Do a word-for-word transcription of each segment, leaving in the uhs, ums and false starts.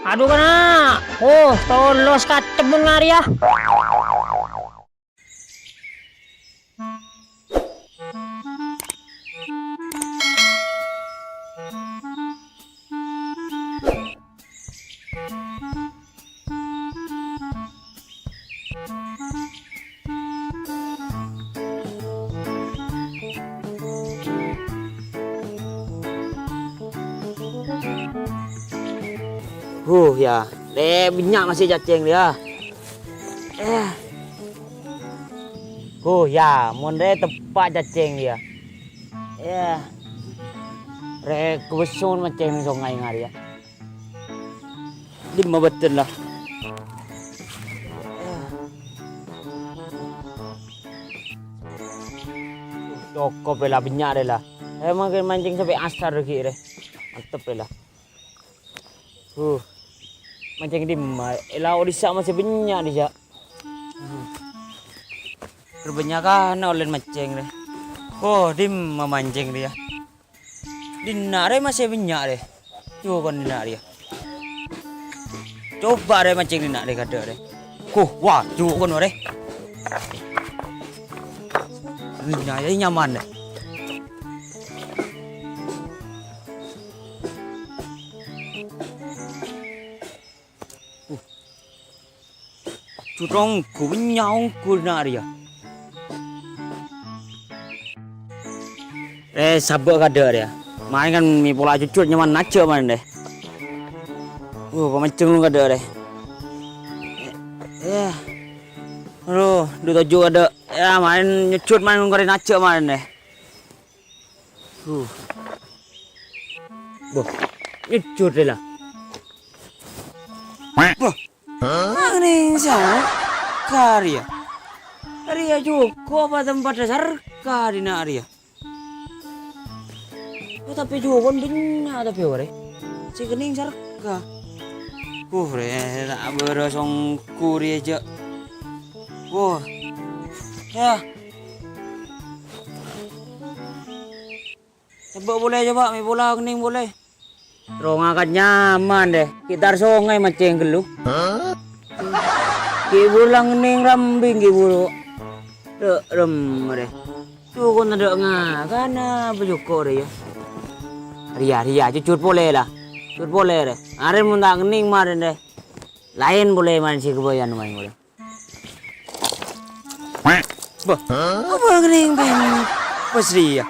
Adu, kana'! Oh, tolos katemmen ngarèya. Huh, yâ. Rè, bânnya' masè cacèng, yâ. Eh. Huh, yâ, mon rè teppa' cacèng, yâ. Eh. Rè, kobâso mon mancèng neng songay ngarè, yâ. Dimma bâdân la. Cokop rè la, bânnya' rè la. Eh, mangkèn mancèng sampè' asar ghi' rè. Mantep rè la. Huh. Mancèng dimma? È lao' dissa' masè bânnya' dissa'. Huh. Kerbânnya'an ollèna mancèng rè. Oh, dimma mancèng rèya? Dinna' rè masè bânnya' rè. Jhuko' dinna' rèya. Coba rè mancèng dinna' rè kaadâ' rè. Huh, wah, jhuko' rè. Dinna' rè nyaman rè. Huh. Jhuko' ongghu, bânnya' ongghu dinna' rèya. Eh, sabâ' kaadâ' rèya. Maèn kan mè' pola jhujhur nyaman najjhâ' maèn rè. Uh, pamancèng lu kaadâ' rè. Eh, aduh, du toju' kaadâ'. Yâ, maèn nyujhur maèn ngorè najjhâ' maèn rè. Huh. Boh, nyujhur rè la. Boh, Anèng sarka rèya. Rèya jhuko' apa tempat sarka dinna' rèya? Oh, tapè jhuko' bânnya' tapè orèng. Sè kennèng sarka. Uh, rè, ta' bârâs ongghu rèya jâ'. Wah. Yâ. Coba polè, coba, mè' pola kennèng polè. Terro ngakan nyaman rè, ghi' tar songay mancèng ghâllu. Ghi' buru la ngennèng rambing ghi' buru. Dâ' remma rè. Jhuko' tadâ' ngakana apa jhuko' rè yâ. Rèya, rèya, jhujhur polè la. Jhujhur polè rè. Arèya mon ta' ngennèng marèn rè. Laèn polè marèn sè ghâbâyân marèn polè. Bâh, apa ngennèng pèmpès rèya?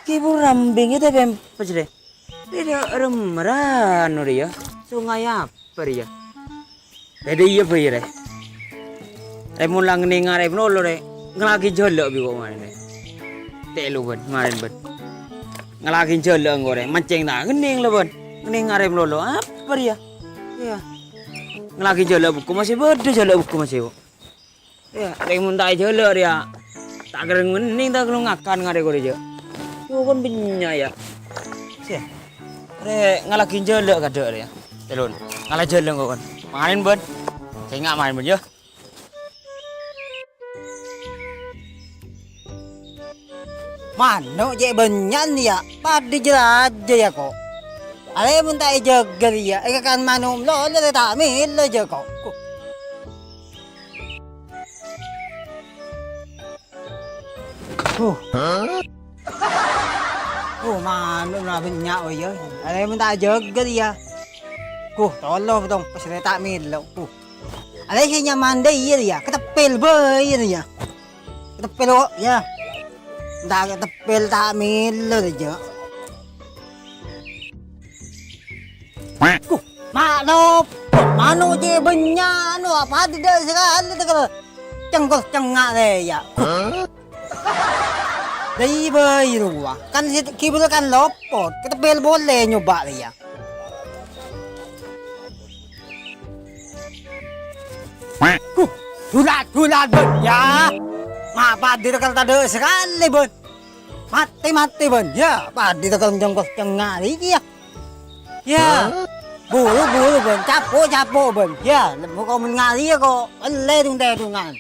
Ghi' buru rambing ètè pèmpès rè. Rèya remma ra anu rèya. Songay apa rèya? Bâdâ iyâ bhâi rè. Rè mon la ngennèng arè malolo rè. Ngallaghi jhâlâ' bi' ko' marèn rè. Tèlo bân, marèn bân. Ngallaghi jhâlâ' engko' rè. Mancèng ta' ngennèng la bân. Ngennèng arè malolo. Apa rèya? Iyâ. Ngallaghi jhâlâ' bukko' masè bâdâ jhâlâ' bukko' masè ko'. Iyâ, rèng mon ta' èjhâlâ' rèya. Ta' kèra ngennèng ta' kèra ngakan ngarè korè jâ'. Jhuko' bânnya' yâ. Sè. Rè ngallaghi jhâlâ' kaadâ' rèya. Tèlon. Ngallaghi jhâlâ' ko' kan. Marèn bân. Sènga' marèn bân yâ. Mano' cè' bânnya'an, yâ, padâ jâ-rajâ, yâ, ko'. Arè mon ta' èjâgâ, yâ, èkakan mano' malolo rè ta' mèlo, yâ, ko'. Huh. Huh, mano' la bânnya', oh, yâ. Arè mon ta' èjâgâ, yâ. Huh, tolo, tong, pas rè ta' mèlo. Huh. Alè sè nyaman dâ' iyâ, yâ. Keteppel bhâi, yâ. Keteppel, kok, yâ. Enta' keteppel ta' mèlo, jâ'. Huh, ma' nopo? Mano' cè' bânnya', anu, apa tadâ' sakalè tekel cengkos cengnga' rè, yâ. Huh. Dâ' iyâ bhâi rowa. Kan sè kibur kan lopot. Keteppel polè nyoba rè, yâ. Huh, dulat-dulat, bân, yâ. Ma' padâ tekel tadâ' sakalè, bân. Matè-matè, bân, yâ. Padâ tekel cengkos cengnga' rè, yâ. Yâ. Buru-buru, bân. Capo'-capo', bân. Yâ, lembu ko' mon ngarè, yâ, ko' ellè dung-tèdungan.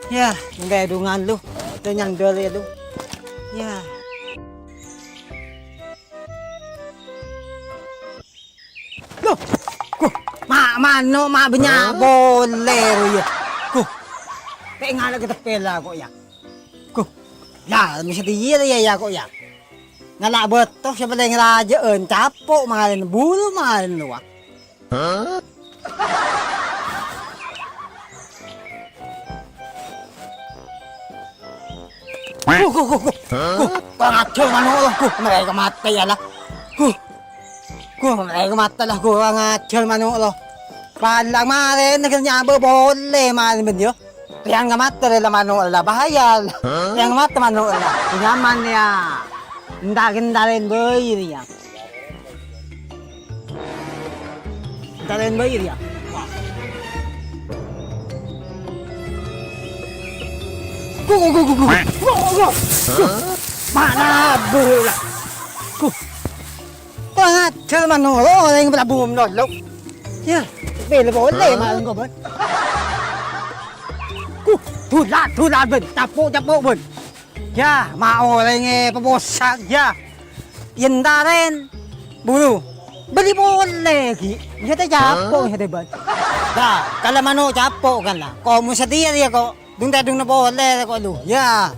Yâ, enggak dungan lu. Itu nyandol ya lu. Yâ. Ano ma' bânnya' polè, ro, yâ. Ghu. Tè' ngala' ka teppèl la, ko', yâ. Ghu. Yâ, mè' satèya, yâ, yâ, ko', yâ. Ngala' bâto sè palèng rajâ'ân, capo' marèna, buru marèna, rowa. Ghu, ghu, ghu, ghu. Ghu, kurang ajar mano' lo, ghu, marè ka matè yâ la. Ghu. Ghu, marè ka matè la, ghu, kurang ajar mano' lo. Palang marèna ghellâ' nyabâ' polè marèna bân yâ. Rèya ka matè la mano' la bahaya. Rèya ka matè mano' la. Nyaman yâ. Enta', enta'en bhâi rèya. Enta'en bhâi rèya. Ghu, ghu, ghu, ghu, ghu. Ghu, ghu, ghu. Ghu. Mana bhâi la. Ghu. Kurang ajar mano' lo, orèng Prabu Mendolo. Yâ, bela polè ma' engko', bân. Ghu, dula', dula', bân. Capo', capo', bân. Yâ, ma' orèng è paposa', yâ. Yèn tarèn, buru. Bâli polè, ghi. Yâ, tè capo', yâ, tè bân. Dah, kala mano' capo' kan, la. Ko' mon satèya, yâ, ko'. Dung-tèdungnga polè, ko', lu. Yâ.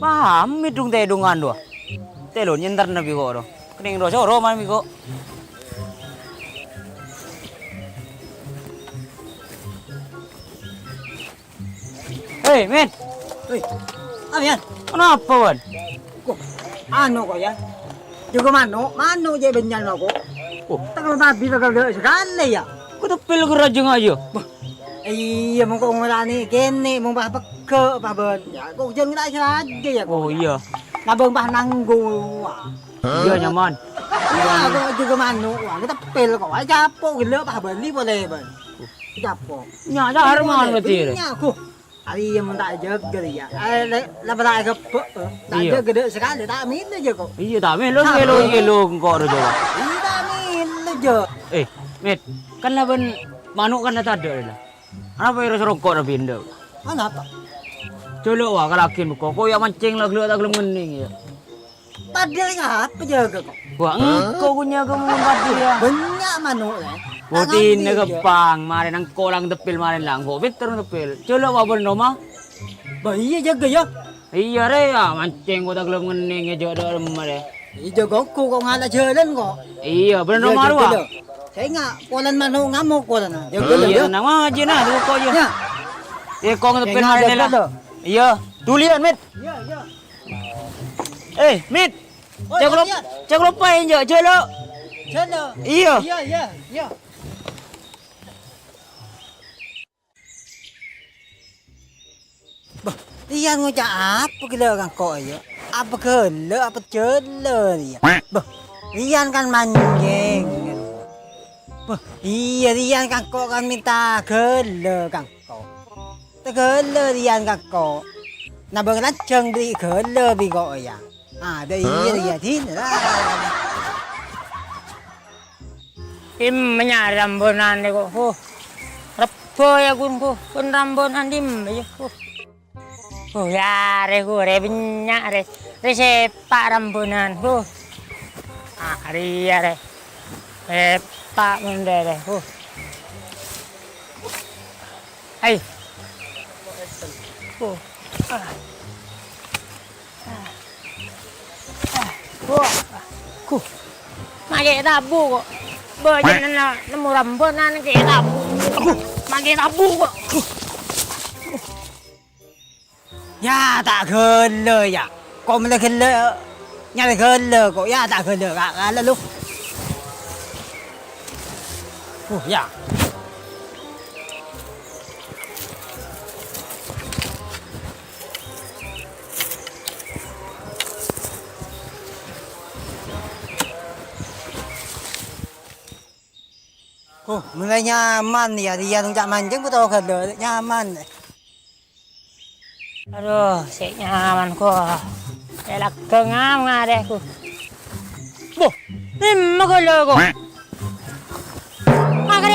Paham, mèdung tèdungan, duwâ. Tèlon nyènterna bi' ko', ro. Kenning ro soro man bi' ko'. Hei, Min. Hei, apa, Yan? Kenapa, Wan? Ko', ano ko', Yan? Jâgâ mano', mano' jâ' bânnya'na ko'. Oh. Tèkol tabi tèkol dâ' sakalè, yâ. Ko' teppèl ghârâjângnga, yâ? Bâh, iyâ, mon ko' ngolanè kènè', mon pas pegghâ', pas bân. Yâ, ko' jhân ngèra' sè rajâ, yâ, ko', yâ. Oh, iyâ. Nabâng pas nanggung, wah. Iyâ, nyaman. Iyâ, ko' jâgâ mano', wah, ko' teppèl ko', wah, capo' ghellâ' pas bâli polè, bân. Capo'. Nya, nya, harman berarti, rè. Nya, ko'. Arèya mon ta' èjâgâ rèya. Eh, la, la pernah ègebbhâ', eh. Ta' Iyâ. Jâgâ dâ' sakalè, ta' mèlo jâ, ko'. Iyâ, ta' mèlo, Iyâ. Mèlo, mèlo, engko' rèya, Jawa. Iyâ, ta' mèlo jâ. Eh, Mit, kan la bân mano' kan la tadâ', la. Anapa èrè sarongko' la pinda? Anapa? Jhâlâ', wa, kalaghi' mèko. Ko' yâ mancèng la ghellâ' ta' ghellem ngennèng, yâ. Padâ apa jâgâ, ko'? Wah, engko' ghun nyagâ mon padâ, yâ. Bânnya' mano', lè. Bhudina ghâmpang, marè nangko' lang teppèl, marè langko' pènter teppèl. Jhâlâ' wa bân roma. Bâh, iyâ jâgâ, yâ. Iyâ, rè, yâ. Mancèng ko' ta' ghellem ngennèng, yâ, jâ' dâ' remma, rè. Iyâ, jâgâ ko' ngala' jhâlân, ko'. Iyâ, bân roma, rowa. Sènga', polana mano' ngamok, polana. Jâgâ, Iyâ, yâ. Tenang aja, nah, dulu ko', yâ. Yâ. Eh, ko' ngeteppèn marè, la. Iyâ, dulian, Mit. Iyâ, iyâ. Eh, Mit. Oh, Cèk lo-, iyâ. Cèk lopa enjâ', jhâlâ'. Jhâlâ'. Iyâ. Iyâ, iyâ, iyâ. Bâh, Riyan ngoca' apa ghellâ' ka engko', yâ? Apa ghellâ', apa jhâlâ, Riyan? Bâh, Riyan kan manjeng. Bâh, iyâ, Riyan ka engko' kan mènta ghellâ' ka engko'. Ta' ghellâ' Riyan ka engko'. Nabâng lanjhâng bâri' ghellâ' bi' ko', yâ. Ah, dâ' iyâ, Riyan, dinah. Dimma nyarè rambunan rè, ko'. Huh. Rebbhâ, yâ, ghun, ko'. Ghun rambunan dimma, yâ, ko'. Huh, yâ, rè, ko', rè, bânnya', rè. Rè, sèpa' rambunan, ko'. Ah, rèya, rè. Sèpa' mon rè, rè. Huh. Ai. Huh. Ah. Ah. Ah. Wah. Huh. Makè tabu, ko'. Bâjâna nemmo rambunan kè tabu. Huh. Makè tabu, ko'. Huh. Yâ, ta' ghellâ', yâ. Ko' mellè ghellâ', nyarè ghellâ', ko'. Yâ, ta' ghellâ', ka-, kala lu. Uh, yâ. Oh, mellè nyaman, yâ, Riyan ngoca' manjeng, bâto ghellâ', nyaman. Adhu, sè' nyaman, ko'. Sè' lagghâng ngarè, ko'. Boh, dimma ghellâ', ko'?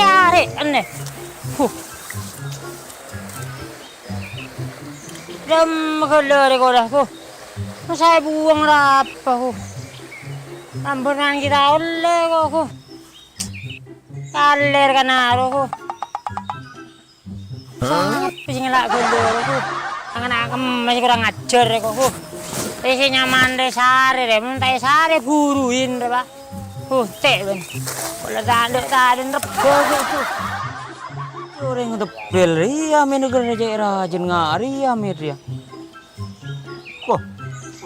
Arè' enne. Huh. Dâmma ghellâ' rè kola, huh. Masa è buwâng rapa, huh. Tambhânan kita ollè ko', huh. Kalèr kan aro, huh. Sapa sè ngala' ghellâ' rè, huh. Angen-angen masih kurang ajar rè ko', huh. Rè sè nyaman rè sarè rè, mon ta' sarè buruin rè, Pak. Huh, tè', bân. Pola tadâ'-tadâ' rebbhâ, huh. Orèng teppèl rèya mèn ghellâ' cè' rajin nga'rèya mèt rèya. Wah,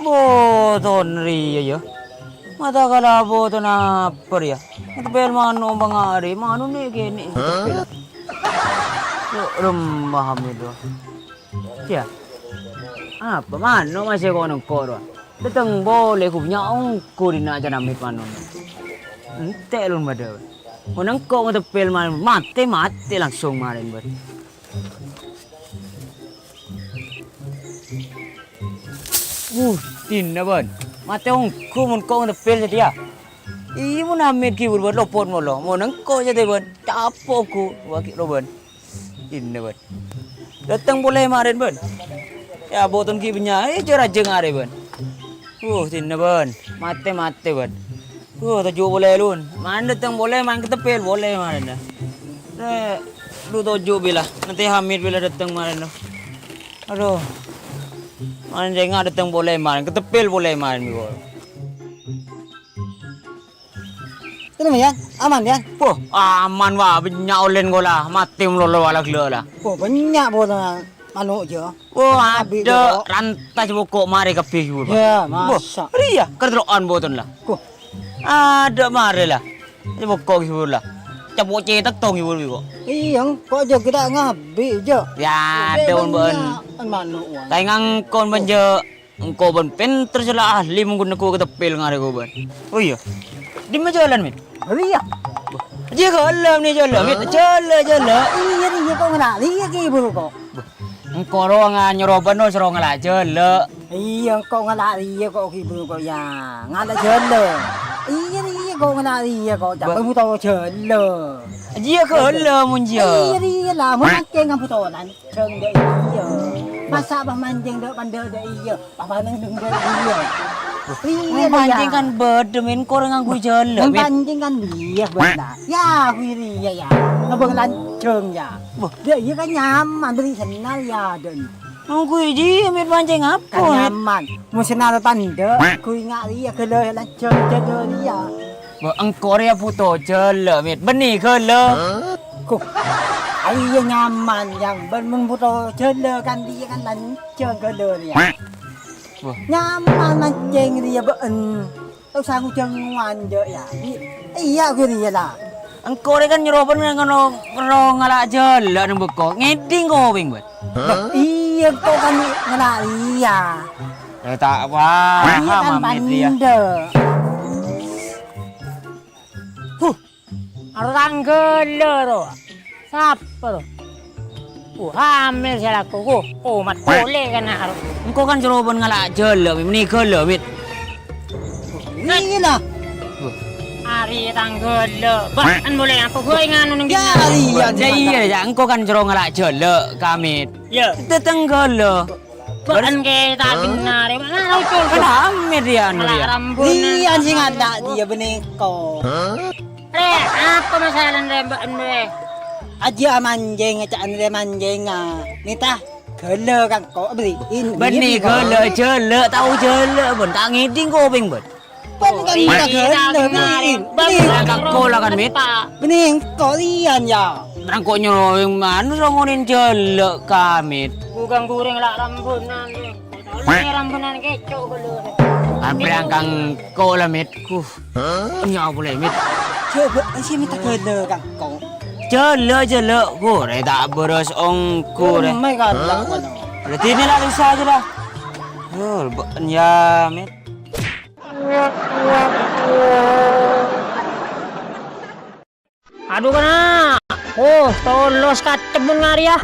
boton rèya, yâ. Mata kala boton apa rèya? Teppèl mano' bângarè, mano' nè' kènè' teppèl. Yâ, remmah Hamid, wah. Yâ. Apa mano' masè ko' nengko' rowa? Dâteng polè ghun nya' ongghu dinna' can Hamid mano'. Entè' lon bâdâ. Mon engko' ngateppèl ma-, matè, matè langsung marèn, bân. Uh, dinna, bân. Matè ongghu mon ko' ngateppèl satèya. Iyâ, mon Hamid ghi' buru-buru lopot molo. Mon engko' satèya, bân. Capo' ongghu, wâ ghi' lo, bân. Dinna, bân. Dâteng polè marèn, bân. Yâ, boton ghi' bânnya', eh, jâ-rajâ ngarè, bân. Uh, dinna, bân. Matè-matè, bân. Uh, toju' polè, lon. Marèn dâteng polè, marèn ngateppèl polè marèn, yâ. Eh, lu toju' bilâ. Nanti Hamid bilâ dâteng marèn, lo. Adu. Marèn sènga' dâteng polè marèn, ngateppèl polè marèn, bi' ko'. Tenang, Yan. Aman, Yan. Wah, aman, wah. Bânnya' ollèna kola. Matè malolo wala ghellâ' la. Wah, bânnya' botonna mano' jâ. Wah, adâ' ranta sè boko' marè kabbhi, Bur. Yâ, masa'. Rèya, katerro'an boton la. Wah. Adâ' marè la. Sè boko' ghi' Bur la. Capo' cètak tong ghi' Bur bi' ko'. Iyâ, engko' jâ kita ngabbi jâ. Yâ, adâ' mon bân. Bânnya' mano', wah. Kaè ngangkon bân jâ. Engko' bân pènter sè la ahli mon ghun neggu' ngateppèl ngarè ko' bân. Oh iyâ. Dimma jhâlân, Mit? Rèya. Jâ ghellâ' nè jhâlân, Mit. Jhâlân, jhâlân. Iyâ, iyâ, ko' ngala' rèya ghi' buru ko'. Engko' rowa nga-, nyoro bân, no, soro ngala' jhâlân. Iyâ, ko' ngala' rèya ko' ghi' buru ko', yâ. Ngala' jhâlân. Iyâ, iyâ, ko' ngala' rèya ko'. Ca'èpon motor jhâlân. Jâ ghellâ' mon jâ. Iyâ, iyâ, la, mon akè ngabutonan. Jâng dâ' iyâ. Masa' bâ manjeng dâ' pandâ dâ' iyâ. Bâ neng dâ' iyâ. Iyâ, manjeng kan bâdâ, Min, kor ngangghuy jhâlân, Min. Manjeng kan iyâ bâdâ. Yâ, ghuy rèya, yâ. Ngabâng lanjhâng, yâ. Dâ' iyâ kan nyaman, bâri' sennal, yâ, dâ'. Ngangghuy jiyâ, Min, manjeng apa, Min? Kan nyaman. Mon sennal pandâ, ghuy nga' rèya, ghellâ' lanjhâng jâdâ rèya. Bâ, engko' rèya bhuto jhâlân, Mit. Bânnè ghellâ'. Huh. Iyâ nyaman, Yang. Bân mon bhuto jhâlân kan rèya kan lanjhâng ghellâ' rèya. Wah. Nyaman manjeng rèya bâ'en. Ta' osa ngojhâng ngowan jâ', yâ. I-, iyâ, ghuy rèya la. Engko' rè kan nyoro bân ngono, perlo ngala' jhâlân neng bâkto. Ngèdhing kopèng, Bân. Bâ, iyâ, engko' kan ngala' rèya. Eh, ta' paham, Iyâ kan Amit, iyâ. Pandâ. Huh. Aro tang ghellâ' ro. Sapa ro? Oh, hamil sè lako. Oh, oh, mat polè kana' ro. Engko' kan jhârobân ngala' jhâlân, Mit. Mènè ghellâ', Mit. Iyâ la. Arè tang ghellâ'. Bâ'en polè apa ghâbây nganu neng dinna'? Iyâ, iyâ, iyâ, engko' kan jhâro ngala' jhâlân, Kamit. Iyâ. Dâteng ghellâ'. Bâ'en kè ta' bhenna rè, bâ'en la ucul. Kan Hamid rè anu rè. Rèya sè ngala' iyâ bânnè engko'. Rè, apa masalana rè bâ'en rè? Ajiyâ manjheng, ca'na rè manjheng, ah. Mènta ghellâ' ka engko' bânnè. Bânnè ghellâ', jhâlân, tao jhâlân, bâ'en ta' ngèdhing kopèng, bâ'en. Bâ'en kan mènta ghellâ', bâ'en. Bâ'en ka engko' la kan, Mit. Bânnè engko' rèya, yâ. Rèng ko' nyoro anu songonen jhâlân, Kamit. Bukan goreng la rambungan, rè. Rambungan kèco' ghellâ'. Amprèyan ka engko' la, Mit. Huh. Nya apa la, Mit? Coba sih mènta ghellâ' ka engko'. Jhâlân, jhâlân. Gorè ta' bârâs ongghu, rè. Mai ka la. Berarti ini la bisa aja dah. Huh, bâ'en yâ, Mit. Adu, kana'. Oh, tolos kacemmen ngarè, yâ.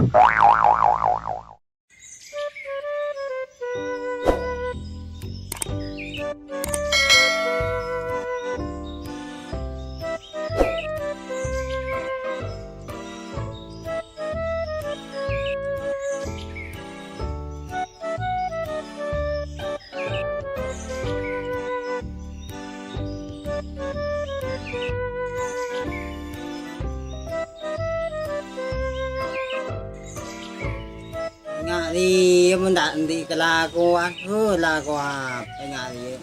Nga' rèya mon ta' andi' kalakowan, huh, lako apa nga' rèya?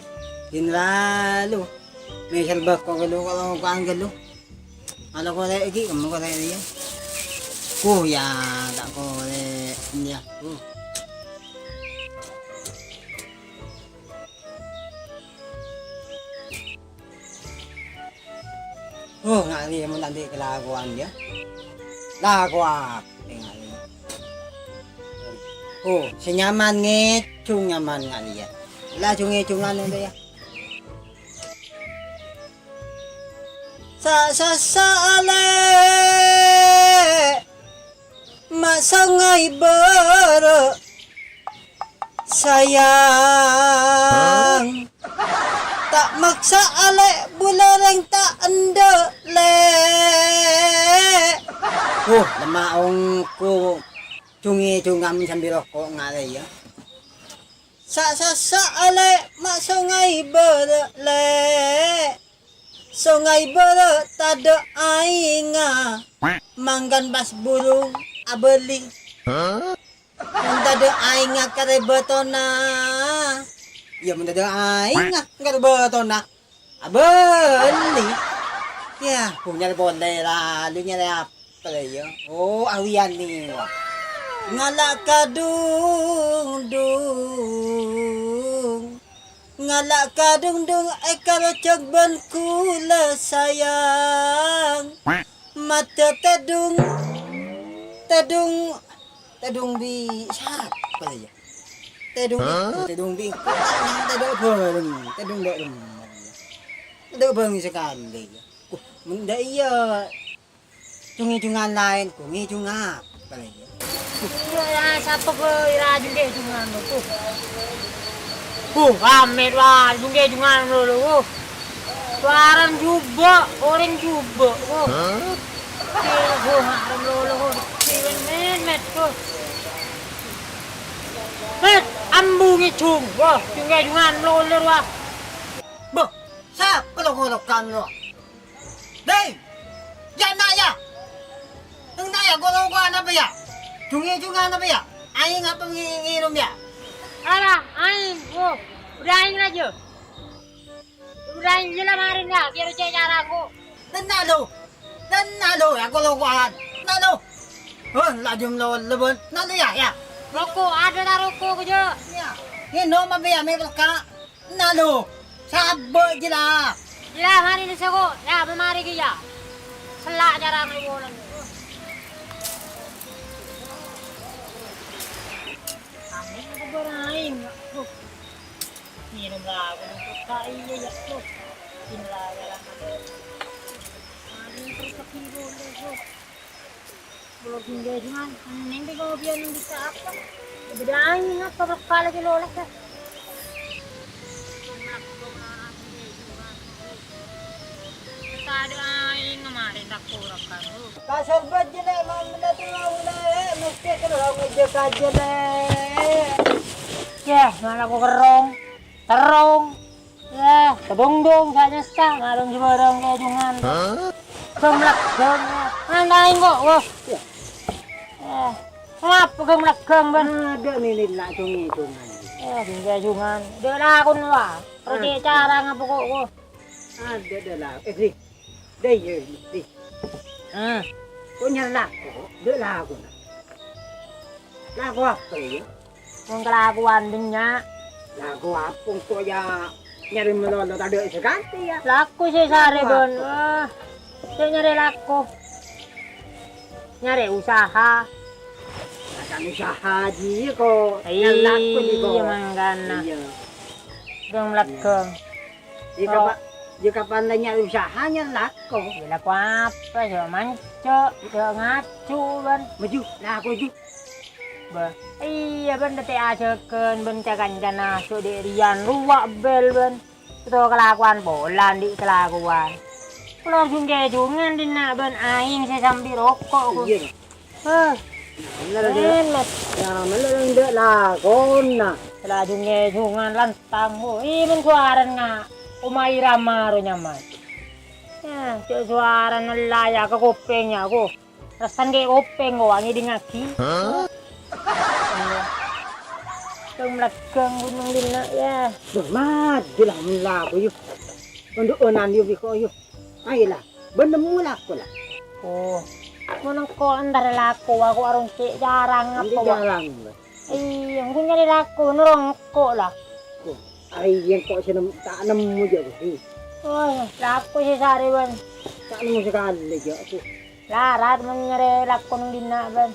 Din lalu, mèsèl bâko ghâllu, kalokowan ghâllu. Ala korè' ghi', kemma korè' rèya. Huh, ya, ta' korè', ya, huh. Oh, nga' rèya mon ta' andi' kalakowan, ya. Lako apa nga' rèya? Oh, sè nyaman ngèjhung nyaman nga' rèya. La jhung-èjhungan ento, ya. Sa-, sa-, sa-, alè'. Ma' songay bârâ', sayang. Ta' maksa alè' bulâ rèng ta' endâ', Lè'. Huh, lemma ongghu jhung-èjhungan sambi roko' nga' rèya. Sa-, sa-, sa-, alè' ma' songay bârâ', Lè'. Songay bârâ' tadâ' aèngnga, mangghân pas burung abâli. Mon tadâ' aèngnga karè bâtona. Iyâ, mon tadâ' aèngnga karè bâtona, abâli. Yâ, bhunga polè lalu nyarè apa? Apa la, iyâ? Oh, awiyân nèka. Ngala' kadungdung, ngala' kadungdung èkarojhâk bân kaulâ sayang. Maddhâ tèdung, tèdung, tèdung bi' sapa la, iyâ? Tèdung, tèdung bi' engko' ta' nyaman tèdung bhâreng, tèdung dâ' remma. Tèdung bhâreng sakalè, iyâ. Uh, mon dâ' iyâ. Jhung-èjhungan laèn, jhung-èjhung apa la, iyâ? Iyâ, yâ, sapa bâi ra jhung-èjhungan, tuh? Huh, ramè, wah, jhung-èjhungan lolo, huh. Sowarana jhubâ', orèng jhubâ', huh. Iyâ, huh, ngarem lolo, huh. Siwen men, met, huh. Met, ambu ngèjhung, wah, jhung-èjhungan lolo, wah. Bâh, sapa lo-kolokan, wah? Dèng! Yâ, na', yâ! Neng, na', yâ, goro-gorowan apa, yâ? Jhung-èjhungan apa, yâ? Aèng apa ngè-, ngèrèm, yâ? Alah, aèng, oh, bâdâ aèng rajâ. Bâdâ aèng jâ la marèna, kèra cè' cara engko'. Tenna', lo. Tenna', lo, yâ, goro-gorowan. Tenna', lo. Hon, la jhum lo lebân. Tenna', lo, yâ, yâ. Roko', adâ' ta' roko', kejjhâ'. Yâ. Ngènom apa, yâ, mè' pelka'? Na' lo, sabâ' jâ la. Jâ la, marè nèsako, yâ, bâ marè kèya. Sella' carana èwolong. Amin, aku berain, aku. Minum lagu untuk tak iya, ya, tuh. Bismillahirrahmanirrahim. Amin, terus lagi boleh, tuh. Kalau tinggal cuman, neng di kopian yang bisa apa? Bâdâ aèng apa, bâkal lagi lolok, ya. Tadâ' aèng, marè tak kurang kan. Kasar bâjâ, Lè', mamèna tuh, Lè', mesti terus ngejar saja, Lè'. Yah, mana aku kerrong, terrong. Yah, kedungdung, gak nyesa, ngarung jhubârâng kajhungan. Hah? Gem-legem, yah. Mana aèng kok, wah. Yah. Yah. Ngapa gem-legem, Bân? Adâ' nènè na' jhung-èjhungan. Yah, jhung-èjhungan. Dâ' lakon, wah. Terus cara ngapa kok, wah. Adâ', dâ' la-, eh, Dri. Dâ' iyâ, Dri. Ah. Kok nyellako, dâ' lakona. Lako apa, yâ? Wong kalakowan bânnya'. Lako apa engko' yâ nyarè malolo tadâ' sakanti, yâ? Lako sè sarè, Bân. Wah, sè nyarè lako. Nyarè usaha. Akan usaha jiyâ kok. Iyâ, nyellako jiyâ kok. Mangkana. Iyâ. Gem legem. Jika pa-, jika pandai nyarè usaha nyellako. Yâ lako apa, yâ manco', yâ ngaju, Bân. Maju, lako, maju. Bâh, iyâ, Bân, dâtè' ajâgân, Bân, ca-kancana, so dhi' rèyan, rowa bel, Bân. Sèttong kalakowan pola, andi' kalakowan. Kalo jhung-kajhungan dinna', Bân, aèng sè sambi roko', Bân. Iyâ. Hah. Bener, Dek. Bener. Yâ, bener, dâ' lakona. Sè la jhung-kajhungan lantang, Bân. Iyâ, Bân, sowarana omah Irama ro nyaman. Yâ, cè' sowarana la yâ ka kopèng yâ, ko. Rassana ghi' kopèng ko, ngèdingngaghi. Hah? Tong melagang gunung dinna', ya. Duh, maju lah, melaku, yu. Kondu'onan, yu, biko, yu. Ayo lah, bân nemmo lako, lah. Oh, mon engko' entar lako, aku arung cè' jarang apa, Wak? Jarang, Mbak. Iyâ, engko' nyarè lako, noro' engko', lah. Oh, ayo, engko' sè nem-, ta' nemmo, jâ', Gusti. Oh, lako sè sarè, bân. Ta' nemmo sakalè, jâ', aku. Larat mon nyarè lako neng dinna', bân.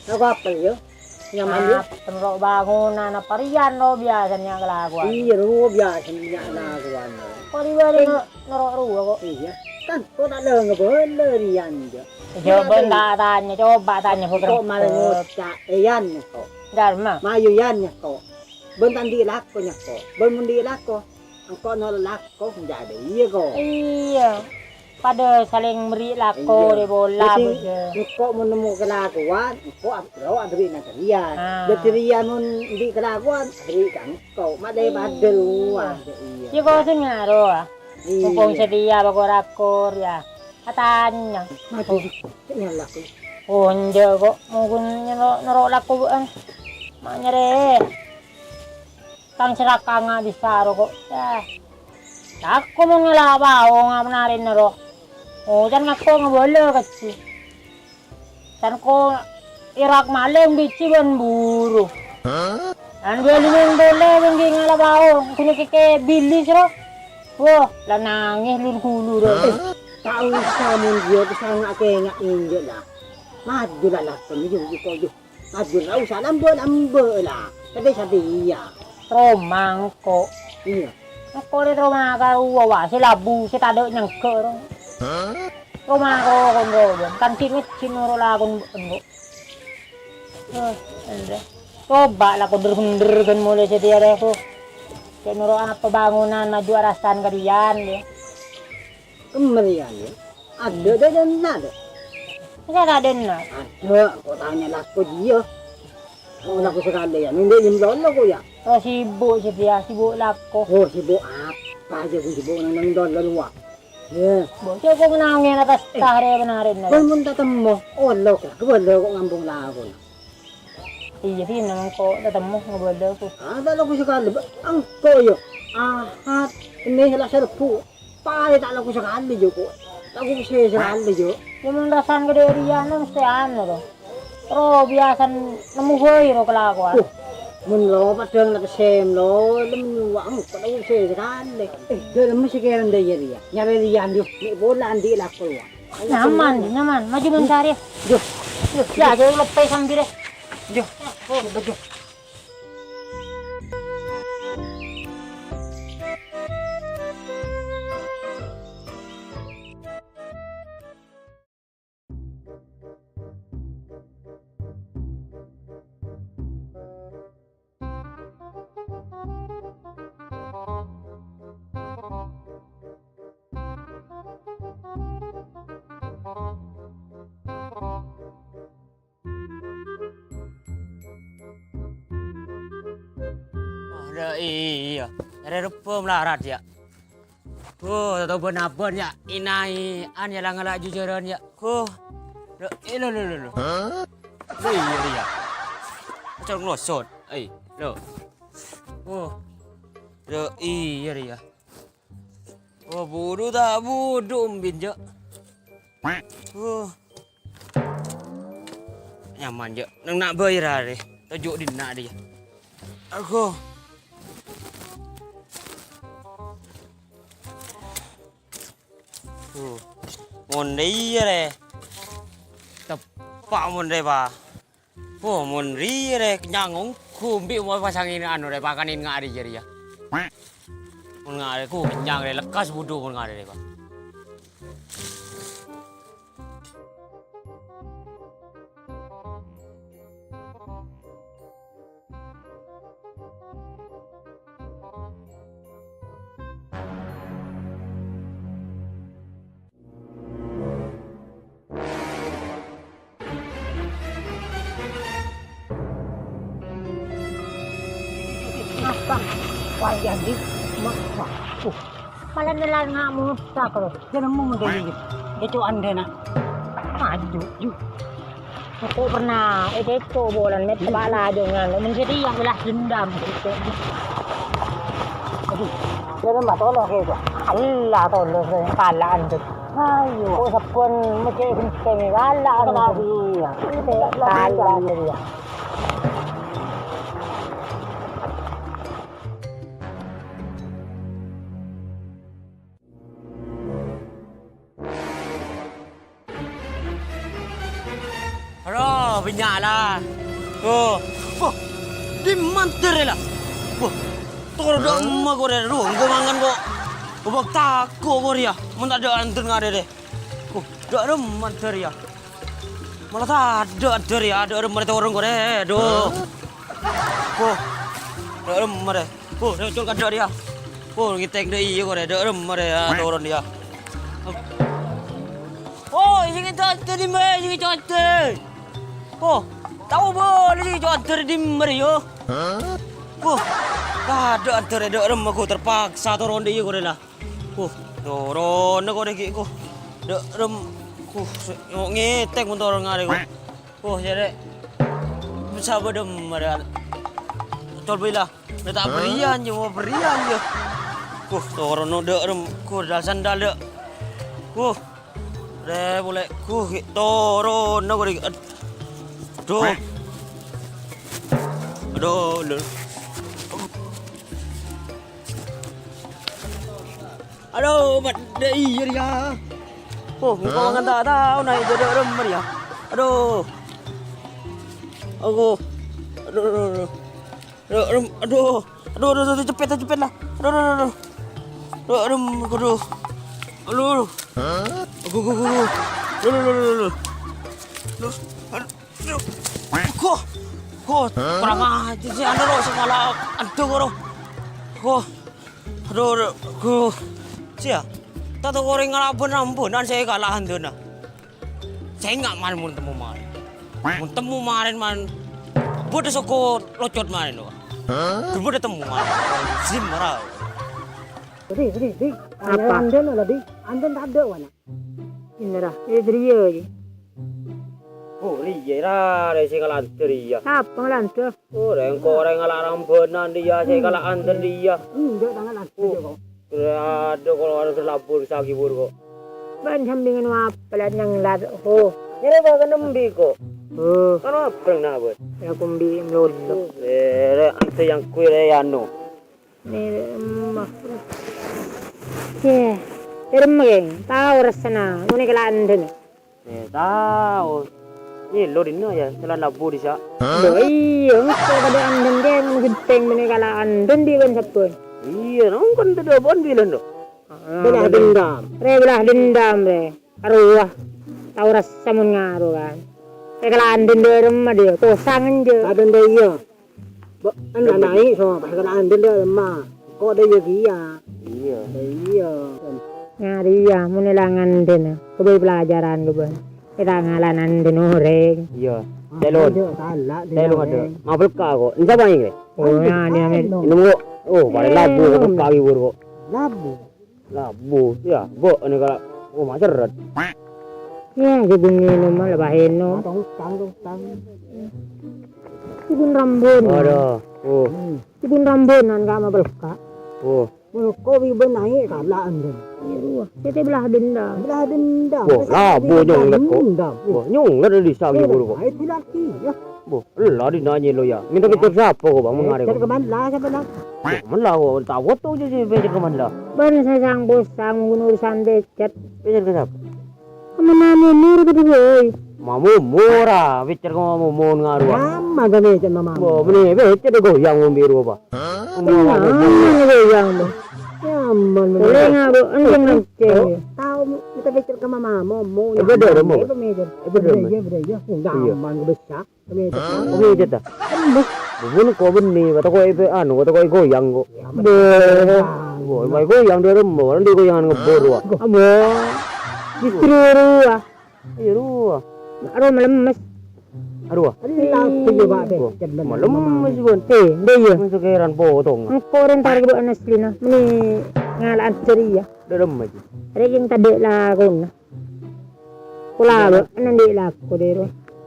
Lako apa, yâ? Nyaman, yâ? Apa, noro' bangunan, apa rèyan, ro, biyasana kalakowan. Iyâ, ro, biyasana kalakowan. Ko' rèya, ro, noro' rowa, ko'. Iyâ. Kan, ko' ta' lè ngabâlâ rèyan, jâ'. Jâ', bân ta' tanya, coba tanya, ko' malah ngoca', eh, yan, ko'. Dâlem. Mayu, yan, ko'. Bân ta' andi' lako, nya, ko'. Bân mon andi' lako, engko' noro' lako, jâ' iyâ, ko'. Iyâ. Padâ salèng berri' lako, iyâ. Dâri pola, engko' mon nemmo kalakowan, engko' ab-, ro aberri'na ka rèyan. Ah. Dâddhi rèyan mon andi' kalakowan, aberri' ka engko'. Ma' dâ-, padâ rowa, iyâ. Iyâ, ko' sè nyaro, ah. Iyâ. Mumpung satèya bâko rakor, yâ. Atanya. Aduh, cè' nyala, ko'. Oh, enjâ', ko'. Mongghun nyero-, noro' lako bâ'ân. Ma' nyarè. Tang sè rakangnga bisa ro, ko'. Yâ. Tako mon ngala' bao ngapa narèna ro. Oh, can ngako ngabâlâ kajhi. Can ko' èrak malèng biji bân buru. An bâli mon polè bân ghi' ngala' bao, ghuna kèkè bilis ro. Wah, la nangès lur-ghulur ro. Eh, ta' osa mon jiyâ, ta' sanga' kènga' enjâ' la. Maju la lakon, yu, yu, ko', yu. Abdul, ta' osa lambâ'-lambâ' la. Kadhi satèya. Roma engko'. Iyâ. Engko' rè roma karowa, wa, sè labu, sè tadâ' nyangghâ' ro. Roma karowa kon ro, kan cè' ngejjhi noro' lakon engko'. Eh, endâ. Coba la kondher-kondher kan molaè satèya rè, ko'. Cè' noro' apa bangunan maju arasan kadhiyân, yâ. Kemerian, yâ. Adâ' dâ' dâ' enna', dâ'. Enggak ada dâ' enna'. Adâ', ko' tanya lako jiyâ. Ko' lako sakalè, yâ. Neng dâ' nyem lolo, ko', yâ. Oh, sibuk sih dia, sibuk lako. Oh, sibuk apa aja, ko' sibuk neng, neng lolo, wah. Yâ. Bocah ko' ngenangè atas, eh, tahrè benarin, yâ. Bân mon ta' temmo, olo, ko' bâlâ ko' ngambung lako. Iyâ, sih, nang ko' ta' temmo, ngabâlâ ko'. Ah, ta' lako sakalè, ba-, engko', yâ. Ahad, ini la Serbu. Palèng ta' lako sakalè, jâ', ko'. Lako sè sakalè, jâ'. Yâ, mon rasan kadhâ' rèya, no, mestè anu, to. Ro, biyasana nemmo bhâi, ro, kalakowan. Oh, mon lo, padâ la kesem, lo, lem, wa, engko' lako sè sakalè. Eh, dâlem sè kèran dâ' iyâ rèya. Nyarè rèya, yu. Mè' pola andi' lako, wa. Nyaman, nyaman. Maju, Bang Syarif. Jâ'. Jâ', jâ', jâ', leppe sambi, deh. Jâ'. Oh, jâ'. Oh, la iyâ. Arè rebbhâ malarat, yâ. Oh, tatoban abân, yâ. Inaè'an, yâ, la ngala' jujurân, yâ. Oh, la iyâ, lo, lo, lo, lo. La iyâ, rèya. Cong losot. Ai, lo. Oh. La iyâ, rèya. Oh, budhu ta' budhu ombin, jâ'. Oh. Nyaman, jâ'. Neng na' bhâi rarè. Toju' dinna' dhi, jâ'. Aduh. Oh. Mon dhi, iyâ, rè. Teppa' mon dhi, Pa. Oh, mon rèya rè kennyang ongghu, embi' mo pasangèn anu rè, pakanan nga' rèya rèya. Mon nga' rè, ku kennyang rè, lekkas budhu mon nga' rè, Pa. Apa? Wah, jadi, ma-, wah, uh. Malah nelan ngamuk, tak, kalau. Jangan mau mendayu. Itu anda, nak. Maju, yuk. Aku pernah, eh, cecco' bulan met kepala aja ngan. Men sè dia belah dendam. Aduh, dia mah tolong kayak itu. Allah tolong, kalaan tuh. Ayo. Kok sepon mesti kenceng, kalaan tuh. Iya. Kalaan tuh dia. Aro, bânnya' la. Tuh. Wah, dimma dhâri la? Wah, toro' dâ' emma korè, ro, engko' mangan ko'. Obak tako' korè ya, mon ta' dâ' andhân ngarè rè. Wah, dâ' remma dhâri ya. Mala tadâ' dhâri ya, dâ' remma rè torong korè, duh. Wah, dâ' remma rè. Oh, rè, col kadâ' rèya. Oh, ngètèk dâ' iyâ korè, dâ' remma rè, ah, toron rèya. Oh, sè ngètèk dimma, sè ngètèk. Oh, tao bâli sè ngètèk dimma rè, yo. Oh, kadâ' dhâri dâ' remma, ko terpaksa toron dâ' iyâ korè, la. Oh, toron korè ghi', ko. Dâ' rem-, ko, sè, ngètèk mon toron ngarè, ko. Oh, jârè. Sabâ' dâ' remma rè. Col bâli, la. Rè ta' bâriyân, jâ, ma' bâriyân, jâ. Kuh, toron dâ' rem-, kuh, dal-sandal dâ'. Kuh. Rè, polè, kuh, ghi' toron, kuh, rè. Ad-, aduh. Aduh, lho. Aduh, bâdâ iyâ rèya. Oh, engko' mangan ta' tao naè' dâ' remma rèya. Aduh. Aduh. Aduh, aduh, aduh. Aduh, rem-, aduh. Aduh, aduh, aduh, cepet, cepet la. Aduh, aduh, aduh, aduh. Aduh, rem-, aduh. Aduh, aduh. Aduh, aduh, aduh, aduh. Aduh, aduh, aduh, aduh. Aduh, aduh. Koh. Koh, kurang ajar sih, anu, lo, semalam. Aduh, koh. Koh. Aduh, aduh, koh. Sia. Tato goreng ngalaban rambunan saya kalah anduna. Sènga' man mon temmo marèn. Mon temmo marèn man. Bâdâ soko locot marèn, lo. Hah? Bâdâ temmo marèn. Sim, mara. Di, di, di. Apa? Andhân la, di. Andhân tadâ', wana. Iyâ, ra. Eh, Dria, ji. Oh, rèya, ra, rè, sè kalanter, iyâ. Sapa kalanter? Oh, rèng-korèng ngala' rambunan, iyâ, sè kala' andhân, iyâ. Enjâ', tangan andhân, kok. Aduh, kalau ada terlabur, sakit, kok. Bân sampingan apa, la, nyang lat, ho. Nyarè bâ' ka nembi, kok. Oh. Kan apa, napa? Ya, kumbi melulu. Eh, rè, ante yang kue, rè, anu. Nè, emma. Yè, dâ' remma, Kèng. Tao rassana, mon è kala' andhân. Eh, tao. Yè, lo dinna, ya, sè la labu dissa'. Lho, iyâ, engko' padâ andhân, Kèng, mon ghenteng, mon è kala' andhân, bi' bân sabbhân. Iyâ, nongkon tadâ' bân bilân, lo. Ah, belah dendam. Rè, belah dendam, rè. Arowa. Tao rassa mon ngaro, kan. È kala' andhân dâ' remma, dâ', posang enjâ'. Kadhâng dâ' iyâ. Bo-, enna' naè' so, pas kala' andhân dâ' remma. Ko' dâ' iyâ kèya. Iyâ. Dâ' iyâ. Ngarè iyâ, mon èlang andhân, kèbâi pelajaran kèbâi. È ta' ngala' andhân orèng. Iyâ. Telon. Telon ada. Ngabelka ko'. Ensa bang ini? Oh, ya, ini, ini. Ini ko'. Oh, paling labu ko', belka bibur ko'. Labu. Labu, ya, bo, ini kalau, oh, mak seret. Ya, jagung ini mah lebah eno. Atau utang, utang. Jagung rambun. Waduh, oh. Hmm. Jagung rambunan ka ma belka. Oh. Mun ko' bi' bân naè' kala' andhân. Iya, ruwah. Kita belah dendam. Belah dendam. Wah, labu nyong lek ko'. Dendam. Wah, nyong lek di sawi buru ko'. Itu lagi, ya. Bo, ella dinna' nyèlo, ya. Minta kècèp sapa ko', Bang, mengare ko'? Kècèp kemana lah, sapa lah? Bo, men lah ko', tao to jâ, jâ, kècèp kemana lah? Bân sè sang-posang, mon urusan kècèp. Kècèp ka sapa? Mama Mumu ro tadi, woi. Mama Mumu ra, kècèp ka Mama Mumu ngaruwa. Mama ga kècèp Mama Mumu. Bo, mene kècèp goyang ngombe ro apa? Hah? Mama Mumu. Nyaman goyang, bo. Nyaman, Mama. Boleh nggak, bo? Anjing-anjing, ya. Tao, kita kècèp ka Mama Mumu. Eh, beda, Mama. Iya, beda, iya. Nyaman, besar. Kemejat. Kemejat, ta? Embus. Bubun ko' benne, kata ko' ipe, anu, kata ko' goyang ko'. Ya, betul. Woi, mai goyang dâ' remma, orang di goyangan ngebor, wah. Amo. Istri ruwah. Iya, ruwah. Aro melemes. Aduh, wah. Iya. Melemes, Bun. Eh, ndè, iya. Masuk heran potong. Engko' rentar ke doa aslina. Meni ngala' ajâr iya. Dâ' remma, ji. Rè' yang tadâ' lakona. Pola, bo, nandhi' lako, dero.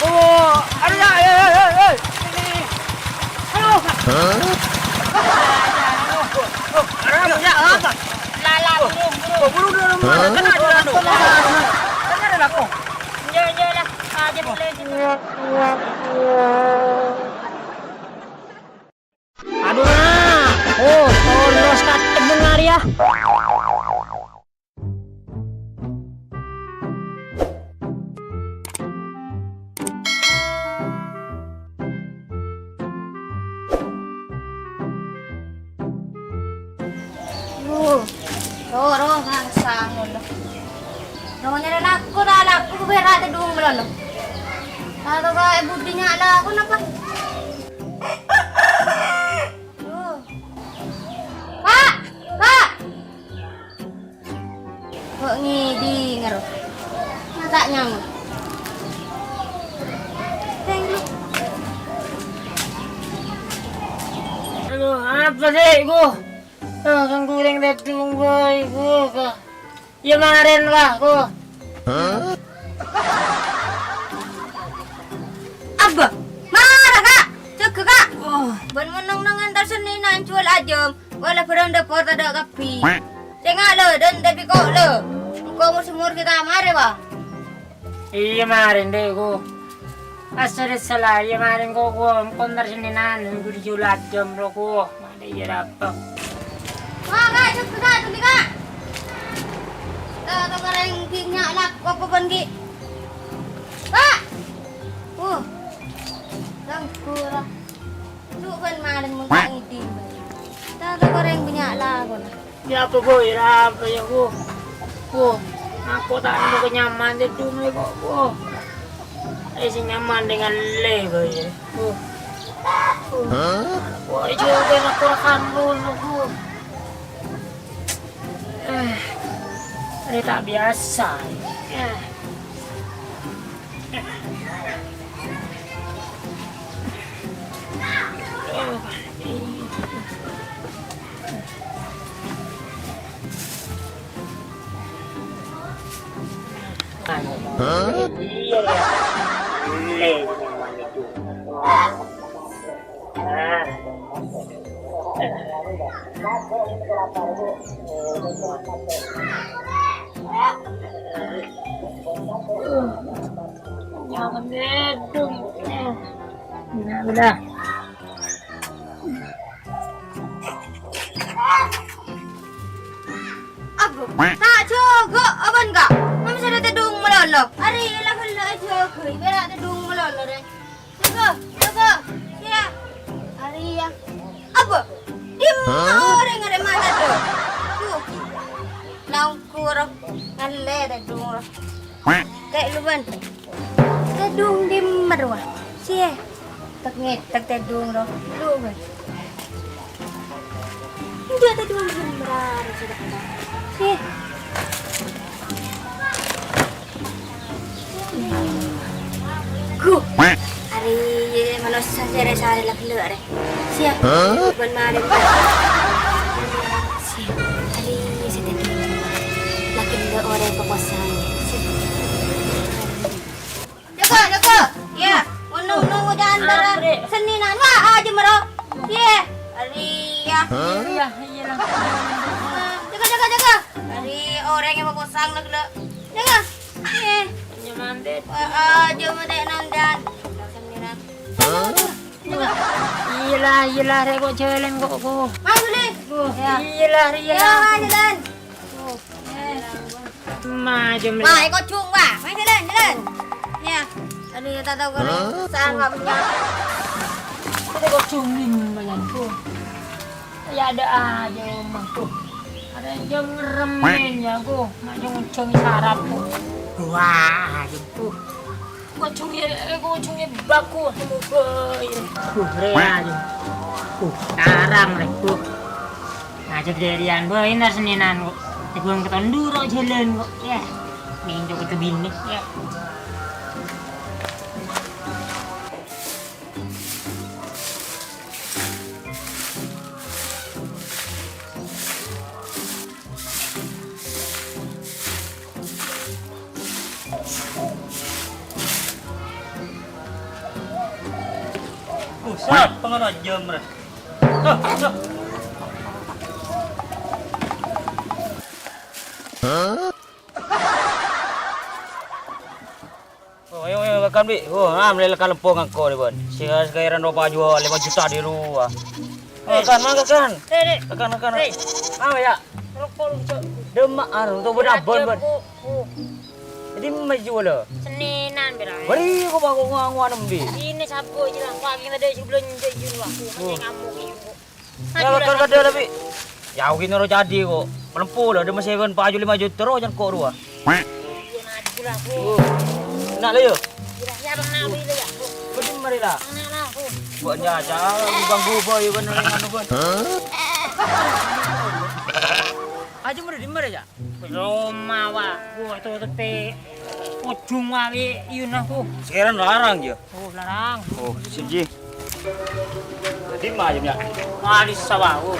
Oh, aduh, ya, ya, ya, ya, ya. Ini. Aduh. Hah? Oh, aduh, ya, apa? Lah, lah, burung, burung. Oh, burung, burung, burung. Hah? Kan ada, kan ada. Kan ada, kan ada. Iya, iya, lah. Aja boleh gitu. Aduh, na. Oh, tolos katemmo ngari, ya. Duh, loro mangsa ngono. Dong nyarè lako, ta' lako, bhâi ra tèdung malolo. Tato ka è budi nya' lako napa? Duh. Pak! Pak! Kok ngèdhing ro? Mata' nyamuk. Teng lu. Aduh, apa sih, ku? Ah, kan kurang tèdung bhâi, ku, ka. Iyâ, marèn, wah, ku. Abba, mara, Ka'. Jâgâ, Ka'. Oh. Bân mon neng-neng entar sennèna juwâl ajâm, wala bârâng dâpor tadâ' kabbhi. Sènga', lè, dân tapè ko', lè. Engko' mon sè morghi ta' marè, wah. Iyâ, marèn, Dek, ku. Asal sala, iyâ, marèn, ko', ku. Engko' entar sennèna, nunggu è juwâl ajâm, ro, ku. Marèn, iyâ, rapo. Wah, Ka', jâgâ, Ka', dhuli, Ka'. Ta' ta' marèn, ghi' nya' lako apa bân ghi'. Ka'! Uh, ganggu, ra. Lu' bân malem mon ta' ngèdhing, bân. Ta' ta' marèn bânnya' lakona. Iyâ, apa, Bu? Iyâ, apa, iyâ, Bu? Bu, aku ta' nemmo kanyaman tèdung, kok, Bu. Eh, sè nyaman dengan le, boy. Uh. Uh. Hah? Wah, juga nak kurang dulu, uh. Eh, ini tak biasa. Eh. Oh, iya. Hah? Iya, ya. Boleh, nyaman itu. Ah. Nyaman itu. Nah, udah. Abbâ, ta' jâgâ, abân, Ka'? Mama sè tèdung malolo. Arèya la ghellâ' èjâgâ, èbârâ' tèdung malolo, rè. Jâgâ, jâgâ, iyâ. Arèya. Abbâ, dimma orèng arè mata, Dâ? Duh. Langkor, ngallè tèdung, rè. Kè' lu, bân. Tèdung dimma rowa? Sè. Tek-ngètek tèdung ro. Lu, bân. Enjâ' tèdung dimma rowa, sè. Sè. Gu. Arèya manossa sè rè-sarè la ghellâ' rè. Sè. Hah? Bân marè. Sè. Arèya sè tèdung. La ghellâ' orèng pakosan. Sè. Jâgâ, jâgâ. Iyâ, mon nong-nong jhâ' antara sennènan. Wah, ajâm ro. Iyâ, arèya. Iyâ, iyâ, la. Jâgâ, jâgâ, jâgâ. Arèya orèng sè pakosan la ghellâ'. Jâgâ. Iyâ. Nyaman, Dèt. Wah, ajâm dek nondan. Sennènan. Jâgâ. Iyâ la, iyâ la, rè, kok jhâlân kok, kok. Ayo, boleh. Iyâ la, rè, iyâ la. Iyâ, jhâlân. Majâm, Lè. Wah, èkojhung, wah. Mai, jhâlân, jhâlân. Iyâ. Aduh, ya, tak tahu kalau sanggupnya. Kita kojhung ni, lumayan, tuh. Ya, ada aja, Mang, tuh. Ada jam ngeremen, ya, tuh. Majâm-jâm sarap, tuh. Wah, tuh. Kojhungè, eh, kojhungè bhâghus, temu bhâi. Uh, rèya, uh, tarang, rè, uh. Ngajhâk dhâriyan bhâi, èntar sennènan, kok. Tèghung katon dhu, ro, jhâlân, kok. Yah, mènco' ka binè, yah. Buset, pangana jam, Rè. Hah, hah. Oh, ayo, ayo, kakan, Bi. Oh, ah, mlè la kalempong engko', Bi, Bon. Sè, sè kèra ropa jhuwâl lèma juta dhi' rowa. Eh. Kakan, mang, kakan. Eh, Dek. Kakan, kakan. Eh. Apa, ya? Roko' lu, Cok. Demak, anu, tuh, bener, Bon, Bon. Rajabku. Oh. Jadi, maju, lo. Sennènan, berae. Beri, kok, aku ngwa-, ngwa nembi. Ini sabu, aja lah. Wah, kita ada sebulan, jujur, aku. Oh. Masih ngamuk, ini, Bu. Ya, kan kadhâ' lebbi. Ya, aku ghi' noro' jadi kok. Pelempo lah, ada masih kan paju lima juta roh, jangan kok rowa. Iya, maju lah, Bu. Oh. Enak lah, ya? Iya, ya, Bang, nak beli lah, ya, Bu. Kau di mari lah. Enak lah, Bu. Buat nyaca, di bangku, Bu, ya, kan, anu, Bu. Aja mari, di mari, ya? Roma, wa. Bu, itu, itu, pe. Ujung wae, iya, nah, Bu. Sekarang larang, ya? Oh, larang. Oh, siji. Jadi, maju, ya? Ah, di sawah, oh.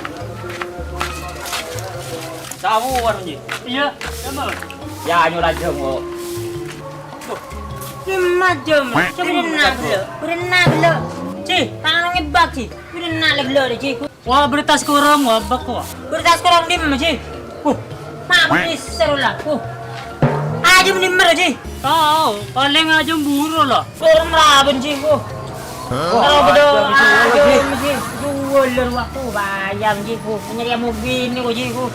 Sawu, warung, ji? Iya, sama. Ya, nyola jam, kok. Tuh. Lima jam. Coba dina, gelo. Dina, gelo. Ji, tangan ngebak, ji. Dina, gelo, ji. Wah, bertas korong, wah, bak, wah. Bertas korong di mana, ji? Uh, mabis seru lah. Uh. Aja mending mer, ji. Tahu, paling aja buru lah. Korong raben, ji. Uh. Kalau bedo, aja, ji. Jual lah, wah, uh, bayam, ji. Uh, nyari mobil ni, ji. Uh.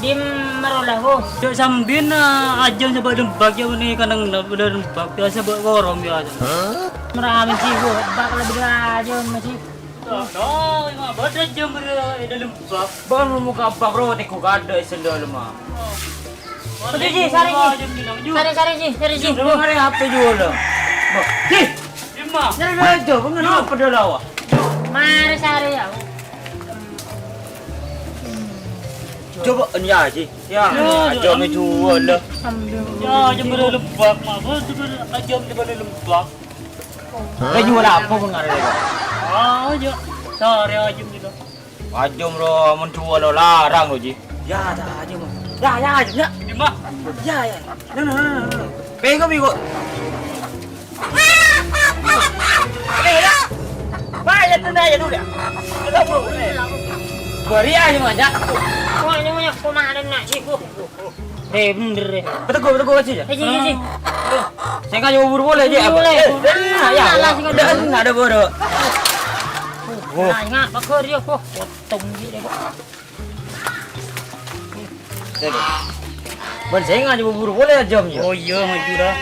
Di mer lah, uh. Dek sambin, ah, aja sebab dembak, ya, ni kanang, udah dembak. Biasa buat korong, biasa. Meramen, ji. Uh, bak lebih aja, ji. Loh, loh, ima bâdâ jembhâr è dâlem bak. Bân muka bak ro tèko kadâ' è sendal, ma. Oh. Udah, ji, sari, ji. Sari, sari, ji, sari, ji. Jembhâr mare H P jual, loh. Ji! Dimma? Nyarè raja, bengkona apa dâlâ, wa? Marè sarè, ya. Coba, ya, Ji. Ya, ya, ajâm èjhuwâl, la. Ya, ajâm bâdâ lembak, ma. Bâdâ ajâm bâdâ lembak. Èjhuwâl apa, bengkona, wa? Ah, ya. Sarè ajâm gitu. Ajâm, ro, mon jhuwâl larang, ro, Ji. Ya, ta, ajâm. Ya, ya, ajâm, ya. Dimma? Ya, ya. No, no, no, no, no. Bengko, bengko. Eh, ya. Wah, ya, tenang, ya, dulu, ya. Bâri' ajâm, ya. Wah, ini punya kemarin nak sih, Bu. Eh, bhender, eh. Peteggu, peteggu aja, ya. Eh, sini, sini. Saya kan nyuwun buru boleh, Ji, apa? Boleh. Eh, eh, ya, Allah, sing ada. Ada buru. Nah, enggak, bakar ya, kok. Potong gitu, kok. Bân saya nggak nyuwun buru boleh, jam, ya. Oh, iya, maju dah.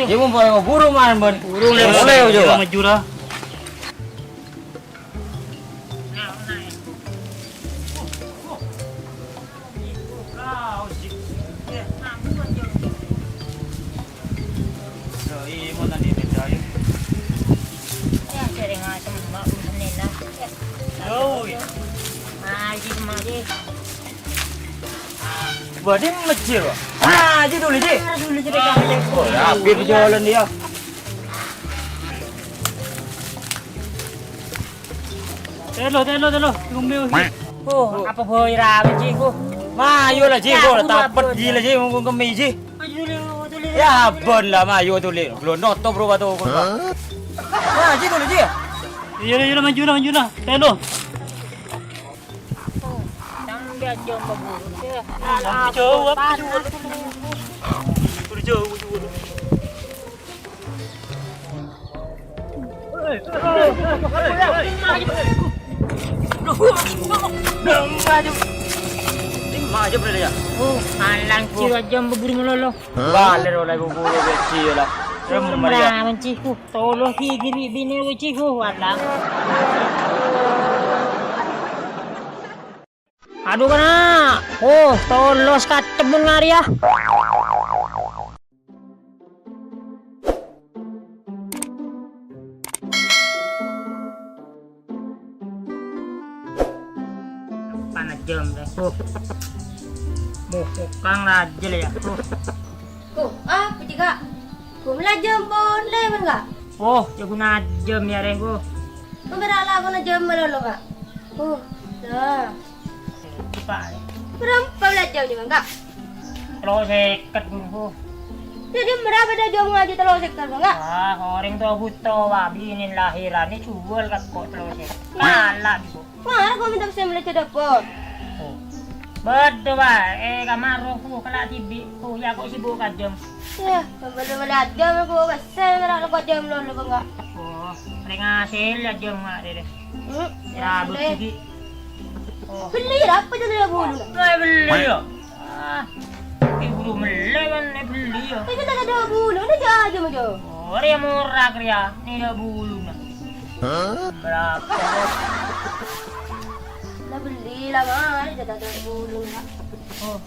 Dia mau buru, man, bân. Buru, boleh, ya, maju dah. Wah, dia mecil, Pak. Ah, aja dulu, Ji. Oh, ya, hampir jalan dia. Telo, telo, telo. Ngombe, ngombe. Oh, apa boy ramen, Ji, oh. Mayu lah, Ji, ya, oh, aku tapet, lapar, Ji, ya. Lah, Ji, ngomong kemi, Ji. Ayo, tuli, tuli, tuli. Ya, bon lah, mayu, tuli. Belum nutup, bro, batu. Hah? Wah, Ji, tuli, Ji. Iya, iya, maju lah, maju lah. Telo. Oh, sampai aja, Mbak Guru, ya. Jauh, apa, jauh? Jauh, jauh. Alang, Ci, aja bubur melolo. Balik oleh bubur kecil lah. Ramen, Ci, ku tolo gigiri bini, Ci, ku, alang. Adu, kana. Oh, tolos katemmun ngari, ya. Panajam deh. Oh. Muh, tukang rajel ya. Oh. Ko, apa sih, Kak? Ko melajam pon lemen, Kak? Oh, ya guna jam ya, Reh, ko. Ko berala ko najam melolo, Kak? Oh, dah. Pak. Berapa belajar ni, Bang, Kak? Telo seket, Bung. Jadi berapa dah jam ngaji telo seket, Bang, Kak? Ah, orang tua buta, Pak. Bini lahiran ni jual kat kok telo seket. Kalah, Bung. Wah, aku minta pesan belajar dapur. Oh. Betul, Pak. Eh, kamar rohku kena tibi. Oh, ya kok sibuk kajam. Ya, belum belajar aku pesan, kena lupa jam lo, Bang, Kak. Oh, ring hasil ya jam, Mak, deh. Hmm, ya, betul, Ki. Oh. Beli apa jadi bulu? Nah, beli ya. Ah. Ki buru mele kan, eh, beli ya. Ini tak ada bulu, ini aja aja, Mas. Oh, dia murah ya. Ini ada bulu, nah. Hah? Berapa? Lah, beli lah, Mas. Ini tak ada bulu, Mas. Oh.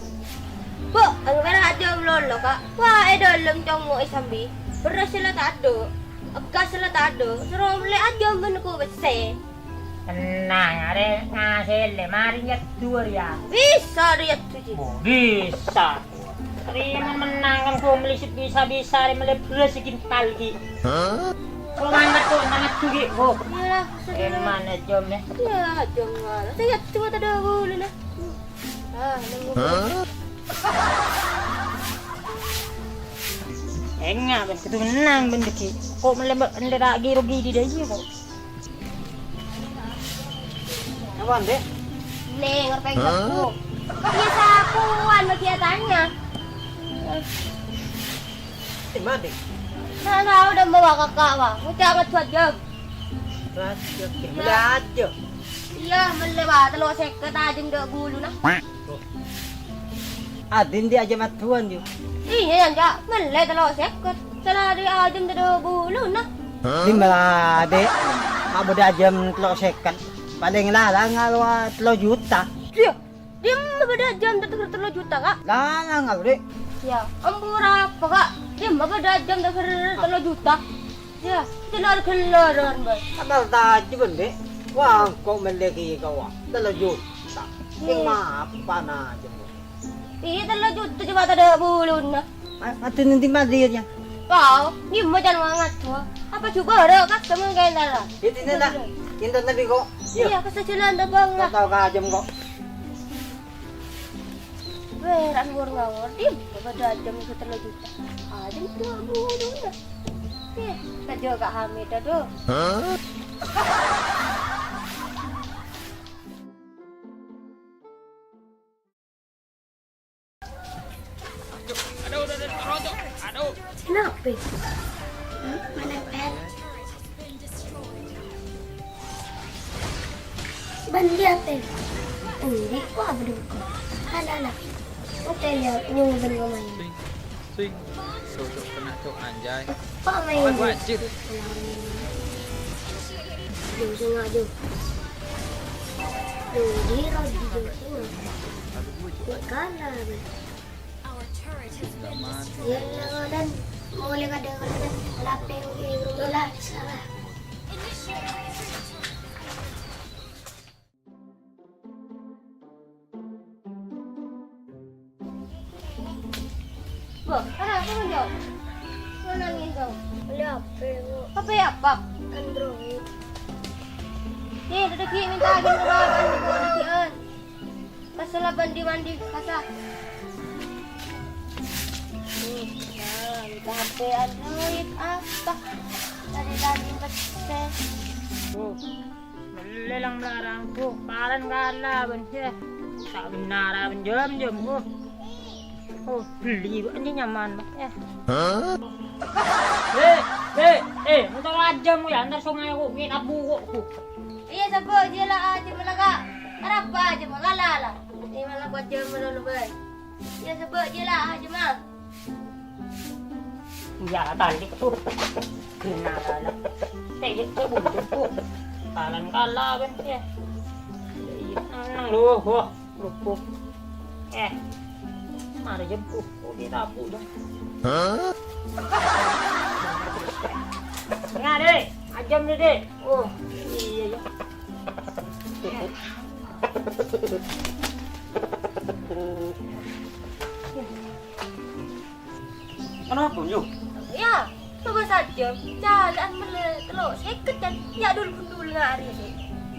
Bu, aku merah aja belum lo, Kak. Wah, eh, dalam congok, eh, sambi. Beras lah tak ada. Gas lah tak ada. Suruh beli aja, men, ku besi. Tenang, arè ngasèlè, marè nyèdhu arèya. Bisa arè nyèdhu, Ji. Oh, bisa. Arè men-, menang kan gua mèlè sè bisa-bisa, arè mèlè bherrâs sè kintal, Ji. Hah? Kok mantep kok, mantep, Ji, kok. Iyalah, maksudnya. Emang, Jom, ya. Iya, Jom, malah. Saya cuma tadi dulu, nah. Ah, nunggu. Hah? Enggak, Ben. Kudu menang, Ben, Ji. Kok mèlè, mèlè lagi rugi di dia, kok. Apaan, Dek? Nih, ngerti aku. Iya, sapuan bagi tanya. Di mana, Dek? Nah, nah, udah bawa kakak, Bang. Udah ngejual jam. Raja, ya, belajar. Iya, mèlè, Bang. Tello sèket aja ndak gulu, nah. Adin di ajâm adduwân, yu. Iyâ, yâ, Cak. Mellè tello sèket. Sala di ajâm tadâ' buluna. Dimma la, Dek? Ma' bâdâ ajâm tello sèket. Palèng la-, la-, ngalowa tello juta. Iyâ, dimma bâdâ ajâm tadâ' tello juta, Kak? La-, la-, ngalowa, Dek. Yâ, ampon apa, Kak? Dimma bâdâ ajâm tadâ' tello juta? Yâ, ghellâr-ghellâran, Bâi. Amal tajâ, Bâi. Wah, engko' mellè ghi' kawa. Tello juta. Sèng Iyâ. Mapana ajâm. Iyâ, tello juta coma tadâ' buluna. Ma-, mati nanti mati ya. Kau, gimana can mangat, Bâi? Apa juga ada kasta mungkin tara? Iyâ, dinna, ta'. Dinna, ta', bi' ko'. Iyâ. Iyâ, kasta jhâlân ta' bâng lah. Tao ka ajâm ko'. Weh, ran ngor-ngawor, dim. Apa ada ajâm itu tello juta? Ajâm itu abu dulu. Eh, kerja Kak Hamid, aduh. Aduh, aduh, aduh, aduh, aduh. Kenapa? Hmm? Mana Pel? Bân dia, Pel. Ini ku apa dulu? Ada, ada. Oke, ya, nyunggu bân pemain. Swing. Sosok kena cok anjay. Pak main. Awas, anjir. Jauh sini aja. Jauh di road di jauh sini. Nggak kalah, Bang. Ya, dan mulai kada kada lapeng di rumah lah, salah. Bo, kenapa, Bang, Jo? Mana nih, Jo? Beli H P, Bu. H P apa? Android. Nih, udah Ki, minta agen ke bawah, kan, di bawah, Ki, an. Pasal apa, mandi, mandi, pasal. Nih, nah, minta H P Android apa? Tadi, tadi, pesen. Bu. Mellè lang-blarang, Bu, paran kala, bân, yâ. Ta' bennara, bân, jam-jam, Bu. Oh, bellè, Bu, ini nyaman, Bu, yâ. Hah? Eh, eh, eh, motor ajâm, Bu, yâ, entar sungai, Bu, nginep, Bu, kok, Bu. Iyâ, sebbo' jiyâ la, ajâm la, Ka'. Arapa ajâm, la, la, la. Ini malah buat jam dulu, Bang. Iyâ, sebbo' jiyâ la, ajâm, ah. Iyâ, balik tuh. Gimana lah? Tèyèk tuh buntu tuh. Paran kala, bân, yâ. Iyâ, nang, nang, loh, wah, lupuk. Eh, mari jemput. Oh, dia tabu dong. Hah? Tengah, Dek. Ajâm, Dek. Oh, iyâ, yâ. Kenapa, Yu? Yâ, coba saja. Calè'an mellè tello' sèket, Jan. Yâ, dul-gundul ngari, Dek.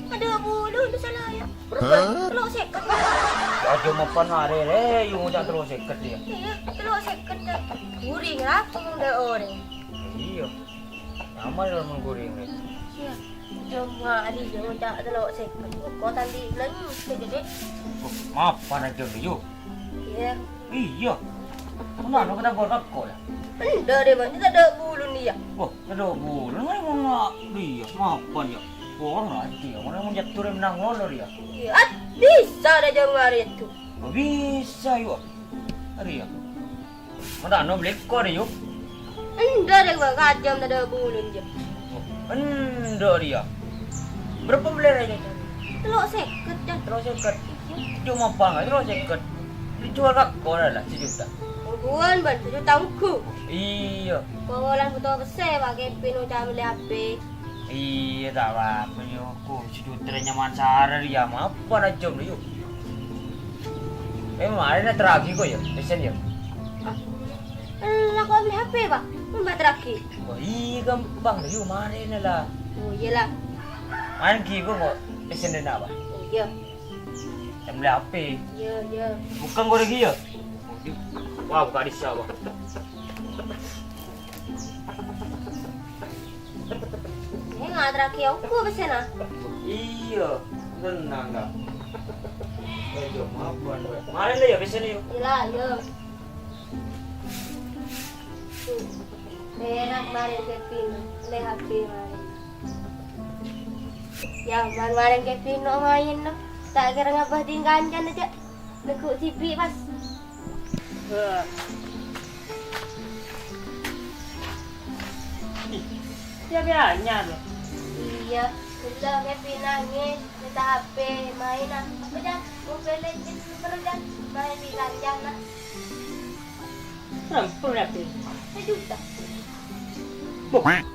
Ada bulu, itu salah, yâ. Berapa? Hah? Tello' sèket. Yâ, cuma pan hari, Rè. Yu, ngucap tello' sèket, yâ. Iyâ, tello' sèket, Jan. Guring, lah, ngomong dâ' orèng. Iyâ. Nyaman lho mengguring, Rè. Iyâ, cuma hari yâ, ngucap tello' sèket. Kok tadi belanja, Dek? Oh, mapan aja, Yu. Iyâ. Iyâ. Mana kita gorok kok, yâ? Enggak deh, Bang. Kita ada bulun, iyâ. Wah, ada bulun, mana mau nggak? Iyâ, mapan, yâ. Kurang aja, yâ. Mana mau jatuh, Rè, menang lolo, yâ? Iyâ, ah, bisa ada jam hari itu. Oh, bisa, yuk. Hari, yâ. Matano beli kor, Yu. Enḍâ' rè, Bang, kajâm tadâ' bulun, jâ. Enḍâ' rèya. Berapa beli rèya? Tello' sèket, jâ. Tello' sèket. Cuma bang, tello' sèket. Dijual ka kor lah, sejuta. Ongguwân, Bang, sejuta ongghu. Iyâ. Kaulâ bhuto pèssè, Pak, kèpèn oca' mellè H P. Iyâ, ta' apa-apa, Yu. Kok sejuta rè nyaman sarè, yâ, mapan ajâm, Yu. Eh, marèna teragi kok, yâ, pèssèna, yâ. Ah. Lah, kok beli H P, Pak? Mbak teragi. Oh, iyâ, gampang, Yu, marèna lah. Oh, iyâ lah. Marèna ghi kok, kok pèssèna, Pak? Oh, iyâ. Jâm beli H P. Iyâ, iyâ. Bukan kok lagi, yâ? Wah, buka di sini, Pak. Ini ngatraki aku pèssèna. Iyâ, tenang, Kak. Eh, jâ, mapan, Pak. Marèna, yâ, pèssèna, yâ. Iyâ, iyâ. Pèra' marèna Kevin, mellè H P marèna. Yâ, marèna Kevin no maèn, no. Ta' kèra ngabâ ding kancana, jâ. Neggu' dhibi', pas. Wah. Ih, siapa ya, anyar? Iyâ, ghellâ' Kevin nangès, mènta H P, maèn, ah. Apa, Jan? Mobile Legends terus, Jan. Maèn bi' kancana. Sampun, Abi. Sejuta.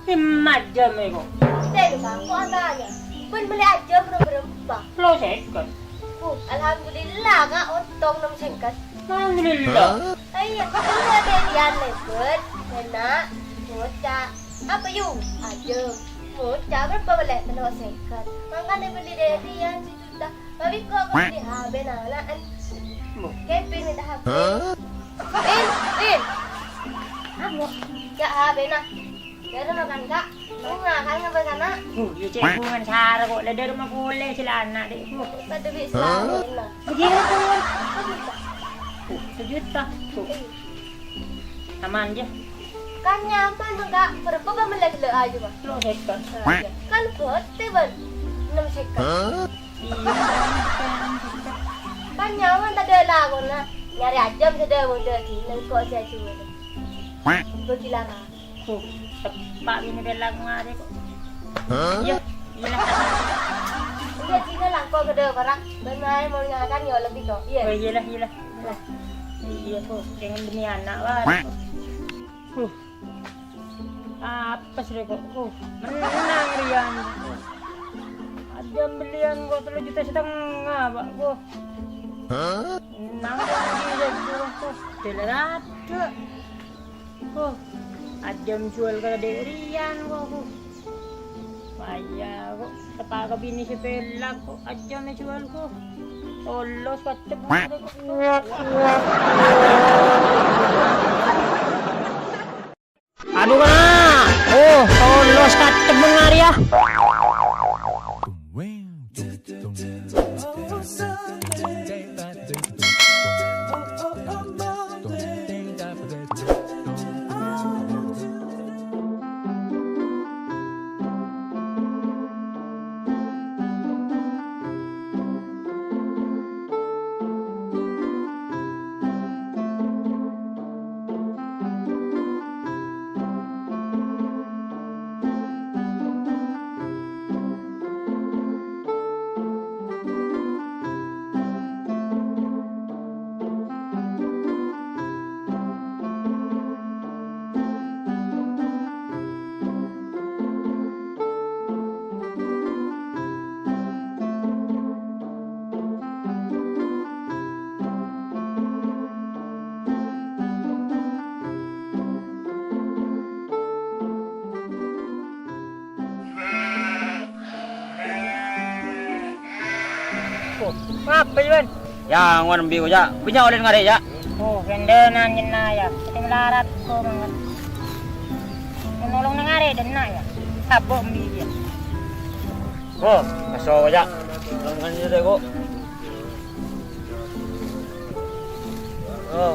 Dimma ajâm, kok? Tèng, Kang, kok atanya? Bân mellè ajâm bârâmpa? Tello sèket. Uh, alhamdulillah, Kak, ontong nem sèket. Alhamdulillah. Iyâ, mellè dâriyan lèbât, bânna', moca'. Apa, yu? Ajâm. Moca' bârâmpa mellè? Tello sèket. Mangkana bellè dâriyan sejuta. Mabikko' kok di H P-na ana'en. Kepin minta H P. Hah? Pin, Pin. Apa? Ya, H P-na. Dâri makan, Kak. Bunga, kan ngapa sana? Uh, ya cek bungan sara kok. Lah dâri ma polè sila ana', Dek. Uh. Padâ bi' selalu. Begini, Pin. Uh, sejuta. Uh. Aman, ya. Kan nyaman, Kak. Bârâmpa bân mellè ghellâ' ajâm, Pak? Tello sèket. Nah, iya. Kan bâtè, bân. Ennem sèket. Iyâ, ennem sèket. Kan nyaman tadâ' lakona. Nyarè ajâm sè dâ-, dâ-, dâ-, nengko' sè ajâm. Bâgi lara. Tuh, teppa' binè bella ngarè kok. Iyâ, iyâ lah. Iyâ, sini langko gede parak. Bân aè mau ngakan ya lebih kok. Iyâ. Oh, iyâ lah, iyâ lah. Iyâ lah. Iyâ, kok. Jangan demi anak, wah. Huh. Apes rè kok. Huh. Mennang rèya. Ajâm belliyân kok tello juta setengah, Pak. Huh. Mennang rèya, kok. Dela rada. Huh, ajâm juwâl ka dâ' rèyan, kok, huh. Waya, kok, teppa' ka binè sè pèlak, kok, ajâm èjuwâl, kok. Tolos, pacet, kok. Adu, kana'. Oh, tolos, kacebeng arèya. Oh, ngapa, Wan? Ya, ngowan embi' ko, Cak. Bânnya' ollè ngarè', Cak. Oh, ghânḍhâna nyenna, ya. Sè malarat ko mangan. Menolong nang arè' dânna', ya. Sabbo' embi', ya. Oh, kaso, Cak. Nolong ngarè', ko. Oh.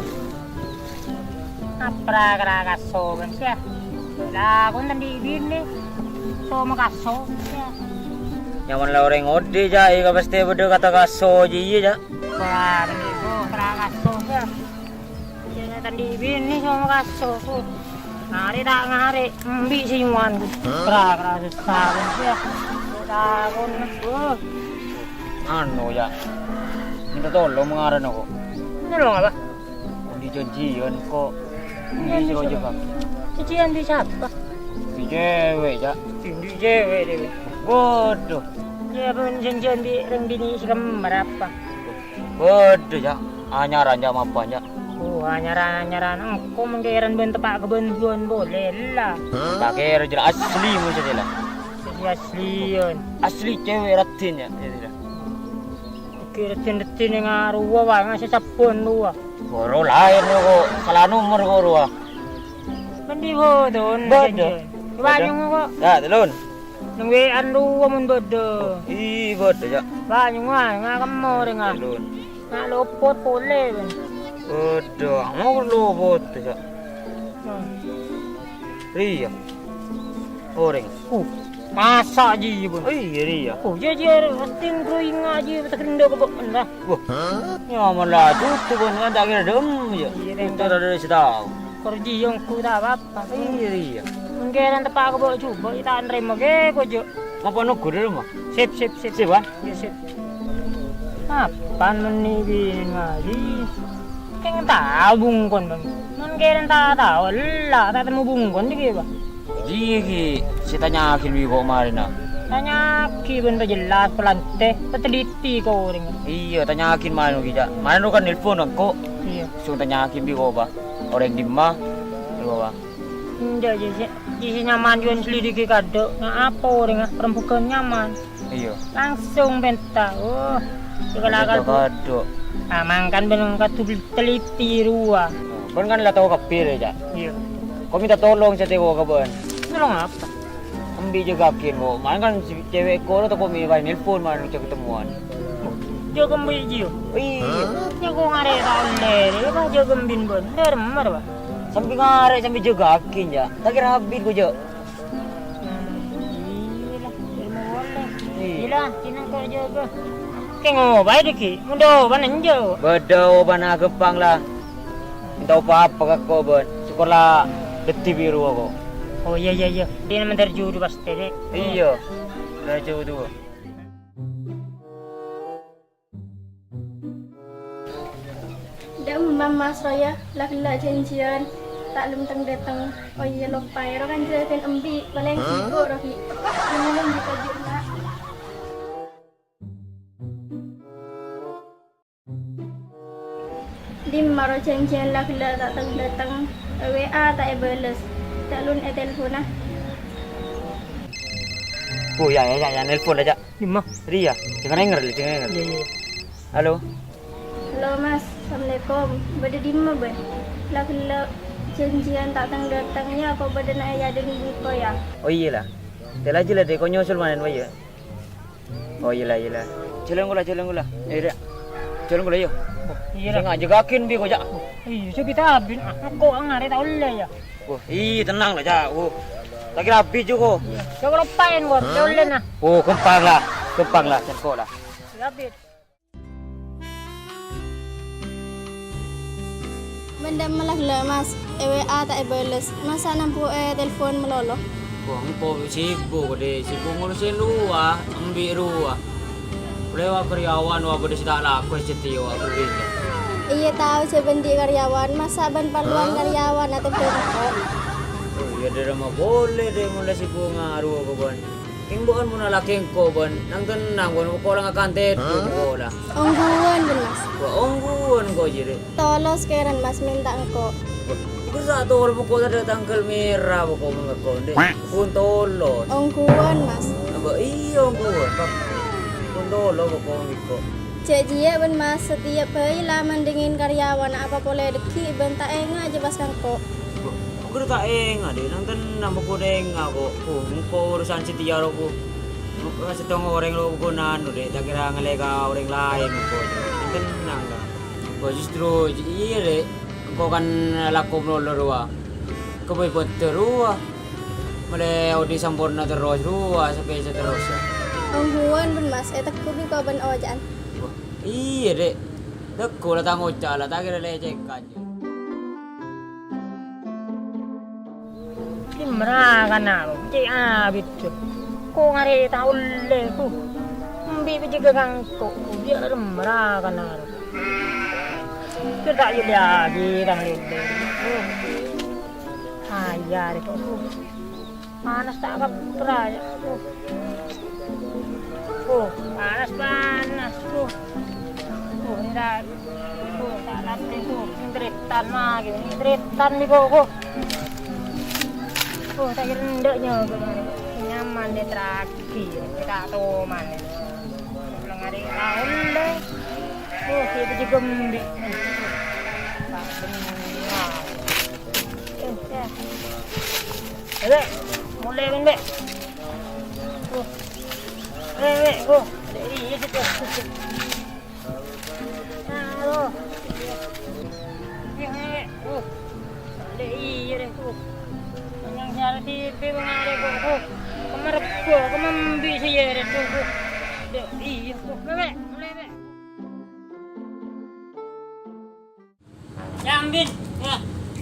Apa ra-, ra-, kaso, kan, sè? Lah, kon tandhi' binè. So ma kaso, sè. Nyaman la orèng oḍi', Cak, iyâ pastè bâḍâ kata kaso jiyâ, Cak. Wah, ini, oh, ra-, kaso, sè. Jârèya tandhi' binè so ma kaso, oh. Ngarè' ta' ngarè', embi' sè nyowan, oh. Ra-, ra-, susah, kan, sè. Takon, oh. Anu, Cak. Minta tolong mangarana, kok. Nolong apa? Andi' janjian kok. Andi' sih aja, Bang. Janjian bi' sapa? Bi' cewek, Cak. Bi' cewek dhewe. Waduh. Ya, apa janjian bi' reng bini si kembar apa? Waduh, Cak. Anyaran, Cak, mapan, Cak. Oh, anyaran-anyaran. Engko' mengkeran ben tepak kebanjuan boleh lah. Pakai jelas asli maksudnya lah. Jadi aslian. Asli cewek ratin ya, ya, ya. Iki retin-retin yang ngaruwa wae, ngasih sabun rowa. Boro lain kok, salah nomor kok rowa. Mending ho, Don. Bâḍâ. Bâḍâ. Banyong kok. Ya, telun. Nang W A-an rowa mun bâḍâ. Ih, bâḍâ, Cak. Banyong wae, ngakem orèng, ah. Telun. Nak lopot polè, Bang. Bâḍâ, mau lopot, Cak. Hmm. Riya. Orèng. Uh, masa' ji, Bun? Oh, iyâ, riya. Oh, jâ, jâ, sting growing aji, tak kendo kebek, lah. Wah. Ya, malah tutup, Bun, kan tak kira dem, ya. Iyâ, Bun. Itu ada dari setahun. Korji yang ku tak apa-apa. Iyâ, riya. Mungkin tepak kebek juga, tak nerima ke, kok, Jo. Apa nunggu di rumah? Sip, sip, sip. Sip, Bang? Iyâ, sip. Kapan meni binè ngaji? Kèng tao bungkon, Bang. Mon kèra ta' tao, ella ta' temu bungkon dhi, Bang. Iyâ, Ki, sè tanya'aghin bi' engko' marèna. Tanya'aghi bân pajellas, palantè, pateliti ka orèng. Iyâ, tanya'aghin marèna, Ki, Cak. Marèna kan nelpon engko'. Iyâ. Song tanya'aghin bi' engko', Bâ. Orèng dimma? Engko', Bâ. Enjâ', jâ' sè, jâ' sè nyaman jhughân selidiki kaadâ'. Nga' apa orèngnga? Parembhâghân nyaman. Iyâ. Langsung pènta. Oh, sè kala-kala. Kaadâ'. Ah, mangkana bân kadhu teliti rowa. Bân kan la tao kabbhi rè, Cak. Iyâ. Ko' mènta tolong satèya ka bân. Tolong apa? Embi' jâgâaghin, ko'. Mangkana kan si cewek ko' toko mè' bâi nelpon, mangkana jâ' ketemuan. Jâ' embi' jiyâ? Iyâ. Jâ' ko' ngarè' ta' ollè, rè, Bâ, jâ' embi' bân. Dâremma, Bâ. Sambi ngarè', sambi jâgâaghin, Cak. Ta' kèra abit ko', jâ'. Iyâ la, ilmu boleh. Iyâ. Iyâ la, sènèng ko' jâgâ. Kèng obâ dhâggi', mon bâdâ obâna enjâ'. Bâdâ obâna ghâmpang la. Ènta' pa-apa ka ko' bân. Sokor la dhâddhi bi' rowa ko'. Oh, iyâ, iyâ, iyâ. Dhina mandhâr judhu pastè, Dek. Iyâ. Mandhâr judhu. Dâ' emma Mas rowa, la ghellâ' jhânjhiyân, ta' lem teng-dâteng. Oh iyâ, loppaè, ro kan jâgâ embi', palèng sibuk ro ghi'. Minum di pojok, Nak. Dimma ro jhânjhiyân la ghellâ' ta' teng-dâteng, è W A ta' èbâles, ta' lun ètelponna. Oh, ya, ya, ya, ya, nelpon aja. Dimma? Ria, dengar-dengar, dengar-dengar. Iya, iya. Halo. Halo, Mas. Assalamualaikum. Bâdâ dimma, Bân? La ghellâ' jhânjhiyân ta' teng-dâteng, ya, ko' bâdâ na' è adâ'na bengko, ya? Oh, iyâ, la. Tella jâ la, Dek, ko' nyusul manen, wa, ya. Oh, iyâ, la, iyâ, la. Jhâlân ghulâ, jhâlân ghulâ. Ayo, Dek. Jhâlân ghulâ, yo. Oh, iyâ, la. Sènga' jâgâaghin bi' ko', Cak. Oh, iyâ, jâ' kita abin. Aku angare ta' ollè, ya. Oh, iyâ, tenang la, Cak. Oh. Ta' kèra abit jâ' ko'. Jâ' ko' loppaèn, ko'. Ta' ollè, na. Oh, ghâmpang la. Ghâmpang la, jâ' ko' la. Abit. Bâdâ dimma la ghellâ', Mas, è W A ta' èbâles. Masa' nambu'è telpon malolo? Wah, engko' sibuk, Dek. Sibuk ngurusin rowa, embi' rowa. Lewat karyawan, wah, bâdâ sè ta' lako, sè tèyo, aku bingung. Iyâ, tao jâ' bânnè karyawan. Masa' bân parlowan karyawan atèmbhâng engko'? Oh, iyâ, dâremma polè, Dek, mon la sibuk ngarowa, ko' bân. Kèng bâ'ân mon alakè engko', bân, nang-tennang, bân, ko' la ngakan tèdung, ko' la. Ongghuwân, bân, Mas. Wah, ongghuwân, ko' jârèya. Tolos kèran, Mas, mènta engko'. Wah, engko' sa' tolos, ko' tadâ' tangghâl mèra, ko' mon engko', Dek. Pon tolos. Ongghuwân, Mas. Apa iyâ, ongghuwân, Pak? Pon tolos, ko' mon engko'. Jâ' jiyâ, bân, Mas, satèyap bhâi la mandengngin karyawan apa polè dhâggi', bân ta' enga' jâ' pas ka engko'. Wah, ghuru ta' enga', Dek, nang-tennang bâko' ta' enga', ko'. Ko', engko' urusan satèya, ro, ko'. Engko' sèttong orèng, ro, bâko' nanu, Dek, ta' kèra ngallè ka orèng laèn, ko'. Nang-tennang, ka. Ko', justru, iyâ, Dek. Engko' kan lako malolo rowa. Engko' bhâi bhender rowa. Mèlè odi' samporna terros rowa, sapèsa terros, ya. Ongghuwân, bân, Mas. Ètegghu' bi' ko' bân oca'an. Wah, iyâ, Dek. Tegghu' la tang oca' la, ta' kèra lècèkan. Dimma kana ro, cè' abit. Ko' ngarè' ta' ollè, ko'. Embi' pajâgâ kangko', ko'. Biyâ dimma kana ro. Ko' ta' yolèyaghi tang lèlè. Ko'. Ayah rè, ko'. Panas ta' kabbhi, ya. Oh, panas, panas, oh. Oh, ini dah. Oh, ta' latè, oh. Ini tretan lagi, ini tretan nih, kok, kok. Oh, ta' kèra endâ' nyoba, nyaman deh, terakhir. Kita toman. Pulang hari tahun deh. Oh, kita juga embi'. Tak benar. Eh, ya. Eh, Bek, molè, Bek. Tuh. Eh, Bek, tuh. Ada iya situ. Nah, tuh. Iya, Bek. Tuh. Ada iya deh, tuh. Yang siara T V mengarep kok, tuh. Kemarin gua, kemambi sih ya, tuh, tuh. Ada iya, tuh. Bek, molè, Bek. Yambin, ya,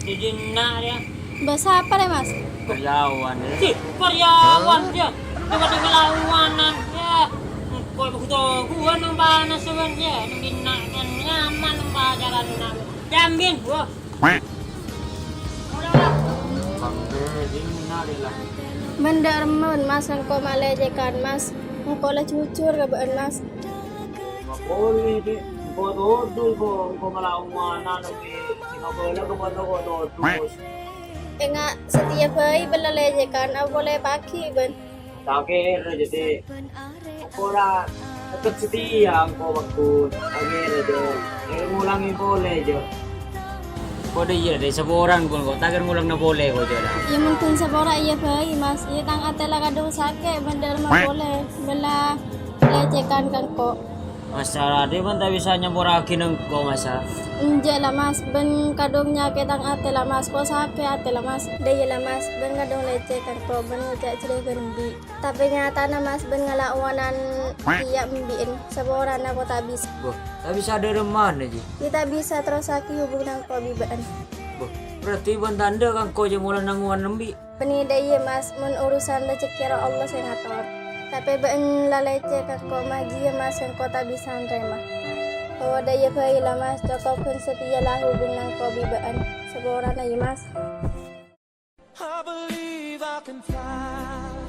di dinna' ya. Bâsa apa rè, Mas? Karyawan, ya. Si, karyawan, ya. Coba di ngelawanan, ya. Kok begitu gua nang panas, cuman, ya. Nang dinna' kan nyaman, nang pacaran, nang. Yambin, wah. Udah, udah. Bâ'na dâ' remma, Mas, engko' malècèkan, Mas. Engko' la jujur ka bâ'na, Mas. Polè, Dik. Engko' todus, engko', engko' malaowana, Dik. Sè ngabâlâ ka bâ'na kok todus. Enga' satèya bhâi bâ'na lecèkan, apa polè paghi, bâ'na? Ta' kèra, jadi. Ora tetep setia engko' paggun. Ta' kèra, Jâ. Kèra ngolangè polè, Jâ. Kodhu iyâ, Dè, saporana, bân, kok ta' kèra ngolangana polè, kok, Jâ, la. Iyâ, mon ghun sapora iyâ bhâi, Mas. Iyâ, tang atè la kadhung sakè', bân dâ' remma polè. Bâ'na lecèkan ka engko'. Masalah, Dè, bân ta' bisa nyamporraghi neng engko', masalah. Enjâ' la, Mas. Bân kadhung nyakè' tang atè la, Mas. Kok sakè' atè la, Mas. Dâ' iyâ la, Mas. Bân kadhung lecèkan ka engko', bân ngoca' jârèya ghân embi'. Tapè nyatana, Mas, bân ngalaowanan iyâ embi'en. Saporana kok ta' bisa. Bâh, ta' bisa dâ' remmana, Ji? Iyâ ta' bisa terrossaghi hubungan engko' bi' bâ'na. Bâh, berarti bân tandhâ ka engko' jâ' molaè nangowan embi'. Bânnè dâ' iyâ, Mas, mon urusan rejhekkè ro Allah sè ngator. Tapè bâ'na la lecè ka engko', Mas, jiyâ, Mas, engko' ta' bisa narèma. Oh, dâ' iyâ bhâi la, Mas, cokop ghân satèya la hubungan engko' bi' bâ'na. Saporana, iyâ, Mas. I believe I can fly.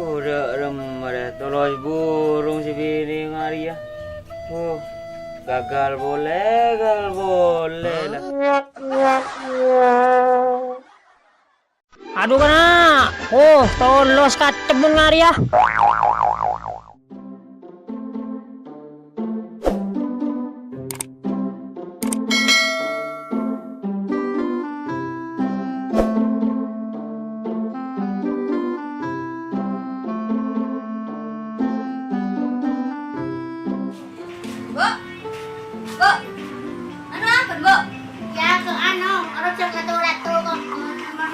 Ora remma rè, tolos burung sè binè' arèya. Oh, gagal polè, gagal polè la. Adu, kana'. Oh, tolos katemmun arèya. Bu', Bu', anu apa, Bu'? Iyâ, kè anu, rojhâk la torato kok, ngambung apa?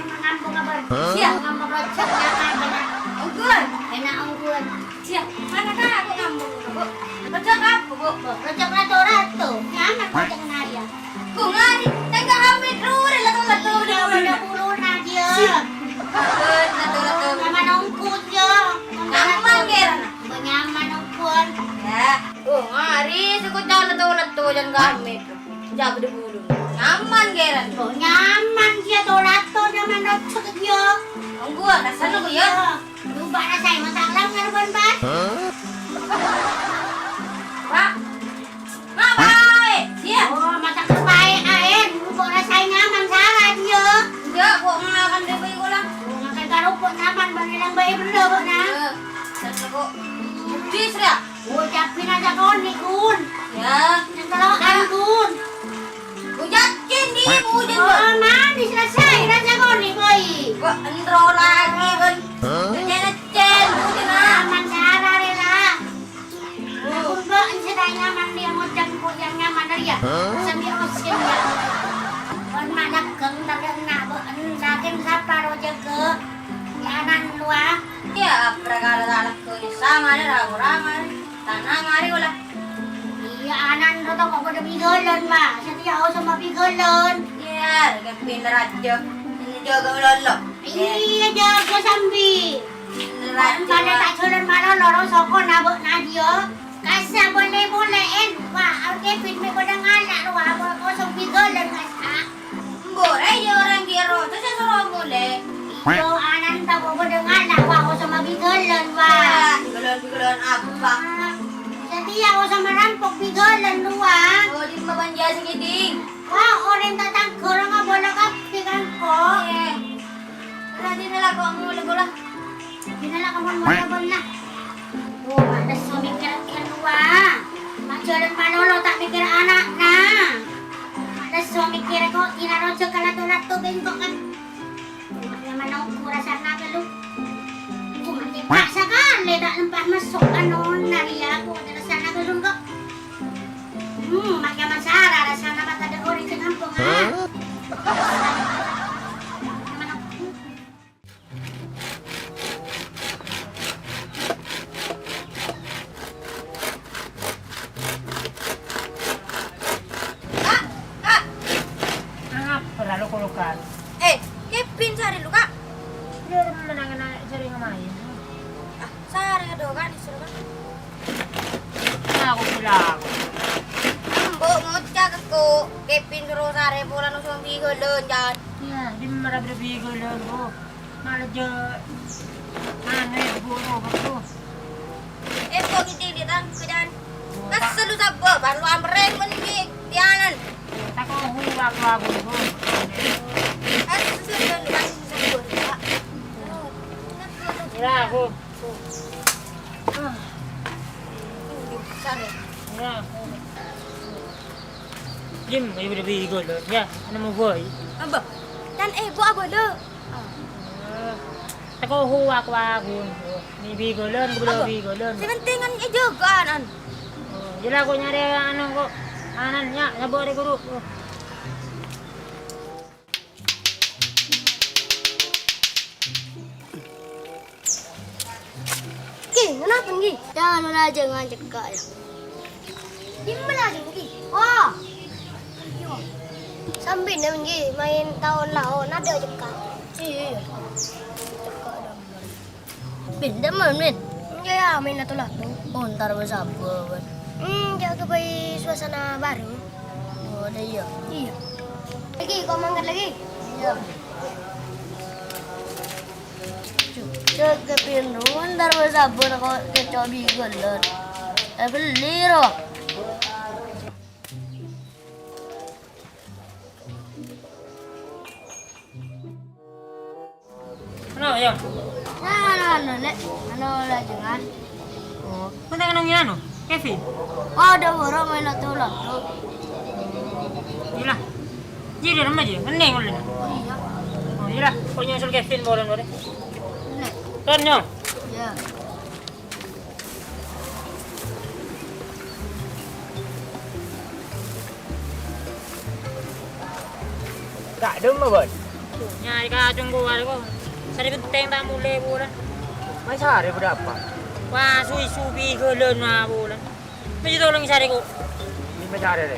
Iyâ, ngambung rojhâk, iyâ, kan, kèna. Ongghuwân. Kèna ongghuwân. Iyâ, mana kan aku ngambung, Bu'? Rojhâk apa, Bu'? Rojhâk la torato. Nyaman rojhâk narèya. Kok ngari, tengka hamil dulu, la torato. Iyâ, bâdâ buluna, iyâ. Iyâ. Bâdâ torato. Nyaman ongghuwân, iyâ. Nyaman, kèra. Nyaman ongghuwân. Iyâ. Oh, ngari, sukut jhâ' letto-letto jhân kami. Jhâ' bâdâ bulu. Nyaman, kèra. Oh, nyaman, iyâ, torato nyaman rojhâk, iyâ. Ongghuwân, rassana, Bu', iyâ? Iyâ. Coba rasaè, masak lang, ngarban, Bas. Pak. Ngapain? Iyâ. Oh, masak terbaik, Aen. Coba rasaè nyaman, salah, iyâ. Iyâ, kok ngakan dâ' bâi kolang? Oh, ngakan karopok nyaman, bân èlang bâi bendher, kok, nah. Iyâ. Satu, kok. Jus, ya? Oh, cabbhi rajâ konè, Gun. Iyâ. Yang kelokan, Gun. Hujan, Cin, iyâ, hujan, Bos. Oh, manis rajâ, rajâ konè, boy. Kok entro lagi, Bos? Hah? Cen, Cen, hujan, ah. Nyaman cara rè la. Aku kok sèdhâ nyaman dia ngocak kok yang nyaman rèya. Hah? Sendiri osin ya. Kon mana geng tadi nak, Bu', entah kan sapa ro jaga. Ya, anan luah. Iyâ, perkara ta' lagghu' sama nè, ra-, ra-, ra-, tanang arè, ola. Iyâ, anan roto kok padâ bigâlân, Pak. Satèya oso mabigâlân. Iyâ, rèkè pinter ajâ. Ini jâgâ malolo. Iyâ, jâgâ sambi. Pinter ajâ. Padâ ta' jhâlân malolo, ro soko nabâ' nadiyâ. Kassa' polè-polè'en, wa, Kevin mè' padâ ngala', wa, kosong bigâlân, kassa'. Embo, rè, iyâ orèng ghi' roto sè soro molè. Iyâ, anan ta' kok padâ ngala', wa, kosong mabigâlân, wa. Wah, bigâlân-bigâlân apa? Satèya kosong marampok bigâlân, wa. Oh, dimma bânjâ sè ngèdhing? Wa, orèng tatangghâ ro ngabâlâ kabbhi, kan, kok. Iyâ. Lah, dina la kok molè, kok la. Dina la kok molè, kok la. Oh, ma' lesso mèkkèrè rowa. Ma' jhâlân malolo ta' mèkkèrè ana'na. Ma' lesso mèkkèrè kok, dina roja kalato-lato bengkok kan. Coma nyaman ongghu rassana ghâllu. Coma cèpa' sakalè ta' lempah maso' anona rèya, kok rassana ghâllu kok. Hmm, ma' nyaman sara rassana ma' tadâ' orèng sè ngampong, ah. Nyaman ongghu. Kak, Kak. Apa lalu kolokan? Eh, Kevin sare lu, Kak. Dia menang-menang sering main. Ah, sare do kan disuruh kan. Aku bilang. Mbok ngocak ke Kevin terros arè polana song bigolon, Jan. Iyâ, dimma ra bigolon, Bu. Malah jâ-, aneh, Bu, Bu. Eh, kok gitu, dia tang, ke Jan. Kesel lu sabbo, baru amreng men di tianan. Tako hu, aku, aku, Bu. Eh, susu, Jan, kasih sabbo, ya. Ira, aku. Ira, aku. Jim, ayo udah bigolon, ya, ana mau boy. Abah, kan eh, bu abah lo. Tako hu aku agun. Ni bigolon, gula bigolon. Sementingan e jogan an. Jela kok nyari anu kok. Anan, ya, nyabok di guru. Ki, kenapa, Ki? Jangan laju ngancek, Kak, ya. Dimma laju, Ki? Oh. Sambil, Ki, main taon laon, ada cekak. Iya. Cekak, Dam. Bin, demen, Min. Iya, ya, main lato-lato. Oh, ntar bersapa, Bang. Hmm, jaga bayi suasana baru. Oh, ada iya. Iya. Lagi, kau mangkat lagi? Iya. Cek ke pintu, ntar bersapa kok kecoa bigolon. Eh, beli, roh. Kenapa, Yang? Nah, anu, anu, Nek. Anu, lajengan. Oh, kau tak kenal anu? Kevin? Oh, ada orang main lato-lato. Gila. Jadi, ada nama aja? Meneng, udah. Oh, iya. Oh, iya lah. Kau nyusul Kevin, boleh, boleh. Nek. Kan, Nyong? Iya. Kak, dimma, Bos? Nyari kacung keluar kok. Sari penting tak mulai bulan. Mai sari berapa? Wah, suwi-suwi gelon mah bulan. Mesti tolong sari kok. Ini mai sari deh.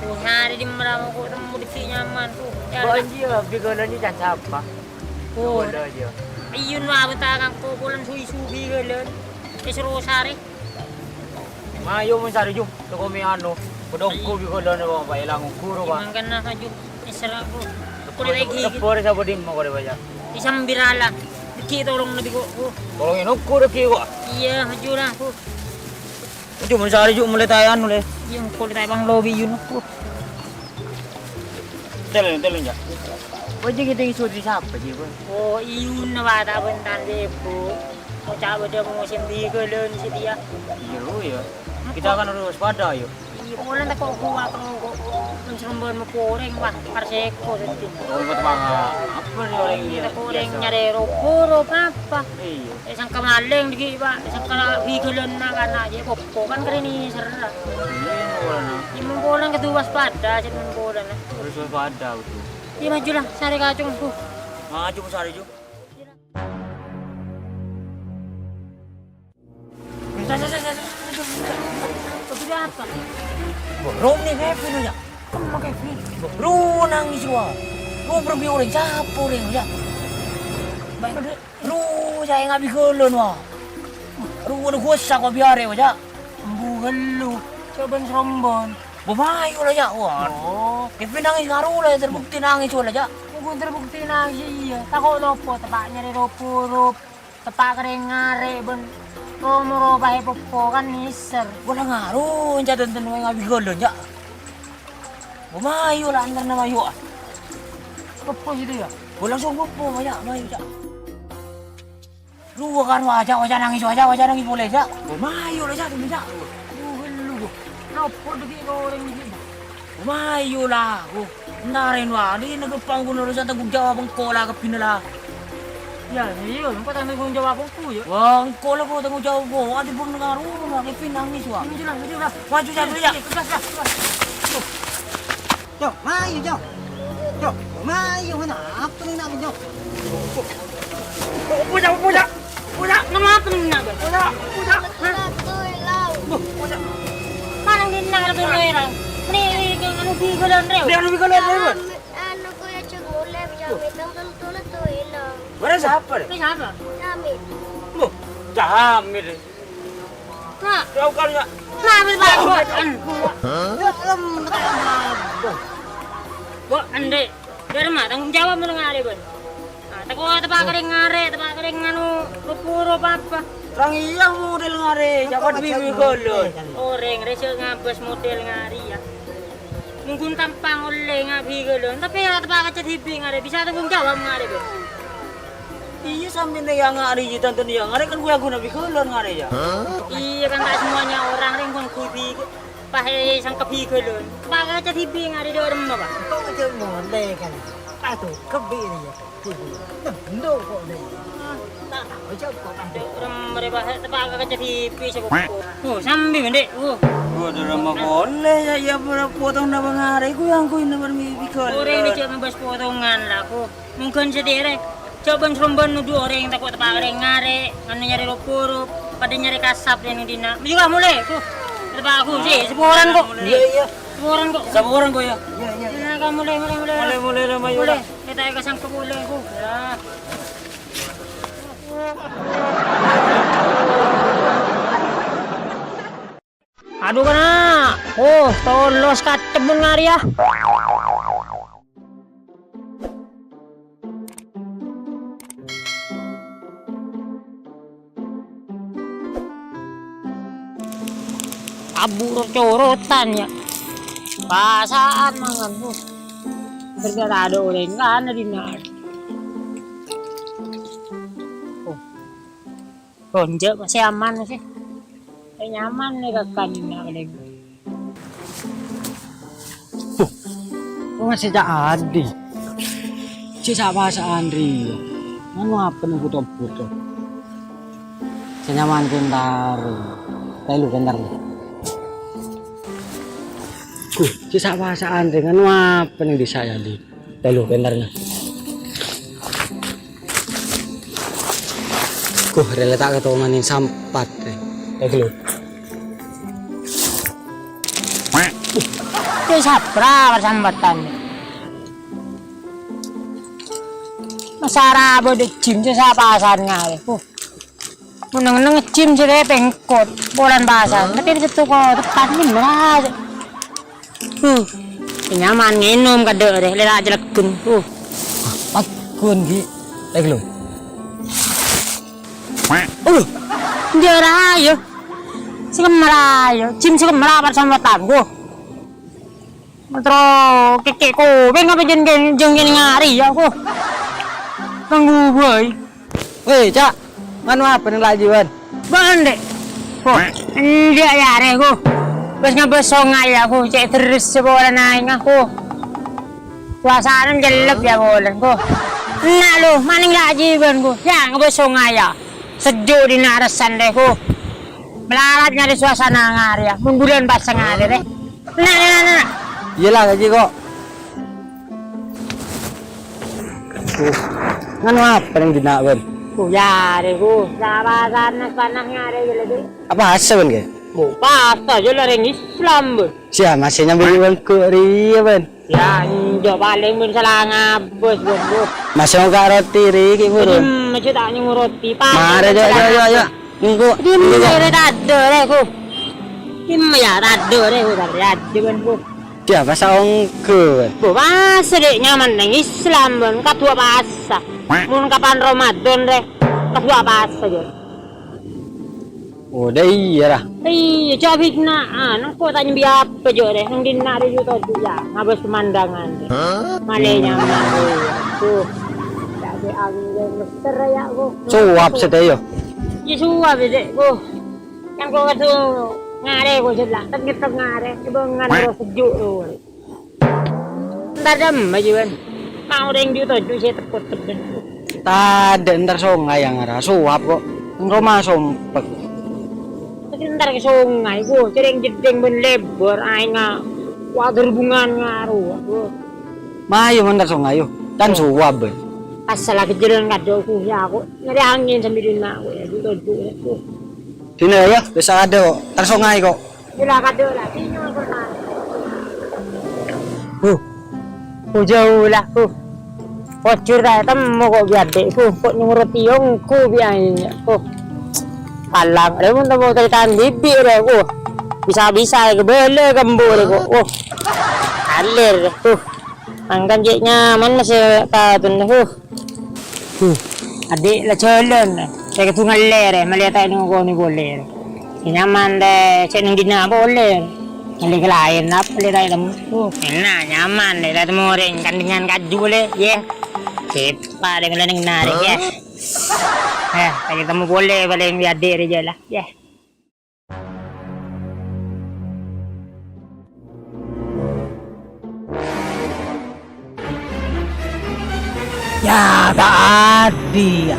Tuh, nyari di merama kok temu di sini nyaman tuh. Ya, Bos, lah. Iya, di gelon ini can siapa? Oh. Gelon aja. Iyun mah bentangan kok bulan suwi-suwi gelon. Wis ro sare. Mayu men sare, Ju. Toko mi anu. Padha engko bi kolone wong apa elang guru, Pak. Mangkana maju. Isra, Bu. Kore lagi. Tepore sapa dim mau kore baca? Isam birala. Deki tolong nabi kok, Bu. Tolongin ukur deki kok. Iya, maju lah, Bu. Ju men sare, Ju, mulai tayan mulai. Iya, engko tae bang lobi yun, Bu. Telen, telen, ya. Wajah kita yang sudah siapa sih, Bu? Oh, iyun na wata bentan deh, Bu. Mau coba dia mau musim di gelon si dia. Iya, oh, iya. Kita kan harus waspada, yuk. Iya, polan tak kok kuat kok. Mencrembon mau goreng, wah, parseko sedih. Oh, buat apa? Apa sih orang ini? Kita goreng nyari robo, robo apa? Iya. Eh, sangka maling dikit, Pak. Sangka higelan na kana aja, popo kan keren ini serra. Iya, polan. Ini polan kedua waspada, sih polan. Harus waspada, betul. Iya, maju lah, sare kacung, Bu. Maju, sare, Ju. Sudah apa? Wah, Rom nih, Kevin, ya. Sama Kevin. Rom nangis, wah. Rom, Rom, orang siapa, orang, ya? Baik, Rom, saya nggak bisa, wah. Rom, udah gua kok biar ya, wah, ya. Embu gelu, coba serombon. Bo mayu lah, ya, wah. Oh. Kevin nangis ngaru lah, ya, terbukti nangis, wah, ya. Mungkin terbukti nangis, iya. Takut nopo, tepak nyari ropo, ropo. Tepak kereng ngare ben romo ropahe popo kan miser. Wala ngaro, enca tenten wae ngabi golon, ya. Bo mayu lah, antar nama yuk, ah. Popo situ, ya? Bo langsung popo, ya, mayu, ya. Lu kan wajah, wajah nangis, wajah, wajah nangis boleh, ya. Bo mayu lah, ya, dulu, ya. Lu, lu, lu. Nopo deki goreng iki? Mayu lah, aku. Entara ini, wah, ini negepang guna urusan tanggung jawab engko lah, kebina lah. Ya, iya, engko tanggung jawab aku, ya. Wah, engko lah, aku tanggung jawab aku. Wah, di pun ngaruh, wah, Kevin nangis, wah. Maju lah, maju lah. Maju, maju, ya. Iya, gas, gas, gas. Tuh. Yo, mayu, yo. Yo, mayu, mana? Apa ni nak, yo? Puja, puja. Puja, nama apa ni nak? Puja, puja. Hah? Mana ni nak tu, Roy, Roy? Ni, ni, anu, di golon, Roy. Di anu, di golon, Roy. Anu, kuya cek mulai, puja, metang tentu lah tu hilang. Mana siapa, Roy? Ni siapa? Kami. Bu, Camil. Nah. Jauhkan, ya. Nah, ambil Pak. Bukan. Kok, Andi'? Dâremma tanggung jawab mon ngarè, bân. Nah, tako' tepa' ka rèng ngarè, tepa' ka rèng anu, ro-poro apa-apa. Terang iyâ model ngarè, jâ' bi' ghâllu. Orèng rè sè ngabâs model ngarè, ya. Mungkin tampang ollè nga' bi' ghâllu, tapè ya tepa' ka cè' dhibi' ngarè, bisa tanggung jawab ngarè, bân. Iyâ, sampèyan ya ngarè, iyâ, tonton ya ngarè, kan ghun-ghuna bi' ghâllu ngarè, ya. Iyâ, kan tak semuanya orang rèng ghun ghudi. Pas èsangkebbhi ghâllu. Tepa' ka cè' dhibi' ngarè dâremma, Pak. Kok ngajhâk molè, kan? Aduh, kebbhi rèya. Nah, endo' kok rèya. Tak tahu siapa kan. Dâremma rè, Pak, tepa' ka cè' dhibi' sè kok. Oh, sambi, Andi'. Oh. Oh, dâremma polè, ya, ya, potong napa ngarè, ghun-ghuna bi' ghâllu. Orèng rè jâ' ngabâs potongan, la, ko. Mongghân sadhâjâ rè. Jâ' bân-srombân nodhu orèng tako' tepa' ka rèng ngarè, nganu nyarè ro-poro, padâ nyarè kasap rè neng dinna'. Maju ka molè, ko. Tepa' aku, sè, saporana, ko. Iyâ, iyâ. Saporana, ko. Saporana, ko, ya. Iyâ, iyâ, iyâ. Nah, ka molè, molè, molè. Molè, molè, la, mayu. Molè, la. Èta' èkasangka molè, ko. Ya. Adu, kana'. Oh, tolos kacem mon ngarèya. Abu ro-corotan, ya. Pasa'an mangan, Bu. Ternyata ada orèng kana' dinna'. Oh. Ronjhâ' masih aman masih. Eh, nyaman nè, kakan nè, paling. Huh, kok masih ca'adi? Cè' sa'-pasa'an rèya. Nganu apa neng buto-buto? Sè nyaman kentar. Tèlo kentar. Huh, cè' sa'-pasa'an rèya. Nganu apa neng dissa' ya, Di? Tèlo kentarna. Guh, rèla ta' katongan sampat, rè. Tèlo. Yâ, sapra sampatan. Masara bâdâ jim sè sa'-pasa'an ngarè. Huh. Mon neng-enneng jim sè pèngkot, polana pasa'an. Tapè sèttong ko' tepat nè, mara. Huh, nyaman ngènom kadâ' rè, lèra' jelegghen. Huh. Paggun, Gi. Eh, lo. Uh, ndâ' ra, yâ. Sè kemmara, yâ. Jim sè kemmara, pas sampatan, huh. Terro kèkè' kobeng apa jân, jân, jân ngarè, yâ, ko. Ganggu bhâi. Wè, Ca', nganu apa neng la' jiyâ bân? Bân, Dek. Ko, enjâ' yâ, rè, ko. Bâs ngabâs songay, yâ, ko. Cè' dherres polana aèngnga, ko. Suasana cellep, yâ, polana, ko. Enna', lo, ma' neng la' jiyâ bân, ko. Yâ, ngabâs songay, yâ. Sejuk dinna' arèsan, rè, ko. Malarat nyarè suasana ngarè, yâ. Mon bulân pasa ngarè, rè. Nah, nah, nah. Iyâ la, kajhi, ko'. Uh, nganu apa neng dinna', bân? Uh, yâ, rè, uh, sa'-pasa'an panas ngarè, yâ, la, Dek. Apa asa, bân, kè? Bu, pasa, yâ, la, rèng Islam, bân. Siya, masih nyambi bân, ko', rèya, bân. Yâ, enjâ', palèng bân sala ngabâs, bân, bu. Masih mau ka roti, rè, kè, burun. Masih ta' nyènggu roti, pa. Mara, jâ', jâ', jâ', jâ'. Engko', dimma engko'. Rè tadâ', rè, ko. Dimma yâ tadâ', rè, ko, tadâ', rè, ajâ, bân, ko. Siapa saongko, bân? Bo, pasa, Dek, nyaman neng Islam, bân, kaduwâ pasa. Mon kapan Ramadan, rè, kaduwâ pasa, jâ. Oh, dâ' iyâ, ra. Iyâ, jâ' fitnah, ah, nengko' ta' nyambi apa, jâ, rè, neng dinna', rè, ju toju', yâ, ngabâs pemandangan, rè. Hah? Malè nyaman, rè. Tuh. Jâ' dâ' angèn, rè, mester, yâ, ko. Suwap satèya. Iyâ, suwap, Dek, ko. Kan ko' kadhu ngarè, ko' jâ' la, tep-ngetep ngarè, bângan ro sejuk, ro. Entar dâ'emma, jiyâ, bân. Ma' orèng ju toju' sè tepot-tepot. Tadâ', entar songay yâ ngara, suwap ko'. Roma sompek. Tapi entar ka songay, ko', cerrèng jeddhing bân lèbâr, aèngnga, wa, gerbungan ngaro, ko'. Mayu, entar songay, yo. Kan suwap, bân. Asal lagi jalan kadâ', ko', yâ, ko'. Nyarè angèn sambi dinna', ko', yâ, ju toju', yâ, ko'. Dinna', yâ, bisa ada, ko'. Entar songay, ko'. Jula kadula, bingung kurma. Huh. Huh, jula, huh. Pojur ta' temmo ko' bi' adhi', huh. Ko' nyoro tiyong, ko' bi' aèng, huh. Palang, rè, mon tamo caritaan dhibi', rè. Wah, bisa-bisa, rè, kabâlâ ka embu', rè, kok. Wah, aler, rè. Wah, mangkana cè' nyaman masè katon, rè. Wah. Wah, andi' la jhâlân, rè. Sè kadhu ngallè, rè, malè ta' èngo-konè polè, rè. Sè nyaman, rè, sè neng dinna' polè, rè. Malè ka laèn, apa, malè ta' ètemmo. Wah, enna', nyaman, rè, ta' ètemmo orèng, kandhengan kaju polè, yè. Sèpa', rè, malè neng narè', yè. Eh, ta' ètemmo polè palèng bi' andi' rè jâ la. Yah. Yâ, ta' andi', yâ.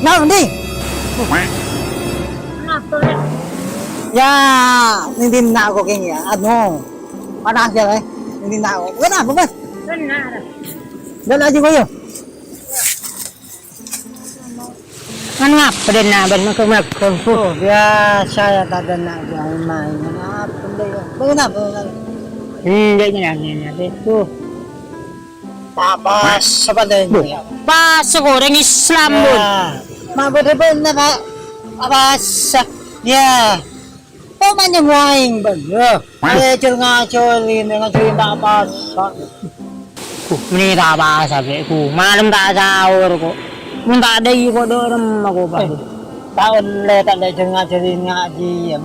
Nang ndi? Kenapa, Rek? Yâ, neng dinna' kok kèng, yâ. Anu, panas, yâ, eh. Neng dinna' kok. Kenapa, Mas? Benar. Ḍâ' laju, yâ. Nganu apa dâ' enna' bân maghâ-maghâ, Bu? Oh, biasa yâ, ta' dâ' enna' jâ' maèn. Nganu apa dâ' yâ? Bân apa, bân apa? Hmm, dâ' enna' nèka, nèka, Bu. Ta' pas apa dâ' enna', Bu, yâ? Pas kok orèng Islam, Bu. Yâ. Ma' bâdâ bân apa? Ta' pas. Yâ. Kok manyèng aèng, bân, yâ? Ajhâr ngajhâlin, ngajhâlin ta' pasa. Ku, mènè ta' pasa, Bè', ku. Malem ta' saor, kok. Mon ta' dâi, kok, dâ' remma, kok, Pak. Eh, ta' ollè, ta' ollè ajhâr ngajhâlin ngajhi, yâ.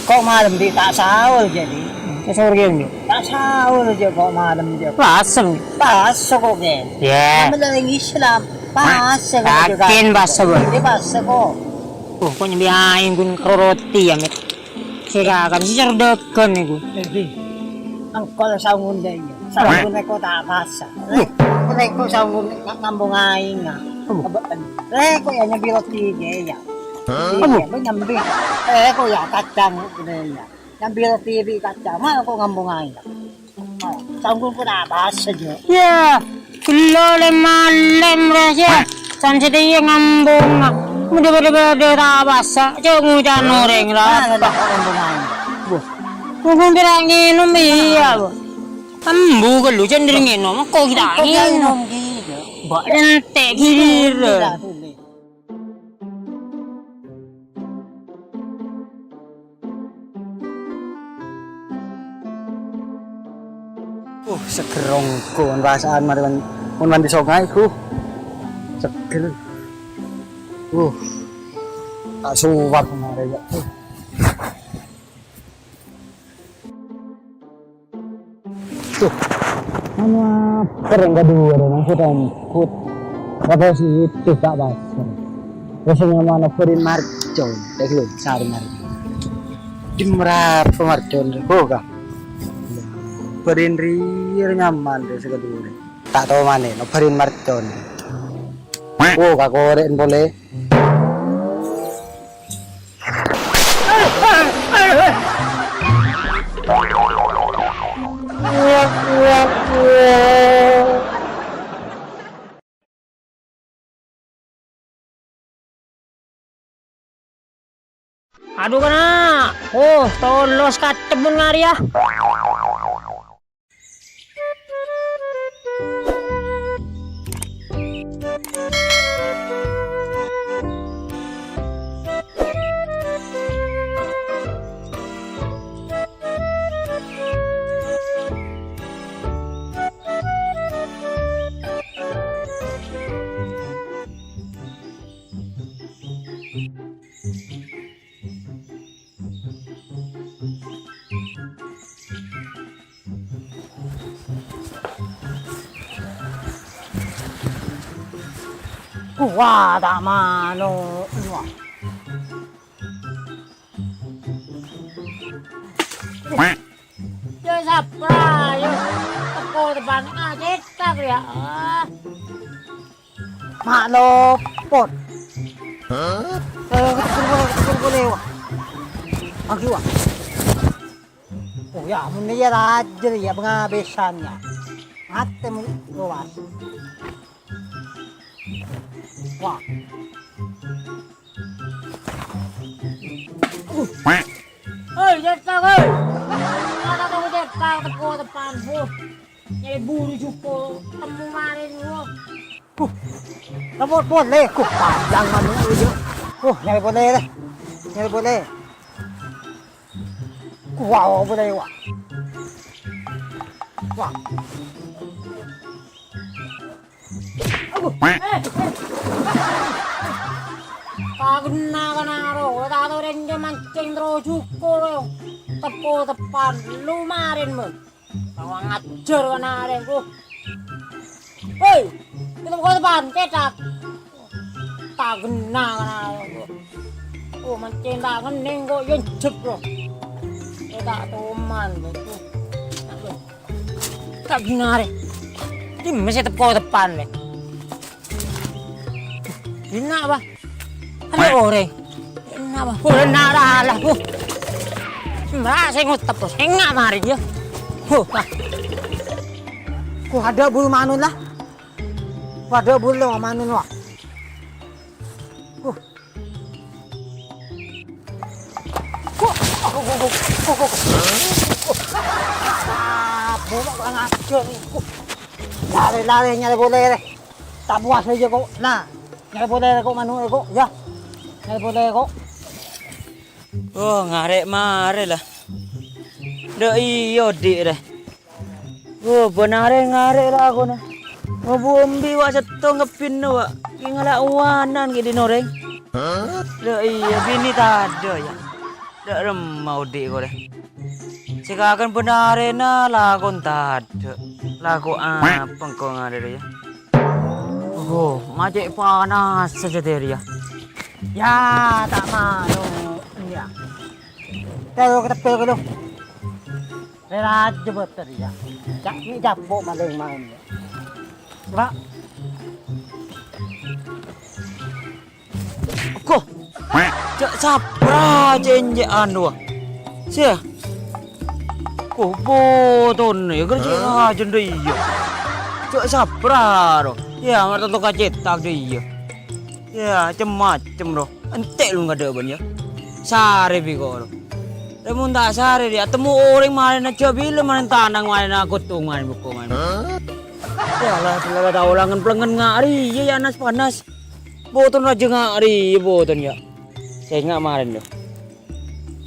Kok malem bi' ta' saor, jadi? Ta' saor, ghi, yâ? Ta' saor, jâ, kok malem, jâ. Pasa, Bè'. Pasa, kok, ghi. Yâ. Namanya orang Islam. Pasa, kok, yakin, pasa, Bè'? Yâ, pasa, kok. Oh, kok nyambi aèng ghun karo roti, yâ, Mè'? Sè kakap, sè cerdhâghân, èghu. Jadi, engko' la saongghu, yâ. Saongghu rèko ta' pasa. Rè-, rèko saongghu nga-, ngambung aèng, yâ. Apa? Rèko, yâ, nyambi roti, yâ. Apa? Iyâ, bâ nyambi. Rèko, yâ, kacang, yâ. Nyambi roti bi' kacang, ma' engko' ngambung aèng, yâ. Saongghu pon abâs saja. Yâ, ghellâ' lem-malem, ra, yâ. San satèya ngambung. Bâdâ-bâdâ ta' pasa, cè' ngoca' orèng, ra. Ah, la, la, ngambung aèng. Wah. Ngambung pèra' ngènom, iyâ, Bu. Embu ghâllu, jhâ' dâri ngènom, kok kita ngènom. Ngènom, ghi, yâ. Bâ' entek, ghi, ra. Ghi, ra, tolè. Uh, seger ongghu, mon parasa'an marè man-, mon mandi sungai, uh, seger. Uh, ta' sowar marè, yâ. Uh. Tuh, anu apa yang kedua, nang foto angkut. Apa sih itu, tak pasang. Biasanya mana Berin Marcon, tak lu, sari Marcon. Jam berapa Marcon? Oh, kah? Berin Rir nyaman deh sekedua. Tak tahu mana, no Berin Marcon. Oh, kak korek boleh. Adu, kana'! Oh, tolos katemmun ngarè, yâ. Wah, ta' mano'. Wah. Yâ, sapra, yâ. Teko depan, ah, cetak, yâ. Ah. Ma' lopot. Hah? Eh, ketegur boleh, ketegur boleh, wah. Lagi, wah. Oh, yâ, ampon, yâ, rajâ, yâ, pangabisân, yâ. Matè mon rowas. Wah. Oi, cetak, oi. Mana kamu cetak, teko depan, Bu? Nyè buru jupo, temmo marè dulu. Huh. Temmo boleh, huh, panjang mano' itu. Huh, nyarè polè, rè. Nyarè polè. Wah, polè, wah. Wah. Aduh. Eh, eh. Kagenna kana ro, ta' tao rèng jâ mancèng terro jhuko ro. Teppo teppan lu marèn, mon. Kurang ajar kana arè, ku. Hei, itu kok depan, cetak. Ta' genna kana arè, ku. Oh, mancèng ta' ngennèng kok, yâ jep, bro. Eh, ta' toman, bro. Ta' genna arè. Ini masih tepko depan, nih. Enak, Pak. Ada orèng. Enak, Pak. Oh, enak lah, lah. Oh. Sembra sè ngotep, Bos. Enggak mari dia. Oh, Pak. Ku ada bulu manu lah. Ku ada bulu manu lah. Oh. Ku. Oh, oh, oh, oh, oh, oh. Ah, bolak kurang ajar nih. Ku. Lari, lari, nyarè polè, rè. Ta' puas aja kok. Nah, nyarè polè kok manu' kok, yâ. Nyarè polè kok. Oh, ngarè' marè la. Dâ' iyâ odi' rè. Oh, bân arè ngarè' lakona. Oh, bu embi wa' sèttong ngebbhinna wa'. Ki ngala' uwanan ki dhin orèng. Dâ' iyâ, binè tadâ' yâ. Dâ' remma odi' ko rè. Sè kakèn bân arèna lakon tadâ'. Lako apa engko' ngarè rèya? Oh, ma' cè' panas saja dâri yâ. Yâ, ta' mano, yâ. Tèro ka tebbhâl kalo. Rèra aja bâter yâ. Ca'na capo' malèng maèn yâ. Coba. Ko, jhâ' sabbhâr cènjhâ'ân rowa. Sè. Ko, botonna yâ, kerja rajin dâ' iyâ. Jhâ' sabbhâr ro. Yâ, marè tanto kacètak dâ' iyâ. Yâ, cem-macem ro. Ente' lu ngadâ' bân yâ. Sarè bi' ko ro. Rè mon ta' sarè rè, atemmo orèng marèna jhâ' bilâ marèna tanang marèna kotong marèna bukko marèna. Yâ Allah, la, la, la, langen-pelengen nga'ri, yâ, yâ, nas-panas. Boton rajâ nga'ri, yâ, boton, yâ. Sènga' marèn, yâ.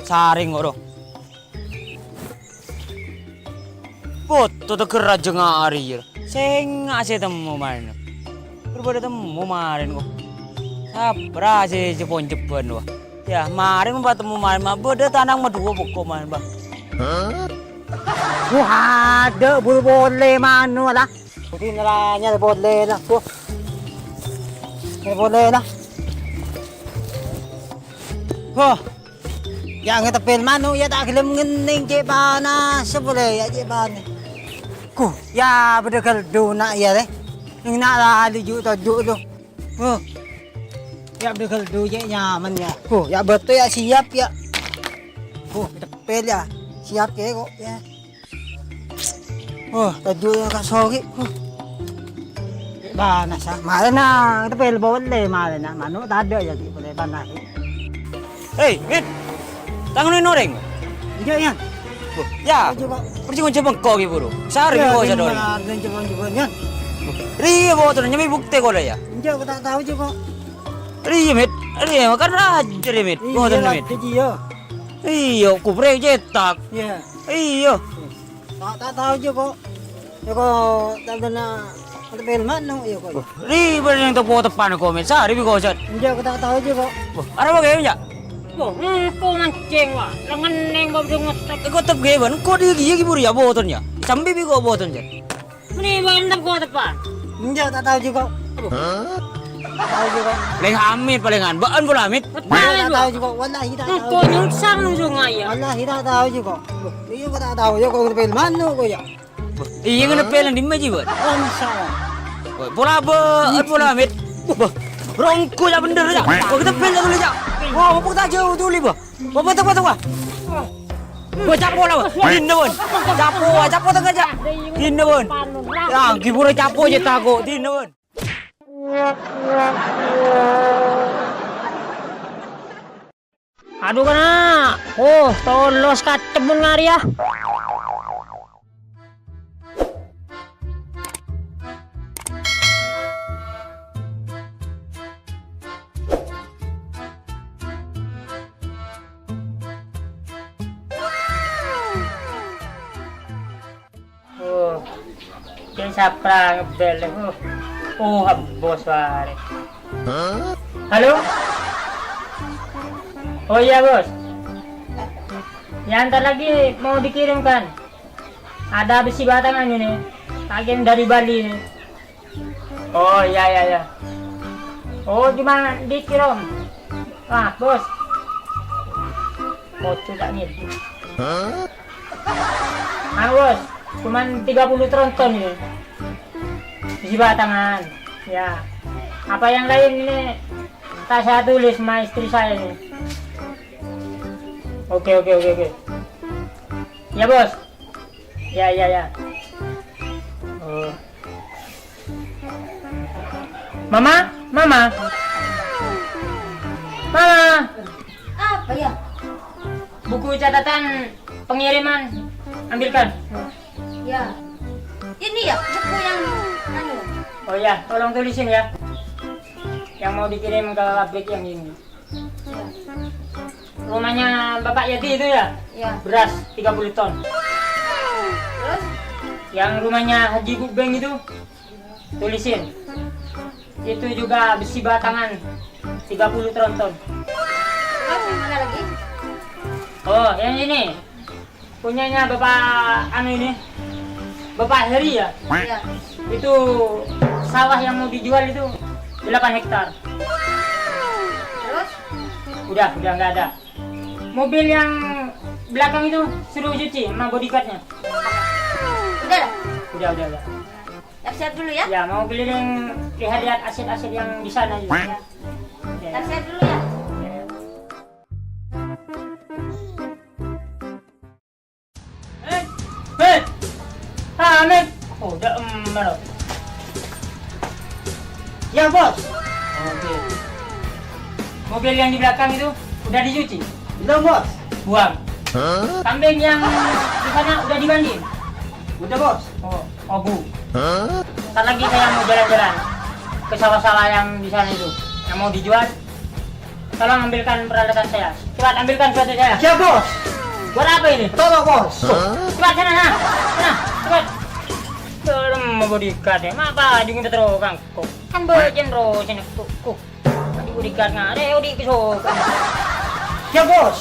Sarèng kok, ro. Boto tegger rajâ nga'ri, yâ. Sènga' sè temmo marèn, yâ. Ghâr bâdâ temmo marèn, kok. Sabbhâr sè jepon-jepon, wah. Yâ, marèn mon patemmo marèn, ma' bâdâ tanang madhuwâ pokok marèn, Bang. Wah, adâ' buru polè mano, la. Budi nera nyarè polè la, tuh. Nyarè polè la. Wah. Yâ ngetebbhâl mano', yâ ta' ghellem ngennèng cè' panas polè, yâ cè' panas. Ku, yâ bâdâ ghâldhu na' yâ rè. Nèng na' la laju toju' lo. Huh. Yâ bâdâ ghâldhu cè' nyaman yâ. Huh, yâ bâto yâ siap yâ. Huh, tebbhâl yâ. Siap yâ kok yâ. Oh, toju' ka sogi. Oh. Panas, ah. Marèna, tebbhâl polè marèna. Mano' tadâ' yâ, Ki, polè panas. Hei, Mit. Tangan ini orèng. Enjâ', Yan. Oh, yâ. Ayo, Pak. Pergi ngonco bengkok, Ki, buru. Sari, Ki, buru. Yan. Ri, buru, nyambi bukti kok, yâ. Enjâ', kok ta' tao, Cok, kok. Ri, Mit. Ri, makan aja, Mit. Iyâ, Buru, Mit. Iyâ. Iyâ, kuprè cètak. Iyâ. Iyâ. Ta', ta' tao jâ, kok. Yâ, kok, ta' kènè' tebbhâl mano', yâ, kok. Ri, bâdâ nyang teppo teppan, kok, Mit. Sari, bi' kosat. Enjâ', kok, ta' tao jâ, kok. Wah, arapa ghi, Cak? Wah, engko' mancèng, wah. Lèngènèng, kok, bâdâ ngotep. Kok tep ghi, bân? Kok dhi, ghi, ghi, buru, yâ, boton, yâ. Sambi, bi', kok, boton, Cak. Mènè, bân, tep, kok, teppan. Enjâ', ta' tao jâ, kok. Hah? Ta' tao jâ, kok. Palèng Amit, palèngan. Bâ'ân pola, Mit. Enjâ', ta' tao jâ, kok. Wallahi, ta' tao. Engko' nyungsang nang sungai, yâ. Wallahi, ta' tao jâ, kok. Iyâ, kok, ta' tao jâ, kok. Tebbhâl mano', kok, yâ. Iyâ, ngènè pel nang dimma, Ji, Bun? Wah, pola bâ'ân, pola, Mit. Wah, rongko, yâ, bhender, yâ. Wah, kita pel, yâ, dulu, yâ. Wah, mumpung ta' jâu dulu, Bun. Wah, betul, betul, wah. Wah, capo, lah, wah. Dinna, Bun. Capo, wah, capo tengah, Cak. Dinna, Bun. Yâ, ghi buru capo jâ tako'. Dinna, Bun. Adu, kana'. Oh, tolos kacemmun ngari, yâ. Sapa ngebel? Oh, oh, bos wae. Halo? Oh iya, Bos. Ya, ntar lagi mau dikirimkan. Ada besi batangan ini. Lagi dari Bali ini. Oh, iya, iya, iya. Oh, cuma dikirim. Wah, Bos. Bos, tidak nih. Hah? Ah, Bos, cuman tiga puluh tronton ini. Besi batangan. Ya. Apa yang lain ini tak saya tulis sama istri saya ini. Oke, oke, oke, oke. Ya, Bos. Ya, ya, ya. Oh. Mama, Mama. Mama. Apa ya? Buku catatan pengiriman, ambilkan. Ya. Ini ya, buku yang anu. Oh ya, tolong tulisin ya. Yang mau dikirim ke pabrik yang ini. Ya. Rumahnya Bapak Yadi itu ya? Ya. Beras tiga puluh ton. Terus? Yang rumahnya Haji Gubeng itu, tulisin. Itu juga besi batangan tiga puluh tronton. Terus yang mana lagi? Oh, yang ini. Punyanya Bapak anu ini. Bapak Heri ya? Iya. Itu sawah yang mau dijual itu delapan hektar. Terus? Udah, udah nggak ada. Mobil yang belakang itu suruh cuci sama bodyguardnya. Udah dah. Udah, udah, udah. Siap-siap dulu ya. Ya, mau keliling lihat-lihat aset-aset yang di sana juga. Ya. Ya. Siap-siap dulu ya. Ya. Eh, eh, Hamid. Oh, udah, em, mana? Ya, Bos. Oke. Mobil yang di belakang itu udah dicuci? Belum, Bos. Buang. Hah? Kambing yang di sana udah dimandiin? Udah, Bos. Oh, obu. Hah? Ntar lagi saya mau jalan-jalan ke sawah-sawah yang di sana itu, yang mau dijual. Tolong ambilkan peralatan saya. Cepat ambilkan sepatu saya. Siap, Bos. Buat apa ini? Tolong, Bos. Hah? Cepat sana, sana. Sana, cepat. Dalam mau bodyguard ya. Ngapa di terus, Kang? Kok kan bojen ro sini, kok, kok. Tadi bodyguard nggak ada, ya, di kesok. Siap, Bos.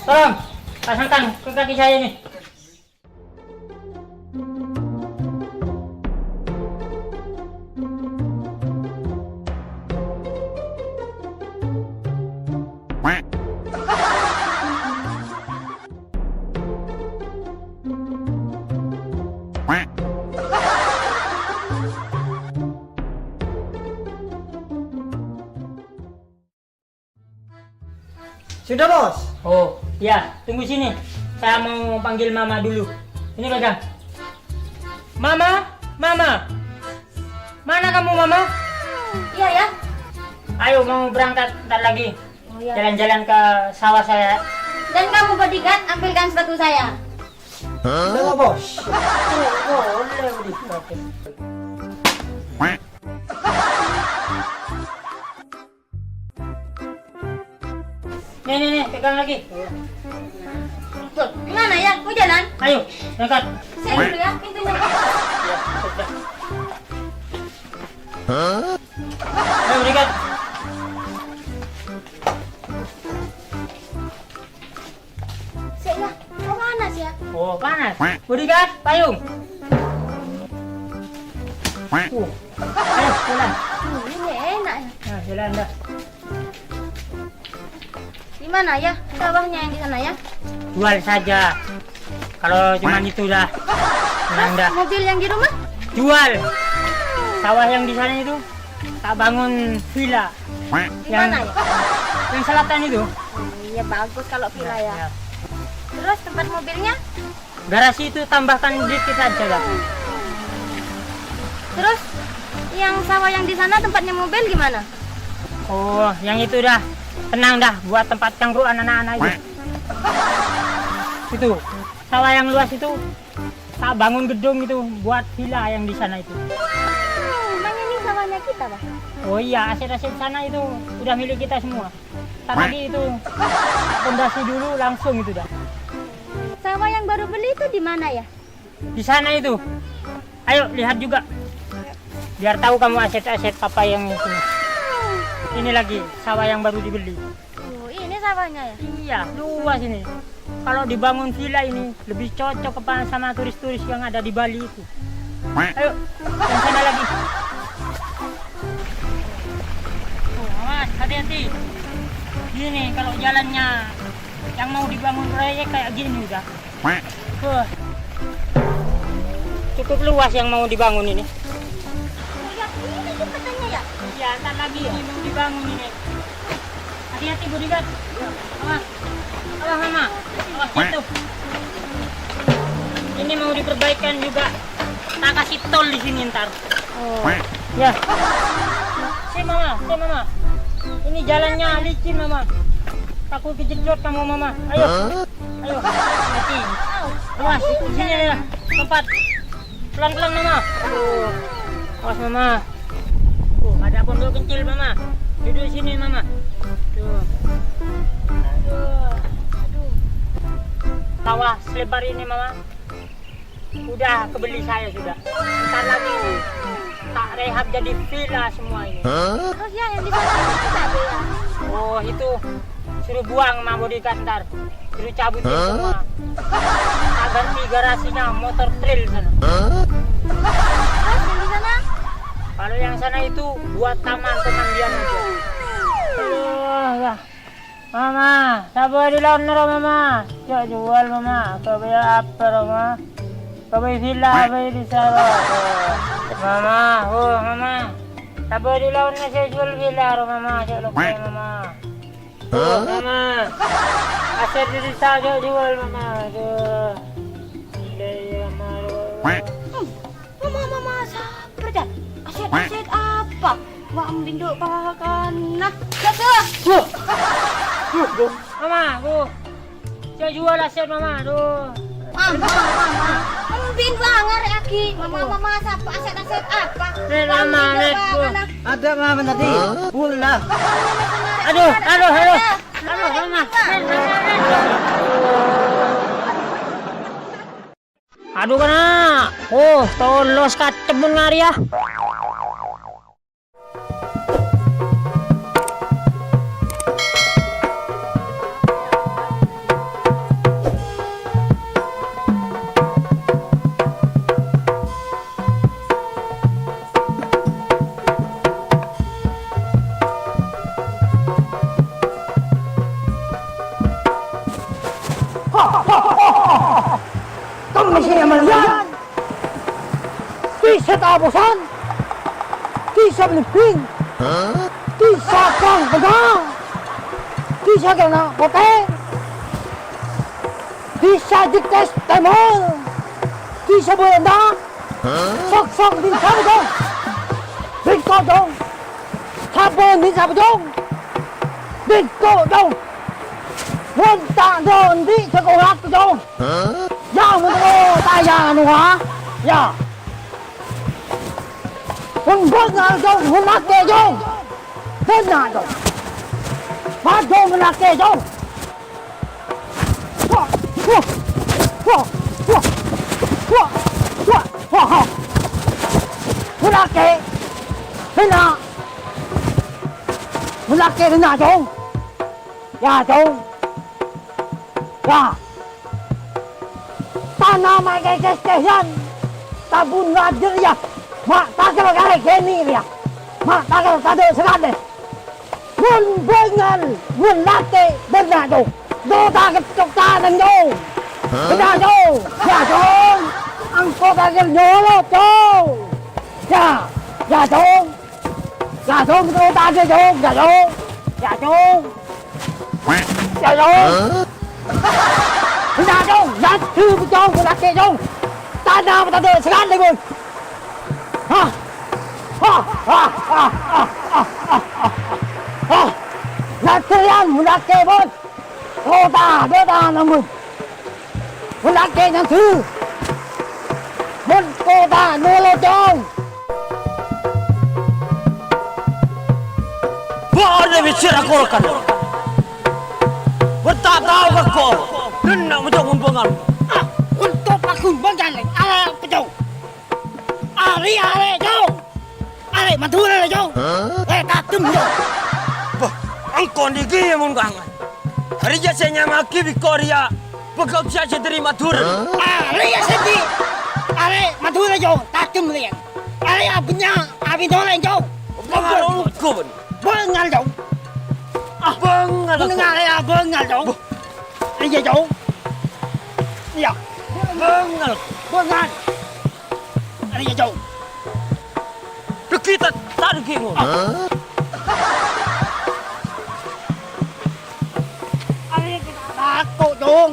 Tolong pasangkan ke kaki saya nih. Sudah, Bos. Oh, ya, tunggu sini. Saya mau panggil Mama dulu. Ini pegang. Mama, Mama. Mana kamu, Mama? Iya, ya. Ayo, mau berangkat ntar lagi. Oh, iya. Jalan-jalan ke sawah saya. Dan kamu, bodyguard, ambilkan sepatu saya. Hah? Enggak, Bos. Oh, boleh, bodyguard. Nih, nih, nih, pegang lagi. Tuh, gimana ya? Mau jalan? Ayo, berangkat. Saya dulu ya, pintunya. Ayo, berangkat. Sik, ya. Kok panas, ya? Oh, panas. Bodyguard, payung. Uh. Ayo, jalan. Hmm, ini enak, ya. Nah, jalan dah. Gimana, ya? Sawahnya yang di sana, ya? Jual saja. Kalau cuma itu dah. Menang dah. Mobil yang di rumah? Jual. Sawah yang di sana itu tak bangun villa. Di mana, ya? Yang selatan itu. Oh, iya, bagus kalau villa, ya. Ya. Terus tempat mobilnya? Garasi itu tambahkan dikit aja, Kak. Terus yang sawah yang di sana tempatnya mobil gimana? Oh, yang itu dah. Tenang dah, buat tempat cangkruan anak-anak itu. Itu, sawah yang luas itu, tak bangun gedung itu buat villa yang di sana itu. Emangnya ini sawahnya kita, Pak? Oh iya, aset-aset sana itu udah milik kita semua. Ntar lagi itu pondasi dulu langsung itu dah. Sawah yang baru beli itu di mana ya? Di sana itu. Ayo, lihat juga. Biar tahu kamu aset-aset papa yang ini. Ini lagi, sawah yang baru dibeli. Oh, ini sawahnya ya? Iya, luas ini. Kalau dibangun villa ini, lebih cocok apa sama turis-turis yang ada di Bali itu. Ayo, yang sana lagi. Oh, awas, hati-hati. Gini, kalau jalannya yang mau dibangun proyek kayak gini udah. Wah. Cukup luas yang mau dibangun ini. Ya, ini kan katanya ya. Iya, ntar lagi ini mau dibangun ini. Hati-hati, bodyguard. Awas. Awas, Mama. Awas, jatuh. Ini mau diperbaikan juga. Tak kasih tol di sini ntar. Oh. Ya. Si Mama, si Mama. Ini jalannya licin, Mama. Takut kejedot kamu, Mama. Ayo. Ayo. Hati. Awas, sini ya. Tempat. Pelan-pelan, Mama. Aduh. Awas, Mama. Tuh, ada pondok kecil, Mama. Duduk sini, Mama. Tuh. Aduh. Aduh. Sawah selebar ini, Mama. Udah kebeli saya sudah. Ntar lagi tak rehab jadi villa semua ini. Terus ya, yang di sana itu tadi ya? Oh, itu suruh buang sama bodyguard ntar. Suruh cabutin semua. Tak ganti garasinya motor trail sana. Terus yang di sana? Kalau yang sana itu buat taman pemandian aja. Aduh, ya. Mama, sapa è laonna ro, Mama? Jhâ' juwâl, Mama. Kabây apa ro, Ma? Kabây villa, kabây dissa ro. Mama, oh, Mama. Sapa è laonna sè juwâl villa ro, Mama? Jhâ' lokkè, Mama. Oh, Mama. Asèt è dissa jhâ' juwâl, Mama. Aduh. Iyâ, iyâ, Mama. Mama, mama, sabbhâr, Jan. Asèt, asèt apa? Wa' embin du' pakana. Jaga. Wah. Wah, wah. Mama, Bu. Jhâ' juwâl asèt, Mama. Aduh. Mama, mama. Embin wa' ngarè'aghi. Mama, mama, sapa asèt, asèt apa? Red, Mama, red, Bu. Ada, Mama, tadi. Pulang. Aduh, aduh, aduh. Aduh, Mama. Red, Mama, red. Aduh, kana'. Oh, tolos kacemmen ngarèya. Kemma sè èmaliyan? Dissa Taposan? Dissa Belimbing? Dissa Kang Pegang? Dissa Kena Potè? Dissa Jektes Tèmor? Dissa Bolonta? Sok-sok, andi' sapa, Jong? Bengko, Jong. Sapa andi' sapa, Jong? Bengko, Jong. Mon ta' andi' sè kowat, Jong. Ya, mon ta' ya, anu, ha? Ya. Mon bângal, Jong, mon lakè, Jong. Bângal, Jong. Ma, Jong, mon lakè, Jong. Wah, wah, wah. Mon lakè, bângal. Mon lakè, bângal, Jong. Ya, Jong. Ya. Tana ma' kèkès kèyan. Tabun rajâ rèya. Ma' tagel karè kènè' rèya. Ma' tagel tadâ' sakalè. Mon bângal, mon lakè, bângal, Jong. Dhu ta' kècok tanang, Jong. Bângal, Jong. Ya, Jong. Engko' tagel nyolot, Jong. Ya, ya, Jong. Ya, Jong, dhu ta' kècok, Jong. Ya, Jong. Ya, Jong. Ya, Jong. Ya, Jong, lakè, Jong. Tana tadâ' sakalè, Jong. Hah? Hah? Hah? Hah? Hah? Hah? Hah? Hah? Latihan, mon lakè, Bos. Kota, kota, namun. Mon lakè, nyantu. Mon kota, nolot, Jong. Bâ'na bicara korokan. Bâ'na ta' tao ka ko. Denna' mèjâ mon bângal. Ah, untuk aku bângal, ala pejong. Arè, arè, Cong! Arè Madhurâ, Cong! Eh, tadem, Cong! Bâh, engko' nèka mon kangen. Arèya sè nyama'aghi bi' engko' rèya bâkal bisa sè dhâri Madhurâ. Arèya sè dhi-, arè Madhurâ, Cong! Tadem, lèn! Arè abânnya' abit olè, Cong! Bângal ongghu, bân. Bângal, Cong! Ah, bângal, Cong! Bângal, ya, bângal, Cong! Bâh. Iyâ, Cong. Iyâ. Bângal. Bângal. Arèya, Cong. Dâggi' ta', ta' dâggi' ngono. Hah? Arèya ta' tako', Cong.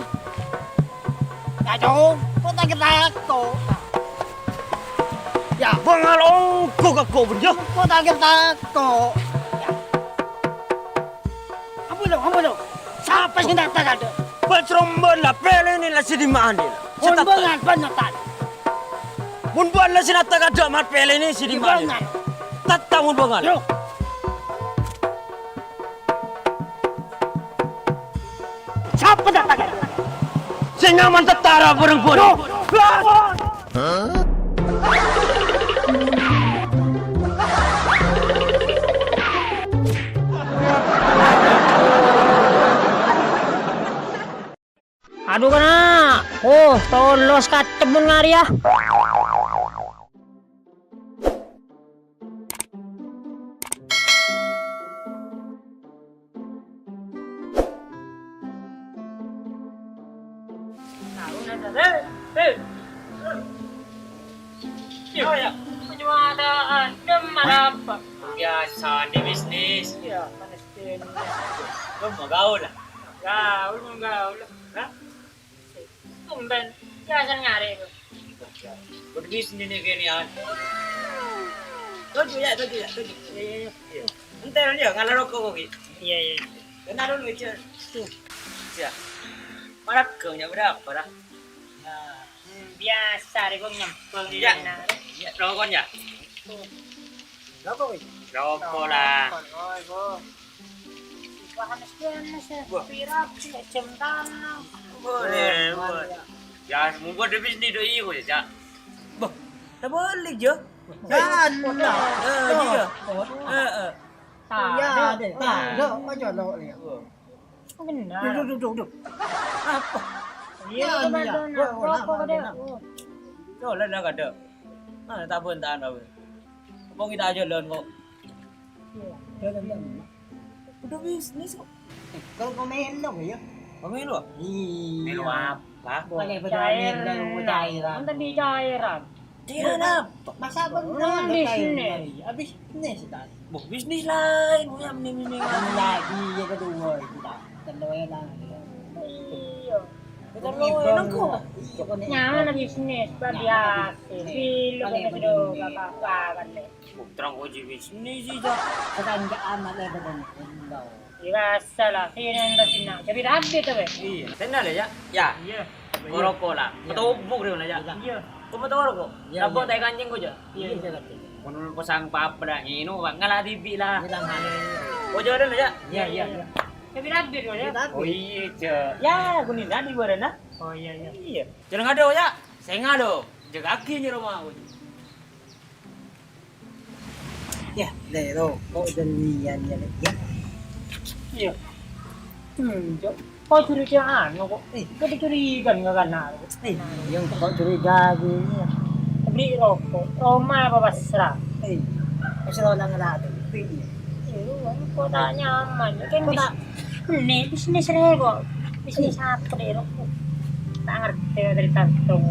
Yâ, Cong. Kok ta' tako'? Yâ. Bângal ongghu ka ko', bân, yâ. Kok ta' tako'? Yâ. Ampon, Cong, ampon, Cong. Sapa sè nata kadhâ'? Bâ' corombân la, pèlèna la sè dimma'a la. Sè tata. Mon bângal, bân nata. Mon bân la sè nata kadhâ', mar pèlèna sè dimma'a la. Bângal. Tata mon bângal. Yo. Sapa nata kadhâ'? Sè nyaman tata ra bhâreng-bhâreng. Yo. Hah? Adhu, kana'. Oh, tolos katemmun ngarèya. Tahu, nah, dah. Hei, hei. Iya, ya. Cuma ada adem, ada apa? Biasa di bisnis. Iya, panas gini. Lu mau gaul, lah? Gaul, mau gaul, lah. Hah? Tumben, biasa nyari, tuh. Berbisnis nih, gini, ya. Tujuh, ya, tujuh, ya, tujuh. Iya, iya, iya. Iya. Entar, ya, ngalah rokok, kok, Ki. Iya, iya. Kenal dulu, Cil. Tuh. Ya. Marak gangnya berapa, dah? Nah. Hmm, biasa, deh, gua nyempel di sana. Ya, rokok, ya? Tuh. Rokok, Ki? Rokok, lah. Rokok, rokok. Panas-panas, ya. Wah. Pira, ya, jam tanah. Boleh, boleh. Ya, mumpung ada bisnis, doi, kok, ya, Cak. Bah, tak boleh, Jo. Kan. Eh, iya. Heeh. Iya, deh. Nah, Jo, kok colok, ya? Benar. Duduk, duduk, duduk. Apa? Iya, iya. Rokok, rokok, deh. Yo, lah, lah, kadang. Ah, tak pun, tak apa. Apa kita aja, Lon, kok? Iya. Jalan, Lon. Udah bisnis, kok. Eh, kalau pemain lo, ya? Pemain lo? Iya. Main apa? Boleh, boleh, cairan. Cairan. Nanti di cairan. Cairan apa? Masa beneran bisnis? Habis bisnis, ta? Buh, bisnis lain, punya mending-mending. Lagi, ya, kedua, itu, ta? Kedua, ya, ta? Iya. Kita mau enak kok. Nyaman bisnis, Pak, biasa. Film yang sudah kakak kan, deh. Terang uji bisnis sih, Cak. Sekarang nggak aman ya, betul. Biasa lah, sini yang sini. Jadi rapi tuh, weh. Iya, tenang ya, Cak. Ya. Iya. Koroko lah. Iya. Ketubuk dia lah, Cak. Iya. Kok mau tahu rokok? Iya, iya. Rokok tai kancing kok, Cak. Iya, iya, kancing. Mun pasang papa dah ngino, Pak. Ngalah dibi lah. Iya, ngalah. Oh, jalan lah, Cak. Iya, iya, iya. Tapi rapi tuh, ya. Tapi rapi. Oh, iya, Cak. Ya, kuning tadi barana. Oh, iya, iya. Iya. Jangan ada, Cak. Saya ngado. Jaga kaki nyuruh mau. Ya, deh, lo, kok jadian ya, ya? Iya. Hmm, Cok. Kok curiga anu kok? Eh. Kok dicuriga nggak kan, aku? Eh, yang kok curiga gini, ya? Beli rokok, Roma apa pasrah? Eh, pasrah orang ngelak tuh, iya. Iya, kok tak nyaman? Kan kok tak Ini bisnis re kok. Bisnis apa re, Rok? Tak ngerti cerita tong.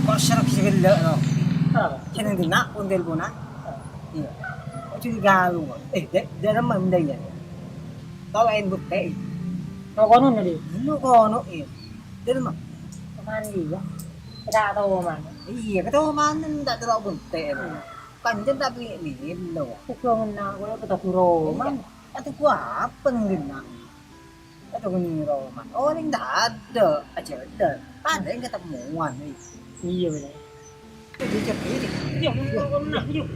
Kok serak segala, no? Oh. Seneng dina pun teleponan. Iya. Kok curiga lu, kok? Eh, de-, dalam mana ya? Tau lain bukti. Tau kono nih, di? Dulu kono, iya. Dalam mana? Mandi, ya? Kita tahu mana? Iya, kita tahu mana, tak tahu bukti, ya. Hmm. Kanjeng tak pilih-pilih, lo. Kok ngenna, kok tak guru, iya. Man? Atau gua apa ngenna? Atau ngenna, man? Oh, ini ndak ada. Aja ada. Ada yang ketemuan, nih. Iya, benar. Yuk, yuk, yuk, yuk. Yuk, yuk, yuk. Yuk.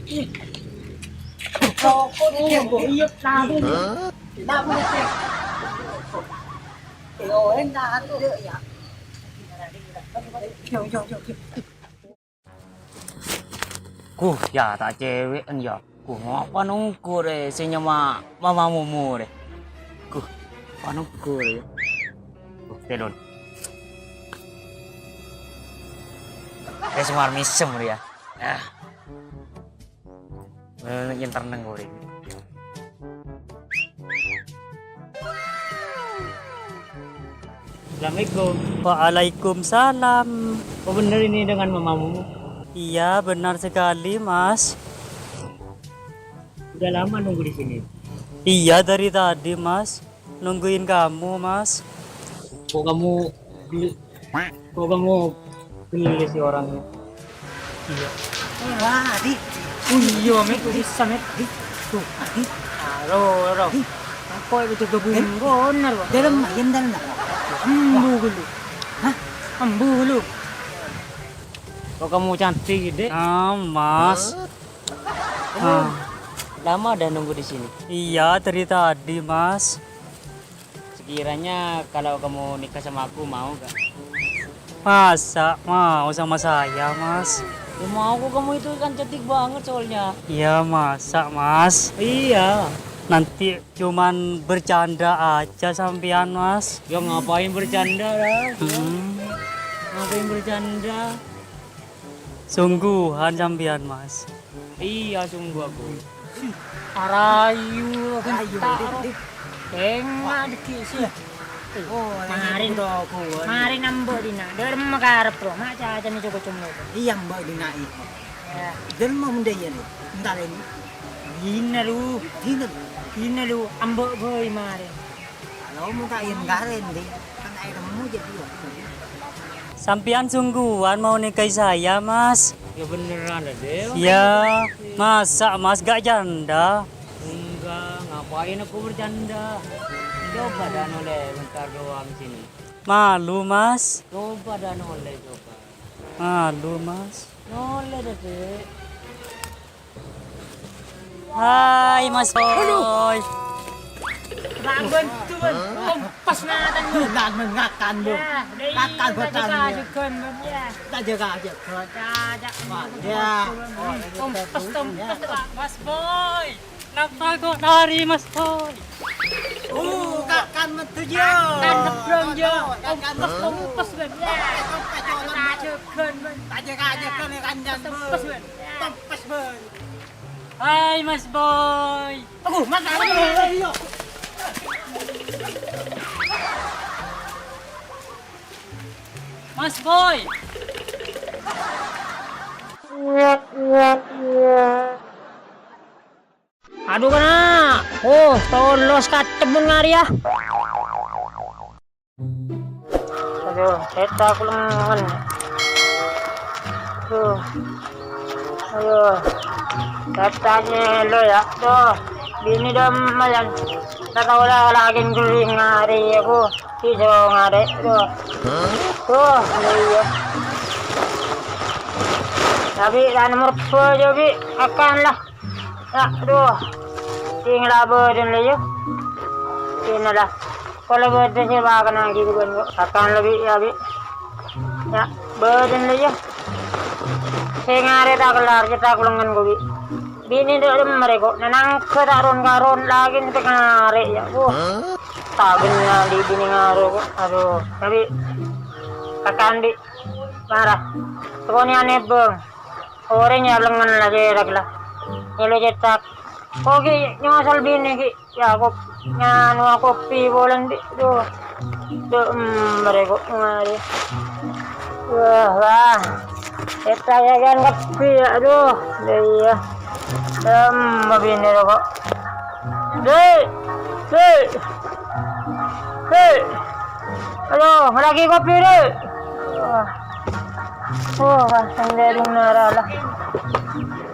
Yuk. Rokok di, oh, iya, tahu. Hah? Tahu, ya. Lo, enggak ada, ya. Yuk, yuk, yuk, yuk. Kuh, ya, ta' cewek, ya. Kuh, ngapa nongko, re? Se nyama Mama Mumu, re. Kuh, apa nongko, re? Kuh, telon. Re, semar misem, re, ya. Ah. Eh, nyentar neng, re. Assalamualaikum. Waalaikumsalam. Oh, bener ini dengan mamamu? Iya, benar sekali, Mas. Udah lama nunggu di sini? Iya, dari tadi, Mas. Nungguin kamu, Mas. Kok kamu beli Kok kamu geli sih orangnya? Iya. Wah, Adi. Oh iya, Met. Bisa, Met. Di. Tuh, Adi. Halo, halo. Di. Apa itu gabung? Eh? Bener, Pak. Dalam, yen dalam. Embu dulu. Hah? Embu dulu. Kok kamu cantik, Dek? Ah, Mas. Kamu Ah. lama dah nunggu di sini? Iya, dari tadi, Mas. Sekiranya kalau kamu nikah sama aku, mau gak? Masa mau sama saya, Mas? Ya mau kok, kamu itu kan cantik banget soalnya. Iya, masa, Mas? Iya. Nanti cuman bercanda aja sampean, Mas. Ya ngapain bercanda lah? Hmm. Ngapain bercanda? Sungguhan sampean, Mas. Iya, sungguh aku. Arayu, Arayu, gentar. Dik, dik. Tengok dikit sih. Oh, marin, marin ambo dina. Derma karep, Bro. Mak caca ni cukup cuma. Iya, ambo dina, iya. Ya. Derma mendaya ni. Entar ini. Dina lu. Dina. Dina lu, ambo boy marin. Kalau mau tak yang garen, Dik. Kan air mau jadi ya. Sampean sungguhan mau nikahi saya, Mas? Ya beneran, Dek. Ya, masa Mas gak janda? Enggak, ngapain aku bercanda? Coba dah noleh bentar doang sini. Malu, Mas. Coba dah noleh, coba. Malu, Mas. Noleh dah, Dek. Hai, Mas Boy. Bang, bantu, Bang. Kompos ngatan, Bang. Ngakan, Bang. Ya, dai, ngakan, ngakan, Bang. Kajegan, Bang, ya. Kajegan, kajegan. Cacak. Wah, ya. Kompos, kompos, Bang. Mas Boy. Napa kok lari, Mas Boy? Oh, kakan metu, Jo. Kakan, Bang, Jo. Kakan metu. Kompos, Bang, ya. Kompos, Bang. Kajegan, Bang. Kajegan, kajegan, ya, kanjang, Bang. Kompos, Bang. Tempes, Bang. Hai, Mas Boy. Aduh, Mas, iya. Mas Boy. Aduh, kena. Oh, tolos katemen ngari, ya. Aduh, setta aku lengen. Duh. Aduh. Settanya lo ya. Duh. Bini dom mayan. Tak tahu lah lagi ngeri ngari aku. Iso ngare. Duh. Duh, iya. Tapi kan nomor dua aja, Bi. Akan lah. Ya, aduh. Sing la bâdân la, yâ. Sènè la. Kala bâdân sè bâkal nanggi bân, kok. Akan lebbi, yâ, Bi. Ya, bâdân la, yâ. Sè ngarè ta' kellar, cè' ta' kolengngen, kok, Bi. Binè dâ' remma rè, kok. Nanangka ta' ron-karon, lakèna sè ngarè, yâ. Wuh. Ta' ghenna' di binè ngarè, kok. Aduh, yâ, Bi. Akan, Bi. Mara. Tekonè anè, Bâng. Orèng yâ lengngen la cèrak la. Nyèlo cètak. Kok ghi' nyosol binè ghi'. Yâ kop-, nyanowa kopi polè, Bi'. Duh. Duh, em, marè kok marè. Wah, wah. Cètak yâ kan kopi yâ, aduh. Yâ, iyâ. Em, binè kok. Dek! Dek! Dek! Aduh, lagi kopi, Dek! Wah. Oh, wah, sendiri nara lah.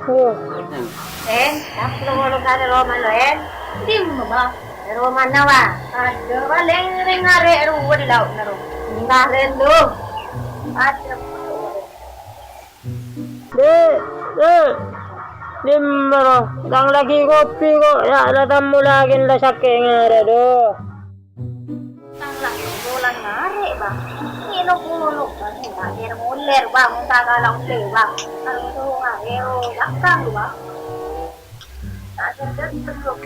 Uh. Eh, tak perlu ngolok ada Roma lo, eh? Di rumah, Bang. Di rumah nawa? Ada, Bang, leng-leng arè ruwa di laut, naro. Entah, Ren, tuh. Ada. Dek, Dek. Dimbaro, tang lagi kopi kok, yâ, la tammo lagi la sakè' ngarè, duh. Tang la molan ngarè, Bang. Kilo polo, Bang. Akhir mulir, Bang. Sagala ulle, Bang. Kalau tuh, ayo, datang, Bang. Akhir datang, Bang.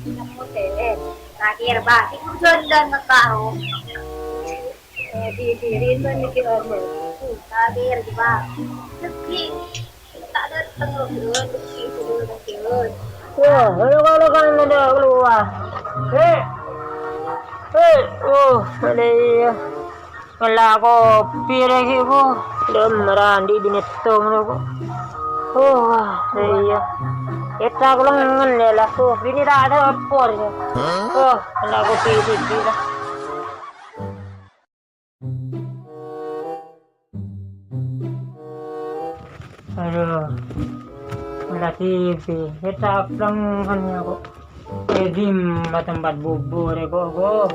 Kamu deh. Akhir, Bang. Itu jalan, Bang. Eh, di diri, Bang, mikir hormat. Akhir, Bang. Sepi. Wah, kalau, kalau kan ada keluar. Eh, eh, oh, ada iya. Ngella' kopi lagi, Bu. Dem randi binetto ngono, Bu. Oh, wah, iya. Kita kulengen ya lah, Bu. Ini tak ada apa ya. Oh, ngella' kopi sithik lah. Aduh, lagi bi, kita pelengan ya kok. Edim tempat bubur ya kok, kok.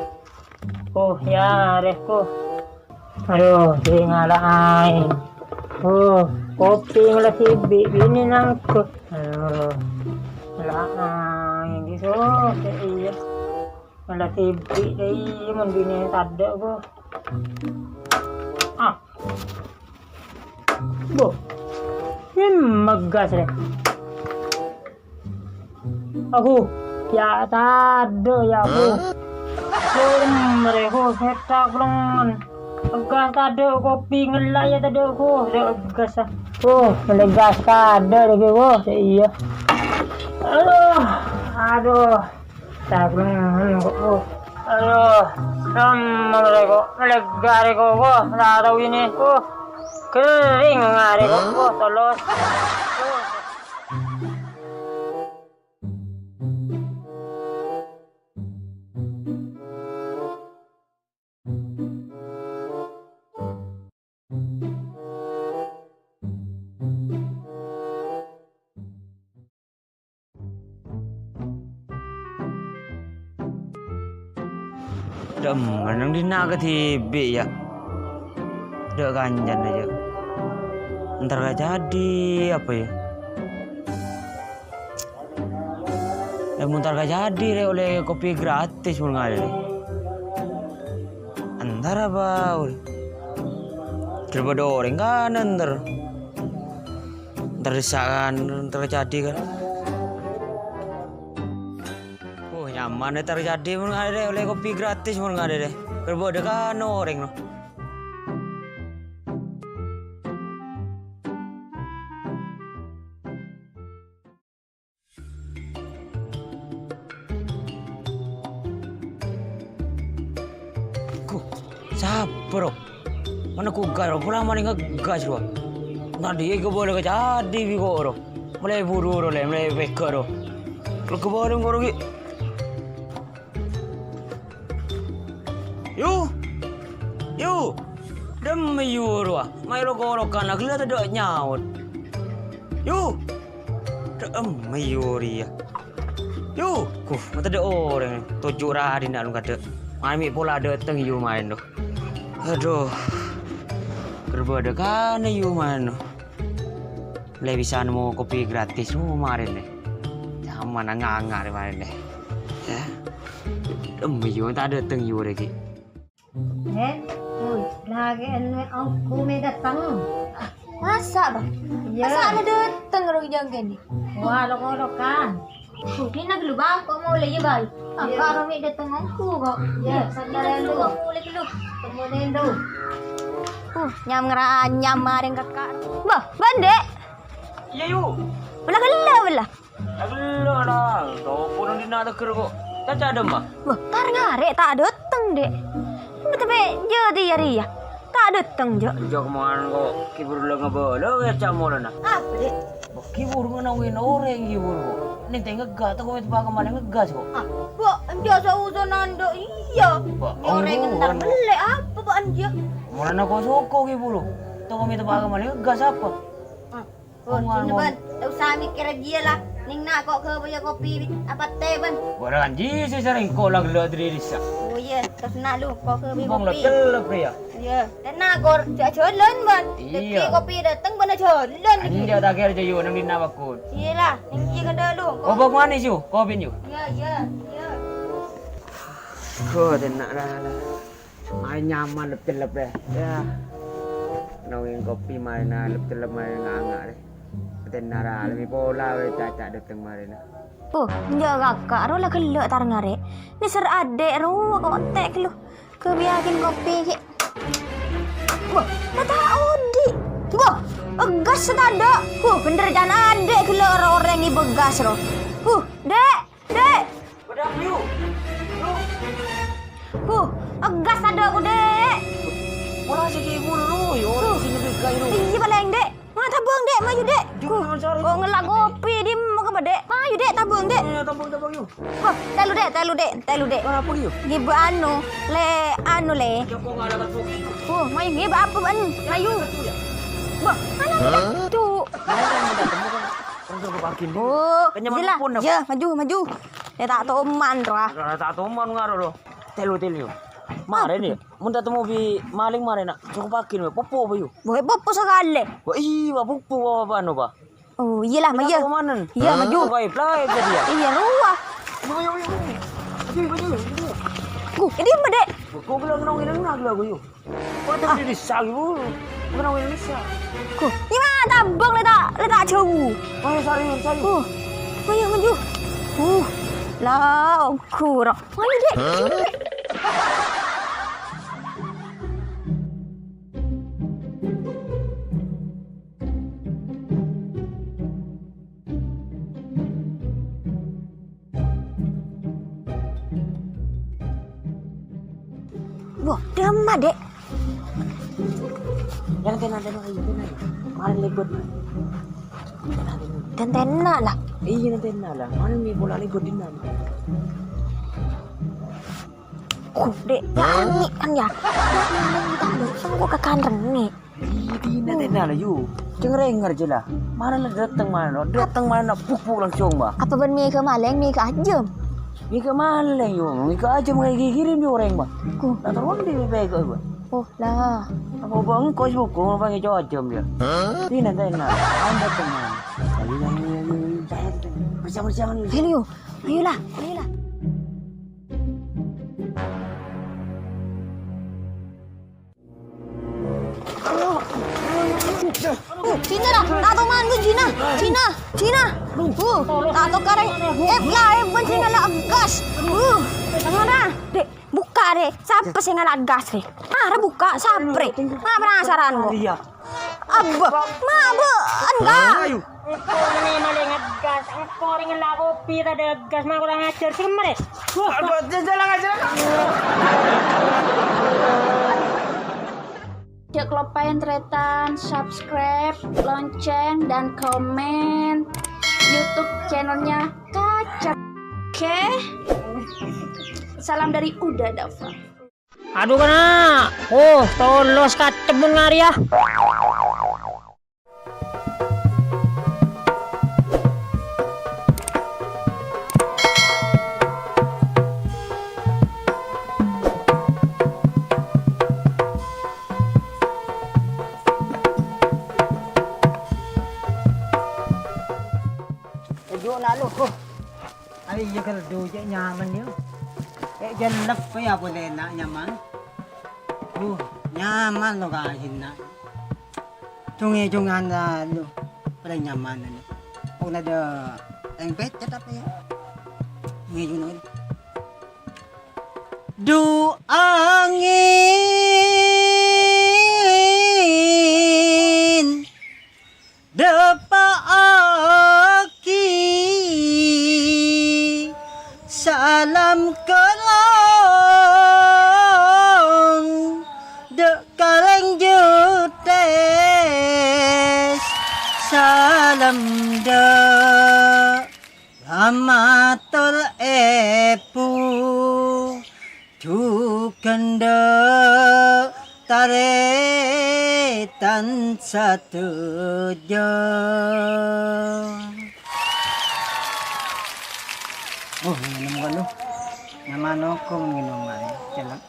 Oh, ya, reh, kok. Aduh, di ngala' aèng. Oh, kopi ngala' sibi, bini nangkep. Aduh, ngala' aèng, gitu, iya. Malah tibi dai mon bine tadha', bo. Ah. Bo. Mem megas re. Aku, ya tadha', ya, aku. Hah? Bo, mere, ho, setak, blengen. Megas tadha', kopi ngella' ya tadha', ho. Tadha' megas, ah. Oh, megas tadha' lagi, bo. Iya. Aduh, aduh. Tagungan kok, oh. Aduh, sama mereka, melegar kok, oh. Nggak tahu ini, oh. Kering hari kok, oh, tolos. Oh. Dâ' emma neng dinna' kadhibi', ya. Dâ' kancana, ya. Entar ka cadi apa, ya? Eh, mon entar ka cadi, rè, ollè kopi gratis mon ngarè, rè. Entar apa, ollè? Daripada orèng kan entar. Entar dissa' kan, entar ka cadi kan. Oh, nyaman entar ka cadi mon ngarè, rè. Ollè kopi gratis mon ngarè, rè. Daripada kan orèng, no. Ku, sapa, ro? Mana ku gas, ro? Pola mari ngegas, ro. Tadi kabâlâ ka cadi bi' ko', ro. Molaè buru, ro, lè, molaè pèghâ', ro. Kalau kabâlâ, ko', ro, ghi'. Yu! Yu! Dâ' emma Yu rowa, maèlo-kolokan ghellâ' tadâ' nyaot. Yu! Dâ' emma Yu rèya. Yu! Kuh, ma' tadâ' orèng, toju' ra dinna' lung kadâ'. Maèn mè' pola dâteng Yu maèn, do. Adhu. Ghâr bâdâ kana Yu maèn, do. Lè bisa nemmo kopi gratis, oh, marèn, lè. Jaman nganga rè marèn, lè. Ya. Em, Yu, ta' dâteng, Yu, rè, ghi'. Eh, oi, lagi anu aku me datang. Masa, Bang? Iya. Masa anu dâteng, rong jangkèn? Wah, lo-kolokan. Ini nak dulu, Bang. Kok mau lagi, Bang? Iya. Karo me datang aku, kok. Iya, ini nak dulu, kok mau lagi, lu. Temuin, do. Uh, nyam ngeranyam, marèn kakak. Bah, Bang, Dek. Iya, Yu. Bella gella, bella. Gella, nah. Topo nang dinna' tegger, kok. Caca ada, Mbah? Wah, tar ngarè' ta' dâteng, Dek. Tapi jâ' di yâ rèya. Ta' dâteng, jâ'. Jâ' kemana, kok? Kibur la ngabâlâ, ya, ca' molana. Apa, Dek? Bâgi buru ngenongngi orèng ghi buru, kok. Nèng ta' ngegga', tako' mè' teppa' ka malèng ngeggas, kok. Ah, Bok, enjâ' sa-, uso nandhâ iyâ. Bâ, nyorèng oh, entar anu. Mellè apa, Bok, enjâ'? Molana ko-soko ghi buru. Tako' mè' teppa' ka malèng ngeggas apa? Ah, Bok, anu, sini, anu. Bân. Ta' usa mèkkèrè jiyâ, la. Nèng na' ko' ghâbâyâ kopi apa tè, Bân? Bârâng jiyâ sè sarèng ko' la ghellâ' dâri rissa'. Oh, iyâ. Terros na' lu, ko' ghâbâyâ kopi. Wong la tellep, ya. Iyâ, tenang, Kor. Jâ' jhâlân, Bân. Iyâ. Dhâggi' kopi dâteng, bân jhâlân. Enjâ' ta' kèra, Yu, nang dinna' bâkun. Iyâ, la. Nèng iyâ kadâ' lu. Kobâ manis, Yu. Kopi, Yu. Iyâ, iyâ, iyâ. Kok tenang, la, la. Mayu nyaman lep-cellep, rè. Yâ. Nongèng kopi marèna lep-cellep marè nganga', rè. Atèna ralem pola, wè, ca'-ca' dâteng marèna. Oh, enjâ' kaka', ro la ghellâ' tarèngnga rè. Nèser adhi' ro kok entè' ghâllu. Kèbiyâghin kopi ghi'. Wah, ma' ta' odi'. Wah, èggas tadâ'. Huh, bhender can adhi' ghellâ' ro orèng èbâggas ro. Huh, Dek, Dek. Padâ, yu. Yu. Huh, èggas tadâ' ko, Dek. Ora sè kèbur, yu. Ora sè nyebut kayu. Iyâ, palèng, Dek. Ma' tabâng, Dek, mayu, Dek. Jung, Huh, jung, jung. Kok ngella' kopi, dimma ka, Dek? Mayu, Dek, tabâng, Dek. Yu, yu, tabâng, tabâng, yu. Wah, tèlo, Dek, tèlo, Dek, tèlo, Dek. Kenapa, yu? Ngibâ anu, lè, anu, lè. Joko nggak ada kartu. Wah, mayu ngibâ apa, anu? Mayu. Kartu, ya? Wah, mana Hah? Kartu? Mana yang udah temu kan? Orang suruh pagi ini. Oh, Kenyamanan jelas. Pun, Yâ, maju, maju. Yâ, ta' toman, roh, ah. Ora ta' toman ngaro, roh. Tèlo, tèlo. Marèn, yâ. Mon ta' temu bi' malèng marèn, na'. Cukup pagi, na'. Popo, apa, yu? Boy, popo sakalè. Wah, iyâ, Pak, popo, apa, anu, Pak? Oh, iyâ lah, Kita iyâ. Tomanen. Iyâ, maju. Wah, play, apa dia? Iyâ, rowa. Yu, yu, yu, yu. Maju, maju, maju. Gu, ini apa, Dek? Kok bilang nongin, nongin, nongin, yu. Kok ada di desa, yu? Bukan orang Indonesia. Gu, ini mah tabâng, lè ta', lè ta' jhâu. Ayo, sari, sari. Gu, ayo, maju. Uh, lah, ogur. Ayo, Dek. Wah, dâmma, Dek. Yang tena-tena, ayo, tena. Kemarin libur. Dan tena lah. Iya, dan tena lah. Mana mi pola libur di mana? Huh, Dek, ya aneh kan ya. Ya, aneh kan, Dek. Sengko' kakan rengek. Ih, dina tena lah, yu. Ceng renger je lah. Mana la dateng mana, no? Dateng mana, no? Buk-buk langsung, bah. Apa bân mèghâ malèng, mèghâ ajâm? Mèghâ malèng, yu. Mèghâ ajâm kayak kirim, yu, orèng, bah. Ku. Nah, terus di pèghâ, bah. Oh, lah. Apa, bah, engko' sibuk, kok panggil cowok ajâm dia. Hah? Dina tena. Mana dateng mana? Ayo, ayo, ayo, ayo. Jangan, jangan. Bersama, bersama, nih. Ayo, ayo. Ayolah, ayolah. Oh, sini lah, tato mandu Cina, Cina, Cina. Uh, tato kareng, eh, lah, eh, bukan sini lah, gas. Uh, mana? Dek, buka deh, siapa sih ngalah gas deh? Ah, buka, siapa? Nah, penasaran kok. Iya. Abba, ma' bâ'ân, Ka'? Ayo. Engko' mènè malèng gas, engko' rèng ngella' kopi tadâ' gas, ma' kurang ajar, sè kemma rè. Wah, Abba, jalan aja. Jangan lupain teretan subscribe, lonceng, dan komen YouTube channelnya Kaca. Oke? Salam dari Uda Dava. Adu, kana'. Oh, tolos kacemmun ngarè, yâ. Ayo, na' lo. Oh. Ay, iyâ, ghâllu, cè' nyaman, yâ. Cè' jellep, yâ, polè, na', nyaman. Uh, nyaman, lo, kajina. Cong-ècongan, lo, palèng nyaman, lo. Kok nadâ' tèng pècèt apa, yâ? Cong-ècongan. Du angèn. Dâpa'aghi salam kèlong dâ' Karèng Judes, salam dâ' Ramatul Èbhu. Jhughân dâ' tarètan sadhâjâ. Oh, ngènom kan, lo. Nyaman oko ngènom aè, cellep.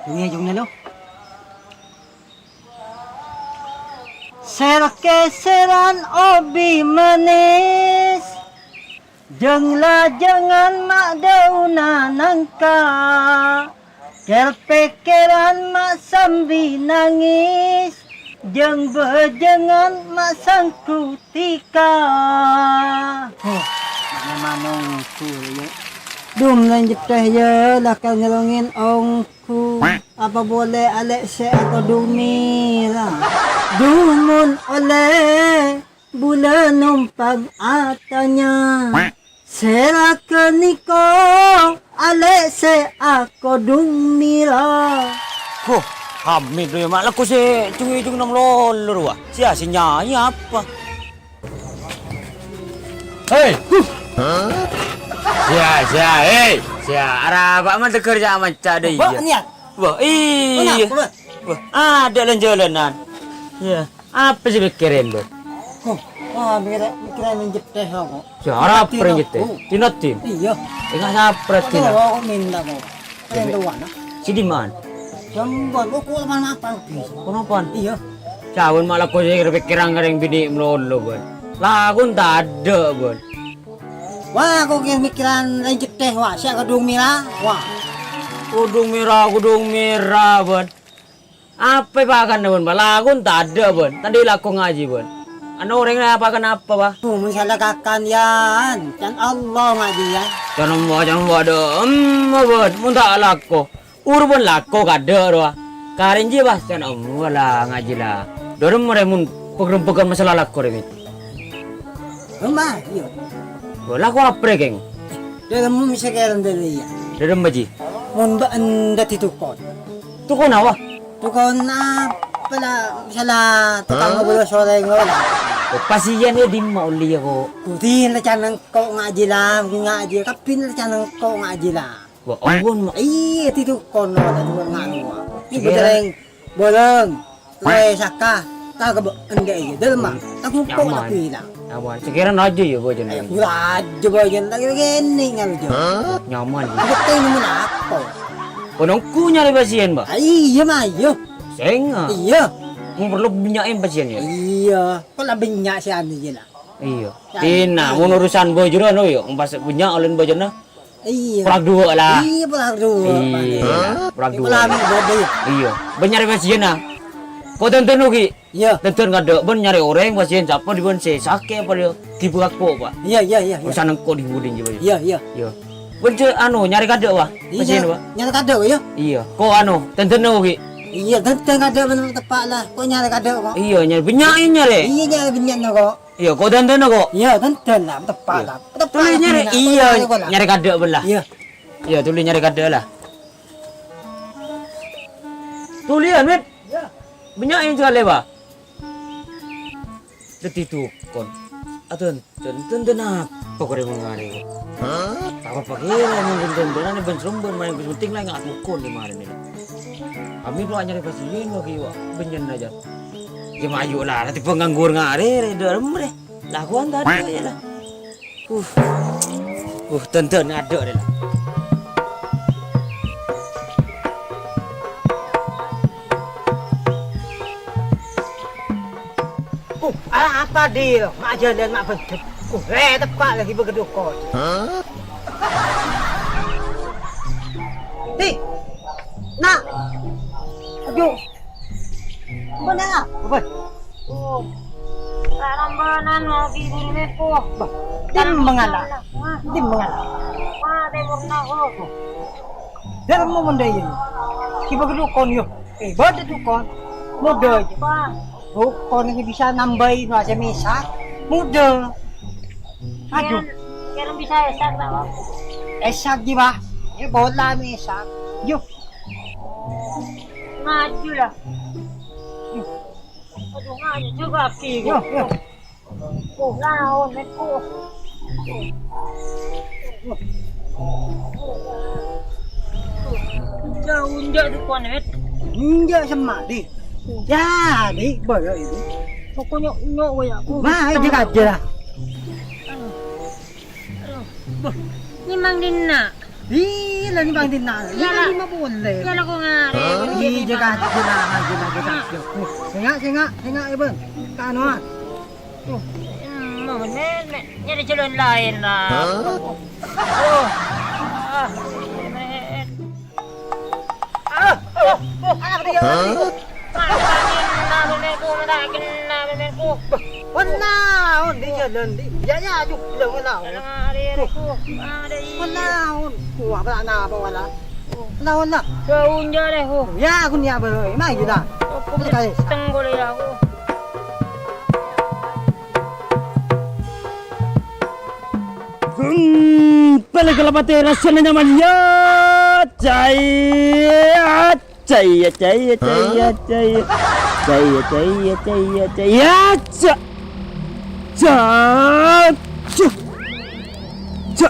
Jhungè, jhungè, lo. Sèr-kèsèran obi manis, Jâng-lajângan ma' dhâuna nangka, kèr-pèkkèran ma' sambi nangès, jâng-bâjângan ma' sangku tika. Huh, mano-mano ngku, yâ. Dum lèng jettè, yâ, la kèng ngelongin ongku. Apa boleh alè' sè akodhung mèra? Duh, mon ollè, bulâ nompang atanya. Sèra ghâniko alè' sè akodhung mèra. Huh, Hamid lo ya, ma' lagghu sè jung-èjung nang lolo rowa. Sia, sè nyanyi apa? Hei! Sia, sia, hei! Sia, arapa mandegghâr ya manca' dâ' iyâ. Wah, niat. Wah, iyâ. Kenapa, Bang? Wah, adâ' lan-jhâlânan. Iyâ. Apa sè èpèkkèrè, Bang? Huh, wah, mikir, mikir rèng jettè, kok. Sè arapa rèng jettè? Dinadin? Iyâ. Enggak sapa dinadin? Kok minta, kok. Rèng towana. Sè dimman? Jambon, kok, kok mapan, mapan, bisa. Kok mapan? Iyâ. Sabbhân ma' lagghu sè èpèkkèrang rèng binè' malolo, Bân. Lagghu tadâ', Bân. Wah, kok mikirang rèng jettè, wah, sè akodhung mèra, wah. Kodhung mèra, kodhung mèra, Bân. Apa èpakana, Bân? Lagghu tadâ', Bân. Tadâ' lagghu ngajhi, Bân. Ana orèng èpakana apa, Bân? Tuh, masalah kakan, yan. Can Allah ngajhi, yan. Can Allah, can Allah, dâ' emma, Bân. Mon ta' lagghu. Ur, Bân, lagghu kadâ' rowa. Karènjhi, Bân. Can Allah la ngajhi, la. Dâ' emma rè mon pèghârâmphâghân masalah lagghu rè, Mit. Emma, iyâ. Wah, lagghu apa rè, Kèng? Dâ' emma mè' sè kèrèm dâri, yâ. Dâ' emma, Ji? Mon bâ'na dhâddhi dukon. Dukon apa? Dukon apa la, masalah tèkang ngobrol sorè ngono. Oh, pasièn yâ dimma ollè yâ, kok? Budi la can engko' ngajhi la, ngajhi, kabbhi la can engko' ngajhi la. Wah, ampon, Ma'. Iyâ, dhâddhi dukon la, dukon nganu. Ini Iya. Bâdâ rèng bâlâng, Wah. Rowa saka, ta' kebâ-, enggak, iyâ, dâlem, Ma'. Hmm. Tak ngumpul Nyaman. Lagi, la. Nyaman. Sakèra rajâ yâ, bâjâna. Eh, rajâ bâjâna, tak kèra ghenèng, kan, jâ. Nyaman. Bukti nèmon apa? Kono engko' nyarè pasièn, Bâ? Ah, iyâ, Ma', iyâ. Sènga'. Iyâ. Mon parlo bânnya'è pasièn, yâ? Iyâ. Kok la bânnya' sè anu, yâ, la? Iyâ. Iyâ. Tina, mon urusan bâjâna, anu, yâ, pas bânnya' olèna bâjâna. Iyâ. Polak duwâ', la. Iyâ, polak duwâ', Iyâ, Pak. Polak duwâ'. Polak duwâ'. Iyâ. Bân nyarè pasiènna. Ko' tèn-tènna, Ki. Iyâ. Tèn-tèn kadâ', bân nyarè orèng pasièn sapa dibân sè sakè' apa dia? Ghibâ ko', Pak. Iyâ, iyâ, iyâ, iyâ. Urusan engko' dibudin, Pak. Iyâ, iyâ. Iyâ. Bân cè' anu, nyarè kadâ', Pak. Iyâ, pasièn, Pak. Nyarè kadâ', Pak, ya? Iyâ. Ko' anu, tèn-tènna, Ki. Iyâ, tèn-tèn kadâ' bân teppa', la. Ko' nyarè kadâ', ko'. Iyâ, nyarè bânnya'è nyarè. Iyâ, nyarè bânnya'na, ko'. Iyâ, ko' tèn-tènna, ko'. Iyâ, tèn-tèn, la. Teppa', Iyâ. La. Teppa', Tolè la, nyarè, ko' la. Iyâ, ko' la. Nyarè kadâ', bân, la. Iyâ. Iyâ, tolè nyarè kadâ', la. Tolèyan, Mit. Iyâ. Bânnya'è jâlè, Pak. Dhâddhi dukon. Adân, dân, dân, dân apa korè mangari? Hah? Apa pakèra mungkin dân, dân, ana bân-srembân maèn penting la nga' dukon di marèna. Kami lo anyarè pasièn lagi, Wak. Bânnya'na jâ. Yâ, mayu la, nanti penganggur ngare, re, dâlem, re. Laguan tadi aja lah. Uh. Uh, tèn-tèn adâ' rè la. Uh, ala apa, Dil? Ma' jhâlân, ma' bendhet. Uh, eh, teppa' lagi bâgâ dukon. Hah? Hi. Nak. Aduh. Bâ'na, apa? Oh. Karambanan lagi buru nepo. Bah, dimma ngala'? Hah? Dimma ngala'? Wah, timurna, oh. Dâlem mon dâ' iyâ. Ghibâ dukon, yo. Eh, bâdâ dukon. Modâ, jâ. Wah. Dukon sè bisa nambâi no sè mèsak. Modâ. Aduh. Kèng, kèng bisa èsak, ta', Bang? Èsak, jâ, Bah. Eh, bola mèsak. Yo. Maju lah. Aduh, maju juga kaki. Yo, yo. Oh, lawan aku. Jauh enggak tuh, Konet. Enggak sama, Dik. Ya, Dik, boleh itu. Pokoknya nyok, ya, aku. Wah, aja aja lah. Aduh. Bâh, nyèmang dinna'. Iyâ, la nyèmang dinna'. Iyâ, la. Iyâ, la boleh. Iyâ, la, kok ngare. Iyâ, jâ' kajâ, la, kajâ, la, kajâ. Sènga', sènga', sènga', ya, Bang. Kanoan. Tuh. Hmm, Men, men, nyarè jhâlân laèn, la. Hah? Aduh. Ah, men. Ah, oh, oh, ah, dia. Hah? Mana kenna, menku, mana kenna, menku. Pon naon di jhâlân, di? Ya, ya, aduh, belum naon. Aduh, aduh, aduh, aduh. Pon naon? Wah, apa napa wala? Naon, nah? Daun jârèya, oh. Ya, aku niat bae. Mai kita. Aku Terus, guys. Teng boleh ya, aku. Hmm, pele kalapate rasana nyaman, ya. Cai, cai, cai, cai, cai, cai, cai, cai, cai, ya, ca, ca, ca, ca.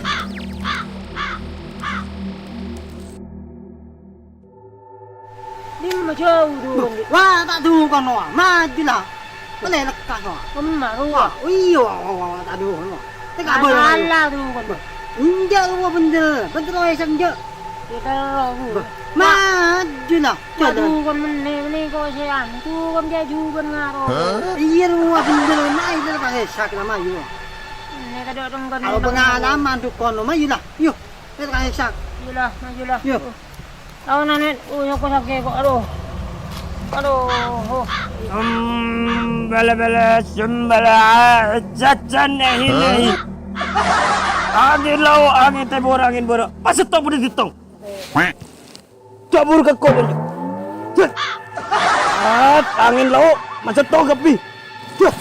Dimma jhâu, Dun? Wah, ta' dukon, wah. Maju lah. Mele lekkas, wah. Kemma, rowa. Wah, iyâ, wah, wah, wah, wah, ta' dukon, wah. Teka bola. Salah, dukon. Enjâ', wah, bhender. Bhender, wah, enjâ'. Ya, terro, Bu. Bah, maju lah. Ta' dukon menne, menne kok sè anu, dukon jhâ' jhubân ngaro. Iyâ, rowa bhender, maju lah, Pak Esak, lah, maju. Menne tadâ' tongkon. Kalau pengalaman, dukon, maju lah. Yo. Wis, Kang Isak. Iyalah, majulah. Yo. Lawan anet, oh, nyoko sakè kok, aduh. Aduh, oh. Sembala-bala, sembala, jajan, eh, ini. Hah? Angin laut, angin timur, angin barat. Pas settong, budi settong. Cabur ke kok, ini. Set. Set, angin laut, mas settong, kepi. Duh.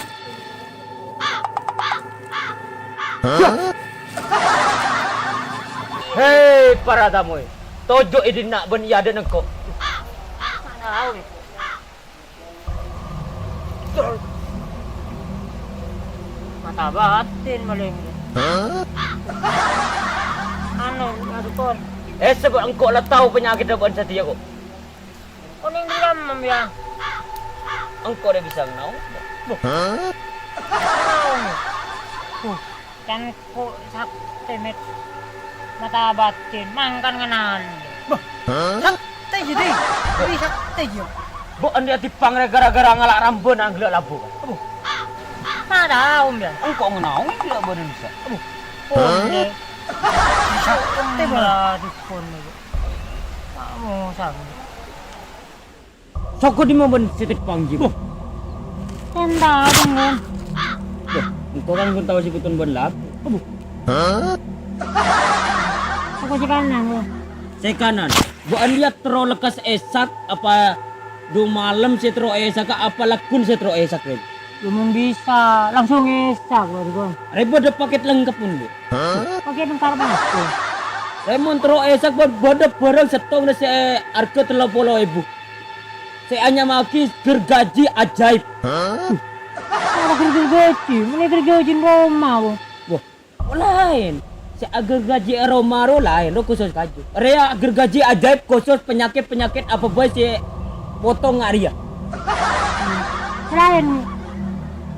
Hah? Hei, para tamoy, toju' è dinna' bân è adâ'na engko'. Mata batin malèng. Hah? Anu, adu kon. Eh, sabâ' engko' la tao panyakèdhâ bâ'na satèya, ko'. Onèng dâlem, Mam, ya. Engko' rè bisa naon? Hah? Naon? Huh, can ko' saktè, Met. Mata batin, mangkana ngenal. Bâh, hah? Saktè jâ, Di. Wi, saktè jâ. Bâ'na andi' atipang rè gara-gara ngala' rambâna anggella' labu. Aduh. Mata om, ya. Engko' ngenaon gella' bâ'na bisa. Aduh. Hah? Onde. Saktè, Bang. Aduh, kon. Kamu sang. Soko dimma bân sè tepang, Jim? Boh. Kan tao, Bang, kan? Boh, engko' kan ghun tao sè bhuto bân labu. Aduh. Soko sè kanan, Bang. Sè kanan. Bâ'na liat terro lekkas èsak apa du malem sè terro èsak apa lagghun sè terro èsak, Ren? Ya, mon bisa, langsung èsak, Bang, kan? Rè bâdâ pakèt lengkep, mon, Bu. Pakèt lengkep apa? Rè mon terro èsak, bâ-, bâdâ bârâng settong sè arghâ tello polo èbu. Sè anyama'aghi gergaji ajaib. Hah? Apa gergaji? Mènè gergaji roma, Bu. Wah, laèn. Sè agergaji è roma ro laèn, ro khusus kaju. Rèya gergaji ajaib khusus panyakèt-panyakèt apa bhâi sè potong nga' rèya. Laèn.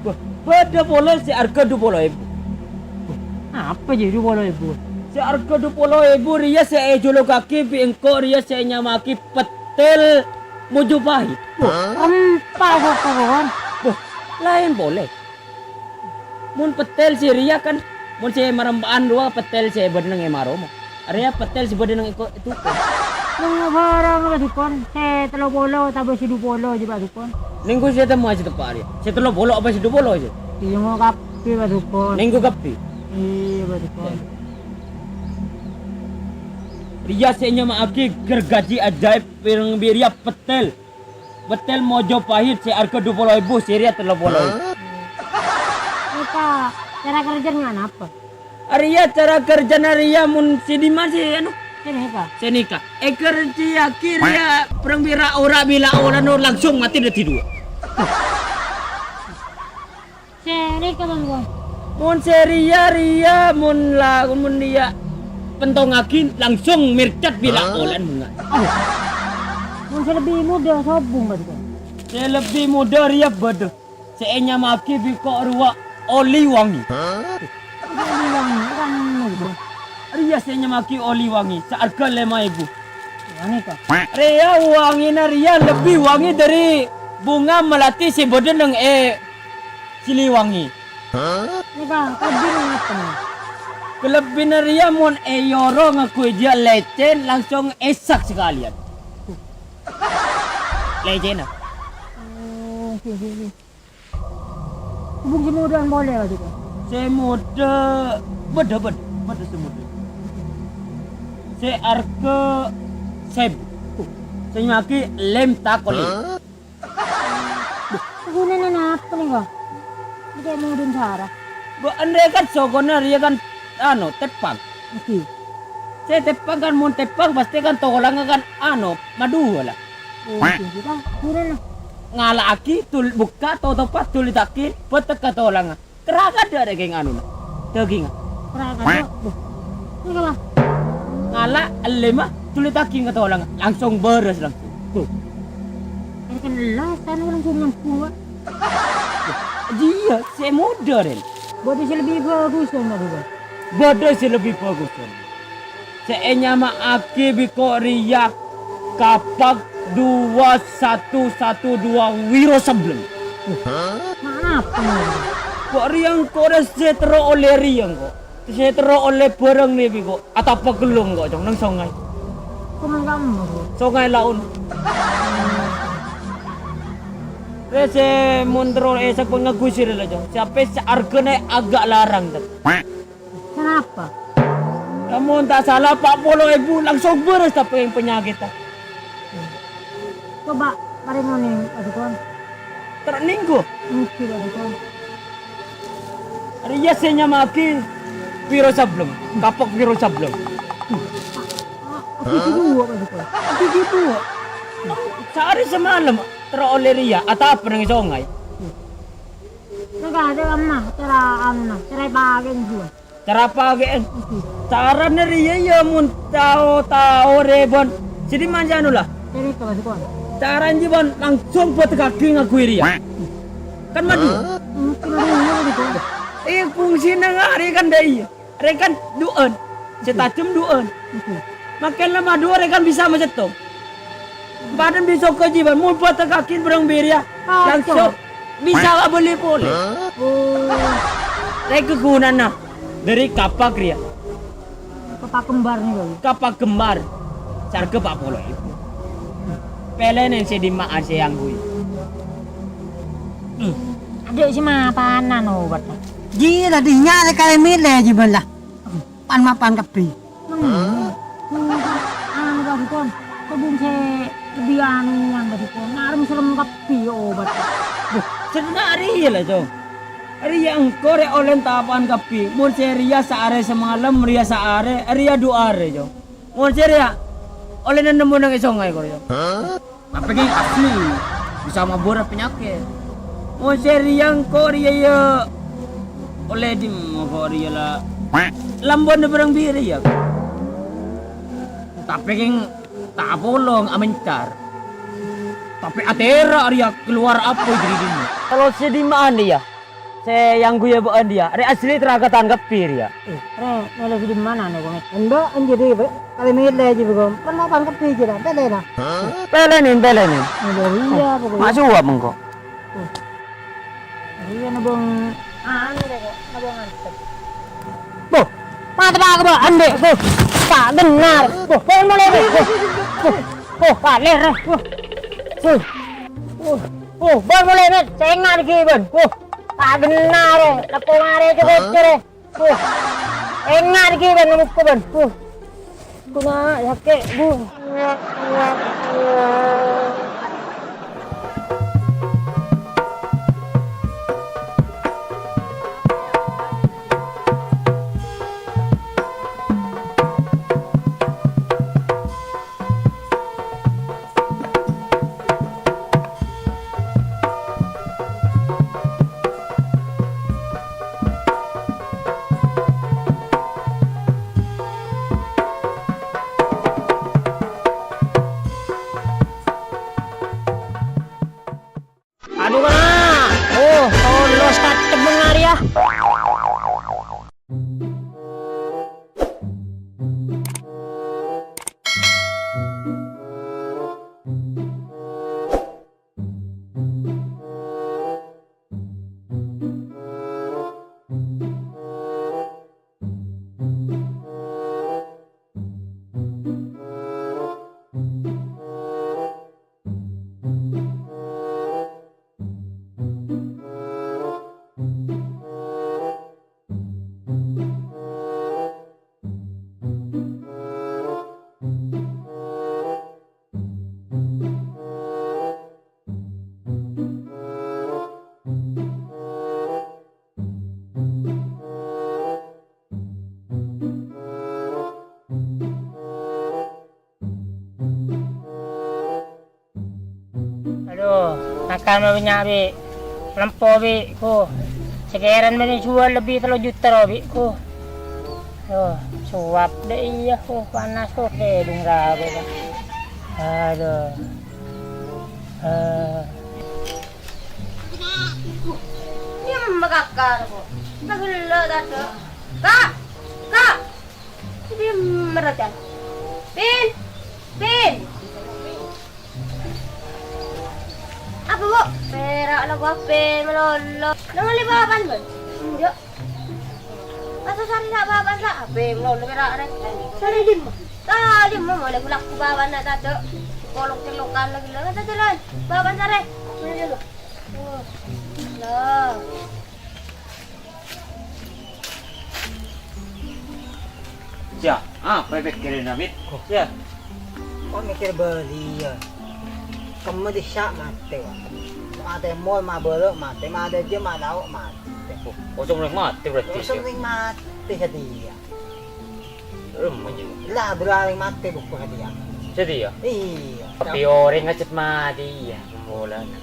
Wah, bâdâ polè sè arghâ du polo èbu. Apa jâ du polo èbu? Sè arghâ du polo èbu rèya sè èjhulukaghi bi' engko' rèya sè ènyama'aghi pettel Mojopahit. Wah, empa' soko, kawan. Wah, laèn polè. Mon pettel sè rèya kan, mon sè marempa'an rowa pettel sè bâdâ neng è ma' roma. Rèya pettel sè bâdâ neng è ko-, è toko. Neng bârâng, Pak Dukon, sè tello polo otabâ sè du polo jâ, Pak Dukon. Nèngghu sè temmowa sè teppa' rèya. Sè tello polo apa sè du polo jâ? Iyâ, mo kabbhi, Pak Dukon. Nèngghu kabbhi. Iyâ, Pak Dukon. Rèya sè nyama'aghi gergaji ajaib pireng bi' rèya pettel. Pettel Mojopahit sè arghâ du polo èbu, sè rèya tello polo èbu. Èpa, cara kerjana napa? Arèya cara kerjana rèya mon sè dimma sè anu? Sè nèka. Sè nèka. Èkerjiyaghi rèya pireng bi' ra-ora bilâ olan langsung matè dhâddhi duwâ'. Sè nèka, Bang, Bang. Mon sè rèya, rèya, mon la-, mon rèya pentongaghi langsung mercet bilâ olan bhunga. Aduh. Mon sè lebbi modâ sobung, Bang, Bang. Sè lebbi modâ rèya bâdâ. Sè ènyama'aghi bi' ko' rowa oli wangi. Oli wangi, kan, Bang. Rèya sè ènyama'aghi oli wangi, sè arghâ lèma èbu. Wangi, Kak. Rèya wangina rèya lebbi wangi dâri bhunga melati sè bâdâ neng è Siliwangi. Nèka, kalebbiyânna napa, nèka? Kalebbiyânna rèya mon èyoro ngangghuy jiyâ lècèn, langsung èsak sakalèyan. Lècènna. Oh, oke, oke, oke. Hubung sè modâ'ân polè, Pak Joko? Sè modâ, bâdâ, bâdâ, bâdâ sè modâ. Sè arghâ sèbu. Sè nyama'aghi lem takoli. Ghunana napa nèka? Nèka modâ'ân sara. Bâ'ân rèya kan sokona rèya kan, ano, teppang. Oke. Sè teppang kan, mon teppang pastè kan tolangnga kan, ano, madhuwâ la. Oh, oke, oke, Pak. Ghunana. Ngala'aghi, tul-, bukka', totopa, tulidhâghi, bâtek ka tolangnga. Kèra kadâ' rèya kèng anona, dhâgingnga. Kèra kadâ', bu. Nèka, Pak. Ngala', ellèma, tulidhâghi ka tolangnga, langsung bârâs langsung. Tuh. Kan ella, kan langsung nyambung, Pak. Iyâ, sè modâ, Ren. Bâdâ sè lebbi bhâghus, Pak, bu. Bâdâ sè lebbi bhâghus, Ren. Sè ènyama'aghi bi' engko' rèya kapak dua satu satu dua Wiro Sableng. Napa, Pak? Engko' rèya engko' rè sè terro ollè rèya engko'. Sè terro ollè bhârâng nè bi' engko'. Atapa ghellung engko', Cong, neng songay. Songay kamma, Bu? Songay Laon. Rè sè mon terro èsèk pangagui sirè la, Cong. Sapè sè arghâna aghâ' larang, Tet. Kenapa? Lamon ta' sala, pa' polo èbu langsung bârâs tapè panyakètta. Coba parèngaghi, Pak Dukun. Terro nèngghu. Nèngghu, Pak Dukun. Rèya sè nyama'aghi Wiro Sableng, kapak Wiro Sableng. Ah, ah, gighi duwâ', Pak Dukun. Gighi duwâ'. Saarè samalem terro ollè rèya, atapa neng songay. Nèka, cè' amma, cara anuna, cara èpakè'è, Bu. Cara pakè'è. Carana rèya, iyâ, mon tao-tao rè, bân. Sè dimma' jiyâ anu la? Sè nèka, Pak Dukun. Carana jiyâ, bân, langsung bâtekkaghi ngangghuy rèya. Kan madhu. Hmm, kan madhu, Pak Dukun. Eh, fungsina ngarè kan dâ' iyâ. Rè kan du'ân. Sè tajem du'ân. Makè la madhu rè kan bisa masettong. Bâdân bi' soko jiyâ, bân, mon bâtekkaghi bârâng bi' rèya. Ah, langsung. Bisa abâli polè. Oh. Rè ghunana dâri kapak rèya. Kapak kembar nèka. Kapak kembar. Sè arghâ pa' polo èbu. Pèlèna sè dimma'a sè èangghuy. Hmm. Adâ' sè mapanan obat. Jiyâ tadâ' nya' sè kalè mèlè jiyâ bân la. Pan-mapan kabbhi. Hmm. Anu, Pak Dukun. Kebun sè lebbi anuan, Pak Dukun. Narem serem kabbhi obat. Duh, sè dhâ' rèya la, Cong. Rèya engko' rè ollè tapa'an kabbhi. Mon sè rèya saarè samalem, rèya saarè, rèya du arè, Cong. Mon sè rèya ollè nemmo neng è songay, kor, Cong. Tapè kèng asli, bisa mabârâ panyakèt. Mon sè rèya engko' rèya, iyâ, ollè dimma engko' rèya la lambâna bârâng bi' rèya. Tapè kèng ta' apolong amencar. Tapè atèra' rèya kalowar apoy dâri dimma. Kalau sè dimma'an rèya? Sè èangghuy bâ'ân rèya, rè asli trakatan kabbhi rèya. Eh, rè, mèlè sè dimma'a nèko, Met? Embâ, anjir, rè, kalè mèlè jiyâ, bâgâ. Kan mapan kabbhi jiyâ, la, pèlèna. Pèlèna, pèlèna. Mèlè rèya, pokokna. Ma' suwâ' mengko. Oh. Rèya nabung, anu, rè, kok, nabung antep. Boh, mata pa' ka bâ'ân, Dek, boh. Ta' dengar. Boh, bâ'ân molè, Dek, boh. Boh, boh, kalèr, rè, boh. Boh. Boh, boh, bâ'ân molè, Met. Sènga' ghi, bâ'ân. Boh. Ta' dengar, eh. Lako mare, cokot, cere. Uh. Enga' ghi, bân, mokka, bân. Uh. Kuna, sakè', bu. Adu, kana! Oh, tolos ka cemmeng arèya. Kan ma' bânnya', Bi'. Lempo, Bi', ko. Sakèran bânnè juwâl lebbi tello juta, ro, Bi', ko. Yo, suwap dâ' iyâ, ko, panas, ko, tèdung rabu, ko. Adu. Eh. Iyâ, makakar, ko. Nagella, tadâ'. Ka'! Ka'! Iyâ, marajan. Pin! Pin! Apa, Bu? Pèra' la bâbâ malolo. Nang lè bâbâna, Bu? Enjâ'. Masa sarè la' bâbâna la' apa malolo pèra' rè? Sarè dimma? Tadâ' dimma, molaè la-, lagghu bâbâna tadâ'. Kolok-celokan lagi la, tadâ' la. Bâbâna sarè. Mana dulu? Oh. Lah. Yâ, apa èpèkkèrè, Mit? Yâ. Ko' mèkkèr bâliyân. Kemma dissa' matè, wa. Matè mol, ma' bârâ' matè, ma' dâjâ, ma' lao' matè. Oh, kosong rèng matè berarti, Kosong yâ? Rèng matè satèya. Remma, yâ. La, bârâ' rèng matè buku satèya. Satèya? Iyâ. Tapè orèng ngajhât matè, iyâ, molana.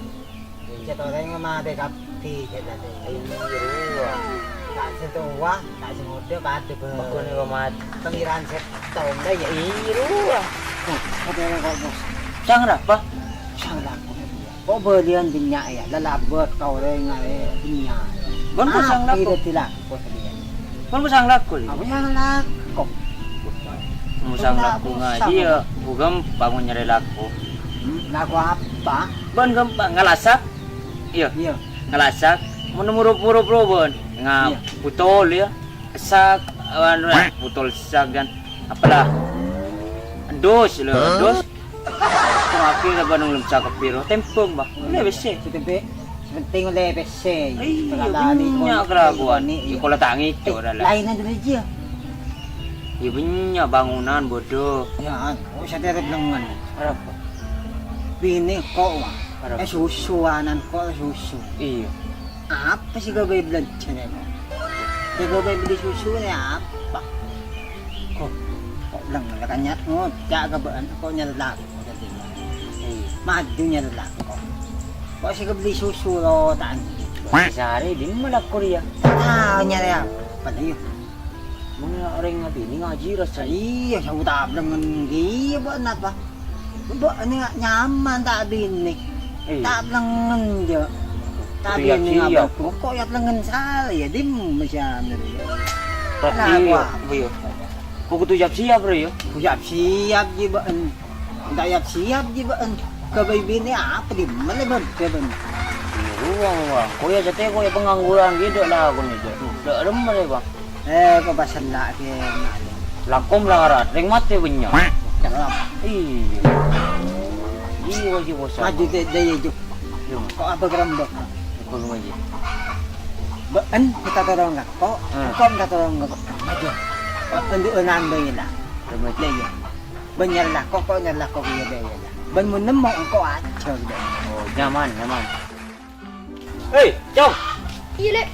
Cè' orèng matè kabbhi, cè' tadâ'. Iyâ, rowa. Ta' sè towa, ta' sè ngodâ, padâ bâ. Bâkona rowa matè. Pangèran sèttong, la, yâ. Iyâ, rowa. Nah, apa kok, Bos? Sang rapa? Sang laku. Kok bâliyân bânnya', yâ? Lalabât ka orèng arè bânnya'. Bân kosong laku. Apa dâddhi laku bâliyân? Bân kosong laku, yâ? Apa yang laku? Kosong laku ngajhi, yâ. Bukan bangun nyarè laku. Hmm, laku apa? Bân ghâmpang ngalasak. Iyâ. Iyâ. Ngalasak. Mon moro-moro bân. Nga-, Iyâ. Butol, yâ. Sak, anu, butol sak, kan. Apa la? Endus, lho, endus. Terakhir, apa, nang lem sak piro? Tembhâng, Bah. Ollè pèssè. Sè penting ollè pèssè. Iyâ, bânnya' kalakowan. Iyâ, kala ta' ngèco, ora la. Laènna dulu aja. Iyâ, bânnya' bangunan, bodoh. Yâ, anu, satèya blengngen. Arapa? Binè ko', wa. Arapa? Eh, susu, anan ko' susu. Iyâ. Apa sè ghâbây bâlânjhâna, ko'? Sè ghâbây bellè susu nè apa? Ko', ko' blengngen la kanyat ngoca' ka bâ'na, ko' nyellak, ko' tadi. Iyâ. Maju nyellak, ko'. Ko' sè ghâbây susu lo ta' anjing. Sarè dimma la korèya? Ta' tao nyarè apa, la, iyâ. Mon orèng abinè ngajhi rassa. Iyâ, sabuta blengngen iyâ bâ'na apa? Bâ'na nyaman ta' binè. Iyâ. Ta' blengngen, jâ. Ta' binè ngabâl. Kok ya blengngen sala ya, dimma sè anu, ya. Berarti, apa? Iya. Kok kudu siap-siap, Bro, ya? Siap-siap, jâ, bâ'na. Ta' siap-siap, jâ, bâ'na. Ghâbây binè apa, dimma lè bâdâ, Bang? Iya, Bang. Kok ya, jâ, tè, kok ya pengangguran gitu lah, Bang, itu. Dâ' remma lè, Bang. Eh, kok pasella' kèya, Malèng? Langkong melarat, rèng matè bânnya'. Cakep. Iyâ. Iyâ, wajib bosan. Maju dâ-, dâ-, iyâ, Ju. Yo. Kok apa kerembek? Apa ngaji? Bâ'na minta tolong ka ko', Hmm. ko' minta tolong ka ko'. Maju. Kok tunjuk nambah la. Remaja. Iyâ, iyâ. Bân nyarè la ko', ko' nyarè la ko', iyâ, iyâ, iyâ. Bân mon nemmo engko' ajhâr, iyâ. Oh, nyaman, nyaman. Hei, Cong. Iyâ, Lè'.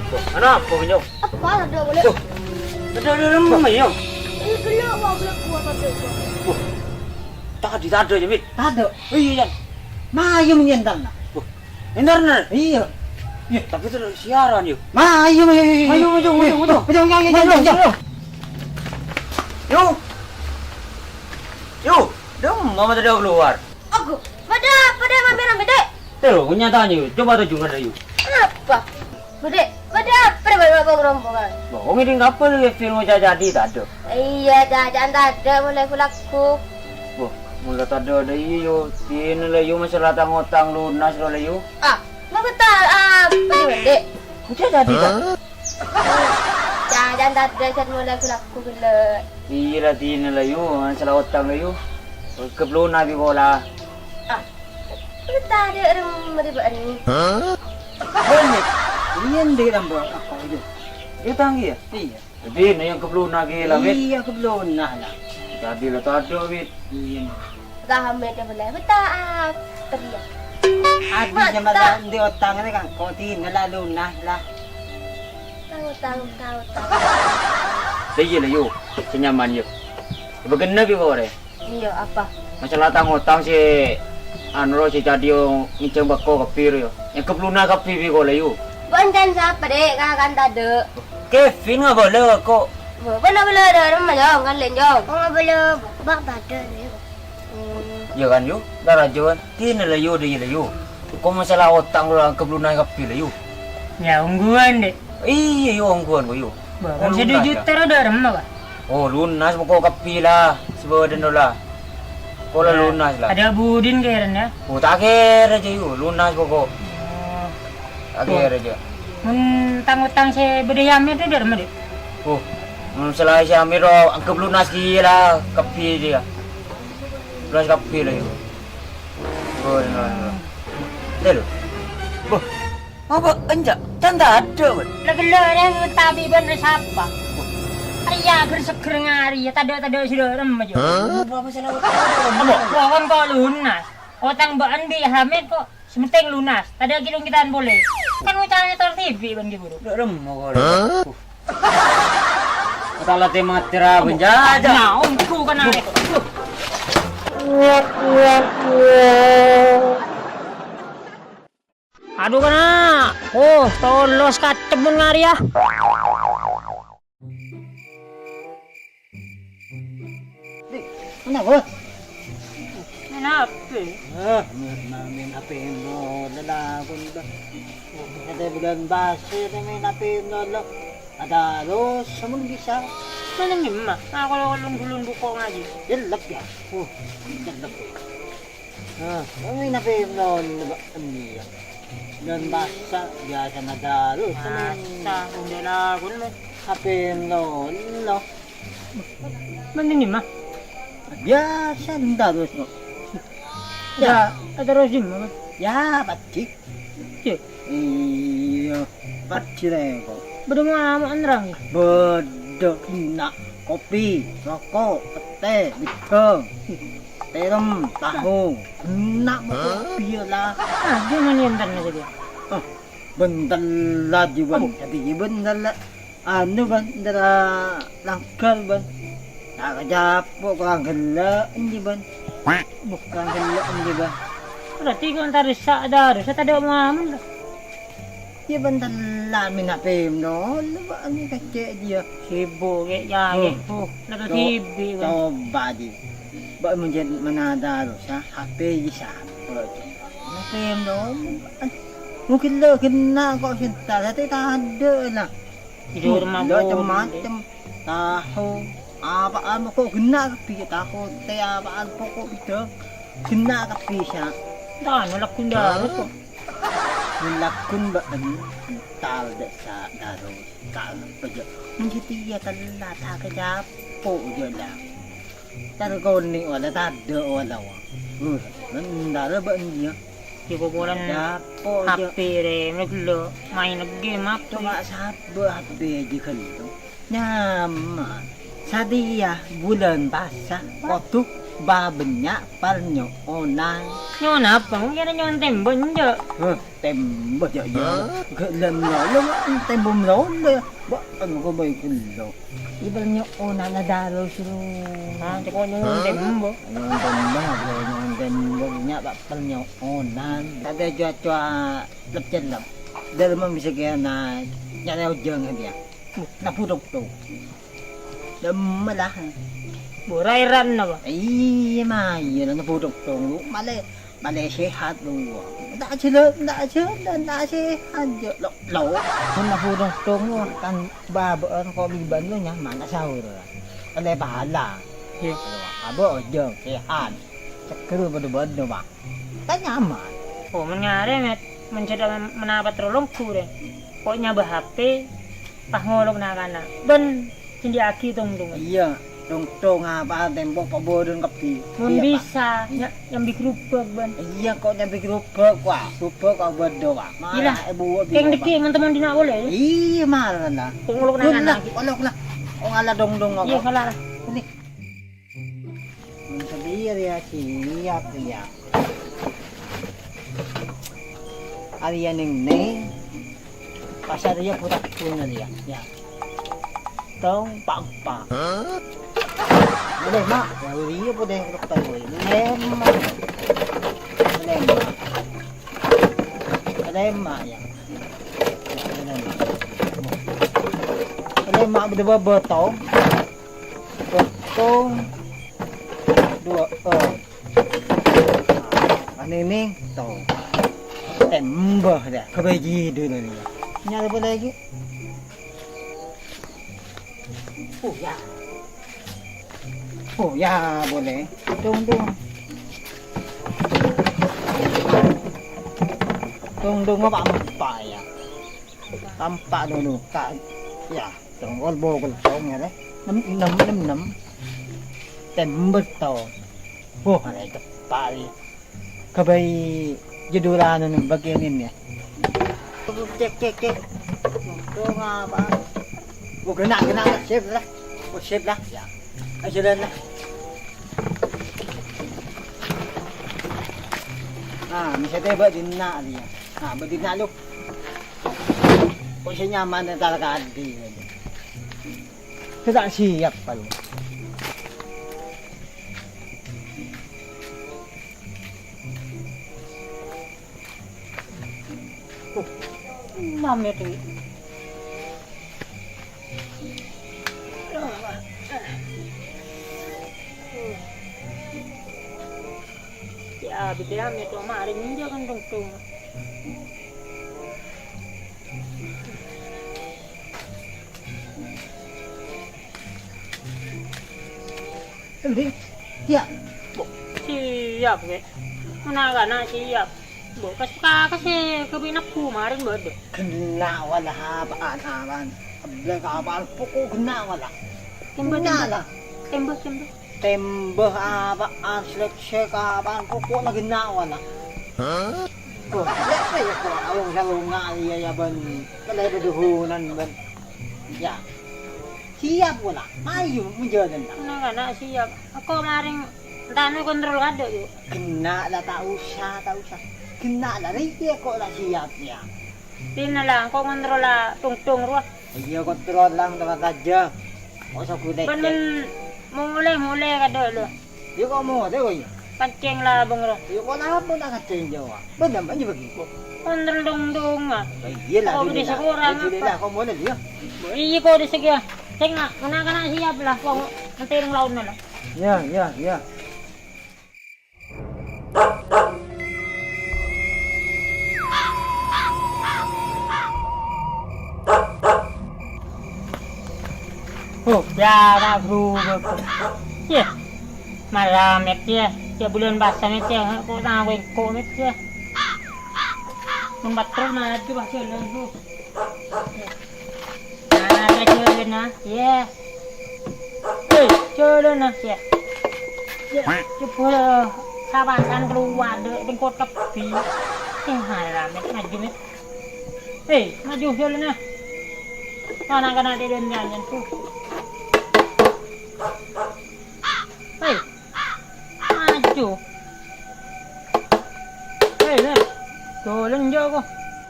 Tuh, anapa, Cong? Apa, ada apa, Lè'? Tuh. Ada, ada, ada, Cong. Iyâ, gellâ', wa, gellâ', wa, tadâ', wa. Wah. Tadi tadâ', Mit. Tadâ'? Iyâ, Cong. Mayu, Min, entarna. Wah, entarna? Iyâ. Iyâ, tapi itu siaran, yuk. Mayu, mayu, mayu. Mayu, mayu, mayu, mayu. Mayu, mayu, mayu, mayu. Yuk. Yuk, dong, mama tadi keluar. Aku, pada, pada rame-rame, Dek. Terus, punya tanya, coba tuh juga, yuk. Apa? Budi, pada apa rame-rame rombongan? Wong ini ngapa lu ya film jadi tadâ'? Iya, jajaan tadâ' mulai kulaku. Wah, mulai tadâ' ada iya, yo. Ini lah, yo, masalah tang-otang lunas lo, lah, yo. Ah, mau ketawa apa, Dek? Udah jadi, tak? Jajaan tadâ' set mulai kulaku gellâ'. Iyâ, la dina la, yu, sala otang la, yu. Keblona bi' pola. Ah, tadâ' rem riba'an. Hah? Bânnè. Iyâ, endi tambah apa itu? Utang, iyâ? Iyâ. Dina yang keblona ghi' la, Mit. Iyâ, keblona la. Jadi la tadâ', Mit. Iyâ. Gahamme de bela beta, ah, teriak. Adi jama ta' endi otang ni kan, ko' dina la lunas la. Tang-otang, tang-otang. Sè iyâ la, yu, sè nyaman, yu. Bâgenna bi' bore. Iyâ, apa? Masalah tang-otang sè Anu, ro, sè ca'diyo ngènjhâm bâko kabbhi, ro, yâ. Èangghep lunas kabbhi bi' kaulâ, yu. Bân can sapa, Dek? Kakan tadâ'. Kevin ngabâlâ, ko'. Bâ-, bâlâ-bâlâ dâremma, Jong. Kalèn, Jong. Ko' ngabâlâ bâ' tadâ', Dek. Hmm. Yâ kan, yu? Dâ' rajâ, kan? Dinah la, yu, dâ' iyâ la, yu. Ko' masalah otang, ro, èangghep lunas kabbhi la, yu. Yâ, ongghuwân, Dek. Iyâ, yu, ongghuwân, ko', yu. Bâ, kan sè du juta ro dâremma, Pak? Oh, lunas pokok kabbhi la, sabâdâna la. Kaulâ lunas la. Tadâ' budina kèra, yâ? Oh, ta' kèra jâ, yu, lunas pokok. Oh. Ta' kèra jâ. Mon tang-otang sè bâdâ è Amir ro dâremma, Dek? Oh, mon salaèn sè Amir ro, èangghep lunas kèya la, kabbhi jâ. Lunas kabbhi la, yu. Oh, lunas, lunas. Tèlo. Boh. Apa enjâ'? Can tadâ', bân. La ghellâ' rèng tabi' bân rè sapa? Arèya ghâr-seghâr ngarè, yâ tadâ'-tadâ' sè dâremma jâ. Apa masalah otang? Apa? Wah, kan ko' lunas. Otang bâ'ân bi' Hamid ko' sè pentèng lunas. Tadâ' ghi' long-ghitan polè. Kan oca'na tor dhibi' bân ghi' buru. Dâremma ko'. Hah? Kata latè matè ra bân jâjâ. Nah, ongghu kana'. Adu, kana'. Oh, tolos kacem mon ngarè, yâ. Dik, kenapa? Maèn H P. Ah, maèn, maèn H P no, lalagon, bah. Ada bulan basi, maèn H P no, lo. Ada los, samun bisa. Mana ni, Ma? Aku lo lung-gulung buko ngaji. Jelek, ya? Oh, jelek. Nah, ini nape non, ini ya. Dan basa biasa nadaru. Basa, udah lagu nih. Ape non, lo? Mana ni, Ma? Biasa ndarus, no. Ya, terus di mana? Ya, padi. Cek. Iya, padi rengko. Bâdâ ma-, ma-, nerang. Bâdâ ghenna', kopi, roko', pettè, bidhâng, terem, tahu. Ghenna' ma' kopi la. Ah, dia mana yang tanah saja? Ah, bân tella jiyâ, bân. Apa? Jadi bân tella. Anu, bân, dârâ langghâr, bân. Ta' kacapo' korang ghellâ' enjâ', bân. Buh, korang ghellâ' enjâ', bân. Berarti kok entar sa-, daru sa tadâ' moamen, bân. Iyâ, bân, tella mèna pèmno, bân, kècè' jiyâ. Sibuk, kè, ya, hmm, kè, buh. Napa co-, dhibi', bân. Coba, jiyâ. Bân, mon jhâ' mèna daru sa, H P jiyâ sampè', coba. Mèna pèmno, bân. Mungkin lo ghenna' kok sèntar, satè tadâ' la. Tidur. Gula, mabuk, macem-macem. Tahu. Apaan pokok ghenna' kabbhi, tahu, tè, apaan pokok bidhâng. Ghenna' kabbhi, sa. Tana lagun daru kok. Lagun bâ'en entar dâ' sa daru. Kal pejâ. Mungkin iyâ tella ta' kacapo' jâ' la. Tar konè' wala tadâ' wala, wa. Uh, bendar bâ'en jiyâ. Jiyâ popolan. Capo' jiyâ. H P rè, mlè ghellu', maèn game apa? Coma sabbhâ' H P jiyâ ghellu'. Nyaman. Satèya bulân pasa, kodhu bâbânnya' parnyo'onan. Nyo'on apa? Mungkin nyo'on tèmbhâk, enjâ'. Hah? Tèmbhâk, jâ', iyâ. Hah? Ghellâ' malolo, tèmbhâk malolo, yâ. Bâ'en kok bâi ghellâ'. Iyâ, bâl nyo'onana daru suru. Ah, cè' kok nyo'on tèmbhâk. Nyo'on tèmbhâk, bâl nyo'on tèmbhâk, nya' bâ' bâl nyo'onan. Tadâ' jua-jua lep-cellep. Dâlem bisa kèya na-, nyarè ojâng, yâ. Nabu tok-tok. Dâmma la. Bora èran apa? Iyâ, ma, iyâ, nabu tok-tok. Malè Malè sehat, lo. Ta' jhâlân, ta' jhâlân, ta' sehat, jâ', lo, lo. Mon nabu tok-tok, lo, kan bâbâ'ân ko' bibân, lo, nyaman, ta' saur. Kalè pahala. Iyâ. Abâ' ojâng, sehat. Seger bâdâ-bâdâ, Pak. Kan nyaman. Oh, mon ngarè, Met. Mon jhâ' mènapat ro longghu, rè. Ko' nyabâ H P, pas ngolok na'-kana'. Bân Cendhi'aghi tong-tongan. Iyâ, tong-tong apa tempo pabodon kabbhi. Mon bisa, nya-, nyambi gerobak, bân. Iyâ, ko' nyambi gerobak, wah, gerobak kok bâdâ, wah. Iyâ la. Malah, eh, buwâ'. Kèng dâgghi' mon temon dinna' polè, yâ? Iyâ, malah, nah. Kok ngolok nang-kana'. Olok la. Oh, ngala dong-dong apa? Iyâ, ngala la. Ini. Mon sadiya rèya siap, rèya. Arèya neng-neng. Pasar rèya buta pun rèya. Ya. Tong pa'-empa'. Hah? Boleh, Mak. Ya, rèya boleh, dokter, boleh. Boleh, Mak. Lèma', ya. Lèma' bâdâ bâbâ tong. Bâtong. Dua, eh. Anèng-nèng tong. Tèmbâ, ya. Kabâji dulu, ya. Nyarè apa lagi? Oh, ya. Oh, ya, boleh. Dung, dung. Dung, dung, apa, apa, ya? Tampak dulu, Kak. Ya, tong kolbo, kolbong, ya, deh. Nem, nem, nem, nem. Tèmbâ to. Oh, ada tepat, ya. Kabâi judulana nèng bâgiyân ini, ya. Cek, cek, cek. Untung apa? Oh, kena, kena, sip lah. Oh, sip lah. Ya. Ayo, jalan lah. Nah, bisa tèmbâ dinna' dia. Nah, bâ' dinna' lu. Kok sè nyaman entar kadi. Sè ta' siap, Pak. Mame tu. Ya, bibirnya tu maring aja kan, tung, tung. Endi? Siap. Bu, siap, Kè. Mènangkana siap. Bu, kas-, kas-, sè kabinèbu marèn bâdâ. Kènè' wala apaan, apaan. Abla ka apaan, poko' kènè' wala. Tèmbâ, kènè' tèmbâ. La. Tèmbâ, tèmbâ. Tèmbâ apaan, slek-slek apaan, poko' la kènè' wala. Hah? Bu, ya, ya, ya, kok along-salonga, ya, ya, bân. Kalè dâdâhunan, bân. Ya. Siap, wala. Mayu, menjalan. Mènangkana siap. Engko' marèng tanu kontrol kadâ', yu. Kènè' la, ta' osa, ta' osa. Kènè' la, rèya kok la siap, ya. Dinna la, engko' kontrol la, tung-tung rowa. Iyâ, kontrol la, tenang saja. Kok sagu Bân lecet. Mon molè, molè kadâ' lu. Iyâ, kok molè, woi. Pancèng la, bâng rowa. Iyâ, kok la, mon la kacèng Jawa. Bân, bân, bân, bân. Kontrol tung-tung, ah. Iyâ la, kok alhamdulillah. Bisa kurang apa? Alhamdulillah, kok molè, iyâ. Iyâ, kok di segi, ah. Sènga', kana-kana siap la, kok nanti neng laonna la. Iyâ, iyâ, iyâ. Oh, ya, Pak Guru, Bapak. Yah, marah, Met, ya. Ya, bulan puasa, Met, ya. Kok tanggung engko', Met, ya. Mon patrol maju, Pak, jalan, Bu. Nah, jalan, nah. Ya. Hei, jalan, nah, ya. Ya, coba, kawasan keluar, dek, tengkot kebi. Eh, marah, Met, maju, Met. Hei, maju, jalan, nah. Kana-kana di dalam jalan, tuh. Hei. Maju. Hei, Met. Jalan, jâ, ko.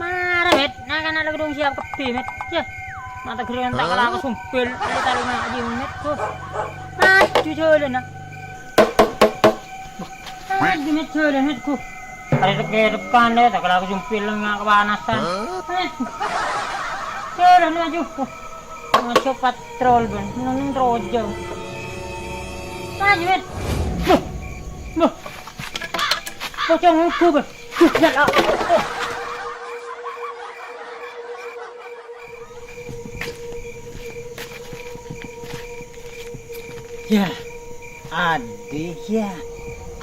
Mara, Met. Nah, kana' la ghâdhung siap kebi, Met. Yah. Mata ghereng tak kala aku sumpil. Ayo, tarik, Met. Ayo, Met, ko. Maju, jalan, nah. Maju, Met, jalan, Met, ko. Tarik ke depan, deh. Tak kala aku sumpil, nggak kepanasan. Hah? Met. Jalan, maju. Ko. Ojo patrol, Bân. Neng terojang. Lanjut. Loh. Loh. Pocong hukum, Bân. Duh, ya Allah. Ya. Adi, ya.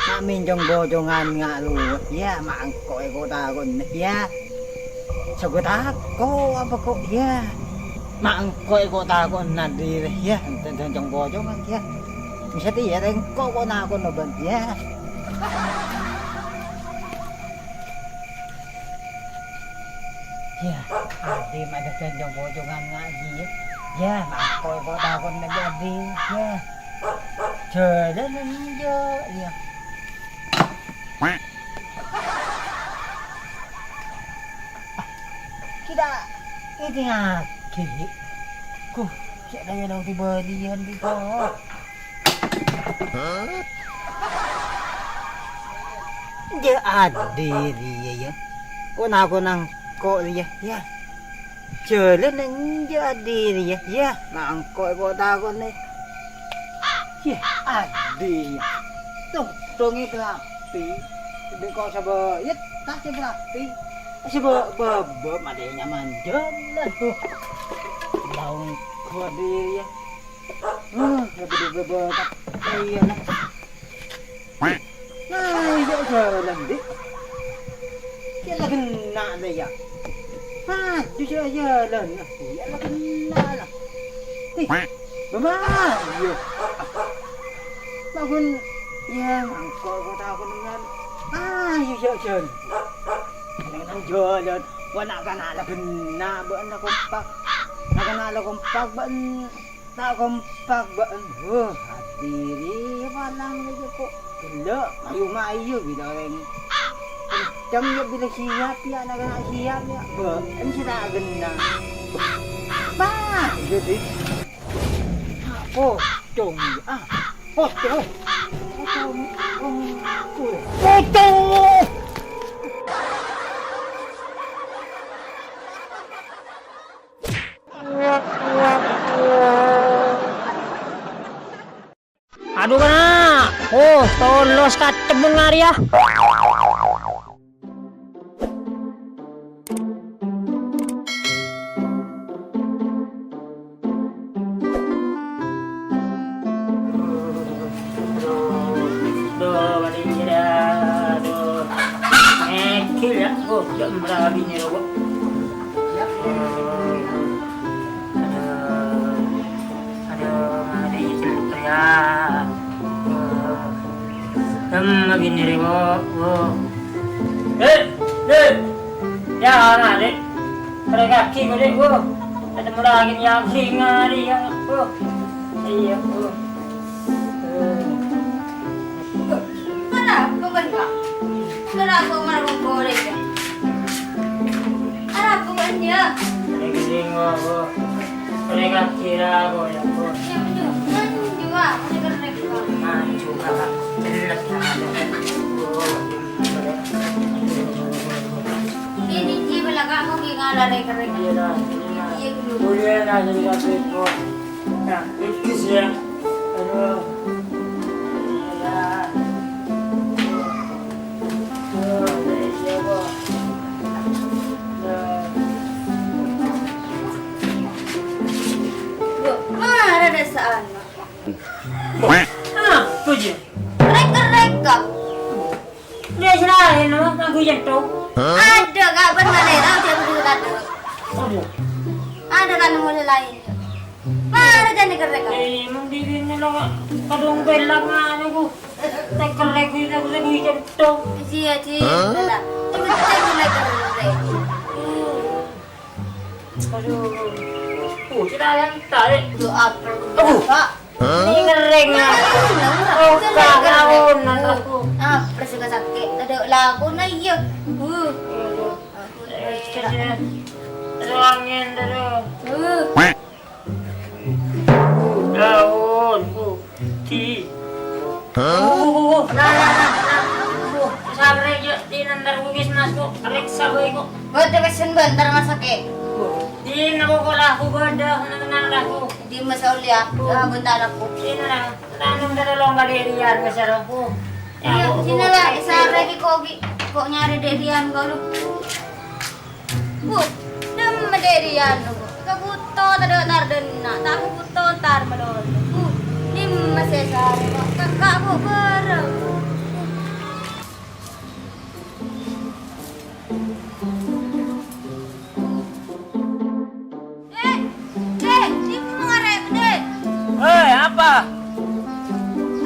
Ma' mènjong bojongan nga' luwet, ya, ma' engko' èko-tako'na, ya. Sogo tako' apa ko', ya. Ma' engko' èko-tako'na diri, ya. Enten mènjong bojongan, ya. Bisa ti, ya, engko' ko' nako'na bân, ya. Ya, adi ma' dâddhi mènjong bojongan nga' ji, ya. Ya, ma' engko' èko-tako'na dâddhi, ya. Jalan enjâ', ya. Kita ini ngagi. Ku, cek daya dong tiba liyan di ko. Jâ' adi rèya, yâ. Ko' na-, ko' nangko' rèya, yâ. Jhâlân enjâ' adi rèya, yâ. Nangko' ko' takonè. Yâ, adi, yâ. Tong-tongè bâlâpi. Bi' ko' sabâ, yâ, ta' sè bâlâpi. Sabâ, bâbâ, malè nyaman jhâlân. Nangko' adi rèya. Huh, bâbâ, bâbâ, bâbâ, iyâ, nah. Nah, iyâ, jhâlân, Dik. Iyâ, la ghenna', la, iyâ. Hah, jhâ-, jhâ-, jhâlân, nah. Iyâ, la ghenna', la. Ih, bâbâ, iyâ. Bangun, iyâ, mangko' ko' takonè. Ah, iyâ, jhâ-, jhâlân. Neng, neng jhâlân. Wah, na'-kana' la ghenna', bâ'na kompak. Na'-kana' la kompak, bâ'na. Ta' kompak bâ'na. Huh, adiri palang rèya ko'. Gellâ', mayu-mayu bilâ orèng. Kenceng yâ bilâ siap yâ, na'-kana' siap yâ. Bâ'na sè ta' ghenna'. Bah, iyâ, Dik. Pocong yâ. Ah, pocong. Pocong. Pocong. Adhu, kana'. Oh, tolos katemmo ngarè, yâ. Aduh, aduh, aduh. Ngèkil, yâ. Oh, jhâ' mara binè rowa. Aduh. Aduh, ngarè cellup rèya. Aduh. Em, binè rèya, wo, wo. Eh, eh. Yâ, ana', Dik. Kare kaki ko', Dik, wo. Ketemu lagi yang singa, Dik, ya, wo. Iyâ, wo. Eh. Arapa bâ'na, Kak? Arapa bâ'na, Kak? Arapa bâ'na, yâ? Lagi bingung aku. Mereka kira aku, ya, aku. Iya, betul. Maju, Kak. Maju, Kak. Maju, Kak. Bener, Kak. Ini, ini, belakang aku, gini, ada rek-rek. Iya, nah, ini, nah. Iya, dulu. Boleh, nah, jadi kasih, kok. Nah, tipis, ya. Aduh. Loh, marah deh sana. Ah, tujuh. Rek-rek, Kak. Dia selain, no, aku jentok. Ada, Kak, bener, eh, tahu dia begitu tadi. Aduh. Ada kan mulai lain. Mara jâ' nèkèrrè, Kak. Eh, mon dibinè la, kadhung pèlang anu, ku. Nèkèrrè, ku, ku, ku, ku, cènto. Iyâ, Ji. Hah? Lah, cènto nèkèrrè. Aduh. Oh, cèra yang tarik. Doa perlu, Kak. Hah? Nèkèrrè, Kak. Oh, Kak, ampon, aku. Ah, perlu sakit. Ada lagu na, iya. Uh. Aduh. Aku, eh, cèra. Ruangan, aduh. Uh. Daun putih. Hah? Oh, oh, oh, oh. Lah, lah, lah, lah. Oh, sarè jâ' dinantar puskesmas ko'. Periksa bhâi ko'. Bâdâ pèssèna bân, entar rumah sakit. Dina ko' laku bâdâ, tenang-tenang laku. Di Mas Aulia, oh. Ah, bentar aku. Dina lah. Tanam terolong ka dirian, ngeser aku. Iya, sini lah, sarè ki ko' bi-, ko' nyarè dirian ko' lu. Bu, dimma dirian, Bu. Ka bhuto tadâ' nar dânna', ta' ka bhuto tar malolo. Bu, dimma sè sarè, Bu. Kakak, Bu, bârâmma. Eh, Dek, dimma arè, Dek? Eh, apa?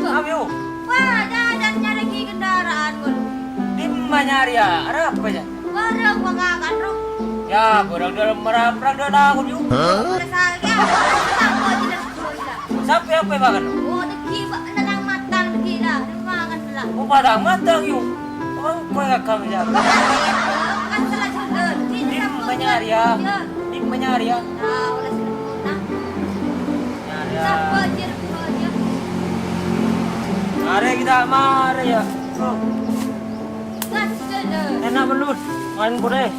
Apa, yuk? Wah, jhâ-jhâ nyarè ki kendaraan, waduh. Dimma nyarè, ya? Arapa, ya? Bârâng pangakan, Ro. Ya, bârâng dâlem meraprang dâ' lagun, yuk. Hah? Udah saya, ya. Apa jelas, jelas. Sampai apa, Pak? Oh, tegi, Pak. Matang-matang tegi, dah. Udah pangakan, lah. Oh, matang-matang, yuk. Oh, kowe gagal, ya. Kan salah jodoh. Dimma nyarè, ya? Dimma nyarè, ya? Nah, oleh sini, nah. Nyarè, ya. Sabar, Jir, sabar, Jir. Mari kita mari, ya. Oh. Enak, Bun. Main boleh.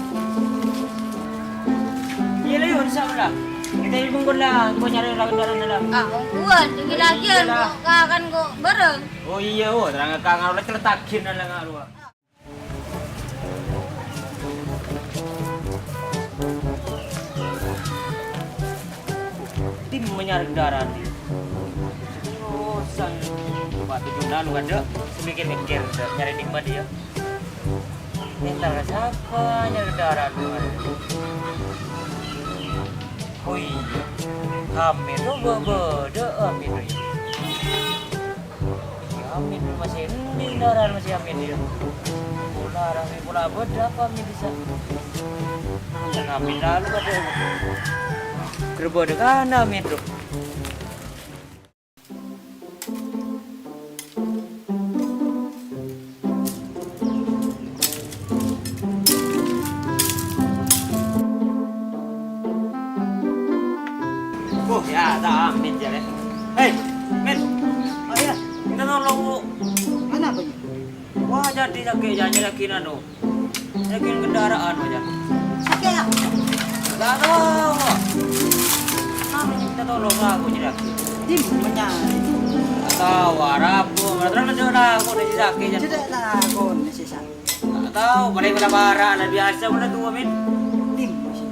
Iyâ, Lè, bisa lah. Kita ini pun lah, gua nyari orang dalam dalam. Ah, ongguan, tinggi lagi, iya, lah. Kok kakan kok bareng. Oh iyâ, oh, terang kang oleh celetakin lah ngaruh. Dimma nyarè kendaraan, Di? Oh, sang. Coba tujuan anu ada, mikir-mikir, nyarè dimma dia. Entar ka sapa nyarè kendaraan, Di? Oh iyâ, Hamid, oh, bâ-, bâdâ Hamid, oh, iyâ. Iyâ, Amin masih endi, kendaraan masih Amin, iyâ. Pola rame, pola bâdâ apa Amin bisa? Yang Amin lalu bâdâ. Gerbodek ana Amin, Bro. Oh, ya, ta' Amin, jârè. Hei, Min. Oh, iya. Minta tolong, Bu. Kenapa, Ji? Wah, jadi sakè', jâ, nyarè lagi anu. Lagi kendaraan, wajah. Sakè' apa? Nggak tahu, Wak. Kenapa minta tolong aku, jadi aku? Dimma nyarè. Nggak tahu, Arab, Bu. Terus ada aku, ada si sakè', jâ. Cedek lah, aku, si sakè'. Nggak tahu, paling udah parah, lah biasa, udah tua, Min. Dimma sih.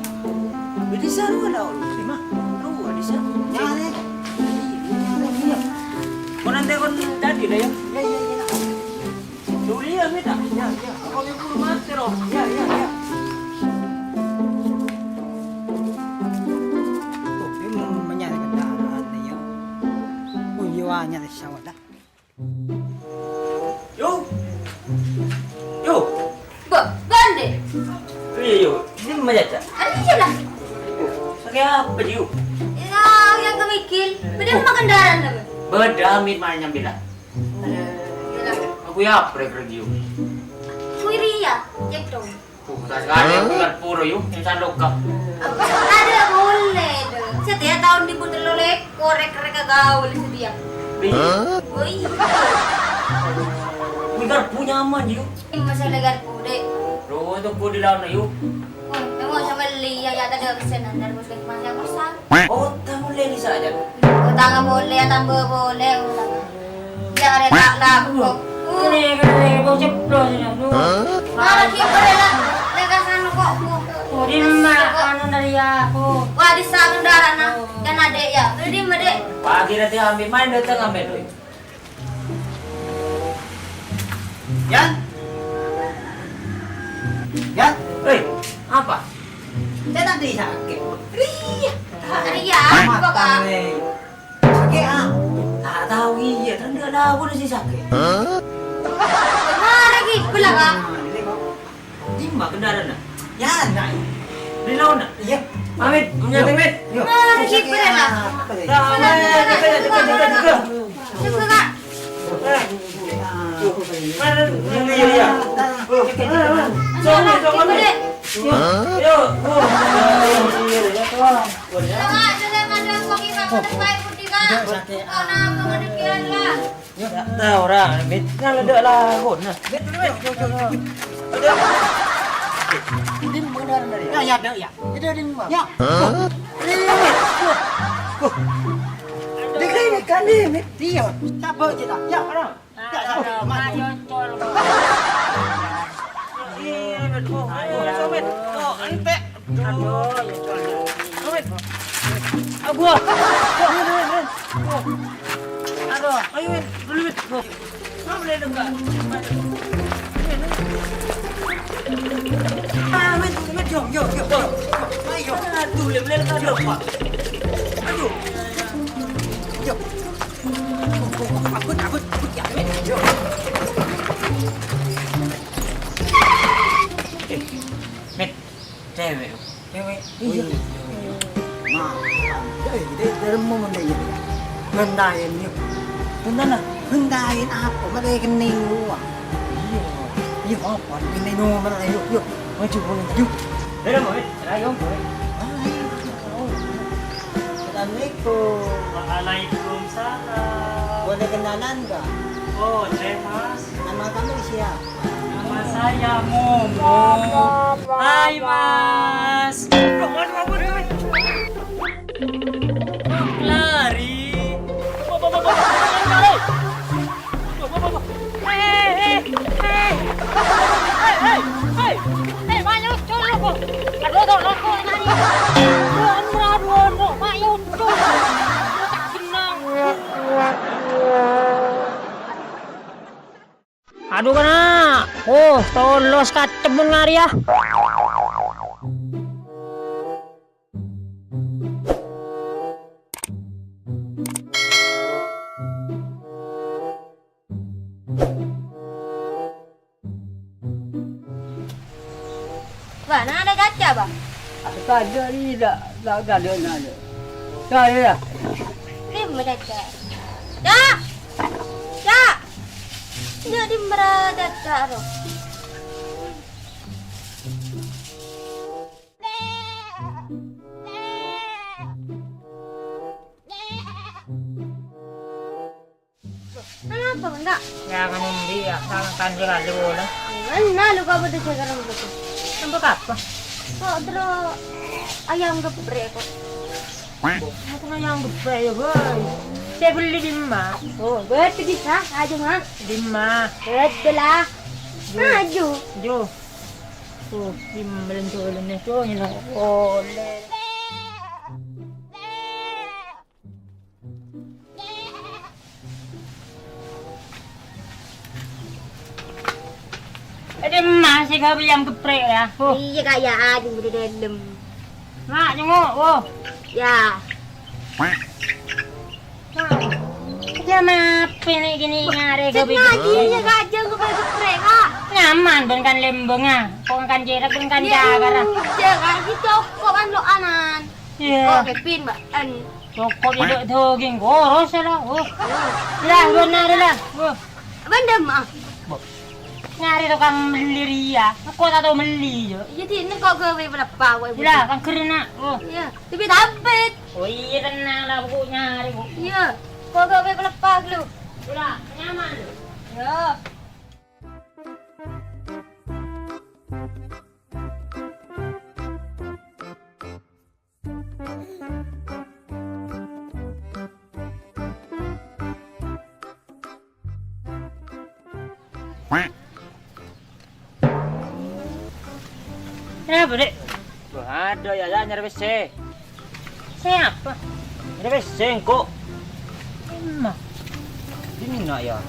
Di sana ada, Ul. Di mana? Rowa di sana. Nyarè. Iya, nyarè, iya. Kau nanti kau tadi lah, ya? Iya, iya, iya. Dulu ya, Min, ah? Iya, iya. Kau yang kurma, terus. Iya, iya, iya. Tuh, dia mau mencari kendaraan, ya. Oh, iya, nyarè sawah dah. Yo. Yo. Ba, bâ'na? Iyâ, yo. Dimma, Caca? Ah, iyâ lah. Sakè' apa, Yu? Ya, yang kemikil. Bâdâ makan darah nama? Bâdâ, Mit, mana nyambi lah. Iyâ lah. Aku ya, apa, Rek, Rek, Yu? Wiriya, cek dong. Uh, tas kali aku kan puro, yu, yang sandoka. Ada boleh, dong. Setiap tahun diputar oleh korek-korek gaul setia. Iya. Hah? Oh, iya. Wih, garpu nyaman, yu. Ini masalah garpu, Dek. Lo, itu ku di lawan, yu. Oh, kamu sama beli ya, ya, tadi pesanan dari puskesmas yang kosong. Oh, tamu lagi saja. Utang boleh, tambah boleh, utang. Ya, ada tak laku. Kene, kene, bau ceplos ini, aduh. Hah? Malah kiper ya, lah. Lekas anu kok, Bu. Oh, di mana anu dari aku? Wah, di sana darah, nah. Oh. Kan adek ya. Beli di mana, Dek? Pagi nanti ambil, main datang ambil, doi. Yan? Yan? Hei, apa? Saya tadi sakit. Ria. Ria, apa, Kak? Sakè', ah? Ta' tao, iyâ, tang dâ' lakonan sè sakè'. Hah? Mara ghi, bella, Kak. Dimma kendarana? Ya, nah. Di laona? Iyâ. Pamit, nyateng, Mit. Yo. Mara ghi, bella. Nah, ayo, jaga, jaga, jaga, jaga. Jaga, Kak. Eh. Mana? Iya, iya. Sok, sok, sok. Yo. Yo. Ya, ta' ora, Mit. Nang ledek lah, kon. Nah. Mit, dulu, Mit. Yo, yo, yo, yo. Ini benar dari. Ya, ya, ada, ya. Itu di mana? Ya. Hah? Ini, Mit. Di klinik kan, Mit. Iya. Coba kita. Ya, orang. Ayo, col. Iya, Mit. Oh, ayo, Mit. Oh, ente. Aduh, ya, col, ya. Ayo, Mit. Aduh. Aduh. Aduh. Ayo, Mit. Dulu, Mit. Aduh. Kamu boleh dekat. Ah, Mit, Mit, yo, yo, yo, yo. Ayo. Aduh, Mit, Mit, aduh. Aduh. Yo. Abut, abut, abut, ya, Mit. Yo. Eh, Mit, cewek. Cewek? Iya. Nah, eh, kita dermo ngene ya. Gentayen, yuk. Gentayen apa? Mate kening gua. Iya. Iya, apa? Ini nomor, yuk, yuk. Maju, maju, maju. Dadah, Boy. Ayo, Boy. Ah, iya. Assalamualaikum. Waalaikumsalam. Boleh kenalan nggak? Boleh, Mas. Nama kamu siapa? Nama Saya ngomong. Hai, Mas. Lari. Hei, hei, hei. Hei, hei, hei. Hei, Mak Yusuf, lu, Bu. Aduh, tuh, rokok, ini. Aduh, aduh, aduh, aduh, Mak Yusuf. Aduh, tak senang. Aduh, kena. Oh, tolos kacem mon ngari, ya. Bâ, nang ada caca, Bâ? Ada caca ni, tak, tak ada nak ada. Cari lah. Dimma caca? Ca! Ca! Iyâ, dimma caca, roh? Napa, Bang, Kak? Ya, kan endi ya, kan kan dia lalu lah. Mana lu kau betul jaga rambut tu? Rambut apa? Kok terus ayam geprek kok? Bukan ayam geprek ya, boy. Saya beli di mana? Oh, berarti bisa aja, Mas. Di mana? Betul lah. Maju. Jo. Tuh, di mana jalannya, Jo? Ini oleh. Ada emas sih kau yang geprek ya. Oh. Iya, Kak, ya, aja udah dalam. Mak, jenguk, oh. Ya. Mak, dia mape nih gini ngare kau bikin? Sengaja ya, Kak, jangan kau geprek, Kak. Nyaman, ben kan lembeng, ah. Kok kan jerak, ben kan jagar, ah. Iya, Kak, gitu kok kan lo anan. Iya. Kok kepin, Mbak? An. Cokop ya, Dok, daging koros ya lah. Oh. Lah, bener lah. Oh. Bendem, ah. Nyari tukang meli riya. Kok tak tau meli, yo. Iya, di ini kok gawe pelepah, kok. Lah, kan keren, nak. Oh. Iya, tapi tapet. Oh iya, tenang lah, Bu, nyari, Bu. Iya, kok gawe pelepah, lu. Lah, nyaman, lu. Iya. Kenapa, Dek? Wah, ada ya, ya, nyari W C. Siapa? Nyari W C, engko. Emma. Di mana ya?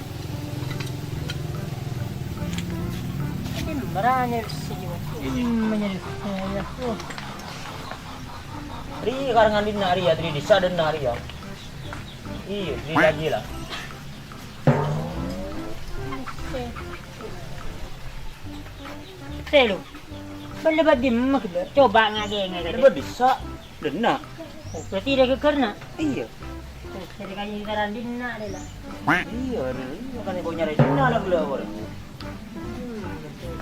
Ini merah nyari W C juga. Emma nyari W C ya. Oh. Ri karangan dinna' ri ya, ri dissa' dinna' ri ya. Iyo, ri lagi lah. Telu. Bâli bâdâ dimma ghellâ'? Coba ngagèngè. Bâdâ dissa', dinna'. Oh, berarti rèya ghâgghârna? Iya. Oh, jadi kaya gitaran dinna' rèya lah. Iya, rèya. Iya, kan kok nyarè dinna' lah ghellâ' orèng. Hmm, betul.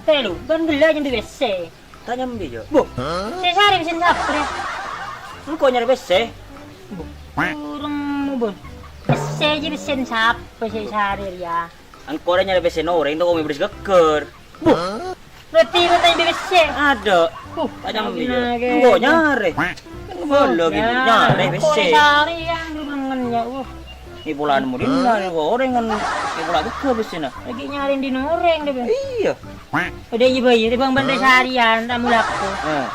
Telu, bân ghellâ' nyambi W C. Ta' nyambi, Jo. Bo. Sè sarè pèssèna sapa, rè? Engko' nyarè W C. Bo. Urung, Bon. W C jiyâ pèssèna sapa sè sarè, rèya? Engko' rè nyarè W C-na orèng, ta' kok mèbris ghâgghâr. Bo. Berarti rèya ta' nyambi W C. Ada. Uh, ta' nyambi, Jo. Engko' nyarè. Kan kembali lagi, nyarè W C. Engko' rè sarè, ya, urung lengen, ya, uh. Ngipolan mudinna, ngipo orèng kan ngipola juga bessina. Lagi nyarè dinna' orèng deh, Bang. Iya. Udah iya, Bang, iya, Bang, bân seharian, tamu laku. Eh.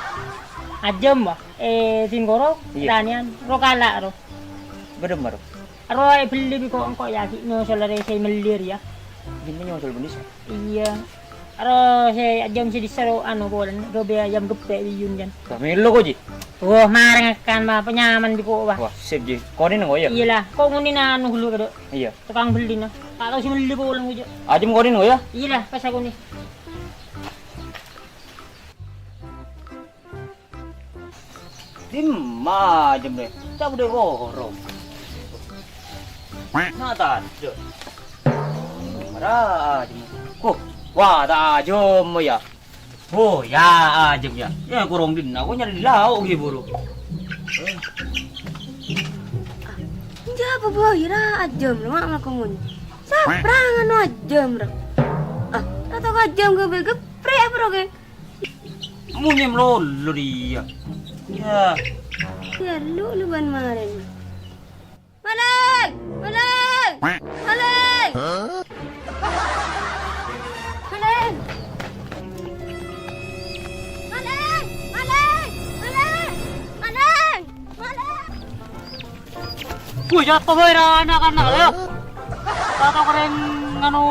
Ajâm, Bang. Eh, singkoro, iya. Tanian, ro kala', ro. Bedem, ro. Ro, eh, beli bi' kok engko' ya, gi' nyosol rè sè mellir, ya. Gini nyosol benis. Iya. Aro sè ajâm sè dissa' ro anu, kolan, ghâbây ajâm geppè' biyun, Jan. Wah, mèlo ko', Ji. Wah, marèng kan, ma, penyaman bi' ko', wah. Wah, sip, Ji. Ko' nèng ko', ya? Iyalah, ko' ngonèna anu ghâllu, kado. Iya. Tokang bellina. Ta' tao sè melli polè, ko', Ji. Ajâm ko' nèng ko', ya? Iyalah, pas aku ni. Dimma ajâm rè? Cabut dâri korong. Na' tadâ'. Mara ajâm. Huh, wah, ta' ajâm, ya. Oh, ya, ajâm, ya. Ya, korong dinna', ko' nyarè di lao' ghi' buru. Apa bhâi ra ajâm, Mak, mako ngonyo? Sapra nganu ajâm, ra? Ah, atau ajâm ghâbây ghâpprè' apa, ro, ghi? Monyèm lolo dia. Ya. Ya, lu, lu bân marèn. Malèng! Malèng! Malèng! Malèng! Malèng! Malèng! Malèng! Malèng! Malèng! Wah, jatuh, woi, ra, anak-anak, ya. Atau keren, nganu,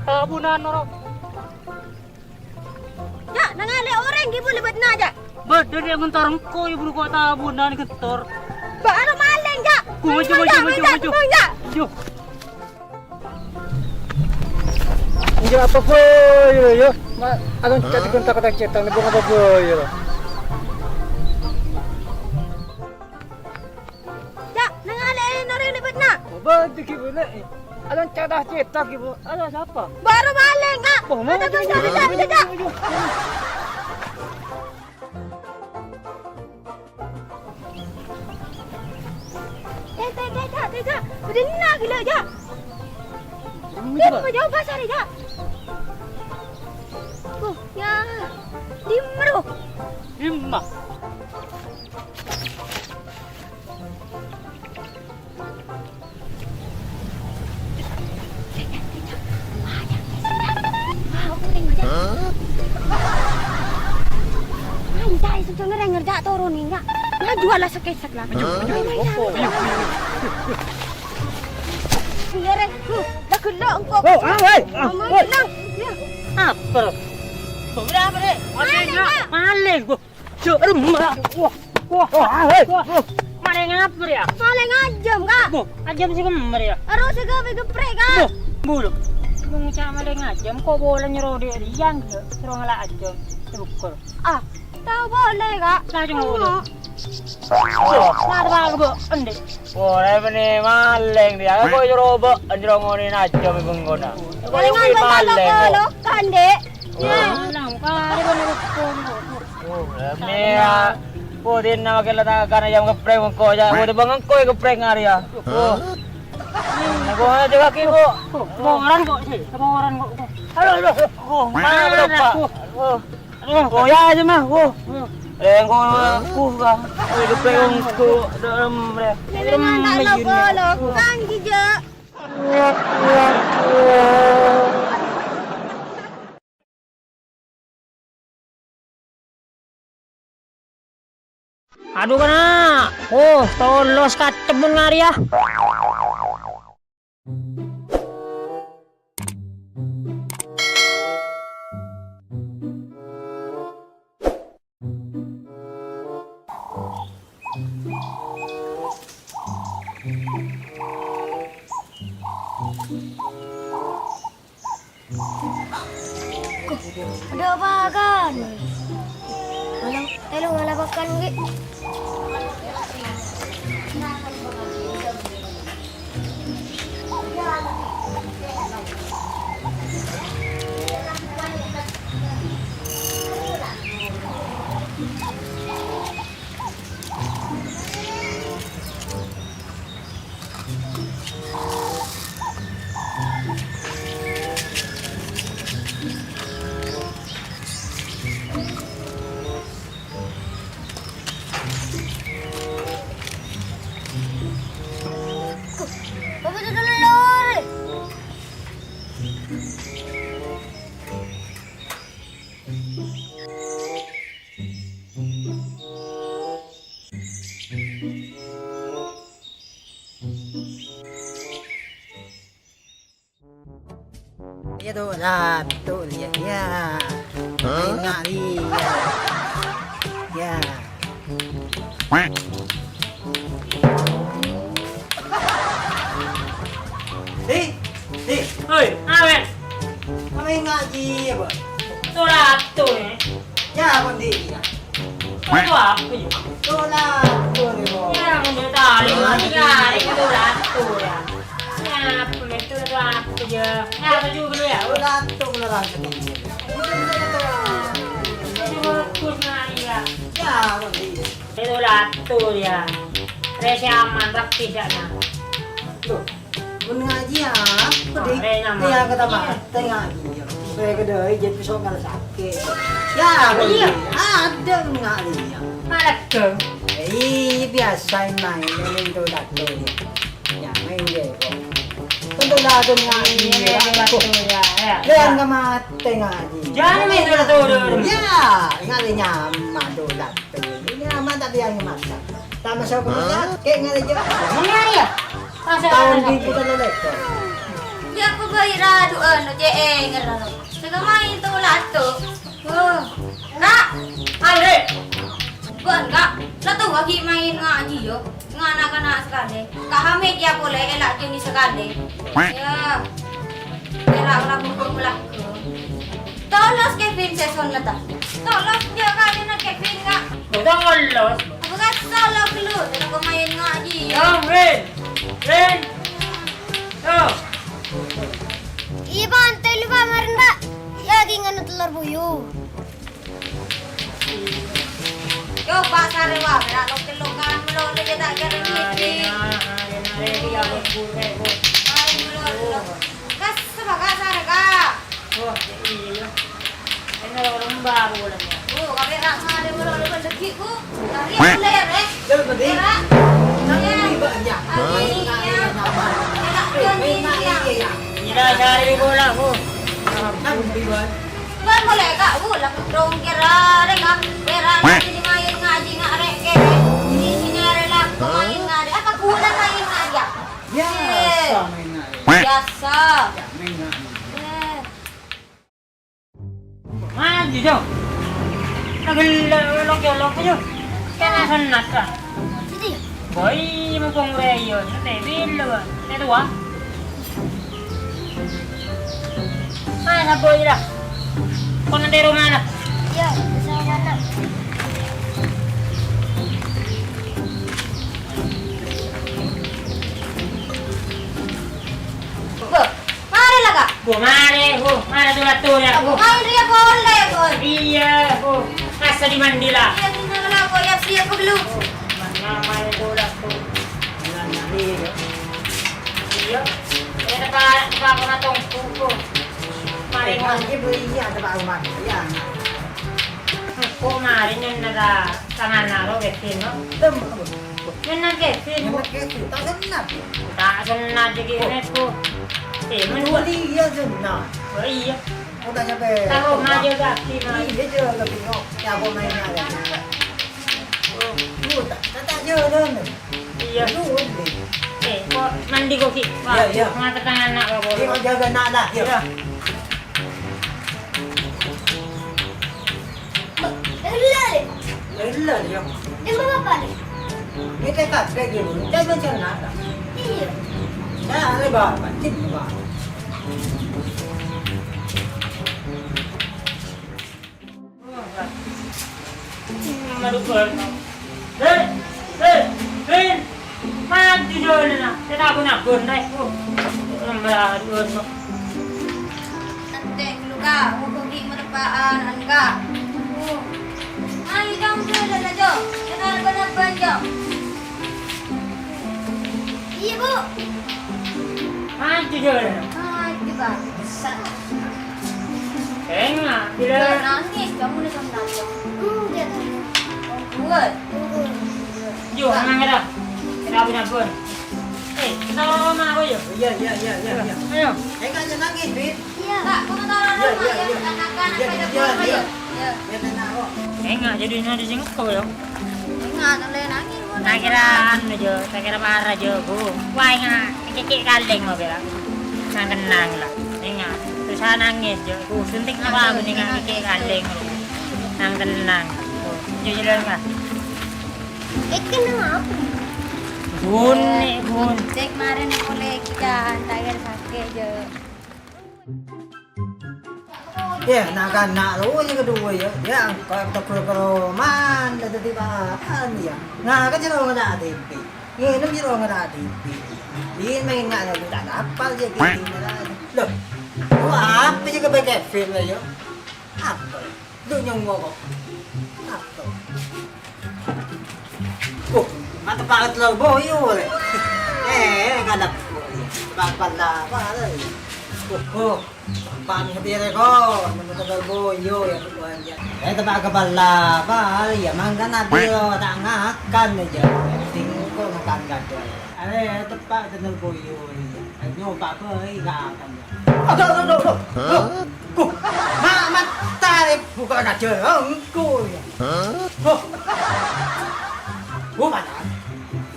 tabunan, ro. Ja', nangalè orèng ghi' bulâ bâdâna, Ja'. Bâdâ rèya ngentor engko', ya, buru ko' tabunan ngentor. Bâ'na malèng, Ja'. Ku, maju, maju, maju, maju. Maju. Enjâ' apa, Boy, ya? Ma-, alon cètak-cètak, cètak, nèbung apa, Boy, ya? Ja', nangalè orèng lèbâtna. Oh, bâdâ ghi' bulâ, eh. Alon cètak-cètak ghi' bulâ. Alon sapa? Bârâ malèng, Kak. Oh, ada bâdâ, bâdâ, bâdâ, Ja'. Eh, tè, tè, Ja', tè, Ja'. Bâdâ enna' ghellâ', Ja'. Dimma, dimma, jhâ' pasar, Ja'. Oh, ya. Dimma, ro? Dimma. Anjay, sudah ngereng ngerjak turun nih, Kak. Maju ala sekesek lah. Maju, maju, maju. Iya, Rek. Huh, dah gelok engkau. Oh, ah, hei. Ah, hei. Nah, iya. Apa? Berapa, Rek? Maling, Kak. Maling, Bu. Cuk, aduh, ma-, wah, wah, wah, hei. Wah. Malèng apa, ya? Malèng ajâm, Kak. Boh, ajâm sè kemmer, ya? Aro sè ghâbây ghepprè', Kak. Boh, bulu. Wong ca' malèng ajâm, kok polana nyèro dhi' rèya, Kak. Sèro ngala' ajâm, sè bukor. Ah, tao polè, Kak. Lah, cuma bulu. Lah, tao, Bu, endi'? Polè bânnè malèng, dia. Kok nyèro, Bu, nyèro ngonèna ajâm, bengkona. Malèng ajâm, malèng, Kak, Bu. Lo, kan, Dek? Ya. Malèng, kare bânnè bengkona. Oh, mè' ya. Budina makkè la ta' kana jam ghepprè' mengko, ya. Budina bengko ghepprè' ngarèya. Oh. Nèko aja kaki, Bu. Saporan kok, sih. Saporan kok. Aduh, aduh. Oh, mana, Pak? Oh. Oh, ya, aja mah. Oh. Eh, engko' aku, Kak. Eh, ghepprè' engko' dâlem, rè. Dâlem, tak lo, lo, kan, Jijak. Adu, kana'! Oh, tolos katemmen ngarèya. Adu, apa kan? Malam, telu malam pakan, Ki. Apa itu dulu, Lor? Iya tuh, lah, tuh, lihat, ya. Hah? Enak, iya. Ya. Di, di. Hei, awen. Kami ngaji ya, Bang? Surat tuh, ya. Ya, Bang, di, ya. Itu apa, ya? Surat tuh, ya, Bang. Ya, Bang, dia tarik, mati, tarik, surat tuh, ya. Ngapa itu, itu apa, ya? Ngapa juga dulu, ya? Ulah tuh, ulah langsung. Itu bagus, nah, iya. Ya, Bang, iya. Itu lah tuh, ya. Rese aman, rapi sana. Mon ngajhi apa, Dik? Arè nyamana. Iyâ, kata matè ngajhi, iyâ. Supaya kedai jadi sok ngerasa sakit. Ya, iyâ. Ada mon ngajhi, ya. Malah dong. Iyâ, biasa main, main itu dato, ya. Ya, main dia, kok. Tentu lah, tuh, ngajhi, ya. Iya, iya, iya, iya. Dia nggak matè ngajhi. Jangan main itu dato, dong. Ya, ngajhi nyaman, tuh, dato. Ini aman, tapi yang masak. Tama sa ko ya, kè ngara jâ. Ngara ya? Taon di putar lelek. Ya, ko bhâi ra du anu, cè' èngèr ra. Sè ka main to lato. Oh. Kak, Andre. Bân, Kak. La towa ghi' main ngajhi, yo. Ngana-kana sakalè. Kak Hamid ya polè, èla' jâni sakalè. Ya. Èra' ora bungkuk melaku. Tolos Kevin sè sonnetta. Tolos jâ' ka'dinto Kevin, Kak. Tolos. Apa kata salah dulu? Kita pemain ngajhi, ya. Yo, Rin. Rin. Yo. Iyâ, Pak. Antè lu, Pak, marèn, Pak. Ya, ghi' nganu telor buyur. Yo, Pak, sarè, Pak. Mèra lok-, lokan, lo, lo, jâ' ta' kèra ngèdhi. Mari, mari, mari, mari, mari, mari. Ayo, lo, lo. Kas, Pak, Kak, sarè, Kak. Wah, iyâ. Ènè lomba bulan ya. Bu, kabèh ra' sarè, lo, lo, lo, lagi, Bu. Lari, Bu, lè, rè. Lè, Bu, di. Ra. Nang, iya. Ini, Pak, ya. Ayo, iya. Enak, iya, iya. Tidak cari bola, Bu. Nang, di, Bu. Bân molè, Kak, bu, la dong kèra, rè, Kak. Kèra, lagi main ngajhi, ngarè, kèra. Ini, sini, rè, la, main ngajhi. Apa ghuna main ngajhi, ya? Biasa main ngajhi. Biasa. Ya, main ngajhi. Eh. Maju, Jo. Lagi lo-, lo-, lo-, lo-, Jo. Kena senat, Kak. Sini. Bhâi, mumpung rèya, nèka bilâ, Bang. Nèka towa. Mana bhâi, dah? Kok nanti rumah, dah? Iya, bersama mana? Bâ, marè la, Kak. Bu, marè, Bu. Marè tu-latu, ya, Bu. Main rèya polè, Bu. Iyâ, Bu. Asa di mandi, la. Iyâ, di mandi, la, Bu. Siap-siap, Bu, dulu. Mana marè tu-latu. Bulan mandi, ya. Iyâ. Eh, tempat, tempat kena tongku, Bu. Marè, Bu. Mandi, Bu, iyâ, tempat rumah, ya. Kok marè nyen nara tangan naro, Kevin, no? Tem, Bu. Nyenna Kevin, Bu. Nyenna Kevin. Ta' sennat, Bu. Ta' sennat jâ' kènè, Bu. Eh, men, Bu. Iyâ, sennat. Oh, iyâ. Kok tanya, Pe? Taruh aja kaki, Mas. Iyâ, jâ' kaki, no. Ya, kok main aja. Oh, Bu, ta', ta', ta' jâ', no. Iyâ. Lu, Bu. Eh, kok mandi kok, Ki? Wah, iyâ, iyâ. Ngater tangan, nak, Bapak. Iyâ, kok jaga, nak, nak. Iyâ. Ella, Le. Ella, Le, ya. Emang apa, Le? Ini kayak kakek gitu. Saya baca nada. Iya. Nah, Le, Bapak, cip, Bapak. Madu, Bapak. Hei, hei, hei. Maju jâlâna, ta' nabun-nabun, rè. Oh, lembah, aduh, no. Santai dulu, Kak. Aku ghi' mateppa'an, Kak. Oh. Ayo, Jong, jâlâna, Jong. Jangan nabun-nabun, Jong. Iya, Bu. Maju jâlâna. Maju, Kak. Besar. Enggak, tidak. Nangis, kamu nih sama Nadia. Enggak. Kuat. Yo, tenang ya, dah. Kita punya gun. Eh, kita mau apa, yo? Iya, iya, iya, iya, iya. Ayo. Enggak, jangan nangis, Bin. Iya. Kak, kamu taruh. Iya, rumah, iya, ya, iya. Anak-anak. Iya, pada iya, pulang, iya. Ayo. Iya. Iya, tenang, kok. Enggak, jadi ini ada singkong, yo. Enggak, tak boleh nangis, Bu. Tak kira anu, Jo. Tak kira marah, Jo, Bu. Wah, enggak. Kèkè' kalèng, mau bilang. Nang kennang, lah. Enggak. Terus saya nangis, Jo. Bu, suntik apa, Bu, nih, nggak kèkè' kalèng, Bu. Nang kennang. Bu, Jo, jelas, lah. Kèkè' nang apa? Bun, nih, bun. Cek kemarin boleh kita, tak kira sakit, Jo. Ya, na'-kana' lo yang kedua ya. Ya, angkat tegul keroman, jadi bahan ya. Nah, kan jero ngena T V. Ngene jero ngena T V. Ini main nggak ada tak apa aja gitu. Loh, lu apa juga pakai film lah ya? Apa? Lu nyongo kok. Apa? Oh, mata paut lo boyo le. Eh, kadap. Bâ' bâlla, bâ', eh. Oh, oh. Bâ' mè' hati rè, ko. Nèmmo tèngghâl boyo, ya, Tuhan, ya. Eh, teppa' ka bâlla, bâ', ya, mangkana bâlla ta' ngakan, ya. Tingko ngakan kadhâ'. Arè, teppa' tèngghâl boyo, ya. Nyopa bhâi ngakan, ya. Aduh, aduh, aduh, aduh. Huh? Huh? Ma-, matta rè bhuka' kadhâ', engko', ya. Huh? Huh, mana?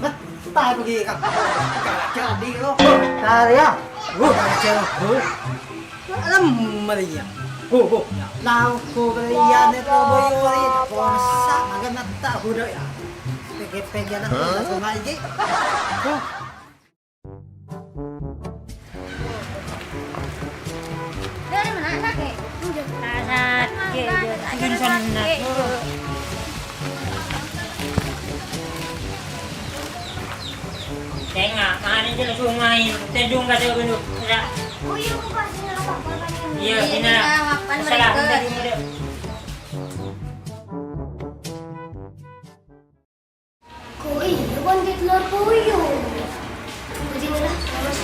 Matta bhâi ka-, ka-, jadi lo. Tari ya. Huh, aja lo. Huh. Lem, Maria. Huh, huh. Lau ko kalian itu boyori. Puasa makan matta hudo ya. Pege-pege anak, huh? Langsung aja. Huh. Dari mana anak, eh? Sakit, ya. Sakit, sakit. Tènga', mari jârèya sungai, tèdung ka jârèya ghâllu. Iyâ. Iyâ, iyâ, iyâ. Salam, tèdung, iyâ. Ko' iyâ, pon ghi' tellor bhuyu. Bhâjingnga, Mas.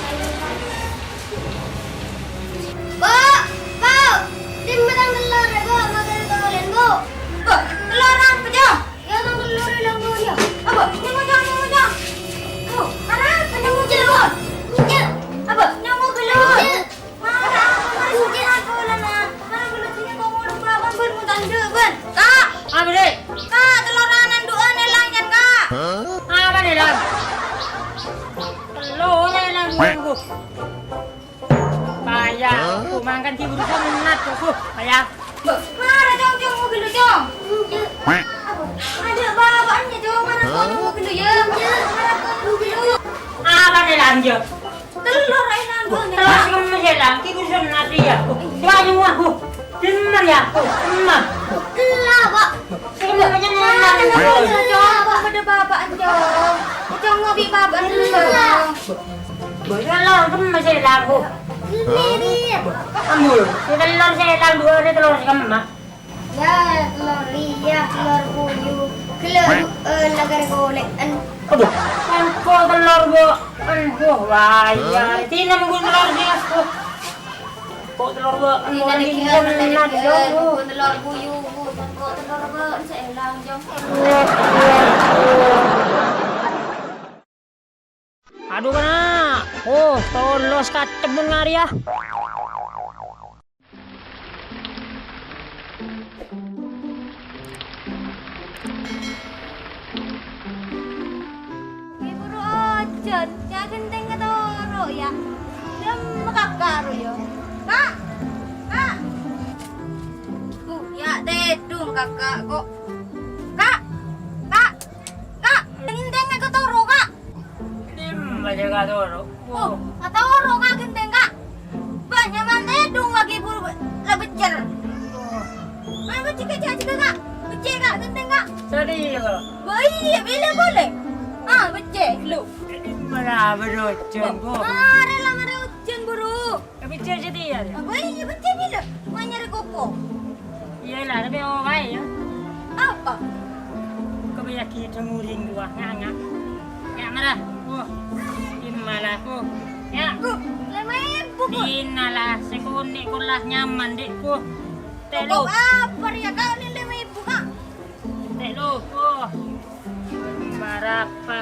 Bu', Bu', dimma tang tellor, Bu', maghâllu tolèn, Bu'. Bu', tellor apa, Jong? Iyâ, tang tellor èlang, Bu', iyâ. Apa? Nyammo, Jong, nyammo, Jong. Bu', arapa nyammo tellor? Iyâ. Apa? Nyammo tellor? Iyâ. Mara, aku mari suci aku, Lana. Mara, aku lagi nyammo tellor, Bu', bân, bân, bân. Ka'! Apa, Dek? Ka', tellor anan du'ân èlang, Jan, Ka'. Apa, èlang? Tellor èlang, Bu'. Paya, Bu', mangkana ghi' buru sonnat, Bu'. Paya. Mara, Cong, Cong, mobil lu, Cong. Aduh, bapa'na, Cong, mara, Cong, mobil lu, ya. Mara, Cong, mobil lu. Apa, èlang, Cong? Tellor èlang, Bu'. Tellor sè kemma sè èlang, ghi' buru sonnat, ya. Wah, nyuwah, Bu'. Dimma, ya, Bu'. Dimma. Ella, Bu'. Sè kemma sè èlang, Bu'. Ella, Cong. Bâdâ bapa'na, Cong. Cong, ngobi bapa'na, Cong. Tellor kemma sè èlang, Bu'. Ini, ini. Ambu, sè tellor sè èlang, Bu', arè tellor sè kemma. Ya, tellor iyâ, tellor bhuyu. Ghellâ' du'ân la karè kolè'an. Aduh, engko' tellor, Bu'. Engko', wah, iyâ. Dinah monggu tellor sè, Bu'. Engko' tellor, Bu'. Engko' tellor bhuyu, Bu'. Engko' tellor, Bu'. Sè èlang, Jong. Adu, kana'. Oh, tolos katemmun ngarè, ya. Ghi' buru ojhân, ya, ghenteng katoro', ya. Dem kaka' ro, ya. Ka'! Ka'! Bu', ya, tèdung kaka', ko'. Ka'! Ka'! Ka'! Ghenteng katoro', Ka'! Dimma jâ katoro'? Oh, katoro', Ka', ghenteng, Ka'. Bâ, nyamana tèdung laghi' buru la beccè'. Bâ, beccè', Ka', beccè', Ka'. Beccè', Ka', ghenteng, Ka'. Serius, Ka'? Bâ, iyâ, bilâ polè. Ah, beccè', lu. Dimma la bâdâ ojhân, Bu'? Marè la marè ojhân, buru. Beccè' satèya, ya? Bâ, iyâ, beccè' bilâ. Ma' nyarè kopo. Iyâ la, tapè owaè, ya. Apa? Kobâ yâ, dhâng orèng rowa, nga'-nga'. Ya, mara. Wah, dimma la, Bu'. Ya. Bu', lèma èbu, Bu'. Dinah la, sè konè' kola nyaman, Dek, Bu'. Tèlo. Apa rèya, Ka', lèma èbu, Ka'? Tèlo. Wah. Marapa?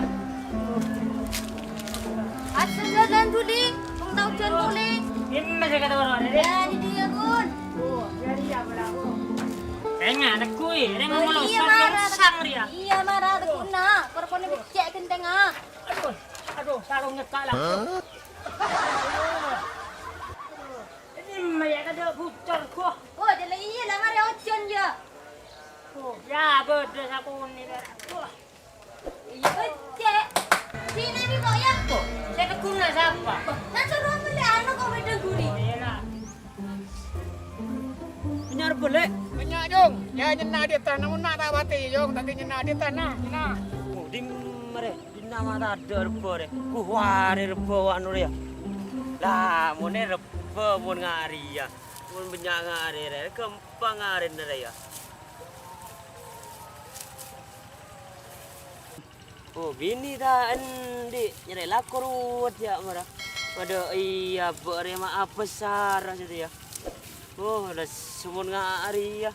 Asa jalan duli, wong tao jan mulai. Dimma sè katoro', Dek? Ya, di dia, Gun. Oh, ya, iya, bala, Bu'. Enga', neggu'i, rèng. Oh, iya, mara. Sang, rèya. Iya, mara, teguna. Perpone becek gentengnga. Aduh, aduh, sarung nyekak la. Hah? Dimma ya, kada bucor, Bu'. Oh, jala iya, la mare ojan, ya. Oh, ya, bâdâ sakone, Dek. Wah. Iya, becek. Sini, Bi, kok, ya? Kok? Sè teguna sapa? Nah, suruh beli anu kok beda guri. Oh, iya, lah. Benyar boleh? Banyak, Jong. Ya, nyenna' di tanah, mun nak tak pati, Jong. Tadi nyenna' di tanah, nyenna'. Oh, di mare. Dinna' ma' tadâ' rebbhâ rè. Guh, warè rebbhâ anu rè, ya. Lah, mon è rebbhâ mon ngarè, ya. Mon bânnya' ngarè rè, ghâmpang ngarèna rè, ya. Oh, binè ta' andi', nyarè lako ruwet, ya, mara. Padâ iyâ, bâ' rèya ma' abâsara satèya. Oh, la sompon nga' arèya.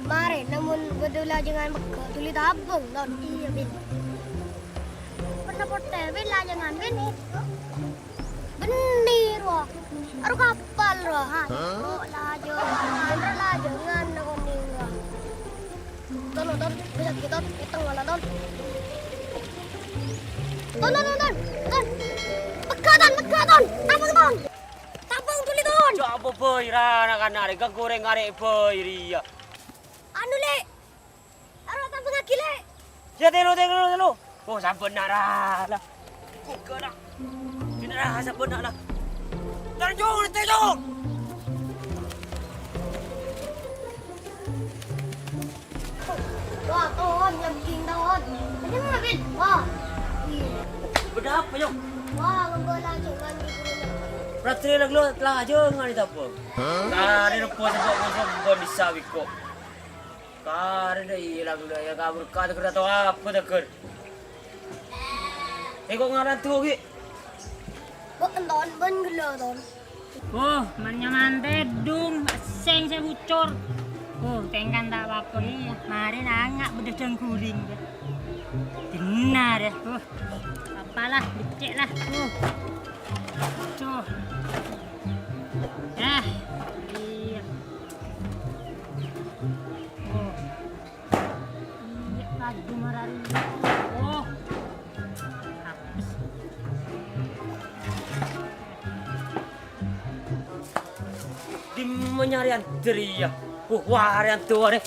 Marè, namong bâdâ lajângan pegghâ', dhuli tabâng, Ton. Iyâ, Bin. Pernah potèr, Bin, lajângan, Bin. Bânnè, rowa. Arowa kapal, rowa. Ha, kok lajângan, lajângan, nèko nènga. Ton, Ton, bisa gitu, Ton. Ètong wala, Ton. Ton, Ton, Ton, Ton. Ton. Pegghâ', Ton, pegghâ', Ton. Tabâng, Ton. Tabâng dhuli, Ton. Jhâ' apa bhâi, ra, na'-kana' rè, ganggu orèng arè bhâi rèya. Anu, Lè'. Arowa tabângaghi, Lè'. Yâ, tèlo, tèlo, tèlo. Oh, sabbhân, na', ra, la. Ghugghâ', na'. Dinna', ra, sabbhân, na', la. Tarjong, tarjong. Wah, Ton, nyèngking, Ton. Kenceng, Bin. Wah. Iyâ. Bâdâ apa, Yong? Wah, ngembala jhâlân di ghuru. Ratrè la ghellâ' lajângan ètabâng. Tadi repot kok ngosok bân bisa wiko. Karè dâ' iyâ la ghellâ' yâ kabur ka tegger atau apa tegger? Eh, kok ngaran tuh, Gi? Kok enton bân ghellâ', Ton? Oh, man-nyaman tèdung, sèng sè bucor. Oh, tèngkan ta' apa-apa, iyâ. Marè nanga' bâdâ dâng ghuring, yâ. Bhender, yâ. Oh, apalah, beccè' lah. Oh. Aduh. Ah, iyâ. Oh. Iyâ, laju marari. Oh. Apes. Dimma nyarè Andri, yâ? Uh, wâ, arè Andri, wâ, arè.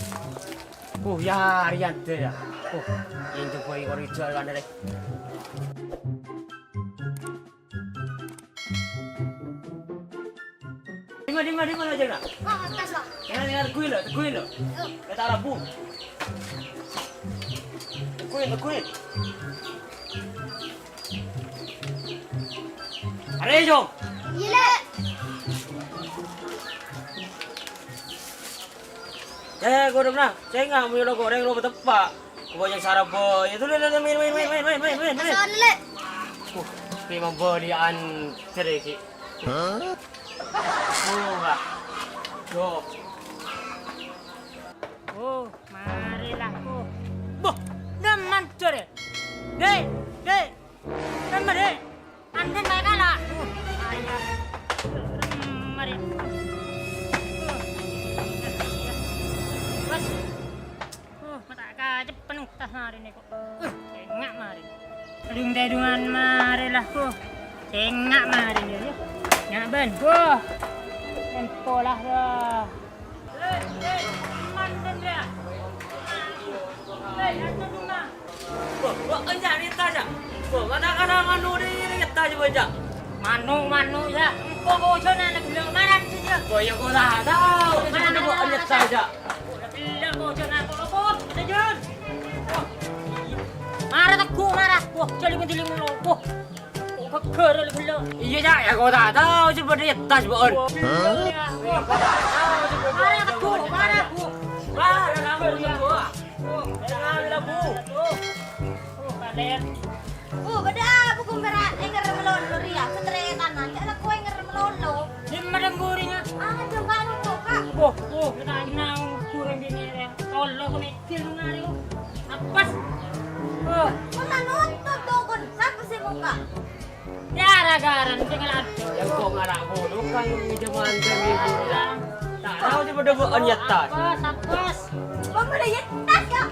Uh, yâ, arè Andri, yâ. Uh, ènto bhâi koridor kan, arè. Dimma, dimma, dimma la jhâlânna? Oh, atas, Pak. Ènga', ènga', tegghuwi, lo, tegghuwi, lo. Oh. Kata rabu. Tegghuwi, tegghuwi. Arè, Jong. Iyâ, Lè'. Eh, ghurunna, sènga' mèlo orèng lo teppa'. Kobâ nyang sarabâ. Yâ, tuh, lè', lè', lè', maèn, maèn. Sorry, Lè'. Uh, ini membeli antre, Ki. Hah? Oh, wah. Yo. Oh, marè la, oh. Boh, dâ' mandhâr, yâ? Dè', Dè'. Dâ' mandhâr, Dè'. Andin maèn kala. Uh, ayo. Marè. Uh. Bos. Oh, mata' kacep penuh tas marè nèko. Uh, enga' marè. Tèdung-tèdungan marè la, uh. Enga' marè, yâ. Enga' bân, uh. Ènto la, uh. Hei, hei, man, man, ya. Hei, anu, Duma. Wah, wah, enjâ', nèta, jâ'. Wah, kana'-kana' mano' di, di, nèta, jâ', bân, jâ'. Mano', mano', yâ. Engko' bojhâna nèka bello' mara, jâ'. Wah, yâ, engko' ta' tao. Mano', mano', nèta, jâ'. Bello' bojhâna, kok, kok, kejun. Wah. Mara tegghu', mara. Wah, jhâ' lèng-ngèlèng, wah. Kok, geger, bello'. Iyâ, jâ', yâ, engko' ta' tao, jâ' bâdâ è attas, bân. Wah, bello', yâ. Wah. Mara tegghu', mara, Bu. Mara, Bu, yâ. Oh, bâdâ apa, Bu, mara èngèr malolo rèya? Satarètan, jâ' la kowa èngèr malolo. Dimma dâ' ghuringnga? Ah, jâ' karo, Kak. Wah, wah, ta' nyaman ghuring binè' rèya. Tolo ko mèkkèr ngarè, oh. Apes. Oh. Kok ta' notop, Dukun? Sapa sè buka? Gara-gara sè ngala'. Yâ, engko' ngala' bulu, kan, jâman dâri bulu. Ta' tao sè bâdâ bâ'ân è attas. Apes, apes. Bâ'ân bâdâ è attas, yâ?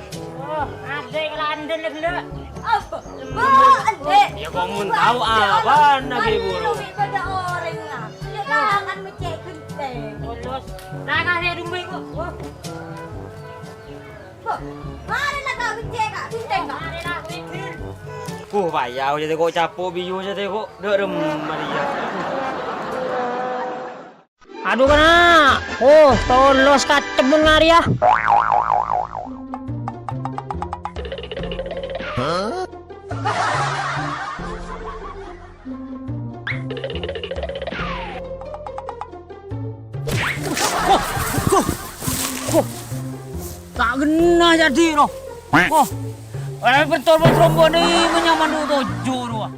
Oh, adâ' ngala' andin lè ghellâ'. Apa? Bâ'ân, Dè'. Yâ, kok mon tao abâ'na ghi' bulu. Bâdâ orèng, yâ. Yâ, tangan mècè' ghentèng. Polos. Tangan sè dumba, kok. Oh. Huh, marè la, Kak, beccè', Kak, ghentèng, Kak. Huh, payah, jâ' tèko capo' biyu, jâ' tèko dâ' remma rèya. Adhu, kana'. Oh, tolos kacep mon ngarè, yâ. Koh, koh, koh. Ta' ghenna jadi, no. Koh. Ora bertolong rombone menyaman tojjhu rowa.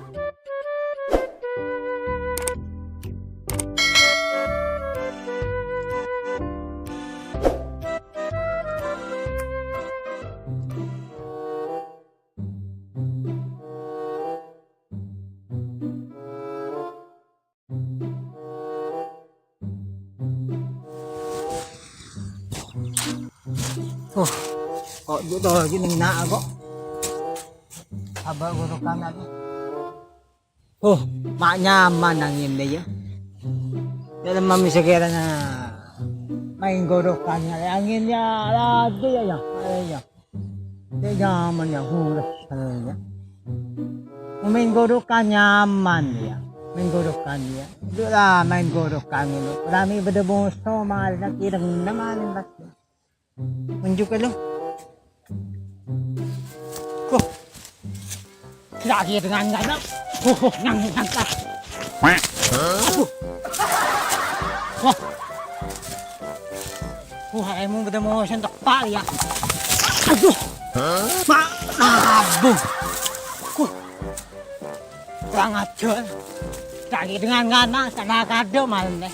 Oh, kok gitu lagi ning nak kok. Abah guru kan aku. Oh, ma' nyaman angèn dâ' iyâ. Dâlem mami sakèrana maèn gorokan yâ, angèn yâ, laju yâ, yâ. Yâ. Dâ' nyaman yâ, hura, yâ. Maèn gorokan nyaman yâ. Maèn gorokan yâ. Dâ' la maèn gorokan ngono. Rami bâdâ moso marèna kèrèng marèna. Nunjuk ka lu. Huh. Lagi dengan ngana. Huh, huh, nang, nang, ah. Aduh. Wah. Wah, emang ketemu sentak pak ya. Aduh. Ma, aduh. Huh. Kurang ajar. Lagi dengan ngana, sana kado malam nih.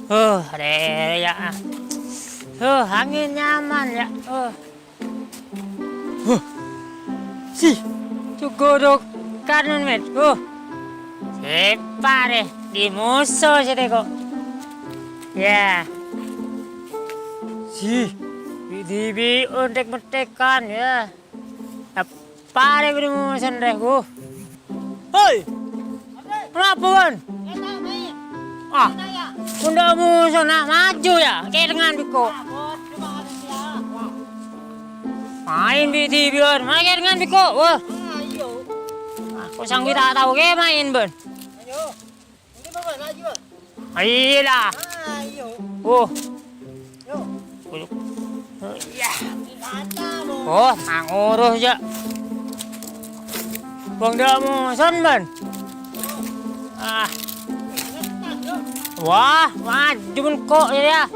Huh, rè, yâ. Huh, angèn nyaman, yâ. Huh. Huh. Si. Cugoro kanun, met. Huh. Sèpa, rè. Dâ' moso sè tèko. Yâ. Si. Bi-, dibi' ontek-metekan, yâ. Pare bâdâ moson rè, huh. Hoi! Kenapa, Bun? Ah, bunda moson, nak maju ya, kèrengngan bi' ko'. Maèn bi' dibi', Bun, maèn kèrengngan bi' ko', wah. Aku sanggup ta' tao kè maèn, Bun. Ayolah. Oh. Iya. Oh, tangoro jâ. Bung dâ' moson, Bun. Ah. Wah, maju men ko' ya.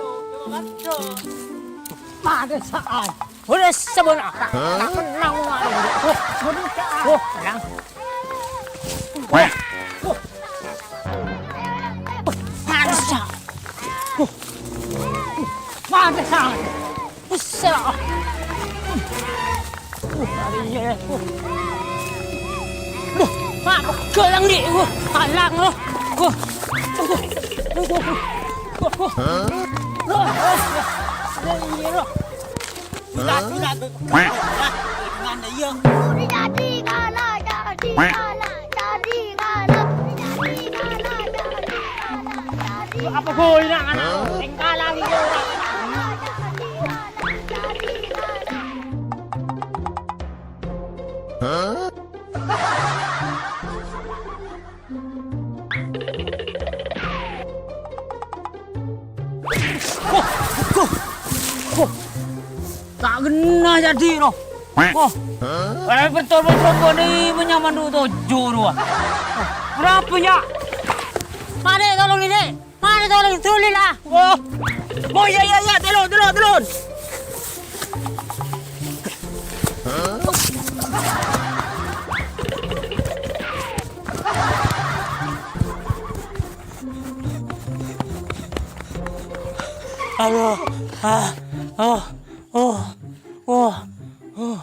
Pada saat. Udah sabun ah. Hah? Tenang, Wan. Wah, tenang. Wah. Pada saat. Pada saat. Bisa. Uh, iya. Uh. Duh, Pak, pegel yang di. Uh, alang loh. Uh. Uh, uh, uh. Uh, uh. Loh, loh. Iya, loh. Gila, gila, tuh. Gimana, iya? Jadi kalah, jadi kalah, jadi kalah, jadi kalah, jadi kalah, jadi Apa boy nak anak? Yang kalah gitu. Huh, huh, huh. Ta' genna jadi, no. Wah. Eh, betul, betul, betul, ini menyaman dulu tujuh, dua. Berapa, ya? Mari, tolong ini. Mari, tolong, tolong lah. Oh. Oh, iya, iya, iya, telon, telon, telon. Aduh. Ah. Oh. Oh. Oh. Oh.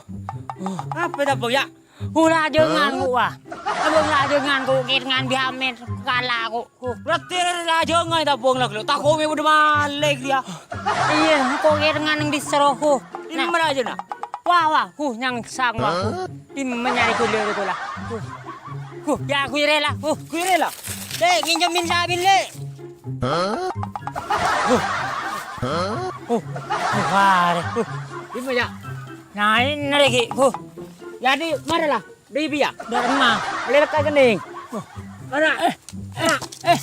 Oh. Apa tabung ya? Ku lajengan ku, wah. Abang lajengan ku, kèrengngan bi' Amet, kala ku. Berarti lajengan tabung lagi, lo. Tako me udah malik dia. Iya, ku kèrengngan yang diseroh, ku. Ini mana aja, nah? Wah, wah, ku nyangsang, wah, ku. Dimma nyari gula, gula. Ku. Ku, ya, ku rela, ku. Ku rela. Dek, nginjemin sabin, Dek. Huh? Huh? Huh? Wah, deh. Huh. Dimma, ya? Nah, ini lagi. Huh. Jadi, mari lah. Di biya. Dâ' remma. Lewat ka kening. Huh. Mana? Eh, eh, eh,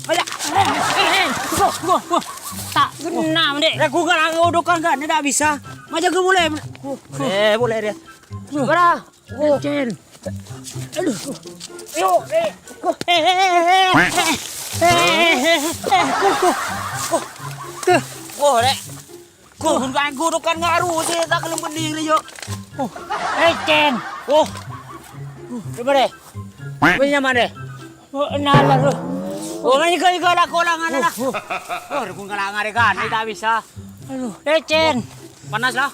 ayo. Eh, eh, eh. Huh, huh, huh. Ta' genna, Dek. Ragu nggak, ragu udah kan nggak, ini nggak bisa. Maju ke boleh. Huh, huh. Boleh, boleh dia. Huh. Bara? Oh. Cen. Aduh. Yo, eh. Eh, eh, eh, eh. Eh, eh, eh, eh. Oh, oh, oh. Tuh. Oh, Rek. Ghun kaèng ghun kan ngaru sè ta' kelem bending rè, yo. Oh, eh, Cen. Oh. Coba deh. Punya mana? Oh, nah, lah, lu. Oh, ini gak, gak lah, kolang, lah. Oh, ghun kalang arè kan, ta' bisa. Aduh, eh, Cen. Panas, lah.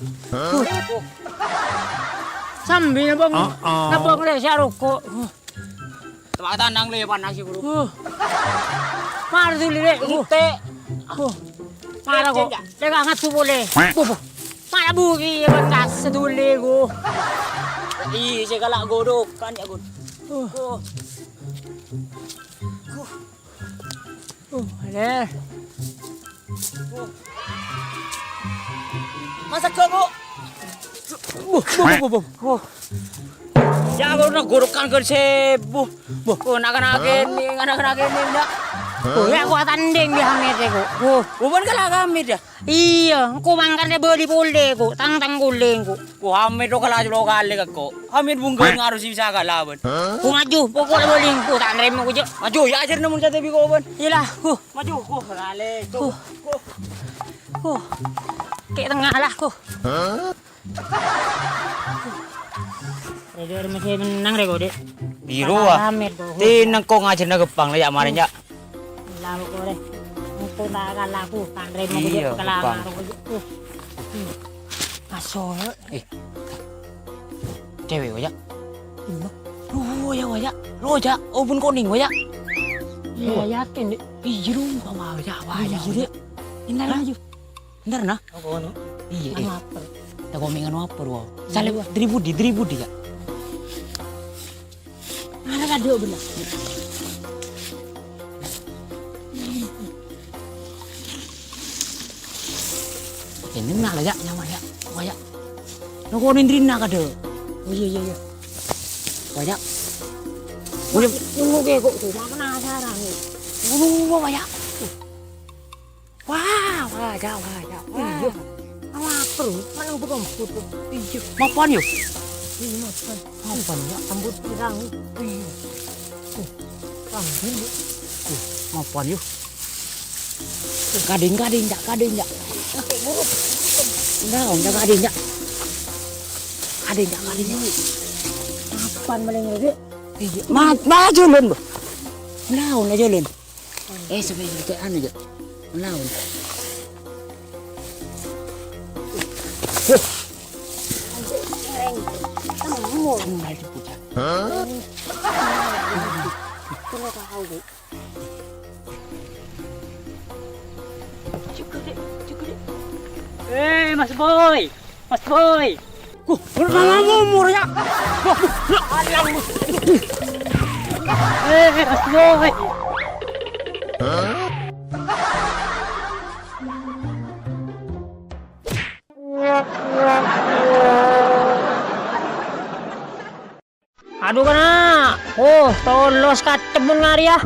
Sambil, Bang. Nabang, lè, si Aroko. Tepatana lè panas, Bro. Huh. Mar dulu, Lè. Huh. Ente. Huh. Mar kok. Lè, ngantuk boleh. Buh, buh. Mar buki, ya, bekas sedulè, go. Ih, saya galak godok, kan, ya, Gun. Huh. Huh. Uh, ada. Masak kok, Bu? Bu, bu, bu, bu, bu. Ya, aku nak gorokan ke sebu. Bu, nak kena kene, nak kena kene, nak. Bu, ya, aku tanding di Hamid ya, Bu. Bu, bukan kalah Hamid ya? Iya, engko mangkana bali pole, kok. Tang-tang kolè, kok. Ko Hamid to kalah sepolo kalè, kok. Hamid bungkèn harus bisa kalah, bân. Ko maju, pokokna bali, ko ta' narèma, ko, Cuk. Maju, ya, ajar nemu jati bi ko, bân. Iyalah, ko. Maju, ko, lale, ko. Ko. Ko. Kek tengah lah, ko. Rè, rè, mesti menang, rè, ko, Dek. Piro, ah? Hamid, ko. Tineng ko ngajarna gampang, la, ya, marèn, ya. Lah, kok, rè. Engko ta' kalah, ko. Ta' narèma, ko, Iya, Cuk, kalah gampang. Karo, ko, Cuk. Masuk. Eh. Cewek, waya. Iya. Roja, waya. Roja, obun kuning, waya. Iya, yakin, Dek. Iya, roja, waya, waya, Iya, waya. Dek. Bentar, Hah? Maju. Bentar, nah. Apa, anu? Iya, Anu eh. Apa? Tak komen anu apa, roja. Iya, Salim, wah. Dari budi, dari budi, ya. Ana kadhâ' bella. Kènè' nala, ya, nyawa, ya. Wah, ya. Noko nindrina kadhâ'. Oh, iya, iya, iya. Wah, ya. Wah, ya. Nunggu ke kok tuh, penasaran nih. Nunggu, wah, ya. Wah, wah, ya, wah, ya, wah. Iya. Lapar, mana butuh butuh. Iya. Mapan yo? Iya, mapan. Mapan ya? Sambut pirang. Iya. Tuh, panggil, Bu. Tuh, mapan yo? Kading, kading, Cak, kading, Cak. Oke, buruk. Enggak, enggak kading, Cak. Kading, Cak, kading, Cak. Mapan paling gede. Iya, ma-, maju, Lun, Bu. Enggak, enggak jalan. Eh, sampai juga anu, Cak. Lawan. Huh. Temu. Tinggal di puncak. Hah? Kena tahu, Bu. Cukup, Dek. Cukup, Dek. Eh, Mas Boy. Mas Boy. Ku, lama umur ya. Wah, alang. Eh, Mas Boy. Adu, kena. Oh, tolos katemmun ngari, ya.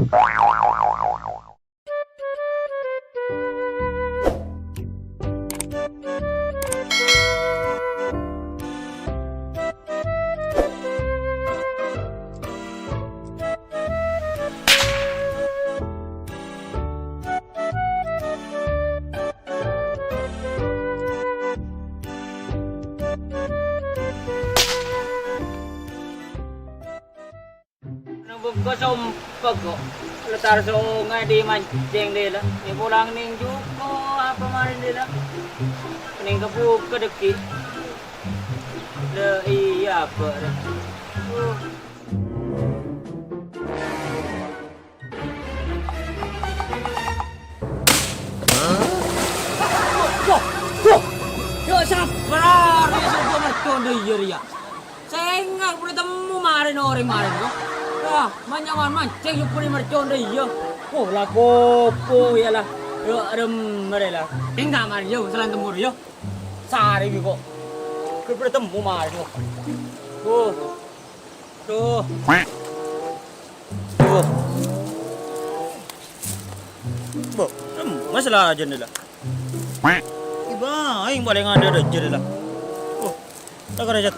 Nang bengko sompa kok. Letar sungai di mancing dela. Ni pulang ning juko apa marin dela. Ning kebuka deki. Le iya apa re. Uh. Wah, wah. Yo, sabar, ya, sopo mercon deh, iya, iya. Sengak, boleh temu marin, oreng marin, kok. Wah, manyawan mancing, yo, boleh mercon deh, iya. Oh, lah, kopo, ya, lah. Yo, rem, mere, lah. Enggak, marin, yo, selain temu, yo. Sari, kok. Boleh temu marin, kok. Oh. Tuh. Tuh. Bo, em, masalah aja nih lah. Iba, aing paling ada aja nih lah. Oh, tak ada jat.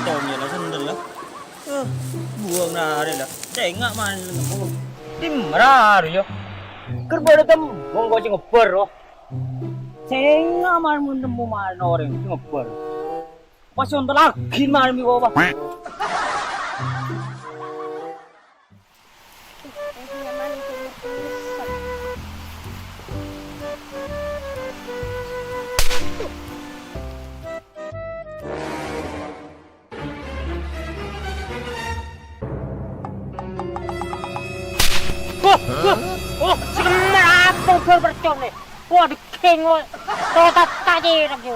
Tong ya lah, sendal lah. Eh, buang nari lah. Cengak mana nemu. Tim raru ya. Kerbau datang, monggo sing ngeber, oh. Sènga' marè mon nemmo marèna orèng sè ngobbhâr. Pas ontolaghi marè mi' bâbâ. Wah, wah, wah, sè kemma apa bâr percon nè? Wah, degeng, wah. Rotat tak cerek, yo.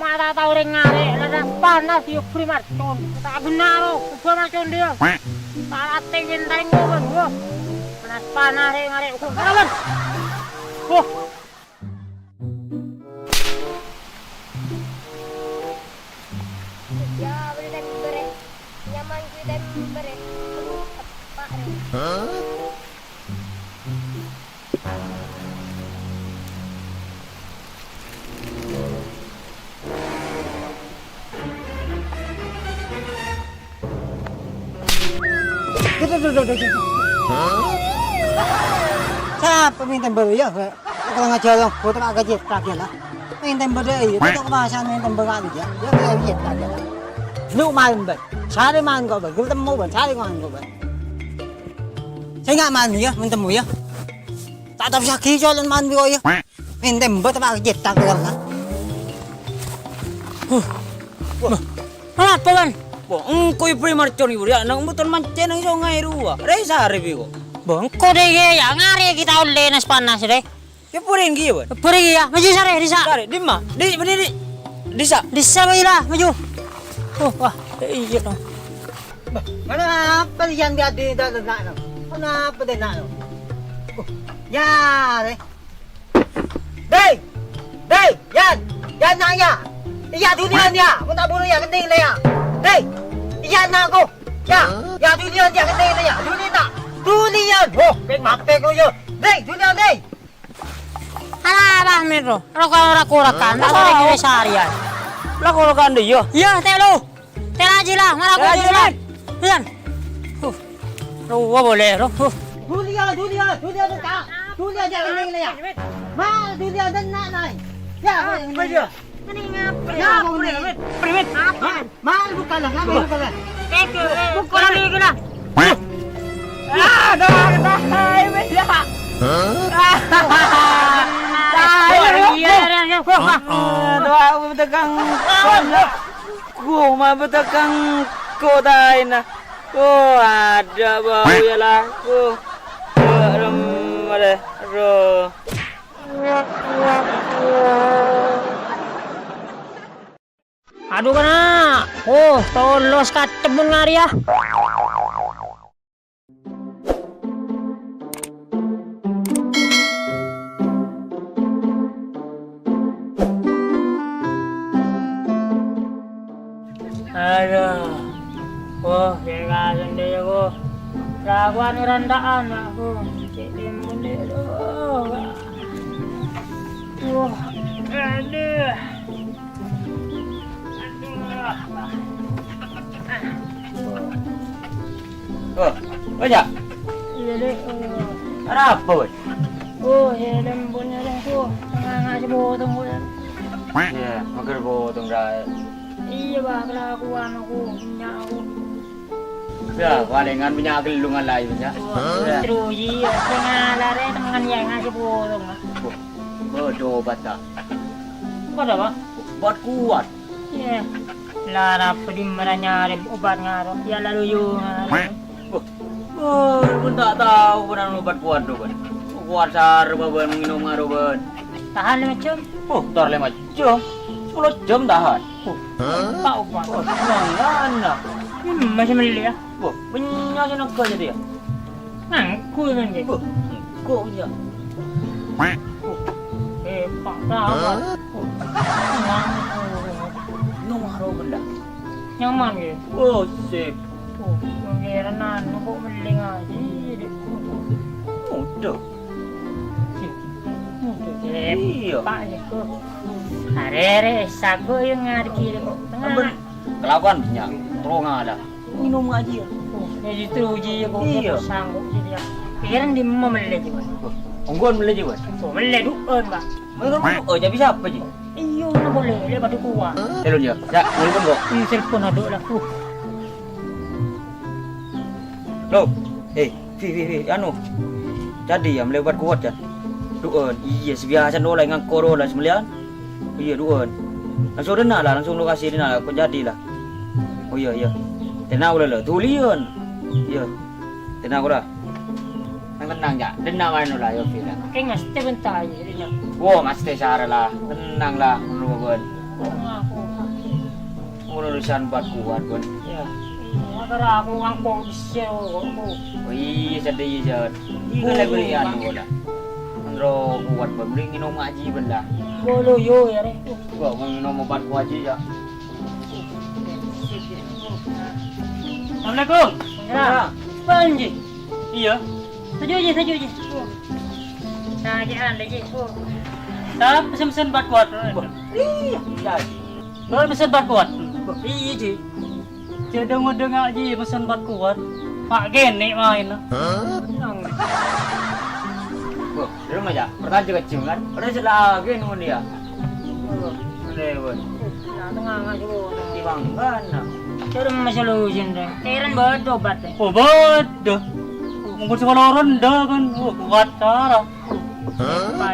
Mata tau rèng ngarè', lerres panas, yo, bri marcon. Ta' ghenna, ro, ubâ marcon dia. Ta' latè winteng, wah, wah. Panas-panas rèng ngarè', wah, wah. Wah. Ya, bâdâ tèmbhâr, rè. Nyaman ghâbây tèmbhâr, rè. Aduh, teppa', rè. Duh, duh, duh, duh, duh, duh. Sapa mènta bârâ, ya? Kurang ajar, lo. Gua tak kaget, kaget, lah. Mènta bârâ, ya. Tutup kemasan, mènta bârâ, ya. Ya, ya, ya, kaget, lah. Lu main, Bang. Sarè main kok, Bang. Gua temmo, Bang. Sarè main kok, Bang. Sènga' main, ya. Mènta, ya. Ta' tao sakè' colon main kok, ya. Mènta bârâ, tak kaget, kaget, lah. Huh. Wah. Arapa, Wan? Wah, engko' èbârri' marcon, Ibu, ya, nang mbuton mancè' nang songay rowa. Rè sarè bi' ko'. Bâ, engko' dè, ya, ngarè' kita ollè nas-panas, dè. Ya, bârri' enggi, ya, Wan. Bârri' ya, maju sarè, dissa'. Sarè, dimma? Di, bânnè, di. Dissa'. Dissa', bâi la, maju. Oh, wah, iyâ, no. Bâ, ngapa yan bi' adi dâ' lenna'na? Ngapa dâ' lenna'na? Oh, ya, rè. Dè! Dè! Yan! Yan, na', ya! Iyâ, dhuliyân, ya! Mon ta' buru, ya, ghântèng la, ya! Dè! Iyâ, na', ko! Ya! Ya, dhuliyân, ya, ghântèng la, ya! Dhuli, na'! Dhuliyân! Ho, pèt mapè ko, ya! Dè! Dhuliyân, dè! Ala, Bah Miro, roko-, roko-, rokan, ta' sarè kènè sarèyan. La, ko rokan, dè, ya? Iyâ, tè' lo. Tè' la jiyâ la, mara ko jiyâ la. Yan. Huh. Rowa polè, ro. Huh. Dhuliyân, dhuliyân, dhuliyân, dâ' ka. Dhuliyân, jhâ' kennèng lèya. Ma, dhuliyân, dâ' na', na'. Ya, apa ya? Ini ngapa? Ya, apa ini? Primit. Apa? Ma, buka la, ngapa buka la? Tega, eh, buka la. Ah, dah, dah, dah, ya. Hah? Dah, ya, ya, ya. Dah, aku tegang. Kuma betakang kotaina. Oh, ada bau ya lah. Oh, rem, ada, ro. Adu, kana'. Oh, tolos katemmun ngarè, ya. Aduh. Oh, sè kasèn dhiyâ, ko. Rawan randha'an, ko. Cè' timun dhiyâ, aduh. Wah, aduh. Oh, bânnya'? Iyâ, Dek. Arapa, Bos? Oh, iyâ, lem, bânnya', Dek. Oh, tengah ngasih potong, Bos. Iyâ, mager potong, Dek. Iyâ, Bah, kelakuan aku, bânnya' aku. Ya, palèngan bânnya' ghellungan laèn, bânnya'. Oh, terus iyâ, sè ngalarè tengngan iyâ ngasih potong, Bah. Wah, bâdâ obat, ta'? Obat apa? Obat kuat. Iyâ. La, arapa dimma nyarè obat ngaro? Ya, la, loyo ngaro. Wah, wah, pon ta' tao bân obat kuat, bân. Kuat sarè bân ngènom ngaro, bân. Tahan lèma jam? Oh, tor lèma jam. Sapolo jam tahan. Oh, ta' obat. Oh, mangkana. Hmm, masih mellè, ya? Wah, bânnya' sè nèka jadi, ya? Nganggur kan, Jack? Wah, engko' ya. Oh, eh, Pak, apa? Oh, nganggur. Nomor berapa benda? Nyaman, ya? Oh, sip. Oh, pangeran anu kok mellè ngaji, Dek. Mudah. Mudah, Jack. Iyâ. Pak, ya, kok. Arè-arè, sago yang ngarep kiri kok. Tengah. Kelakuan bânnya', terro ngala. Ngènom ngaji, ya. Oh, ya, justru uji, ya, kok. Iyâ. Sanggup, jadi, ya. Pikiran dimma mellè, Jack? Wah, ongghuwân mellè, Jack? Oh, mellè du'ân, Pak. Menurut lu, oh, jadi siapa, Ji? Iyâ, mana boleh, lè padâ kowat. Telepon, ya. Ya, telepon kok. Ih, telepon adâ' laku. Lo, eh, fi, fi, fi, anu. Jadi, ya, mellè obat kowat, ya. Du'ân, iyâ, sabiasa nola, ngangko' rola, samellèyan. Iyâ, du'ân. Langsung dâ' enna' la, langsung lokasi dâ' enna' la, kok jadi la. Oh, iyâ, iyâ. Tenang, ulah la, tuliyân. Iyâ. Tenang, ulah. Tenang, tenang, Cak. Dâ' enna' maèn, ulah, ya, Fi, la. Kèng mastè bânta, ya, dâ' enna'. Wo, mastè sara la. Tenang la, ngono, bân. Ngono urusan obat kowat, bân. Iyâ. Iyâ, karena aku ngangko' bessè, kok. Oh, iyâ, sedih, iyâ, Jat. Iyâ, kan lagi anu, la. Menro kowat, bân. Mending ngènom ajiyâ, bân, la. Bolo, yo, ya, Rè. Wah, ngènom obat kowat ajiyâ, ya. Assalamualaikum. Ya. Panji. Iyâ. Saju, Ji, saju, Ji. Oh. Nah, Ji, ande, Ji. Oh. Sap, pesen-pesen obat kowat. Iyâ, iyâ, Ji. Lo pesen obat kowat. Iyâ, Ji. Jhâ' dâng-ngodângnga, Ji, pesen obat kowat. Mak kènè' maènna. Hah? Nang. Wah, dâ' remma, Cak? Pertanyaan jâ' kejjheng, kan? Padahal sè lagi nunggu dia. Wah, aneh, wah. Nah, tengah, nggak, Ji, wah. Tiwang, kan, nah. Dâ' remma solusin, Rè. Kèran bâdâ obat, Rè. Oh, bâdâ. Mongko sè kaloron dâ', kan. Oh, kowat cara. Hah?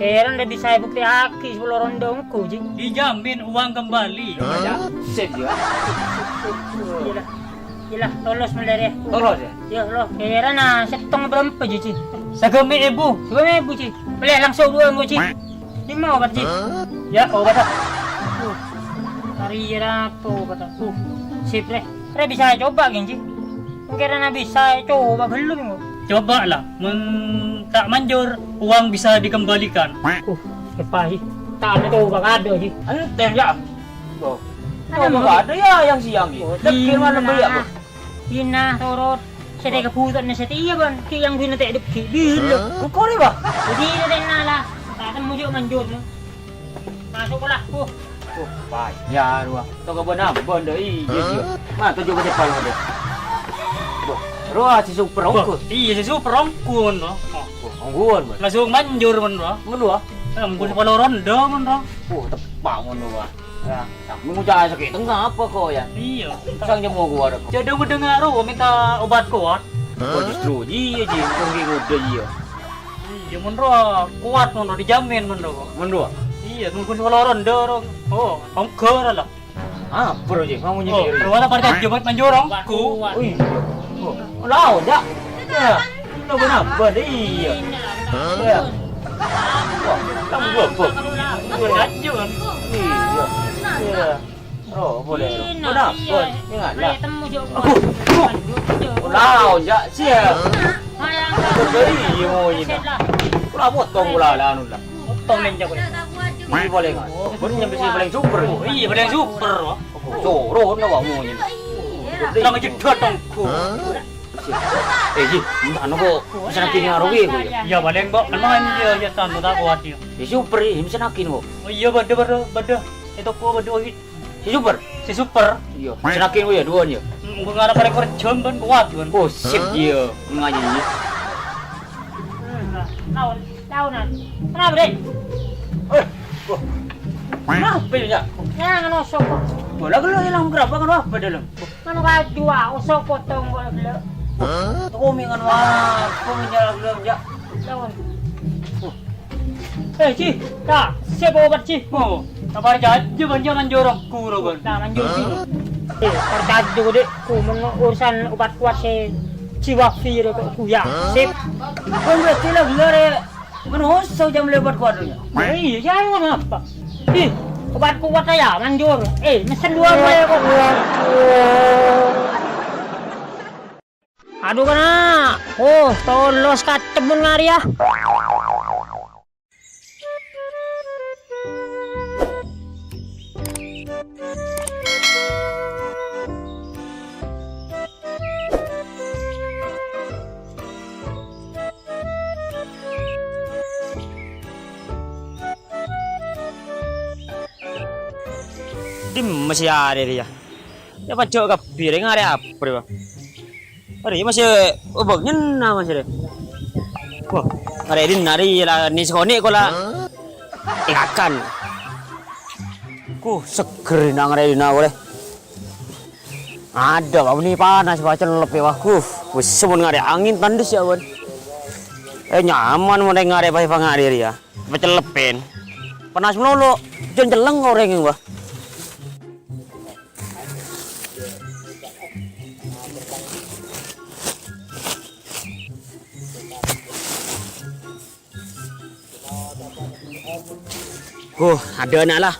Kèran dâ' bisa èbuktè'aghi sapolo ronda ongghu, Ji. Dijamin uang kembali. Hah? Sip, ya. Iyâ la. Iyâ la, tolos mellè rèya. Tolos, ya? Iyâ, lo. Kèran, ah, sèttong bârâmpa, Ji, Ji? Sagâmè' èbu. Sagâmè' èbu, Ji. Mellè langsung duwâ, Ji. Dimma obat, Ji? Hah? Ya, obat, ah. Uh, kari ya apa obat, ah? Uh, sip, Rè. Rè bisa coba, ghi, Ji? Kèran bisa coba ghâllu, Ji. Coba la, mon ta' manjur, uang bisa dikembalikan. Uh, sèpa, Ji? Ta' ada coba, nggak ada, Ji. Enten, ya. Tuh. Ada, Bang? Ada, ya, yang siang, Ji. Oh, degil malam, iya, Bang. Ina, turut. Sè tèka bhuto' nè sè tèya, Bang. Ki yang guna tè' deggi. Bila. Hah? Engko' rè, Bang. Jadi, ini tè' nala. Ta' temu jok manjur, no. Masuk lah, Bu. Oh, payah, rowa. Toko bân abon, dâ', iyâ, iyâ. Hah? Ma, toju' bâjâ palo, dâ'. Wah, rowa sè super ongghu. Iyâ, sè super ongghu, no. Oh. Wah, ongghuwân, Bang. Langsung manjur, mon, rowa. Ngono, ah? Eh, mungkin sapolo ronda, mon, rowa. Oh, teppa' ngono, Bang. Ya, sampe ngucap sakit tengah apa kok, ya? Iyâ. Sang nyemmo gua ada kok. Jadi, udah dengar, oh, minta obat kuat. Oh, justru, iyâ, Ji. Kok ngghi ngoda, iyâ. Iyâ, mon rowa kuat, mon rowa dijamin, mon rowa. Mon rowa? Iyâ, mungkin sapolo ronda, rowa. Oh, ongghâ, rowa. Ah, bro, Ji, mau nyindir. Oh, rowa la parcajâ bât manjur, rowa. Oh, iyâ. Oh, lao, Cak. Ya. Lo kenapa, iyâ. Ya. Wah, kamu goblok. Parcajâ, kan? Iyâ. Iyâ. Oh, boleh. Kenapa? Ingat, ya. Aku. Lao, Cak. Siap. Iyâ, mau ini. Kula potong kula la anu la. Potong nen, Cak. Ini boleh, kan? Pun nyampe sini paling super. Oh, iyâ, paling super, wah. Soro, no, wah, mau ini. Lang jedot, tongko. Eh, Ji, entah, no, kok. Bisa kini arowi, kok, ya? Iyâ, paling, Mbok. Kan mangan, iyâ, iyâ, tanu, tak kuat, iyâ. Ya, super, ya, bisa nakin, kok. Oh, iyâ, bâdâ, bâdâ, bâdâ. Itu, kok, bâdâ, iyâ. Si Super? Si Super. Iyâ. Sè nakin, ya, duwân, ya. Hmm, engko' ngarep paling kerja, kan, kuat, kan. Oh, sip, iyâ. Ngaji, iyâ. Taon, taonan. Kenapa, Dek? Eh, wah. Kenapa, ya? Ya, ngano, sapa? Bola gelo ilang berapa, kenapa, dalam? Ngano kaju, ah, osok potong bola gelo. Hah? Toko mi ngano, ah, kok menyala gelo, ya. Taon. Wah. Eh, Ji, ta', sè obat, Ji. Oh, ta' parcajâ bân jâ' manjur ongghâ, bân. Nah, manjur, Ji. Eh, parcajâ, Dek. Ku mon urusan obat kuat sè jiwa fir kok ku, ya. Sip. Kon berarti la gellâ' rè manossa jam lewat kuat, ya. Eh, iyâ, jâ' ngono apa? Ih, obat kuat, ya, manjur. Eh, mesen dua boleh kok. Adu, kana'. Oh, tolos kacemon ngariya. Dimma sè arè rèya? Ya, pajhâ' kabbhi rè, ngarè apa rè, Bang? Arè masih obak nyenna masih rè. Wah, Ngarè' dinna' rè la, nè sakonè' kola èkakan. Kuh, seger na ngarè' dinna' polè. Adâ' bânnè panas, bâ, cellep, yâ, bâ. Kuh, wis mon ngarè' angèn tandhes, yâ, bâ. Eh, nyaman mon ngarè' bâ, pangarè rèya. Bâ celleppèn. Panas malolo, jân celleng orèng, bâ. Huh, adâ' na' la.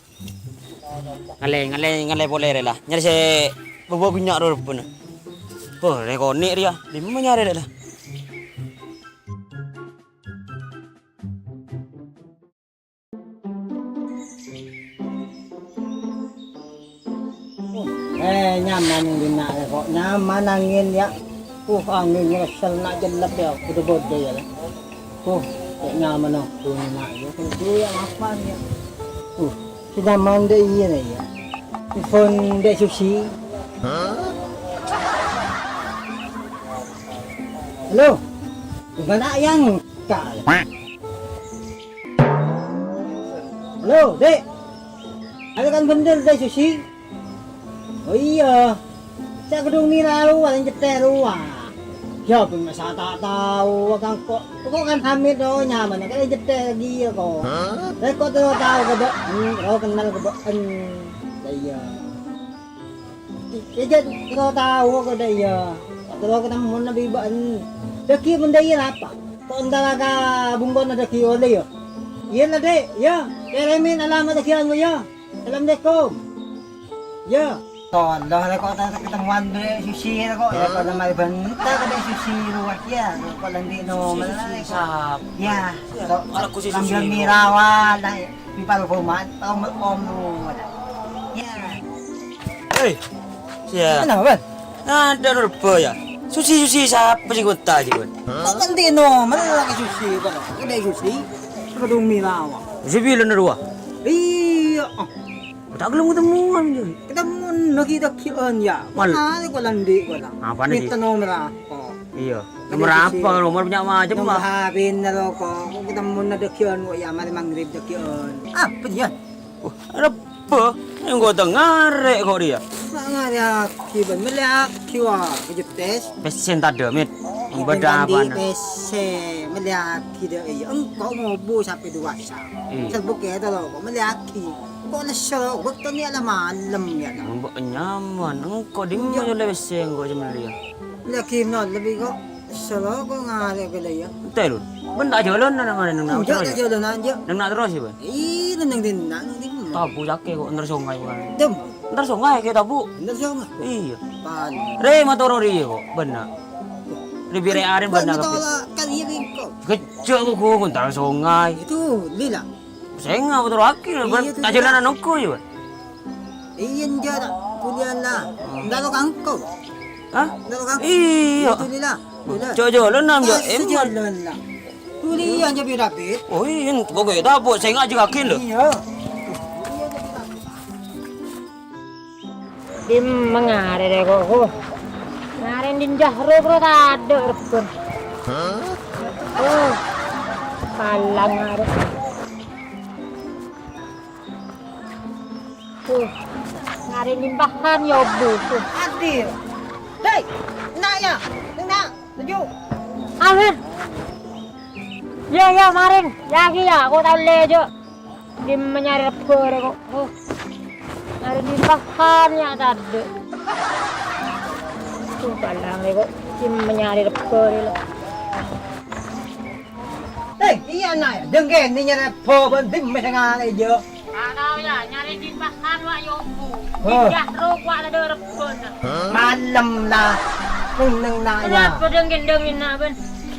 Ngalè, ngalè, ngalè polè rè la. Nyarè sè bâbâ bânnya' ro rebbhâna. Huh, rè konè' rèya. Dimma nyarè rè la? Eh, nyaman dinna' rè, kok nyaman angèn, yâ. Uh, angèn ngressel na' cellep, yâ, bâdâ-bâdâ, yâ. Uh, kok nyaman aku dinna', yâ. Kerja, yâ, mapan, yâ. Uh, sè nyaman dâ' iyâ, yâ. Telepon dâ' Susi. Halo. Gimana, Yang? Ka-, Halo, Dek. Ada kan bener, Dek Susi? Oh iya. Sè kadhung mèra rowa, yang cetek rowa. Ya, pun masa ta' tao, kangko. Kok kan hamil, oh, nyaman, kan yang cetek lagi ya, kok. Hah? Rè kok terro tao ka bâ'en, hmm, oh, kenal ka bâ'en. Lah iya. Iyâ, jhâ' terro tao kok, Dek, iyâ. Terro ketemmowan bi' bâ'en. Dâggi' mon dâ' iyâ napa? Kok entara ka bungkona dâggi' ollè, yâ? Iyâ la, Dek, yâ. Kèrèmè alamat dâggi' anggo, yâ. Assalamualaikum. Yâ. Tolong rè kok ta' ketemmowan bi' Susi rè kok, yâ, kok lemari bânta ka bi' Susi rowa, yâ. Kok la andi' nomer rè kok. Sap. Yâ. Tok, ala khusus Susi. Sambil mirawa, lah, di parfuman, tau om rowa. Yâ. Hei, siya. Kenapa, Bang? Adâ' rebbhâ, yâ. Susi, Susi, sapa sè kota, sih, Bang? Kok kan di nomer lagi Susi, Bang? Ini Susi. Kadhung mèra, Bang. Susi bilân rowa? Iyâ. Oh. Ta' ghellem ketemmowan, Jul. Ketemmowan lagi dâggi'ân, yâ. Mal. Mana kok la andi' kok la. Apana, sih? Minta nomer apa? Iyâ. Nomer apa? Nomer bânnya' macem, Bang. Nomer H P-na lo, kok. Kok ketemmowan dâggi'ân, kok, yâ. Mari maghrib dâggi'ân. Apa, yâ? Wah, rebbhâ, engko' ta' ngarè' kok rèya. Ta' ngarè'aghi, Bân, mellèyaghi, wah, kejetes. Pèssè tadâ', Mit. Bâdâ apana? Pèssè, mellèyaghi dâ' iyâ. Engko' ngobu sampè' duwasa. Iyâ. Serbuk ya, tolong, kok mellèyaghi. Kok nèssel, bâkto nèka la malem, yâ, ta'? Mbok nyaman, engko' dimma nyolè pèssè engko' sè mellèya? Lagi nol lebih kok. Selo kok ngarè' bela ya. Ente, Lun. Bân ta' jhâlân nang marè neng na' terros. Enjâ', ta' jhâlân, enjâ'. Neng na' terros ya, Bân? Ih, neng dinna', neng dinna'. Tabu' ca'èpon kok, entar songay bukan. Dem. Entar songay kè tabu'. Entar songay. Iyâ. Pan. Rè, mator rè kok, bân na'. Rè bire arèn bân na' kepit. Kan iyâ bingko. Kejjhâ' kok, kok, entar songay. Itu, lila. Sènga' motor aki, Bân. Iyâ, itu ta' jhâlân nongko ya, Bân? Iyâ, enjâ', ta' kuliah la. Entar lo kangko. Hah? Entar lo kangko. Iyâ. Itu lila. Lila. Jhâ' jhâlân, Nam, jhâ'. Pas emang. Jhâlân la. Kuliah jhâ' bit-abit. Oh, iyâ, kok beda, Bu. Sènga' jhâ' aki, lho. Iyâ. Dimma ngarè' rè kok, kok. Ngarè' dinjah ro, bro, tadâ' rebbhân. Oh. Palang ngarè'. Tuh, ngarè' limpahan ya, Bu. Tuh. Adil. Hei, na' ya. Na', laju. Amin. Ya, ya, marèn. Ya, ki, ya, kok tao lè, Jo. Dimma nyarè rebbhâ rè kok. Oh. Nyarè limpahan ya tadâ'. Tuh, palang rè kok. Dimma nyarè rebbhâ rè lo. Eh, iyâ, na', dengkèn nyarè rebbhâ bân dimma sè ngalè'è, Jo. Atau ya, nyarè limpahan wa' ya, Bu. Oh. Pindah ro wa' tadâ' rebbhâna. Malem la. Neng, neng, na', ya. Kenapa dengkèn-dengkèn, na', bân?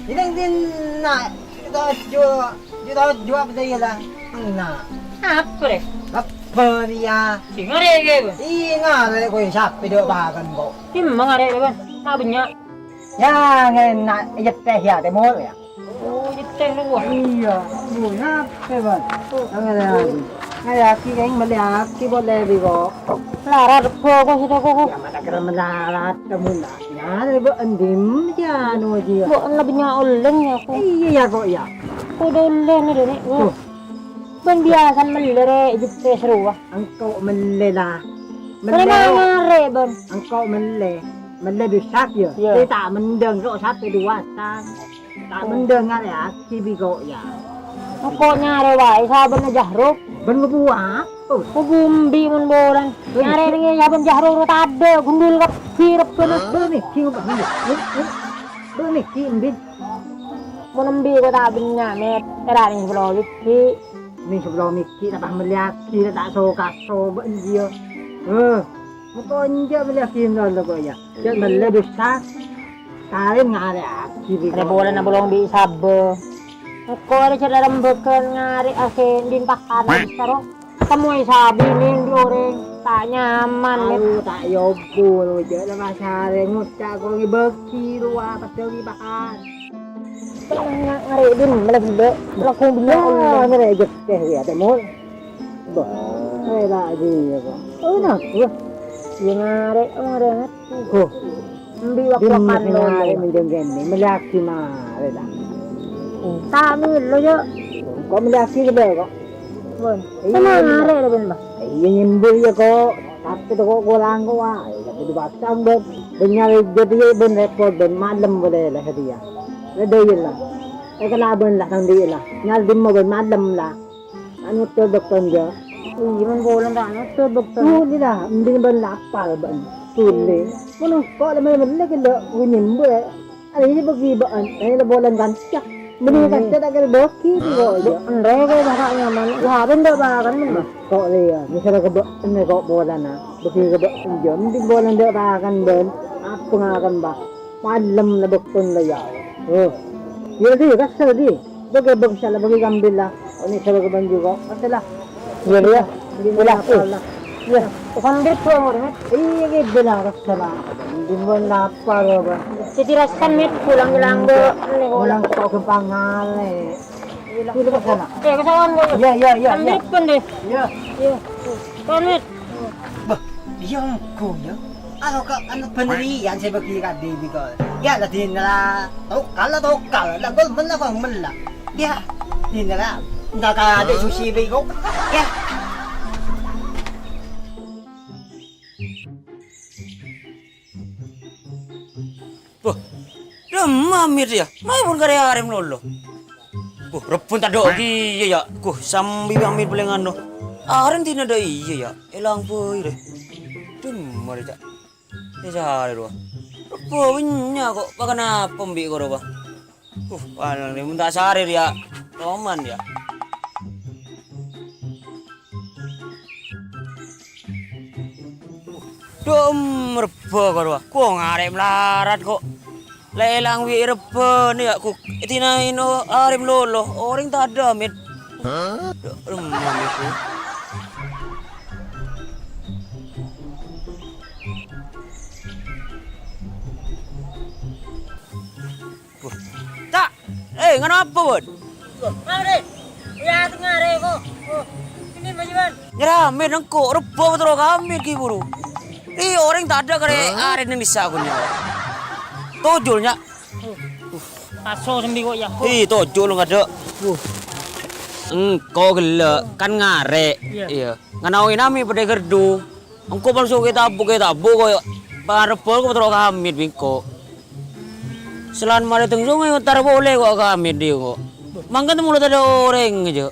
Neng, neng, na'. Kita jual. Jhâ' tao jâwâb dâ' iyâ la, enna'. Apa rè? Apa rèya? Sè ngarè' kè, Bân? Iyâ, ngarè' kok, sapè dâ' bâkân kok. Dimma ngarè', Bân? Ta' bânnya'. Ya, ngèn na' jhâtè ya, tèmor ya. Oh, jhâtè rowa. Iyâ, Bu, napa, Bân? Oh. Ngarè' aki. Ngarè' aki, kèng mellè aki polè bi' kok. Larat, Bu, kok, sè kok, kok. Ya, mata kèra melarat, temun la. Nyarè bâ'en dimma, jiyâ, anu, jiyâ. Bu, lebbi nya olèng, ya, kok. Iyâ, ya, kok, ya. Kodolèn dâ' nè'. Tuh. Bân biyasa mellè rè' jepes rowa. Engko' mellè la. Mellè. Mara ngara' bân. Engko' mellè. Mellè bisa yâ. Iyâ. Tapè ta' mendhâng kok sapè duwâsan. Ta' mendhâng ngarè'aghi bi' kok yâ. Engko' nyarè waè sabâna jahruk. Bân ngobu apa? Ngobu embi' mon bulân. Nyarè nèng sabâna jahruk ro tadâ', gundul kabbhi rebbhâna. Bân iki ngobu. Bân iki embi'. Mon embi' kok ta' bânnya', Mèt. Èra nèng sapolo bighi'. Nèng sapolo bighi', ta' pas mellèyaghi, ta' so-kaso, bân jiyâ. Heh, moko enjâ' mellèyaghi nol kok, yâ. Jhâ' mellè dusa. Kawin ngarè'aghi, bi' kok. Rè polana polong bi' sabâ. Engko' arè jhâ' rembhâghân ngarè' asè din pakan bisa, ro. Temmoè sabinèn bi' orèng, ta' nyaman, Mèt. Au, ta' yobul, jhâ' la masarè ngoca' kong èbâghi rowa padâ bi' pakan. Tenang, nga-, ngarè' din, malah gila, melakong bengong. Yâ, ngarè' jekeh, yâ, Temul. Bâh, rela jiyâ, kok. Oh, nah, wah. Yâ, ngarè', ngarè', ngarè'. Huh. Embi' wak-wakan lo. Mending kene, mellèyaghi marè, ta'? Hmm. Ta' mèlo, yâ. Kok mellèyaghi ghellâ', kok? Pon. Iyâ, tenang, arè, lho, pon, Bah. Iyâ, nyembur, yâ, kok. Tapè toko kolang, kok, wah. Iyâ, kudu pasang, bân. Bân nyarè jâdiyâ, bân repot, bân malem polè, la, satèya. La, dâ' iyâ, la. Èkalabân, la, tang dhi', la. Nyarè dimma, bân malem, la. Anu, tebak tonja. Iyâ, mon polana ta' notto bâkto. Suli la, mending bân lapar bân. Suli. Ngono, kok la mellè-mellè ghellâ' ghunyem bâ. Arè ini bâgi bân, arè la polana kanca. Mending kanca ta' kèra bâgi, kok, yâ. Enrè, kok, bâ' nyaman. Wah, bân ta' bâ' kan, bân. Kok, iyâ, misal ka bân, kok, polana. Bâgi ka bân, iyâ. Mending polana ta' bâ' kan, bân. Apa ngakan, bâ'? Malem la bâktona, yâ. Oh. Yâ, dhi, kasal, dhi. Bâgi, bâgi, sala, bâgi, kambil, la. Ini sala, bâgi, banyu, kok. Kasal, la. Iyâ, iyâ. Iyâ, iyâ. Iyâ. Sambil pulang, Mat. Iyâ, iyâ, bela, kasal, la. Dhi mon lapar, apa? Jadi rasan, Mit, pulang ke Langgo. Pulang, kok, gampang ngalè. Dulu, kasal, la. Eh, kesalahan, kok. Iyâ, iyâ, iyâ, iyâ. Sambil pun, deh. Iyâ. Iyâ. Kan, Mit. Bâh, iyâ engko', yâ. Aro ka-, kan bânnè rèya sè bâgi kadhi bikol. Yâ, la dinala tokal, la tokal, la gol mella, gol mella. Yâ, dinala, enggak ada sushi biko. Yâ. Wah, dâ' emma Amir, yâ? Mayu pon karè arè malolo. Wah, rebbhâ tadâ' kèya, yâ. Wah, sambi Amir polè nganu. Arè dina dâ' iyâ, yâ. Èlang bhâi, rè. Dâ' emma rè, Cak. È sarè rowa. Rebbhâ bânnya' kok, pakanapa embi' korowa? Wah, palang rè, mon ta' sarè rè, yâ. Toman, yâ. Dum, rebbhâ korowa. Ko ngarè' malarat ko'. La èlang wi' rebbhâna yâ, ko' èdinaino arè malolo. Orèng tadâ', Mit. Dum, Mit. Wah. Cak! Eh, nganu apa, Bun? Mari. Ya, tengah rè, kok. Oh, ini, Bun. Nyerame nengko, rebbhâ terro kami ki buru. Ih, orèng tadâ' karè arè neng dissa' ko nèko. Tojul, Nyak. Oh. Aso sembi kok, ya. Ih, tojul ngadâ'. Uh. Engko' ghellâ', kan ngarè'. Iyâ. Iyâ. Nganaowi nami padâ gherdu. Engko' palsu kè tabu, kè tabu ko' parebbhâ ko' terro ka Hamid bi' engko'. Sèlan marè teng sungai entar polè ko' ka Hamid dhi' ko'. Mangkèn temmo tadâ' orèng jâ.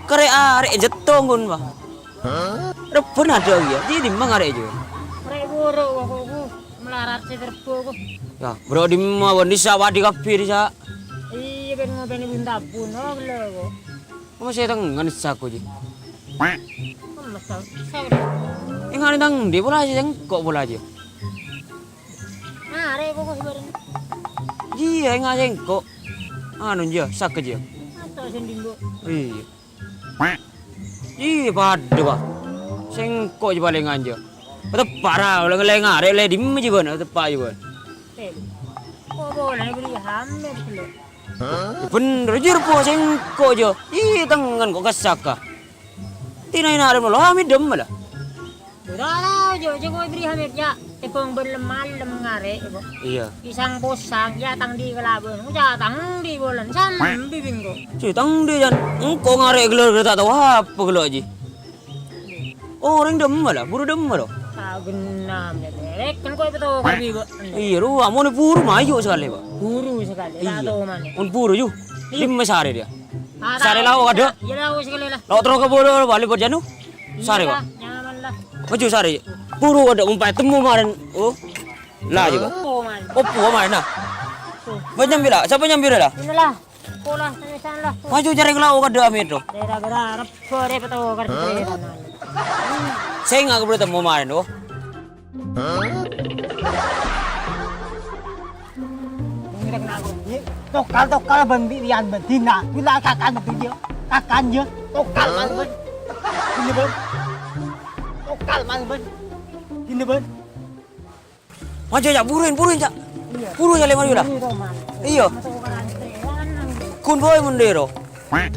Karè arè' jâ tonggun, Bang. Rebbhâna adâ' iyâ, dhi' dimma ngarè' jâ. Rè' buru ko', ko', ko'. Malarat sè rebbhâ ko'. Yâ, buru dimma, Bang, dissa' wadhi kabbhi dissa'. Iyâ, bân ngobâni bun tabu, no, ghellâ' ko'. Masè tengngan sako, Ji. Masa, sako. Èngana tang ndi pola, Ji, sèngko' pola, Ji. Arè' koko sè bareng. Iyâ, ènga' sèngko'. Anu, Ji, sako, Ji. Atau sènding, Bu. Iyâ. Iyâ, padâ, Bang. Sèngko', Ji, palèngan, Ji. Teppa' ra, olè ngelèng arè', lè dimma, Ji, bân? Teppa', Ji, bân. Eh, kok boleh beri hamil, gitu loh. Bhender, jârèya sèngko', jâ. Ih, tengngan kok kessak, ka. Tina-ina arè' malolo, Hamid dâmma la. Ora la, Yo, jhâ' koy bâri' Hamid, yâ. Tèbâng bân lem-malem ngarè', kok. Iyâ. Pisang posang, yâ, tang dhi' kalabân. Ngoca' tang dhi' bulân, sambi bingko. Cè', tang dhi', Jan. Engko' ngarè' ghellâ' ghellâ' ta' tao apa ghellâ' jiyâ. Orèng dâmma la, buru dâmma la. Ta' ghenna, Met. Rèk, kan koy pètokar bi' kok. Iyâ, rowa, mon buru mayu sakalè, Pak. Buru sakalè, ta' tao manè. Mon buru, yu. Iyâ. Dimma sarè dhiyâ? Ah, sarè lao' kadâ'. Iyâ, lao' sakalè la. Lao' terro ka buru, bâli bâjâna. Sarè, Pak. Nyaman la. Maju sarè. Buru kadâ' mon patemmo marèn. Oh. La, jhâ'. Oh, man. Opo marèn, nah? Tuh. Bâ nyambi la? Sapa nyambi la? Inilah. Pola, tulisan la. Maju carè lao' kadâ' Amir, to. Gara-gara rep-, Bârâ pètokar. Sènga' kabârâ temmo marèn, oh. Tokal-tokal bân bi' liyan bân dina. Gula kakan tu jâ. Kakan jâ. Tokal man bân. Dina bân. Tokal man bân. Dina bân. Maju, Cak, buruin, buruin, Cak. Iyâ. Buru, Cak, lèmar, yâ, lah. Iyâ. Ghun boy mon dhiro. Wah,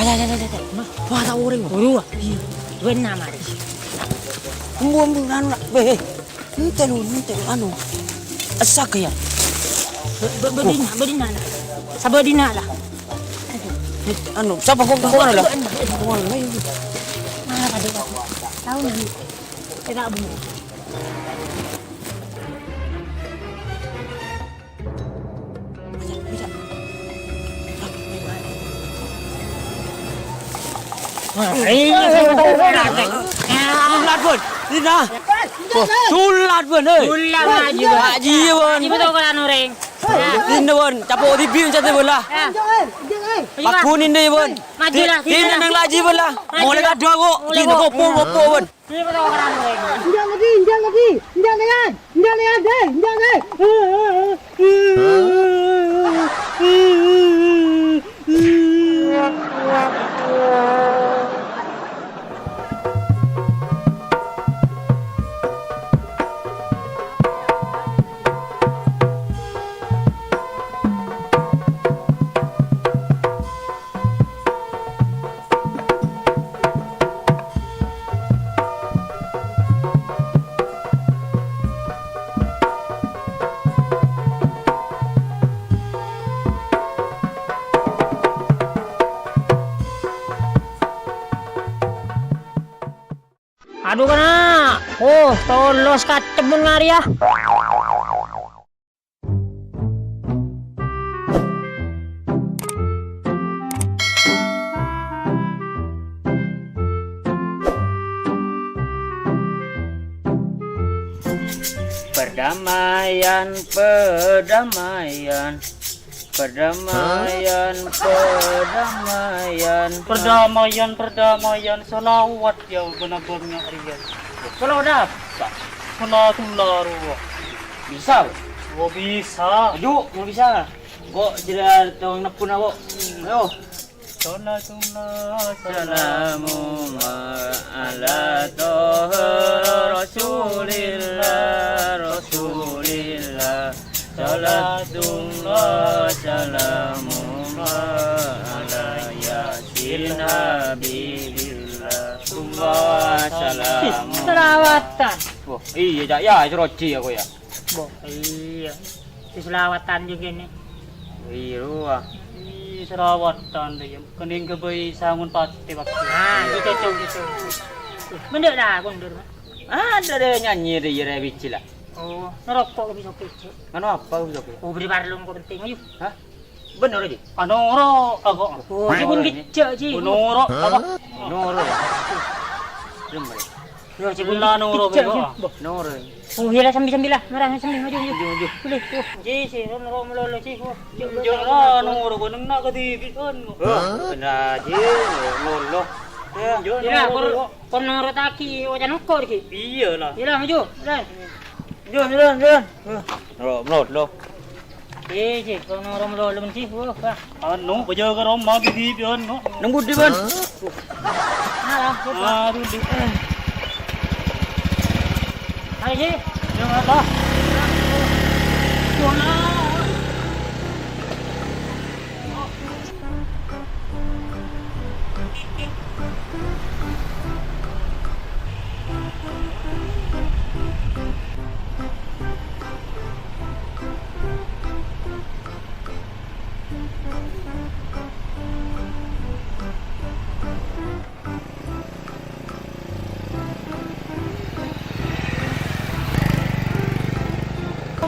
Cak, Cak, Cak, Cak. Wah, ta' orèng, wah. Buru, wah. Iyâ. Bân nama, Ris? Embu, embu, anu, lah. Weh, eh. Ente lu, ente lu, anu. Esak ya. Bâ-, bâ-, bâdina, bâdina, lah. Sabâdina, lah. Anu, sapa kok, kok, lah? Mana tadi, Pak? Tahu nggak? Enak bener. Sulat, Bun. Dina. Sulat, Bun, eh. Sulat, Pak Haji, Bun. Pak Haji, betul kan, orèng? Dina, Bun. Capo' dibi', cate, Bun, lah. Pagun ini, Bun. Maju lah, dina, dina. Nang laju, Bun, lah. Maju. Mulai kadang kok. Mulai dina, kok. Kopo, kopo, Bun. Ini betul kan, orèng? Enjak lagi, enjak lagi, enjak lagi, enjak lagi, deh, enjak lagi. Adu, kana'! Oh, tolos kacem mon ngarè, yâ. Perdamaian, perdamaian. Perdamaian, perdamaian. Perdamaian, perdamaian, shalawat yâ bân abâ'na rèya. Shalawat apa? Shalatullah rowa. Bisa, Bos? Oh, bisa. Ayo, mau bisa. Kok jadi tolong nepun aku? Ayo. Shalatullah, salamullah ala Toha Rasulillah, Rasulillah. Shalatullah, salamullah ala Yasin Habibillah. Shalatullah, salamullah. Shalawatan. Wah, iyâ, Cak, yâ, ceroji aku, yâ. Bo, iyâ. Sè shalawatan jâ' kènè. Iyâ, rowa. Iyâ, shalawatan, yâ. Kenning ghâbây sangon patè, Pak. Ah, gitu, gitu, gitu. Mendek dah, kondur, Pak. Ada deh nyanyi deh, ya, deh, biji lah. Oh, ngerokok bisa kecil. Anu apa bisa kecil? Oh, beri parlong kok penting, ayo. Hah? Bener aja. Anu, ro, aku. Oh, dia pun kecil, Ji. Anu, ro, apa? Anu, ro. Belum, Bre. Yo, cek Lah, noro, kecek, bego, sih. Ah. Noro. Oh, iya lah, sambil, sambil lah. Marah, sambil, maju, maju. Maju, maju. Boleh, tuh. Ji, sih, rom, rom, lo, lo, sih, oh. Yo, lah, noro, gue nengna ke T V, kan. Hah? Bener, Ji, noro. Ya. Yo, iya lah, noro, kor, bego. Kor noro taki, wajan ukur, Ji. Iya lah. Iya lah, maju, lah. Jalan, jalan, jalan. Lo, lo, lo. Eh, Ji, kor noro, lo, lo, sih, oh, wah. Anu, baju ke Roma, Bibi, Bion, no. Nang budi, Ban? Alah, aduh, di. Ayo, Ji. Yang apa? Wah.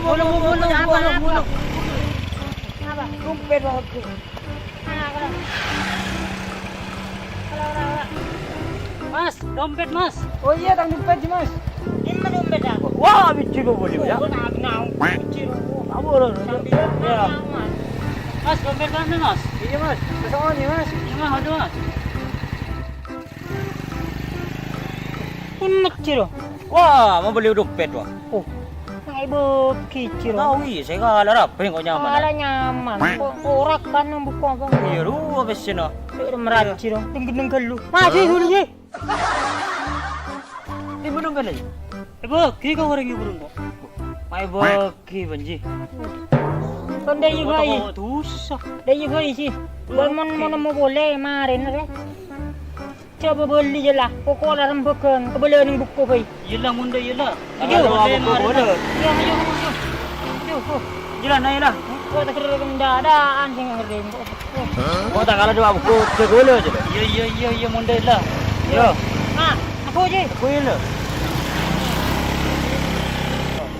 Bulung, bulung, bulung, bulung. Apa? Dompet aku. Mas, dompet, Mas. Oh iya, tang dompet, Mas. Ini mah dompet aku. Wah, biji kok boleh ya? Aku nak, nak, biji aku. Apa lo? Sambil ya. Mas, dompet Mas, Mas. Iya, Mas. Kesana nih, Mas. Iya, Mas, aduh, Mas. Ini biji lo. Wah, mau beli dompet, wah. Oh, ngai bagi, Ciro. Tahu iya, saya kalah rapi kok nyaman. Kalah nyaman. Kok ora kan nang buku apa? Iya, lu apa sih, no? Ciro meraci dong. Tinggi nenggal lu. Maju dulu, ye. Di mana kan aja? Eh, bagi kau orang yang burung kok. Mai bagi, Panji. Kan dia juga, iya. Susah. Dia juga, iya. Bukan mau, mau nemu boleh, marin, re. Coba beli je la, pokok la rembegan, kebelian yang buku, bai. Iya la, mon dâ' iya la. Ayo. Ayo, ayo, ayo, ayo. Iya, ayo, ayo. Ayo, oh. Iya la, naik la. Kok tak kira kendadaan sih ngerti kok. Kok tak kalah dua buku, jago lo aja. Iya, iya, iya, iya, mon dâ' iya la. Iya. Nah, aku aja. Aku iya la.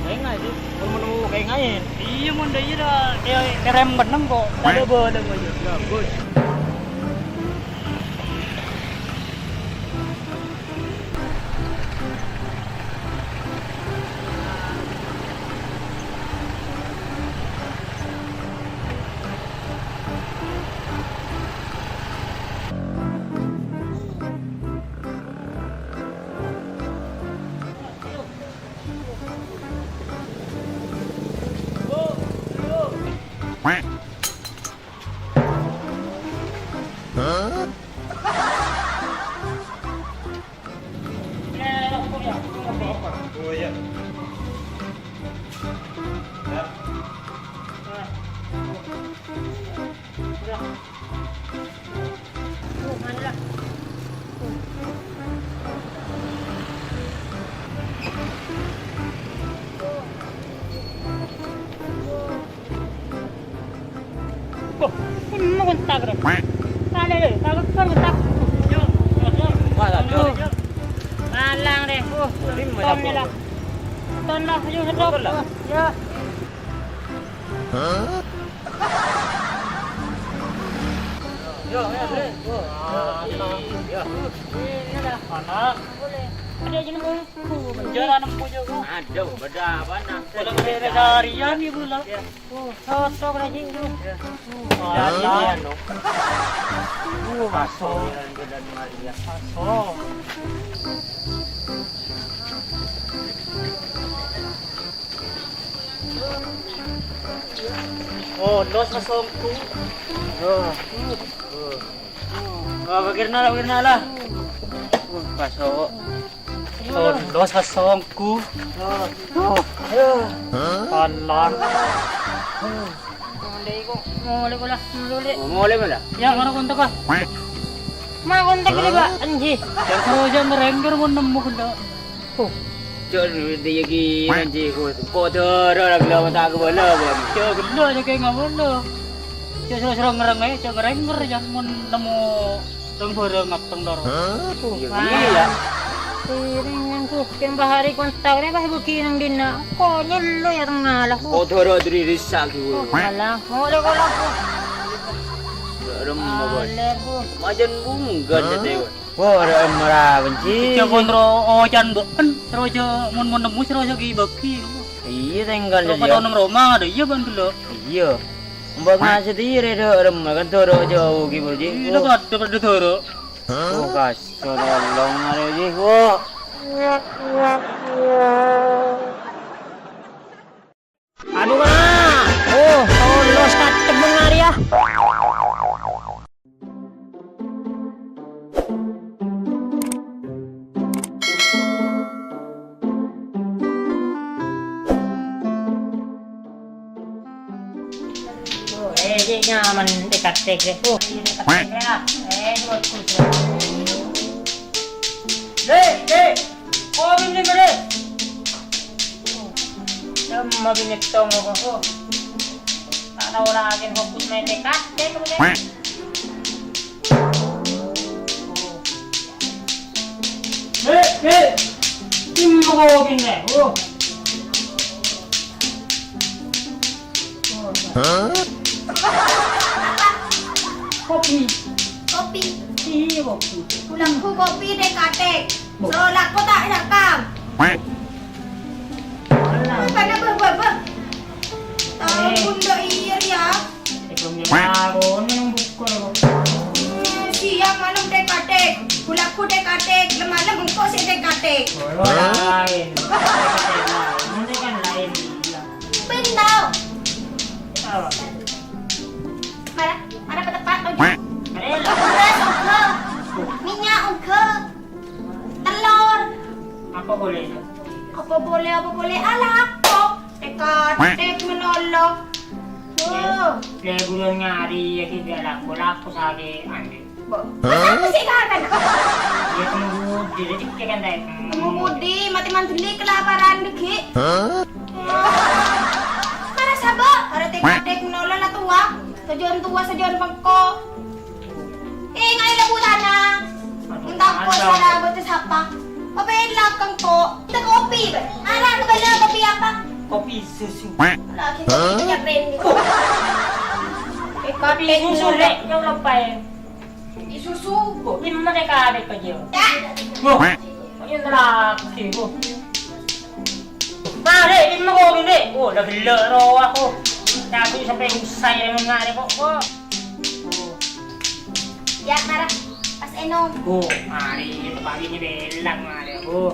Kayak nggak sih? Kalau mau nemu kayak ngain. Iya, mon dâ' iya la. Kayak kerem beneng kok. Ada boleh aja. Bagus. Wah, ini mau kontak, re. Tali, re, kalau kan kontak. Yo, yo, yo. Wah, aduh. Malang, re. Wah, ini ton, lah. Ton, lah, ayo, stop. Ton, lah. Ya. Yo, yo, yo. Wah, iya. Ini, re. Mana? Boleh. Ada aja nemu. Jalan nempuh juga. Aduh, beda apa nah? Kalau kira seharian ibu lah. Ya. Oh, cocok lagi itu. Ya. Oh, iya, no. Oh, masuk. Masuk. Oh, dos masongku. Oh. Oh. Oh, pikirna lah, pikirna lah. Uh, pas kok. Tondo sasongku. Oh. Alah. Molè kok, molè kok lah, molè. Oh, molè malah. Ya, ngono kontak, Pak. Ma kontak ini, Pak. Anji. Yang terus yang ngerengger mau nemu kena. Oh. Cok, dia gini, Anji. Kok doro lagi lama tak kebala, Bang. Cok, gelo aja kayak ngapa lo. Cok, suruh-suruh ngereng aja, cok, ngerengger, jangan mau nemu. Tong barang ngaptong dor. Hah? Iya, wah, iya, ya. Piring yang ku, kembah hari kontak, deh, bah, buki nang dina. Konyol lo ya tengah lah, ku. Kotor, diri risak, gitu. Oh, alah, mau lo, kalau aku. Rem, apa? Alah, ku. Majan bunggan, hah? Deh, wah, ada emara benci. Cek kontro, oh, can beken, terus aja, mun, mun nemu, terus aja bagi. Iya, tinggal. Kalau aja. Pada nang Roma, ada, iya, ban dulu. Iya. Mbok ngasih diri, Dok, rem, kan doro jauh, gitu, Ji. Iya, oh. Ada pada doro. Oh, kasih tolong, ada, Ji. Wah. Aduh, Mak. Oh, Allah, sakit benar ya. Oh, eh, cè' nyaman dè-kaddè, rè. Oh, iyâ, dè-kaddè, rè, ah. Eh, bagus, rè. Dè, dè. Kopi nè, rè. Oh, cemma binè tong, oh. Ta' tao lagi fokus maèn dè-kaddè, rè. Hei, hei. Timbo kene. Oh. Kopi. Kopi. Iyâ, kopi. Ghulâ ghu kopi tè-katè. Bo. Soro lagghu ta' èsakam. Alah. Apa na, bâh, bâh, bâh? Tahu Eh. Bunda iya, ya. Èbângè lakonè nang bukor kok. Hmm, siang malem tè-katè. Ghulâ ghu tè-katè. Lem-malem engko' sè tè-katè. Oh, laèn. Tè-katè laèn. Ini kan laèn, iya. Bentau. Apa? Mara, mara pateppa', Bang. Mara. Bherrâs ongghu. Mènnya' ongghu. Tellor. Apa polè? Apa polè, apa polè? Alah, apa? Tè-katè malolo. Oh. Lè, bulan ngari ya, kita laku-laku sakit, aneh. Bo. Hah? Apa sih, kakak? Ya, temu budi, jadi kita kan tak Temu budi, matè mandhuli kelaparan, degi. Hah? Mara sabo, mara tè-katè malolo la towa. Sajân towa, sajân bengko. Èngaè la bulâna. Entah kok sara bâdâ sapa. Apa èlakang kok? Tè kopi, bâ. Ana' kabâlâ kopi apa? Kopi susu. Lagi kopi penyakit. Eh, kopi susu, Rek. Yang lepai. Kopi susu. Kopi mana kabeh kau? Ya. Wah, ini lagi, wah. Mare, dimma kopi, Dek. Oh, la ghellâ' rowa, oh. Tapi sampai usai dengan ngare kok, kok. Oh. Ya, mara. Pas ènom. Oh, mari, kita pagi ini belang, mari, oh.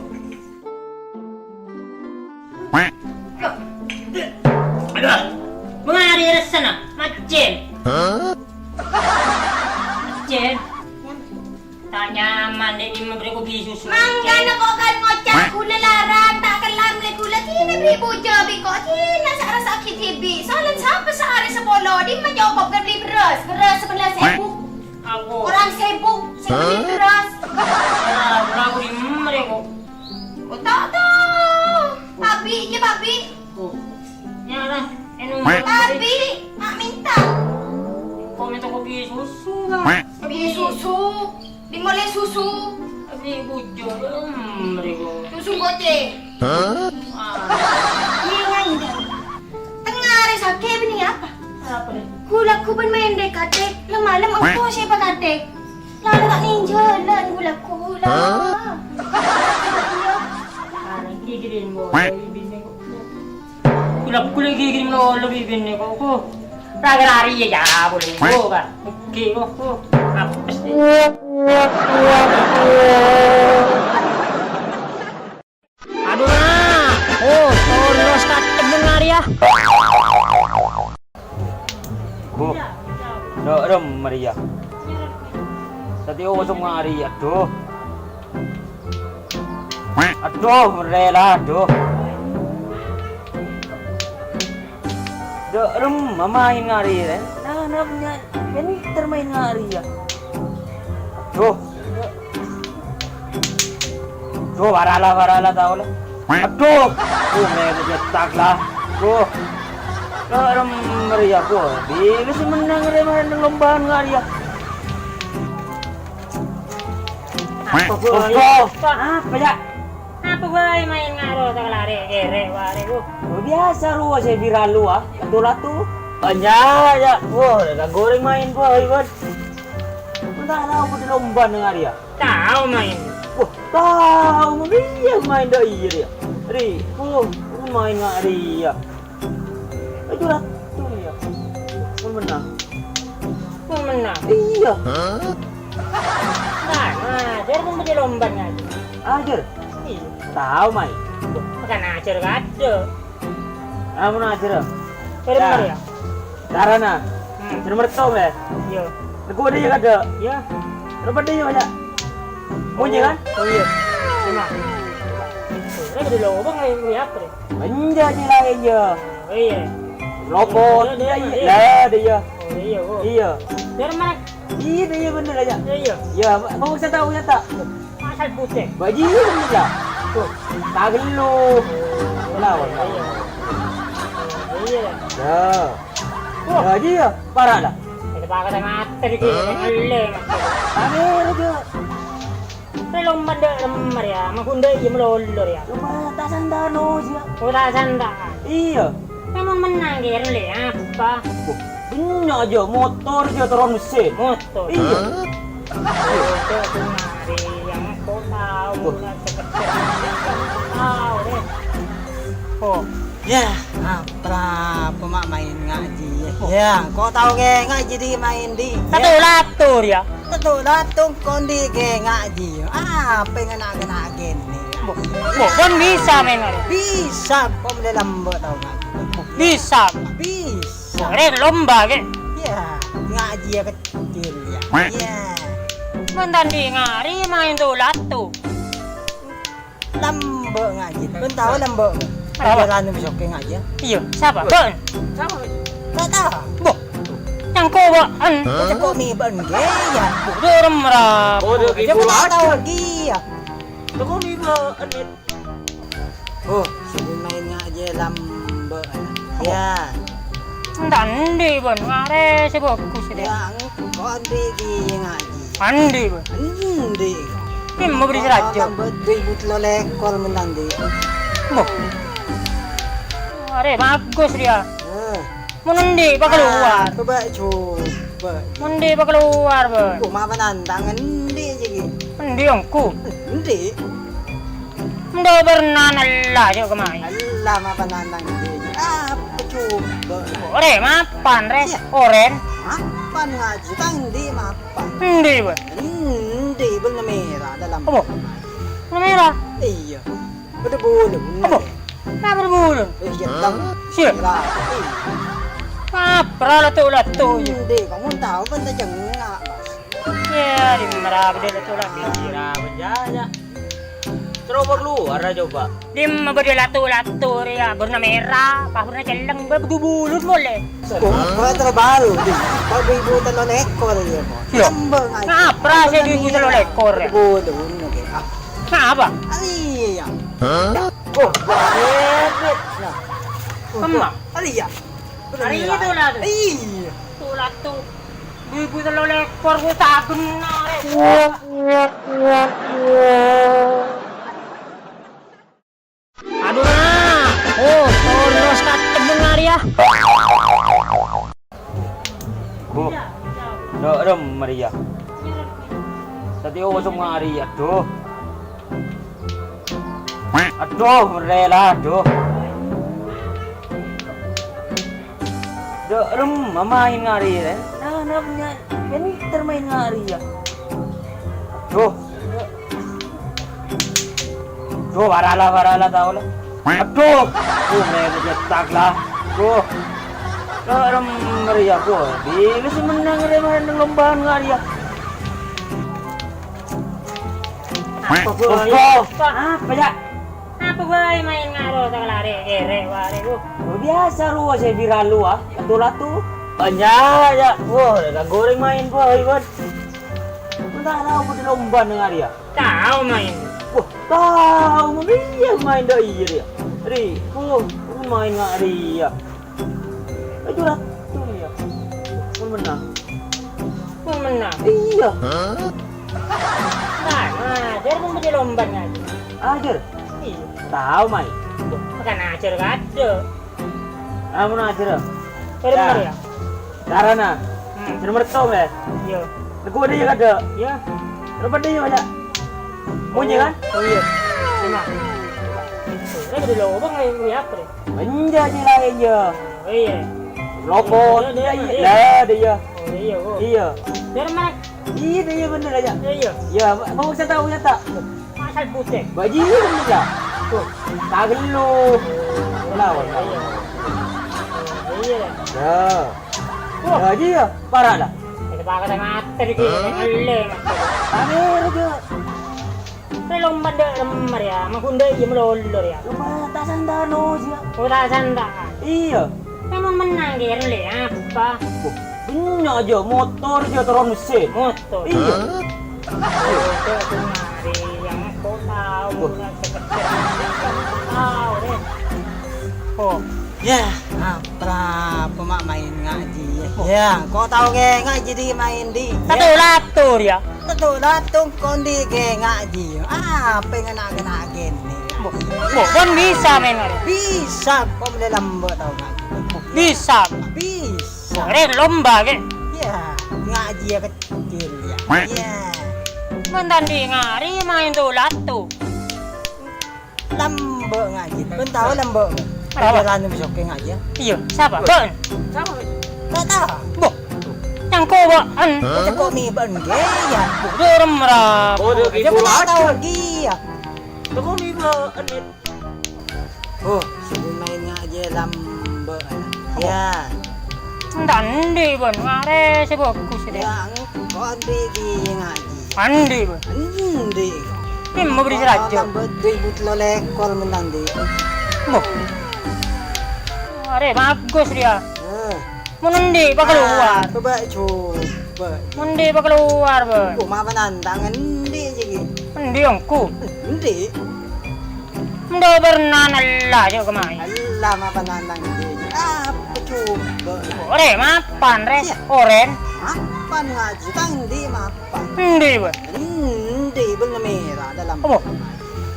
Aduh, mengari rasana, macen. Hah? Macen. Ta' nyaman, Dek, dimma bârâ kopi susu. Mangkana kok kan ngoca' ghulâ larang, ta' kella mellè ghulâ, dinah bâri' bujâ bi' kok, dinah sa' rassa dhibi'. Solan sapa saarè sapolo, dimma cokop kan beli beras, beras sebelas ebu. Aku. Orang sibuk, sing beli beras. Ya, aku dimma, Dek, kok. Oh, ta' tao. Pabi', iyâ, pabi'. Oh. Ya lah, ènom. Pabi', ma' minta. Kok minta kopi susu, Bang? Kopi susu. Dimma ollè susu. Tapi bujur, em, mereka. Susu bocè. Hah? Wah. Iyâ, Bang. Tengnga arè sakè' bânnè apa? Apa, Dek? Ghulâ ghu bân maèn dèk-kadèk, lem-malem engko' sè èpakadèk. La, la, ta' neng jhâlân ghulâ ghu, la. Hah? Ah, iki gini, Bo. Binè kok. Ghulâ ghu lagi gini, lo, lo, binè kok. Kok. Lari-lari ya, ya, boleh. Kok, Kak. Oke, kok, kok. Apes, deh. Aduh, Mak. Oh, terros kacemong arèya. Buh, dâ' remma rèya. Satèya kosong arèya, aduh. Aduh, merrè la, aduh. Dâ' remma maèn ngari, rè. Nah, nah, punya, kan termain ngari, ya. Duh. Duh, parah la, parah la, tao la. Aduh. Duh, merrè cetak la. Duh. Dâ' remma rèya, duh. Bilâ sè mennang rè maèn lombaan ngari, ya. Apa, Boy? Apa, ya? Apa bhâi maèn ngaro ta' kalare kere ware, Bu? Oh, biasa rowa sè viral rowa, latu-latu. Anja, ya. Wah, kan goreng maèn bhâi, Bun. Entah tao budi lomba neng arèya. Tao maèn. Wah, tao, mon iyâ maèn dâ' iyâ rèya. Ri, oh, maèn nga' rèya. Ayo, Rat. Tuh, ya. Pun menang. Pun menang? Iya. Hah? Nah, ngajar pun budi lomba ngaji. Ajar? Iya. Tao, Mai. Bukan ajar kadâ'. Amun ajar, ya? Bener ya? Karana. Hmm. Nomor satu, ya? Iya. Neggu ada ya kadâ'? Iya. Berapa dia banyak? Munyi, kan? Oh, iya. Emang. Kan ada lowong, kayak apa, deh? Enja' jâ' laèn, jâ'. Oh, iyâ. Lopot. Iyâ, iyâ, iyâ. Lah, dâ' iyâ. Oh, iyâ, oh. Iyâ. Iyâ, dâ' iyâ bhender, jâ'. Iyâ. Iyâ, ma-, mau saya tahu, nyata. Asal putih. Bâji' bhender, jâ'. Tuh. Kagel lu. Lawan, lawan. Iyâ. Iyâ. Yâ. Wah. Bâji', yâ. Parah, lah. Ada pakai mata dikit, ngele. Kagel, jâ'. Rè lomba dâ' remma rèya, magundâ' iyâ malolo rèya. Lomba tasan tano, siya. Oh, tasan ta'? Iyâ. Mon mennang, Ger, lè apa? Wah, bânnya' jâ, motor jâ terro mesin. Motor? Iyâ. Hah? Motor kemari, yang kau tahu, wah, nggak sekedar tahu, deh. Oh. Yâ, apa, apa ma' maèn ngajhi, yâ? Oh. Yâ, kau tahu, ghi, ngajhi di maèn di. Yâ. Satu latur, yâ? Satu latur, kondi, ghi, ngajhi. Apa yang enak-enak gini? Bo-, bo-, bon bisa maèn arè? Bisa, kok boleh lambâ' tau, Kak. Bisa. Bisa. Arè lomba, ghi? Iyâ, ngajhi yâ kecil, yâ. Iyâ. Mon tandhing arè maèn tolatu. Lambâ' ngajhi. Bân tao lambâ'? Apa? Jalan bisa oke ngajhi. Iyâ, sapa? Bân. Sapa? Gak tau. Bo. Nyangko bân. Ceko mi bân, ghi, yâ. Bo, dorem ra. Oh, dia aja gila. Gak tau, ghi, yâ. Teko mi bân, Mit. Oh, sini maèn ngajhi lambâ'. Yâ. Entah endi, bân. Arè sè bagus, deh. Yâ, engko' endi, ghi, ngajhi. Endi, bân? Endi? Dimma bâdâ sè rajâ? Tambah dua ribu tello lekor menang, di. Bo. Arè bagus dia. Eh. Mon endi, pas keluar. Ah, coba, coba. Mon endi, pas keluar, bân. Kok ma' penantang endi, jâ, ghi? Endi, engko'? Endi? Endo pernah nella, jâ, kemarin. Allah, ma' penantang endi, jâ? Apa coba? Orè, mapan, rè. Iyâ. Orèn. Mapan ngajhi, tang endi, mapan? Endi, bân? Endi, bân mèra dalam. Apa? Mèra? Iyâ. Bâdâ bulun. Apa? Apa bulun? Eh, iyâ, tang. Iyâ. Mèra. Iyâ. Apa latu-latu, iyâ? Endi, kamu tahu kan terjengak, Mas. Yâ, dimma bâdâ latu-latu. Mèra bâjâ, yâ. Coba keluar, coba. Dimma bâdâ latu-latu, yâ. Bârna mèra, apa bârna celleng, bâ-, bâdâ bulun molè. Kok, kok terbaru, di. Kok dua ribu tello lekor, yâ, kok. Iyâ. Tambah ngajhi. Ngapa sih dua ribu tello lekor, yâ? Bulun, oke. Ah. Kenapa? Iyâ. Hah? Oh, hebat. Nah. Kemma? Iyâ. Bener, iyâ. Iyâ. Tuh, latu. Dua ribu tello lekor, gue tak bener, eh. Aduh, nah. Oh, terros katemmong arèya. Bu, dâ' remma rèya. Tadi osong arèya, aduh. Aduh, rela, aduh. Dâ' remma maèn arèya, rè. Nah, nah, punya, pinter maèn arèya. Aduh. Duh, warala, warala, tao la. Aduh, oh, mènè cetak la. Duh. Dâ' remma rèya, duh. Bilâ sè mennang rè, mennang lombaan ngajhi, yâ. Apa, Bu? Apa? Apa, yâ? Apa bhâi maèn ngaro ta' larè, kèrè, warè, Bu? Oh, biasa rowa sè viral rowa, latu-latu. Bânnya', yâ. Wah, la goreng maèn bhâi, Wan. Entah tao bâdâ lomba neng arèya. Tao maèn. Wah, tao, mon iyâ maèn dâ' iyâ rèya. Ri, oh, maèn nga' rèya. Aduh, ratu rèya. Mon mennang. Mon mennang? Iyâ. Nah, ajhâr mon bâdâ lomba ngajhi. Ajhâr? Iyâ. Tao maèn. Bukan ajhâr kadâ'. Ampon, ajhâr. Bener, yâ? Carana. Hmm. Sè nomer settong, yâ? Iyâ. Neggu' dâ' iyâ kadâ'? Iyâ. Terro padâ iyâ, Pak, yâ? Monjhi, kan? Oh, iyâ. Terima. Rè, gede lobang, rè, rè, apa, rè? Enjâ', jhi laèn, yâ. Oh, iyâ. Lopot. Iyâ, iyâ, iyâ. Lah, dâ' iyâ. Oh, iyâ, oh. Iyâ. Dâri mana? Iyâ, iyâ, bener, yâ. Iyâ. Iyâ, mau sè tao, sè tao. Asal putih. Bâji, bener, yâ. Tuh. Tagellu. Kenapa? Iyâ. Iyâ. Yâ. Wah. Bâji, yâ. Para' la. Kita pakai mata dikit, ngelle, mata. Pamer aja. Rè lomba dâ' remma rèya, ma' ghun dâ' iyâ malolo rèya. Lomba ta' santa lo, sih, yâ. Oh, ta' santa. Iyâ. Mon mennang, Ger, lè, apa? Wah, bânnya' jâ, motor jâ terro mesin. Motor? Iyâ. Hah? Motor kemari, yang kau tahu, nggak sekedar tahu, deh. Oh. Yâ, apa, apa ma' maèn ngajhi, yâ. Oh. Yâ, kau tahu, ghi, ngajhi di maèn di. Satu latur, yâ. Latu-latu engko' andi' kè ngajhi. Ah, pèngèn na'-kana' kènè'. Bo, bo, bân bisa maèn arè. Bisa, engko' molaè lambâ' tao ngajhi. Bisa. Bisa. Arè lomba kè. Iyâ, ngajhi ya kecil ya. Iyâ. Bân ta' andi' ngarè maèn tu-latu. Lambâ' ngajhi. Bân tao lambâ'? Apa? Jalan bisa kè ngajhi. Iyâ, sapa? Bân. Sapa? Ta' tao. Bo. Nyangko bân. Cèko' mè' bân kè, iyâ. Bo, rem ra. Oh, dia. Aja ibu ta' tao lagi, iyâ. Cèko' mè' bân. Oh, sè maèn ngajhi lambâ'. Iyâ. Andi' bân, arè sè bhâghus, dâ. Iyâ, engko' andi' kè ngajhi. Andi', Bân. Andi'. Dimma bâdâ sè rajâ? Lambâ' dhu èbu tello lèkor mènta andi'. Bo. Arè bhâghus rèya. Eh. Mon andi' pakalowar. Ah, coba, coba. Mon andi' pakalowar, Bân. Oh, ma' panantang andi' jâ' ghi. Andi' engko'. Andi'. Enda pernah nella jâ' kemmaè. Ella ma' panantang andi'. Apa coba? Orè, mapan, Rè. Iyâ. Orèn. Mapan ngajhi, ta' andi' mapan. Endi, Bân? Endi, bânnè mèra dâlem. Apa?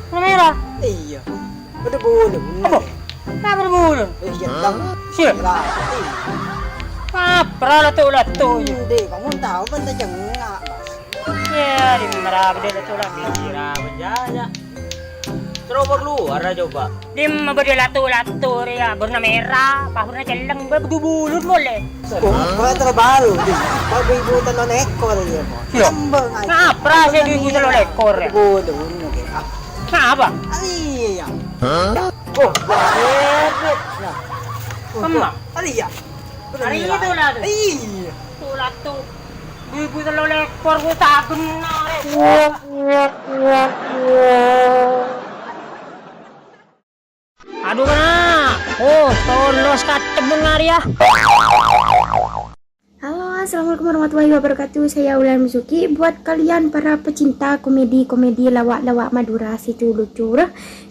Bânnè mèra? Iyâ. Bâdâ bulun. Apa? Napa bulun? Eh, iyâ, Bân. Sè? Mèra. Iyâ. Apa latu-latu, iyâ? Endi, kamu tahu kan ta' cènga', Bos. Iyâ, dimma bâdâ latu-latu. Mèra, bâjâ, yâ. Terro kalowar, coba. Dimma bâdâ latu-latu rèya, bânnè mèra, apa bânnè cellèng, bâ-, bâdâ bulun molè. Oh, bâ' terbaru, Di. Bâ' dhu èbu tello lèkor, iyâ, Bos. Iyâ. Tambah ngajhi. Ngapa sè dhu èbu tello lèkor, yâ? Bulun, oke. Ah. Ngapa? Ah, iyâ. Hah? Oh, bâ' bebek. Nah. Emma? Ah, iyâ. Arè itu lah, tuh. Iyâ. Tuh, lah, tuh. Dhu èbu tello lèkor, ghu ta' bhenna, rè. Adhu, kana'. Oh, tolos katemmen arèya. Halo, assalamualaikum warahmatullahi wabarakatuh. Saya Wulan Marzuki. Buat kalian para pecinta komedi-komedi lawak-lawak Madura sè lucu-lucu,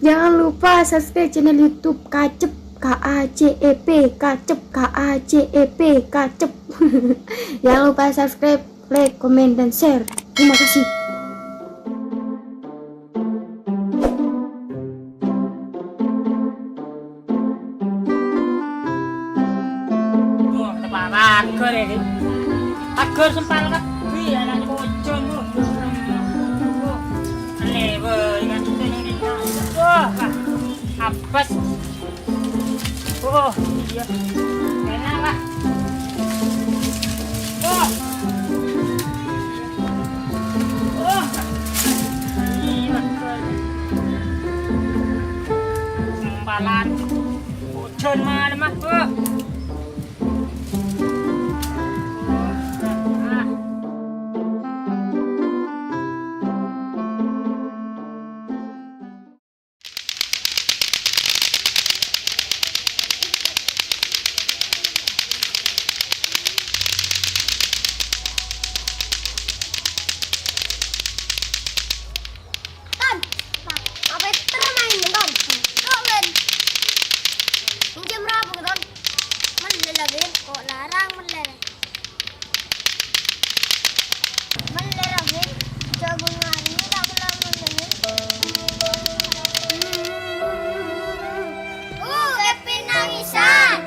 jangan lupa subscribe channel YouTube Kacep, K A C E P, Kacep, K A C E P, Kacep. Jangan lupa subscribe, like, comment, dan share. Terima kasih. Wah, tepa' pager ini. Pager sempal kabbhi, ana' pojhon, wah. Wah, aneh, wah, ingat itu yang ini. Wah, wah, apes. Oh, iya. Enak, Pak. Oh. Oh. Iya. Sempalan. Hujan malam, ah. Oh. Ah. Ton, apa termain, Ton? Kok, Ben? Minjem berapa, Ton? Mellè la, Ben. Kok larang mellè? Mellè ra, Bin. Jhâ' bengnga'na ta' kella mellè, Bin. Uh, Kevin nangisan.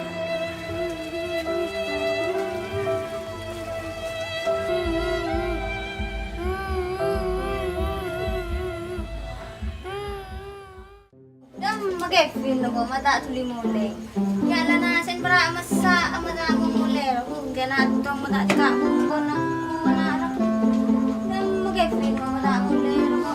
Dâmma Kevin loko, ma' ta' dhuli molè. Nyalana sèn pèra' messa', ma' ta' molè. Engkèna tong ma' ta' cèka' bungkona, bungkona ra. Dâmma Kevin loko, ma' ta' molè loko.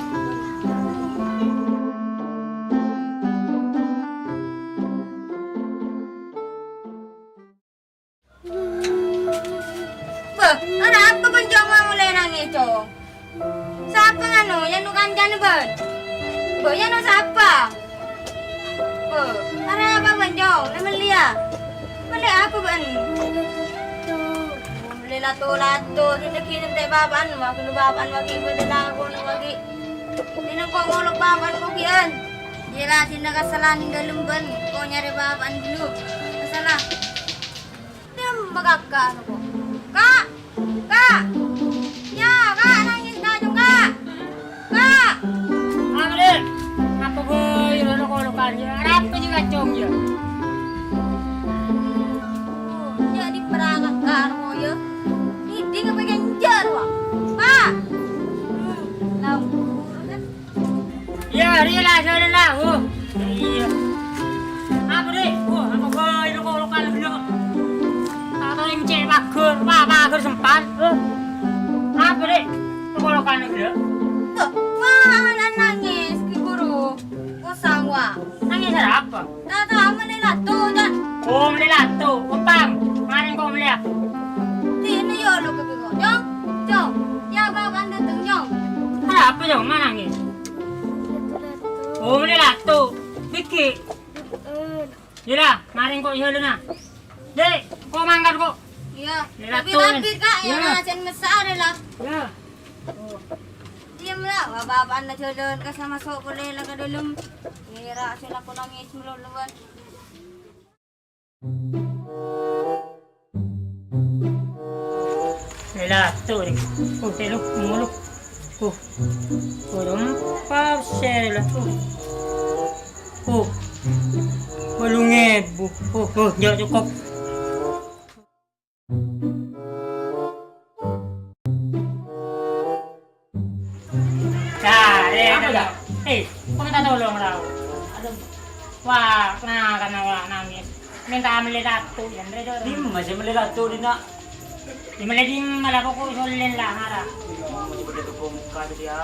Bâh, arapa bân Cong molè nangès, Cong? Sapa nganu, yâ nu kancana bân? Bâh, yâ nu sapa? Bâh, arapa bân Cong, lè mellèya? Mellè apa bân? Mellè lato-lato, sè dhâggi' nèntè' bapa'an, ma' ghâllu bapa'an ma' ghi' bâdâ lakona ma' ghi'. Dinah engko' ngolok bapa'an ko' ghi'ân. Iyâ la, dinah kasalan dâlem bân, ko' nyarè bapa'an ghâllu. Kasalan. Dâmma kaka' sapa? Ka'! Ka'! Yâ, Ka', nangès, Ka', Arapa sè ngacong, yâ? Oh, jhâ' diperangkat karo, yâ. Ngèdhing apa ganjâr, wah? Pa! Hmm, lambur, kan? Yâ, rèya la, jhâlân la. Oh, iyâ. Apa, Dhi'? Oh, apa bhâi lo-, lo-, lokan ghellu'? Ta' tao èncè' paghâr, pa-, paghâr sempat. Oh. Apa, Dhi'? Lo-, lo-, lokan ghellu'? Tuh, wah, ana' nangès, Ki Guru. Kosong, wah. Nangès arapa? Ta' tao mellè lato, Jan. Oh, mellè lato. Ompang, marè engko' mellèya. Dinna yâ lo' ka bengko, Nyong. Nyong, yâ bapa'na dâteng, Nyong. Arapa, Nyong, ma' nangès? Oh, mellè lato. Bighi'. Yâ la, marè engko' jhâlâna. Dhi', ko' mangkat, ko'. Iyâ. Mellè lato, Jan. Rapi-rapi, Ka', yâ, yâ. Jhân messa' rè la. Yâ. Diem la, wa bapa'na jhâlân ka sè maso' polè la ka dâlem. Ngèra' sè lako nangès melolowan. Ella tu ni. Oh, telu, ngulu. Oh, oh, empat seri la. Oh, oh, walu ngebu. Oh, oh, jhâ' cokop. Carè, apa, Jan? Eh, kok minta tolong, Rao? Aduh. Wah, nah, karena wah nangès. Minta mellè lato, Jan, rè, Dor. Dimma sè mellè lato, Dina? Yâ, mellè dimma la, pokok sollen la, ngara. Dimma sè mellè tepung muka tu dia?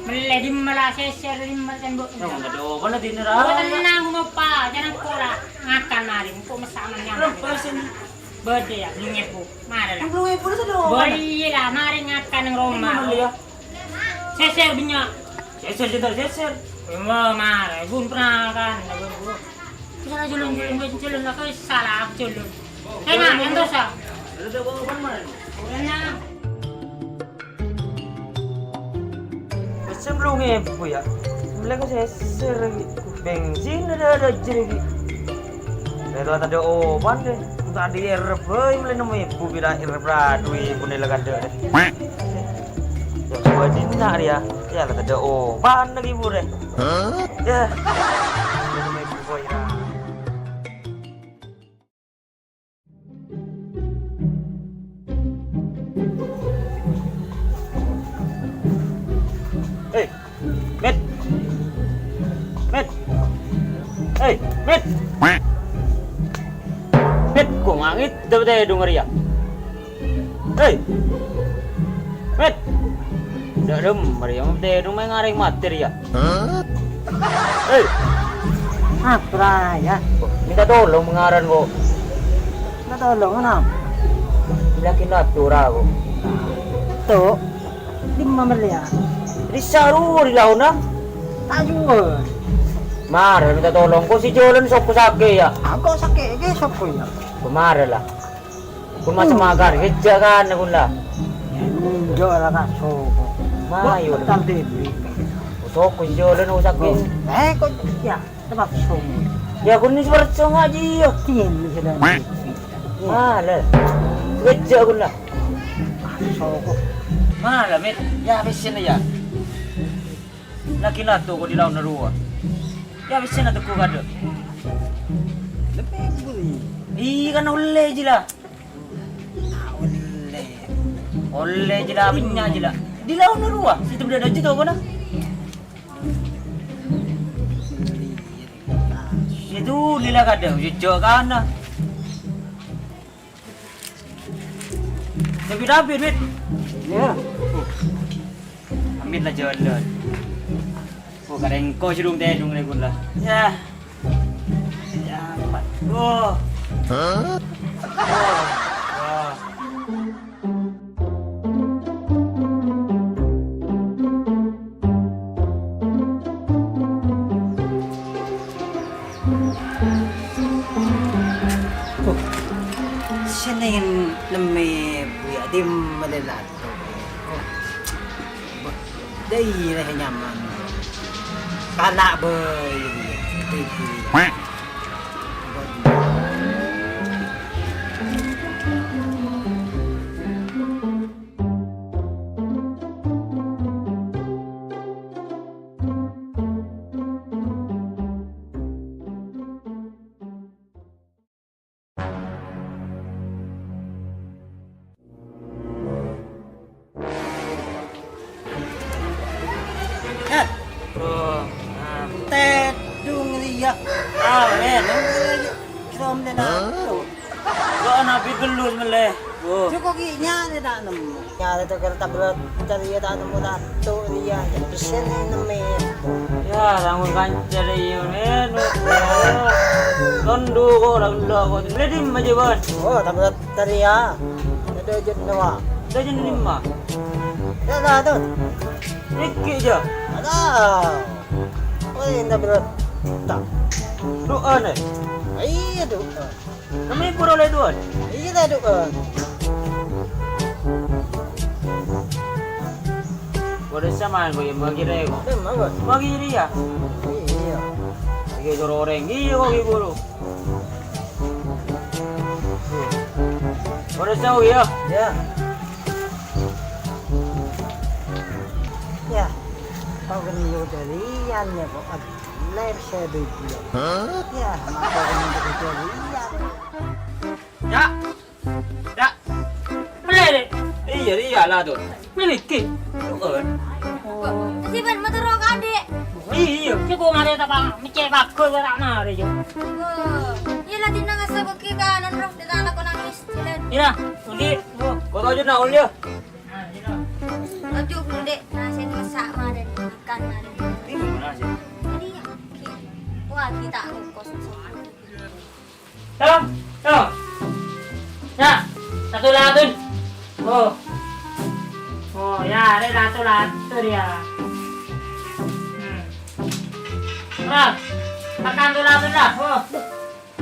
Mellè dimma la, sèsèr dimma, tembok. Ya, nggak ada apa lah, Dina, Rao. Oh, tenang, ghun apa? Jhâ' engko' la ngakan marè, engko' messa' nyaman. Berapa sih? Bâdâ, yâ, bâllu ngebu. Marè la. Bâllu ngebu la sèdhâ. Bâdâ la, marè ngakan neng roma. Dimma mellè, yâ? Sèsèr bânnya'. Sèsèr, sèsèr, sèsèr. Emma, marè, ghun pernah kan, ghun, ghun. Salah jhâlân, jhâlân, jhâlân, aku salah jhâlân. Kena, entos, ah. Udah, udah, udah, udah, udah. Udah, nah. Pèssè bâllu ngebu, yâ. Mellè ko sèsèr lagi. Bensin ada, ada aja lagi. Rè la tadâ' opan, deh. Tadi erep bhâi mellè nem ebu, pira erep ra du ebu nèla kadâ', deh. Yâ, coba dinna' rèya. Yâ, la tadâ' opan lagi, Bu, deh. Yâ. Nem ebu bhâi ra. Hei, Met. Met. Hei, Met. Met, ko' ngangit dâ' tèdung rèya? Hei. Met. Dâ' remma rèya tèdung mè' ngarèng matè rèya. Hei. Apa, yâ? Minta tolong mangaran, ko'. Minta tolong, kenapa? Lagi natura, ko'. Tuh, dimma mellèya? Di saru, di laona. Ta' juwâl. Marè minta tolong, ko' sè jhâlân sapa sakè', yâ? Aku sakè', kè sapa, yâ? Ko' marè la. Kun macem akar, kejja' kan, kun la. Enjâ' la kaso. Mayu. Tal debi. Soko jhâlân, oh, sakè'. Eh, kok, yâ, tempat song. Yâ, kun ni seperti song aja, yâ. Tin, sedang. Mala. Kejja' kun la. Soko. Mala, Met. Yâ, pèssèna, yâ. Lagi nato ko' di laona rowa. Yâ, pèssèna tekko kadâ'. Lebbi buli. Iyâ, kan ollè jiyâ la. Ollè. Ollè jiyâ la, bânnya' jiyâ la. Di laona rowa, sè tembhâna jiyâ tokona. Itu lila kadâ', jhâjhâ' kana. Tapi rapi, Wit. Yâ. Amin la jhâlân. Oh, karèngko sè rung tèdung rè kun la. Yâ. Yâ, amat. Oh. Hah? Oh. Oh. Sènèng nemmè Buya Tim malèlat. Dâi rèh nyaman. Kana' bâi. Yâ. Ah, men. Kèra omèn atu. Lo' nabi gellus mellè. Oh. Jhuko ghi' nyarè ta' nemmo. Nyarè to kèra ta' bârâ' carèya ta' nemmo atu rèya. Yâ, bisa nemmè. Yâ, rangon kanca rèya, men. Tondu ko' ra ghellu' ko'. Mellè dimma jâ, Bân? Oh, ta' bârâ' carèya. Ada jâ' nawa. Ada jâ' dimma? Yâ, ta' to. Iki jâ. Ada. Oh, entar berapa? Tak. Du'â, nè? Iyâ, du'â. Kami pura olè du'â? Iyâ, ta' du'â. Waduh, samaan ko' yâ, magi rè ko'. Emang, Bos? Magi rèya. Iyâ. Iyâ, soro orèng. Iyâ, ko' ghi' buru. Waduh, sawi yâ. Yâ. Yâ. Tao kènè' nyodâ rèyan yâ, ko'. Lèr sè bâjâ. Hah? Yâ, mata kènè' bâjâ rèyan. Yâ. Yâ. Mellè, Dek. Iyâ, iyâ, la, Dun. Mellè iki. Dun. Sè bân motor kok, Dek? Iyâ. Sè kok marè ta' pa-, mècè' bagus, ta' marè, Jo. Oh, iyâ la, dinna ngasa bagi kanan, Bro. Dita la kok nangis, jalan. Iyâ, Dek. Kok tau jâ' naon, yâ? Nah, iyâ. Aduh, Dek. Nah, sè masak marè, makan marè. Ini gimana sih? Ini, wah, kita ongkos. Tong, tong. Yâ, satu laton. Oh. Oh, yâ, arè lato-lato yâ. Hmm. Lah, makan tu lato lah. Oh.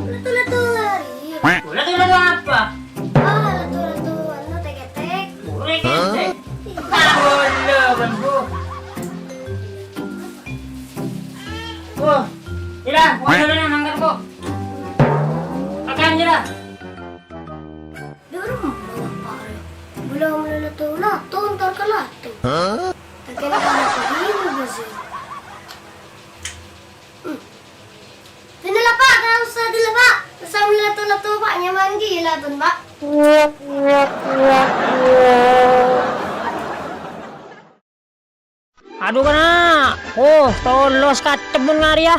Lato-lato arè. Lato-lato apa? Ah, lato-lato anu, tek-tek. Tek-tek. Tahu lo, Bang, Bu. Oh, ila, mau jalan nang mangkat, Bu. Makan, ila. Dâ' remma, Pak, rè. Bâlâ molaè lato-lato, entar ka lato. Hah? Kakek lato bingung, Bos, yâ. Hmm. Sini lah, Pak, ta' osa dulu, Pak. Osa molaè lato-lato, Pak. Nyaman ghi laton, Pak. Adu, kana'. Oh, tolos katemmen ngarè, yâ.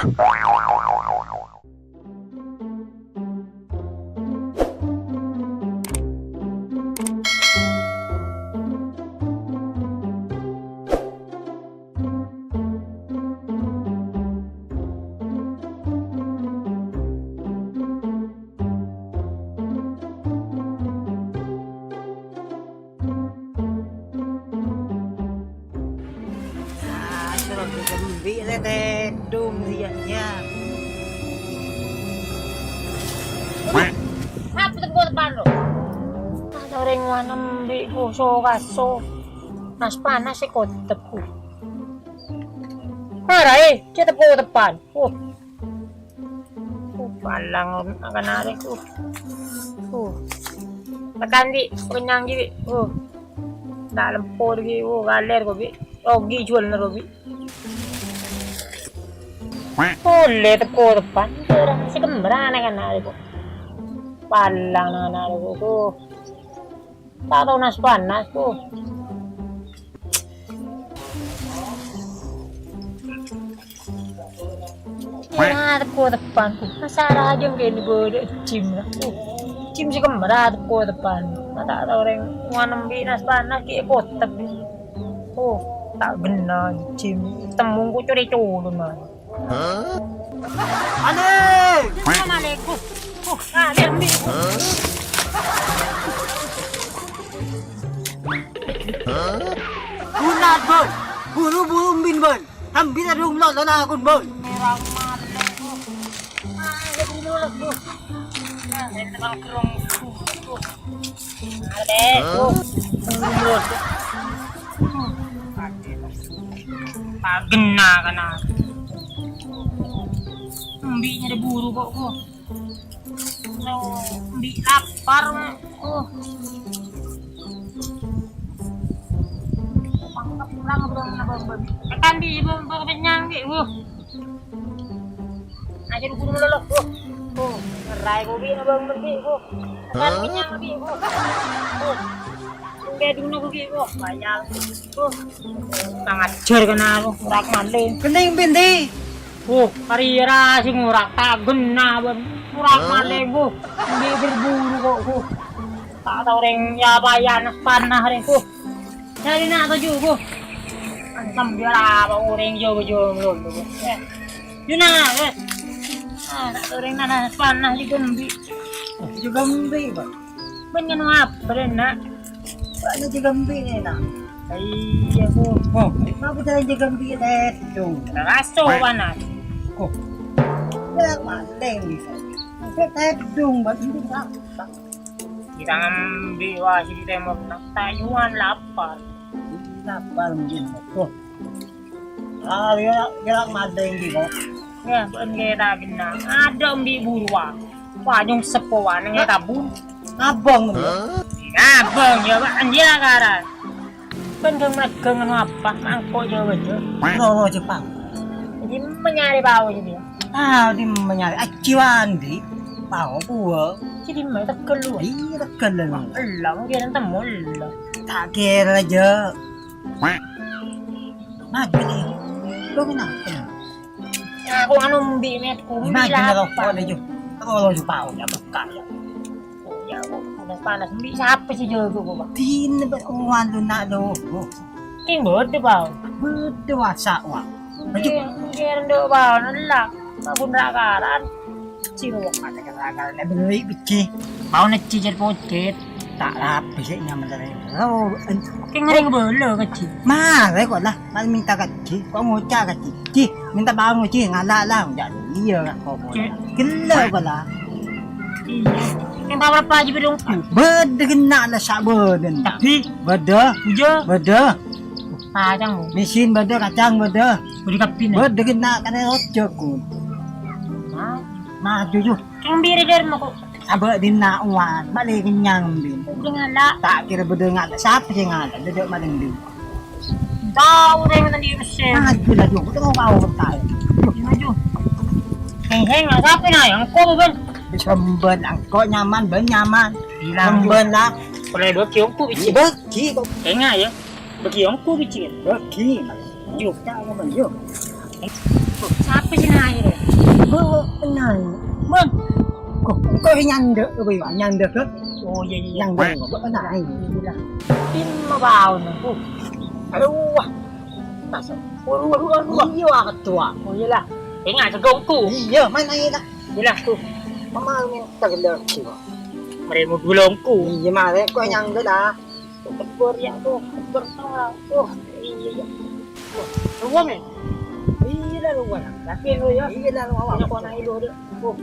Ah, soro kembi le tedung dia, ya. Apa tuh buat pano? Ada orang mana mbi kuso kaso. Nas panas e kotep ku. Mara e, cetep kotepan. Oh. Uh, palang akan arek, uh. Uh. Tekan, Bi. Kenyang, Bi. Uh. Ndak lempor, Bi. Uh, galer ko, Bi. Rogi jual nero, Bi. Oleh teko depan, orang si kemberan akan arek, kok. Palang akan arek, uh. Ta' tao nas-panas, tuh. Iyâ, teko depan, tuh. Masa rajâ kènè bâdâ jim, lah. Tuh. Jim sè kemma teko depan. Ma' ta' tao orèng ngonembi nas-panas, ghi' kotep. Tuh, ta' ghenna jim. Temmung ku core-colon, mah. Hah? Ane! Assalamualaikum. Oh, ngalir nih. Hah? Bunat, Bun. Buru-buru mbin, Bun. Ambil adung lo, lo nakun, Bun. Merah mata, Bun. Ah, ya, dulu lah, Bun. Nah, saya tekan kerong, Bun. Ada, Bu. Terus. Pagenna kana. Embi' nyarè buru kok, Bu. Embi' lapar, Bu. Tekan bi, Bu, Bu, kenyang bi, Bu. Aja dukun melolok, Bu. Bu, ngerai kopi na Bang Medi, Bu. Kan kenyang bi, Bu. Bu. Sampai dulu, Bu, Bu. Bayar, Bu. Kurang ajar kena aku, kurang maling. Kening pindi. Oh, arèya sè ngorak ta' ghenna, bân. Ngorak malèng, Bu. Bi' berburu kok, Bu. Ta' tao orèng ya panas-panas rè, Bu. Nyarè na' toju', Bu. Antam biar apa orèng jauh-jauh lolo, Bu. Eh. Yuna, eh. Ah, ta' tao orèng panas-panas di gembi. Di gembi, Bu. Bân ngèno apa, Dèn, Na'? Bâ'na jâgâ embi', Na'. Iyâ, Bu. Oh, ngapa jâgâ embi' tèdung? Raso panas. Oh. Ya, malèng bisa. Bisa tèdung, bân embi' apa? Kita ngembi' wasi di tèmor, Na'. Tayuan lapar. Lapar mungkin. Oh. Ah, iyâ, iyâ, malèng, Bi, kok. Yâ, bân kèra ghenna. Adâ' embi' buruwân. Wah, nyong seppowan ngètabun. Abang, Bi. Abang, yâ, Pak, anjir, karan. Bân ghâng-mlèghâng anu apa? Mangko, yâ, Pak, yâ. Lolo, Jepang. Dimma nyarè pao, yâ, Bi? Ah, dimma nyarè. Ajji wandi. Pao, buwâ. Dimma, tegel, lu. Iyâ, tegel, lu. Ella, mungkin temu, ella. Ta' kèra, jâ. Maju, Li. Lu kenapa? Aku anu embi', Met, ku embi' Maju, lapar. Rokok, Li, Ju. Terus, Ju, pao, ya, bekal, ya. Oh, ya, kok panas-panas. Embi' sapa sè jâgâ, kok, Pak? Dina, Pak, owan lu, Na', lu. Kèng bâdâ, Pak. Bâdâ, wasa', wa. Maju. Kèng, kèng bâdâ, Pak. Nella. Aku nra' karan. Siro kata kata kata beli biji. Mau neci jet pocet. Tak rapi sih nyaman dari. Oh, en-, Kèng ngarèng bâlâ, Kak Ji. Marè kok lah, mal minta Kak Ji. Kok ngoca' Kak Ji. Ji, minta bangun Ji, ngala' lah. Enggak, iya, kok. Ji. Gelo kok lah. Iya. Kèng power apa aja bedong? Bâdâ ghenna' lah sak bâdâ. Tapi? Bâdâ. Uja? Bâdâ. Kacang, Bu. Mesin bâdâ, kacang bâdâ. Budi kapin, ya? Bâdâ ghenna' kare rojok, Gun. Hah? Maju, Ju. Kèng biri dâri mako. Abâ' dinna' owan, bâli kennyang, Bin. Udah ngala'. Ta' kèra bâdâ ngala', sapa sè ngala'? Dâdâ malem, Bin. Tao deh, ngenten di mesin. Maju lah, Ju. Betul mau kau bertahan. Maju. Heng, heng, sapa na? Engko', Bin. Sembel, engko' nyaman, Bin, nyaman. Bilang, Ju. Sembel lah. Boleh dua kiong ku, biji. Bagi kok. Enggak, ya. Bagi ongku biji. Bagi. Yo. Cak ngomong, yo. Sapa sè naè? Kok naè? Mon. Kok, kok nyandek, kok nyandek, kok? Oh, iya, iya. Nyandek, kok naè? Iya. Dimma baon, Bu? Aduh, wah. Masuk. Waduh, waduh, waduh, waduh. Iya, wah, ketua. Oh, iyalah. Enggak, segongku. Iya, mana iya, nak? Iyalah, tuh. Mama minta gendang, sih, kok. Mereka mau dulongku. Iya, mare, kok nyandek, lah. Kebor ya, tuh, kebor tengah, tuh, iya, iya. Tuh, ruang ya? Iya lah, ruang. Tapi lu ya. Iya lah, ruang. Punya kona ilu, deh. Tuh.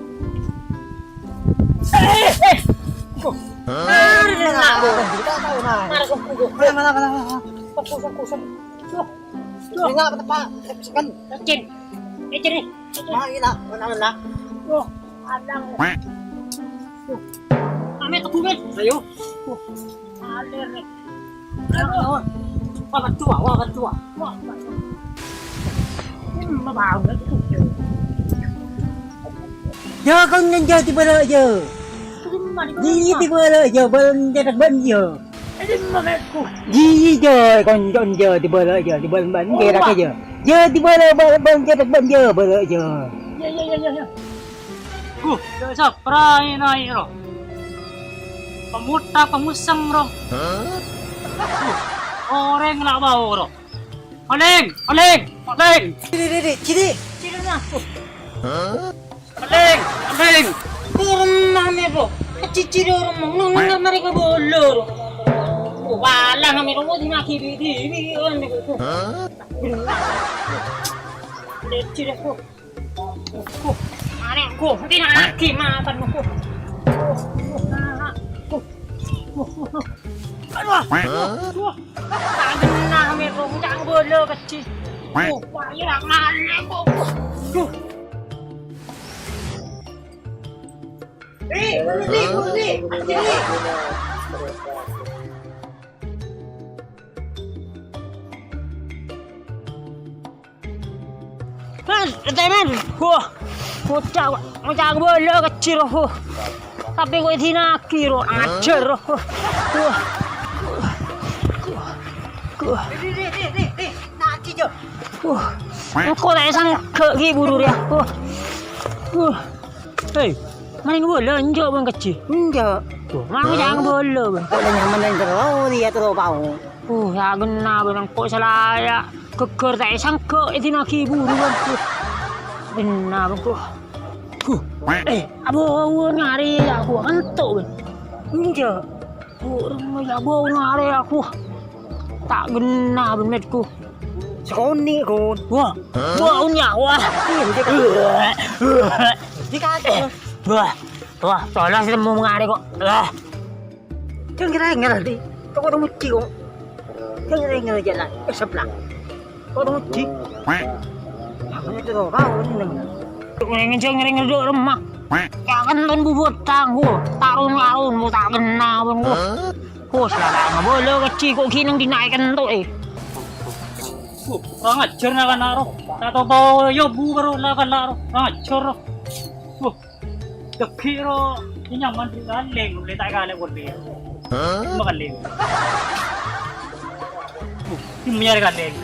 Eh, eh, eh. Tuh. Hah? Mana, mana, mana, mana. Fokus, fokus. Tuh. Tuh. Enggak, tepat. Tekan. Tekan. Tekan nih. Tekan. Nah, iya lah, mana, mana. Tuh, adang. Tuh. Ame tebu, men. Ayo. Tuh. Aler nih. Wah, ketua, wah, ketua. Wah, wah. Ini mau banget tuh. Ya, kau nyenjah di bala aja. Ini di bala aja, bala nyetak ban ya. Ini mau aku. Iya, ya, kau nyenjah di bala aja, di bala ban gerak aja. Ya, di bala, bala, bala nyetak ban ya, bala aja. Ya, ya, ya, ya, ya. Guh, dâ' sapra naè' ro. Pamota pamuseng ro. Guh, orèng la' bâo ro. Olèng, olèng, olèng. Ciri, ciri, ciri. Ciri na. Olèng, olèng. Turun mame, Bu. Ciciri orang mau nang mari ke bolo ro. Oh, walah mame ro di maki di di di on ni, Bu. Ciri, Bu. Are, engko', tina lagi makan, engko'. Aduh. Aduh. Aduh. Tak genah, Mir, kok cang bolo kecil. Aduh, wah, iya, ngale, kok. Aduh. Eh, berhenti, berhenti. Berhenti. Mas, temen. Wah, bocah, bocah bola kecil, wah. Tapi kok dinaki, ro, ajar, wah. Wah. Wah. Di, di, di, di, di, naki, Jo. Wah. Engko' ta' èsangghâ' ghi' buru rèya. Wah. Wah. Hei, mending bâlâ enjâ' bân kajhi. Enjâ'. Wah, mending jhâ' bâlâ, Bân. Kok la nyaman la terro, rèya terro pao. Uh, ya genna, Bân, engko' sè la ya ghâgghâr ta' èsangghâ' èdina'aghi buru, Bân. Genna, Bân, engko'. Huh. Eh, abâ' bâuna arèya, aku kento', Bân. Enjâ'. Orèng ya bâuna arèya, aku. Ta' genna, Bân, mètku. Sakonè', Gun. Wah, bâuna, wah. Iyâ, enjâ'. Di kacè. Wah, wah, solas temmo ngarè kok. Wah. Jhâ' ngèrèngèr, Di. Kok kodhu mojhi, kok. Jhâ' ngèrèngèr jhâ' la, eh, seplak. Kodhu mojhi. Aku itu loh, kau ini. Ngèrèngèr, jhâ' ngèrèngèr dâ' remma. Ya kan ton bubut tanggu. Tarun-tarun, bu ta' kenna pon, bu. Bos, la, la, ngabâlâ kajhi kok ghi' neng dinna' èkento'è. Wah, kurang ajar na kana' ro. Ta' tao-tao ya bu karo na kana' ro. Kurang ajar ro. Wah. Dâgghi' ro, nyaman bi' kalèng, bâli ta' èkalè polè. Hah? Coma kalèng. Uh, coma nyarè kalèng.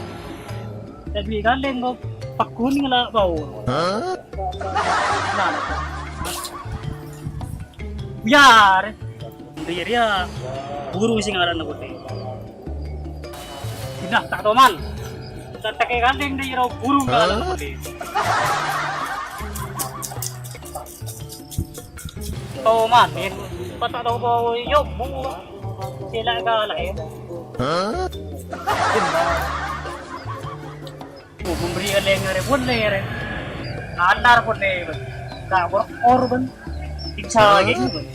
Ta' bi' kalèng kok paghun ngala' bau. Hah? Nah, nah. Biyâr. Biyâr ya. Buru sè ngarana polè. Dinah ta' toman. Tatekè kalèng dâ' ro buru ngarana polè. Toman, yen pas ta' tao bau, yo, bu. Sila kalah, ya. Hah? Bu, memberi eleng are pun ne, are. Alar pun ne, Bang. Ka kor-kor, Bang. Siksa aja ini, Bang.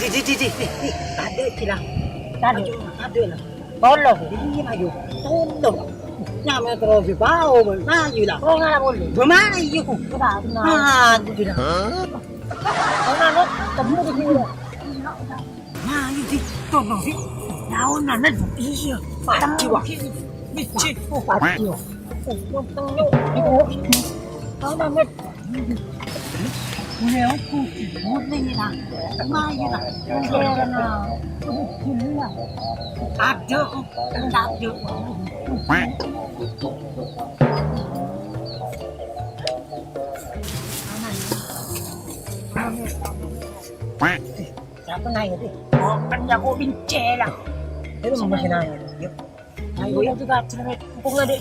Di, di, di, di, di, di. Tadi bilang. Tadi, tadi lah. Tolong, iya, ayo. Tolong. Nyamè terus bau, Bang. Ayo lah. Oh, ngapa boleh? Bang, ayo. Kita, nah. Ah, aku bilang. Hah? Kau nano, temu di sini. Ayo, di. Tolong, di. Kau nano. Iya. Pati, wah. Biji. Oh, pati, wah. Oh, tengok. Kau nano. Boleh aku, boleh lah. Lumayan lah. Boleh lah. Boleh lah. Ada, enggak ada. Siapa nanya, Di? Oh, kan aku bince lah. Itu sama si nanya, Di. Ayo, ya, juga cerewet. Kok nggak ada?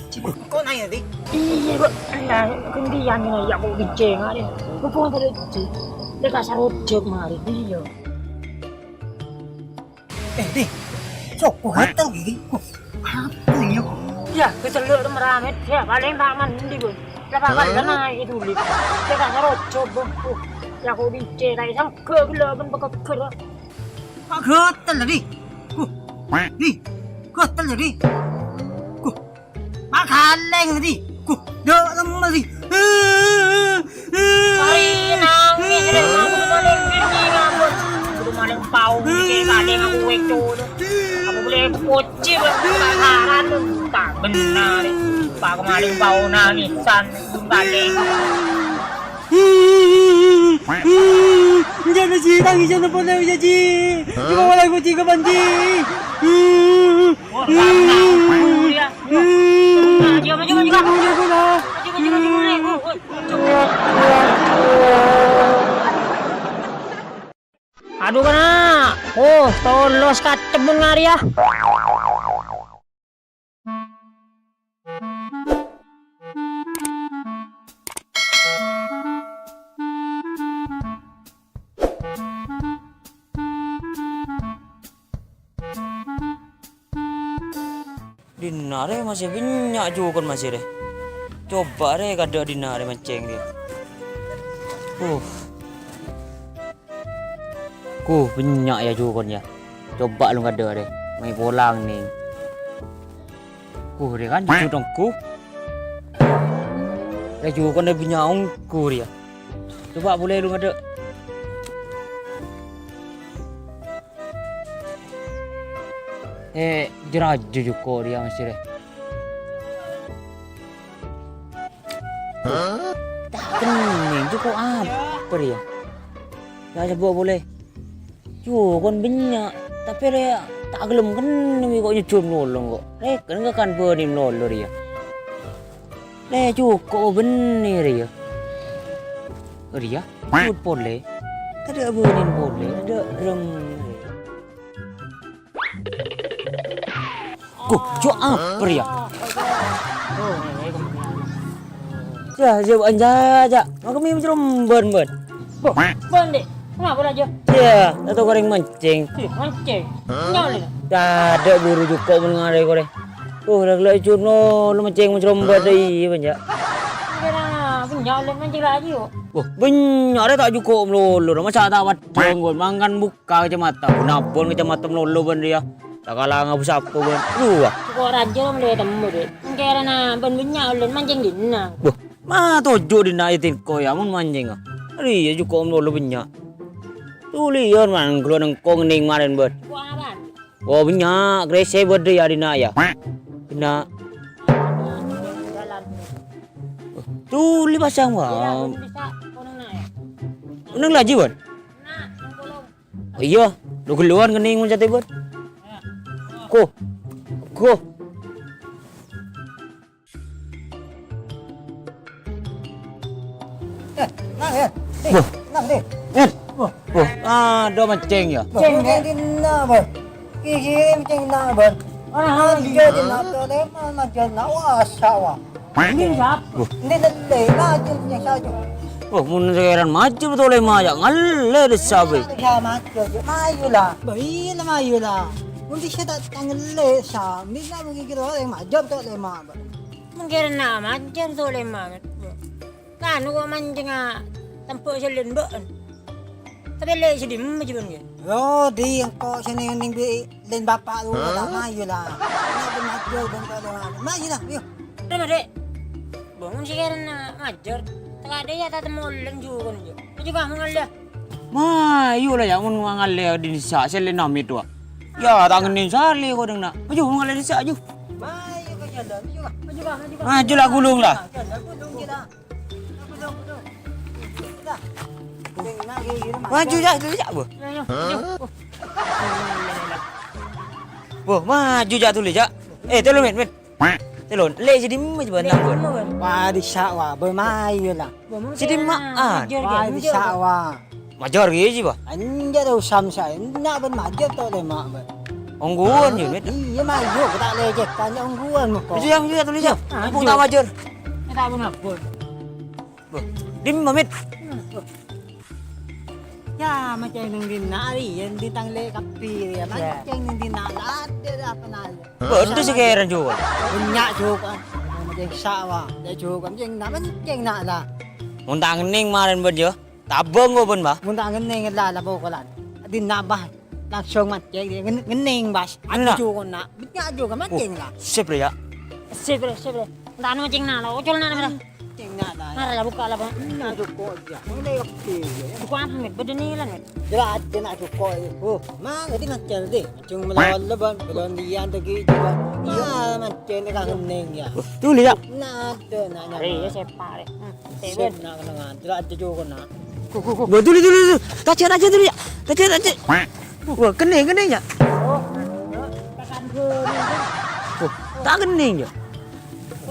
Kok nanya, Di? Iya, Bang. Nah, gantian ini, ya, aku bince, nggak ada. Mumpung ada, Di. Dia kasar ojek, mari. Iya. Eh, Di. Sok, kok gatel, Di? Kok apa ini, kok? Ya, kecelok tuh meramet. Ya, paling tak mandi, Bang. Lah, Pak, kan naik itu, Li. Dia kasar ojek, Bang. Uh, ya, aku bince, tak sanggup, gila, kan, bekeker. Kok gatel, Di? Huh. Di. Gatel, Di. Huh. Makaleng, Di. Huh. Dok, lemes, Di. Mari nangis, Rek. Aku tuh paling bingung, aku. Aku tuh paling pau, kayak kaleng aku wek, cowok. Aku boleh kucing, Bang. Penasaran, tak benar. Pak, kemarin pau nangisan, kaleng. Jana ji, tangi jana pole ya ji. Cuma walai kucing ke panji. Aduh, kana. Oh, tolos kacemon ngari ya. Dinna' rè masè bânnya' jukon masè rè. Coba rè kadâ' dinna' rè mancèng rè. Uh. Ku, bânnya' ya jukon ya. Coba lu kadâ' rè. Mai polang ni. Ku, rè kan judongku. Rè jukon rè bânnya' ongku rè ya. Coba boleh lu kadâ'. Eh, jârâjâ jukon rè ya masè rè. Hah? Kenning, jukon apa rè ya? Ya, coba boleh. Jukon bânnya', tapè rè Ta' ghellem kennèng ko' nyejjhut nolong ko'. Rèken kakan bânnè nolor rèya. Lè jhuko' bânnè rèya. Rèya, jhut polè. Tadâ' bânnè polè, tadâ' rem rèya. Ko', jhâ' apa rèya? Yâ, jhâ' anja, jhâ'. Mangkèn mè' macarombân, bân. Bo, bân, Dè'. Kenapa, Raja? Yâ, tao-tao orèng mancèng. Ih, mancèng? Nyolè. Tadâ' buru jhuko' mon ngarè korè. Oh, la-, la jhut nolor mancèng macarombân, iyâ, bânnya'. Kira bânnya' olè mancèng lagi, kok. Wah, bânnya' rè ta' jhuko' malolo, masa ta' paddhâng, kon, mangkèn bu-, Ka kacamata, bun-abon kacamata malolo bân rèya. Sakala ngabus apa bân. Aduh, wah. Kok raja lo mlè temmo, Dè'. Engkèrana bân bânnya' olèn mancèng dinna'. Wah, ma toju' dinna' ètèngko yâ, mon mancènga. Rèya jhuko' malolo bânnya'. Tuliyân man, ghellâ' nèngko ngennèng marèn bân. Kok apaan? Oh, bânnya', krèsè bâdâ yâ dinna' yâ. Dinna'. Jalan. Tuli pasang, Bang. Iya, bun bisa, koneng na', yâ. Koneng laju, Bun? Nah, nang kolong. Oh, iya, lo ghellâ' ngennèng mon satè, Bun. Ko. Ko. Eh, nang, ya. Dè', wah. Nang, Dè'. Eh. Wah. Wah, aduh mancèng, yâ. Wah, mancèng dinna', Bun. Ghi-ghi mancèng dinna', Bun. Ora, ora, mancèng dinna', tolè, mancèng dinna', wah, sawa. Ini siapa? Wah. Ini lelè, mancèng dinna' saja. Wah, mon sakèrana mancèng tolè ma yâ, ngallè dissa bhâi. Iya, mancèng, mayu la. Bhâi la, mayu la. Mun bisa ta' ngallè, sa. Minna' mungkin kita orang mancèng tolè ma, Bun. Mungkin na mancèng tolè ma, Bun. Kan kok mancènga tembhâk sè lèn bâ'ân. Tapè lè' sè dimma jâ bân, yâ? Yo, dhi engko' sè neng-enneng bi' lèn bapa' lu, la mayu la. Ina bân majâr bân kok lèman. Mayu la, yo. Udah, Dè'. Bangun sè kèrana majâr. Teka dè' yâ tatemmo lèn jhuko', yâ. Maju ka, mangallè. Mayu la, yâ, mon mangallè dissa' sè lèn amit, wa. Yâ, ta' ngennèng salè kodhung na'. Maju, mangallè dissa', maju. Mayu ka jhâlân, maju ka, maju ka, maju ka. Maju la, gulung la. Jhâlân gulung ghi la. Maju, jhâ', jhâ', jhâ', Bu. Bu, maju, jhâ', dhuli, jhâ'. Eh, tèlon, Mit, Mit. Tèlon, lè' sè dimma jâ bân, Bun? Wah, dissa', wah, bâ mayu la. Sè dimma'an? Wah, dissa', wah. Majâr ghi jâ, Bun? Enjâ' ta' osa, sa, na' bân majâr tolè ma, Bun. Ongghuwân, yâ, Mit. Iyâ, mayu, ta' lècèkan, ongghuwân, moko. Maju, yâ, maju, yâ, dhuli, yâ. Mumpung ta' majâr. Eh, ta' bân abon. Bâh, dimma, Mit? Yâ, mancèng neng dinna' rèya, di tang lè' kabbhi rèya. Yâ. Mancèng neng dinna' la, adâ' apa na' rèya. Bâh, adâ' sè kèra, Jul. Bânnya', Jul. Mancèng sawa, yâ, Jul. Mancèng na', mancèng na' la. Mon ta' ngennèng marèn, Bun, yâ. Tabâng, Bun, Bâh. Mon ta' ngennèng la, la pokolan. Dinna', Bâh. Langsung mancèng, ngen-, ngennèng, Bâh. Adâ' Jul, na'. Bânnya', Jul, mancèng la. Sip, rè, yâ. Sip, rè, sip, rè. Ta' mancèng na' la, ocol na', na'. Cèng na' la. Mara la bukka' la, Bâh. Na' jhuko' jâ. Mangkèn oke, yâ. Jhuko' apa, Mit? Bâdâ nèlana, Mit. Jelas, cèng na' jhuko', yâ. Oh, mang, ngerti na' cèl, deh. Cèng melon, Bâh. Melon liyan, tegi, jhuko'. Iya. Ah, mancèng, ka ngennèng, yâ. Tuh, lihat. Na', adâ', na', na'. Rè, yâ, sepak, rè. Hmm, sip, na', kenangan. Jelas, jhuko', na'. Bâh, tuh, tuh, tuh, tuh. Taja, taja, tuh, yâ. Taja, taja. Wah, kennèng, kennèng, yâ. Wah, ta' kennèng, yâ.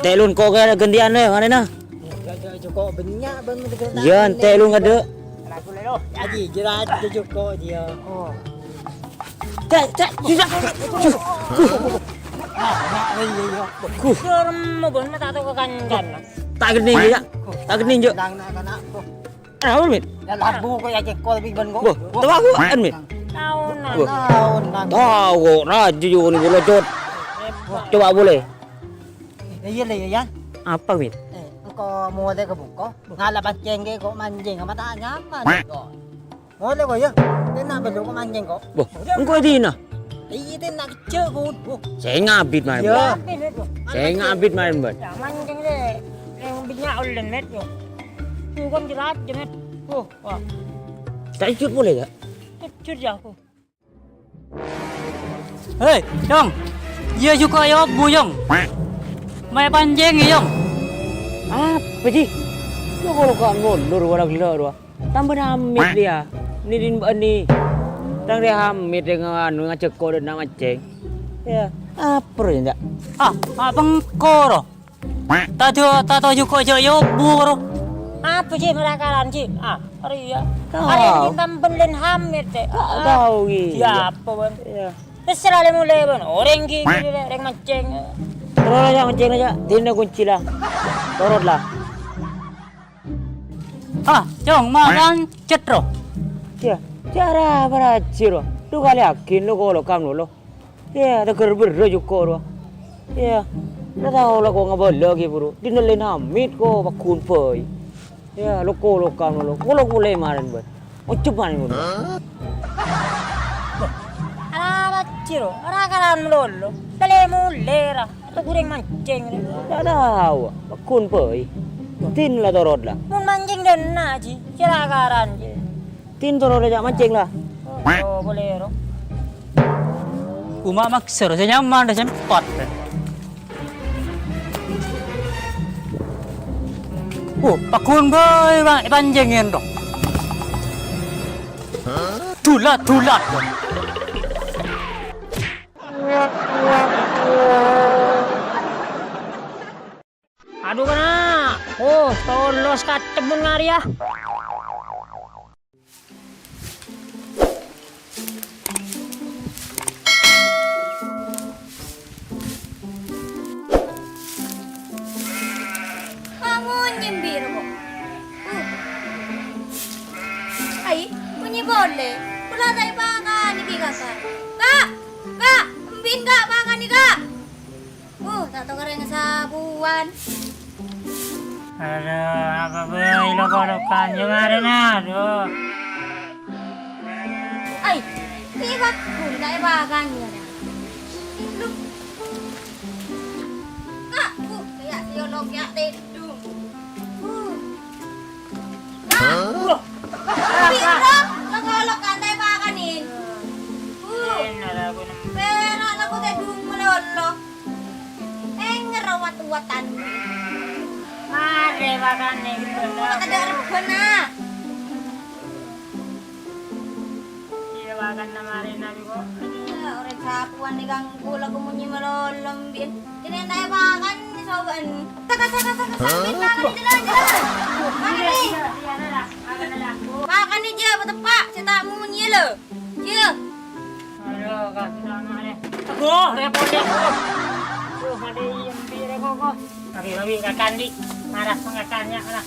Tèlon ko' ka ghântèyan, yâ, marèna. Jhuko' bânnya', Bâh. Yâ, tèlon adâ'. Aji, jelas jhuko' dia. Oh. Cek, cek, sisa. Serem, Bâh, mata toko kancan. Ta' kennèng, yâ. Ta' kennèng, yâ. Nang, nang, nang, nang. Kenapa, Mit? Ya, labu ko ya cekol bi ban ko. Wah, tahu aku, kan, Mit? Tahu, nah. Wah. Tahu, nah. Tahu, raja juga ni, boleh, Jod. Hebat. Coba boleh. Iya, iya, iya. Apa, Mit? Eh, engko' mulai ke buko. Ngala pancèng ke ko' mancèng, sama tak nyapa, ko'. Mulai ko' ya. Tena belum ko' mancèng, ko'. Wah, engko' dina. Iya, tena kecil, ko'. Saya ngabit main, Bang. Saya ngabit main, Bang. Ya, mancèng deh. Yang bânnya' olèn, Met, yo. Tuh kan jerat, Met. Tuh, wah. Tak ikut boleh, Kak? Kejut ya aku. Hei, Yong. Iya juga ya, Bu, Yong. Mai pancèng, Yong. Apa, Ji? Lo kalau kan mundur, orang gila, dua. Tambah namit dia. Ni din bani. Rèng rè Hamid rèng anu ngajhâk kodhâna mancèng. Iyâ, apa rèya, Cak? Ah, apa engko' ro? Tadâ', ta' tao jhuko' jhâ' yobu ro. Apa jhi' marakaran jhi'? Ah, arèya. Tao. Arèya jhi' tamben lèn Hamid, Cak. Tao, tao, iyâ. Iyâ, apa, Bân? Iyâ. Terserah lè-molè, Bân. Orèng ghi' ghi' rè, rèng mancèng. Toro' la, Cak, mancèng la, Cak. Dinna kunci la. Torot la. Ah, Cong, makan cetro. Iyâ, cara bârâjhi ro. Du kalèaghin lo kolo kam lo. Iyâ, tegghâr bherrâ jhuko' ro. Iyâ, la tao la ko ngabâlâ ghi' buru. Dinna lèn Hamid ko pagghun bhâi. Iyâ, lo kolo kam lo. Kolo kulè marèn, Bân. Ojjhâ bân ngono. Ala bâjhi ro, ra karan malolo. Lè-molè ra, atau gorèng mancèng ra. Ta' tao, pagghun bhâi. Din la torot la. Mon mancèng dâ' enna', jhi, sè ra karan, jhi. Din torot la, Cak, mancèng la. Oh, bolè ro. Coma maksa ro, sè nyaman dâ' sempat. Oh, pagghun bhâi, Bang, èpanjhengngè, ro. Dulat, dulat. Adu, kana'. Oh, tolos katemmun ngarèya. Monyè bi' ro, ko'. Uh. Ai, monyè polè. Pola ta' èpakanè bi' kakak. Kak! Kak! Embi'in, Kak, pakanè, Kak! Uh, ta' tokarè sabuwân. Adu, apa bhâi lo-kolokan jâ' marèna, adu. Ai, è pagghun ta' èpakanè, adu. Lu. Kak, Bu, kaya' sè olok ya' tèdung. Uh. Hah? Piro? Lo-kolokan ta' èpakanè. Uh. Pèra' la ko tèdung malolo. Ènger wat-watan. Marè pakanè, gitu, Bunda. Tadâ' rebbhâna. Iyâ, pakanna marèna, bi', ko'. Iyâ, orèng sabuwân èganggu, la ko monyè malolo, bi'. Kènè' ta' èpakan, sobhân. Saka, saka, saka, saka, bi', pakanè, jhâlân, jhâlân. Pakanè. Pakanè, jhâ', pateppa', sè ta' monyè, lho. Iyâ. Aduh, kasih sama deh. Aduh, repot deh. Aduh, ada yang bira kok. Lagi-lagi kakan di. Marah pengakannya lah.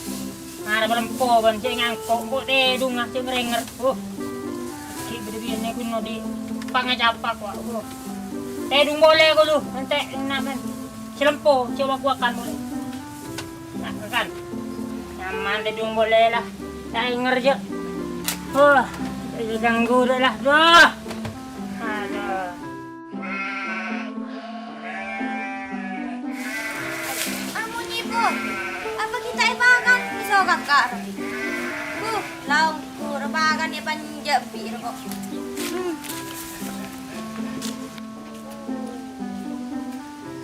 Marah belempo ban cek ngangkok, kok tèdung, ah, cek ngerenger. Uh. Ki beda-beda kuno di pangacapa kok. Uh. Tèdung boleh kok lu, nanti enak kan. Selempo, coba kuakan boleh. Nah, kan. Nyaman tèdung bolè la. Ta' ènger jâ'. Wah, ganggu dâ' la. Duh. Aduh. Amonye, Bu. Apa kita èpakan iso kaka'? Huh, laong ku repakan èpanjâ' bi' roko'. Hmm.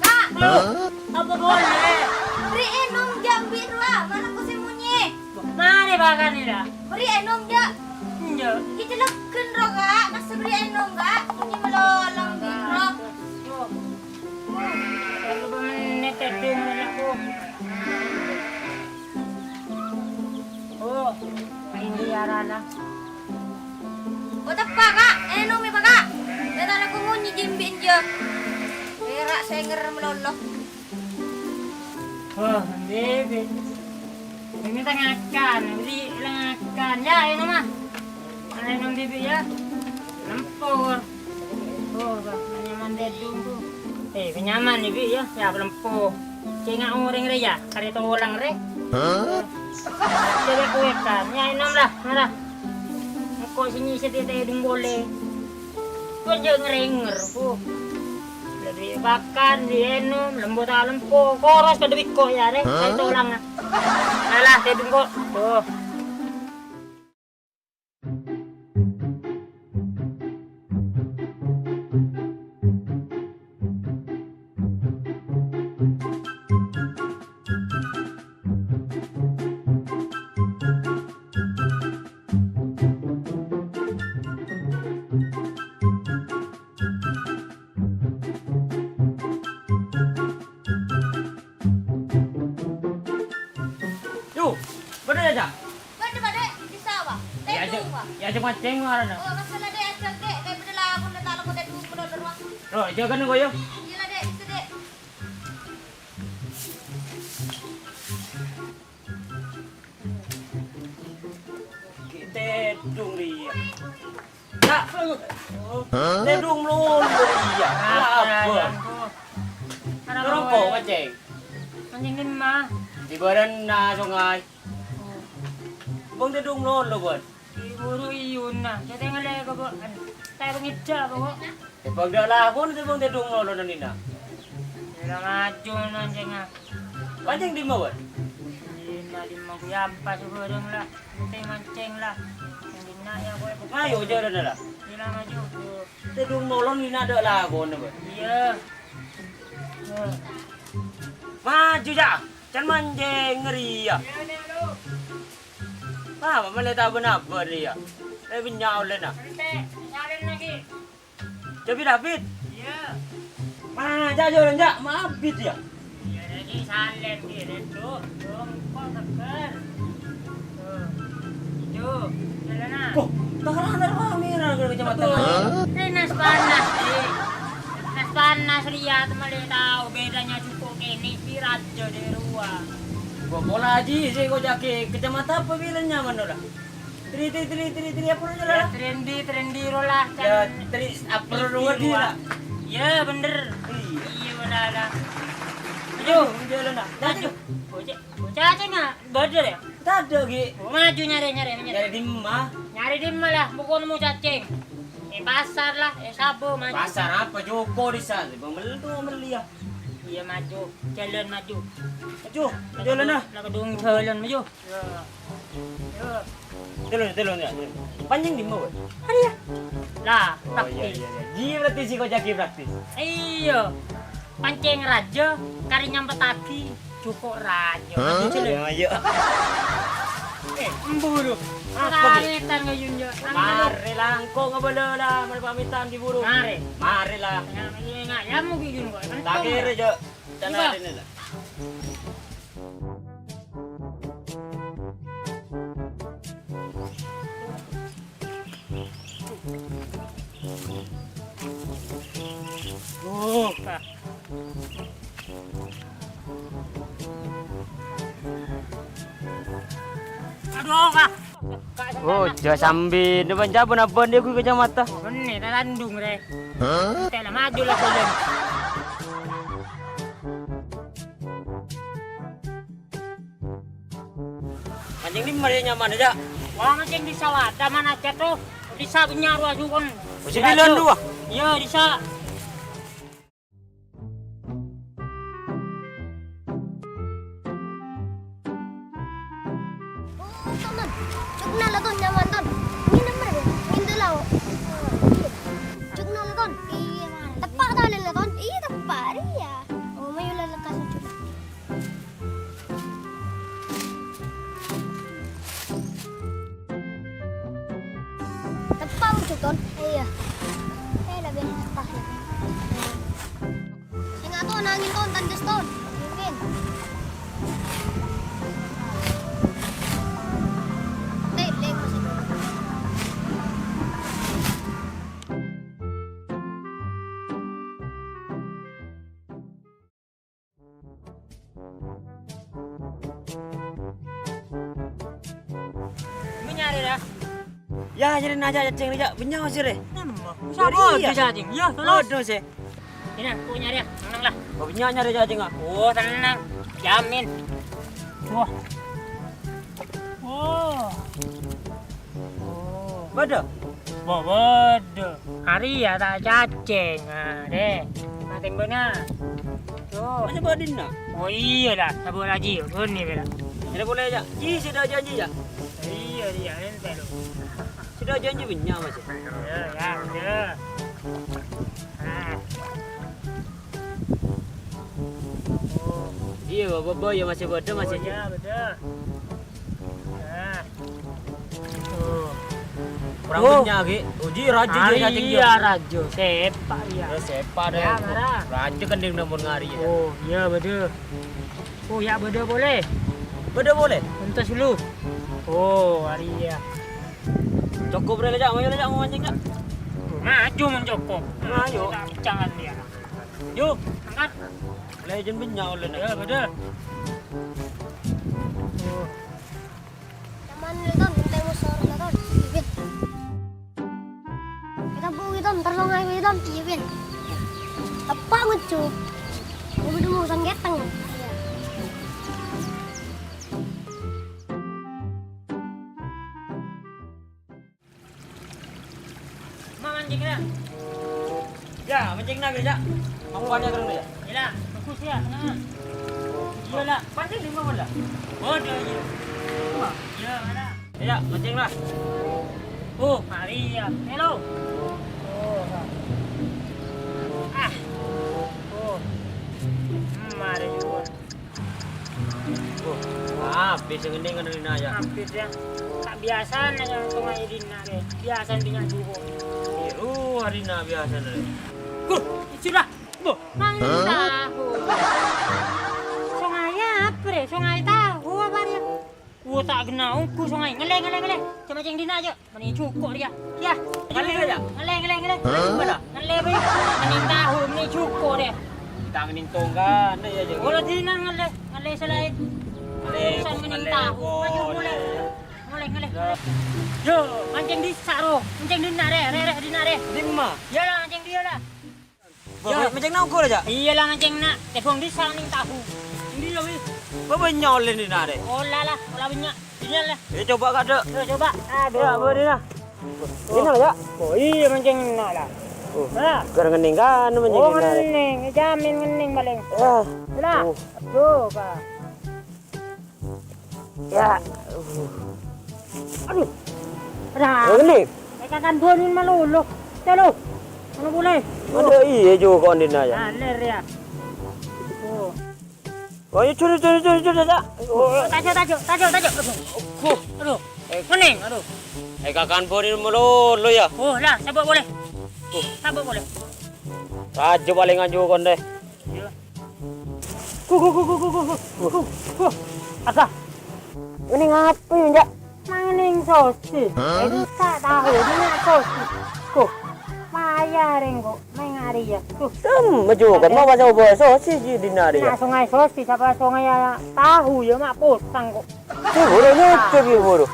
Ka'! Hah? Apa boleh? Bri' ènom jâ' bi' rowa, mara engko' sè monyè. Marè pakanè, ra. Bri' ènom jâ'. Enjâ'. Ghi' cellègghân, ro, Ka'. Masa bri' ènom, Ka'? Monyè malolo bi' ro. Tuh. Berapa menit tadi, anakku? Oh, ini arana. Oh, teppa', Ka'. Ènom, Pak, Ka'. Dâteng aku monyè jâ' bi' enjâ'. Pèra' sènger malolo. Oh, Bibi. Ini ta' ngakan, Bi, la ngakan. Ya, ènom, ah. Ènom, Bibi, ya. Lempor. Oh, bah, nyaman tèdung, tuh. Eh, nyaman nè, Bi, ya. Ya, lempor. Cènga' orèng rè, ya. Karè tolang rè. Hah? Jadi kowe kan. Ya, ènom la, mara. Engko' sè nyèsè tèdung bolè. Kok jâ' ngerenger, Bu. Lebbi pakan, diènom, lembo ta' lempo, koros kadhâ' biko ya, rè. Hah? Saya tolang, ah. Alah, tèdung kok. Tuh. Tuh, bâdâ, Ca'? Bâdâ, bâdâ, bisa, Wa. Iyâ, Tèdung, Ca'. Wa. Iyâ, Ca', mancèng, Wa, arana. Oh, masalah, Dek, ajâ, Dek. Kayak bâdâ lakon, Dek, ta' lakon tèdung, bener, Wa. Loh, jâgâna, Wa, yâ. Iyâ, la, Dek, bisa, Dek. Ghi' tèdung, rèya. Ca'. Hah? Tèdung malolo, rèya. Apa? Apa? Arapa, Wa? Mancèng. Mancèng dimma? Di bârâna songay. Oh. Bâng tèdung malolo, Bân. Di buru iyuna. Jâ' tèngalè ka, Bu. Anu, ta' pangèdhâ, Bu. È, bâng dâ' lakon, sè bâng tèdung malolo, Nina. Iyâ, la maju, mancèngnga. Mancèng dimma, Bân? Dimma, dimma, gu yampa sabârâng, la. Penting mancèng, la. Sè dinna', iyâ, kowe. Ayo, jâlâna, la. Iyâ, la maju. Tèdung malolo, Nina, dâ' lakon, Bân. Iyâ. Iyâ. Maju, Ca'. Can mancèng rèya. Apa malè ta' bân-abân rèya? È, bânnya' ollèna. Ente, salèn lagi. Jâ' bit-abit. Iyâ. Ma, Ca', jâlân, Ca', ma abit, yâ? Iyâ, lagi salèn, ghi, Ren, Cuk. Cuk, kok seger. Tuh. Itu, jâlâna. Kok, ta' rame ra-, rame ra, kecamatan. Betul. Hah? Rè nas-panas, Dik. Nas-panas, liat, malè tao bhidhâna jhuko' kènè' bi' rajâ dâruwa. Gua pola haji, sè gua jâgâ kecamatan apa bilâ nyaman, ora? Tri, tri, tri, tri, tri, apa namanya, Ya, lah? Tri endi, tri endi ro lah, Ya, can Tri, apa Tri ro ro di, lah? Iya, bener. Iya. Iya, bener lah. Aduh, jalan lah. Aduh, bocah, bocah cacing nggak? Bener ya? Tadâ', Gi. Oh, maju nyari, nyari, nyari. Nyari di mana? Nyari di mana lah? Bukan nemu cacing. Eh, pasar lah, eh, sabo maju. Pasar apa? Joko di sana. Pembeli tuh, pembeli ya. Iya, maju. Jalan maju. Maju, jalan lah. Lah, kedung jalan maju. Iya. Iya. Telon, telon, ya, telon. Panjang di mana, Bos? Ada ya? Lah, Oh, iya, praktis. Iya, iya. Ji berarti si kau jagi praktis. Iya. Pancing raja, kari nyampetagi, cukup raja. Hah? Gitu, Lin. Ya, iya. Eh, embu lu. Apa, Ki? Kagetan ngayun, ya. Mari lah, engko' ngabala lah, mari pamitan diburu. Mari. Mari lah. Nah, iya, nggak, ya, mau gigin kok. Tak kira, Jo. Tanah Iya. Ini lah. Oh. Aduh, Kak. Oh, jâ' sambi, nè, bân, jâ' bân-abân, dia gue kacamata. Oh, ini, tak tandung, re. Hah? Tèla maju lah, Solen. Mancing di mana nyaman aja? Wah, mancing di sawah, taman aja tuh. Di sawahnya ruas sukun. Masih bilang dua? Iya, di sawah. Oh, Ton, Ton. Jhugna la, Ton, nyaman, Ton. Ngèn apa, Ton? Ngèn dâ' lao. Iya. Jhugna la, Ton. Iya, Ton. Teppa' ta' la, Ton? Iya, teppa', rèya. Oh, mayu la, la, ka sujud. Teppa' ujung, Ton. Iya. Eh, lebih teppa'. Sènga', Ton, angèn, Ton, tandes, Ton. Angèn. Tep, tep, masih. Ini nyari ya? Ya, nyari aja cacing aja, punya masih deh. Nemo. Beri, sapa ya. Ada cacing? Ya, terus. Waduh, sih. Ini aku nyari ya, tenang lah. Kok punya nyari cacing, ah? Oh, tenang. Jamin. Wah. Oh. Oh. Bâdâ? Wah, bâdâ. Arèya ta' cacèng, arè. Matè bâna. Tuh. Masa bâdâ na? Oh, iyâ, dah. Sabbhâr lagi, yuk. Ini, bela. Ini boleh, ya? Ji, sudah janji, ya? Iya, iya, ente, lo. Sudah janji, punya, Mas. Ya, ya, udah. Ah. Iya, Bapak, Bapak, ya masih bâdâ, masih. Oh, iya, bâdâ. Nah. Tuh. Kurang Oh. banyak, Ki. Uji raja Ah, dia cacing dia. Iya, raja. Sepak, iya. Ya, sepak deh. Ya, marah. Raja kan dia namun ngari ya. Oh, iya, bâdâ. Oh, ya, bâdâ boleh. Bâdâ polè? Entas lu. Oh, arèya. Cokop rè, Cak. Mayu, Cak, mau mancèng, Cak. Maju mon cokop. Ayo. Jangan dia. Yuk, angkat. Lè jân bânnya' ollèna. Ya, bâdâ. Oh. Cuman itu, Ton, tembus orang, Ton. Iya. Kita bu, Ton, terlong aja, Ton. Iya, Win. Tepak ngucup. Mau dulu urusan geteng. Iya. Ma mancèng, ya? Ya, mancèng na, ya. Apa nih, ya? Iya, bagus, ya. Nah. Iya, lah. Mancèng di mana, lah? Waduh, iya. Iya, mana? Ya, mancèng, lah. Oh, mari, ya. Hello. Oh, ah. Oh. Hmm, mari, ya. Wah, abit sè ngennèng kan rèna, ya. Abit, ya. Ta' biyasana, ya, songay dinna', rè. Biyasana bânnya' juko. Biru arèna biyasana, rè. Huh, ijjhu, lah. Boh, mangan tahu. Songay apa, rè? Songay tahu apa, rè? Wah, ta' ghenna ongghu songay. Ngallè, ngallè, ngallè. Jhâ' mancèng dinna', jhâ'. Mènè juko rèya. Yâ. Ngallè, ya? Ngallè, ngallè, ngallè. Hah? Ngallè, bâi. Mènè tahu, mènè juko rèya. Ta' ngennèng tongkana, ya, jhâ'. Ora dinna' ngallè, ngallè sè laèn. Ngallè, urusan mènè ngallè, tahu. Maju, oh, mulai. Iya. Ngallè, ngallè, ngallè. Yo, mancèng dissa', ro. Mancèng dinna', rè, rè, rè, dinna', rè. Dimma? Yâ, lah, mancèng diyâ, lah. Wah, ya. Mancèng na ongghu, Cak? Iyâ, lah, mancèng na'. Tèbhung dissa' nèng tahu. Indi, ya, wi. Bâ bânnya' ollè dinna', rè. Ola, lah, ola bânnya'. Iyâ, lah. Yâ, coba, kadâ'. Yâ, coba. Aduh. Yâ, bâdâ, nah. Ini, Cak. Oh, iyâ, mancèng na', lah. Oh. Lah. Ghâr ngennèng, kan, mancèng dinna', rè. Oh, ngennèng. Jamin ngennèng, palèng. Ah. Lah. Oh. Aduh, Pak. Ya. Aduh. Ra. Ini. Èkakan bârung malolo. Calo. Mana boleh? Ada iya juga kondina ya. Aler ya. Oh. Oh, iya, curi, curi, curi, curi, Cak. Oh. Tajuk, tajuk, tajuk, tajuk. Aduh. Aduh. Aduh. Ngennèng, aduh. Èkakan bârung malolo ya. Oh, lah, sabâ' boleh. Oh. Sabâ' boleh. Tajuk palèng anju kondè. Iya. Ku, ku, ku. Apa? Ini ngapa ya, Cak? Mangan sosis. Hah? Ini tak tahu, ini sosis. Ku, maya rèng kok, mèng arèya. Tuh. Tem, maju kan mau baca sosis di dinari ya? Nah, sungai sosis apa sungai ya tahu ya, mak potang kok. Tuh, buru nyucuk ya, buru.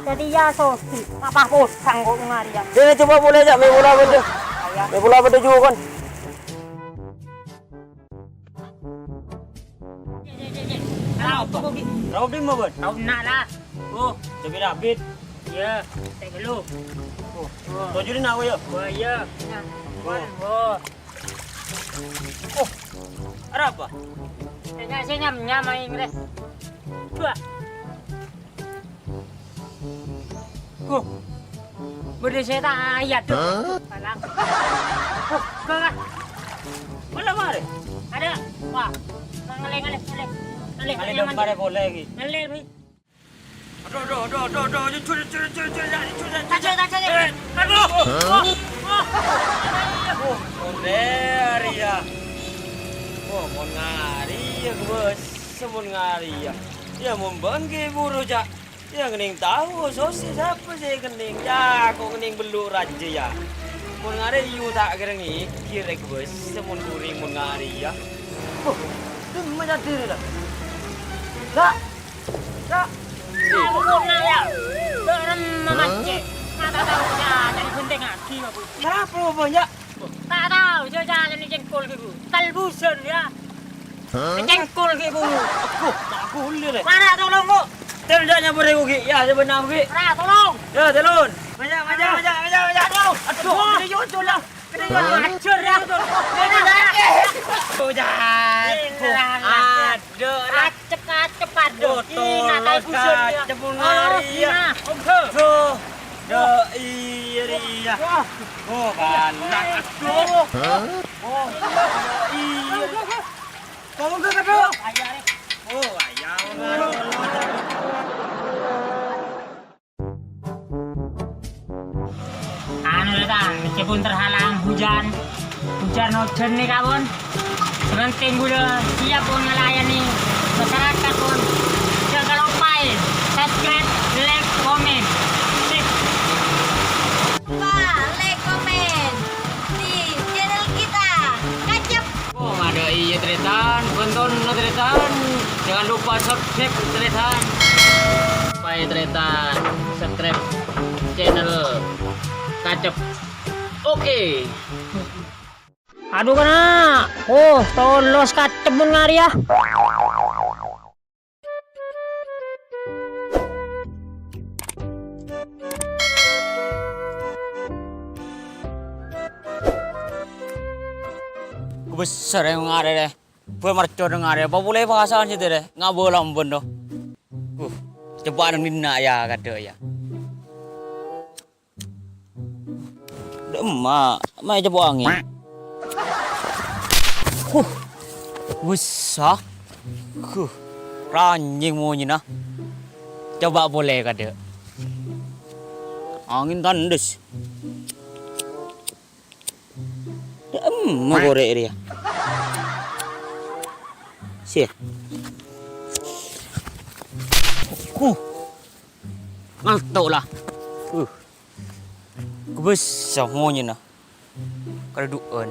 Jadi ya sosis, apa potang kok mèng arèya. Sini coba boleh, Cak, main bola betul. Ayo. Main bola betul juga kan. Cek, cek, cek, cek. Arapa, Bi? Rao dimma, Bun? Rao enna' la. Oh, jâ' bi' rabbit. Iyâ, cek ghâllu. Oh, oh. Tojudhi na' ko, yâ? Oh, iyâ. Nah, oh. Wan, oh. Oh, arapa? Sè nyam-nyam aèng rè. Dua. Huh. Bâdâ sètan, ayat. Hah? Palang. Huh, enggak, enggak. Mana, mare? Ada. Wah. Ngalè, ngalè, ngalè. Ngalè, ngalè, nyaman. Ngalè polè lagi. Ngalè, Bi. Aduh, aduh, aduh, aduh, aduh. Curi, curi, curi, curi, curi, curi. Tajo, tajo, tajo. Eh, aduh. Hah? Oh, oh. Oh, polè, Arya. Oh, mon ngari ya, Bos. Mon ngari ya. Ya, mon bâ'na ghi' buru, Cak. Ya, ngennèng tahu, sosis, sapa sè ngennèng? Ya, kok ngennèng bellu' rajâ, ya. Mon ngarè yu ta' kèra ngèkèr, Bos, mon ghuring mon ngarè, ya. Wah, dimma jadi, la? La? La? Ampun, ya. Bareng mamancing. Mata tahu, ya, jadi ghentengngaghi, Bapak. Kenapa, Bang, ya? Ta' tao, jâ' carana cèngkol ghi' bu. Talbusân, ya. Hah? Cèngkol ghi' bu. Aduh, tak boleh, lè. Mara tolong, Bu. Tèl, jâ' nyabâr ghi'. Ya, jâ' bâ'na ghi'. Mara tolong. Ya, telon. Maja', maja', maja', maja', maja'. Aduh, aduh, gede jujur lah. Gede jujur. Hah? Ajâr, ya. Gede jujur. Oh, jahat. Ini lah, lah. Aduh, lah. Acep, acep, aduh. Ih, nah, talbusân, ya. Acep, ngari, ya. Nah, oke. Duh. Duh, iya, iya. Oh, panas. Aduh. Hah? Oh, iya. Tolong, Kak, Kak. Oh, ayah. Anu, Tang, meskipun terhalang hujan, hujan-hujan nih, Kak, Bon. Yang penting gue udah siap, Bon, ngelayani masyarakat, Bon. Udah, kalau Subscribe, tarètan. Supaya tarètan subscribe channel Kacep. Oke. Adu, kana'. Oh, tolos kacep mon ngarè, yâ. Kobâsa rè ngarè, rè. Bâ' mercon ngarè. Apa polè pasan sè dârè? Ngabâ lambân, do. Uh, coba neng dinna', yâ, kadâ', yâ. Dâ' emma', ma' ècapo' angèn. Huh. Wissa. Huh. Ranyèng monyèna. Coba polè kadâ'. Angèn tandhes. Dâ' emma' korè' rèya. Sè. Huh. Ngalto' la. Uh. Kobâsa monyèna. Kadâdu'ân.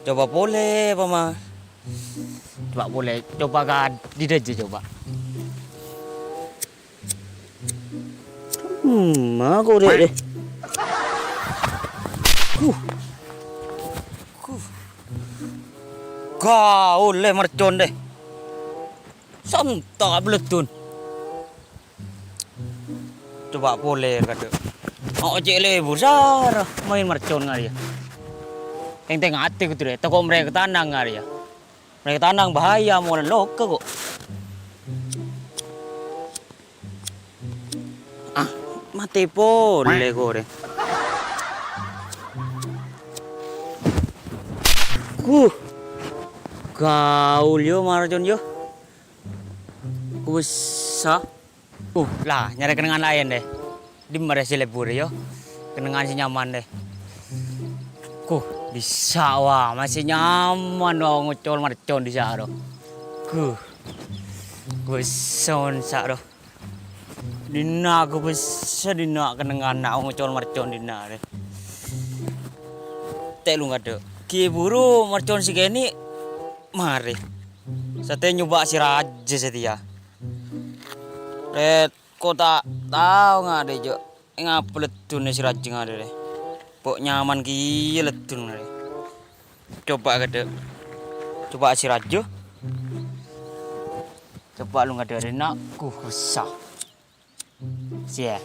Coba polè, apa, Ma? Coba polè. Coba ka dâjâ, coba. Hmm, ma korè' dâ. Huh. Huh. Gaul lè mercon dâ. Santa' bâleddun. Coba polè kadâ'. Oh, cè' lebur sara maèn mercon ngarè, yâ. Teng-teng atè kodhu rè, tako' marè ka tanang ngarè, yâ. Marè ka tanang bahaya, molan loka ko'. Ah, matè polè korè'. Huh. Gaul, yâ, mercon, yâ. Kobâsa. Uh, la, nyarè kennengngan laèn, dâ. Dimma rè sè lebur, yâ. Kennengngan sè nyaman, dâ. Huh, dissa', wa, masih nyaman, wa, ngocol mercon dissa', do. Huh. Kobâsa, sa', do. Dinna', kobâsa dinna' kennengnganna ngocol mercon dinna', dâ. Tè' lu ngadâ'. Ghi' buru mercon sè kènè' marè. Satèya nyoba sè rajâ satèya. Rèt, ko' ta' tao ngadâ', Jo. Ngapa leddunna sè rajâ ngadâ' rè? Po' nyaman kèya leddun rè. Coba kadâ'. Coba sè rajâ. Coba lu ngadâ' rè, na', ku, wissa. Siya.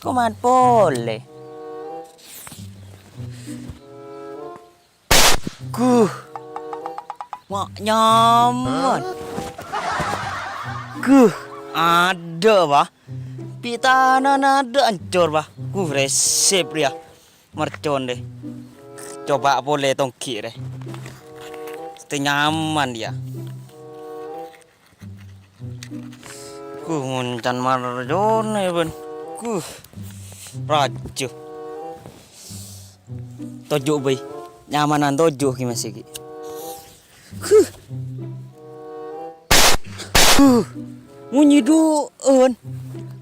Koman polè. Guh. Ma' nyaman. Guh, adâ', Bah. Pitana adâ' ancor, Bah. Guh, resep rèya. Mercon, dâ. Coba polè tonggi', dâ. Mestè nyaman, yâ. Guh, mon can mercon, yâ, bân. Guh. Rajâ. Toju' bhâi. Nyamanan toju' ghi' masè ghi'. Huh. Huh. Monyè du'ân.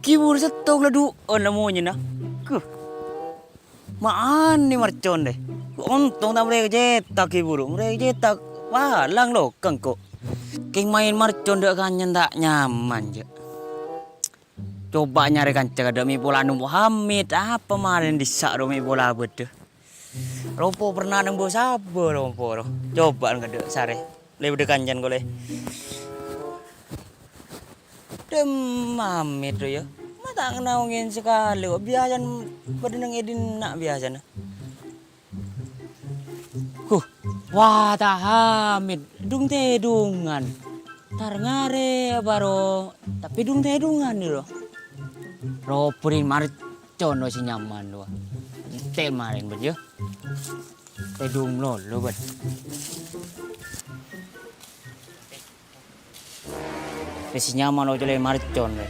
Ghi' buru sèttong la du'ân la monyèna. Huh. Ma'anè mercon, dâ. Ontong ta' marè cètak ghi' buru. Marè cètak. Wah, lang lo kengko. Kèng maèn mercon dâ' kancan ta' nyaman, jâ'. Coba nyarè kanca kadâ' mè' pola neng Muhammad, apa marèn dissa' ro mè' pola bâdâ. Rompo pernah neng bo-sabo rompo ro. Coba kadâ' sarè. Lè bâdâ kancan kolè. Dem Muhammad ro yâ. Ma' ta' ngènnaongè sakalè ko'. Biyasana bâdâ neng è dinna' biyasana. Huh, wah, ta' Hamid, dung-tèdungan. Tar ngarè bâro, tapè dung-tèdungan, ro. Ropo rèn marcon sè nyaman, ro. Entè' marèn, bân, yâ. Tèdung lolo, bân. Wis nyaman ocolè marcon, rè.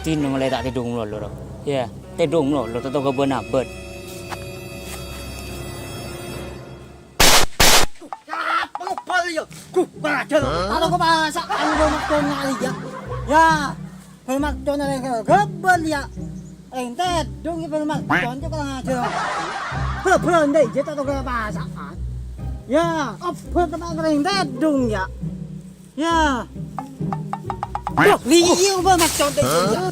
Dinna malè ta' tèdung lolo, ro. Yâ, tèdung lolo, totto ghâbây abâ'. Apa ngebal, yâ? Guh, bajal. Taro kok masa anggo marcon ngalè, yâ. Yâ, bâl marcon ngalè ghâbây, yâ. Rèng tèdung, yâ, bâl marcon, cok, kurang ajar. Bâbâ, ndè, jâ' totto ghâbây pasa'an. Yâ, apa teman rèng tèdung, yâ? Yâ. Duh, iyâ, bâ' macon tèdung, yâ.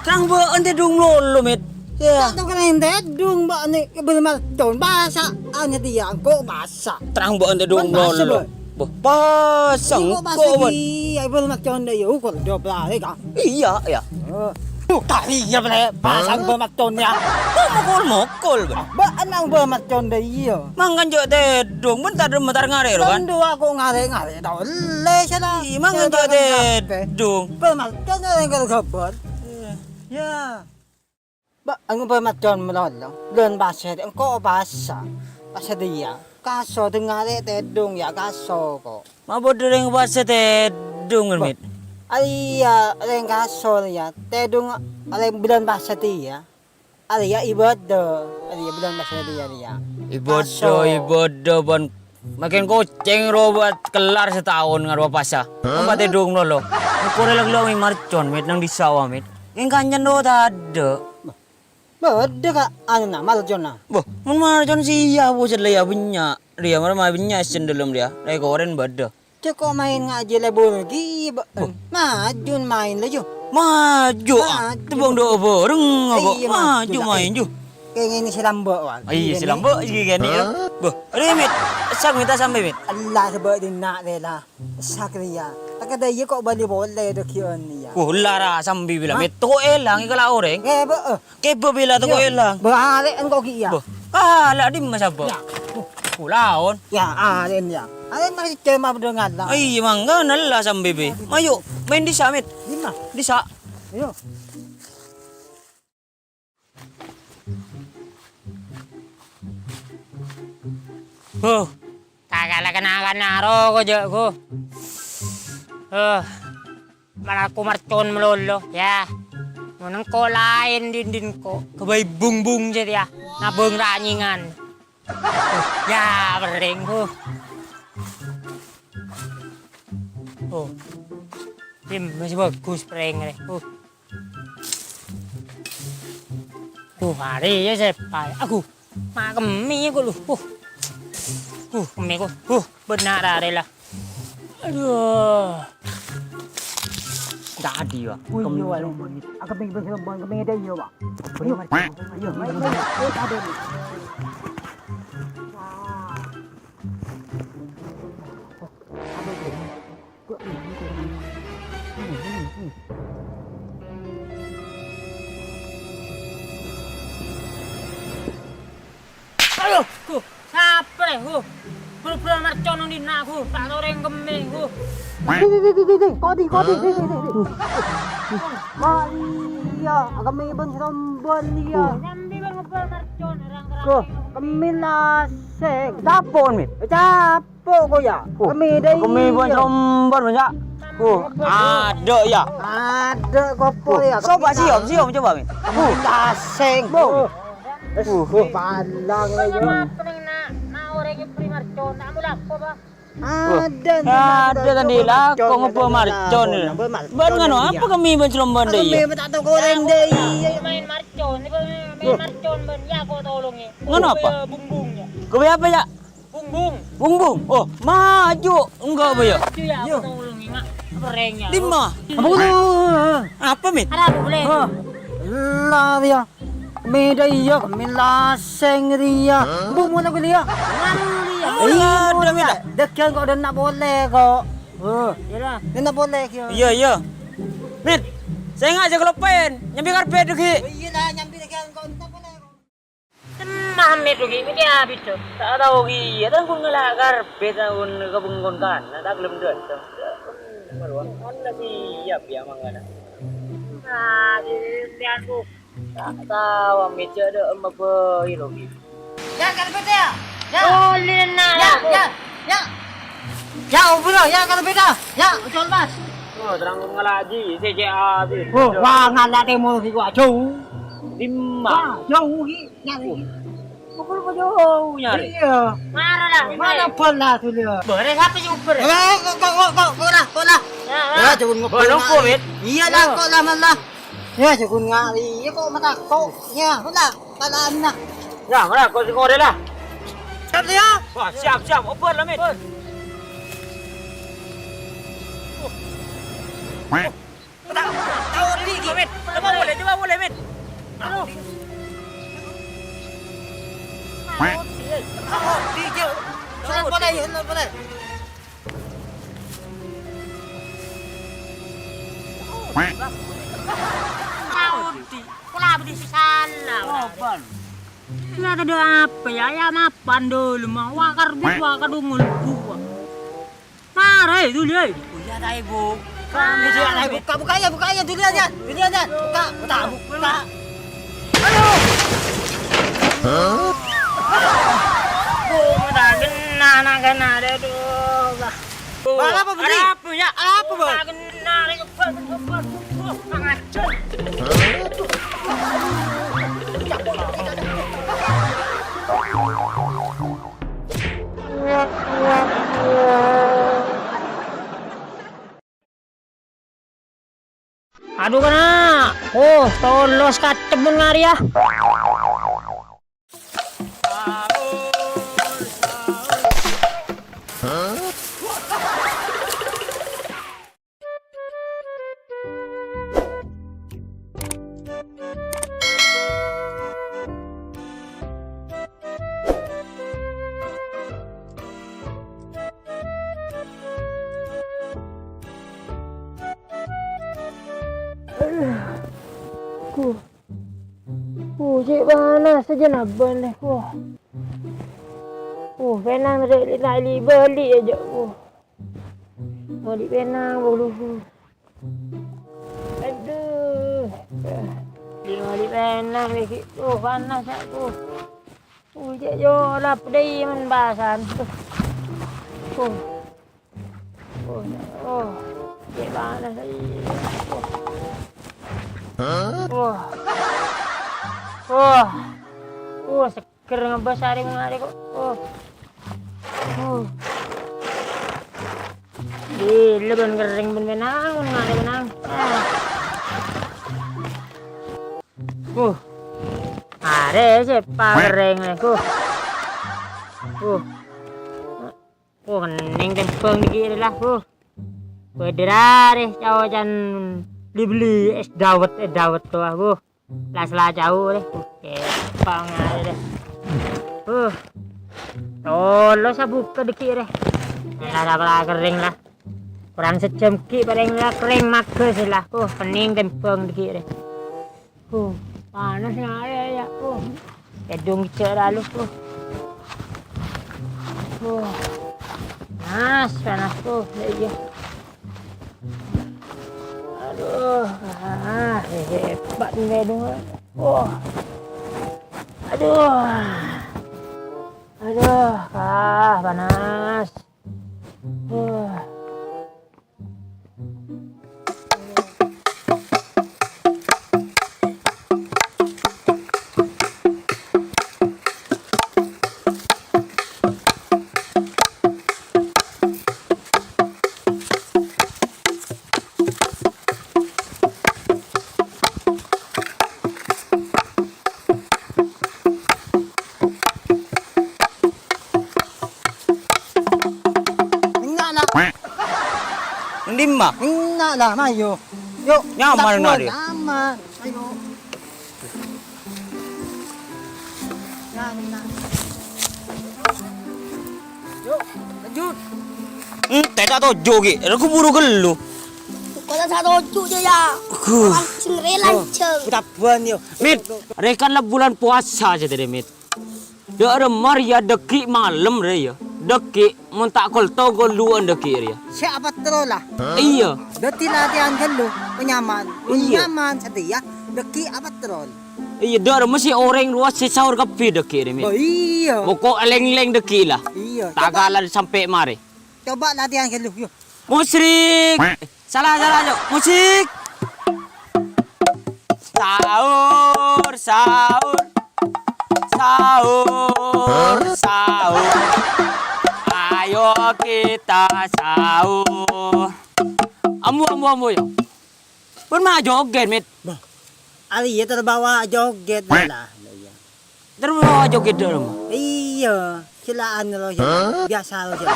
Terrang bâ'ân tèdung malolo, Mit. Yâ. Ta' tao kènè' tèdung, bâ'ân bâ' macon. Bâsa, anya dia, engko' bâsa. Terrang bâ'ân tèdung malolo. Bâ', bâsa, engko' bâ'ân. Iyâ, bâ' macon dâ' iyâ, ukur dua belas, yâ, Kak. Iyâ, yâ. Oh. Duh, kari ya, Bre. Pasang bâ' macon, yâ. Kok mokol-mokol, Bre? Bâ'ân bâ' macon dâ' iyâ. Mangkana jhâ' tèdung, bân ta' dâmma tar ngarè, ro, kan? Tèdung aku ngarè-ngarè, tao lè, sala. Ih, mangkana jhâ' tèdung. Bâ' macon yang kalau gabar. Yâ. Bâ'ân bâ' macon malolo. Bâ'ân pasè, engko' bâsa. Pasè dia. Kaso dengar tèdung, yâ, kaso, kok. Ma' bâdâ rèng pasè tèdung, Mit? Iyâ, rèng kaso, yâ. Tèdung, rèng bâ'ân pasè dia. Arèya ibâdâ, arèya bâ'ân pasè dia, dia. Ibâdâ, kaso. Ibâdâ, bân makin kocèng ro bâ' kellar sataon ngarwa pasa. Hah? Apa tèdung malolo? Engko' rè la ghellâ' marcon, Mit, nang dissa', wa, Mit. Kèng kancèn ro tadâ'. Bâdâ, Kak, anuna, marconna. Bâh, mon marcon sè iyâ, bu, sè lèya bânnya'. Rèya mara ma' bânnya' sè dâlem rèya. Rè korèn bâdâ. Cè' ko' maèn ngajhi lebur ghi, bâ-, Bâh. Maju maèn laju. Maju, ah. Maju. Tèbâng dâ' bhâreng, apa? Iyâ, maju, maju, maèn, laju. Ju. Kèngèng sè lambâ', wan. Ah, iyâ, sè lambâ', iyâ, kènè', yâ. Hah? Bâh, arè, Mit. Essa' mènta sampè', Mit. Allah, sebâ' dinna' rè la. Essa' rèya. Ta' kadâ' iyâ ko' bâli polè dâggi'ân iyâ. Wah, lara sampè' bilâ, Hah? Mit. Toko èlang, èkala orèng. Eh, bâ-, eh. Kèbâ bilâ toko Iyâ. Èlang. Bâ, arè engko' ghi' iyâ. Bâh, ah, la dimma sabâ? Iyâ. Pulaon. Iyâ, arèn iyâ. Arèn mari cè' ma' bâdâ ngala'. Ai, mangkana la sampè' bhâi. Mayu, maèn dissa', Mit. Dimma? Dissa'. Ayo. Huh. Ta' kala kèna-kèna ro ko' jâ' ko. Huh. Malaku marcon malolo, yâ. Mon engko' laèn dhin-dhin ko', ghâbây bung-bung sè tèya, nabâng ranyèngan. Yâ, perrèng, huh. Oh. Tim, masih bagus perrèng rè. Huh. Huh, arè yâ sèpa. Aku. Ma' kemmè ko' lu. Huh. Huh, kemmè ko'. Huh, bânna' rarè la. Adhu. Tadi, Wa. Oh, iyâ, Wa. Kemmè. Ah, kemmè, kemmè, kemmè, kemmè, iyâ, Wa. Ayo, ayo, ayo, ayo, ayo, ayo. Wah. Ayo, gu, sapè, gu. Buru-buru marcon nang dinna', gu. Ta' tao rèng kemmè, gu. Kodi, kodi, di, di, di, di. Ma' iyâ, kemmè bân sè rombân iyâ. Nyambi bân ngebbhâl marcon, rang-kerrang. Gu, kemmè lasèng. Capon, Mit. Cap. Po' ko, yâ? Oh, kemmè dâ' kemmè bân iyâ. Sombar, yâ? Oh, adâ', yâ? Adâ' kopo, oh, yâ? Coba siom, siom, coba, Min. Oh. Lasèng. Bo. Oh. Oh, oh. Palang, yâ. Apa neng na', na' orèng nyèbbhâri marcon, na' molapo, Pak? Adâ', adâ' tadi lako ngebbhâ marcon. Bân nganu, apa kemmè bân sombar dâ' iyâ? Kemmè ta' tao korèng dâ' iyâ. Maèn marcon, maèn marcon, bân, yâ, ko' tolongè. Nganu apa? Bumbung, yâ. Kopi apa, yâ? Bungbung. Bungbung. Oh, maju. Enggak apa, yâ? Maju, yâ, aku tolong, Mak. Apa rèng, yâ? Dimma? Apa, Mit? Ada apa, boleh? Hah? Lah, yâ. Mèdâ iyâ, kemmè lasèng rèya. Hah? Bu, mula ghulâ, yâ. Nganu, yâ. Mula, iyâ, ada, Mit. Dâggi'ân ko' dâ' enna' polè, ko'. Hah? Iyâ, lah. Dâ' enna' polè, yâ. Iyâ, iyâ. Mit, sènga' jhâ' kaloppaèn. Nyambi karpèt, dâggi'. Oh, iyâ, lah, nyambi dâggi'ân ko' dâ' enna' polè, ko'. Temma Mit ghi', Mit yâ, Bit. Ta' tao ghi' iyâ, tang ghun ngala' karpèt, tang ghun ka bengkon kana, ta' ghellem dâteng. Marwa, onna siap yâ mangkana. Ah, siap, Bu. Ta' tao, Mit, jhâ' dâ' emma bhâi lo, Mit. Yâ, karpèt yâ. Yâ. Olèna, yâ, Bu. Yâ, yâ. Yâ, obro, yâ, karpèt yâ. Yâ, ocol, Mas. Oh, terrang ngala' jiyâ, sè cè' abit. Oh, wah, ngala' tèmor ghi' wah, jhâu. Dimma? Wah, jhâu ghi'. Nyari. Pokol ko jhâu nyari. Iyâ. Mara lah. Mana bal lah dulu. Bârâ sapa sè ngobâr? Eh, ko', ko', ko', ko', ko' lah, ko' lah. Ya, ya. Ya, jangan ngobâr. Bal engko', Mit. Iyâ lah, ko' lah, malah. Ya, jangan ngari. Iyâ, ko' mata ko'. Ya, ko' lah. Kala'anna. Ya, mara, ko' sè ngorè lah. Siap, ya. Wah, siap, siap. Obâr lah, Mit. Obâr. Tahu, tahu, Dik. Coba mulai, coba mulai, Mit. Aduh. Tahu, Dik. Sunan boleh, sunan boleh. Tahu, Dik. Pola budi sisana. Coba. Iyâ, tadâ' apa, yâ? Yâ, mapan dulu, ma. Wakar bit, wakar dungul, dua. Mara, eh, dulu, eh. Oh, iyâ, taè, Bu. Buka, buka, yâ, buka, yâ, dulu, yâ. Dulu, yâ. Buka, buka, buka. Aduh. Hah? Bu, udah kena, nak, kena, aduh, bah. Bu, ada apa, Bu? Ada apa, ya? Ada apa, Bu? Udah kena, nih, Bu, Bu, Bu, Bu, Bu, kurang ajar. Adu, kana'. Oh, tolos kacemmun ngarè, yâ. Ku, ku, cè' panas sajân abân, ku. Ku, pènang rè' li-, li-, bâli' ajâ', ku. Bâli' pènang, bulu, ku. Aduh. Li-, bâli' pènang, lagi. Ku, panas, ya, ku. Ku, cè' jâ' la pèdai men basan. Ku. Oh, oh, cè' panas, ai. Oh. Oh. Oh, seger ngebâs arè-arè kok. Oh. Oh. Gila, bân kerrèng bân pènang, bân ngarè pènang. Ah. Oh. Arè sè pakerrèng, eh. Oh. Oh. Oh, kenning tèmbhâng dhâggi' rè la, huh. Bâdâ rarè caocan li-bellè es dawet, es dawet towa, huh. La sella cao rè, huh. Kepang arè rè. Huh. Tolos abukka dhâggi' rè. La, la, la, kerrèng la. Korang sajjhâm ghi' parèng la kerrèng maghâ sè la. Huh, kenning tèmbhâng dhâggi' rè. Huh, panas ngarè, ya, huh. Tèdung jhâ' ralu, huh. Huh. Panas, panas, huh. Ya, iyâ. Aduh, ah, hebat nih tèdung. Huh. Aduh. Aduh, ah, panas. Huh. Enna' la. Neng dimma? Enna' la, mayu. Yu, nyaman, tabuan, nari. Nyaman. Ayo. Nyaman. Yu, lanjut. Ente ta' toju', Ki. Aku buru ghâllu. Kok ta' toju', ya? Gu. Lanceng, rè, lanceng. Tabuan, yo. Mit, rè kan la bulân powasa jâ, rè, Mit. Dâ' remma rèya dhâggi' malem rèya. Dhâggi' mon ta' kolto golluwân dhâggi' rèya. Sè apaterro la? Iyâ. Dhâddhi latèyan ghâllu, panyaman. Iyâ. Panyaman satèya dhâggi' apaterro. Iyâ, dâ' remma sè orèng rowa sè saor kabbhi dhâggi' rè, Mit. Oh, iyâ. Poko' lèng-lèng dhâggi' la. Iyâ. Ta' kala sampè' marè. Coba latèyan ghâllu, yo. Musrik. Sala, sala, yo. Musik. Sahur, sahur. Sahur, sahur. Ayo kita sahur. Ambu, ambu, ambu, yo. Pon ma' jogèt, Mit. Bah, arèya terbawa jogèt, lah. Terbawa jogèt, dâ' remma? Iyâ, cella'an lo, ya. Hah? Biasa lo, ya.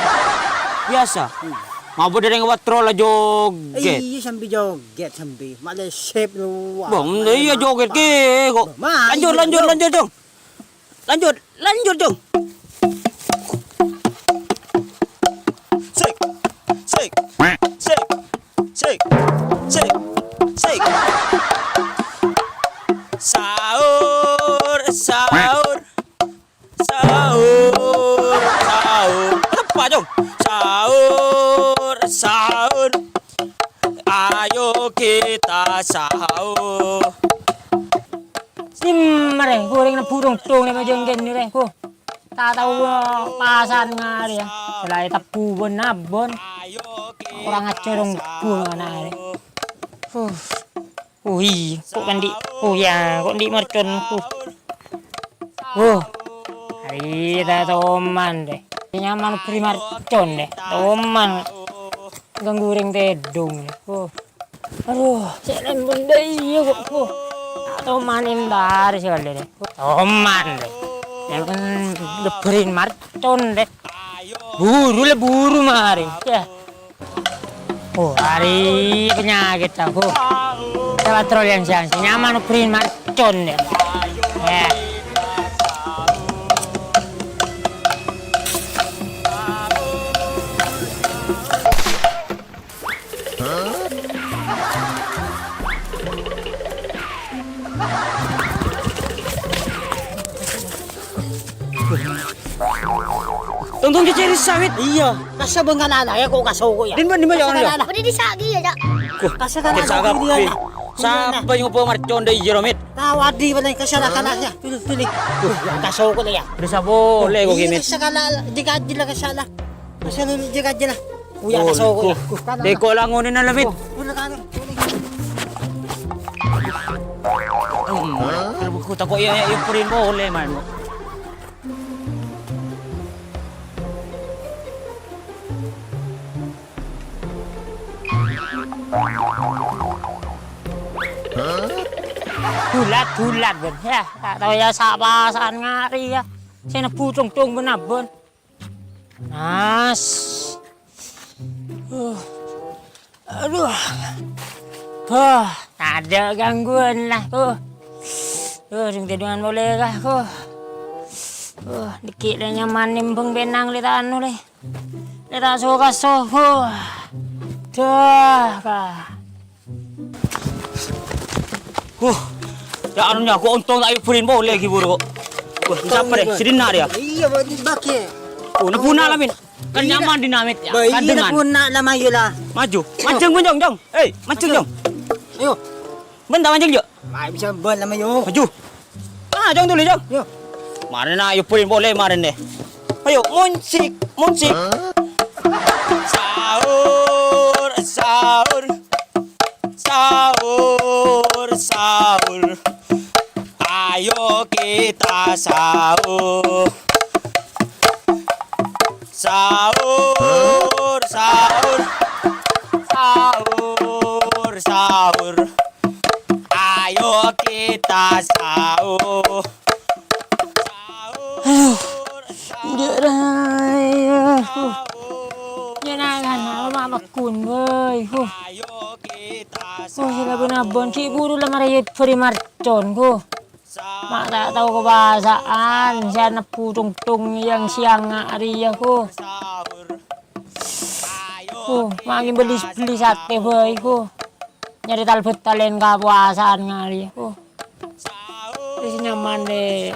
Biasa? Hmm. Ngapa dâri patrol la joget? Iyâ, sambi joget, sambi. Malè sip lu. Bang, iyâ joget kè, kok. Bang, lanjut, lanjut, lanjut, Jong. Lanjut, lanjut, Jong. Sik, sik, sik, sik, sik, sik. Sahur, sahur. Sahur, sahur. Apa, Jong? Sahur, sahur. Ayo kita sahur. Simmer, rè, ghu orèng nebbhu tongtong nè majângkèn nè, rè, ghu. Ta' tao, eh, pasa'an ngarè, yâ. Sè laèn tebbhu bân-abbân. Kurang ajhâr ongghu ana', rè. Huh. Oh iyâ, kok kandhi', oh yâ, kok kandhi' mercon, oh. Oh. Arè ta' toman, rè. Nyaman bherri' mercon, rè. Toman. Ganggu orèng tèdung, rè. Oh. Adu, sè lèmbun dâ' iyâ kok, oh. Ta' toman entar sakalè, rè. Toman, rè. Nyaman bherri' mercon, rè. Buru la buru marè. Yâ. Oh, arè panyakèt aku. Lewat terus yang siang, nyaman bherri' mercon, yâ. Yâ. Tong-tong cècèri sawit. Iyâ, kassa' bengkana yâ, kok kaso kok yâ. Din, din, din, kassa' yâ, kana yâ. Bâdâ di sagi yâ, Cak. Kassa' kana yâ. Sapa ngopo mercon dâ' iyâ, Romit? Tawadi paling kassa' kana yâ. Pilih, pilih. Kaso kok yâ. Bâdâ sapa lè kok gini. Kassa' kana, jika aja lah kassa' lah. Kassa' lu jika aja lah. Uya kaso kok yâ. Deko langonina, Romit. Bener kan? Aku tako' yâ, yâ, purèn polè, man. Dulat-dulat, bân. Yâ, ta' tao yâ, sapa sa'an ngarè, yâ. Sè nebbhu tongtong bân-abbân. Nas. Uh. Adu. Huh, tadâ' gangguan lah, huh. Huh, sèng tèdungan polè, kah, huh. Huh, dâgghi' lè nyaman nèmbhâng pènang lè ta' anu, lè. Lè ta' soka soho. Dah, kah. Huh. Yâ, anu, yâ, kok ontong ta' èbhârin polè ghi' buru, kok. Wah, sapa, rè? Sè dinna', rè, yâ? Iyâ, Pak, dibagi. Oh, nebbhuna la, Min. Kan nyaman dinamit, yâ. Bah, iyâ, kandungan. Nebbhuna la, mayu la. Maju. Mancèng, Jong, Jong. Hei, mancèng, Jong. Ayo. Bân ta' mancèng, Jong? Mayu bisa bân la, mayu. Maju. Ah, Jong, dulu, Jong. Yo. Marèna, yâ, bhârin polè marèna. Ayo, musik, musik. Sahur, sahur. Sahur, sahur. Ayo kita sahur. Sahur, sahur. Sahur, sahur. Ayo kita sahur. Aduh, enjâ' raya. Huh. Jhâ' nangan, apa makkun, woi. Huh. Oh, sè la bân-abbân, ghi' buru la marè bhâri' marcon, huh. Ma' ta' tao kabâsa'an, sè nebbhu tongtong yang siang arèya, huh. Huh, ma' ngèn bellî-bellî satè bhâi, huh. Nyarè tal-bhâtallèn kapowasaan ngarè, huh. Wis nyaman, Dek.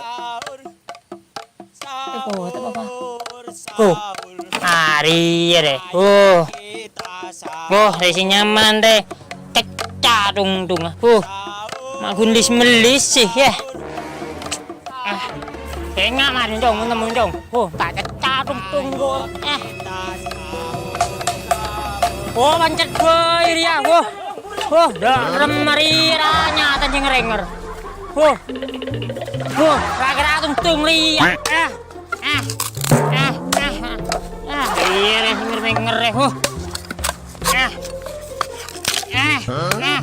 Eh, kok, tak apa-apa. Kok, arèya, Dek. Huh. Wah, rè sè nyaman, Dek. Cècca' tongtong. Huh. Ma' ghun lis-mellis sih, yâ. Ah. Enga' marè, Cong, mon temmon, Cong. Huh, ta' cècca' tongtong, kok. Eh. Oh, pancet bhâi rèya, huh. Huh, dâ' remma rèya ra nyata jhâ' ngèr-ngèr. Huh. Huh, ra kèra tongtong rèya. Ah. Ah. Ah. Ah. Ah. Iyâ, rè, ngèr-ngèr, rè. Huh. Ah. Ah. Ah.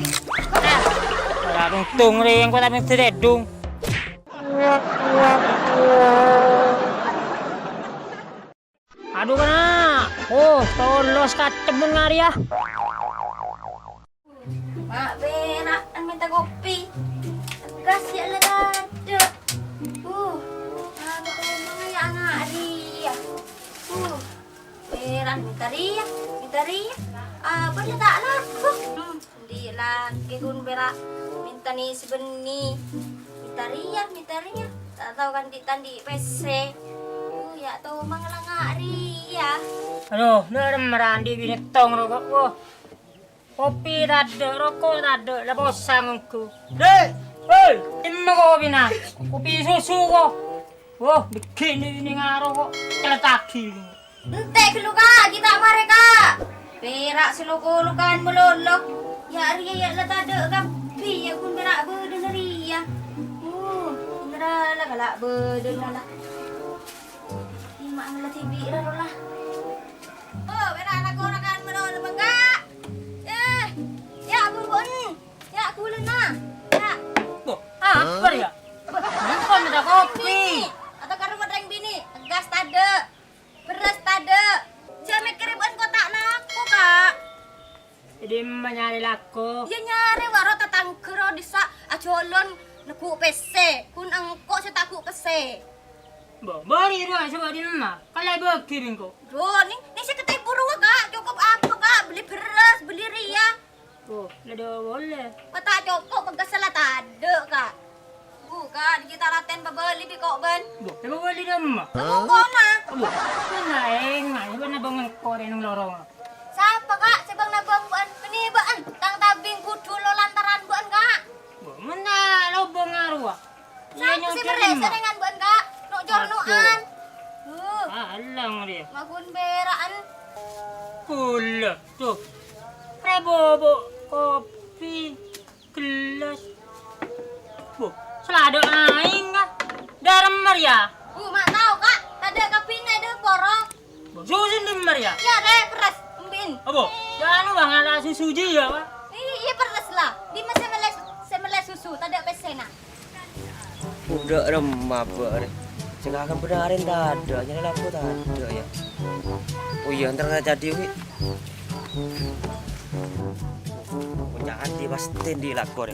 Ah. Ra tongtong rèya, engko' ta' mènta tèdung. Adu, kana'! Oh, tolos katemmun arèya. Ma' pèra' mènta kopi. Tegas ya la tadâ'. Uh, ma' omong ya ana' rèya. Uh, pèra' mènta rèya, mènta rèya. Apa la ta' lako? Hmm. Andi' lakè ghun pèra' mènta nè sè bânnè. Mènta rèya, mènta rèya. Ta' tao kan andi' ta' andi' pèssè. Uh, ya' tomang la nga' rèya. Adu, nèrem marandi binè tong roko', wo. Kopi tadâ', roko' tadâ', la posang ongghu. Dè'! Hei! Dimma kopina? Kopi susu, ko. Wo, dhâggi' nè binè ngaro, ko. Cèlètaghi. Entè' ghâllu, Ka', ghi' ta' marè, Ka'. Pèra' sè lo-kolokan malolo. Ya' rèya ya' la tadâ' kabbhi, ya' ghun pèra' bâdâna rèya. Uh, indra la kala' bâdâna la. Dimma ngala dhibi' ra rowa la. Oh, pèra' la-kolokan malolo, Ka'. Eh, ya' bumbu'en. Ya' ghulâna. Ya'. Bo, apa ya? Bo, apa mènta kopi? Atau karo rèng binè, tegas tadâ'. Bherrâs tadâ'. Jhâ' mèkkèrè bâ'en ko ta' lako, Ka'. È dimma nyarè lako? Iyâ nyarè waro tatangghâ ro dissa' ajhâlân neggu' pèssè, ghun engko' sè ta' ghu' pèssè. Bo, bâri' rowa sè bâ' dimma, kala èbâghi bi' engko'. Ro, nè, nè sè katèbhu rowa, Ka', cokop apa, Ka'? Bellè bherrâs, bellè rèya. Oh, la dâ' polè. Ko ta' cokop, pegghâ' sala tadâ', Ka'. Bu, Ka', dhâggi' ta' ratèn pabâli bi' ko' bân. Bo, èpabâli dimma? Ka bungkona. Bo, bân enga', bân nabâng engko' rè neng lorong. Sapa, Ka', sè bâng-nabâng bâ'en? Bânnè bâ'en, tang tabing budhu lo lantaran bâ'en, Ka'. Bo, mènta lobâng arowa. Iyâ, sapa sè nyocor merrè dimma? Sèrèngan bâ'en, Ka'? No'-corno'an. Aduh. Huh. Alang rèya. Ma' ghun pèra'an. Ghulâ, tuh. Rè bobo' kopi, gellas. Bo, sala dâ' aèng, Ka'. Dâremma rèya. Bu, ma' tao, Ka'. Tadâ' kabbhina è dâpor. Bo, susu dimma rèya? Iyâ, rè, pherrâs, embi'en. Apa? Yâ, anu, Bang, ala susu jiyâ, Bang. Iyâ, iyâ, pherrâs la. Dimma sè mellè, sè mellè susu, tadâ' pèssèna. Bhuḍâ' remma bâ'en. Sè kakè bhender arèn tadâ', nyarè lako tadâ', yâ. Oh iyâ, entar ka cadi, wi. Ko' cadi pastè andi' lako, rè.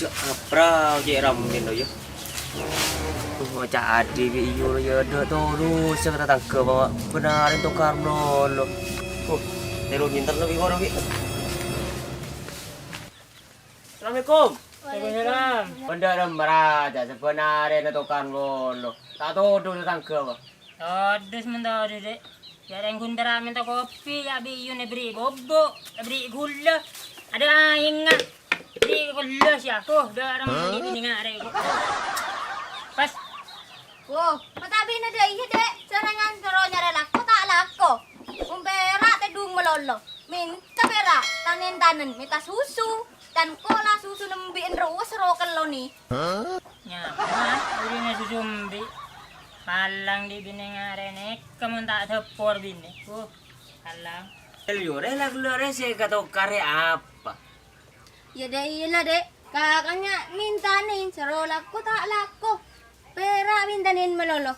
Jhâ' aprao cè' rammèn, yâ. Ko' cadi, wi, iyâ, yâ, dâ' toro' sè tatangghâ, bâ' bhender arèn tokar malolo. Oh, tèro nyènter lebbi koro, wi. Assalamualaikum. Waalaikumsalam. Bhender remma rèya, sabbhân arèna tokar malolo. Ta' todus tatangghâ, Pak. Todus mènta todus, Dek. Yâ rèng ghun pèra' mènta kopi, yâ bi' iyun èberri' bobo', èberri' ghulâ. Adâ' aèngnga. Èberri' ghulâ sè aku, dâ' rèng bânnè binè nga' rè. Pas. Wo, ma' ta' binè dâ' iyâ, Dek. Sèrèngan terro nyarè lako, ta' lako. Mon pèra' tèḍung malolo. Mènta pèra', tanèn-tanèn, mènta susu. Can kola susu nembi'en rowa sè ro kellonè. Nyaman, bâḍina susu embi'. Palang ḍi' binè nga' rè nèka mon ta' dâpor binè. Uh, palang. Elliyore la ghellâ' rè sè èkatokarè apa? Yâ, Dek, iyâ la, Dek. Kakaknya mèntanè, sè ro lako ta' lako. Pèra' mèntanè malolo.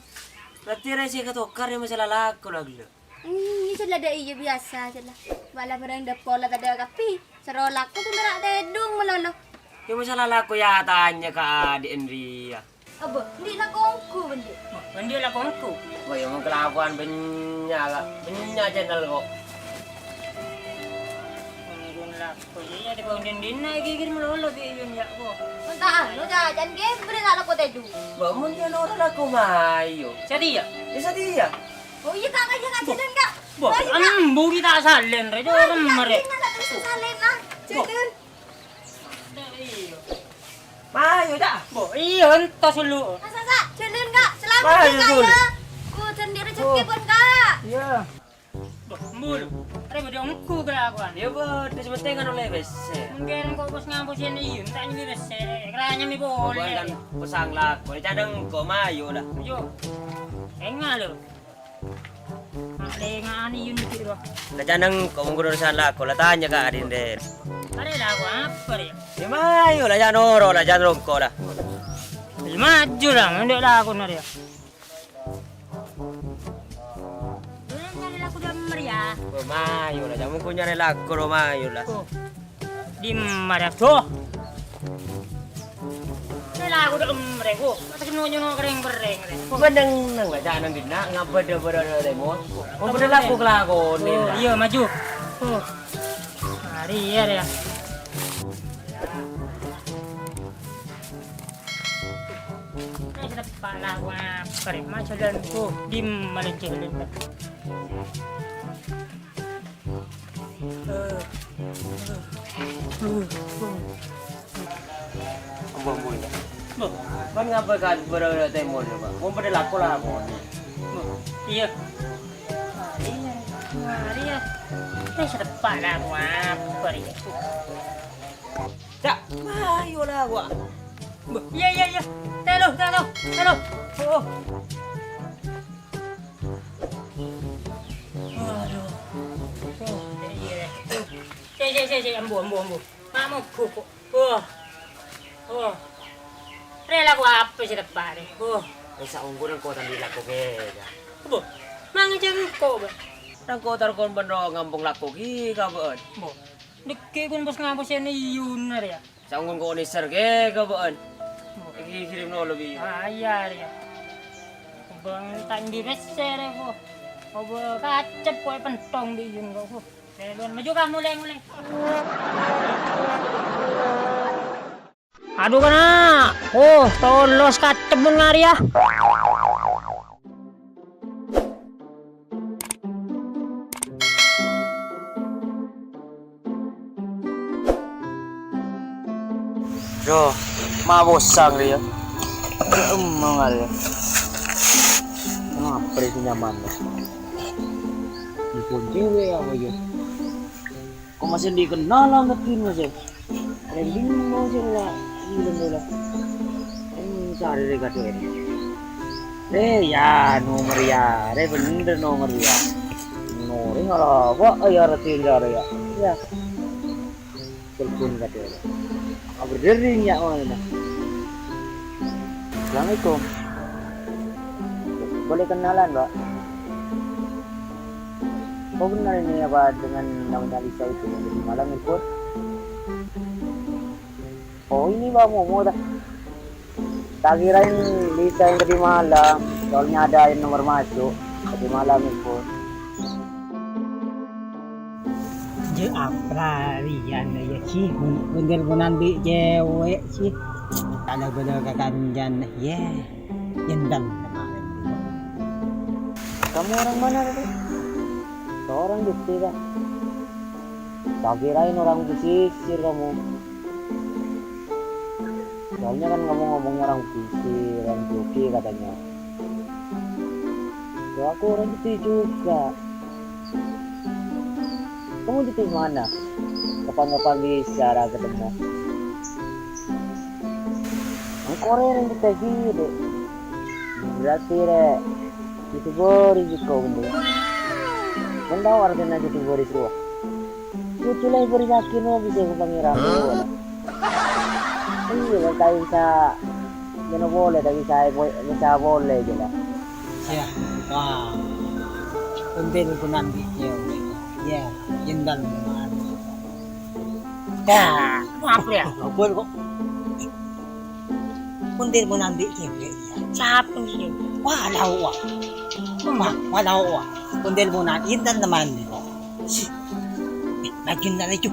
Berarti rè sè èkatokar rè masalah lako la ghellâ'. Hmm, iyâ, cella dâ' iyâ biyasa, cella. Bâ'na bhâreng dâpor la tadâ' kabbhi. Sè ro lako sè mèra' tèḍung malolo. Yâ, masalah lako yâ atanya ka adhi'en rèya. Abâ, andi' lako ongghu, bâ'en ḍi'? Wah, bâ'en ḍi' lako ongghu? Wah, yâ, mon kalakowan bânnya', Ka'. Bânnya' channel, ko'. Ongghu lako, iyâ, ḍi' bâ'en ḍi'-ḍi'na ghighir malolo bi' iyun, yâ, ko'. Mon ta' anu, jhâjhân ghi' bâḍâ ta' lako tèḍung. Bâ, mon yâ noro' lako mayu. Satèya? Yâ, satèya. Oh iyâ, Ka', Ka', iyâ, Ka', jhâlân, Ka'. Wah, ayo, Ka'. Embu ghi' ta' salèn, rè, ayo, Ka', doremma, rè. Iyâ, Ka', ta' terros salèn, ah. Jhâlân. Mayu, Cak. Bo, iyâ, entos lu. Sa, sa, sa, jhâlân, Ka'. Selamat, mayu, Ka', Dul. Yâ. Ku jhândhi rejhekkè, oh, pon, Ka'. Iyâ. Bo, embu lu. Rè bâḍâ ongghu kalakowan. Yâ, bâḍâ, sè pentèng kan ollè pèssè. Mungkin ko' bos ngampus iyâ, iyâ, ta' nyambi pèssè. Kèra nyambi polè. Bukan kan pesang lako. Ca'na engko' mayu, la. Yo. Enga' lu. Lènga'an iyun ghi' rowa. La ca'na engko' mon urusan lako, la tanya ka adhi'en rè. Arè lako apa rè? Yâ mayu la, jhâ' noro' la, jhâ' rongko' la. Yâ maju la, mon ḍi' lakona rè. Mayu la, jamu ku nyarè lako ro mayu la. Oh. Dimma rè, Bro? Rè lako dâ' emma rè, oh. Atas nyono-nyono kerrèng-kerrèng rè. Oh. Beneng nang la, jangan dinna' ngabâdâ bârâ' rè, Mon. Oh, bener lako kelakon. Oh, iyâ, maju. Oh. Mari ya, ya. Rè, sè teppa' lako apa rè? Majalan, oh, dimma lèncè-lèncè. Ambo, ambo, ya. Loh, kan ngapa kan bârâ' tèmor, Pak? Mon padâ lako-lako. Loh, iyâ. Mari ya. Mari ya. Rè, sè teppa' lako apa rè? Cak, ayo lah, gua. Iyâ, iyâ, iyâ. Tèlo, tèlo, tèlo. Oh. Aduh. Oh, iyâ. Cè', cè', cè', cè', ambo, ambo, ambo. Mamo buku. Wah. Wah. Rè lako apa sè teppa' rè? Wah. Wis saongghuna engko' ta' andi' lako kèya. Bo. Mangajhâr engko', Bâ. Engko' tarkon bân ro ngampong lako ghi' kabâ'ân. Bo. Dhekkè' ghun bos-ngabos sè nèyun rè ya. Saongghun engko' nèsèr ghi' kabâ'ân. Bo. Ghi' kirim nolo bi. Ah, iyâ rè ya. Bâng ta' andi' pèssè rè ko. Oba kacep ko' èpèntong bi' yun ko. Maju, Kang, molè, molè. Adu, kana'. Oh, tolos kacep mon ngarè, ya. Yo, mabosang rè, ya. Emang arè, ya. Ngapa rè sè nyaman, ya? Dipun cewek apa, ya? Kok masih dikenal angkat gini, masih? Trending, masih, lah. Gila, gila. Ini cari rè, kado ini. Eh, ya, nomor ya. Rè, bener nomor ya. Nomor ya, apa? Oh, ya, rè, tinggal, ya. Ya. Telepon katanya. Apa dering ya, oh, ini. Assalamualaikum. Boleh kenalan, Pak? Oh, benar ini apa dengan namanya Lisa itu yang tadi malam nelpon? Oh, ini Pak Momo dah. Tak kirain Lisa yang tadi malam, soalnya ada yang nomor masuk tadi malam itu. Jâ' apa rèya, ya, Ci? Bun-, bun-bhunan bi' cewek, Ci. Kala bâlâ ka kancana, yè. Yendal. Kamu orang mana tadi? Orang Jogja, Kak. Tak kirain orang pesisir kamu. Soalnya kan kamu ngomongnya orang pesisir, orang Jogja katanya. Ya, aku orang Jogja juga. Kamu di mana? Kapan-kapan bisa lah ketemu. Engko' rè rèng kita ghi', Dek. Berarti rè, itu bori jiko, Bun, Dek. Kan tahu artinya itu bori, Bro? Itu lah bori yakin, oh, bisa ke pangeran, Bro. Iya, kan tahu bisa, ya, no boleh, tapi saya, bisa boleh aja lah. Ya, wah. Pentil ku nanti, ya. Ya, jendal. Ya, maaf ya. Apa kok? Kuntil mon andhi' cewek, ya. Sapa sih? Wah, tao, wah. Emma, wah, tao, wah. Kuntil mon andhi', enten teman kok. Sih. Eh, lagi ndak lucu.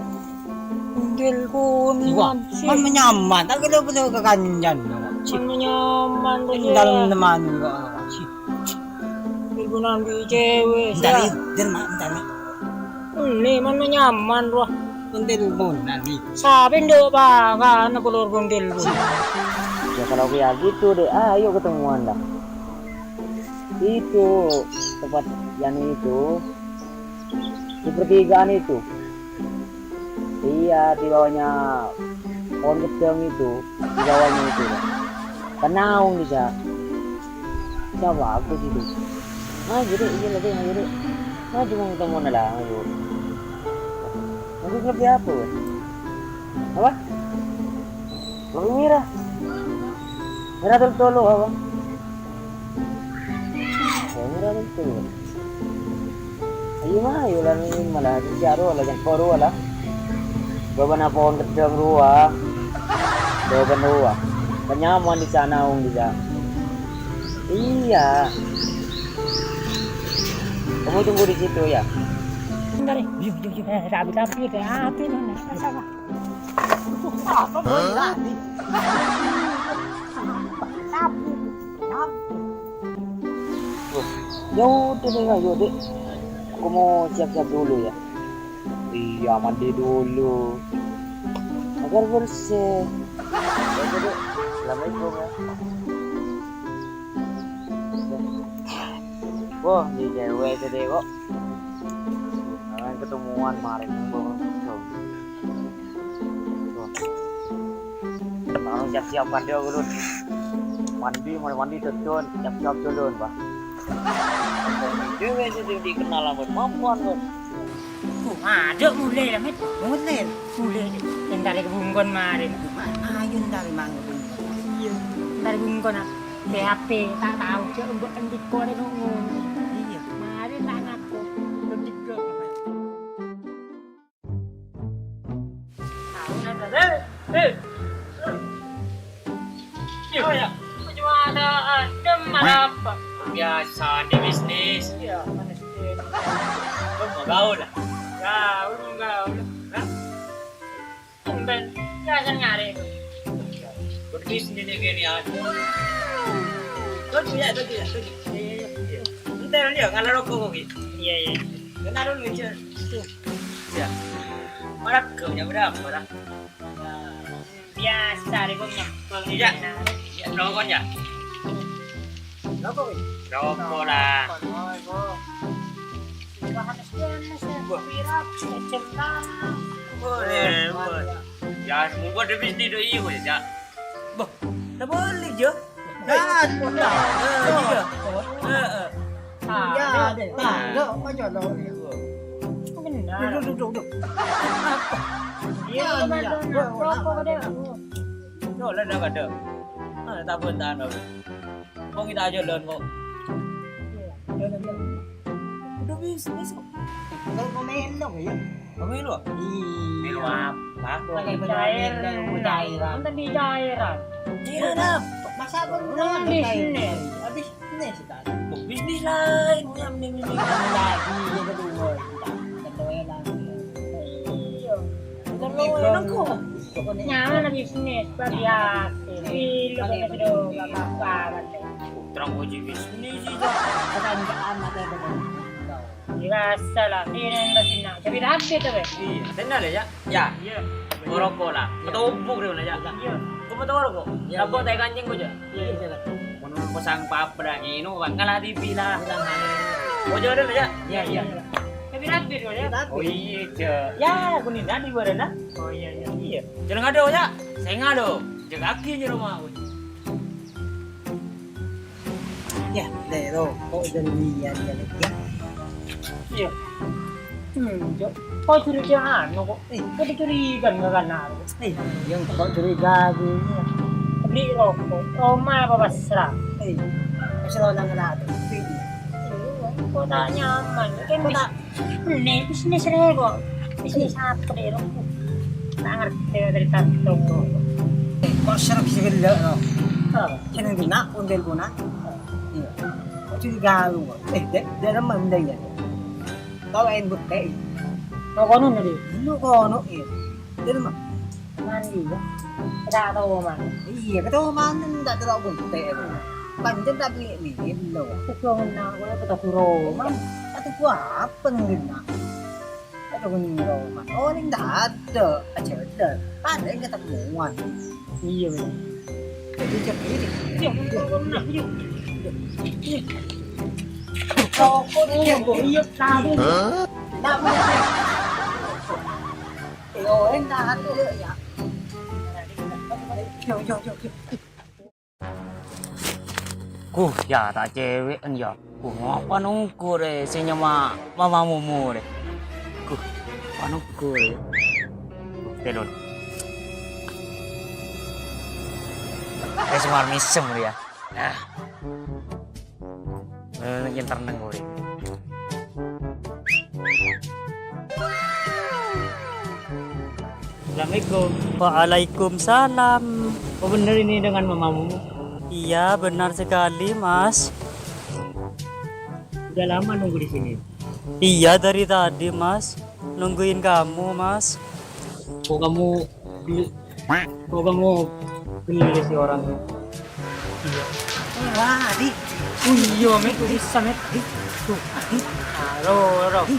Kuntil mon andhi'. Wah, man menyaman. Tak kira bener kekancan. Sih. Man menyaman, enten teman kok. Sih. Kuntil mon andhi' cewek. Entar, ya. Entar, Mak, entar, Mak. Ini mana nyaman, roh. Kuntil mon andhi'. Sapi nduk pakan, pelor kuntil mon. Ya, kalau kayak gitu, Dek, ayo ketemuan dah. Itu tempat yang itu, di pertigaan itu. Iya, di bawahnya pohon gedang itu, di bawahnya itu, Pak. Kan naung bisa. Bisa bagus itu. Nah, jadi iya lagi, nah, jadi. Nah, cuma ketemu lah, ayo. Nanti lebih apa, Pak? Apa? Lebih merah. Merah tolo-tolo, apa? Oh, merah tolo-tolo. Iyâ, ayo lah, ini malah, ini jaro lah, yang baru lah. Bâbâna pohon keddhâng rowa. Bâbâna rowa. Kan nyaman di sana, Om, bisa. Iya. Kamu tunggu di situ, ya. Bentar, ya. Yuk, yuk, yuk. Eh, rapi, rapi, rapi, mana? Salah. Apa, Boy? Rapi. Rapi. Rapi. Wah, ya udah deh, ayo, Dek. Aku mau siap-siap dulu, ya. Iya, mandi dulu. Agar bersih. Ya udah, Dek. Assalamualaikum, ya. Wah, ini cewek tadi kok. Kalian ketemuan kemarin. Wah. Wah. Langsung siap-siap mandi aku, Dun. Mandi, mulai mandi, dodon. Siap-siap dodon, Pak. Cewek itu dikenal sama perempuan, Bos. Tuh, adâ' mulai lah, Met. Mulai. Mulai. Entar ke bungkon marin. Ma-, ayo entar mangga bungkon. Iya. Entar bungkon, ah. P H P, tak tahu, cek, mbok endi kore nunggu. Iya. Marin tak ngaku. Lo digo. Tahu nada. Eh, eh. Iya, ya. Cuma ada adem, ada apa? Biasa di bisnis. Iya, mana sih? Lo mau gaul lah? Gaul, gaul. Hah? Tumben, biasa nyari. Berbisnis ini gini aja. Tuh, ya, tuh, ya, tuh. Iya, iya, iya. Entar ya, ngalah rokok kok, Ki. Iya, iya. Kenal dulu, Cil. Tuh. Ya. Marak kau, ya, berapa, lah? Biasa, deh, gua nyempel. Iya. Ya, rokok, ya. Rokok, Ki? Rokok, lah. Rokok, rokok. Wah. Boleh, boleh. Ya, semua ada bisnis do iyo ya, Cak. Boh, tak boleh, Jo. Kan, nah, eh, iya. Heeh. Ya, deh. Nah, lo, kok jodoh? Benar. Duduk, duduk, duduk. Iya, iya. Rokok, deh. Yo, lah, dah, ada. Ah, tak pun, tak ada. Kok kita aja, Lon, kok? Iya, iya, iya. Udah bisnis, kok. Kalau mau melo, ya? Mau melo? Iya. Melo apa? Pakai cairan. Cairan. Nanti di cairan. Cairan apa? Masa aku Orang bisnis. Habis bisnis, kan? Oh, bisnis lain, yang ini, ini. Lagi, yang kedua. Kita, kita enak. Iya. Bukan melo, kok. Nyaman bisnis, Pak, biasa. Iya, bener, sudah, nggak apa-apa, Pak. Terang uji bisnis sih, Cak. Pertanyaan ada, ada. Biasa lah, ini yang udah senang. Tapi rapi tuh, Pak. Iya, benar ya, Cak? Ya. Iya. Merokok lah. Iya. Ketubuk dia, Cak. Iya. Kamu tahu rokok? Iya, iya. Rokok tai kancing kok, Cak? Iya, iya, Cak. Menurut pesan pabrik ini, Pak, ngalah di villa. Villa mana? Oh, jodoh, Cak? Iya, iya. Tapi rapi tuh, ya? Rapi. Oh, iya, Cak. Ya, kuning tadi bareng, nah. Oh, iya, iya. Iya. Jangan ada, Cak. Saya nggak ada. Jaga kaki aja rumah, weh. Ya, deh, lo, kok udah lihat ya, Lek, ya? Iya. Hmm, Cok. Kok curiga anu kok? Eh. Kok dicuriga nggak kan aku? Eh, yang kok curiga aku ini. Beli rokok, Roma apa pasrah? Eh, pasrah orang nggak ada. Iya, kok tak nyaman? Kan kok tak Ini bisnis ini kok. Bisnis apa deh, Rom? Tak ngerti dari tadi, Rom. Eh, kok serak sih gila, no? Apa? Seneng dina, ondel guna. Iya. Kok curiga lu, kok? Eh, de-, dalam mana ya? Kau lain bukti. Kau kono nih, Di? Lu kono, iya. Dalam mana? Mandi, ya? Kita tahu mana? Iya, kita tahu mana, ndak tahu bukti, ya. Panjang tapi ini, lo. Itu yang nak, gue kata guru, man. Atau gua apa nih, nak? Ada kuning roman. Oh, ini ndak ada. Aja ada. Ada yang ketemuan. Iya, bener. Jadi, jadi, jadi. Iya, bener, bener, iya. Iya. Rokok nih, iya, tahu. Hah? Ndak, bener. Iya, orang ndak ada, ya. Yo, yo, yo, yo. Kuh, ya, ta' cewek, en, ya. Kuh, ngapa nunggu, re? Sing nyama Mama Mumu, re. Kuh, apa nunggu, re? Kuh, telon. Re, semar misem, re, ya. Nah. Eh, yang terneng, re. Assalamualaikum. Waalaikumsalam. Oh, bener ini dengan mamamu? Iya, benar sekali, Mas. Udah lama nunggu di sini? Iya, dari tadi, Mas. Nungguin kamu, Mas. Kok kamu, kok kamu geli sih orangnya? Iya. Wah, Di. Oh iya, Met, bisa, Met. Di. Tuh, Di. Halo, halo. Di.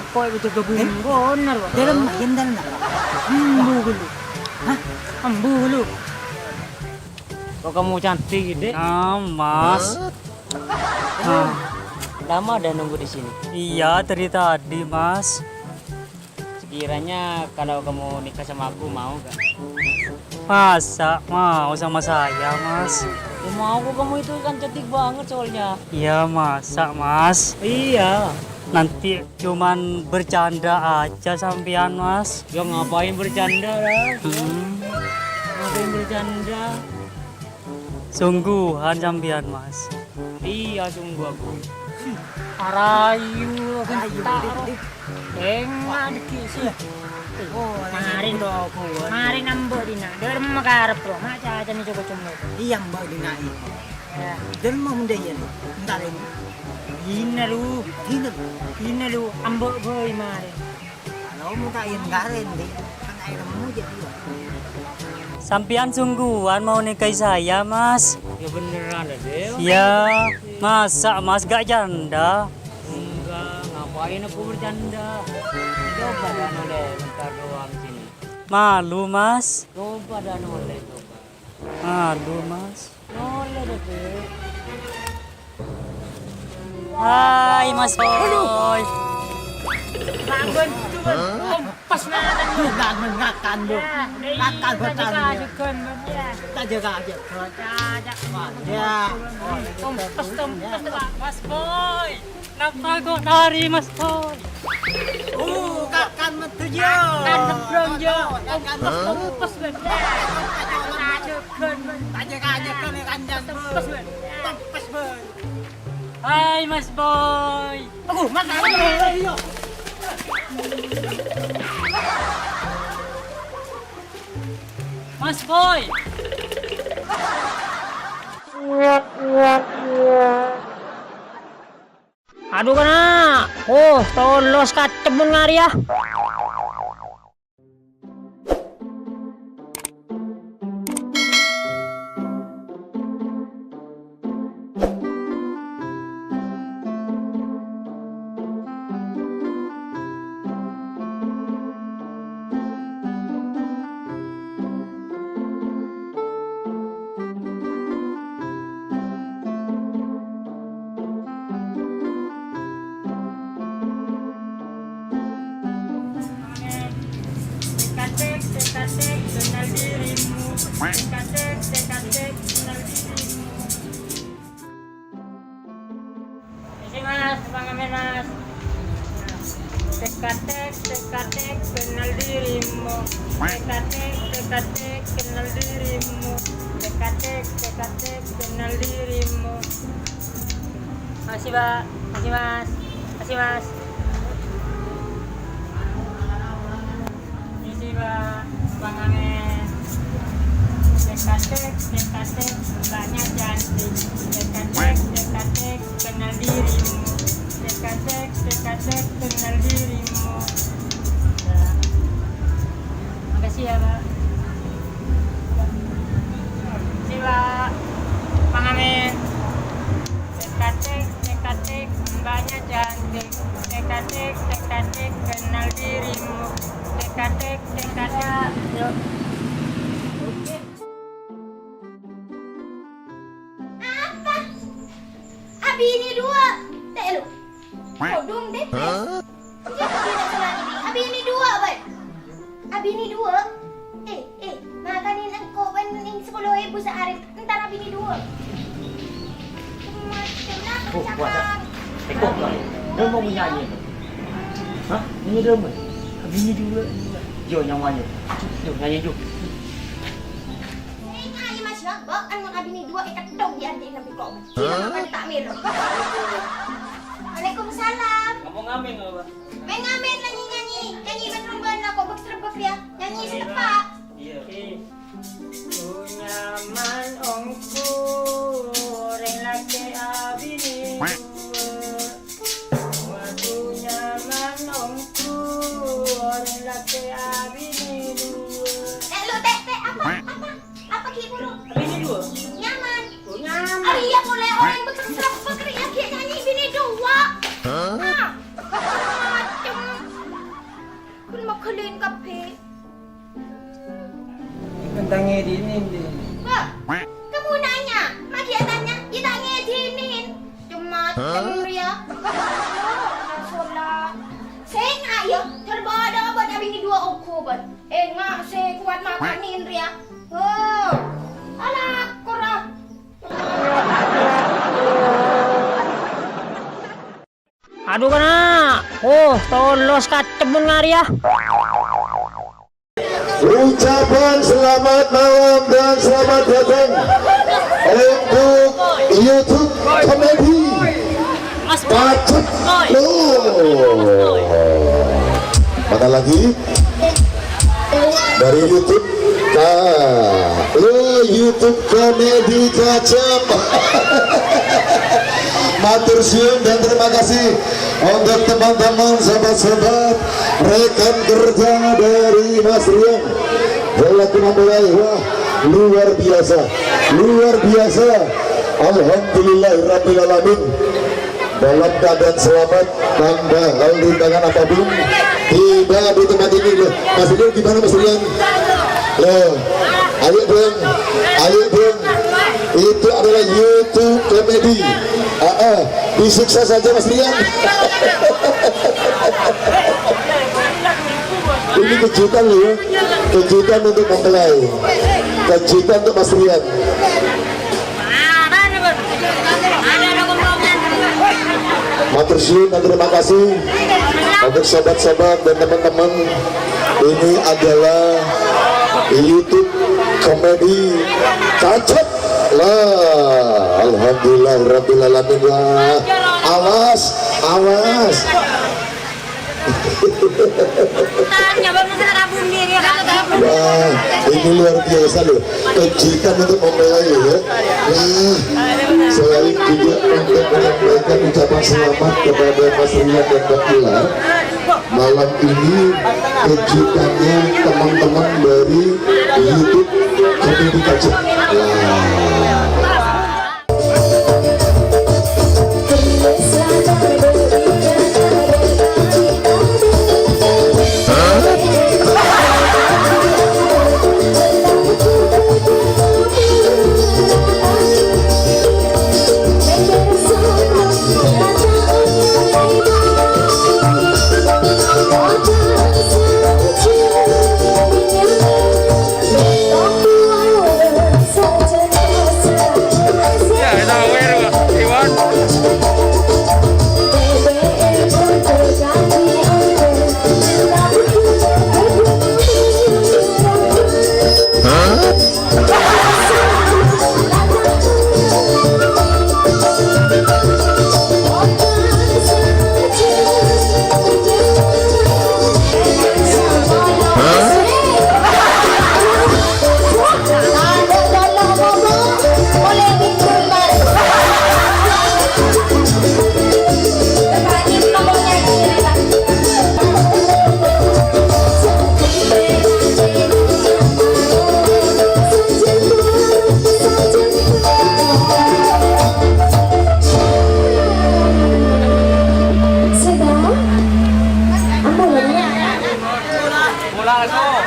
Apa itu gabung? Bener, Pak. Dalam, yen dalam. Ambu dulu. Hah? Ambu dulu. Kok kamu cantik, Dek? Ah, Mas. Ah. Lama dah nunggu di sini? Iya, dari tadi, Mas. Sekiranya kalau kamu nikah sama aku, mau gak? Masa mau sama saya, Mas? Ya mau kok, kamu itu kan cantik banget soalnya. Iya, masa, Mas? Iya. Nanti cuman bercanda aja sampean, Mas. Ya ngapain bercanda, lah? Hmm. Ngapain bercanda? Sungguhan sampean, Mas. Iya, sungguh aku. Arayu, Arayu, gentar. Dik, dik. Enga' dikit sih. Oh, marin. Marin ambo dina. Derem makarep, Bro. Mak caca ni coba cuma. Iya, ambo dina ini. Ya. Derem mau mendaya ni. Entar ini. Dina lu. Dina. Dina lu. Ambo boy marin. Kalau mau tak yang garen, Dik. Kan air mau jadi. Sampean sungguhan mau nikahi saya, Mas? Ya beneran, Dek. Ya, masa Mas gak janda? Enggak, ngapain aku bercanda? Coba dah noleh bentar doang sini. Malu, Mas. Coba dah noleh, coba. Malu, Mas. Noleh deh, Dek. Hai, Mas Boy. Bangun tuh, Bang. Pas ngakan lu. Ngakan, ngakan, Bang. Ya, ngakan, iya, betul, ya. Kajukan, Bang, ya. Tak jaga aja. Cacak. Wah, ya. Tompes, tompes, Bang. Mas Boy. Napa kok lari, Mas Boy? Uh, kakan metu, Jo. Kakan nebrong, Jo. Kakan nebrong. Pas bener. Aduh, gon, gon. Tanya-tanya kan kanjang, Bos. Pas bener. Pas, Bos. Hai, Mas Boy. Aduh, Mas, apa? Iya. Mas Boy. Adu kana'. Oh, tolos kacem mon ngari, yâ. Tek-tek, tek-tek, kenal dirimu. Tek-tek, tek-tek, kenal dirimu. Misi, Mas, pangamen, Mas. Tek-tek, tek-tek, kenal dirimu. Tek-tek, tek-tek, kenal dirimu. Tek-tek, tek-tek, kenal dirimu. Makasih, Pak. Makasih, Mas. Makasih, Mas. Misi, Pak. Pangamen. Tek-tek, tek-tek, mbaknya cantik. Tek-tek, tek-tek, kenal dirimu. Tek-tek, tek-tek, kenal dirimu. Ya. Makasih ya, Pak. Makasih, Pak. Pangamen. Tek-tek, tek-tek, mbaknya cantik. Tek-tek, tek-tek, kenal dirimu. Tek-tek, tek-tek. Yuk. Apa? Abini dua. Teh lu. Kodung deh. Hah? Iya, tidak salah ini. Abini dua, Bay. Abini dua. Eh, eh, makanin engko' ban ning sepuluh ribu sehari. Entar abini dua. Macam apa? Oh, cakap? Wadah. Eh, kok kau? Dia mau nyanyi? Hah? Ini dia, Bay. Abini dua. Yo, nyamannya. Yo, nyanyi, yo. Enga' yâ, Mas, yâ. Bâ'ân mon abini dua èkeddhung dhi' andi'na bi' ko'. Sila makan ta' mèlo. Waalaikumsalam. Ngomong amin, apa? Mè' ngamen la nyanyi-nyanyi. Nyanyi bân rombana ko' bek-srebbek yâ. Nyanyi. Iyâ, Pak. Iyâ. Nyaman ongghu orèng lakè' abinè duwâ'. Waduh, nyaman ongghu orèng lakè' abinè duwâ'. Eh, lu, Tè', Tè', apa? Apa? Apa ghi' buru? Abinè duwâ'. Nyaman. Oh, nyaman. Ah, iyâ, polè orèng bâkal srep pèkkèr iyâ ghi' nyanyi binè duwâ'. Hah? Ah, macem. Ghun maghâlin kabbhi. Kan ta' ngèdinin, Dè. Wah, kamu nanya, ma' ghi' atanya, ghi' ta' ngèdinin. Cem-macem rèya. Sola. Sènga' yâ, jhâr bâdâ bân abinè duwâ' ongghu, bân. Enga' sè kowat makanin rèya. Oh, alako ra. Adu, kana'. Oh, tolos kacemmen nga' rèya. Ucapan selamat malam dan selamat datang untuk YouTube komedi Pacet. Loh. Mana lagi? Dari YouTube. Nah, lo YouTube Komedi Kacem. Matur suwun dan terima kasih untuk teman-teman, sahabat-sahabat, rekan kerja dari Mas Rian. Yang lagi mempelai, wah, luar biasa, luar biasa. Alhamdulillahirrabbilalamin. Dalam keadaan selamat tanpa hal rintangan apapun, tiba di tempat ini. Loh, Mas Rian gimana, Mas Rian? Loh, ayo dong, ayo dong. Itu adalah YouTube komedi. Ah, ah, disiksa saja, Mas Rian. Ini kejutan loh ya, kejutan untuk mempelai, kejutan untuk Mas Rian. Matur suwun dan terima kasih untuk sobat-sobat dan teman-teman. Ini adalah YouTube komedi Kacet. Lah, alhamdulillah rabbil alamin, lah. Awas, awas. Tanya, Bang, masalah rabun diri, ya, kan? Wah, ini luar biasa loh. Kejutan untuk mempelai ya. Nah, selain juga untuk menyampaikan ucapan selamat kepada Mas Rian dan Mbak Ila, malam ini kejutannya teman-teman dari YouTube Komedi Kacem. Wah.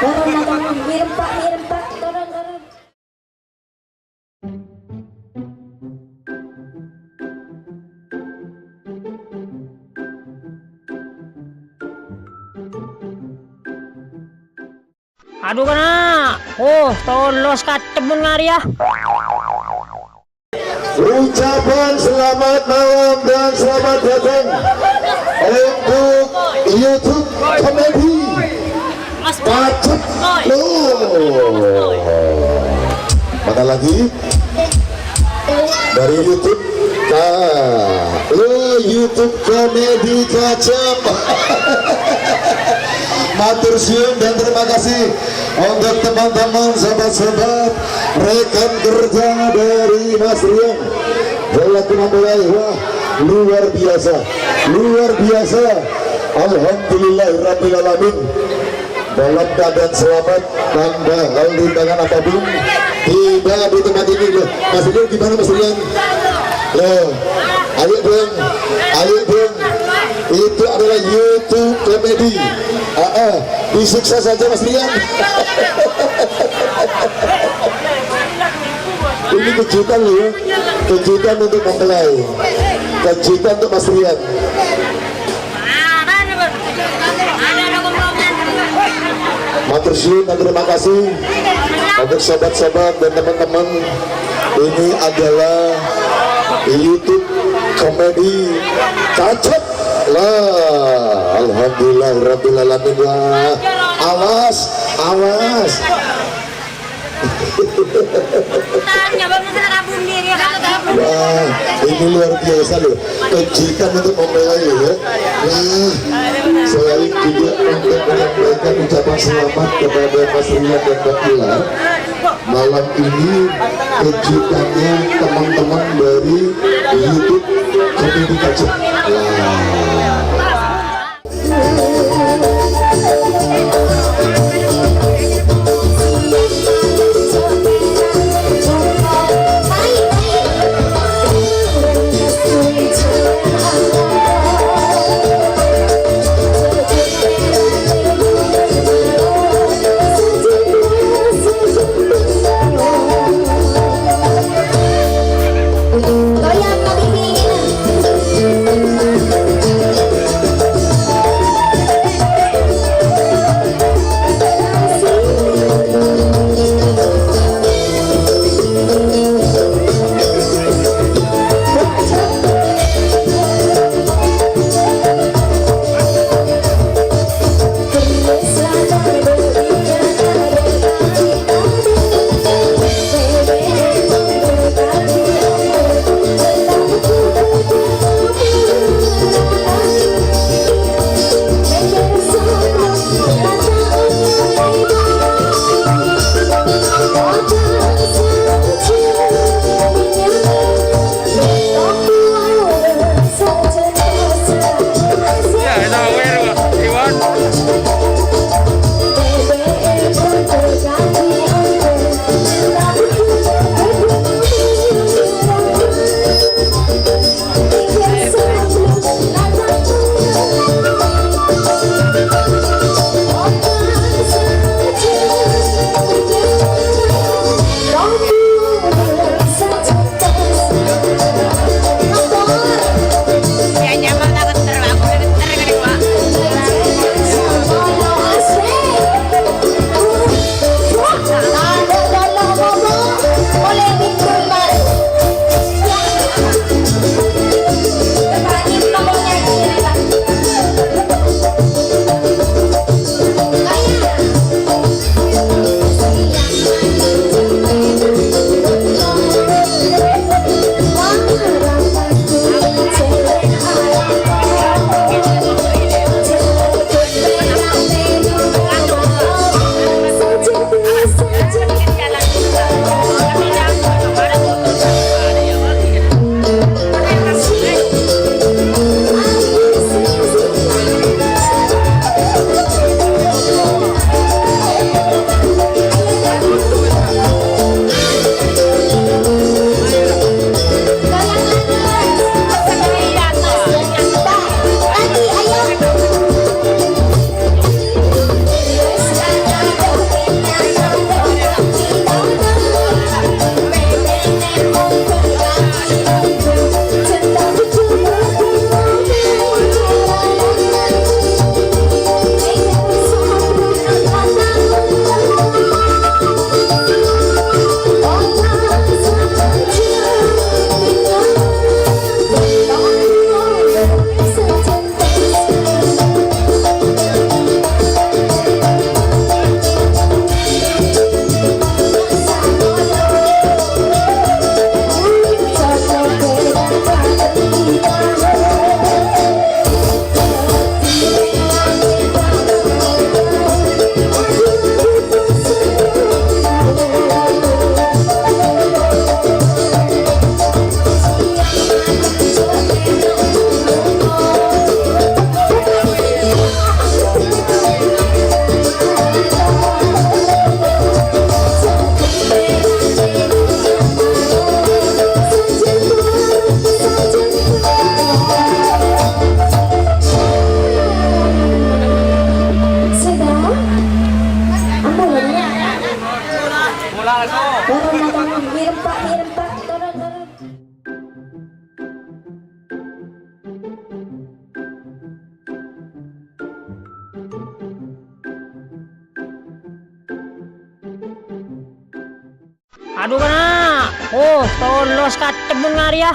Turun, turun, mirip, Pak, mirip, Pak. Turun, turun. Adu, kana'. Oh, tolos kacemmen nga' rèya. Ucapan selamat malam dan selamat datang untuk YouTube Komedi Pacet. Loh. Mana lagi? Dari YouTube. Nah, lo YouTube Komedi Kacem. Matur suwun dan terima kasih untuk teman-teman, sahabat-sahabat, rekan kerja dari Mas Rian. Selaku mempelai, wah, luar biasa, luar biasa. Alhamdulillahirabbil alamin. Dalam keadaan selamat, tanpa hal rintangan apapun, tiba di tempat ini. Loh, Mas Rian gimana, Mas Rian? Loh, ayo dong, ayo dong. Itu adalah YouTube komedi. Ah, ah. Disiksa saja, Mas Rian. Ini kejutan loh ya. Kejutan untuk mempelai. Kejutan untuk Mas Rian. Matur suwun dan terima kasih untuk sobat-sobat dan teman-teman. Ini adalah YouTube komedi Cacet lah. Alhamdulillah rabbil alamin. Wah, awas, awas. Tanya, Bang, mesra kabun dia, dia kata kabun. Wah, ini luar biasa loh. Kejutan untuk mempelai ya. Nah, selain juga untuk menyampaikan ucapan selamat kepada Mas Rian dan Mbak Ila, malam ini kejutannya teman-teman dari YouTube Komedi Kacang. Wah. Adu, kana'! Oh, tolos kacem mon ngarèya.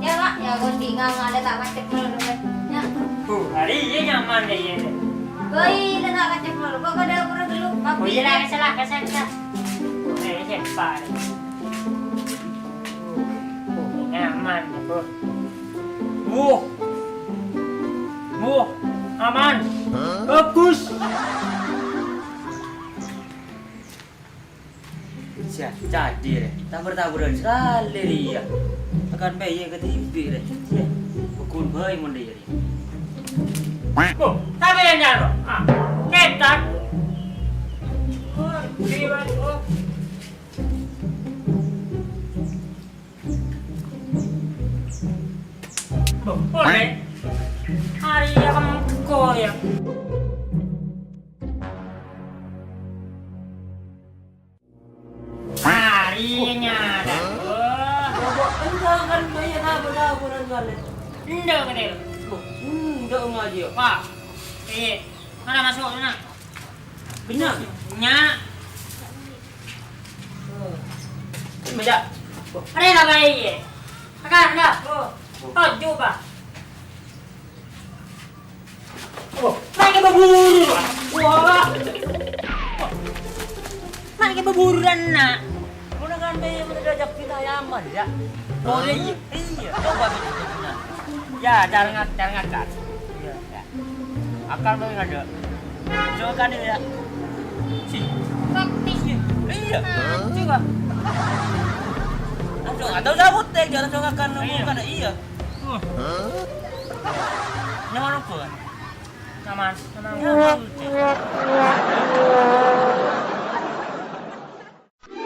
Ya, Mak, ya, kondhi nganggala ta' macet malolo, Mak. Ya. Bu, hari ini nyaman ya, ya. Boy, la ta' macet malolo. Kok pada pura dulu, Mak? Oh, iya lah, salah, salah, salah. Oh, ini cepat. Oh, nyaman ya, Bu. Wuh. Wuh, aman. Bagus. Siya, cadi, rè. Tabur-taburan sakalè, rè, iyâ. Tekan bâi, iyâ, kadhibi', rè. Iyâ. Pokon bâi mon, rè, iyâ, rè. Oh, tapi yang jalo. Ah, ketat. Oh, liwat, oh. Oh, oh, rè. Hari ya, kamu kok, ya. Harinya ada. Wah. Coba, enggak kan, kayak apa, apa, apa, apa. Enggak, kecil. Loh, enggak ngaji ya? Pak. Iya. Mana masuk, mana? Benar. Nya. Ini baca. Ada apa, iya? Kakak, enggak? Oh. Oh, coba. Oh, naik ke baburu, Pak. Wah. Naik ke baburan, nak. Mula kan be, mula diajak pindah yaman, ya. Oh, iya. Iya, coba gitu, nah. Ya, cara ngak-, cara ngakak. Iya, ya. Akal paling ada. Coba kan, ya. Si. Praktis. Iya. Coba. Langsung, atau sabut, teh, jangan langsung akan, iya. Bukan, iya. Nyaman apa? Nyaman, nyaman. Nyaman.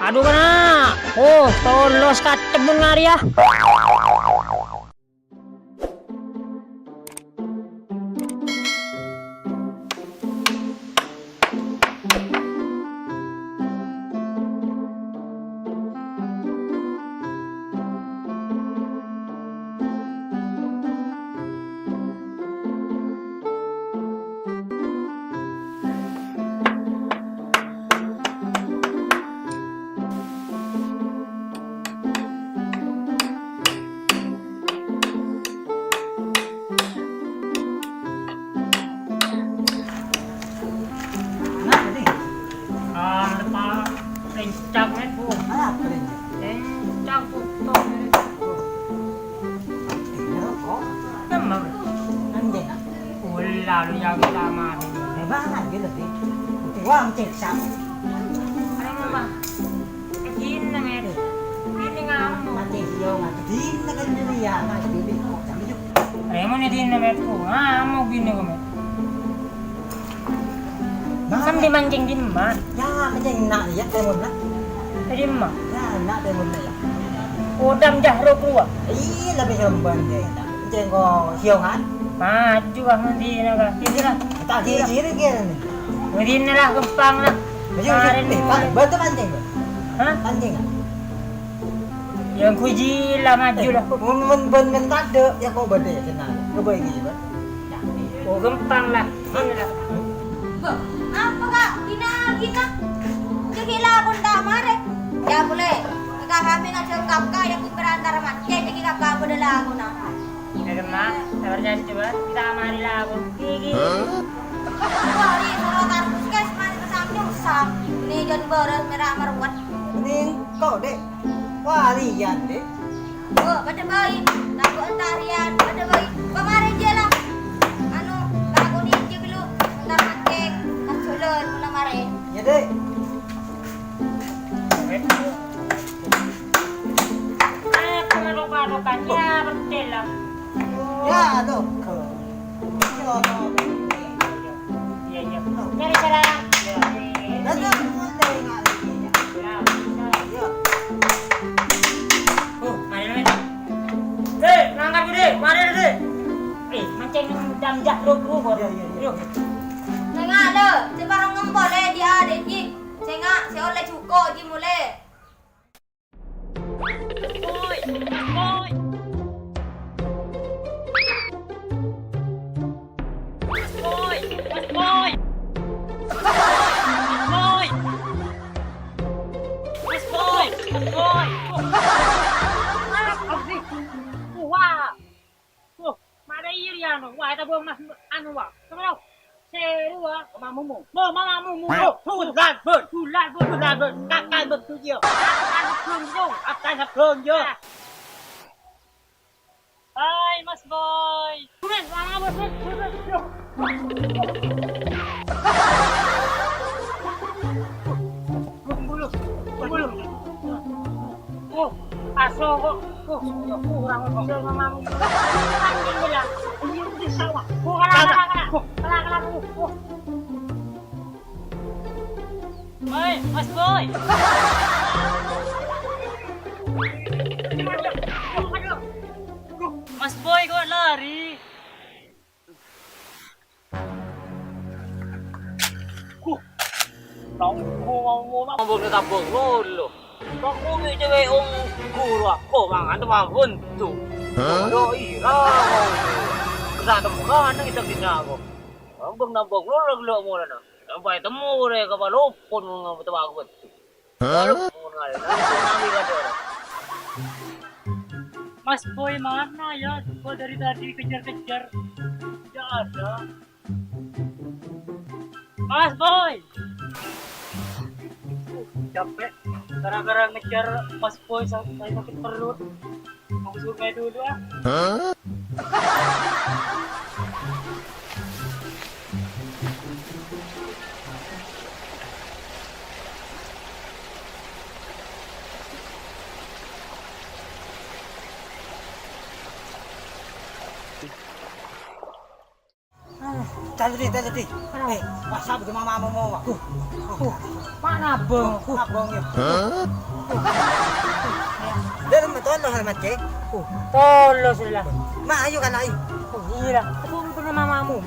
Adu, kana'! Oh, tolos kacem mon ngarèya. Kenapa nih? Ah, lepas rencang, men. Oh, apa rencang? Rencang foto, men. Ini rokok. Emang. Anjing. Ulah lu yang sama. Lebaran gitu sih. Uang ceksa. Ada apa? Dinna, Met. Bine ngamuk. Mate, iya, mate. Dinna kan dulu ya, mate, bibit kok, jam tujuh. Remo ne dinna, Met. Ngamuk bine kok, Met. Nah, sambil mancing di mana? Ya, mancing nak, ya, temun nak. Di mana? Ya, nak temun nak, ya. Kodam jahro keluar. Iya, lebih sombong deh. Mancing kok, siongan. Maju ah, nanti nak, ah. Ini lah. Tak kiri-kiri, kiri nih. Ini lah, gampang lah. Ayo, ayo. Kemarin eh, Pak, bantu pancing, Pak. Hah? Pancing, Pak. Yang kuji lah, maju lah. Eh, mun, mun, mun, mun tadâ', ya kok bâdâ ya, tenang. Coba ini, Pak. Oh, gampang lah. Ini lah. Bâh, apa, Kak? Gina, gina. Jadi lah, pun tak mare. Ya, boleh. Kakak kami ngajak kakak, ya, aku berantara macet. Jadi kakak bâdâ lah, aku nak. Ḍâ' remma, ta' parcajâ, coba. Kita mari lagu. Gigi. Wah, ini sorotan puskesmas, kesam nyusam. Ini John Boros, merah meruwet. Ini engko', Dek. Wah, liyan, Dek. Oh, bâdâ bhâi. Lagu entarian, bâdâ bhâi. Pamare je lah. Anu, lagu ni je dulu. Entar mancing, pas jalan, mula mare. Ya, Dek. Aku ngaduk-ngaduk kan, ya, betul lah. Ya, tuh. Iya, iya. Nyari cara. Iya, iya. Ya, bisa. Oh, mari, mari. Dek, nangkap, Dek. Mari, Dek. Eh, mancing jam jah lu, lu, iya, iya, iya. Yuk. Sènga', lè, sè parèng ngempol, lè, di adè, Ji. Sènga', sè ollè jhuko', Ji, molè. Woi, woi. Woi. Wah. Wah, mara iri anu. Wah, eta bong mas anu, wah. Sama lo. Seru, wah. Mama mumu. Mo, mama mumu. Mo, bulan, bun. Bulan, bun. Bulan, bun. Kakak betul, yo. Kakak betul, yo. Kakak betul, yo. Hai, Mas Boy. Bulu, bulu, bulu. Oh, aso kok. Oh, kurang ajar memang. Kan gini lah. Ini udah sawah. Oh, kalah, kalah, kalah. Kalah, kalah. Oh. Woi, Mas Boy. Mas Boy, kok lari? Huh. Tanggu ngomong apa? Ngomong ke tabung dulu. Kok ngomong cewek om guru aku, mangan tuh mah buntu. Hah? Yo, ira. Kita temukan, kita bisa kok. Ambek nambah ngulang lo mulana. Sampai temu deh kapal opon ngapa tuh aku betul. Hah? Opon kali, langsung ngambil aja. Mas Boy mana ya? Gua dari tadi kejar-kejar. Tidak ada. Mas Boy. Uh, capek. Gara-gara ngejar Mas Boy, sa- saya sakit perut. Mau ke sungai dulu, ah. Hah? Tadi, tadi. Eh, wah, sapa ki mama mau, wah? Uh, uh, mana abang? Uh, abang ya. Hah? Dia rumah tolong hormat ke? Uh, tolong sudah. Ma, ayo kan, ayo. Oh, iya lah. Aku lupa nama mamamu.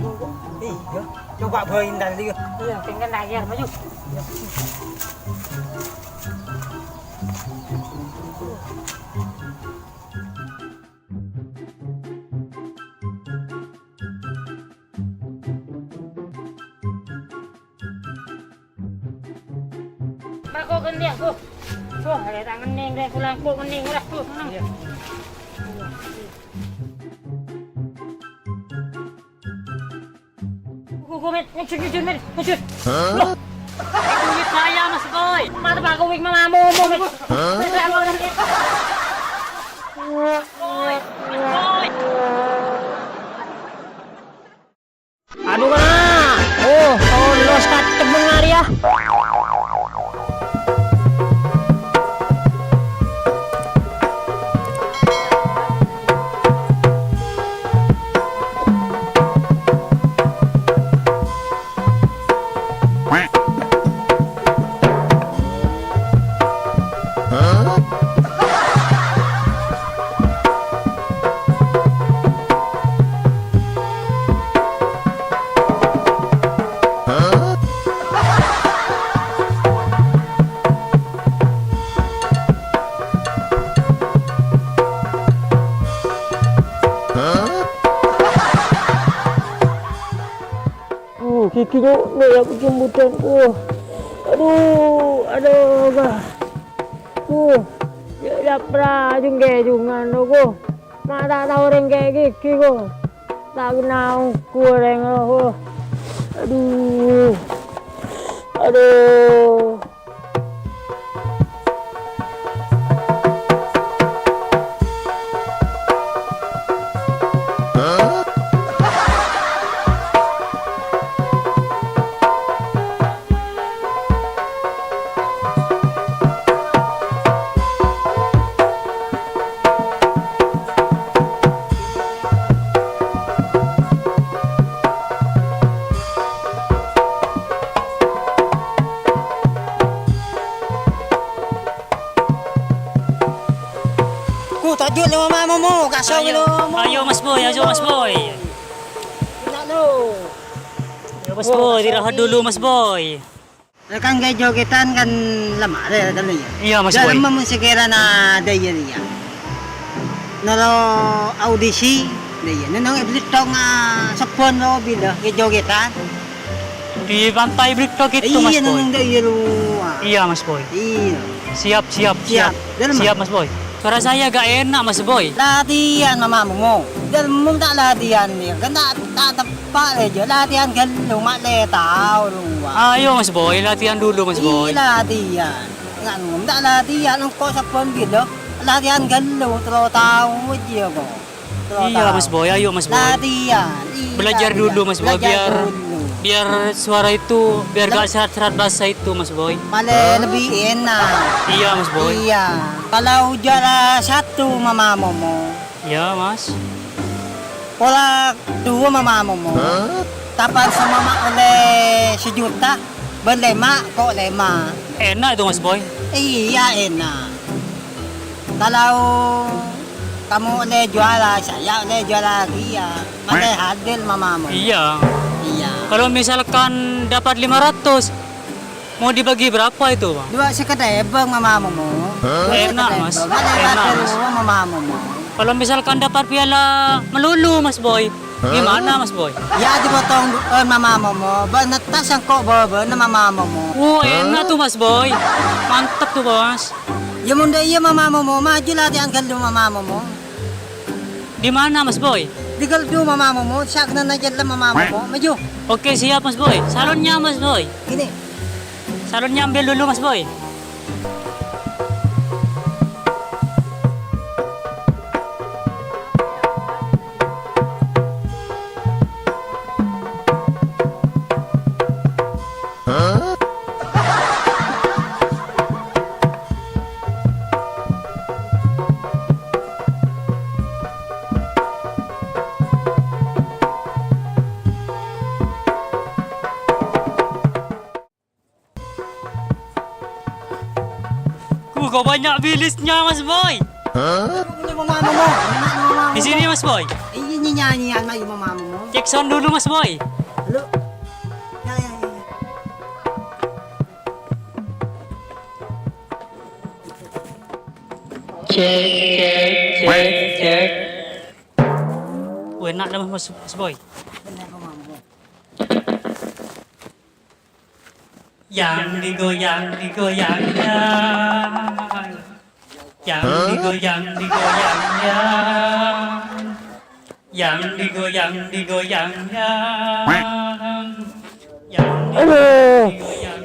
Iya. Coba bawain tadi ya. Iya, pengen layar maju. Bako ganti aku. Wah, ada tangan nih, kayak pulang kok mending udah tuh. Iya. Ku, ku, men, ngejar, ngejar, men, ngejar. Hah? Loh, itu wig saya, Mas Boy. Mata Pak Wig mamamu, men. Hah? Boy, Mas Boy. Aduh, Kak. Oh, tolong, Kak, cemeng hari ya. Uh, gigi kok nolak jembutan. Uh. Aduh, aduh, bah. Uh, ya, ya, pra, jungke, jungan, aku. Ma' ta' tao rèng kè' gigi, ko. Ta' kenna ongghu rèng, ko. Aduh. Aduh. Ku, toju' lè mama momo, kaso Ayo, lè mama. Ayo, Mas Boy, ayo, Mas Boy. Enak, lo. Ayo, Mas Boy, istirahat dulu, Mas Boy. Rèkan kè jogètan kan lama rè kan ya. Iya, Mas Boy. Dalam mèmang sè kèra na dâ' iyâ rèya. Noro' audisi dâ' iyâ. Nèng è bâli tong, ah, sebbhân ro bilâ kè jogètan. Di pantai Brikto gitu, Mas Boy. Iya, nang iyâ rowa. Iya, Mas Boy. Iya. Siap, siap, siap. Siap. Dalem, Mas. Siap, Mas Boy. Suara saya gak enak, Mas Boy. Latihan, Momo. Dalem ta' latihan, ya. Kan ta', ta' teppa' lè, jâ. Latihan ghâllu, ma' lè tao rowa. Ayo, Mas Boy, latihan dulu, Mas Boy. Iya, latihan. Enggak, Momo, ta' latihan, engko' sabbhân ghâllu. Latihan ghâllu, terro tao jiyâ, kok. Iya, Mas Boy, ayo, Mas Boy. Latihan, iya, belajar dulu, Mas Boy, biar, biar suara itu, biar gak serat-serat basa itu, Mas Boy. Malah lebih enak. Iya, Mas Boy. Iya. Kalau juara satu, Mama Momo. Iya, Mas. Pola dua, Mama Momo. Kapan semama oleh sejuta, bân lèma', kok lèma'. Enak itu, Mas Boy. Iya, enak. Kalau kamu oleh juara, saya oleh juara dia. Mana hadir mamamu? Iya. Iya. Kalau misalkan dapat lima ratus, mau dibagi berapa itu, Bang? Dua seket èbâ mamamu, Mo. Hah? Dua seket èbâ. Enak, Mas. Mana hadir mamamu, Mo? Kalau misalkan dapat piala melulu, Mas Boy, gimana, Mas Boy? Ya, dipotong du-, eh, mamamu, Mo. Bân tas sangko' bâbâna mamamu, Mo. Wah, enak tuh, Mas Boy. Mantep tuh, Bos. Ya, mon dâ' iyâ, Mama Momo, maju latihan ghâllu, Mama Momo. Di mana, Mas Boy? Di ghâllu, Mama Momo, saknana jellem, Mama Momo, maju. Oke, siap, Mas Boy. Salonnya, Mas Boy. Ini. Salonnya ambil dulu, Mas Boy. Ku, kok banyak bilisnya, Mas Boy? Ini mamamu, Mo. Ini mamamu, Mo. Di sini, Mas Boy. Iya, ini nyanyian lagi mamamu, Mo. Cek sound dulu, Mas Boy. Halo. Ya, ya, ya, ya. Cek, cek, cek, cek. Wah, enak dah, Mas, Mas Boy. Bener, mamamu, Mo. Yang digoyang, digoyang, yang. Yang digoyang, digoyang, yang. Yang digoyang, digoyang, yang. Yang digoyang, digoyang, yang. Aduh.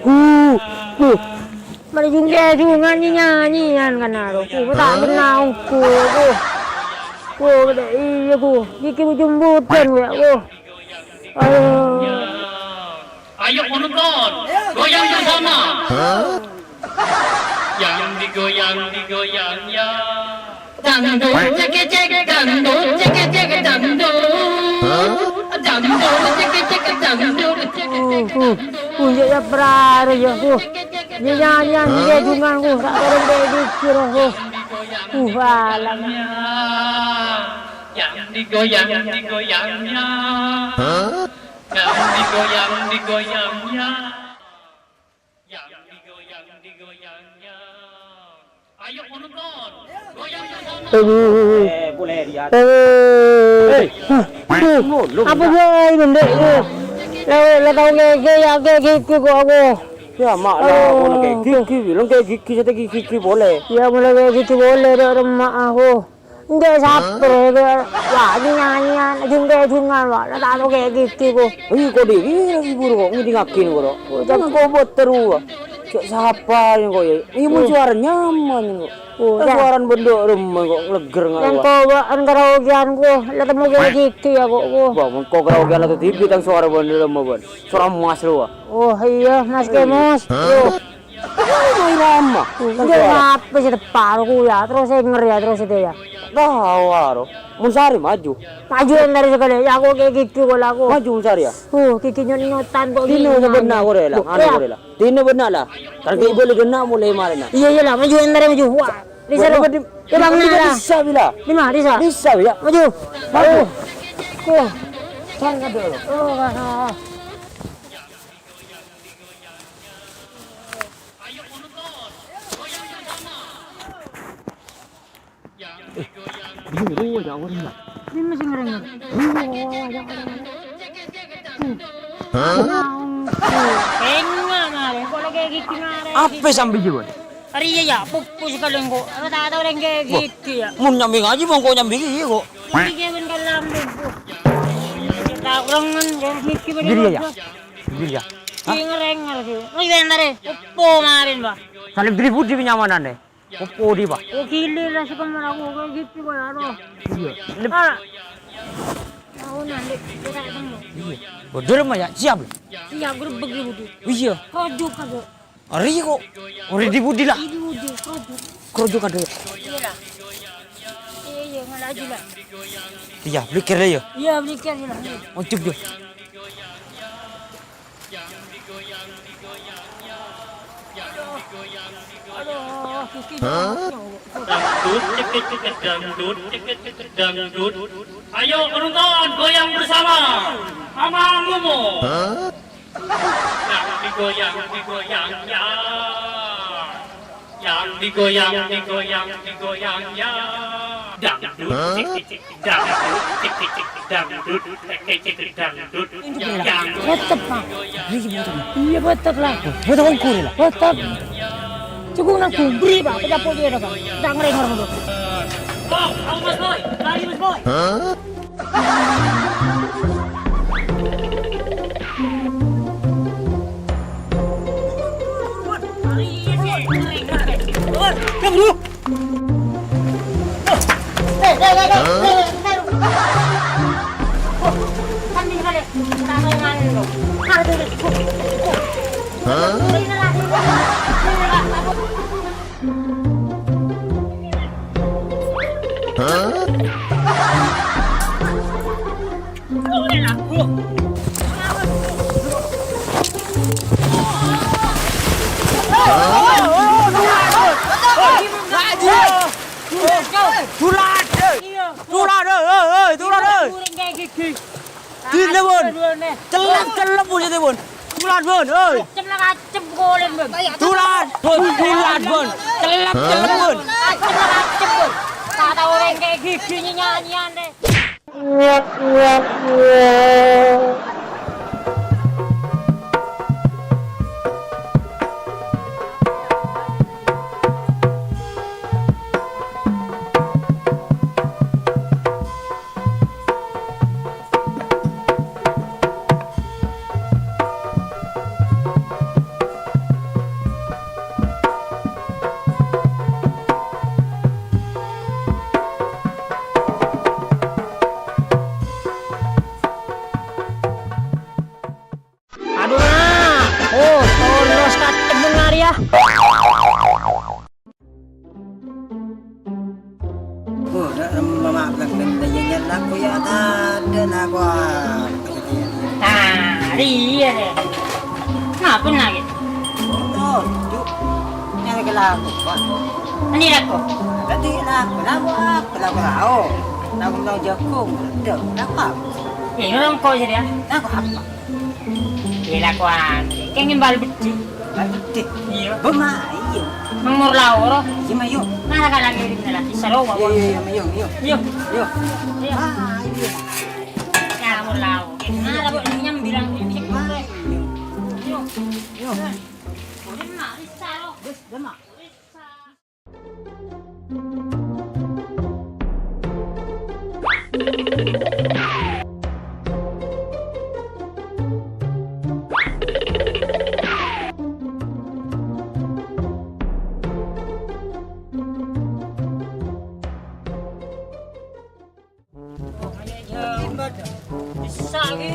Huh, huh. Mara jungke jungan nyanyian kan, aro. Ku, ta' kennal ku, ku. Ku, iya, ku. Iki jembutan, ya, ku. Ayo. Ayo penonton, goyang bersama. Yang digoyang, digoyang, ya. Dangdut, cek, cek, dangdut, cek, cek, dangdut. Dangdut, cek, cek, dangdut, cek, cek, dangdut. Uh, uh, uh, ya, ya, prara, ya, uh. Ini nyanyian, ini gadungan, uh, tak ada yang kayak gitu, uh. Uh, alam. Yang digoyang, digoyang, ya. Yang digoyang, digoyang, ya. Yang digoyang, digoyang, ya. Ayo, penonton. Goyang bersama. Aduh. Eh, boleh lihat. Eh. Hah. Aduh. Apa dia ini, Ndek? Lah, lah, tao ngeke, ya, kayak gitu kok aku. Ya, mak, lah, aku kayak gigi, bilang kayak gigi, saya kayak gigi boleh. Ya, mulai kayak gitu boleh, dok, remak aku. Ndek saper, wah, ini nyanyian, jungke-jungan, wah, la ta' tao kayak gitu, kok. Ih, kok dhewe lagi buru kok ngedingake kok, Dok. Oh, jangan kok buat teru, wah. Cek sapa ini kok, ya? Ini mun suara nyaman kok. Oh, kan ya. Suara bendok rumah kok leger nggak, yang wah. Kau bawaan karaokean, kok, la temu kayak gitu ya, kok, kok. Wah, mun kau karaokean atau T V tang suara bendok rumah, Bon. Suara emas lu, wah. Oh, iya, Mas Kemos. Hah? Tuh. Irama. Enggak ngapa sih, tepar aku ya, terus saya ngeri ya, terus itu ya. Tahu, aro. Mun Sari maju. Maju yang dari sekali, ya aku kayak gitu kalau aku. Maju, Mun Sari, ya? Uh, gigi nyut-nyutan kok gini. Dino sebenarnya aku rela, anu, aku rela. Dino benar lah. Kan kayak boleh kena mulai kemarin, nah. Iya, iya lah, maju yang dari maju. Wah, bisa lu. Di mana lah? Bisa, bila. Di mana, bisa? Bisa, ya. Maju. Maju. Tuh. Jangan dulu. Oh, wah, wah. Ini masih ngereng. Hah? Enga' marè, kok lagi gigi marè. Apa sambi jiwa? Arèya ya, pupus kalèng kok. Apa tak tahu lagi gigi ya. Mun nyambi ngaji, mongko nyambi gigi kok. Gigi kan kalam pupus. Tak urangan, ya gigi bener. Gini ya? Gini ya? Hah? Gigi ngerenger sih. Oh iya, ntar ya. Opo marin, Pak? Salib diri budi kenyamanannya. Opo di, Pak? Oh, gile lah, sekamar aku kayak gitu, Pak, aduh. Iya. Lep- Ah. Mau nanti, kita datang, loh. Iya. Bener, Mas, ya? Siap, loh. Siap, gerbek di budi. Iya. Krojuk aku. Ari kok. Ori di budi lah. Di budi, krojuk. Krojuk ada. Iya lah. Iya, iya, ngelaju lah. Iya, beli kere ya. Iya, beli kere lah. Iya. Ojek dia. Aduh, kiki. Hah? Dangdut, cekit, cekit, dangdut, cekit, cekit, dangdut. Ayo, penonton, goyang bersama. Mama Mumu. Hah? Yang digoyang, digoyang, ya. Yang digoyang, digoyang, digoyang, ya. Dangdut, cekit, cekit, dangdut, cekit, cekit, dangdut, cekit, cekit, dangdut. Yang Betek, Pak. Iya, betek lah. Betek ongkur lah. Betek. Cukup nang kumbri, Pak. Pejapo dia, Pak. Tak ngereng orang itu. Oh, oh, Mas Boy. Lari, Mas Boy. Hah? Tular! Tular! Hei, hei, tular, hei! Dine, Bun. Celep, celep, Bun, itu, Bun. Tular, Bun, hei. Cem la kacem kolen, Bun. Tular, Bun, tular, Bun. Celep, celep, Bun. Cem la kacem, Bun. Tak tahu orang kayak gigi nyanyian deh. Aduh, nah. Oh, tolos kacemong arèya. Oh, dak remma mak blang-blang, ya, ya, laku ya, tadâ' laku apa, ya, ya, ya. Nah, iya deh. Ngapa lagi? Oh, Cuk. Nyari ke laku, Pak. Ini laku. Tadi laku, laku apa? Laku, laku. Laku, laku jagung, ada. Laku apa? Ini orang kau jadi ya. Laku apa? Iyâ, lakowan. Kèngèng bal beddhi. Bal beddhi? Iyâ. Bâ, ma, iyâ. Nomor laoro. Iyâ, mayu. Mara ka langngèrèng lagi. Saro, iyâ, iyâ, iyâ, mayu, iyâ. Iyâ. Iyâ. Iyâ. Ah, iyâ. Nomor laoro. Mara, Bu, nyambi lang. Ma, iyâ. Iyâ. Iyâ. Udah, ma, saro. Bes, bâ, ma. Bisa, Ki.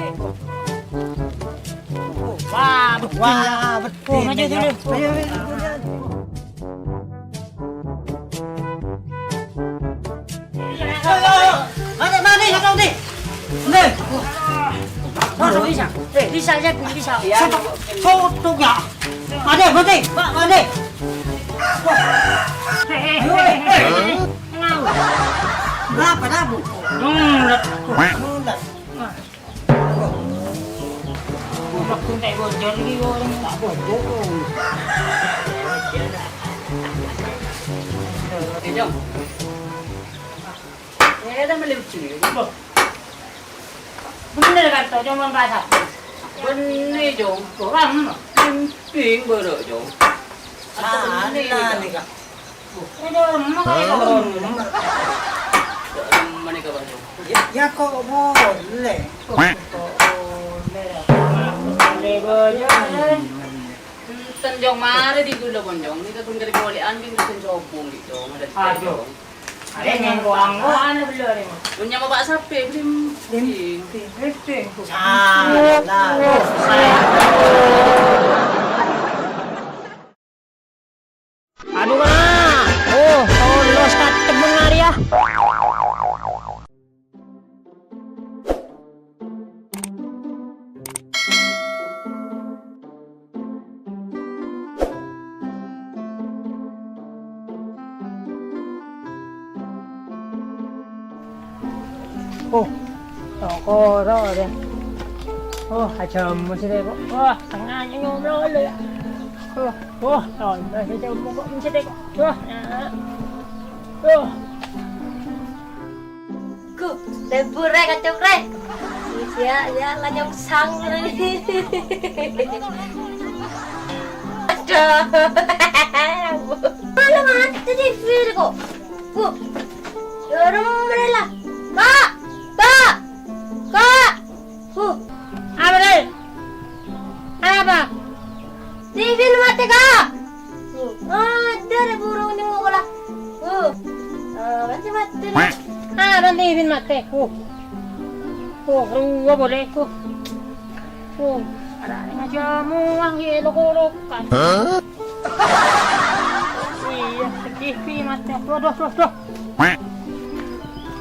Wah, betul. Wah, betul. Oh, maju dulu. Ayo, ayo, ayo, ayo. Ayo, ayo, ayo. Mati, mati, ya, kau, nih. Nih. Masuk, bisa. Eh, bisa, ya, bisa. Ya. Soto, ya. Mati, mati, Pak, mati. Wah. Eh, eh, eh, eh. Kenapa, kenapa? Mulet. Mulet. Mulet pun tak bocor lagi, orang tak bocor. Ini, Jong. Ini kan beli lucu, ya. Bener kan, Toh, cuma bahasa. Bânnè, Cong. Ram. Bhing bârâ', Cong. Salah nèka, Kak. Ada remma kali, Kak. Ada remma nèka, Pak, Cong. Ya, ya, kok boleh? Kok boleh, ya? Boleh bâjâ, ya. Enten, Cong, marè di ghulâ pon, Cong. Nèka pon kali polèan, pon pesen sobung, gitu, Cong. Ada di Aduh. Cong. Ada yang ganggu, anu, belum ada. Punya Bapak Sapi, belum. Lim-, lim-, lim-, lim-, Salah. Aduh, Mak. Oh, tolos katebbeng arèya. Oh, tokoro deh. Oh, ajâmmo sè kok. Wah, tengah nyomlo ya. Oh, oh, tolong sè ajâmmo kok mesti kok. Wah, ya. Oh. Ku, lebur, Rè, kacep, Rè. Iya, iya, la nyongsang, Rè. Aduh. Malah mati T V kok. Ku. Dorong, Rè, la. Kak! Kak! Kak! Ku. Apa, Rè? Apa? T V mati, Kak! Tuh, ada deh burung di muka lah. Tuh, ah, mati, mati. Ah, nanti Ibin mati. Tuh. Tuh, rua boleh. Tuh. Tuh, ada yang aja muang di elok-elokan. Hah? Iya, sedih, Pi, mati. Tuh, tuh, tuh, tuh.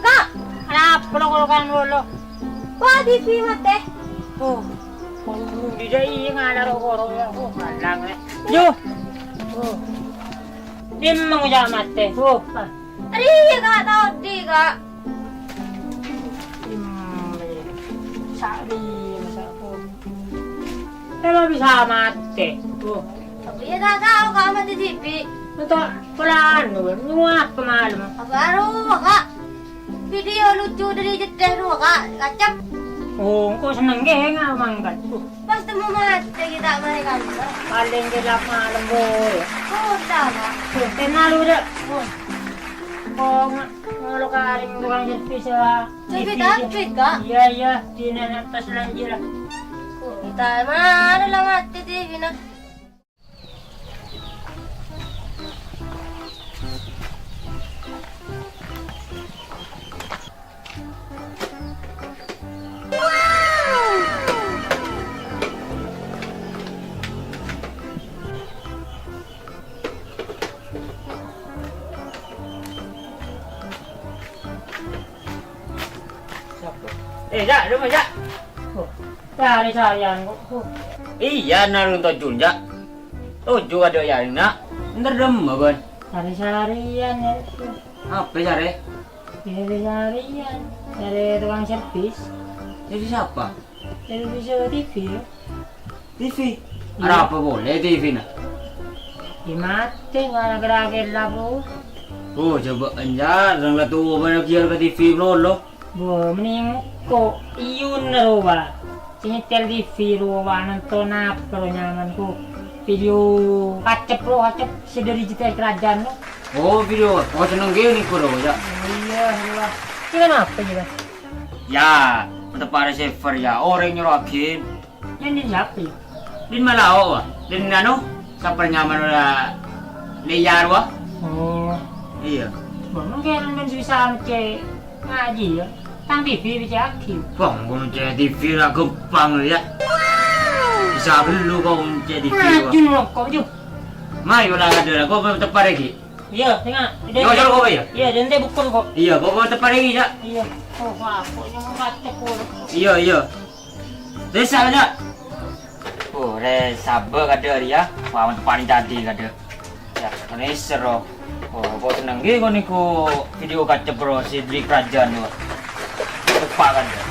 Kak! Kenapa lo-elokan dulu? Wah, T V mati. Tuh. Di dai ngala ro-koro ya. Oh, malang, eh. Yo. Oh. Dimma ngoca' mate. Oh. Ari ya, Kak, tao di, Kak. Dimma ya. Sari masa aku. Emang bisa mate. Oh. Tapi ya tak tahu, Kak, mati T V. Entah, pelan, nyuap ke malam. Baru, Kak. Video lucu dari jeddah dua, Kak. Kacep. Oh, engko' seneng ghe nga' mangkat. Pas temu mati kita mari kan. Paling gelap malam, Bro. Oh, sama. Tuh, kenal udah. Oh. Kok nga-, ngolo karing tukang servis ya? Tapi T V, tapi, Kak. Iya, iya, di nenek atas lanjir lah. Oh, kita mana lah mati T V nah. Sapa? Eh, Cak, dâ' emma, Cak? Oh, cari sarian kok. Oh. Iyâ, narun tojjhuna, Cak. Tojjhu kadâ' iyâ, Na'. Enter dâ' emma, bân? Cari sarian, ya. Apa carè? Cari sarian. Cari tukang servis. Servis apa? Servis T V, ya. T V? Iya. Arapa polè T V na? Yâ matè, malah kera-kera, Bro. Oh, coba enjar, rèng la towa bân ghi' ka T V, Bro, lo. Bo, mending ko iyun rowa. Sè nyetel T V rowa, nonton apa ro nyaman ko. Video kacep ro, kacep sè dâri jhâ' kerajaan ro. Oh, video. Oh, seneng gini ko ro, ya. Iya, iya. Ini kenapa gitu? Ya, tetep ada server ya. Orèng nyoroaghi. Yan din sapa ya? Din malao, wa. Din anu, saper nyaman ora leyar, wa. Oh. Iya. Bang, mungkin din bisa ngecek ngaji ya. Tang T V bisa aki. Bang, gua ngecek T V lah gampang ya. Bisa dulu kau ngecek T V, wa. Ngaji rokok, Ju. Mai, ora ada lah. Kau tetep ada lagi. Iya, tengok. Yo, yo, kau ya? Iya, dan dia bukan kok. Iya, kau tetep ada lagi, ya? Iya. Oh, wah, kok nyamuk kacek, kok. Iya, iya. Desa, Cak. Oh, re, sabbhâ kadâ' rèya. Wah, teppa'na cadi kadâ'. Ya, kene sero. Oh, kok seneng ghi' kok niku video kacep, Bro, sè dâri kerajaan, Bro. Teppa' kadâ'.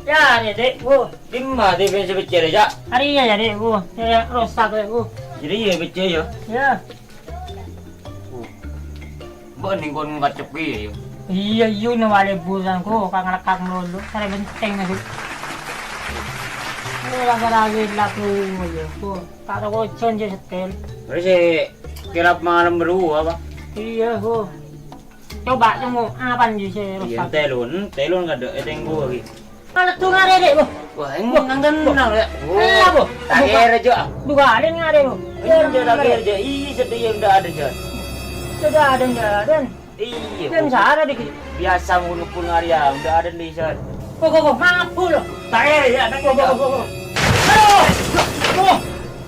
Ya, rè, Dek. Wo, dimma T V sè beccè' rè, Cak? Arèya, ya, Dek. Wo, ya, rosak, Dek. Wo. Jadi ya beccè', ya? Ya. Mbok ning kon ngacep ki ya, ya. Iyâ, iyâ, no malè bulan ko, ka ngalekak lolo, sarè benteng na, Suk. Ora sara lagi laku, iyâ, ko. Ta' tao ko ojhân jâ setel. Wis, sè kèra malem bârâmpa, Pa'? Iyâ, ko. Coba tengok, apa jâ sè rusak? Iyâ, telon, telon kadâ', è tenggu lagi. Malah tuh ngarè, Dek, Bu. Wah, Bu, nang Bu, tenang, ya. Iya, Bu. Terakhir aja. Dua kali ngarè, Bu. Iya, terakhir aja. Iya, sedih yang udah ada, Jan. Sudah ada, nggak ada. Iya, Bu. Salah dikit. Biasa ngumpul ngarè ya, udah ada nih, Jan. Bu, Bu, Bu, maaf, Bu, loh. Terakhir ya, Bu, Bu, Bu, Bu. Aduh.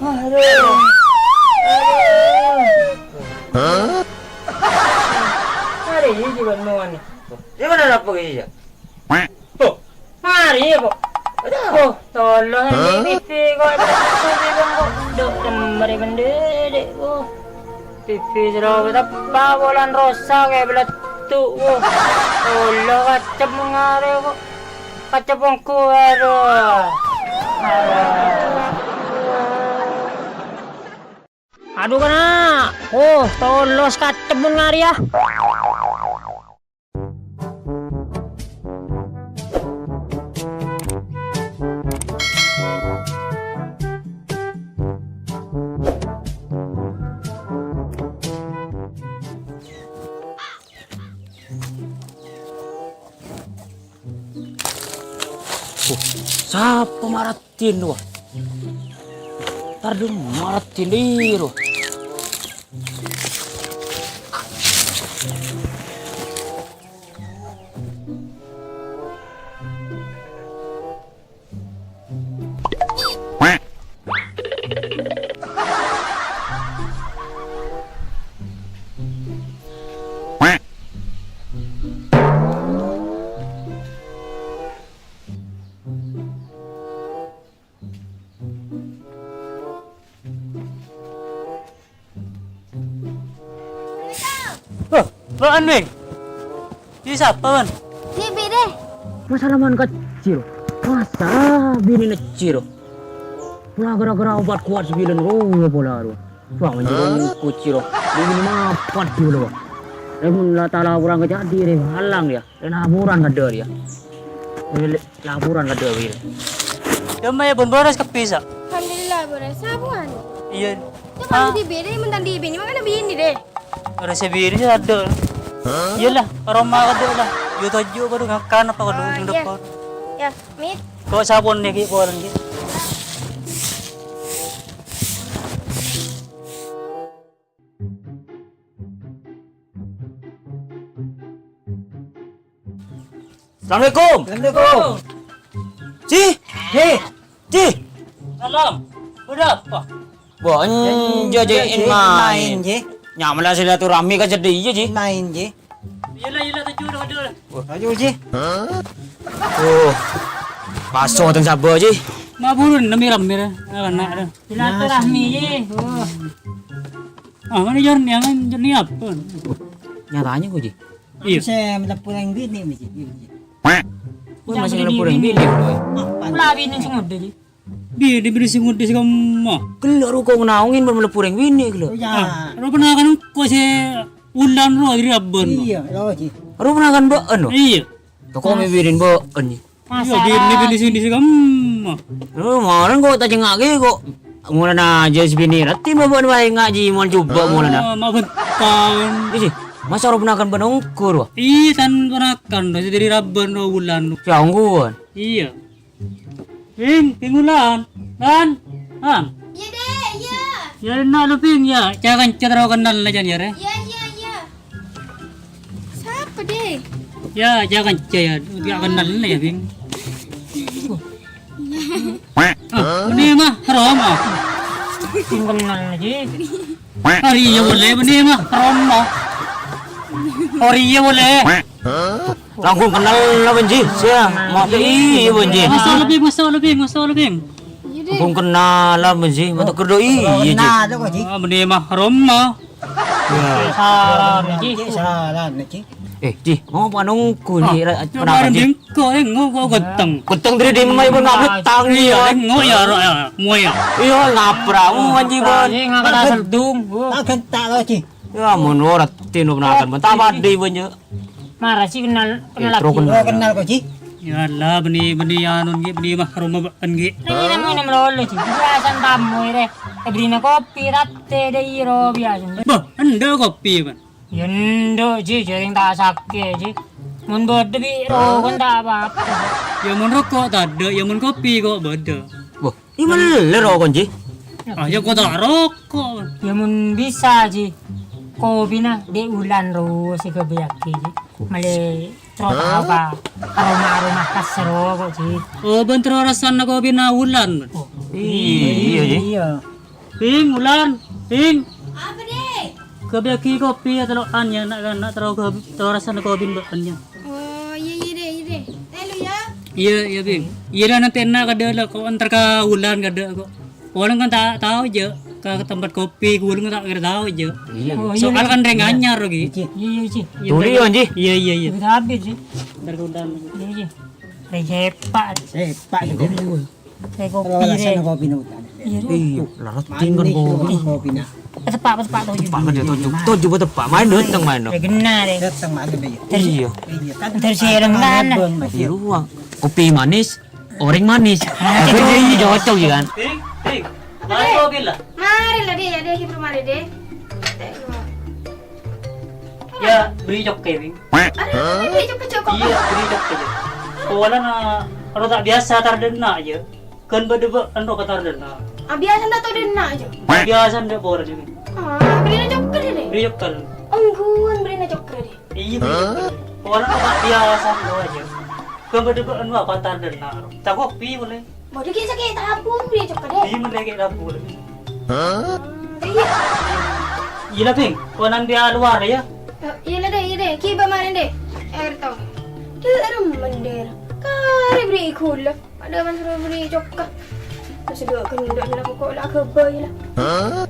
Aduh. Hah? Ada ini juga nuan. Di mana apa ini, ya? Tuh, mari, kok. Ada. Oh, tolong ini Hah? Pipi kok, itu Pipi kok, kok. Duh, kemari bendede, oh. Pipi sero teppa' bulan rosa kayak beletuk, oh. Tolong kacep mengare kok. Kacep wongku, aduh. Aduh. Aduh, kena. Oh, tolos kacep mengare, ya. Oh, sapa marat? Din, wah. Tar dulu, marat din, dir, wah. Wah, bâ'ân, Weng? Iyâ, sapa, Wan? Bibi, deh. Masalah man kecil. Masa binèna ciro? Pola gara-gara obat kuat sabilân rowa pola rowa. Wah, menjadi kuciro. Binèna mapan dulu. Lamun la tala urang kejadi, deh, halang, ya. Laporan ka dâri, ya. Laporan ka dâri. Yâ, Mè, bun bârâs kabbhi, sa'. Alhamdulillah, bârâs. Sabuan. Iyâ. Coba Ah. Di bini, mentang di bini, makanya bini deh. Bârâs binè sè adâ. Iyâ la, roma kadâ' la. Yâ toju' padâ ngakan apa kadâ' Oh, sing iyâ. Depon. Yâ, mit. Kok sabun nè ghi' polana ghi'. Assalamualaikum. Assalamualaikum. Ji. Ji. Ji. Salam. Bâdâ apa? Wah, enjâ' Ji, main. Main, Ji. Nyamana silaturahmi ka jadi iyâ, Ji. Main, Ji. Iyâ la, iyâ la, toju' dâ, toju' dâ. Wah, toju', Ji. Tuh. Paso teng saba, Ji. Maburun nemi ramir, ana'-ana'. Silaturahmi, Ji. Oh. Ah, mana Jon, yang Jon ni apa? Nyatanya kok, Ji. Iyâ. Sè mlebu rèng binè, Ji. Iyâ, Ji. Wah, masih mlebu rèng binè, Ji. Mapan. Lah, binè sing ngodâ, Ji. Binè, binè sing ngodâ sè kamma. Ghellâ' ruko ngenaongin bân mlebu rèng binè, ghellâ'. Oh, ya. Ah, ro ponakan engko' sè wulan ro, ri abân. Iyâ, lo, Ji. Ro ponakan bâ'ân, lo? Iyâ. Toko mè binè bâ'ân, Ji. Iyâ, binè-binè sini sè kamma. Oh, marèn kok ta' cengnga'aghi kok. Mulana jâ' sè binè rati ma' bân wae ngaji mon coba mulana. Ah, ma' bentang. Isi, masa ro ponakan bân ongkur, wah? Ih, tan ponakan, sè dhâri raban ro wulan. Sè ongkur. Iyâ. Bing, Bing Wulan. Lan, Lan. Iyâ, Dek, iyâ. Yâ, enna' lu, Bing, yâ. Ca-kanca terro kennal la, jân, yâ, rè. Iyâ, iyâ, iyâ. Sapa, Dek? Yâ, ca-kanca, yâ. Ghi' kennal la, yâ, Bing. Ah, bânnè mah, haram, ah. Sing kennal, Ji. Arèya polè, bânnè mah, haram, ah. Arèya polè. Langkong kennal la, Bânji. Sia, mau iyâ, Bânji. Masa lebih, masa lebih, masa lebih. Langkong kennal la, Bânji. Mau teker doi, iyâ, Ji. Kennal, kok, Ji. Ah, bânnè mah, haram, ah. Ya. Salam, Ji. Salam, Ji. Eh, Ji, mau apa nunggu, Ji? Ah, ra-, cuma kenapa, Ji? Bengkok, eh, nggo-, nggo genteng. Genteng dari di mai pun ngabetang, iya, iya. Nggo ya, ro, ya, mo ya. Iya, ngapra, mo, Ji, pun. Ji, ngakal asal dung, bu. Tak gentak lo, Ji. Ya, mon ora tino penakan, pun tak padi, pun, ya. Mara, Ji, kennal, kennal Petro lagi. Kennal. Oh, kennal kok, Ji. Ya Allah, bânnè, bânnè anun ghi', bânnè mahrum bâ'ân ghi'. Rè, nang ngènom lolo, Ji. Biasana tamoy rè. Èbèrri'na kopi, rattè, dâ'iyâ ro biasana. Bâh, endâ' kopi, Bân? Ya endâ', Ji, jhâreng ta' sakè', Ji. Mon bâdâ bi' roko' ta' apa-apa. Ya mon roko' tadâ', ya mon kopi kok bâdâ. Wah, Iyâ mellè roko', Ji. Ah, ya kok ta' roko'. Ya, mon bisa, Ji. Kopina dâ' Wulan ro sè ghâbâyyaghi, Ji. Mellè terro apa? Aroma-aroma khas roko', Ji. Oh, bân terro rassana kopina Wulan, bân. Oh. Iyâ, Ji. Iyâ. Bing, Wulan, Bing. Apa, Dek? Ghâbâyyaghi kopi ya tello'an ya, na'-kana' terro ghâb-, terro rassana kopina bâ'ân ya. Oh, iyâ, iyâ, Dek, iyâ, Dek. Tèlo, ya. Iyâ, iyâ, Bing. Iyâ, la, nanti enna' kadâ' la, kok entar ka Wulan kadâ' kok. Wulan kan ta' tao jâ', ka tempat kopi, Wulan kan ta' kèra tao jâ'. Iyâ. Oh, iyâ, soal kan rèng anyar lagi. Iyâ, iyâ, Ji. Iyâ, tolè, entar ya, Ji. Iyâ, iyâ, iyâ. Udah habis, Ji. Entar ka Wulan. Iyâ, Ji. Rè sepa'. Sepa' gitu. Rè kopi, rè. Rassana kopi, no. Iyâ, rè. Iyâ, la roti kan kopi. Manis, kopi, nah. Tepa', tepa', toju. Tepa' kan dia toju. Toju apa tepa'? Main dâteng, main, no. Rè ghenna, rè. Dâteng, main, iya. Iyâ. Iyâ, kan. Terus ya, rèng mana? Di ruang. Kopi manis, orèng manis. Ah, cocok. Iya, iya, cocok ya kan? Ding, Ding. Mari, Dek. Mari lah, Dek. Ya, Dek, kita mari, Dek. Ya, beri coklat, Bing. Ada, ada, beri coklat, coklat. Iya, beri coklat, Bing. Soalnya, na, kalau tak biasa tar dâ' enna' jâ'. Kan bâdâ bâ-, anu, ka tar dâ' enna'. Ah, biasa ndak tau dâ' enna' jâ'. Biasa ndak pora jâ', Bing. Ah, beri coklat, Dek. Beri coklat. Engghuwân beri coklat, Dek. Iyâ, iyâ. Pokokna kok biasa ngono aja. Ghâbây bâdâ anu apa, tar dâ' enna'. Ta' kopi boleh. Bâdâ ghi' sakè' tabu, bâdâ coklat, Dek. Iyâ, bâdâ sakè' tabu. Hmm, iyâ. Iyâ la, Bing. Konan biya' lowar, yâ. Eh, iyâ la, Dek, iyâ, Dek. Ghibâ marèn, Dek. Air tong. Dek, arem mender. Karè bâdâ ghulâ. Padahal kan suruh bâdâ coklat. Terus dua gendut lah, pokok la ghâbây la. Hah?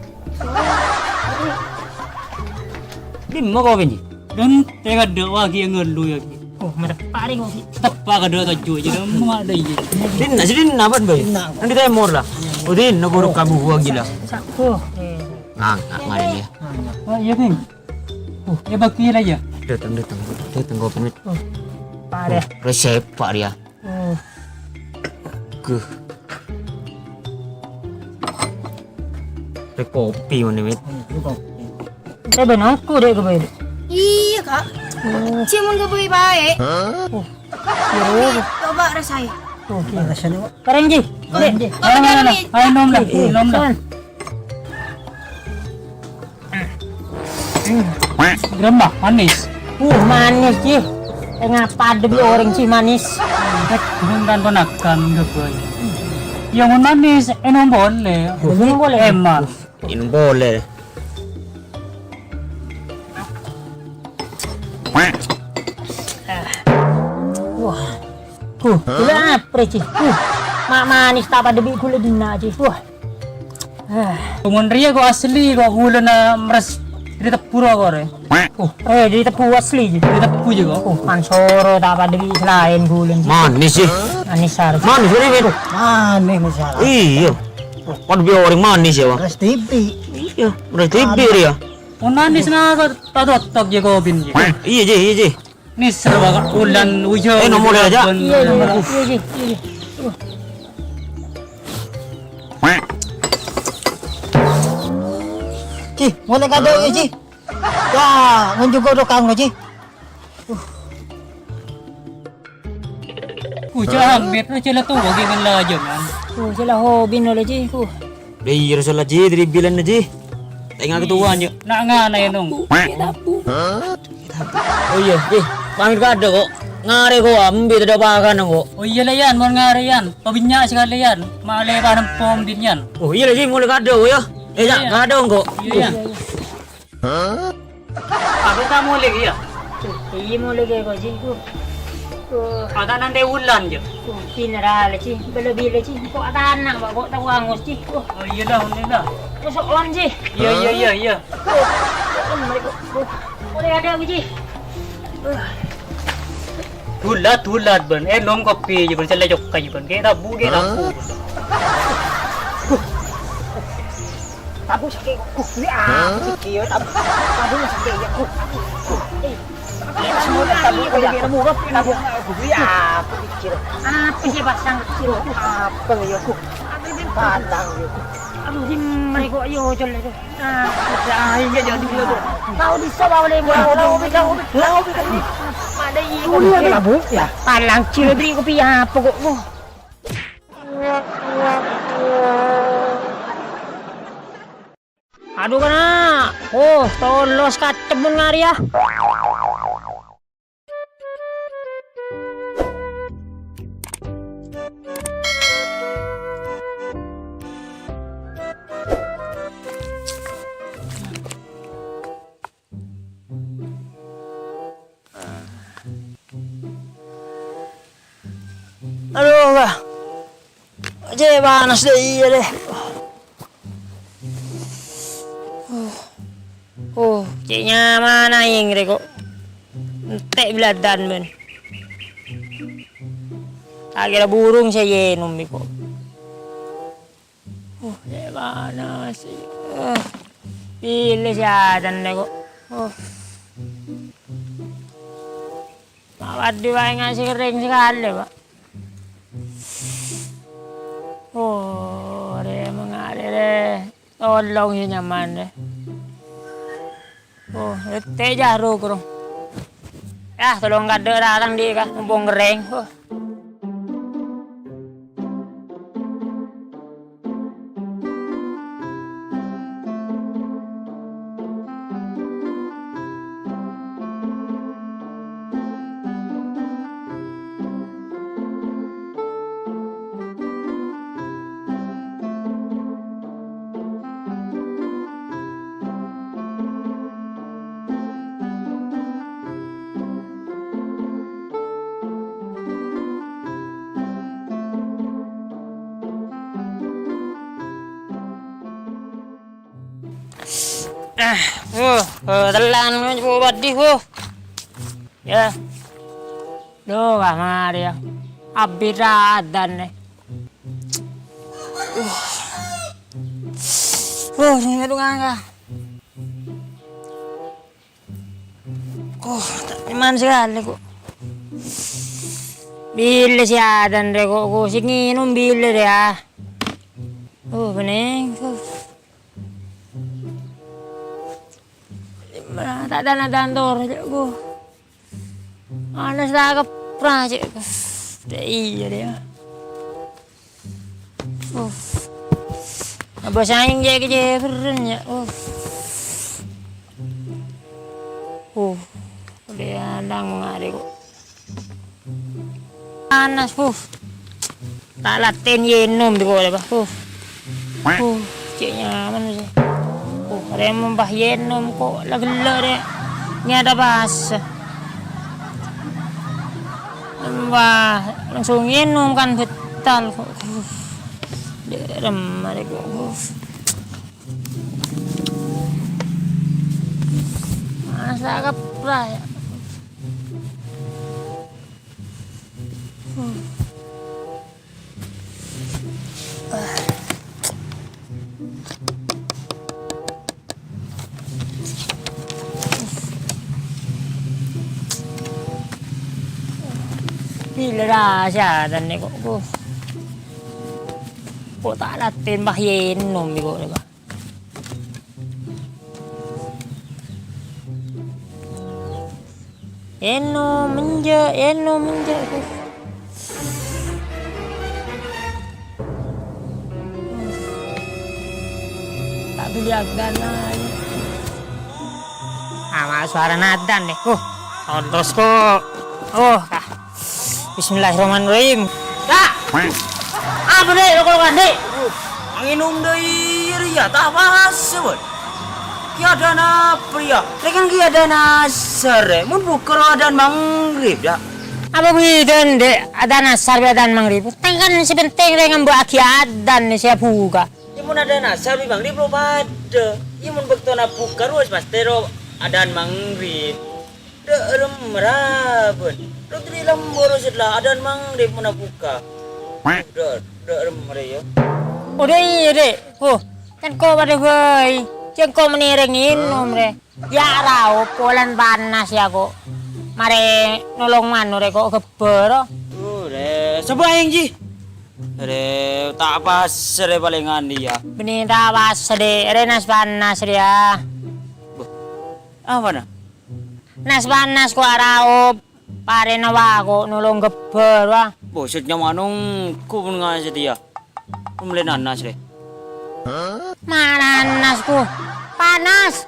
Dimma kopi, Ji? Dântè' kadâ' wa ghi' ngelu yâ ghi'. Oh, mateppa' rè kopi. Teppa' kadâ' toju' jâ dâmma adâ iyâ. Dinna, si dinna bân, Bay? Dinna. Nang di timur la. Oh, dinna guru kamu buang gila. Sakko. Ngang, ngang, ngang, ya. Oh, iyâ, Bing. Oh, iyâ, bagi la, yâ. Dâteng, dâteng. Dâteng kopi, Mit. Oh, parah. Resep, Pak, dia. Oh. Guh. Rè kopi mana, Mit? Rè bân aku, Dek, ghâbây. Iyâ, Kak. Oh. Cè' mon ghâbây bhâi. Hah? Oh. Iyâ, oh. Coba rasaè. Oh, iyâ. Rasaè, Pak. Parèng, Ji. Parèng, Ji. Dek. Parèng, parèng, parèng. Ayo, nom la. Ji, nom la. Son. Ghiâ, manis. Uh, manis, Ji. Èngapa dâ' bi' orèng, Ji, manis? Bhunten ponakan, ghâbây. Yâ, mon manis, ènom boleh. Ènom boleh. Èman. Ènom boleh. Wah. Huh, ghulâ aprè, Ji? Huh, ma-, manis ta' padâ bi' ghulâ dinna', Ji. Wah. Ah. Mon rèya kok asli, kok ghulâna meres dâri Tebbu ro, kok, rè. Oh, rè, dâri Tebbu asli, Ji. Dâri Tebbu, Ji, kok. Oh, kan soro ta' padâ bi' sè laèn ghulâna, Ji. Manis, Ji. Manis, Sar. Manis, rè, Min. Manis, masalah. Iyâ. Padâ bi' orèng manis, yâ, Bang? Meres dhibi'. Iyâ, meres dhibi', rè, yâ. Mon manis, na, ta' totok, Ji, kopina, Ji. Iyâ, Ji, iyâ, Ji. Nèser, Pak, ulan ujan. Eh, nomor aja. Iyâ, iyâ, iyâ, Ji, iyâ, Ji. Ji, molè kadâ', yâ, Ji. Wah, ngonjhuk kodhok kanggo, Ji. Ku jambet, ku jala tuwa, ghi' ngella jâman. Ku jala hobi nolo, Ji, ku. Dâ' iyâ, Rasul Haji, dâri bilân, Ji. Ta' enga' katowan, yâ. Na' ngana, yâ, Nong. Tabu, tabu. Oh, iyâ, Ji. Pamit kadâ', kok. Ngarè, kok, ambi tadâ' pakan, kok. Oh, iyâ, la, Yan, mon ngarè, Yan. Pabânnya' sakalè, Yan. Malè panempo, Din, Yan. Oh, iyâ, la, Ji, molè kadâ', kok, yâ. Eh, Yan, kadâ', kok. Iyâ, Yan. Hah? Apa kamu lagi, ya? Iyâ, molè ghi' kok, Ji. Uh. Uh. Ada nanti ulan, ya? Uh, pinara la, Ji. Bila-bila, Ji. Kok tanang, Pak? Kok tau angus, Ji? Uh. Oh, iyâ dah, iyâ dah. Kosok on, Ji. Iyâ, iyâ, iyâ, iyâ. Uh. Molè kadâ', Ji. Uh. Dulat, dulat, bân. Eh, nom kopi jâ, bân. Cellè cokka jâ, bân. Ghi' tabu, ghi' tabu. Tabu sakè', uh, ini ah, sakè', yâ, tabu. Tabu sakè', yâ, uh, uh, eh. Apa sih pasang kecil? Apa ya, Bu? Padang, ya, Bu. Aduh, di mereka, yo, jol itu. Ah, ah, ini jadi, Bu. Kau bisa bawa lagi, Bu. Kau bisa, Bu. Kau bisa. Ada ini, Bu. Ini apa, Bu? Ya. Palang cil, beri kopi apa kok, Bu? Adu, kana'. Oh, tolos kacem mon ngarè, ya. Adu, ka. Cè' panas dâ' iyâ, deh. Oh, cè' nyaman aèng rè, ko'. Ente' bâlâdhân, bân. Ta' kèra burung sè ènom, ko'. Uh, cè' panas. Uh, bilâ sè adân, ko'. Uh. Ma' bâdâ bhâi ngasè kerrèng sakalè, Pa'. Oh, rè, mangkana rè. Tolong, yâ, nyaman, rè. Oh, ente' jâruk, Bro. Yâ, tolong kaddhâ' rarang dhi', ka, mumpung kerrèng. Oh. Ah, wuh, eh, tellan, wuh, padi, wuh. Yâ. Dhu, ka marè, yâ. Abit adân, nè. Uh. Uh, sèngko' ngangka. Oh, ta' nyaman sakalè, ko'. Bilâ sè adân rè, ko', ko', sè ngènom bilâ rè, ah. Oh, bânnè, ko'. Ta' adân-adân tor, ko'. Ana sè ta' kepra, cè', ko'. Iyâ, deh, ah. Uh. Abâ saèng jâ' kejèbherrân, yâ. Uh. Uh. Udah adâng ngarè, ko'. Panas, uh. Ta' latèn yènom bi' ko', Pa'. Uh. Uh, cè' nyaman sè. Uh, rè mon pas yènom, ko', la ghellâ', rè. Nyata pas. Wah, langsung ngènom kan bhâtal, ko'. Dârem arè, ko'. Masa kepra, yâ. Bilâ rassa tennè, ko', ko'. Ko' ta' latèn, Pa', yènom, ko', Pa'. Ènom enjâ', ènom enjâ', Gus. Ta' dhuli adân aja. Ama' sowarana adân, deh. Huh, terros, ko'. Oh, ah. Bismillahirrahmanirrahim. Kak! Apa, Dek? Lo-kolokan, Dek? Angènom dâ' iyâ rèya, ta' pas, Bun. Kè adân apa rèya? Rè kan kè adân asar, rè. Mon bhuka ro adân maghrib, Dek. Apa bhidhâna, Dek? Adân asar bi' adân maghrib? Tang kan sè pentèng rè ngambâ'aghi adân sè abhuka. Yâ, mon adân asar bi' maghrib lo padâ. Yâ, mon bâktona bhuka ro wis pastè ro adân maghrib. Dâ' remma ra, Bun. Lo dâri lambâ' ro sè la adân maghrib mon abhuka. Dâ', dâ' remma rè, yâ. Oh, dâ' iyâ, Dek. Huh, kan ko' padâ bhâi. Cè' ko' mènèrè ngènom, rè. Yâ, ra, polana panas, yâ, ko'. Marè nolong mano rè ko' ghâbây ro. Oh, rè, sapa aèng, Ji? Rè, ta' pas rè palèngan iyâ. Bânnè ta' pas rè, rè nas-panas rè, yâ. Bâh, apana? Nas-panas ko' araop, parèna wa ko' nolong ghâbây wa. Bâh, sè nyamana ko' pon ngajhât iyâ. Pemlè nanas rè. Ma' nanas ko'. Panas.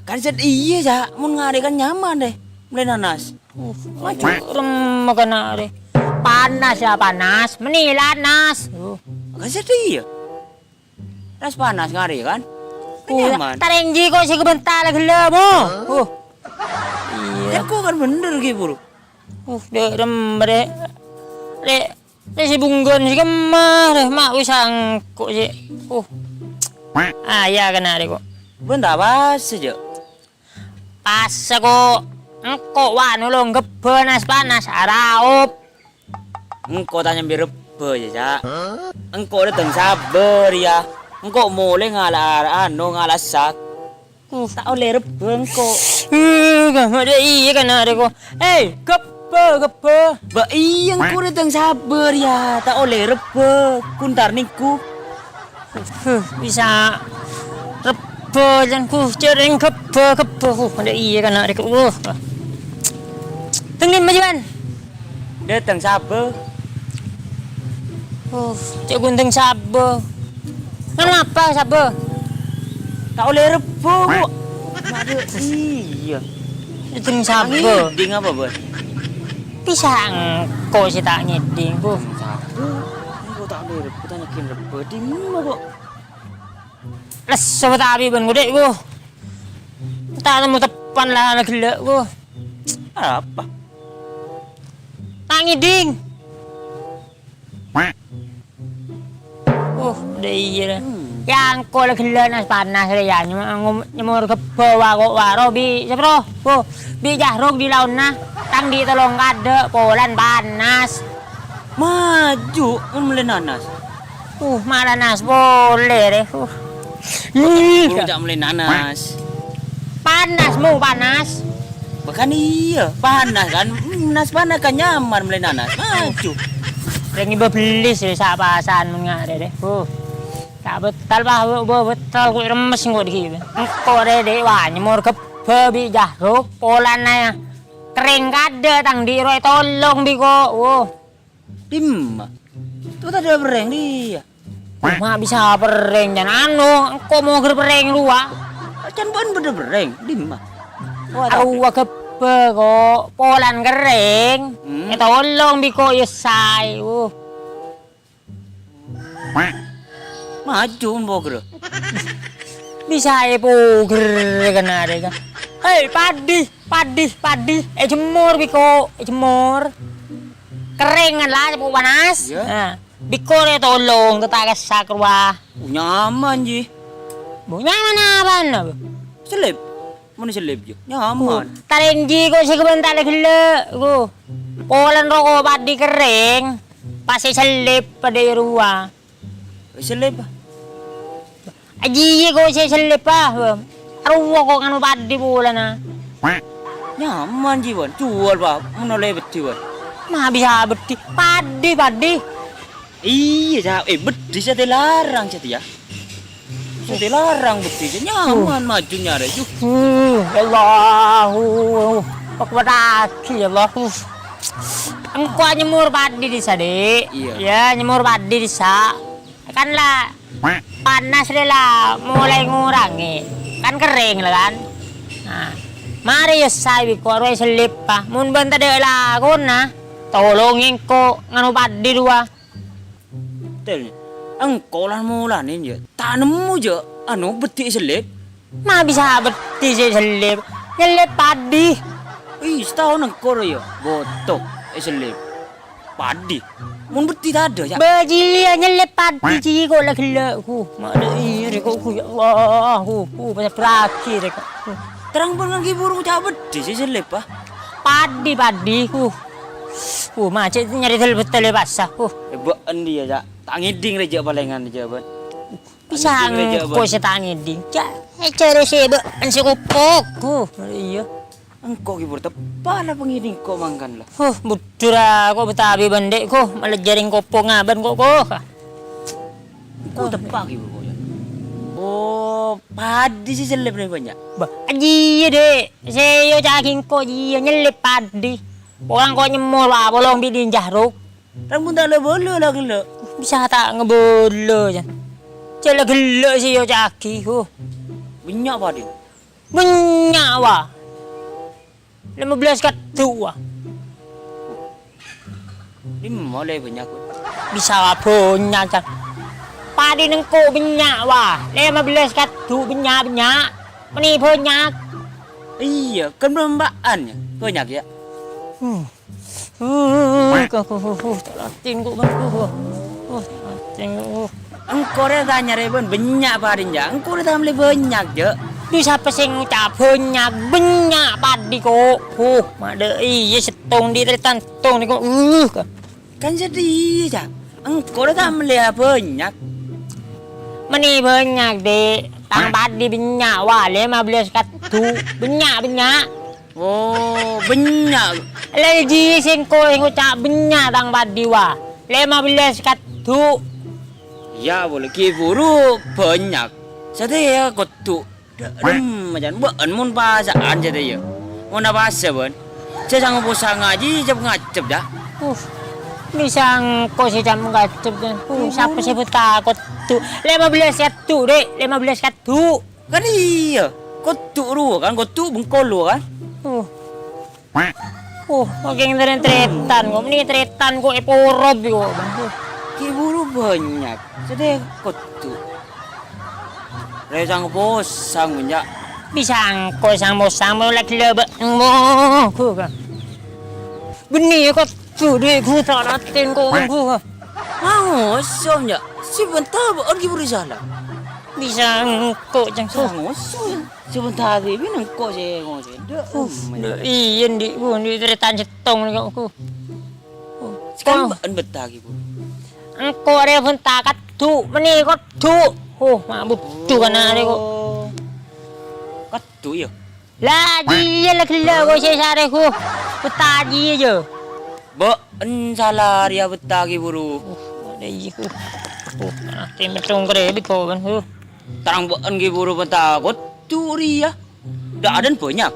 Kan sè iyâ, Ca'. Mon ngarè kan nyaman, rè. Mlè nanas. Uh, maju rem kana, rè. Panas, yâ, panas. Meni lanas. Uh. Kan sè iyâ. Nas-panas ngarè, kan? Kan nyaman. Tarènji ko' sè kabânta la ghellâ', mo. Uh. Iyâ. Ca'ko kan bhender, ghi, buru. Uh, dâ' rem, rè. Rè. Rè sè bunggon sè kemma, rè, ma' wis sangko' sè. Uh. Ah, iyâ, kènè' rè, ko'. Bân ta' pas, Jâ'. Pas, ko'. Engko' wa' nolong ghâbây nas-panas, araop. Engko' ta' nyambi rebbhâ, yâ, Ca'. Engko' dâteng sabâ rèya. Engko' molè ngala' anu, ngala' sak. Uh, ta' ollè rebbhâ engko'. Eh, ghâbây, iyâ kan arè ko'. Eh, ghâbây, ghâbây. Bâ, iyâ engko' dâteng sabâ rèya. Ta' ollè rebbhâ. Kuntar nènggu. Uh, bisa rebbhâ, jân ku, jhâreng ghâbây, ghâbây. Uh, iyâ kan arè ko'. Uh. Tenggen, Majuan. Dâteng sabâ. Oh, cè' ghun dâteng sabâ. Nganu apa sabâ? Ta' ollè rebbhâ, Bu. Iyâ. Dâteng sabâ. Ngèdhing apa, Bos? Bisa engko' sè ta' ngèdhing, Bu. Sabâ. Engko' ta' ollè rebbhâ, ta' nyèkèn rebbhâ. Dimma, Bu? Lesso tapi bân ngodek, Bu. Ta' nemmo teppan la ghellâ', Bu. Apa? Ta' ngèdhing. Oh, dâ' iyâ, rè. Hmm. Yâ, engko' la ghellâ' nas-panas, rè, yâ. Nyem-, ngom-, nyemmor ghâbây wa ko' wa ro bi' sapa ro? Bu, bi' jahrok dâri laonna. Tang dhi' tolong kadâ', polana panas. Maju, mellè nanas. Uh, mara nas polè, rè. Uh. Ih, buru cè' mellè nanas. Panas, mo, panas. Bukan iyâ, panas kan. Nas panas kan nyaman mellè nanas. Maju. Rèng iba bellis rè, sa-pasan mon ngarè rè. Oh. Ta' betal, Pak. Bo-, bo-, betal, ko' remmes engko' dhi'. Engko' rè, Dek, wa, nyemmor ghâbây bi' jahrok, polana kerrèng kadâ', tang dhi' rowa ètolong bi' ko'. Wo. Dimma? Tuh tadâ' perrèng rèya. Oh, ma' bisa perrèng, can anu, engko' moghâr perrèng rowa. Can bâ'na bâdâ perrèng, dimma? Rowa tadâ'. Arowa ghâbây ko', polana kerrèng. Hmm. Ètolong bi' ko' yessaè. Wuh. Maju moghâr. Bisa èpoghâr kènè' rè, kan. Hei, padi, padi, padi. Èjemmor bi' ko', èjemmor. Kerrèng kan la, cè' po' panas. Iyâ. Nah, bi' ko' rè tolong, ta' kassa' rowa. Oh, nyaman, Ji. Bu, nyaman apana, Bu? Sellep. Mon sellep, Ji. Nyaman. Oh, tarènji ko' sè ghâbây ta' la ghellâ', ko'. Polana roko' padi kerrèng, pas èsellep padâ è rowa. Èsellep? Ajiyâ ko' sè èsellep, ah, Bang. Arowa ko' nganu padi polana. Nyaman, Ji, Bang. Juwâl, Bang. Mon ollè beddhi, Bang. Ma' bisa beddhi. Padi, padi. Iyâ, Ca'. Eh, beddhi sè èlarang, Ca', yâ. Sè èlarang beddhi, Ca'. Nyaman maju nyarè, ju. Uh, ya Allah. Uh, pakuataghi, ya Allah. Uh. Engko' nyemmor padi dissa', Dek. Iyâ. Yâ, nyemmor padi dissa'. Kan la panas rè la molaè ngorangè. Kan kerrèng la kan. Nah, marè yessaè bi' ko' rowa èsellep, ah. Mon bâ'na tadâ' lakona, tolongè engko' nganu padi rowa. Tel, engko' la molanè, yâ. Ta' nemmo, jâ', anu, beddhi èsellep. Ma' bisa beddhi sè èsellep. Nyellep padi. Ih, sataon engko' rowa, yâ. Boto èsellep. Padi. Mon beddhi tadâ', yâ. Bâjiyâ nyellep padi, Ji, ko' la ghellâ', ku. Ma' dâ' iyâ rè ko', ku, ya Allah, ku, ku, pas beragi rè ko'. Terrang bân ngangghi buru ca' beddhi sè èsellep, ah. Padi, padi, ku. Ku, ma' cè' nyarè del-, betel è pasa, ku. Eh, bâ'na iyâ, Ca'. Ta' ngèdhing rè jâ' palèngan jâ', bân. Bisa engko' sè ta' ngèdhing. Ca', eh, carè sè bâ'na sè kopok, ku. Iyâ. Engko' ghi' buru teppa' la pangèdhing ko' mangkana la. Huh, budhur a, ko' betawi bân dhi' ko', malajjhâr rèng kopo ngabân ko', ko'. Engko' teppa' ghi' buru ko' ya. Oh, paddhi sè sellèp nè bânnya'. Bâh, jiyâ, Dhi'. Sè èoca'aghi engko' jiyâ nyellèp paddhi. Polana ko' nyemmo la polong bidin jahruk. Rambun ta' la bâlâ la ghellâ'. Bisa ta' ngabâlâ, Jan. Jhâ' la ghellâ' sè èoca'aghi, huh. Bânnya' paddhi. Bânnya', wa. Lèma bellâs kadhu', wa. Dimma la bânnya', ko'? Bisa bânnya', Jan. Paddhi nèng ko' bânnya', wa. Lèma bellâs kadhu', bânnya', bânnya'. Mènè bânnya'. Iyâ, kan bârâmpan, yâ. Bânnya', yâ. Hmm. Uh, ka, uh, uh, uh, ta' latèn ko', Bân. Uh, uh, uh, ta' latèn ko', uh. Engko' rè tanyarè bân bânnya' paddhi, Jâ'. Engko' rè ta' mellè bânnya', Jâ'. Dhu, sapa sè ngoca' bânnya'? Bânnya' paddhi ko'. Uh, madâ iyâ sèttong dhi' tarètan sèttong nèko. Uh, ka. Kan sadhâjâ, Jâ'. Engko' rè ta' mellè bânnya'. Mènè bânnya', Dhi'. Tang paddhi bânnya', wa, lèma bellâs kadhu'. Bânnya', bânnya'. Oh, bânnya'. La jiyâ sèngko' sè ngoca' bânnya' tang paddhi, wa. Lèma bellâs kadhu'. Iyâ, polè ghi' buru bânnya'. Sadhâjâ kadhu'. Dâ'remma, Jan. Bâ'ân mon pasa'an sadhâjâ. Mon apasa, bân? Sè sango posang ajiyâ cep-ngacep, Jâ'. Uh, mè' sèngko' sè cep-ngacep, Jan. Uh, sapa sè bhunta kadhu'? Lèma bellâs kadhu', Dhi'. Lèma bellâs kadhu'. Kan iyâ, kadhu' rowa kan, kadhu' bengkol rowa kan. Uh. Uh, makèng tarètan-tarètan ko', mènè tarètan ko' èporop ko'. Uh. Ghi' buru bânnya', sadhâjâ kadhu'. Rè sango posang, bânnya'. Bisa engko' sango posang, mon la ghellâ' bâ-, mo-, ko', ka. Bânnè, ko'. Sudhè gu ta' latèn ko', gu. Ngoso, nya. Sè bhunta bâ'ân ghi' buru sala. Bisa engko', Jâng. Ngoso, nya. Sè bhunta dhibi' engko' sè ngoso. Dâ', em, nya. Iyâ, Dhi', gu, Dhi', tarètan sèttong nèko, gu. Sakalè bâ'ân bhunta ghi' buru. Engko' rè bhunta kadhu', mènè kadhu'. Oh, ma' budhu kana' rè ko'. Oh. Kadhu', yâ? La, jiyâ la ghellâ' ko' sè sarè, gu. Bhunta jiyâ, jâ. Bâ'ân sala rèya bhunta ghi' buru. Uh, adâ iyâ, gu. Uh, ah, tèmè tongkrè bi' ko', kan, gu. Tarang bâ'ân ghi' buru bhunta kadhu' rèya. Dâ' adâ'ân bânnya'.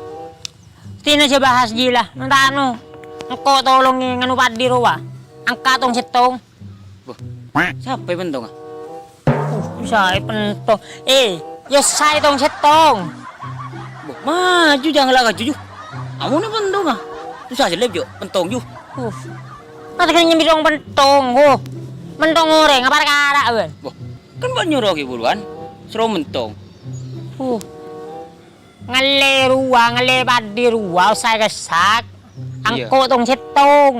Tina sè bahas jiyâ la, nantano. Engko' tolongè nganu paddhi rowa. Angka' tong sèttong. Wah, saè pentongnga? Uh, saè pentong. Eh, yâ saè tong sèttong. Wah, maju jâng la kaju, ju. Amonè pentongnga. Tosa sellèp, ju. Pentong, ju. Uh. Masa kèng nyambi tong pentong, uh. Mentong orèng, apa parkara, bân? Wah, kan bâ'ân nyoro ghi' buruwân. Soro mentong. Uh. Ngallè rowa, ngallè paddhi rowa, osa èkassak. Iyâ. Engko' tong sèttong.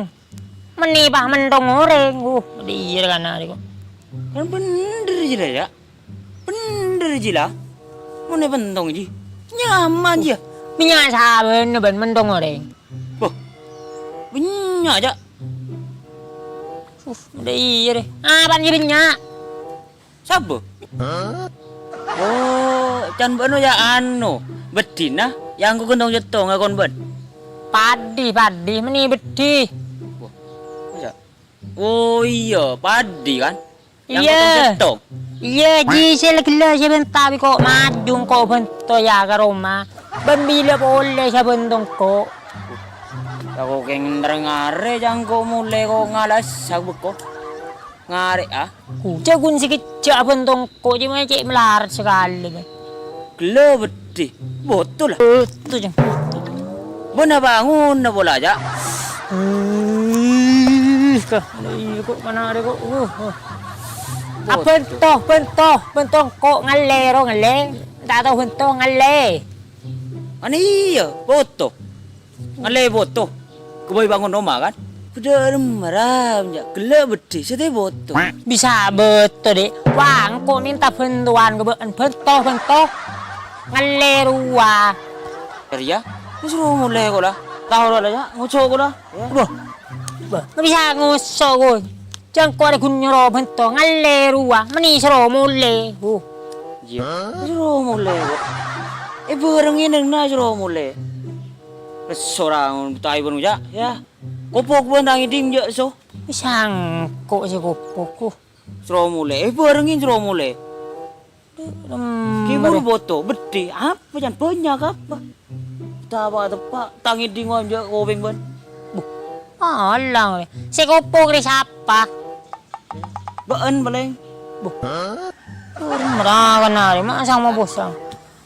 Mènè pas mentong orèng. Uh, dhiyâr kana' rèko. Kan bhendher jiyâ la, yâ. Bhendher jiyâ la. Mon è pentong jiyâ. Nyaman jiyâ. Bânnya' sabâna bân mentong orèng. Wah. Bânnya', Cak. Uh, dhiyâr. Apana jiyâ bânnya'? Saba? Oh, can bâ'na yâ anu, beddhina, yâ engko' ghântong sèttong ngakon bâ'na. Paddhi, paddhi, mènè beddhi. Wah, masa? Oh, iyâ, paddhi, kan? Yâ engko' ghântong sèttong. Iyâ, jiyâ sè la ghellâ' sè bânta bi' ko' maju, engko' bânto yâ ka roma. Bân bilâ polè sè bânto engko'. Yâ, ko' kèng nèng arè, yâ engko' molè ko' ngalassa bâkto. Ngarè', ah. Ku, jâ' ghun sè kèjjhâ' abhântong ko' cè' ma-, cè' malarat sakalè, bân. Ghellâ' beddhi. Bhuto, la. Bhuto, jâng. Bâ'na bângon, pola, jâ'. Ih, ka. Iyâ, ko' mana arè, ko'. Uh, uh. Bhuto. Abhânto, bhânto, bhântong ko' ngallè, ro ngallè. Ta' tao bhânto ngallè. Anè iyâ, bhuto. Ngallè bhuto. Ghâbây bângon roma, kan? Bâdâ remma, Ram, jâ'. Ghellâ' beddhi, satèya bhuto. Bisa bhuto, Dhi'. Wah, engko' mènta bhântowan ka bâ'na. Bhânto, bhânto. Ngallè rowa. Arèya, wis ro molè ko' la. Tao la, yâ, ngoso' ko' la. Wah. Wah, bisa ngoso' ko'. Jâ' engko' arè ghun nyoro bhânto, ngallè rowa, mènè soro molè. Huh. Iyâ. Soro molè, kok. È bâreng è nèng na soro molè. Resso ra, tai bân, yâ. Kopok bân tang èdhing, yâ, so. Sangko' sè kopok, ku. Sro molè. Eh, bhârengngè sro molè. Duh, rem-, Ki buru poto, beddhi. Apa, can? Bânnya' apa? Tapa teppa', tang èdhing jâ' kopèng bân. Buh, alang, rè. Sè kopok rè sapa? Bâ'en palèng. Buh. Rem-, ra kana rè, ma' sang ma' posang.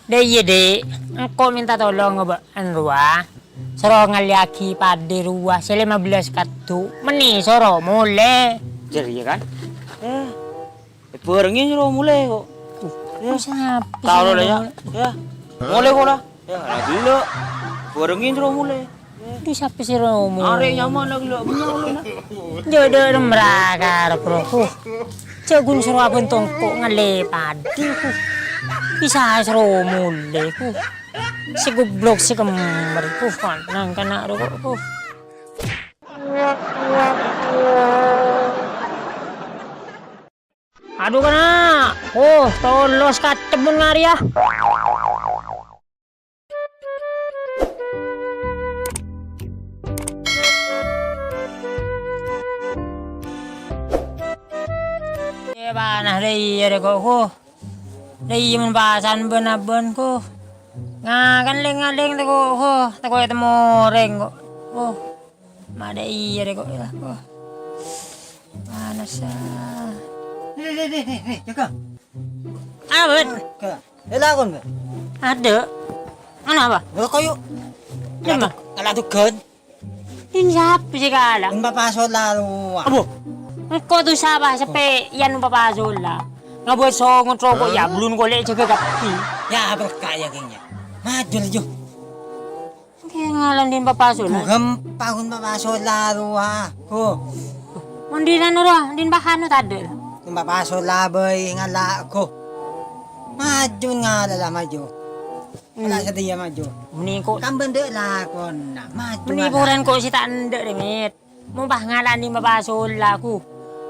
Dâ' iyâ, Dhi'. Engko' mènta tolong ka bâ'en rowa. Soro ngallèyaghi padhi rowa sè lèma bellâs kadhu. Mennè soro molè. Jârèya, kan? Eh, bhârengngè soro molè, ko'. Yâ. Sapa sè tao lo, yâ. Yâ. Molè, ko', la. Yâ, la, ghellâ'. Bhârengngè soro molè. Dhu, sapa sè romo? Arè' nyaman la ghellâ', bânnya' ulun, la. Jâ' dâ' remra karep, bro. Huh. Jâ' ghun soro abân tongko' ngallè padhi, huh. Bisa soro molè, huh. Sè goblok sè kemmer, huh. Nang kana' ro, huh. Adhu, kana'. Oh, tolos katemmun ngarè, yâ. Eh, panas dâ' iyâ rè, ko', ko'. Dâ' iyâ mon pasan bân-abân, ko'. Ngakan lèng-ngalèng tako', ko'. Tako' ètemmo orèng, ko'. Ko'. Ma' dâ' iyâ rè, ko', yâ. Wah. Panas, ah. Rè, rè, rè, rè, rè, jâgâ. Apa, Bân? Jâgâ. Èlakon, Bân. Adâ'. Ana apa? Lho, koyu. Dimma? Ngala' dugan. Din sapa sè kala? Din Papa Sola rowa. Apa? Engko' tu sapa seppè' yan Papa Sola. Ngabâs songot roko' yâ, bulun kolè' jâgâ kabbhi. Yâ, berkah yâ, kèng, yâ. Maju, laju. Kè ngalan din Papa Sola. Ghâmpang, din Papa Sola rowa, ghu. Mon din anu rowa, din Papa anu tadâ'. Din Papa Sola bhâi ngala', ghu. Maju ngala' la maju. Hmm. Ngala' satèya maju. Mènè ko'. Kambân dâ' lakona, maju ngala'. Mènè poran ko' sè ta' endâ' rè, Mit. Mon pas ngala' din Papa Sola, ghu.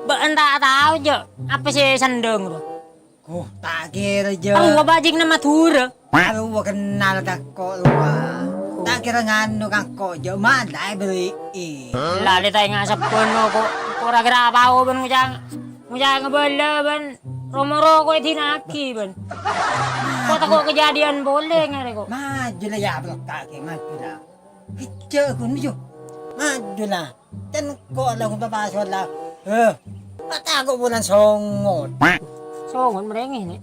Bâ'en ta' tao, jâ', apa sè sandhâng rowa. Ghu, ta' kèra, jâ'. Arowa bajingnga Madhurâ. Arowa kennal ka engko' rowa. Ta' kèra nganu ka engko', jâ', malaè bâri'i. La, lè ta' enga' sebbhân ko', ko' ra kèra apa-apa bân ngoca', ngoca' ngabâlâ bân ro-moro ko' èdina'aghi bân. Ko' tako' kajhâdhiyân polè ngarè ko'. Maju la, yâ, blok kaki, maju la. Ijjhâ' ghun, maju. Maju la. Can engko' la ghun Papa Sola. Heh. Ma' tako' bulân songot. Songot marèngè, Nè'.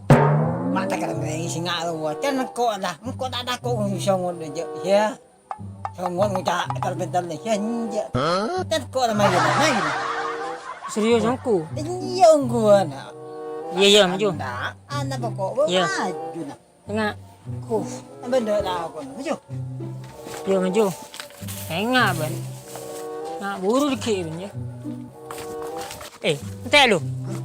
Ma' tako' marèngè sènga' rowa. Can engko' la. Engko' ta' tako' ghun songot jâ'. Yâ. Songot ngoca' entar-bentar la. Yâ, enjâ'. Can engko' la mayu, mayu. Serius, engko'? Iyâ, ongghuwân. Iyâ, iyâ, maju. Ana', ana' poko', yâ, maju, na. Enga'. Huh. Ampon dâ' lakon. Maju. Yâ, maju. Enga', Bân. Enga' buru dâgghi', Bân, yâ. Eh, ente' lu.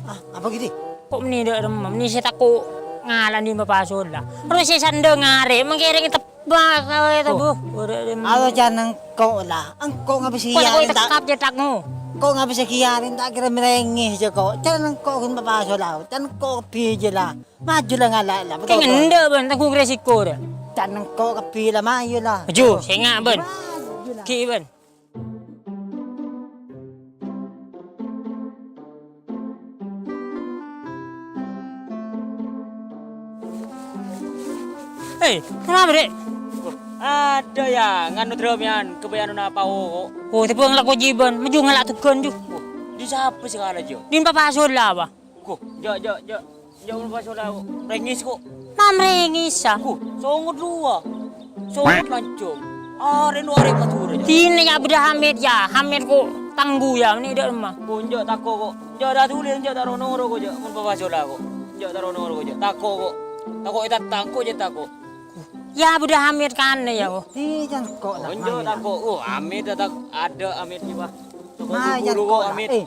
Ah, apa gitu? Ko' mènè dâ' remma, mènè sè tako' ngala' din Papa Sola. Terros sè sandhâng arè, mangkèrèng tebak kawè ta, Bu. Ora remma. Alo, can engko' la. Engko' ngabâs iyâ, tako' ta' tekap cetakmu. Engko' ngabâs iyâ, ta' kèra marèngè jâ' ko'. Can engko' ghun Papa Sola. Can engko' kabbhi jâ' la. Maju la ngala' la, betul, Kèng betul. Endâ', Bân, tanggung resiko, rè. Can engko' kabbhi la, mayu la. Maju, sènga', Bân. Maju la. Ghi', Bân. Hei, kenapa, Dek? Adâ', yâ, nganu dramian, kebayang napa, oh, oh. Oh, tapi ngala' kajibân, maju ngala' dugan, ju. Oh, din sapa sè ngala', Jo? Din Papa Sola, apa? Ko, jâ', jâ', jâ'. Jâ', mon pas ola, ko. Rèngès, ko. Mam rèngès, sa. Ko, songot rowa. Songot lancong. Arè' no arè' Madhurâ, jâ'. Dinna' yâ bâdâ Hamid, yâ. Hamid, ko, tanggu, yâ, mènè dâ' remma. Ko, jâ' tako', ko. Jâ' ta' dhuli, jâ' ta' ro-noro, ko, jâ'. Mon pas ola, ko. Jâ' ta' ro-noro, ko, jâ'. Tako', ko. Tako' ètatangko, jâ' tako'. Yâ bâdâ Hamid kanna, yâ, ko. Iyâ, jâ' tako'. Oh, Hamid, tak ada Hamid, yâ, Pak. Mayan ko' la. Eh,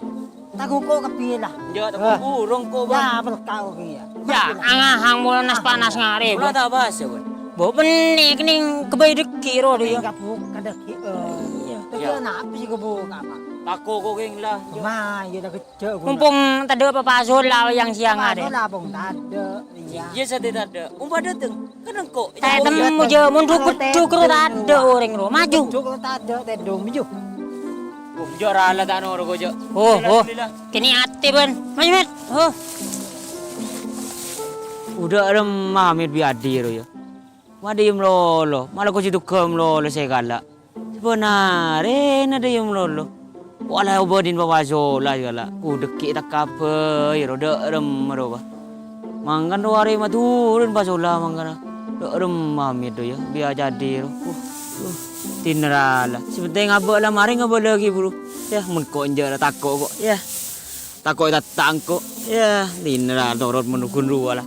tako' ko' kabbhi la. Jâ', tako' burung ko', Bang. Yâ, berkah ko' kèya. Yâ, angahang mola nas-panas ngarè, Bang. Mola ta' bahas, yâ, Bang? Bo' bânnè kènèng kèbâi dâgghi' ro, yâ. Kènèng kabuk ka dâgghi', eh. Iyâ. Tapi napa sih kabuk apa? Tako' ko' kèng la. Ma, iyâ la kejjhâ' ghun. Mumpung tadâ' Papa Sola yang siang arè. Papa Sola pong tadâ', iyâ. Iyâ, satèya tadâ'. Umpa dâteng, kan engko'. Saya temu jâ, mon duk-, duk-, duk-, tadâ' orèng ro. Maju. Duk-, tadâ', tèdung, maju. Oh, jâ' rala ta' noro' ko', jâ'. Oh, oh. Kènè' atè, bân. Maju, Mat. Oh. Udah ada mamit bi adi ro, ya. Madi malolo, malah ko' si tuga malolo sè kala'. Sabbhân arèna dâ' iyâ malolo. Wala obâdhin Papa Sola, yâ la. Ku dâgghi' ta' kabây, ro dâ' remma, ro, Pa. Mangkana ro arè maturun Papa Sola mangkana. Dâ' remma mèdho, yâ, bi ajâdhi, ro. Uh, uh, dinner la. Sè pentèng abâ' la marè ngabâlâghi, buru. Yâ, mon ko' enjâ' la tako' ko', yâ. Tako' ètattang ko'. Yâ, dinner la, torot mon ghun rowa la.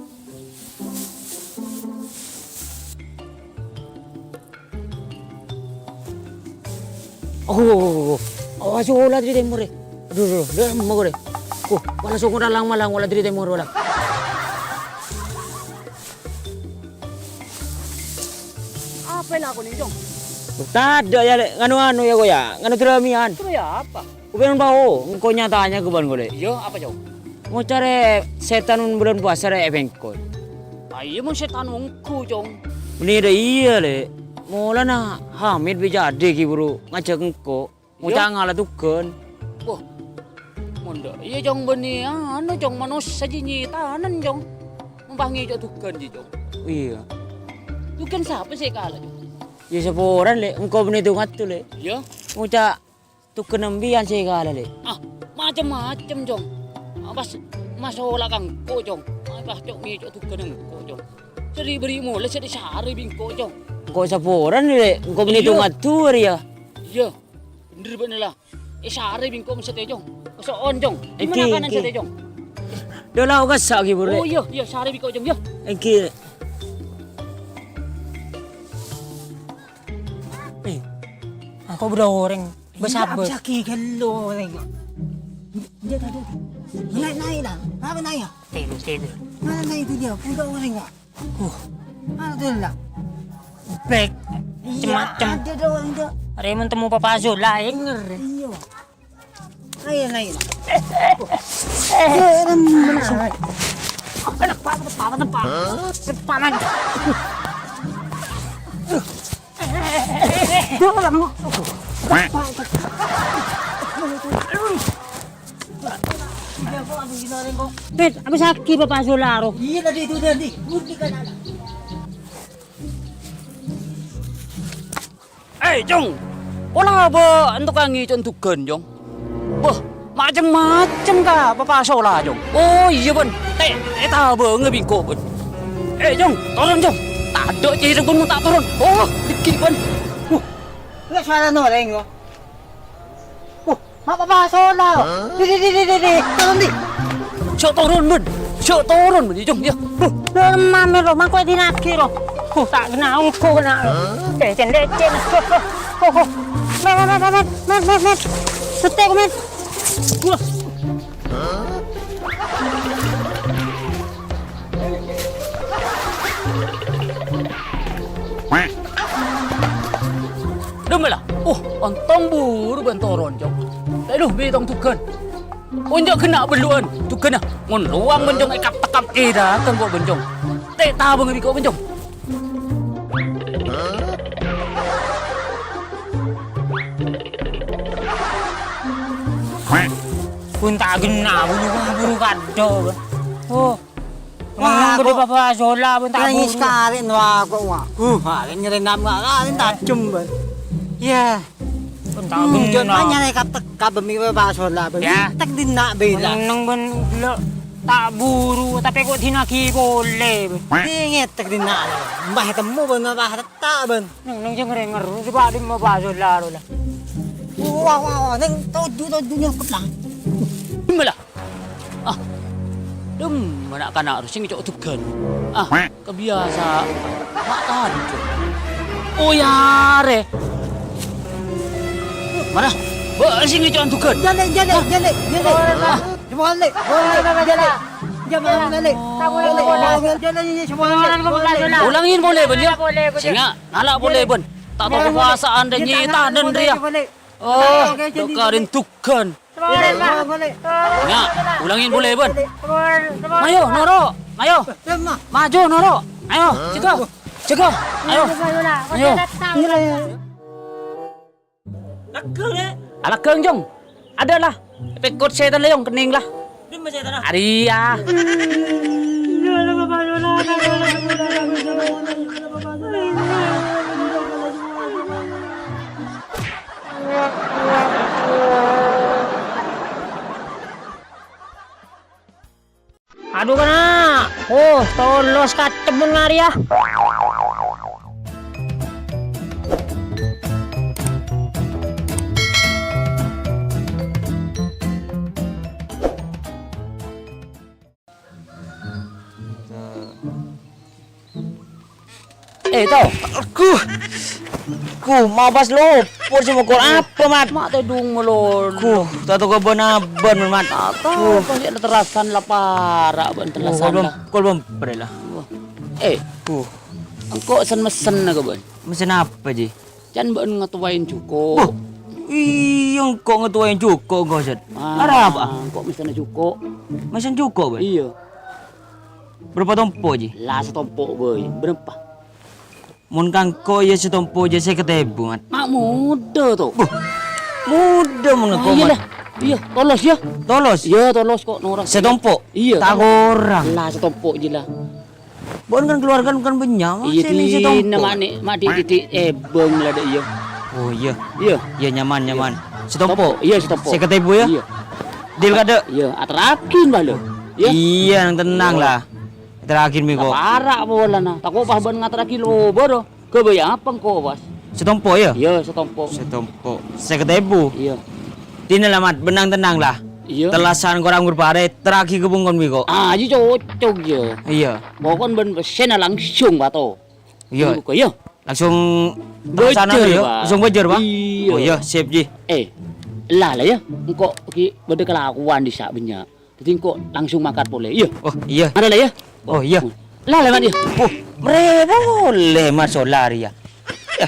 Oh, oh, oh, oh. Awas, ola dâri tèmor, eh. Aduh, aduh, aduh, dâ' remma ko', eh. Oh, wala songko' dalang malang, ola dâri tèmor, ola. Apa èlakonè, Cong? Tadâ' yâ, Lè'. Nganu-anu yâ, ko' yâ. Nganu dramiyan. Terus yâ apa? Ko' bân pao, engko' nya-tanya ko' bân ko', Lè'. Iyâ, apa, Cong? Ngoca' rè sètan mon bulân puasa rè è bengko. Ah, iyâ, mon sètan ongghu, Cong. Bânnè dâ' iyâ, Lè'. Molana Hamid bi ajâdhi ghi' buru ngajhâk engko'. Iyâ. Ngoca' ngala tughân. Wah, mon dâ' iyâ, Cong, bânnè anu, Cong, manossa jiyâ nyètanan, Cong. Mon pas ngèco' tughân jiyâ, Cong. Iyâ. Tughân sapa sè èkala', Cong? Iyâ, saporana, Lè'. Engko' bânnè tong-ngatto, Lè'. Iyâ. Ngoca' tughân empèyan sè èkala', Lè'. Ah, macem-macem, Cong. Ah, pas masola ka engko', Cong. Ah, pas co' ngèco' tughân engko', Cong. Sè ri'-bâri' molè sè èsarè bi' engko', Cong. Engko' saporana, Lè'? Engko' bânnè tong-ngatto arèya. Iyâ. Bhender bâ'na la. Èsarè bi' engko' mon satèya, Cong. So'on, Cong. Dimma nakanan satèya, Cong? Dâ' la, kassa' ghi' buru, Lè'. Oh, iyâ, iyâ, sarè bi' engko', Cong, yâ. Èngghi, Lè'. Eh, engko' bâdâ orèng. Bâ-sabâ. Iyâ, abisaghi ghâllu, rèng. Iyâ, tadi. Naik, naik, dah. Apa naik, ya? Tidur, tidur. Mana naik itu dia? Udah orèng, ya? Uh. Mana tuh, lah? Bek. Iyâ, macem-macem. Ada dah orèng, dah. Arè mon temmo Papa Sola, eh. Ngeri. Iyâ. Ayo, naik, lah. Eh, eh, eh. Iyâ, rèng, mana? Apa, apa, apa, apa? Apa, man? Duh, Bang. Bet, abisaghi Papa Sola, ro. Iyâ, tadi itu tadi. Budi kan ada. Eh, Cong. Pola bâ' ènto ka ngèco' tughân, Cong. Bâh, macem-macem ka Papa Sola, Cong. Oh, iyâ, bân. Tè, ètabângâ bi' engko', bân. Eh, Cong, toron, Cong. Tadâ' cèrèk, bân, mon ta' toron. Oh, dâgghi', bân. Huh. Enggak salah noreng, kok. Huh, ma' Papa Sola, kok. Di, di, di, di, di, di. Toron, di. Jhâ' toron, bân. Jhâ' toron, bân, Cong, yâ. Huh. Lho, mamèr, ro, mangko èdinaghi, ro. Huh, ta' kenna, engko' kenna. Lecèn, lecèn. Huh, huh. Huh, huh. Mèt, mèt, mèt. Sèttè, kok, mèt. Wah. Dâmma la? Oh, ontong buru bân toron, Cong. Tè, lu, bi' tong tughân. Onjâ' ghenna' bellu'ân, tughânna. Mon lowang bân, Cong, èkap-tekap è dâteng ko' bân, Cong. Tè, tabângâ bi' ko' bân, Cong. Bun ta' ghenna', bun buru kaddho'. Oh. Wah, bun Papa Sola, bun ta' buru. Nangis karè' no aku, wah. Huh, arè nyerena, arè tajem, bun. Yâ. Bun ta' ghenna'. Jhâ' nyarè kap-tekap bân Papa Sola, bun. Yâ. Tek dinna' bela. Neng, bun, lo, ta' buru, tapè ko' dinaghi polè, bun. Di ngetek dinna', bun. Mbah temmo, bun, mbah tetta', bun. Neng, neng, jhâ' ngèrèng, ngèrèng, coba dimma Papa Sola, ro, la. Wah, wah, wah, neng, toju', toju', nyokot, la. Dimma la? Ah, dâmma na'-kana' rowa sè ngèco' tughân. Ah, kabiasaan. Ma' tadâ'. Oh, yâ, rè. Mana? Bâ' sè ngèco' tughân. Jâlè, jâlè, jâlè, jâlè. Ah. Sèmolan, Lè'. Jâlè. Jâlè, Lè'. Jâlè, jâlè, sèmolan, Lè'. Olangin polè, bân, yâ. Sènga', ngala' polè, bân. Ta' tao kakoasaan, rè, nyètanan, rè, yâ. Oh, oke, jadi dok karin dugan. Balik, Pak. Balik. Nya, ulangin boleh, Bun. Balik. Mayo, noro'. Mayo. Maju, noro'. Ayo, jaga. Jaga. Ayo. Ayo. Alakeng, Jong. Ada lah. Pekot setan, Jong, kening lah. Dimma setan, ah? Aria. Adu, kana'. Oh, tolos katemmen arèya. Eh, Tao. Aku. Ku, mau pas lopor sih, mokor apa, Mat? Mak tèdung melon. Ku, ta' tao kabân abân, Mat. Ta' tao, Ku. Kok sè terasan la para', bân terasan la. Kol bem-, kol bemper la. Wah. Eh, Ku. Engko' sen-mesen ka bân. Mesen apa, Ji? Can bân ngatowain juko'. Wah, iyâ, engko' ngatowain juko', engko', Zat. Ah, arapa? Engko' mesenna juko'. Mesen juko', bân? Iyâ. Berapa tompo', Ji? La, satompo', bâi. Berapa? Mon ka engko' iyâ satompo' jâ sèket èbu, Mat. Mak modâ, to. Buh, modâ mon ka engko', Mat. Iyâ, tolos, yâ. Tolos? Iyâ, tolos kok, noro'. Satompo'? Iyâ. Ta' korang. La, satompo' jâ, la. Bân kan keluarga kan bânnya', Mak. Iyâ, sè mè' satompo'. Mak, Dik, Dik, èbâng la, Dik, iyâ. Oh, iyâ. Iyâ. Iyâ, nyaman, nyaman. Satompo'? Iyâ, satompo'. Sèket èbu, yâ? Iyâ. Deal, Kak, Dek? Iyâ, aterraghin, Pak, lo. Iyâ. Iyâ, nang tennang, la. Aterraghin, mè', kok. Para' polana. Tako' pas bân ngaterraghi loba, do. Ghâbây apa engko', Bos? Satompo', yâ? Iyâ, satompo'. Satompo'. Sèket èbu? Iyâ. Dinah la, Mat, bân nang tennang, la. Iyâ. Tellasan korang berpare, teragi ke bungkon miko. Ah, iyâ cocok, yâ. Iyâ. Pokon bân pèssèna langsung, Pato. Iyâ. Buka, iyâ. Langsung tellasan, bâjâr, yâ? Pak. Langsung bâjâr, Pak? Iyâ. Oh, iyâ, sip, Ji. Eh, la, la, yâ. Engko' ghi' bâdâ kalakowan dissa' bânnya'. Dhâddhi engko' langsung mangkat polè, iyâ? Oh, iyâ. Mara la, yâ? Oh, iyâ. La, lèmat, yâ? Oh, mèrè polè, Mat, solar, yâ. Yâ.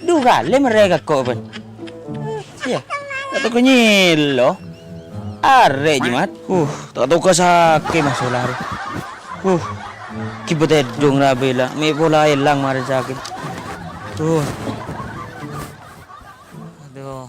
Du kalè mèrè ka engko', bân. Iyâ. Ta' toko nyèlo. Arè, Ji, Mat. Uh, ta' toko sakè, Mat, solar. Uh, ghibâ tèdung rabâ la. Mè' pola èlang marè sakè. Tuh. Aduh.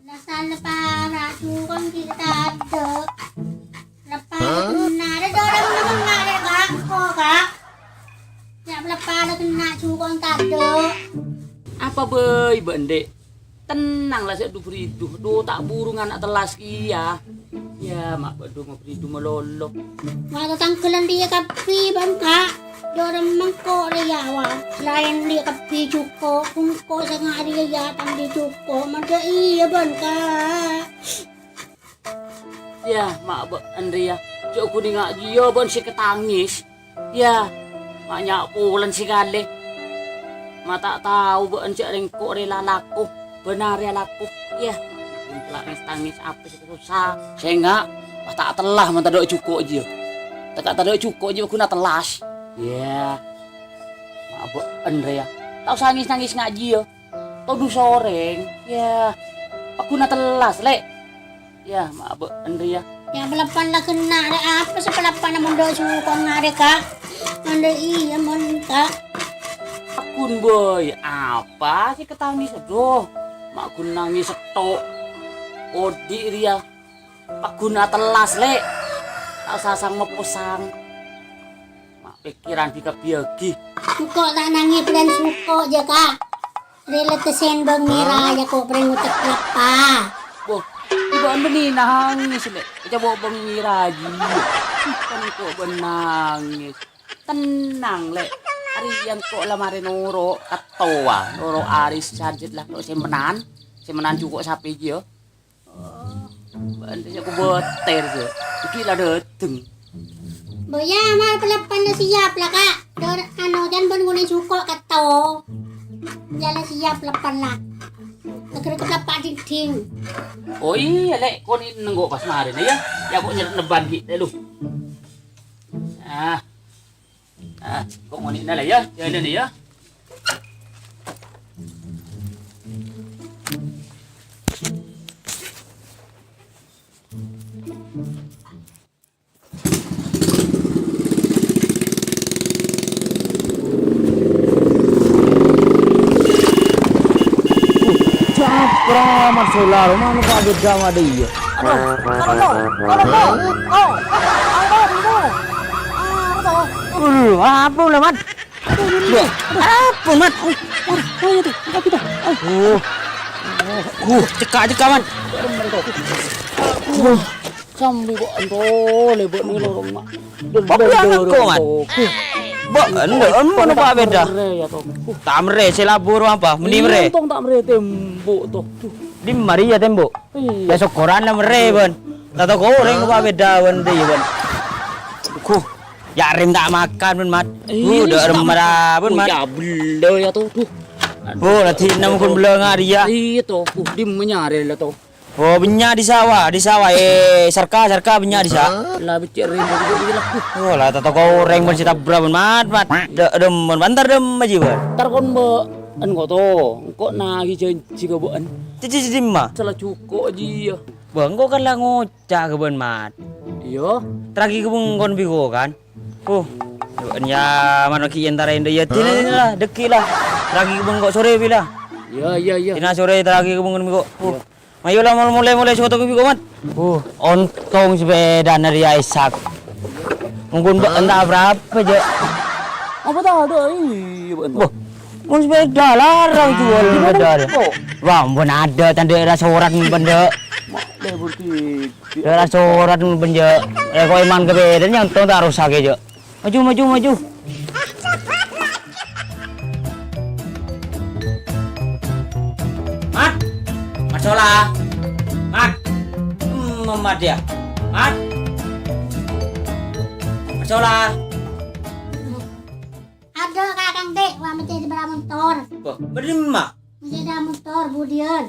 Dasar para' jhuko' ghi' tadâ'. Leppa la kenna'na, rè, dorang nengnga'na bâko, Ka'. Nya' leppa la kenna' jhuko' tadâ'. Apa bhâi, Bâ', Andi'? Tennang la, sè du-bhuridu. Du, ta' buru ngana' tellas kèya. Yâ, ma' bâ' du-bhuridu malolo. Wa, tatangghâlân rèya kabbhi, bân, Ka'. Dorang mengko rèya, wa. Laèn rèya kabbhi jhuko', bungko sanga' rèya, yâ, tang di jhuko'. Mandhâ iyâ, bân, Ka'. Yâ, ma' bâ'ân rèya, jhâ' ghun ènga' jiyâ bâ'ân sè katangis. Yâ, ma' nya' polana sakalè. Ma' ta' tao bâ'ân jhâ' rèngko' rè la alako, bân arè alako. Yâ, ghun tangis-tangis apa sè sossa. Sènga', ma' ta' tella mon tadâ' jhuko' jiyâ. Teka tadâ' jhuko' jiyâ ghun atellas. Yâ, ma' bâ'ân rèya. Ta' osa ngis-nangis nga' jiyâ. Todus orèng, yâ, paghun atellas, Lè'. Yâ, ma' bâ'ân rèya. Yâ, palappan la ghenna', Lè', apa sè palappan mon dâ' jhuko' ngarè, Ka'? Mandhâ iyâ, mon, Ka'. Paghun, bhâi, apa sè katangis? Adhu, ma' ghun nangis setto'. Odi' rèya. Paghun atellas, Lè'. Ta' osa sang-maposang. Ma' pèkkèran bi-, kabbhiyâghi. Engko' ta' nangès bârân jhuko' jâ, Ka'. Rè la tèsèn bâng mèra jâ ko' bârân ngucep lappa. Wah, bâ'ân bânnè nangès, Lè'. Coba bâng mèra jiyâ. Kan engko' bâ'ân nangès. Tennang, Lè'. Arèya engko' la marè noro' kattowa, noro' arisan sè la ko' sèmpenan. Sèmpenan jhuko' sapè jiyâ. Oh, bâ'ân rèya kobâtèr, jâ. Iki la dâteng. Bo, iyâ, ma' peleppanna siap la, Ka'. Dor, anu, jhân bân ngonè' jhuko' katto. Iyâ la siap leppan la. Aghâr peleppan dingding. Oh iyâ, Lè', konè' nengko' pas marèna, yâ. Yâ, kok nyerep nebban ghi', lu. Ah. Ah, kok ngonè'na la, yâ? Jhâlân, yâ. Capra, Mat Solar, mano Pak Geda ma' dâ' iyâ? Aduh, apa to? Apa to? Oh, apa to? Aduh, apa ulah, Mat? Aduh, apa, Mat? Oh, oh, oh, itu, apa itu? Oh. Oh, cekak, cekak, Mat. Oh. Sambi kok ento lebat nih lorong, Mat. Kok bilang kok, Mat? Bo, endo, endo, Pak Beda. Tamre, sè labur apa? Meni mre. Untung tamre tembok to. Duh. Di mari ya tembok. Iya. Ya syukuran lah mre, Bun. Tato goreng Pak Beda, Bun, di, Bun. Kuh, yarim tak makan, Bun, Mat. Iya, udah remera, Bun, Mat. Ya belo ya to, duh. Oh, lati enam kun belo ngari ya. Iya to, uh, di menyare lah to. Oh, bânnya' di sawah, di sawah. Eh, sarka, sarka bânnya' di sa-, la beccè' rèng bâdâ lah. Oh, la tata goreng bân sè tabra bân mat, mat. Dâ-, dâmmen, bântar dâmma jiyâ, bân. Tar kon bâ-, engko' to, engko' nagi janji ka bâ'ân. Janji dimma? Sala jhuko' jiyâ. Bâ, engko' kan la ngoca' ka bâ'ân, mat. Iyâ. Teragi ka bâ'ân kon bi' ko kan. Oh, bâ'ân ya, mano ki' entara endo ya, dina, dina lah, dâgghi' lah. Teragi ka bâ'ân engko' sore bi' la. Iyâ, iyâ, iyâ. Dina sore teragi ka bâ'ân kon bi' ko. Oh. Iyâ. Mayu la mol-, mole-mole soto bi' ko, Mat. Uh, ontong sepedana rèya Ishak. Mungkin bâ-, entah berapa, Jek. Apa ta' ada? Iyâ, bâ'ân. Boh, mon sepeda larang jual sepeda. Wah, ampon ada, tandha era sorat, ampon, Jek. Mak, lebur titik. Era sorat, ampon, Jek. Eh, kok eman kepedanya ontong ta' rusak, ya, Jek. Maju, maju, maju. Mat! Mat Sola! Mat! Hmm, Mat ya? Mat! Mat Sola! Ada, Kak, Kang Tek. Wah, mesti di bawah motor. Wah, bâdâ emma? Mesti ada motor, budian.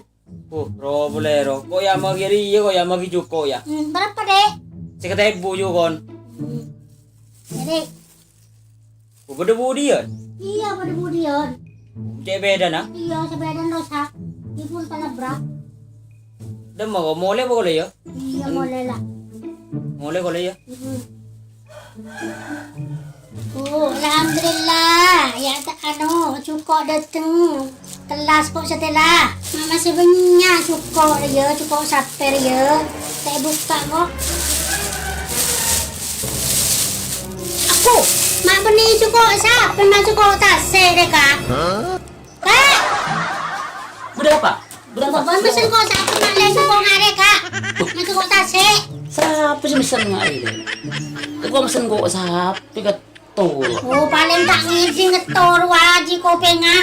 Oh, ro, bolè, ro. Kok ya magi rèya, kok ya magi jhuko' ya? Hmm, berapa, Dek? Sèket èbu jhuko'. Hmm. Jadi. Oh, bâdâ budian? Iya, bâdâ budian. Cè' beda, na? Iya, sepeda rusak. Ipun palabrak. Dâmma kok, mole apa kole ya? Iya, mole lah. Mole kole ya? Mm-mm. Oh, alhamdulillah. Ya, ta-, anu, jhuko' dâteng. Telas kok satèla. Ma-, masih bânnya' jhuko' rèya, jhuko' sapè rèya. Ta' bukka' kok. Aku, ma' bânnè jhuko' sapè, ma' jhuko' tasè' rè, Kak. Hah? Kak! Bâdâ apa? Bâdâ apa? Bân mesen kok sapè, ma' lè jhuko' ngarè, Kak. Ma' jhuko' tasè'. Sapa sè mesen ngarè, Lè? Kok mesen kok sapè, Kak? Tor. Oh, palèng ta' ngèdhing ngetor waji kopèngnga.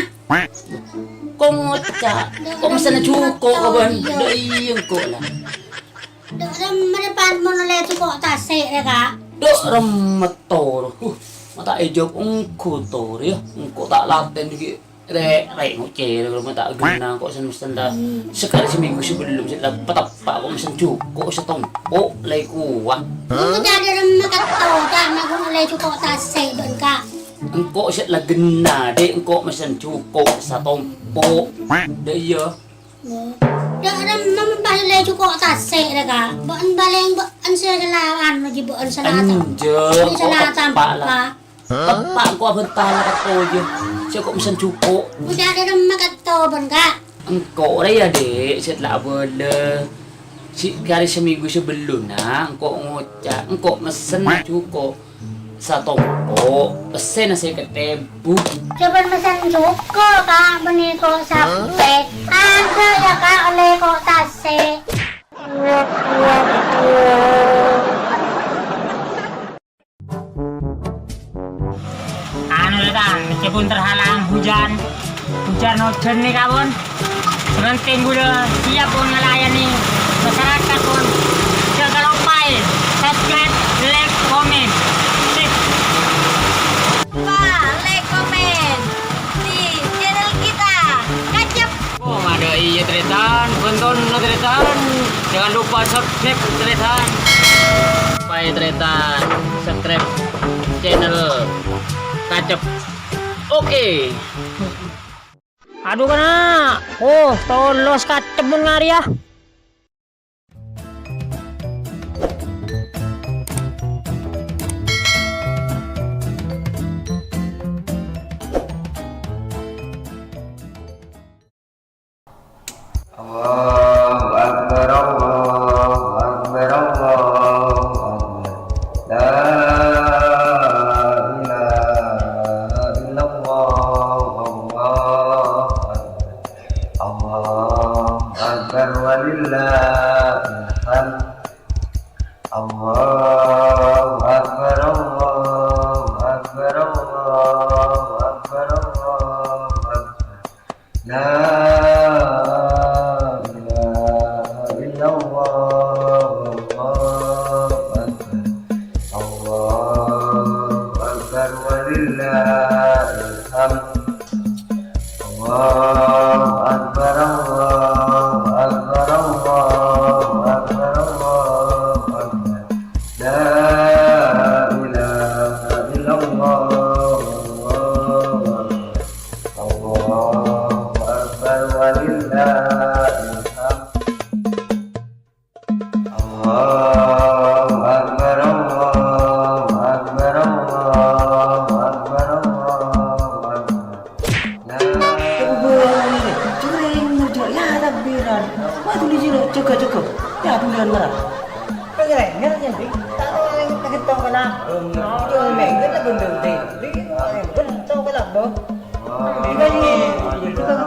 Kok ngoca'? Kok mesenna jhuko' ka bân? Dâ' iyâ engko' la. Dâ' remma rè pan mon ollè jhuko' tasè' rè, Kak. Dâ' remma tor. Huh, ma' ta' èjâwâb engko' tor ya. Engko' ta' latèn ghi' rè', rè' ngoca' rè, ma' ta' ghenna engko' sen-, mesen ta'. Hmm. Sakalè samènggu sabellum sè la pateppa' kok mesen jhuko' satompo' la èkowa. Engko' jâ' dâ' remma katto, Kak, ma' ghun ollè jhuko' tasè' bân, Kak. Engko' sè la ghenna, Dek, engko' mesen jhuko' satompo'. Dâ' iyâ. Dâ' remma mon pas ollè jhuko' tasè' rè, Kak. Bâ'ân palèng bâ'ân sè salawan, jhi bâ'ân sala ta-, Enjâ', sala kok teppa' la. Teppa'. Teppa' engko' abhânta la katto iyâ. Sè engko' mesen jhuko'. Jâ' dâ' remma katto bân, Kak. Engko' rè iyâ, Dek, sè la abâlâ. Sè karè samènggu sabellunna, engko' ngoca', engko' mesen jhuko'. Satompo', pèssèna sèket èbu. Jhâ' bân mesen jhuko', Kak, bânnè ko' sapè. Hah? Tadâ' yâ, Kak, ollè ko' tasè'. Anu, Lè', ta', meskipun terhalang hujan, Ujar nojen nih, kawan. Sementing ghulâ siap pon ngalayani masyarakat, pon. Jhâ' kaloppaè subscribe, like, komen. Jangan lupa subscribe, tarètan. Supaya tarètan subscribe channel Kacep. Oke. Adu, kana'. Oh, tolos kacep mon ngarè, yâ. Allahu Akbar, Allahu Akbar, Allahu Akbar. La ilaha illallah, Allahu Akbar. Allahu Akbar, walillahil hamd. Allahu Akbar, Allahu Akbar, Allahu Akbar, Allahu Akbar. La ilaha illallah, Allahu Akbar. Allahu Akbar, walillahil hamd. Allahu Akbar, Allahu Akbar, Allahu Akbar, Allahu Akbar. La ilaha illallah, Allahu Akbar. Allahu Akbar, walillahil hamd. Allahu Akbar, Allahu Akbar, Allahu Akbar, Allahu Akbar. La Tunggu, ini, curi, ini, curi. Ya, takbiran. Wah, tuli, curi. Jaga, jaga. Ya, tuli, mara. Pengen, ngerti, ngerti. Tak tahu, yang kaget, tong, kena. Cuma, ngerti, ngerti, ngerti. Ngerti, ngerti, ngerti.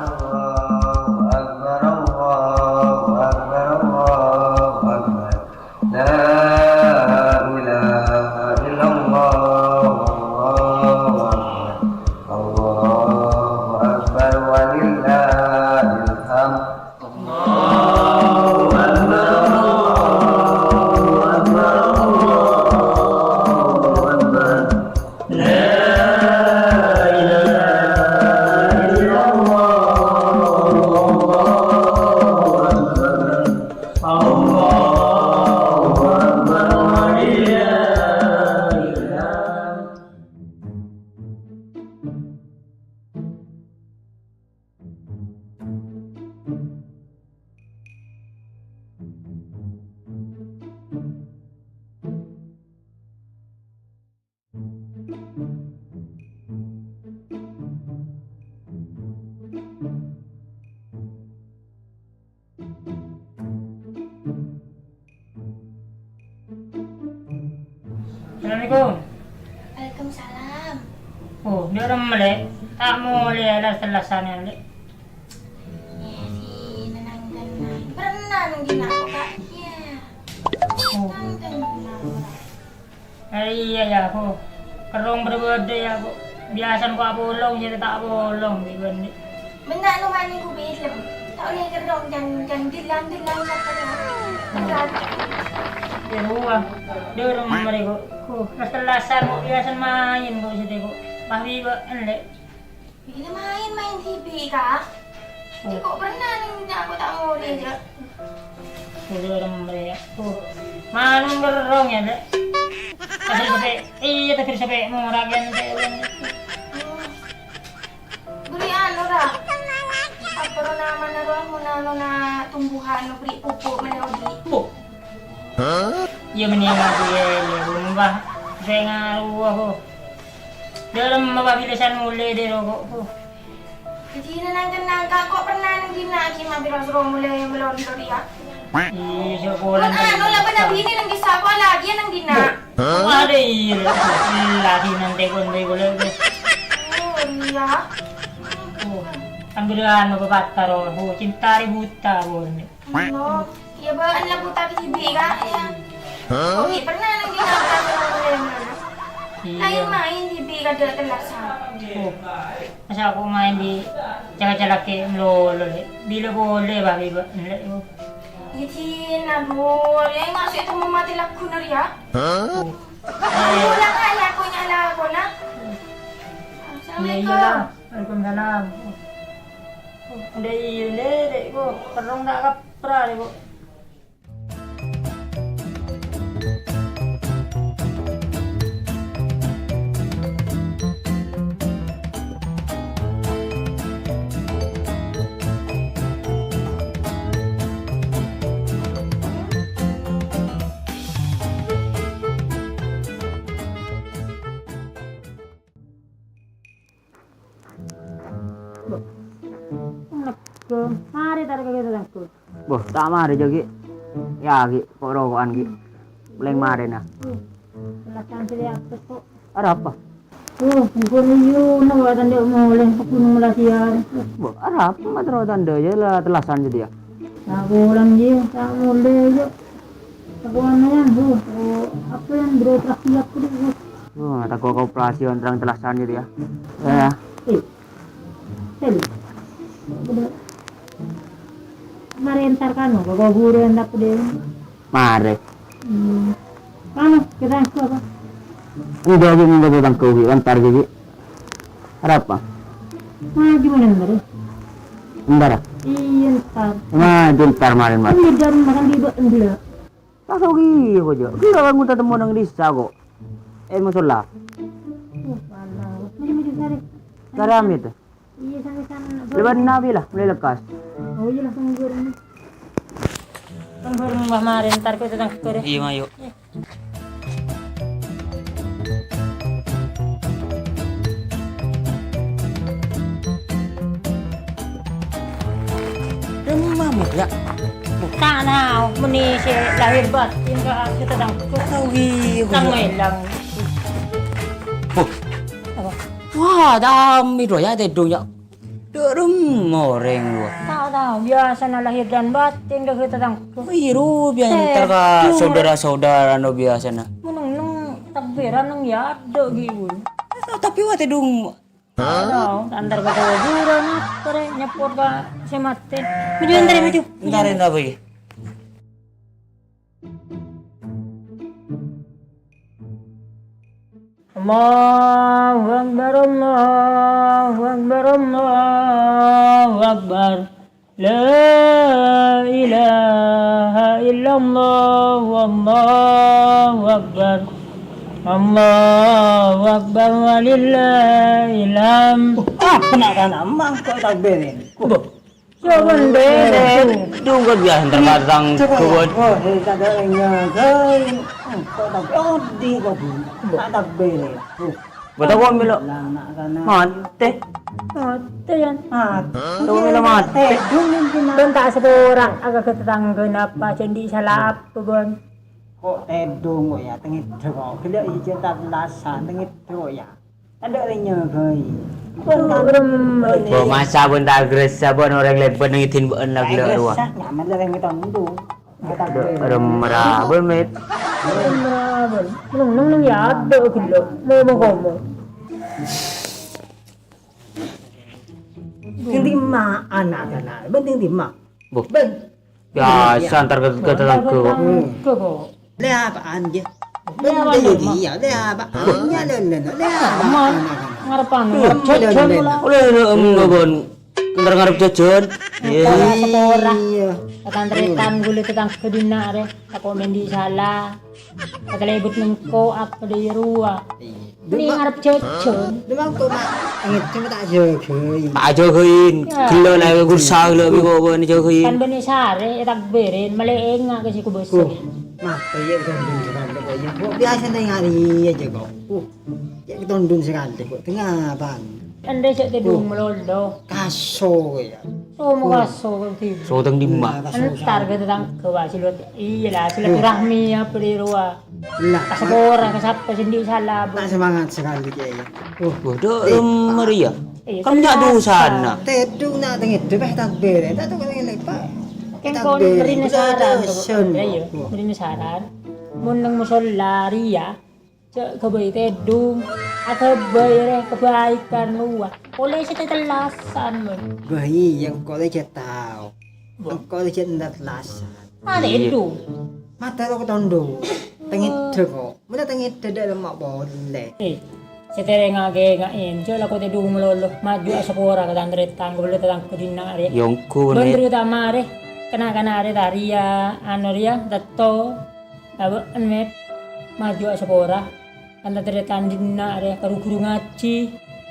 Allahu Akbar, Allahu Akbar, Allahu Akbar. La ilaha illallah, Allahu Akbar. Allahu Akbar, walillahil hamd. Allahu Akbar, Allahu Akbar, Allahu Akbar. La ilaha illallah, Allahu Akbar. Allahu Akbar, walillahil hamd. Assalamualaikum. Waalaikumsalam. Oh, dâ' remma, Lè'. Ta' molè, la sellasan, Lè'. Iyâ, sè nenang-tenang. Pernah neng dinna' kok, Kak? Iyâ. Oh. Neng-tenang. Eh, iyâ, yâ, ko. Kerrong bâdâ-bâdâ, yâ, ko. Biasana ko apolong, jârèya ta' apolong, bi' bânnè. Bânnya' no maèn ko film. Ta' ollè kerrong, jân, jân dilang-dilang, berat. Yâ, rowa. Dâ' remma rè, ko. Ko, pas tellasan, ko, biasana maèn, ko, sèdhâ, ko. Pas bi' bâ', enlè'. Bilâ maèn, maèn dhibi', Ka'. Oh. Cè' ko' pernah neng dinna' ko ta' molè, jâ. Molè remma rè, yâ. Oh. Manong kerrong, yâ, Lè'. Tagher sapè', iyâ, tagher sapè' mora, yâ, Lè'. Oh. Bâri' anu, ra. Apa ro namana ro, mon anu na tumbuhan, bâri' pupuk, mènè odi'. Pupuk? Hah? Iyâ, mènè aku, yâ, yâ, Bu, mbah. Sè ngaruwa, Bu. Dâ' remma, Pak, bilâ san molè dâ' roko', Bu. Jâdiyâ nang-kenang, Ka', ko' pernah neng dinna' ghi' mampir pas ro molè malolo rèya. Iyâ, sakola. Mon anu, la bânnya' binè neng dissa', ko' la ghi' neng dinna'. Wah, dâ' iyâ, la ghi' neng tekon bhâi kolè, Bu. Oh, iyâ. Oh, ambil anu, pepatah ro, Bu, cinta hari buta, Bu. Allah, iyâ bâ'na la buta dhibi', Ka', yâ. Hah? Ko' ghi' pernah neng dinna' ta' pernah. Iyâ. Laèn maèn dhibi' kadâ' tellasan. Oh. Masa ko' maèn bi' ca'-ca' lakè' malolo, Lè'. Bilâ polè, Pak, bi' bâ'na, Lè', oh. Iyâ, Din, aduh, yâ, maksud itu mau mati lagu ner, yâ. Hah? Oh. Eh. Ulang, Kak, yâ, aku nyala, aku, nah. Iyâ, iyâ, Assalamualaikum. Waalaikumsalam. Oh, dâ' iyâ, Lè', Lè', ko'. Kerrong ta' kapra, Lè', ko'. Nèko, marè tarè ka kita, Tangku. Boh, ta' marè, Jo, Ghi'. Yâ, Ghi', ko'-roko'an, Ghi'. Palèng marèna. Uh, tellasan sè apa, kok? Arapa? Uh, ampon, iyâ, na, wa tandhâ molè ka Gunung Melasiar. Boh, arapa ma' terro tandhâ, yâ, la tellasan jâdiyâ. Nah, polana, iyâ, ta' molè, iyâ. Tako' anu, yâ, uh, uh, apa, yâ, beroperasi apa, deh, uh. Oh, tako' ka operasi, terro tellasan jâdiyâ. Yâ. Eh. Sel. Marè entar ka anu, ka kuburan ta' deh. Marè. Hmm. Anu, kita ke apa? Udah, Ghi', enggak ada tangkau, Ghi', entar, Ghi'. Arapa? Nah, gimana entar, ya? Entar, ah? Iya, entar. Nah, entar marèn, Mat. Iya, jam makan di bawah enggak. Pas ogi, kok, Jo. Kira kan kita temu nang desa, kok. Eh, musola. Oh, alah. Maju, maju, sare. Sare amit, eh? Iya, sampai sana. Lebar nabi lah, mulai lekas. Oh, iya, langsung goreng. Kan goreng Mbah Marin, ntar kita tangkep, ya. Iya, ayo. Remma, Mit, ya? Ta' tao, mènè sè lahir batin ka kita tangkep. Tao, iya, iya. Tang melang. Boh. Apa? Wah, tami do ya tèdung ya. Dâ' remma orèng rowa. Ta' tao, biasana lahir dan batin ka kita tangkep. Iro biasa entar ka saudara-saudara no biasana. Meneng-neng takbiran neng ya ada gitu. Tapi wa tèdung. Tao, antar ka kuburan, apa rè, nyepot ka sè matè. Maju, antar, maju. Entar, entar, apa iki? Allahu Akbar, Allahu Akbar, Allahu Akbar. La ilaha illallah, wallahu akbar. Allahu akbar, walillahil hamd. Ah, kena-kena, mangko takbirin. Bo. Ya, bener. Dungkot ya, entar kadang Coba. Kuat. Oh, hei, tak ada yang ngagai. Hmm, kok tak odi kok, Bu? Tak takbirin. Bu. Bata kok mèlo matè. Matè, yan. Matè. Tao mèlo matè. Tèdung mungkin, ah. Bân ta' saporana, aga tatangghâna apa, cè' andi' sala apa, bân? Kok tèdung kok, ya, tengedhâ kok. Ghellâ' iyâ cè' ta' tellasan, tengedhâ kok, ya. Tadâ' rèng nyaga'i. Bân kan. Bo, masa bân ta' gressa, bân orèng lèbât nang èdin bâ'ân la ghellâ' rowa. Gressa, nyaman la rèng tondung. Remrabel, Mit. Remrabel. Neng, neng, neng, ya, ada gelo. Mau, mau, mau. Sing dimma anak-anak? Penting dimma. Bu. Ben. Biasa antar ke, ke tetangga kok. Tetangga kok. Lè apaan, ya? Lè apaan, Mak? Iya, lè apa? Iya, lè, lè, lè, lè apa? Aman. Anak-anak. Ngarepan, ngarep jajan pula. Oleh, oleh, enggak, Bon. Entar ngarep jajan. Iya. Saporah. Iya. Tan-tarètan ghulâ tetangga dinna' rè. Tako' mèndi sala. Katalèbut nengko' apa dâ' iyâ rowa. Iya. Mènding ngarep jajan. Duma kok, Mak? Inget, cuma tak jagain. Tak jagain. Ya. Gelo la kursa gelo bi kok bâ'na jagain. Kan bânnè sarè, ya takbirin, malè enga' ka sè kobâsa. Oh, mate ya, gandeng jeragan kok, ya. Kok biasa neng hari aja kok. Uh. Ya, ketondung sekali kok. Tengah apa? Ande sè tèdung malolo. Kaso, ya. Oh, mau kaso kan tiba. Soteng dimma. Nah, kaso. Entar ka tetangga, wah, silat-, iya lah, silaturahmi apa dâ' rowa. Lah. Ka sapora, ka sapa sè andi' sala, Bu. Tak semangat sekali, Kiai. Uh, waduh, eh, meriah. Iya, kan nggak dosa, nah. Tèdung nak tengedhâ, beh, takbir. Tak tuh kena lepa. Kan kau beri saran, Bu. Ya, iya, beri saran. Mon neng musholla rèya, Jhâ' ghâbây tèdung, aghâbây rè kabaikan rowa. Polè sè tetellasan, mon. Bâh, iyâ, engko' rè jhâ' tao. Engko' rè jhâ' entar tellasan. Arè tèdung. Mata lo' ketondung. Tengedhâ kok. Mula tengedhâ dâ' lemma' polè. Eh, sè terengngaghi nga'en, jhâ' lako tèdung malolo. Maju asapora ka tan-tarètan, ka bâlâ tatangghâ dinna' rè. Yâ, ongghu, bân terutama rè, kana'-kana' rè tariya, anu rèya, tetto. Abâ'en, Met, maju asapora. Kan tan-tarètan dinna' rè, ka ru-ghuru ngajhi.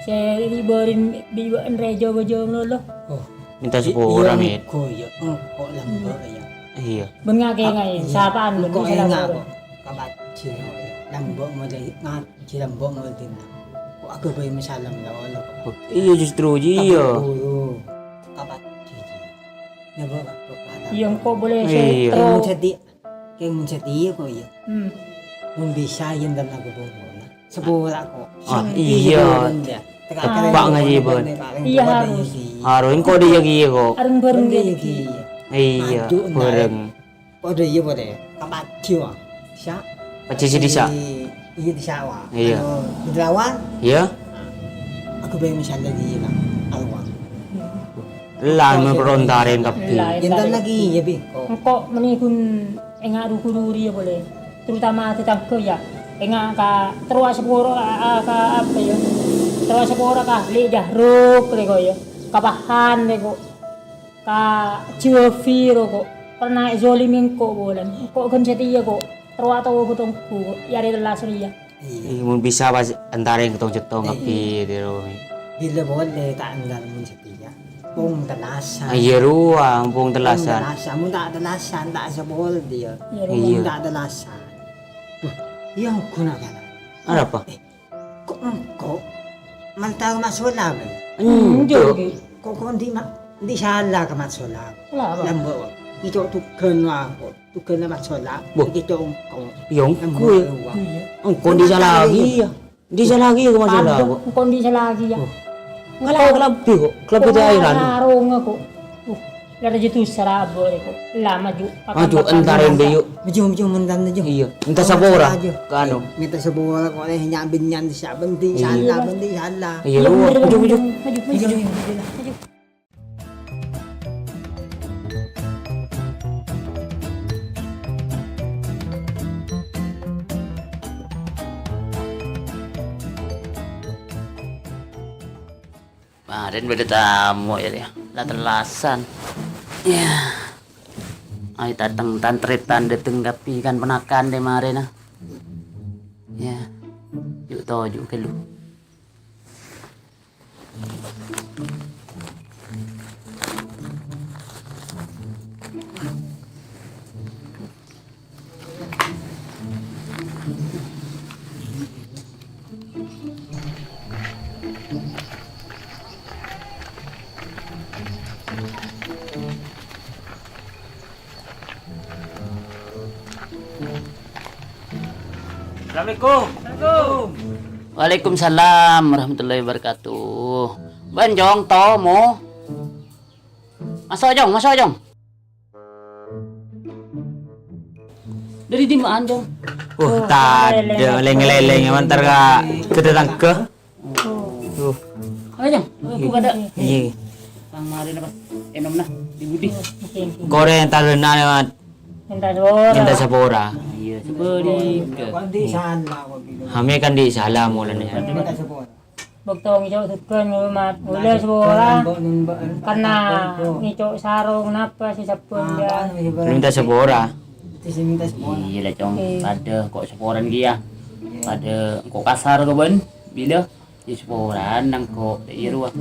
Sè ribârin bi' bâ'en rè jhâ' bâjâ malolo. Oh. Minta sapora, Met. Engko', ya. Engko' lambâ', ya. Iya. Bengngaghi, ah, iya. Sapaan, engko' bengngaghi enga' sapaan. Kok. Kabâjâ, ya. Lambâ' mulai ngajhi, lambâ' mulai dinna'. Kok aghâbây masalah la, la. Iyâ, justru, iyâ. Kaburu. Kapat cici. Nyawa waktu kalah. Iyâ, engko' boleh Iyâ. Kèng mon satèya, kèng mon satèya kok, iyâ. Hmm. Mon bisa, yèn ta' aghâbây. Sapola kok. Ah, iyâ. Teppa' ngajhi, Bun. Iyâ, harus. Harus, engko' dhi' iyâ kèya kok. Areng-bareng Bun, iyâ, iyâ. Iyâ, maju, bareng. Padâ iyâ, padâ. Ka Paji, wa. Disa'. Paji sè disa'. Iyâ, disa', wa. Iyâ. Anu, Benderawan. Iyâ. Aku bhâi masalah dhi' la. Alwa. La, mèpèron tarèn kabbhi. Enten lagi, iyâ, Bi. Engko' mènè ghun enga' ru-ghuru rèya polè. Terutama tetangga, ya. Enga' ka terro sapora, a, a, ka apa, ya? Terro sapora ka Lè' Jahruk, rè, ko', ya. Ka Pahan, rè, ko'. Ka Jovi ro, ko'. Pernah èzolimi engko' polè. Engko' ghân satèya, ko'. Terro atoro' ghâ' tonggu, ko'. Yâ arè tellas rèya. Iyâ. Ih, mon bisa pas entarè tong-cèttong kabbhi, tèro. Bilâ polè ta' entar mon satèya. Pong tellasan. Ah, iyâ rowa, pong tellasan. Pong tellasan. Mon ta' tellasan, ta' sapol dhiyâ. Iyâ, rowa. Iyâ. Pong ta' tellasan. Duh, iyâ, ghuna kana. Arapa? Eh, Ko' engko' mantar masola, bân? Hmm, enjâ'. Ko', ko' ndi' ma-, ndi' sala ka masola? Sala apa? Lambâ', wa. Ngèco' tugân, wa, ko'. Tugân masola. Boh. Ngèco' engko'. Iyâ, engko'. Lambâ', wa. Engko' ndi' sala lagi, ya? Ndi' sala lagi ka masola, ko'? Engko' ndi' sala lagi, ya? Boh. Ngala' kalabhi, ko'. Kalabhi ta' aèran. Arong, ko'. Uh, la rajâ dusa ra abâ' rè, ko'. La maju. Maju, entar embi', yu'. Maju, maju, mentan maju. Iyâ, mènta sapora. Ka anu. Mènta sapora, ko' lè nya'-bânnya' disa' bhândhi, sala, bhândhi, sala. Iyâ, maju, maju. Maju, maju, maju. Marèn bâdâ tamoy, yâ, yâ. La tellasan. Yâ. Ay, tateng tan-tarètan dâteng kabbhi kan ponakan dâ' marèna. Yâ. Ju' toju' ghâllu. Assalamualaikum. Waalaikumsalam warahmatullahi wabarakatuh. Bân, Jong, tomo. Maso', Jong, maso', Jong. Dâri dima'an, Jong? Wah, tadâ' lèng-lèlèng, mantar ka, ka tetangga. Oh. Ayo, Jong. Aku kada. Iyâ. Pang marèna pas ènomna, di budi. Korèng talèna lewat. Mènta sapora. Mènta sapora. Iyâ, sabâli. Hame kan di' sala molana. Mènta sapora. Bâkto ngèco' sugân, Mat. Mènta sapora. Karna ngèco' sarong napa sè sabbhân, yâ. Mènta sapora. Iyâ la, Cong. Padâ ko' saporan kèya. Padâ ko' kasar ka bân. Bilâ? Yâ, saporan nangko'. Iyâ, rowa.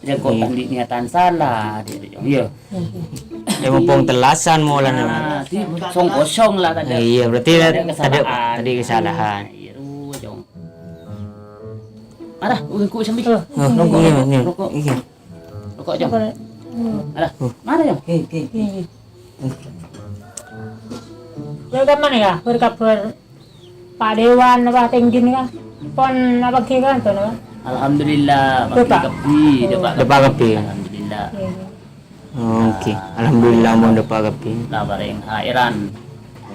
Jâ' ko' ta' andi' niatan sala, dhi', Cong. Iyâ. Yâ, mumpung tellasan molana. Nah, di, song-kosong la tadâ'. Iyâ, berarti tadâ' kesalahan. Tadâ' kesalahan. Iyâ, rowa, Cong. Arah, engko' sambi. Oh, nongko', iyâ, iyâ. Roko'. Iyâ. Roko', Cong. Arah, mara, Cong. Yâ, kamana, yâ? Berkabar. Pak Dewan apa Tenggi nèka? Pon apa ghi kan, Ton, apa? Alhamdulillah, Pak Depak. Depak kabbhi, Depak kabbhi. Alhamdulillah. Iya, iya. Oke, alhamdulillah, mon Depak kabbhi. Lah, bareng hairan.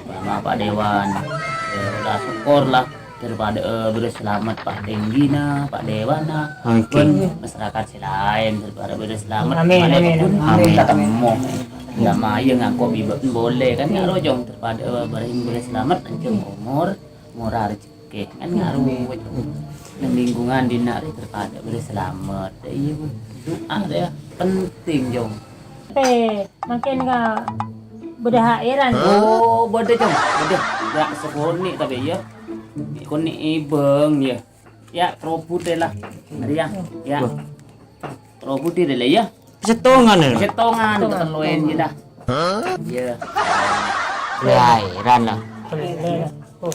Sama Pak Dewan. Ya, udah syukur lah. Daripada, eh, beri selamat Pak Tenggina, Pak Dewana. Oke. Pon masyarakat sè laèn, daripada beri selamat. Amin, amin, amin. Amin. Ketemu. Ndak mayeng angko bibet boleh kan, ngarojong. Padâ bâreng bhârâs salamet, panjhâng omor, mora rejhekkè. Kan ngaruh, Cong. Neng lingkungan dinna' rè terpadâ bhârâs salamet. Iyâ, Bu. Doa rè penting, Cong. Pè, mangkèn ka bâdâ hairan. Oh, bâdâ, Cong. Bâdâ. Ya, sekonè' tapè, yâ. Konè' èbâng, yâ. Ya, terobut deh lah. Arè, yâ. Ya. Terobut deh lah, yâ. Sèttongan, yâ. Sèttongan, ketelloèn, yâ, dah. Hah? Iyâ. Yâ, hairan lah.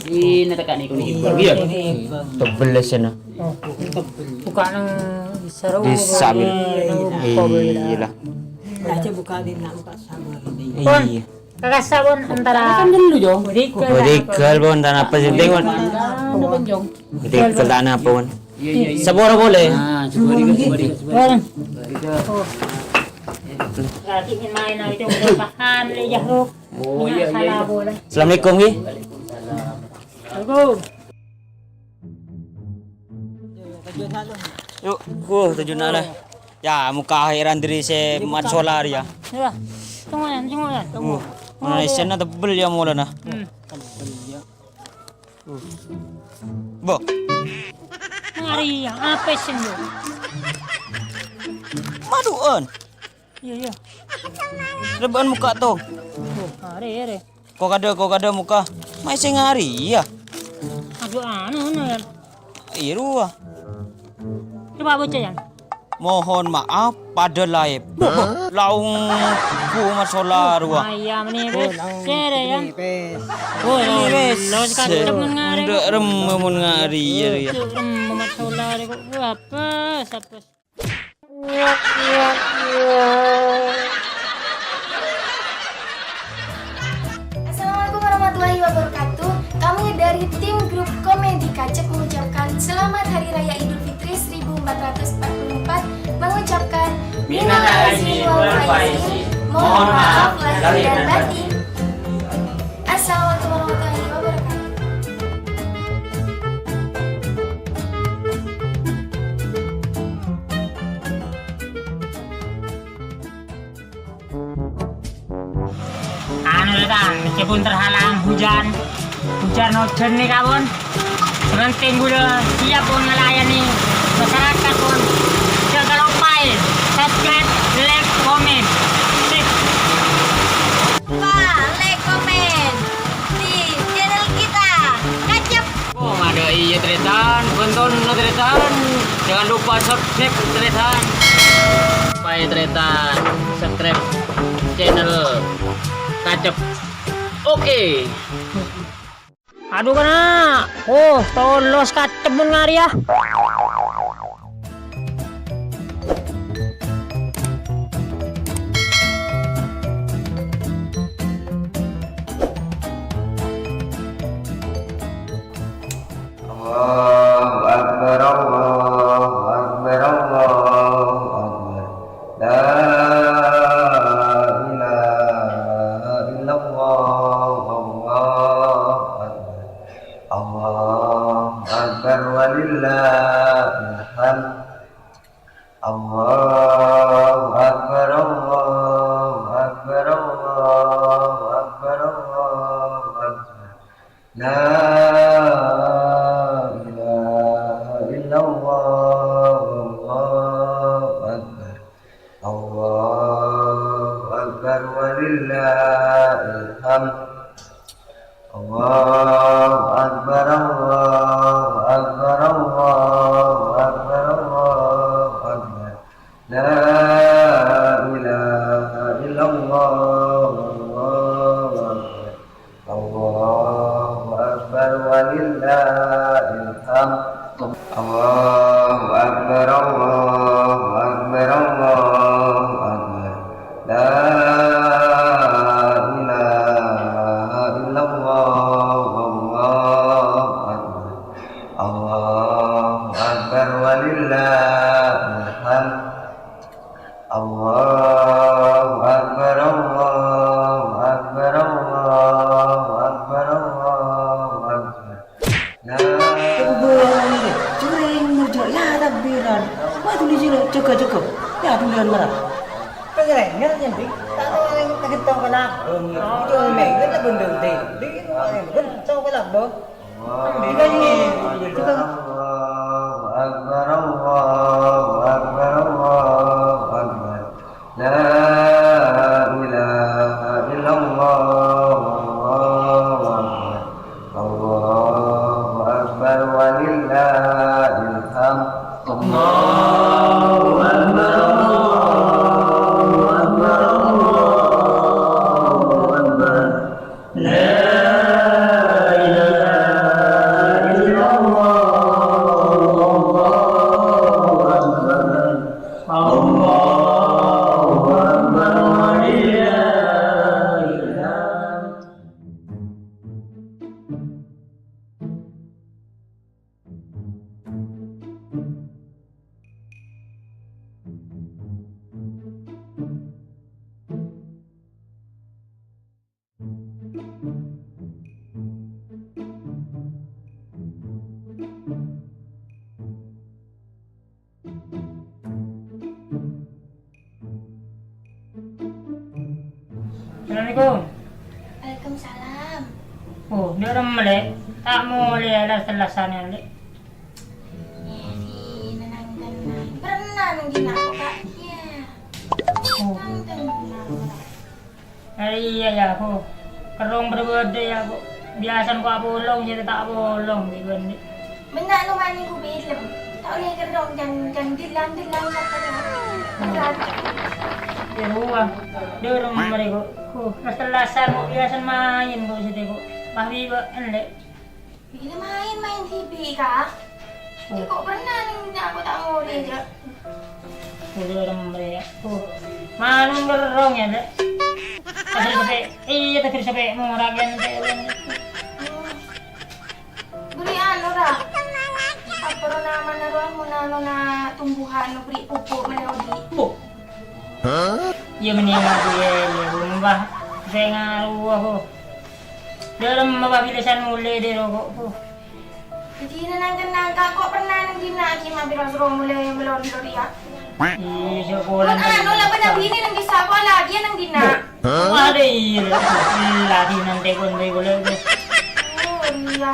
Ini tekan niku nih. Iya. Tebel sena. Buka nang sarung. Bisa, Bil. Iya lah. Aja buka di nak, buka sama ini. Iya. Kakasa pon antara. Kan dulu, Jong. Bodyguard, Bodyguard, pon, tanah apa sih, Bang, pon? Anu, pon, Jong. Bodyguard, tanah apa, pon? Iya, iya, iya. Sabora boleh? Nah, coba di, coba di, coba di. Pon. Oh. Berarti main aja udah paham, le, ya, Ruk. Oh, iya, iya, iya. Salah boleh. Assalamualaikum, Wi. Assalamualaikum. Yuk, uh, tujuh nala. Ya, muka akhiran diri se mat solar ya. Ya. Tunggu ya, tunggu ya. Uh, mana isenna tebel ya, Maulana. Hmm. Bo. Mari ya, apa sih lu? Madu'an. Iya, iya. Rebba'an muka to. Oh, are, are. Ko kada, ko kada muka. Mai sing ari, iya. Aduh, anu, anu, ya. Iya, rowa. Coba baca, ya. Mohon maaf, pada lae. Laung ku masola, rowa. Ah, iya, meni wes, sere, ya. Oh, iya, wes. Lo sekarang temen ngare. Ndak rem mun ngari, ya, ya. Rem masola, kok. Apa, siapa? Assalamualaikum warahmatullahi wabarakatuh. Kami dari tim grup komedi Kacep mengucapkan selamat Hari Raya Idul Fitri seribu empat ratus empat puluh empat. Mengucapkan minal aidin wal faizin. Mohon maaf lahir dan batin. Assalamualaikum warahmatullahi wabarakatuh. Anu, Tan, meskipun terhalang hujan, hujan-hujan nih, kawan. Yang penting gue udah siap, pon, melayani masyarakat, pon. Jangan lupa, ya, subscribe, like, komen. Sip. Lupa like, komen di channel kita. Kacep. Oh, ada iya, taretan, tonton, taretan. Jangan lupa subscribe, taretan. Lupa ya, taretan, subscribe channel Kacep. Oke. Aduh, kena. Oh, tolos Kacep mon ngari, ya. Allahu Akbar, Allahu Akbar, Allahu Akbar. La ilaha illallah, Allahu Akbar. Allahu Akbar, walillahil hamd. Allahu Akbar, Allahu Akbar, Allahu Akbar, Allahu Akbar. La ilaha illallah, Allahu Akbar. Allahu Akbar, walillahil hamd. Allahu Akbar, Allahu Akbar, Allahu Akbar, Allahu Akbar. La ilaha illallah, Allahu Akbar. Allahu Akbar, walillahil hamd. Allahu Akbar, Allahu Akbar, Allahu Akbar. La ilaha illallah, Allahu Akbar. Allahu Akbar, walillahil hamd. Allahu Akbar, Allahu Akbar, Allahu Akbar, Allahu Akbar. Ya. Apa boleh? Cureng ngerja, ya takbiran. Wah, tuli jero, jaga, jaga. Ya, tulian merah. Pengerengan, ya, Bi. Tak tahu yang tergentong kenapa. Itu memang, kan, tak bener, Bi. Bi, itu yang tergentong kenapa? Allahu Akbar, Allahu Akbar, Allahu Akbar. La ilaha illallah, Allahu Akbar. Allahu Akbar, walillahil hamd. Allahu Akbar, Allahu Akbar, Allahu Akbar. La Assalamualaikum. Waalaikumsalam. Oh, dâ' remma, Lè'. Ta' molè, la tellasan, Lè'. Iyâ, sè nenangkan. Pernah neng dina' kok, Kak? Iyâ. Oh. Nangkan. Iyâ, yâ, ko. Kerrong berbeda, yâ, ko. Biasana ko apolong, jadi ta' apolong, gitu, Andi. Bânnya' lo mani ku film. Ta' ollè kerrong dan, dan dilan-dilan apa ya. Yâ, rowa. Dâ' remma rè, ko. Ko, la tellasan, ko. Biasana maèn, ko, sèdhâ, ko. Pas bi' bâ'en, Lè'. Bilâ maèn, maèn dhibi', Kak? Oh. Kok pernah neng aku ta' molè, Cak? Udah remma rè, yâ. Oh. Manu kerrong, yâ, Lè'? Tagher sapè, iyâ, tagher sapè mora, kan, Lè'. Oh. Bâri' anu, ra. Apa ro namana ro, mon anona tumbuhan, bâri' pupuk, mèlè odi'. Oh. Iyâ, mendingan aku, yâ, yâ, mbah. Sè ngaruh aku. Dâ' remma, Pak, bilesan molè dâ' roko', ko. Jadi, nangkan nangka, kok pernah neng dina' ghi' mampir pas ro molè melon-melon, yâ? Iyâ, sekolah. Mon anu, la bânnya' binè neng dissa', kok la ghi' neng dina'. Hah? Ada, iyâ, la ghi' neng tekon bae, ko, la. Oh, iyâ.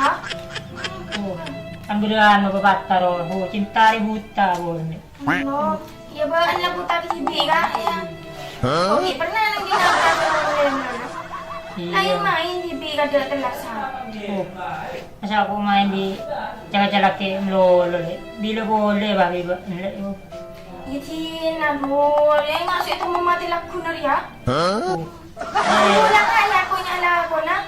Oh, ambilan apa patah, ro? Oh, cinta hari buta, ko. Allah, iyâ bâ'en la buta dhibi', Kak, yâ. Hah? Oke, pernah neng dina' pas ro molè melon. Iyâ. Laèn maèn dhibi' kadâ' tellasan. Oh. Masa aku maèn bi' cala-cala ke melolo, Lè'. Bilâ polè, Pak, bi' bâ'en, Lè', yo. Iyâ, Din, aduh, yâ, maksud itu mau mati lagu ner, yâ. Hah? Oh. Aduh, la, Kak, yâ, aku nyala, aku, nah.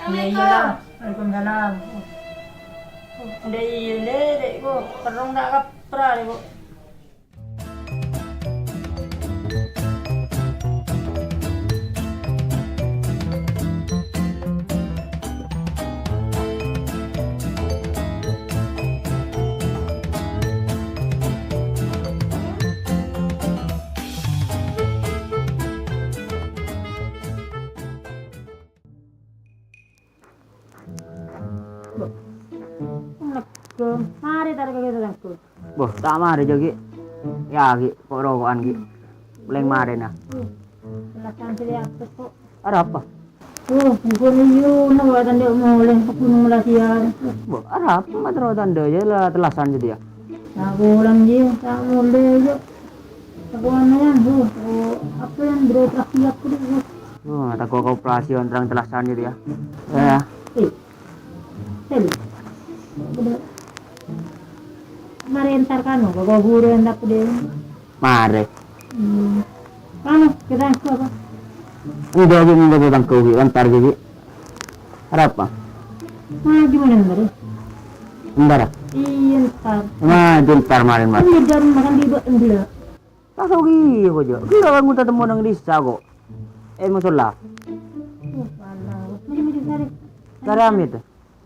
Iyâ, iyâ, Assalamualaikum. La. Waalaikumsalam. Oh. Oh, ndâ' iyâ, Lè', Lè', ko. Kerrong ta' kapra, Lè', ko. Mara entar ka kita, Tangku. Boh, ta' mara, Jo, Ghi'. Yâ, Ghi', ko' roko'an, Ghi'. Palèng marèna. Tellasan sè di atas, ko'. Arapa? Oh, bukan iyo, na, wa tandhâ molè, bukan molè siar. Boh, arapa ma' terro tandhâ, yâ, la tellasan sè dia. Ta' polana, Ghi', ta' molè, Jo. Tako' anu, yâ, oh, oh, apa yang beroperasi apa dulu? Oh, tako' koperasi orang tellasan gitu ya. Ya. Eh, Sel. Mara entar kano, ka kuburan apa deh? Mara. Hmm. Kano, kita ke apa? Enggak, Bi, enggak, Bi, entar, Bi. Arapa? Nah, gimana entar? Entar? Iya, entar. Nah, itu entar kemarin, Mas. Kan beda makan di bak enggak. Tak tahu ghi, kok, Jo. Ghi, orang minta temu nang desa, kok. Eh, musola. Oh, alah. Maju, maju, cari. Cari Amit.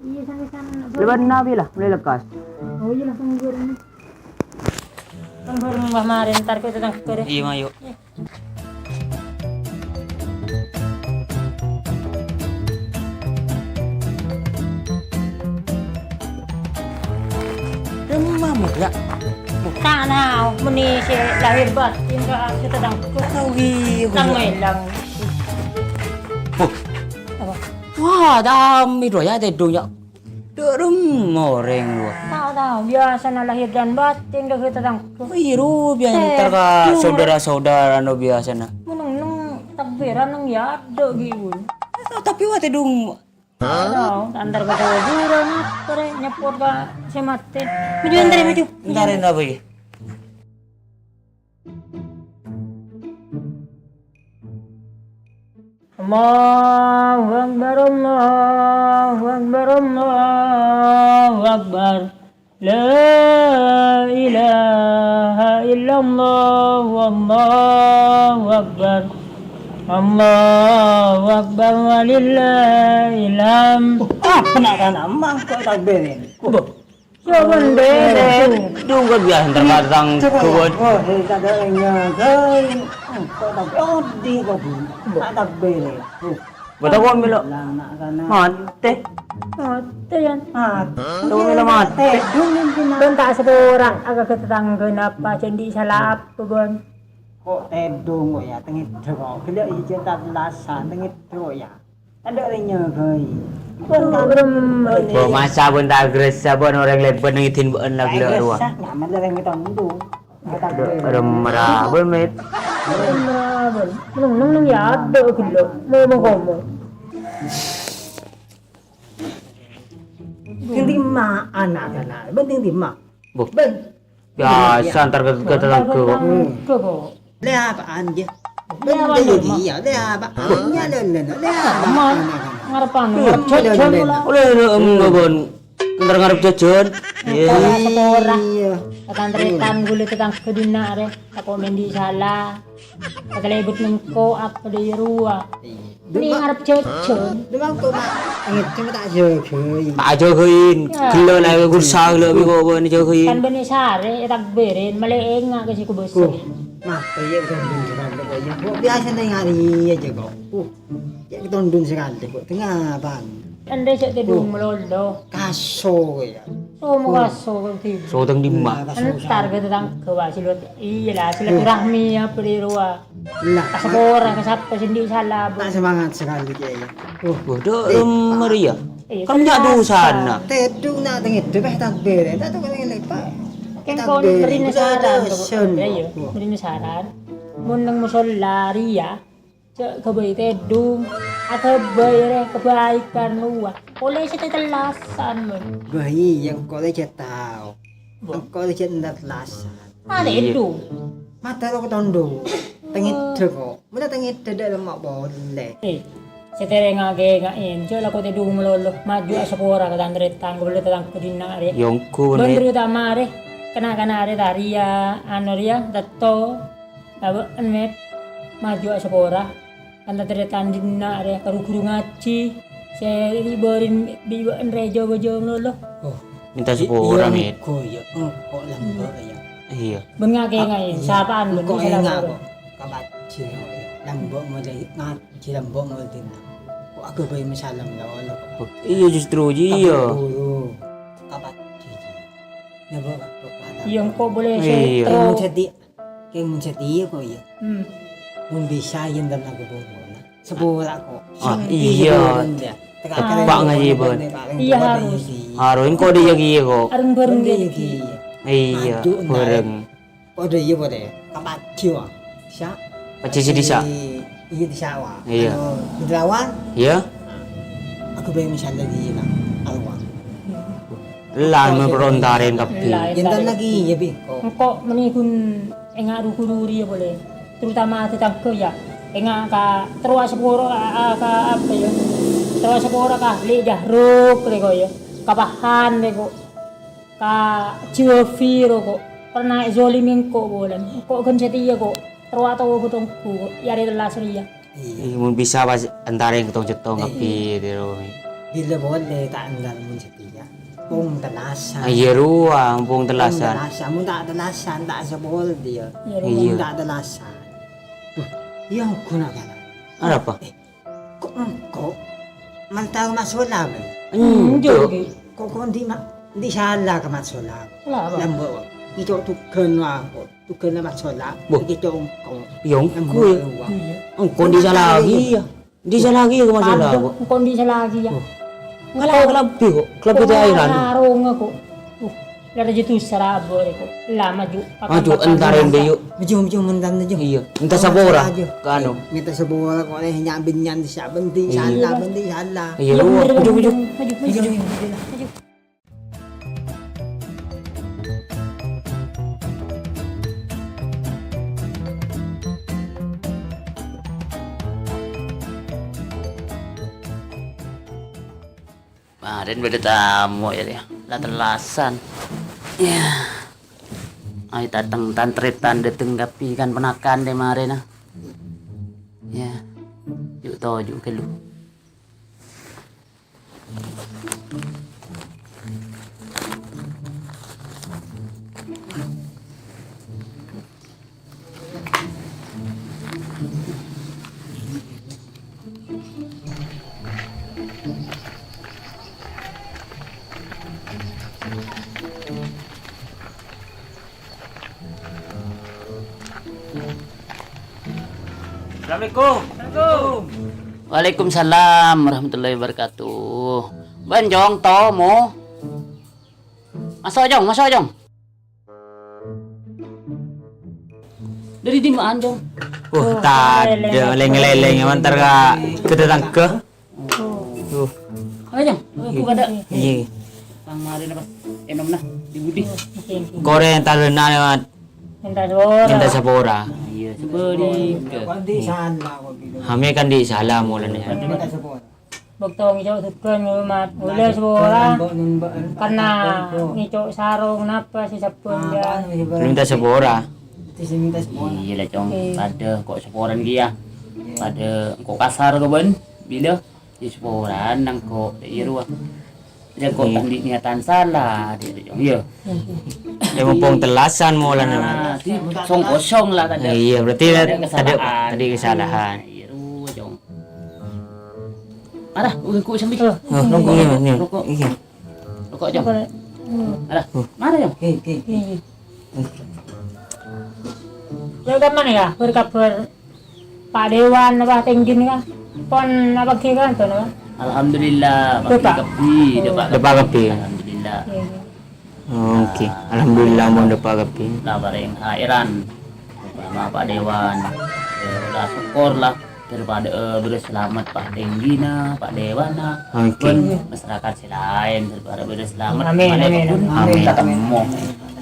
Iya, sampai sana. Lewat Nabi lah, mulai lekas. Oh, iya, langsung gue ini. Kan baru nambah kemarin, ntar kita tangkep deh. Iya, Mayu. Demam, ya? Bukan, nah, meni se lahir batin ka kita dang. Tahu, iya, Kang iya. Melang. Oh. Apa? Wah, dami doa ya, tedung ya. Dudum oreng lu. Tahu, tahu, biasana lahir dan batin ka kita dang. Iru, biasa ntar ka saudara-saudara no biasana. Meneng-neng takbiran neng ya ada gitu. Tapi wah tedung. Hah? Tao, antar ka kuburan, apa rè, nyepot ka sè matè. Maju, antar, maju. Entar, entar, apa iki? Allahu Akbar, Allahu Akbar, Allahu Akbar. La ilaha illallah, wallahu akbar. Allahu akbar, walillahil hamd. Ah, kena-kena, mangko takbirin. Boh. Coba ndek. Dungga biasa terkadang. Coba, kuat. Oh, eh, tak ada yang ngagai. Kok tak odi kok, Bu? Tak takbirin. Bata kok milo. Lah, anak-anak. Mati. Mati, ya. Mati. Tuh, milo mati. Dulu, dulu. Kan tak seorang, agak tetangga napa, jadi salah apa, Gon? Ko' tèdung ko' yâ, tengedde ko'. Ghellâ' iyâ ta' tellasan, tengedde ko' yâ. Tadâ' rèng nyâgâi. Bân kan. Bo, masa bân ta' gressa bân orèng lèbât nang èdin bân la ghellâ' rowa. Gressa, nyaman la rèng tondhu. Remra bân, Met. Remra bân. Neng, neng, neng, yâ, adâ' ghellâ'. Mo, mo, komo. Dhing dimma ana'-ana'? Bân dhing dimma? Bo. Bân. Biasa, entar ke, ke tetangga kok. Tetangga kok. Lè apaan, jâ? Lè apaan, Mak? Iyâ, lè apaan? Iyâ, lè, lè, lè apaan? Mak, ngarep anu, ngarep jhâjhân. Lè, lè, enggak, Bon. Entar ngarep jhâjhân. Iyâ. Sepora, sepora. Iyâ. Tatan-tarètan ghulâ tetangga dinna' rè. Tako' mèndhi sala. Pakalèbut nengko' apa dâ' iyâ rowa. Iyâ. Mending ngarep jhâjhân. Demang kok, Mak? Ngèdhing ta' jâgâi. Ta' jâgâi. Ghellâ' la ghursa ghellâ' bi' kok bân jâgâi. Kan bânnè sarè, ètakbirin, malè enga' ka sè kobâsa. Huh, mate yâ, tondun sakalè kok, yâ. Kok biasa neng hari aja kok. Huh, yâ, tondun sakalè kok. Tengah apa? Ande sè tèdung malolo. Kaso, yâ. Oh, makaso kok, Tim. Sodang dimma? Entar ka tetangga, wa, silat-, iyâ la, silaturahmi apa dâ' rowa. Lah, ka sepora, ka sapa sè andi' sala, Bu? Tak semangat sekali, Kiai. Wah, dâ' remma rèya. Iyâ, kan nya' dusana. Tèdung na' tengedde, beh, takbir. Tak tau kena lepa'. Kèng kon mèrina saran, Bu. Iyâ, iyâ, mèrina saran. Mon neng mosolla rèya, jhâ' ghâbây tèdung, aghâbây rè kabhâighân rowa. Polè sè tetellasan, mon. Bâh, iyâ, engko' rè jhâ' tao. Bo. Engko' rè jhâ' entar tellasan. Iyâ. Tèdung. Mata lo' tondhu. Tengedde ko'. Mula tengedde dâ' lemma' polè. Eh, sè terengngaghi nga'en, jhâ' lako tèdung malolo. Maju asapora ka tan-tarètan, ka bâlâ tatangghâ dinna' rè. Yâ, ongghu, bân terutama rè, kana'-kana' rè, ta' rèya, anu rèya, tetto. Abâ'en, Met, maju asapora. Kan tan-tarètan dinna' rè ka ru-ghuru ngajhi, sè ribârin bi' bâ'en rè jâ-bâjâ malolo. Oh. Mènta sapora, Met. Engko', yâ, engko' lambâ', yâ. Iyâ. Bengngaghi, ah, nga'en, iyâ. Sapaan, engko' bengngaghi, enga' sapaan. Kok. Kabâjjhi, yâ. Lambâ' molaè ngajhi, lambâ' molaè dinna'. Kok aghâbây masalah malolo, kok. Oh, iyâ, justru, iyâ. Kabâjjhi, yâ. Napa, Pak? Iyâ, engko' polè sè, iyâ, terro. Kèng mon satèya kok, iyâ. Hmm. Mon bisa, iyâ, entar nanggung bongkona. Sapora kok. Ah, iyâ. Teka-teka. Tepak ngajhi, Bon. Iyâ, harus. Harus, engko' dâ' iyâ kèya kok. Areng-bareng dâ' iyâ kèya. Iyâ, maju, entar. Bareng. Kok dâ' iyâ, Bon, yâ? Kapajjhi, wa. Sa'. Pajjhi sè disa'. Iyâ, disa', wa. Iyâ. Anu, Benderawan. Iyâ. Aku bâ'en misalnya di, nah, alwa. Lan, mon perontarèn kabbhi. Lan, enten lagi, ya, Bi. Engko' mènè ghun enga' ru-ghuru rèya polè. Terutama tetangga, ya. Enga' ka terro asapora ka, ka apa, ya? Terro asapora ka Lè' Jahruk, rè ko', ya. Ka Pahan, rè ko'. Ka Jiwafi, rè ko'. Pernah èzolimi engko' polè. Engko' ghân satèya, ko'. Terro atobât ongghu, ko'. È arè tellas rèya. Iyâ. Iyâ, mon bisa pas entarè tong-cèttong kabbhi, tèro. Bilâ polè ta' entar mon satèya. Pong tellasan. Ah, iyâ rowa, pong tellasan. Pong tellasan, mon ta' tellasan, ta' sapora dâ' iyâ. Iyâ, rowa. Iyâ. Mon ta' tellasan. Duh, iyâ, ongghu na' bâlâ. Arapa? Eh, ko' engko'? Mantara masola, bâ'en. Enjâ'. Ko', ko' andi' ma-, andi' sala ka masola. Sala apa? Lambâ', wa. Ngèco' tughân, wa, ko'. Tughân masola, bo. Iki congkong. Iyâ, engko', ya. Iyâ. Engko' andi' sala lagi, ya. Andi' sala lagi, ya, masola, aduh, bo. Engko' andi' sala lagi, ya. Oh. Ngala' kalambhi, kok. Kalambhi ta' airan. Larung, kok. Uh, la rajâ dusa, rabo, kok. La, maju. Maju, entar, embè, yuk. Maju, maju, mentan, maju. Iyâ, entar sapora. Maju. Ka anu. Mènta sapora, kok, lè, nya'-bânnya' sala, bhândhi, iyâ, sala, bhândhi, sala. Iyâ, iyâ, maju, maju. Maju, maju, maju. Maju. Marèn bâdâ tamoy, yâ, la tellasan. Yâ. Ayo, dâteng tan-tarètan, dâteng kabbhi kan ponakan dâ' marèna. Yâ. Ju' toju' ghâllu. Assalamualaikum. Waalaikumsalam warahmatullahi wabarakatuh. Bân, Jong, tomo. Maso', Jong, maso', Jong. Dâri dimma, Jong? Wah, tadâ' lèng-lèng, entar ka ghâdâ tangghâ. Tuh. Ayo, Jong. Aku kada. Iyâ. Pang marèna pas ènomna di budi. Korè entar lèna lewat. Minta sapora. Minta sapora. Iyâ, sabâli. Hami kan di' sala molana. Minta sapora. Bâkto ngèco' sèghân, Mat. Ollè sapora. Karena ngèco' sarong napa sè sabbhân, ya. Minta sapora. Iyâ la, Cong. Padâ ko' saporan kèya. Padâ ko' kasar ko bân. Bilâ? Iyâ, saporan nangko'. Iyâ, rowa. Jâ' ko' tandhi' niatan sala, dhi', dhi', Cong. Iyâ. Yâ, mumpung tellasan molana. Nah, di song kosong la tadâ'. Iyâ, berarti tadâ' kesalahan. Tadâ' kesalahan. Iyâ, rowa, Cong. Arah, udah ku sambil. Oh, nunggu, iya, iya. Rokok. Iya. Rokok, Cong. Arah, mana, Cong? Oke, oke. Iya. Yâ, kapan yâ? Berkabar Pak Dewan apa Tenggi nèka? Pon apa ghi kan to, napa? Alhamdulillah, Pak Depak. Depak kabbhi, Depak kabbhi. Alhamdulillah. Iya, iya. Oh, oke. Alhamdulillah, mon Depak kabbhi. La parèng khairan. Sama Pak Dewan. Eh, la syukur la. Daripada, eh, bâdâ selamet Pak Tenggina, Pak Dewana. Oke. Pon masyarakat sè laèn daripada bâdâ selamet. Amin, amin, amin. Amin. Tatemmo.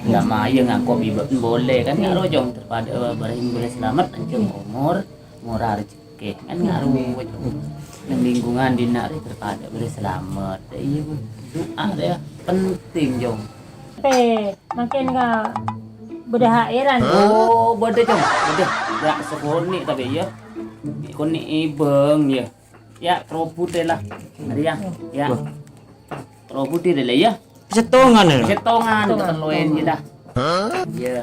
Ndak mayeng ngangko' bibâ'en bolè kan, ngarojong daripada, eh, bâreng bâdâ selamet, lanjhâng omor. Mora rejhekkè, kan ngaruh. Neng lingkungan dinna' rè terpada bâdâ selamet. Iyâ, Bu. Du'a rè, ya, penting, Jong. Pè, mangkèn ka bâdâ khairan. Oh, bâdâ, Jong. Bâdâ. Gak sakonè' tapè, iyâ. Konè' èbâng, iyâ. Ya, kerobut rè la. Arèya, ya. Wah. Kerobut rè la, iyâ. Sèttongan, ya? Sèttongan, ketelloèn, iyâ, dah. Hah? Iyâ.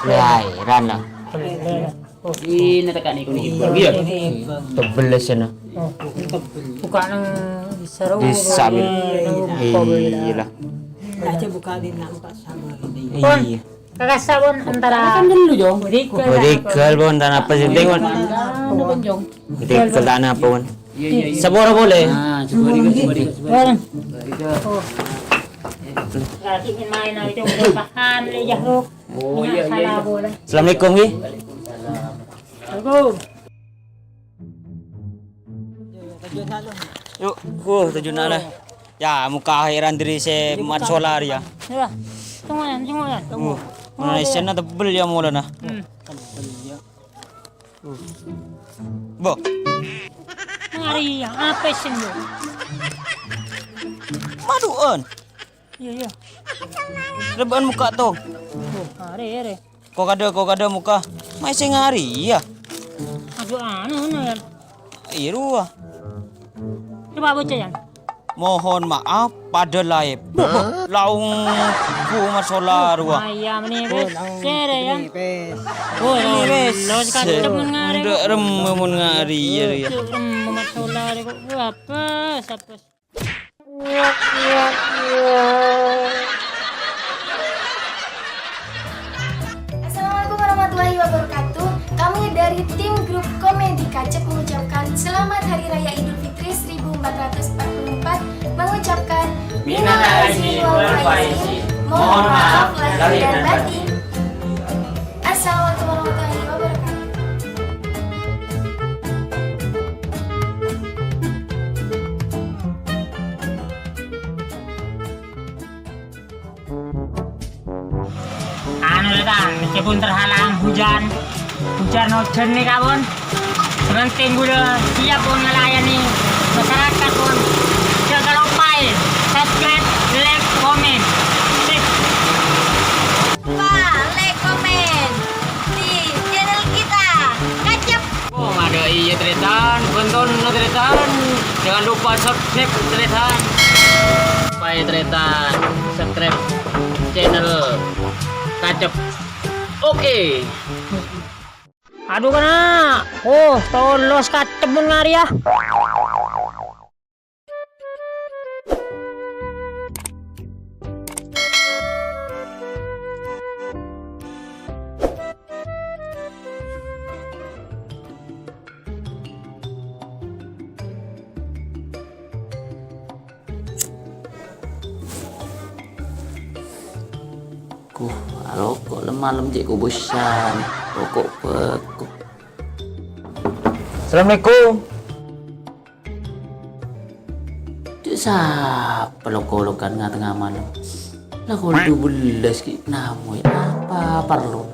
Khairan, la. Ini tekan iku nih, Bang. Iyâ. Tebel, sèna. Buka nang seru. Bisa, Bil. Nang buka, Bil. Iyâ, la. Aja buka di nak, buka sama ini. Iyâ. Kakasa pon antara kan dulu, Jong. Bodyguard, bodyguard, pon, dan apa sih, pon? Bodyguard, dan apa, pon? Iya, iya, iya. Sabora boleh? Ah, coba di, coba di, coba di. Berarti main aja, udah paham, le, Jahruk. Oh, iya, iya, iya. Salah boleh. Assalamualaikum, Wi. Waalaikumsalam. Assalamualaikum. Yuk, uh, tujuh nala. Ya, muka akhiran diri se mat solar ya. Ya, tunggu ya, tunggu ya. Uh, mana isenna tebel ya, Maulana. Hmm. Bo. Ngari ya, apa sih lu? Madu'an. Iya, iya. Rebaan muka to. Oh, are, are. Ko kada, ko kada muka. Mai sing ari, iya. Aduh, anu, anu, ya. Iya, ruwa. Coba baca, ya. Mohon maaf pada live. Hah? Laung ku masalah ruwa. Ah, iya, meni wis, share, ya. Oh, ini wis. Lo sekarang temen ngare. Ndak rem mun ngari, ya, ya. Rem masalah kok. Apa, apa? Assalamualaikum warahmatullahi wabarakatuh. Kami dari tim grup komedi Kacep mengucapkan selamat Hari Raya Idul Fitri seribu empat ratus empat puluh empat, mengucapkan minal aidin wal faizin. Mohon maaf lahir dan batin. Assalamualaikum warahmatullahi wabarakatuh. Anu, le, ta, meskipun terhalang hujan, hujan-hujan nih, kawan. Sementing udah siap, pon, melayani masyarakat, pon. Jangan lupa, ya, subscribe, like, komen. Sip. Lupa like, komen di channel kita. Kacep. Oh, ada iya, taretan. Tonton, taretan. Jangan lupa subscribe, taretan. Supaya taretan subscribe channel Kacep. Oke. Aduh, kena. Oh, tolos Kacep mun ngari, ya. Ku, aloko' lem-malem cè' kobusan. Loko' bhâko. Assalamualaikum. Cè' sapa lok-olokan nga-tengnga malem? La kol dubellâs ghi' namoy, apa parlo?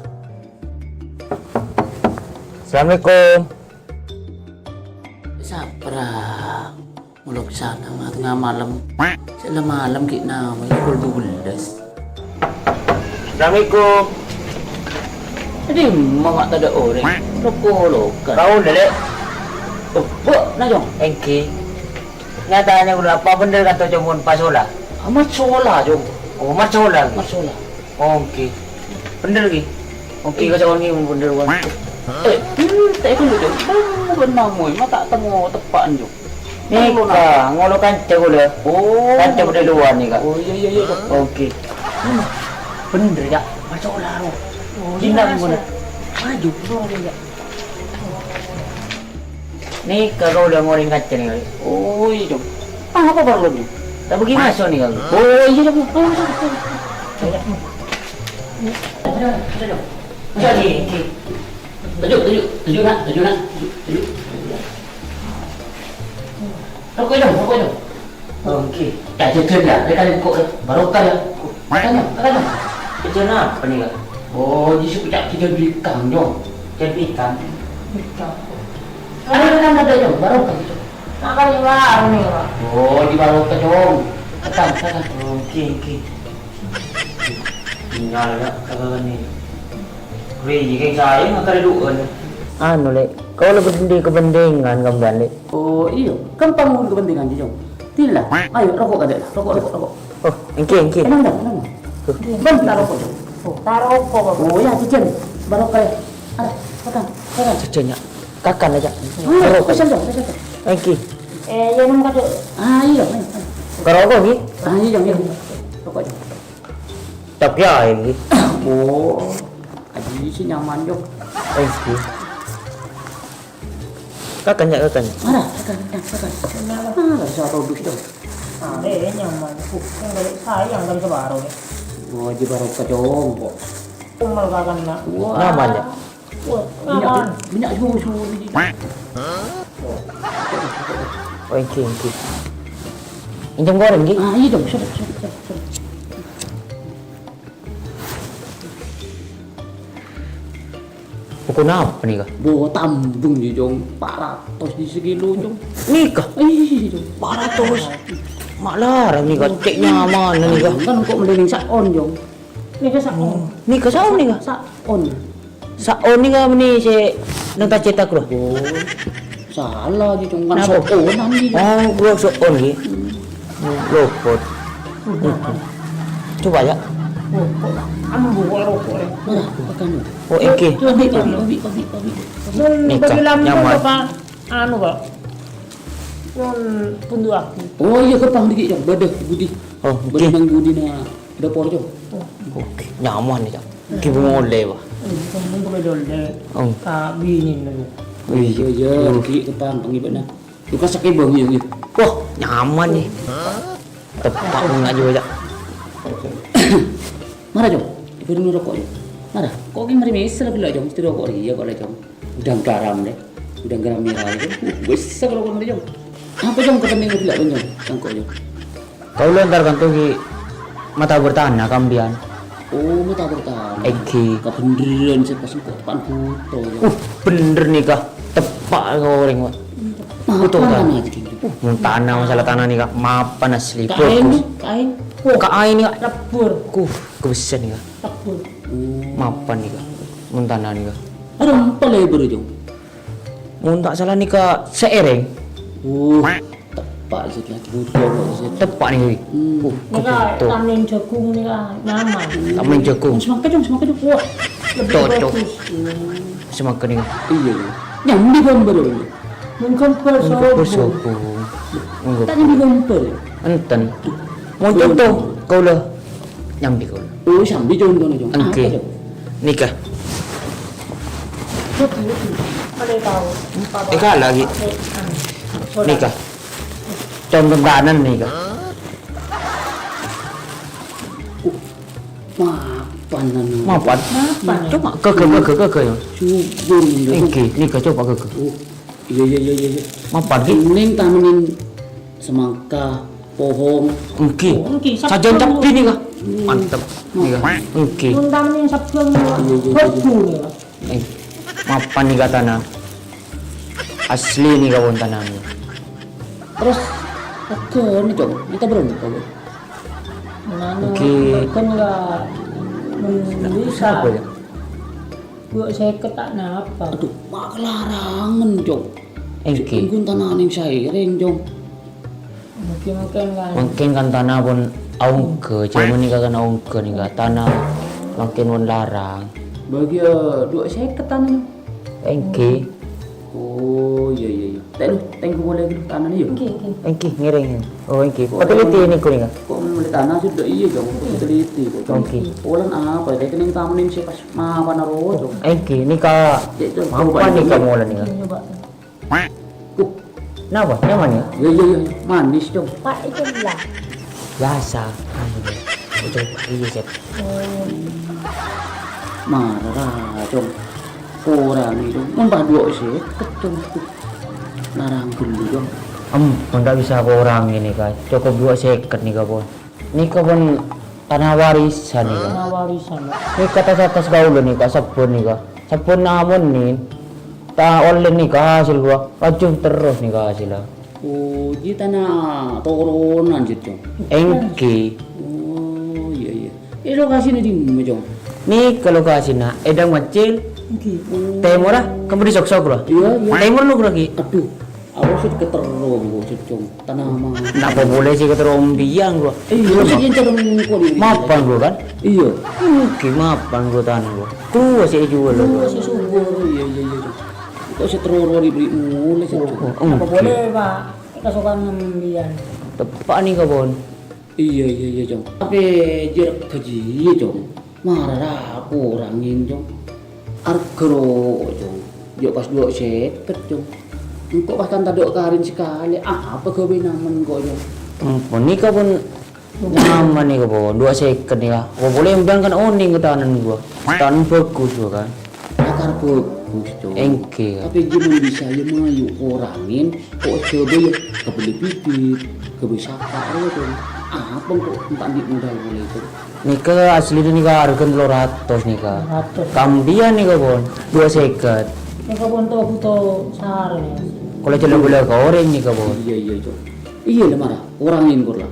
Assalamualaikum. Sapa ra? Molok sana nga-tengnga malem. Sè la malem ghi' namoy, la kol dubellâs. Assalamualaikum. Adi, mama' tadâ' orèng. Lok-olokan. Kaulâ, Lè'. Oh, bâ'na, Cong? Èngghi. Nyatana kaulâ apa bhender ka'dinto, Cong, mon masola? Ah, masola, Cong. Oh, masola, ghi? Masola. Oh, èngghi. Bhender, ghi? Èngghi, kaca'on, ghi, mon bhender, Cong. Eh, hmm, ta' èghâllu, Cong. Bân, bân namoy, ma' ta' temmo teppa'an, Cong. Nèka, ngolo kanca kaulâ. Oh. Kanca bâdâ è lowar nèka. Oh, iyâ, iyâ, iyâ, Cong. Èngghi. Hmm. Bhender, Cak. Masola, ro. Oh, iyâ, Cong. Maju, ro, iyâ. Nèka kaulâ ngorèng kanca nèka. Oh, iyâ, Cong. Ah, apa parlo, Cong? Tabâghi maso' nèka. Oh, iyâ, Cong. Ayo, masuk, masuk. Ayo, ayo, Cong. Jadi, jadi. Toju', toju', toju', Nak, toju', Nak. Toju', toju'. Roko', Cong, roko', Cong. Oh, èngghi. Yâ, jhâjhân, yâ. Rèka lèngko', yâ. Barokah, yâ. Makan, yâ, makan, yâ. Jhâjhân apa nèka? Oh, jhâjhân pecak jhâjhân bikang, Cong. Jhâjhân bikang? Bikang. Ayo, makan, makan, Cong. Barokah, Cong. Makan di warung nèka, Pak. Oh, di barokah, Cong. Makan, makan. Oh, èngghi, èngghi. Tinggal, yâ, kata ni. Wih, jika saya makan dulu, kan. Anu, Lè'. Kaulâ bâdâ kapentingan, sampèyan, Lè'. Oh, iyâ. Ghâmpang mon kapentingan, Cong. Dila. Ayo, roko' kadâ', roko', roko', roko'. Oh, èngghi, èngghi. Enang, enang, enang. Tuh. Bentar, roko', Cong. Oh, ta' roko', Pak. Oh, yâ, jhâjhân. Barokah, yâ. Ada, makan, makan. Jhâjhân, yâ. Kakan aja. Ayo, barokah. Pesen, Cong, pesen, Cong. Èngghi. Eh, yâ, nom kadâ'. Ah, iyâ, ayo, ayo. Ka roko', ghi? Ah, iyâ, Cong, iyâ. Roko', Cong. Tapi ya, èngghi. Oh, aji sih nyaman, Cong. Èngghi. Kakan, yâ, kakan. Mara, kakan, kakan, kakan. Ah, bisa produs, Cong. Ah, eh, nyaman. Uh, kan balik sayang kan separuh, ya. Wah, aji barokah, Cong, kok. Umel kakan, nak. Wah. Nyaman, yâ? Wah, nyaman. Minyak, minyak susu ini. Oh, èngghi, èngghi. Èngghi, Cong, goreng, èngghi. Ah, iyâ, Cong. Sorry, sorry, sorry, sorry. Pokok napa nèka? Bo, tambung ji, Cong. Pa' ratos ji sakilo, Cong. Nèka? Iyâ, Cong. Pa' ratos. Ma' larang nèka, cè' nyaman nèka. Kan kok mending sa'on, Cong. Nèka sa'on. Oh, nèka sa'on nèka? Sa'on. Sa'on nèka meni sè neng ta' cetak, Bro. Oh. Salah ji, Cong. Kan napa? Sa'onan ji, Cong. Oh, bro, sa'on ji. Hmm. Lopot. Coba, ya. Oh, kok ambu kok rokok, ya? Nah, makan. Oh, èngghi. Coba, coba, coba, coba, coba. Nèka, bagi lambung nyaman. Apa? Anu, Pak. Pun buntu aku. Oh, iyâ, ghâmpang dikit, Cong. Bâdâ budi. Oh, bâdâ èngghi. Nang budi na dapur, Cong. Oh. Oke, nyaman nih, Cong. Èngghi, molè, Pak. Eh, kamu boleh dole. Oh. Ka bini lu. Oh, iyâ. Iyâ, iyâ, dikit ghâmpang, pangghi bâ'na. Lu kasake bang, iyâ, iyâ. Wah, nyaman nih. Teppa' mon aja, Cak. Mara, Cong. Èbârâng roko', Cong. Mara. Kok ghi' mari mèsèl ghellâ', Cong? Mesti roko' rèya kok, lè, Cong. Udang garam, lè. Udang garam mèra, Cong. Uh, wis, roko' mari, Cong. Apa, Cong, kepentingan ghellâ', Cong? Sangko', Cong. Kaulâ èntar kanto ghi' matabâr tana ka sampèyan. Oh, matabâr tana. Èngghi. Kabhendherrân sè pas engko' teppa'an bhuto, Cong. Uh, bhendher nèka. Teppa' ka orèng, Pak. Mapan Bhuto, Pak. Tana, Cong. Uh, mon tana, masalah tana nèka mapan asli. Kaèn, bagus. Kaèn. Oh, kaèn nèka. Lebbur. Kuh, kabessân nèka. Lebbur. Oh. Mapan nèka. Mon tana nèka. Arompa lèbâr, Cong. Mon ta' sala nèka saèrèng. Oh. Teppa' sè lagi bhuto kok, sè. Teppa' nèka, wi. Hmm. Uh, nèka kabhuto. Tamen jagung nèka nyaman. Tamen jagung. Semangka, Cong, semangka, Cong. Wah, lebih bagus. Cocok. Hmm. Semangka nèka. Iyâ, iyâ. Nyambi ghâmbhâr, Cong. Mung ghâmbhâr sobung. Ghâmbhâr sobung. Monggo. Ta' nyambi ghâmbhâr. Enten. Mon conto, kaulâ. Nyambi kaulâ. Oh, sambi contohnya, Cong. Èngghi. Apa, Cong? Nèka. Ada tahu. Apa, Pak? Nèka lagi. Pakai, anu, soda. Nèka. Contoh kanan nèka. Uh, wah. Panan. Mapan. Mapan. Coba keke, keke, keke, ya. Subur, ya. Èngghi, nèka coba keke. Oh, iyâ, iyâ, iyâ, iyâ, iyâ. Mapan, ghi? Nèng tamenin semangka, pohong. Èngghi. Oh, èngghi, sajan sabbhân. Cabbhi nèka. Hmm. Mantep. Nèka. Èngghi. Mun tamenin sabbhân, iyâ, iyâ, iyâ, iyâ. Bagus, ya. Eh, mapan nèka tana. Asli nèka pon tana nèka. Terros, règhâna, Cong. Ènta bârâmpa, Cong? Nana, oke. Règhâna la, men bisa. Apa ya? Dua seket ta' napa. Aduh, ma' kalarangan, Cong. Èngghi. Èngghi tanana nèng saèrèng, Cong. Mungkin, mungkin kan. Mungkin kan tana pon aongghâ, jhâman nèka kan aongghâ nèka, tana mungkin pon larang. Bâgi, eh, dua seket tanana. Èngghi. Oh, iyâ, iyâ, iyâ. Tè' lu, tèngghu polè ghâllu tanana, yâ? Èngghi, èngghi. Èngghi, ngèrèng. Oh, èngghi. Kok pateliti nèko nèka? Kok mèlè tana sudah iyâ, Cong. Kok pateliti, kok, Cong. Èngghi. Polana apa? Tè' kenning tamenin sè pas mapan aro, Cong. Èngghi, nèka. Cek, Cong, mapan coba nèka, nèka. Mola nèka. Coba. Kuh. Napa? Nyaman, ya? Iya, iya, iya. Manis, Cong. Pak, itu lah. Biasa. Anu, ya. Itu, iya, Sep. Oh. Marah, Cong. Kurang itu. Nambah dua seket, Cong. Larang ghâllu, Cong. Em, ndak bisa kurang ini, Kak. Cukup dua seket nih, Kak, Bos. Nèka pon tana warisan nèka. Tana warisan, Pak. Nèka tas-atas kaulâ nèka, sabbhân nèka. Sabbhân namong nèka. Ta' ollè nèka hasil, Pak. Laju terros nèka hasilla. Oh, jiyâ tana toronan, jiyâ, Cong? Èngghi. Oh, iya, iya. Eh, lokasina dimma, Cong? Nèka lokasina, è Dang Maccil. Èngghi. Tèmorra, kembali sok-sok, lho. Iya, iya. Tèmor, lho, lagi. Aduh. Aku sih keterro, Bu, Cong. Tanaman. Napa polè sih keterro ombiyan, gua? Iya, sih, yang cara mengko di. Mapan, gua, kan? Iya. Oke, mapan, gua, tanah, gua. Tua sih jual, gua. Tua sih subur, iya, iya, iya, Cong. Kok sih teroro diberi mulai, sih, Cong? Oh, oh, napa oke. Boleh, Pak? Kasokan ombiyan. Tepak nih, Kak, Bon. Iya, iya, iya, Cong. Tapè jhâ' règhâ jiyâ, Cong. Mara ra korangè, Cong. Arghâ rowa, Cong. Jhâ' pas dua seket, Cong. Engko' pas kan tadâ' karèn sakalè. Apa ghâbây namong engko', Cong? Hmm, panèka pon nyaman nèka, pon. Dua seket nèka. Apa polè embiyan kan onèng katanan gua. Katanan bagus gua kan. Akar bagus, Cong. Èngghi, Kak. Tapè jhâ' mon bisa yâ mayu korangè, kok ghâbây yâ, ghâbây bibit, ghâbây saka' rowa, Cong. Apa engko' enta' andi' modal polè, Cong? Nèka aslina nèka arghâna tello ratos nèka. Tello ratos. Ka embiyan nèka, pon, dua seket. Nèka pon to-buto sarè, Mas. Kaulâ jhâ' la bâlâ ka orèng nèka, pon. Iya, iya, Cong. Iya, la mara. Korangè, pon, la.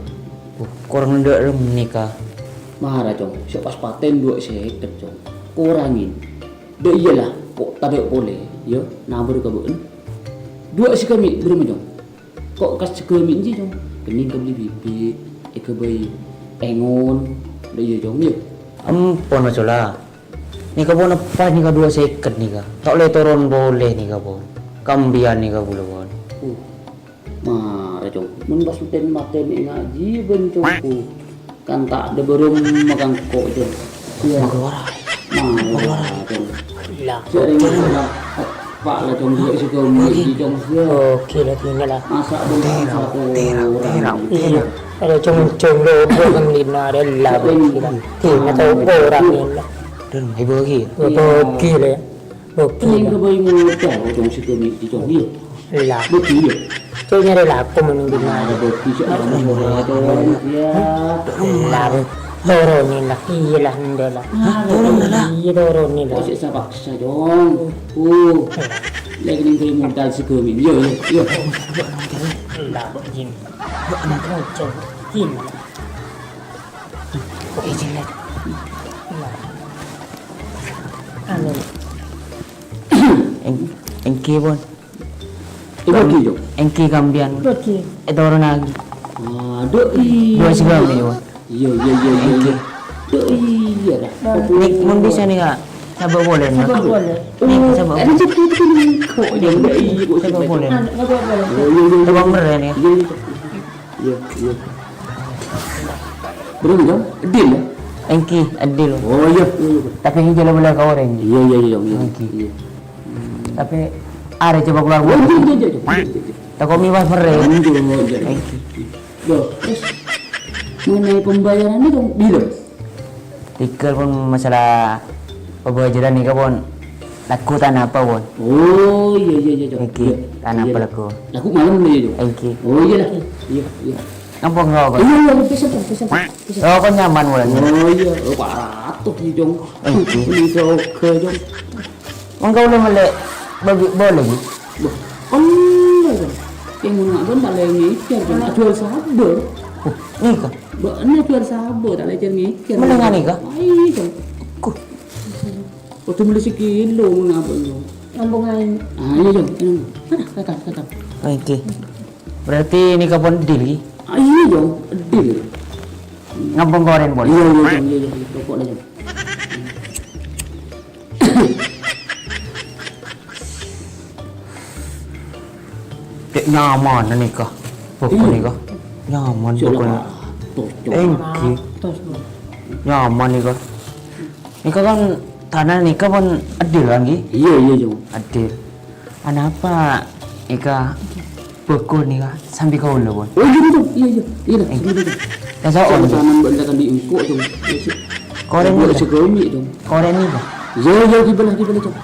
Uh, korang dâ' remma nèka. Mara, Cong. Sè pas patèn dua seket, Cong. Korangè. Dâ' iyâ la, kok tadâ' polè, yâ, nabâr ka bâ'na. Dua saghâmè' bârâmma, Cong? Kok kas saghâmè' jiyâ, Cong? Kennèng ghâbây bibit, èghâbây èngon, dâ' iyâ, Cong, yâ? Ampon, Mas, la. Nèka pon pas nèka dua seket nèka. Ta' ollè toron polè nèka, pon. Ka embiyan nèka bulâ, pon. Uh. Mara, Cong. Mon pas matèn-matèn ngajhi bân congko. Kan ta' dâ' bârâmma kan ko', Cong. Iya. Mara, Cong. Lah. Sering, Cong. Pak, lah, Cong, juga si Cong, Oke. Di, Cong, iya. Oke, lagi ini lah. Masa bân Terang, masa terang, terang, Iya. Terang. Ada Cong, Cong, lo, lo, kan di nara lah, Sering. Bagi lah. Di, atau orang ini lah. Dan ibu lagi. Iya. Oke, lah. Oke. Ini lah. Kebayang modal, Cong, si Cong, di, Cong, iya. Lah. Betul, ya? Cok nyarè lako mending di mana? Ada bukti sih, orang orang, ya. Lah, toronin lah. Iya lah, enggak lah. Hah? Toronin lah. Iya, toronin lah. Kok sih saya paksa, Cong? Uh. Lagi nih, gue modal si Gemi. Iya, iya, iya. Lah, kok gini? Kok izin lah? Lah. Anu. Eng-, engki, pon. Ibu ki, Cok. Engki kambiyan. Bagi. Eh, turun lagi. Aduh, iya. Dua segala, ya, pon. Iya, iya, iya, iya, iya. Engki. Duh, iya, dah. Nih, mun bisa nih, Kak. Coba boleh, nih. Coba boleh. Nih, coba boleh. Ada cerita itu nih. Kok ada, iya, kok cerita itu. Coba boleh. Anu, coba boleh. Oh, iya, iya, iya. Coba meren, ya. Iya, iya. Iya, iya. Berapa, Jang? Deal, ya? Engki, deal. Oh, iya, iya, iya. Tapi ini jalan boleh kau orang. Iya, iya, iya, iya. Engki. Iya. Tapi are coba keluar. Oh, iya, iya, iya, iya. Tako miwas mere. Iya, iya, iya. Engki. Loh, terus mengenai pembayarannya dong, bilang. Tèghâl pon masalah pabhâjârân nèka pon lagghu' ta' napa pon. Oh, iyâ, iyâ, iyâ, Cong. Èngghi, iyâ, ta' napa iyâ. Lagghu'. Lagghu' malem, iyâ, Cong. Èngghi. Oh, iyâ lah. Iyâ, iyâ. Ngampong roko'. Iyâ, iyâ, pèssè, Cong, pèssè, Cong. Pèssè. Roko' nyaman, Mon. Oh, iyâ. Oh, pa' ratos, Cong. Èngghi. Bâli roko', Cong. Mangka ollè mellè bâbi-, bolè, ghi? Loh, ollè, Cong. Kèng mon abâ'na ta' lè ngèjhâr, Cong. Ajhuwâl sabâ. Oh, nèka? Bâ'na ajhuwâl sabâ, ta' lè ngèjhâr. Mellè nga' nèka? Ayo, Cong. Kuh. Kodhu mellè sakilo mon abâ'na, Cong. Ngampong aèng. Ayo, Cong. Ayo. Mana? Kakak, kakak. Oke. Berarti nèka pon deal, ghi? Ayo, Cong. Deal. Ngampong korèn, Bos. Iyâ, iyâ, Cong. Iyâ, iyâ. Pokokna, Cong. Cè' nyaman nèka. Bâko Iyâ. Nèka. Nyaman Cè' bâko nèka. Ratos, Cong. Èngghi. Ratos, Cong. Nyaman nèka. Nèka kan tana nèka pon adil kan, ghi? Iyâ, iyâ, Cong. Adil. Anapa nèka bâko nèka sambi kaulâ, Bos? Oh, iyâ, Cong. Iyâ, iyâ. Iyâ, lah, Eh. Iyâ, Cong. Kasa on, Cong. Taman bâ'na tadi engko', Cong. Korèn Buat nèka. Segami, Cong. Korèn nèka. Iyâ, iyâ, ghibâ lah, ghibâ lah, Cong.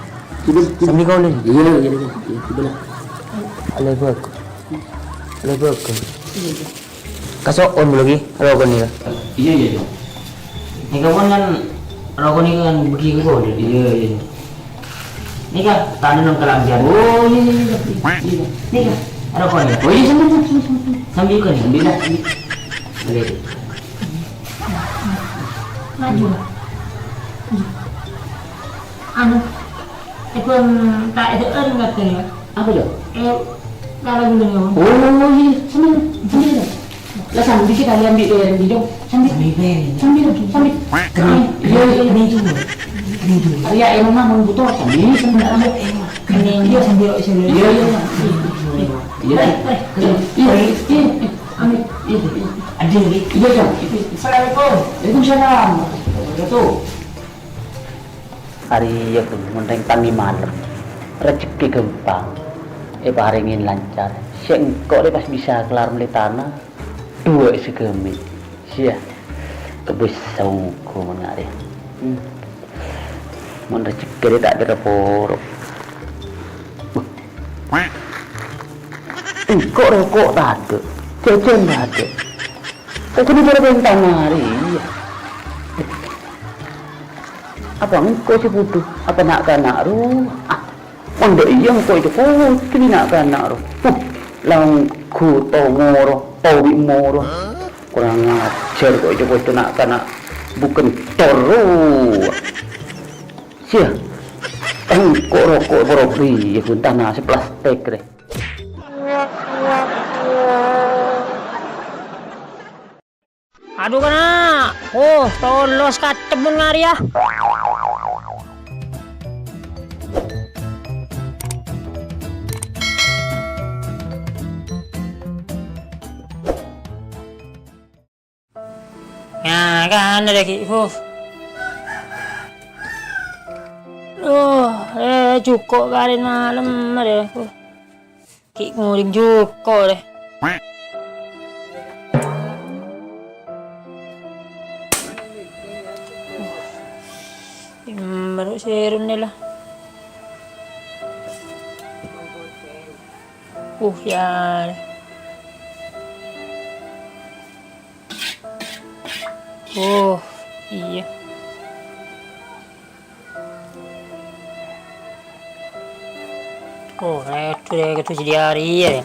Ghibâ, ghibâ. Sambi kaulâ. Iyâ, iyâ, Cong. Iyâ, ghibâ lah. Alè bâko. Alè bâko. Iyâ, Cong. Kaso'on bulâ ghi, roko' nèka. Iyâ, iyâ, Cong. Nèka pon kan roko' nèka kan bâgi ka kaulâ. Iyâ, iyâ. Nèka, tana nong kalambhiyân. Oh, iyâ, iyâ, iyâ. Iyâ. Nèka, roko' nèka. Oh, iyâ, sambi, sambi, sambi, sambi. Sambi kan? Sambi lah, sambi. Oke. Maju. Anu, Èpon ta' èdhâ'ân ngatè, yâ. Apa, Cong? Eh, kalau dulu, yâ. Oh, iyâ, sambil, sambil. Lah, sambil kita lihat di, eh, di, Cong. Sambil. Sambil, sambil. Sambil, sambil. Kering. Iyâ, iyâ, iyâ. Kering dulu. Kering dulu. Arèya, eh, mama mau butuh, sambil, sambil. Iyâ, iyâ. Kering, iyâ, sambil, sambil. Iyâ, iyâ, iyâ. Iyâ, iyâ. Iyâ, iyâ. Amin. Iyâ, iyâ. Adil, iyâ. Iyâ, Cong. Assalamualaikum. Waalaikumsalam. Wabarakatuh. Arèya, Gun, mon rèng tang è malem, rejhekkè ghâmpang, èparèngè lancar. Sè engko' rè pas bisa kellar mellè tana, duwâ' è sagâmè. Siya, kebis saongko mon nga' rè. Hmm. Mon rejhekkè rè ta' kèra poro. Engko' roko' tadâ', jhâjhân tadâ'. Kok ghâni bârâ' bhintang arè, iyâ. Apa engko' sè bhudhu? Apa na'-kana' rowa? Ah, mon dâ' iyâ engko' ècokodi na'-kana' rowa. Huh, la ongghu to moro, to bi' moro. Kurang ajar kok ècokodi na'-kana' buken tor rowa. Siya, engko' roko' bârâ' rèya ghun tana sè plastik rè. Adu, kana'! Oh, tolos katemmen nga' rèya. Nah, kan ada lagi. Huh. Duh, eh, jhuko' karèn malem arè. Huh. Ghi' ngoling jhuko' rè. Ember serun nè la. Uh, yâ. Oh, iyâ. Oh, rèdhu rè, kodhu jadi arèya, yâ.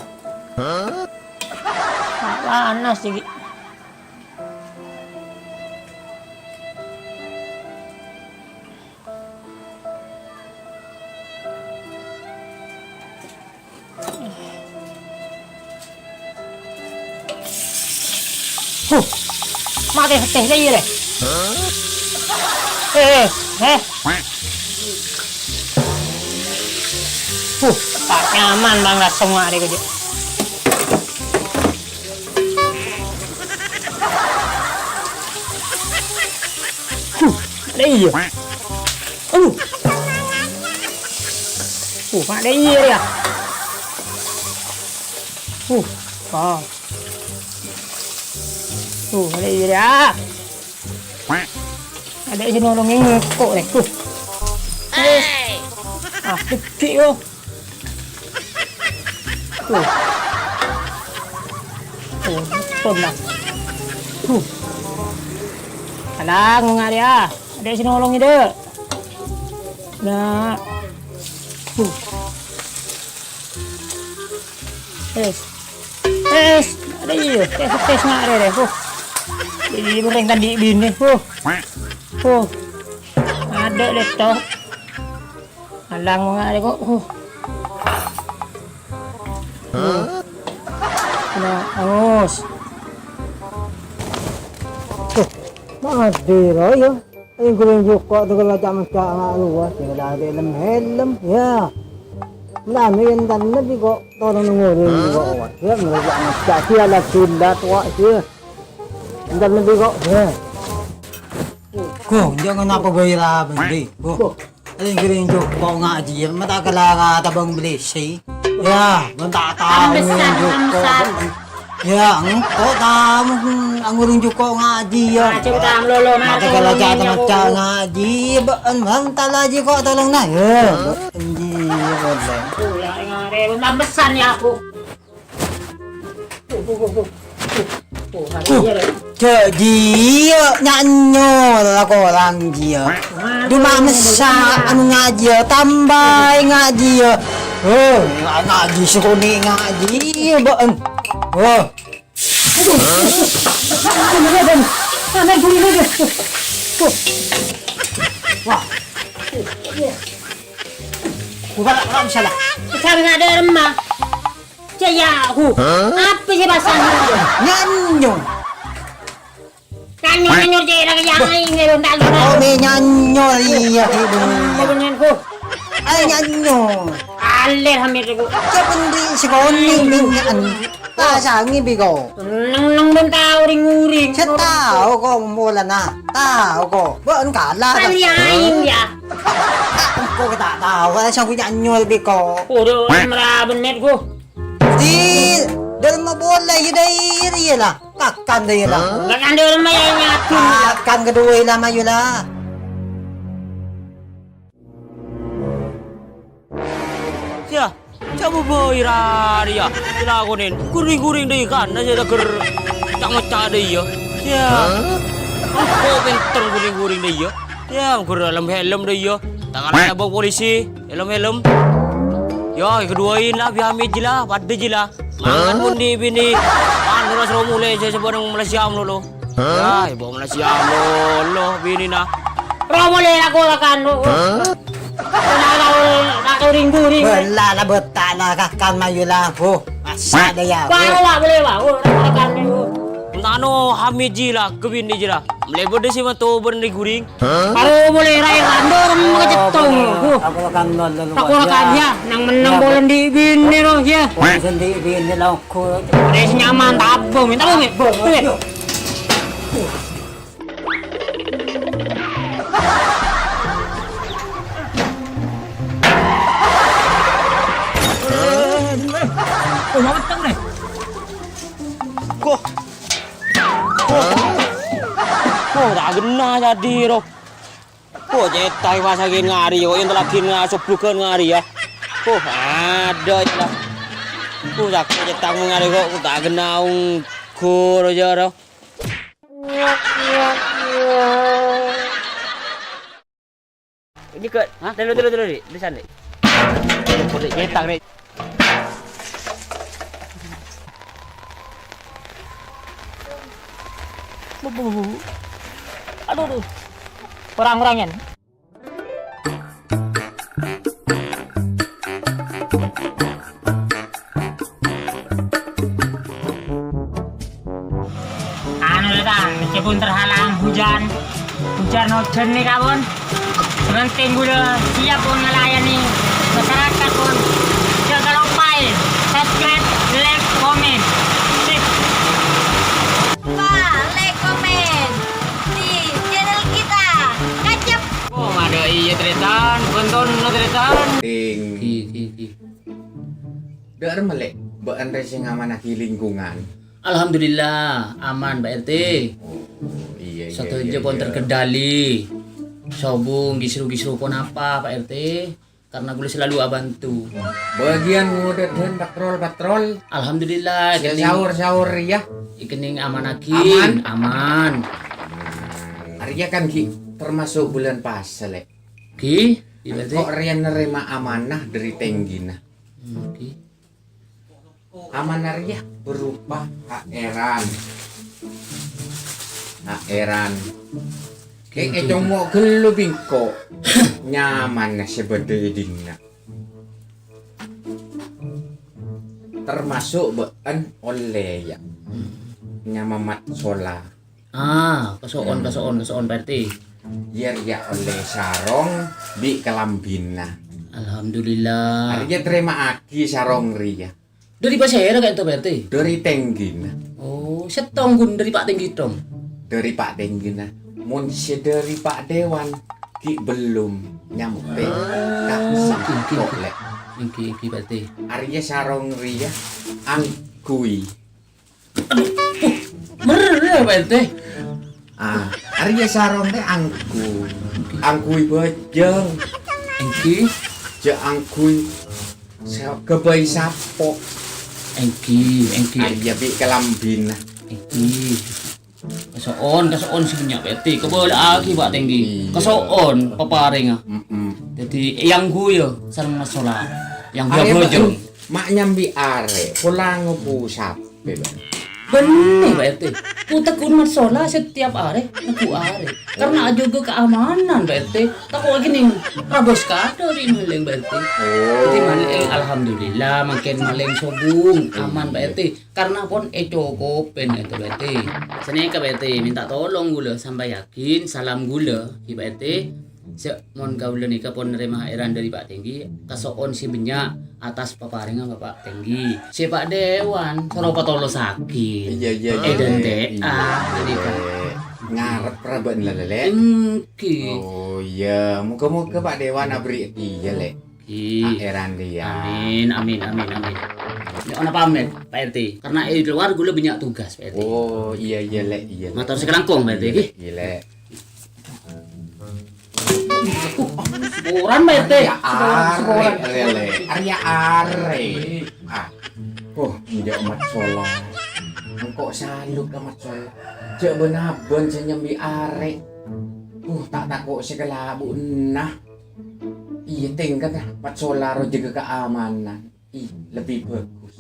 Panas, ghi. Huh. Matè, matè, iyâ, iyâ, rè. Eh, eh, eh. Huh, ta' nyaman, Bang, langsung matè, kok. Huh, ada iyâ. Uh. Uh, ada iyâ, yâ. Uh, wow. Uh, ada iyâ, yâ. Adâ' sè nolongè ngko' rè. Huh. Wis. Ah, gedhi, yo. Huh. Oh, beton, nah. Huh. Alang, ngarè, ah. Adâ' sè nolongè, dâ'. Nah. Huh. Tes. Tes. Adâ' iyâ. Tes, tes ngarè rè. Huh. Jadi bereng tadi bini. Huh. Huh. Adâ' dâ' to. Alang ngarè kok. Huh. Huh. Nah, aus. Huh. Madhi rowa, yâ. Èngghuring jhuko' tèghâl ca'-maca' nga' rowa, sè kadâ' helm-helm, yâ. Mènta èntanna bi' ko' tolong ngorèng jhuko', yâ, mènta ca'-maca' sè ala-, sè la towa, yâ. Èntanna bi' ko', yâ. Ko, jhâ' napa bhâi la, Bhândi? Ko. Èngghuring jhuko' nga' jiyâ, ma' ta' kèla tabâng bellisi. Yâ, bân ta' tao ambesan, jhuko'. Ambesan. Yâ, engko' tamoy, hmm, èngghuring jhuko' nga' jiyâ. Ah, coba tam lolo, ma' ta' kèla ca'-maca' nga' jiyâ, bân, bân ta' la jhuko' tolong, nah. Yâ, bân jiyâ, bân. Pula ngare, bân ambesan yâ, Bu. Huh, huh, huh, huh. Huh, huh, huh. Huh, hari ini ya, Rek. Jhâ' jiyâ nyanyo la korang jiyâ. Aduh. Duma messa anu ngajiyâ, tambâi ngajiyâ. Huh, ngajiyâ sakonè' ngajiyâ, bâ'en. Huh. Aduh. Aduh, aduh, aduh. Aduh, aduh, aduh. Huh. Wah. Buka, buka, bisa lah. Bisa nggak ada remah. Cek ya, aku. Hah? Apa sih pasang? Nyanyo. Nyanyo, nyanyo, cek, lagi yang lain, ya, entar, entar. Oh, me nyanyo, iya, ibu. Mau dengan ku. Ayo, nyanyo. Alir, hamil, aku. Siapa nanti sekolah ini, nyanyi? Pasangi, biko. Neng, neng, ben tau ring-uring. Saya tahu kok, mulana. Tahu kok. Bukan kalah. Kali aing, ya. Kok kita tahu, kan, saya punya nyol, biko. Udah, meraben, met, ku. Di dalam bola, ya, dari, ya, lah. Kakan deh, ya, lah. Kakan deh, rumah, ya, nyatu. Kakan kedua, lah, mayu, lah. Siya, jhâ' bâbâi rarèya, èlakonè. Ghuring-ghuring dâi kanna sè dâgghâr ca'-maca' dâi, yâ. Siya. Hah? Engko' pènter ghuring-ghuring dâi, yâ. Siya, ghuring helm-helm dâi, yâ. Tangan abang polisi, helm-helm. Yâ, kaduwâin la, bi' Hamid jiyâ la, padâ jiyâ la. Mangan mon dhi' binè', anu, ras ro molè, sè, sè bâreng Malaysia malolo. Hah? Yâ, ibu Malaysia malolo binèna. Ro molè la korakan, ro. Hah? Na, na, na, na, ring-ghuring. Bella la betta la kakan mayu la, bu. Masa ada ya, bu. Wah, wah, boleh, wah. Oh, korakan, oh. Entano Hamid jiyâ la, ka binè' jiyâ la. Mlè bâdâ sè mato bân ring-ghuring. Hah? Aro boleh raya randor, makacettong. Oh, aku rakan, aku rakan, ya. Nang menang bola di binè, ro, ya. Bola di binè, lo. Res nyaman, tabung, tabung, tabung. Oh, mau meteng, nih. Kok. Kok. Kok, tak genah jadi, ro. Oh, cètak pas angèn ngarè, kok, yang telakin nga-, soblugan ngarè, ya. Oh, ada, ya, lah. Oh, cakep cètak ngarè, kok, tak genah ongghur, ya, ro. Ini ke, hah? Dulu, dulu, dulu, di, di sana, di. Cètak, di. Bu, bu, bu, bu. Aduh, aduh. Orang-orang, yan. Anu, Tang, meskipun terhalang hujan, hujan-hujan nih, kawan. Yang penting gue udah siap, pun, melayani masyarakat, pun. Jangan lupa, ya, subscribe, like, komen. Sip. Lupa like, komen di channel kita. Kacep. Oh, ada iya, Tretan. Tonton, Tretan. Ting. Di, di, di. Dâ'remma, Lè', bâ'en rè sè ngamannaghi lingkungan? Alhamdulillah, aman, Pak R T. Oh, iya, iya, sadhâjâ pon terkendali. Sobung, gisru-gisru ponapa, Pak R T? Karena kaulâ selalu abhânto. Bâgiyân ngodâdhân patrol-patrol. Alhamdulillah, kènèng saur-saur rèya. Kènèng aman aghi. Aman? Aman. Arèya kan ghi' termasuk bulân pasa, Lè'. Ghi? Engko' rèya narèma amanah dâri tèngghina. Hmm, ghi. Amanah rèya berupa aèran. Aèran. Kè-, ècongngo' ghâllu bi' engko' nyamanna sè bâdâ è dinna'. Termasuk bâ'en ollè, yâ. Nyama mat sola. Ah, kaso'on, kaso'on, kaso'on, Pak R T. Iyâ, rèya ollè sarong bi' kalambhina. Alhamdulillah. Arèya tarèma'aghi sarong rèya. Dâri pasèra ka'dinto, Pak R T? Dâri tèngghina. Oh, sèttong ghun dâri Pa' Tèngghi tong. Dâri Pa' Tèngghi, nah. Mon sè dâri Pa' Dewan, ghi' bellum nyampè ka sèttong, Lè'. Èngghi, èngghi, Pak R T. Arèya sarong rèya angghuy. Merrè, Pak R T. Ah, arèya sarong tè angghuy. Angghuy bhâjâng. Èngghi. Jhâ' angghuy sa-, ghâbây sapo. Èngghi, èngghi. Arèya bi' kalambhina. Èngghi. Kaso'on, kaso'on sè bânnya', Pak R T. Kabâlâ'aghi, Pa' Tèngghi. Iyâ. Kaso'on paparèngnga. Mm-mm. Dâddhi, èangghuy, yâ, sareng masola. Èangghuy bhâjâng. Ma' nyambi arè', pola ngobu sapè, Bang. Bhender, Pak R T. Ku tegghu' masola setiap arè, tegghu' arè. Karena ajâgâ keamanan, Pak R T. Tako' ghi' nèng rabâs kadâ' bi' malèng, Pak R T. Oh. Dâddhi malèng, alhamdulillah, mangkèn malèng sobung, aman, Pak R T. Karena pon ècokobhi, Pak R T. Sanèka, Pak R T, mènta tolong ghulâ sampèyaghi salam ghulâ, ghi, Pak R T. Jhâ' mon kaulâ nèka pon narèma aèran dâri Pa' Tèngghi, kaso'on sè bânnya' atas paparèngnga Bapa' Tèngghi. Sè Pa' Dewan, soro patolosaghi. Iyâ, iyâ, iyâ, È, dântè', iyâ, ah, iyâ. Ngarep ra bâ'na, Lè'. Èngghi. Oh, iyâ. Moga-moga Pa' Dewan aberri' iyâ, Lè'. Èngghi. Aèran, Lè', yâ. Amin, amin, amin, amin. Nyo'ona pamèt, Pak R T. Karena è luar ghulâ bânnya' tugas, Pak R T. Oh, iyâ, iyâ, Lè', iyâ, Lè'. Mator sakalangkong, Pak R T, èngghi. Iyâ, Lè'. Saporan, Pak R T. Arèya saporan, arè, saporan. Arèya arè, Lè'. Arèya arè. Ah. Oh, enjâ' masola. Engko' salut ka masola. Jhâ' bân-abân sè nyambi arè. Uh, ta' tako' sè kalabu'na. Iyâ, tèngka, ta'. Masola ro jâgâ keamanan. Ih, lebbi bhâghus.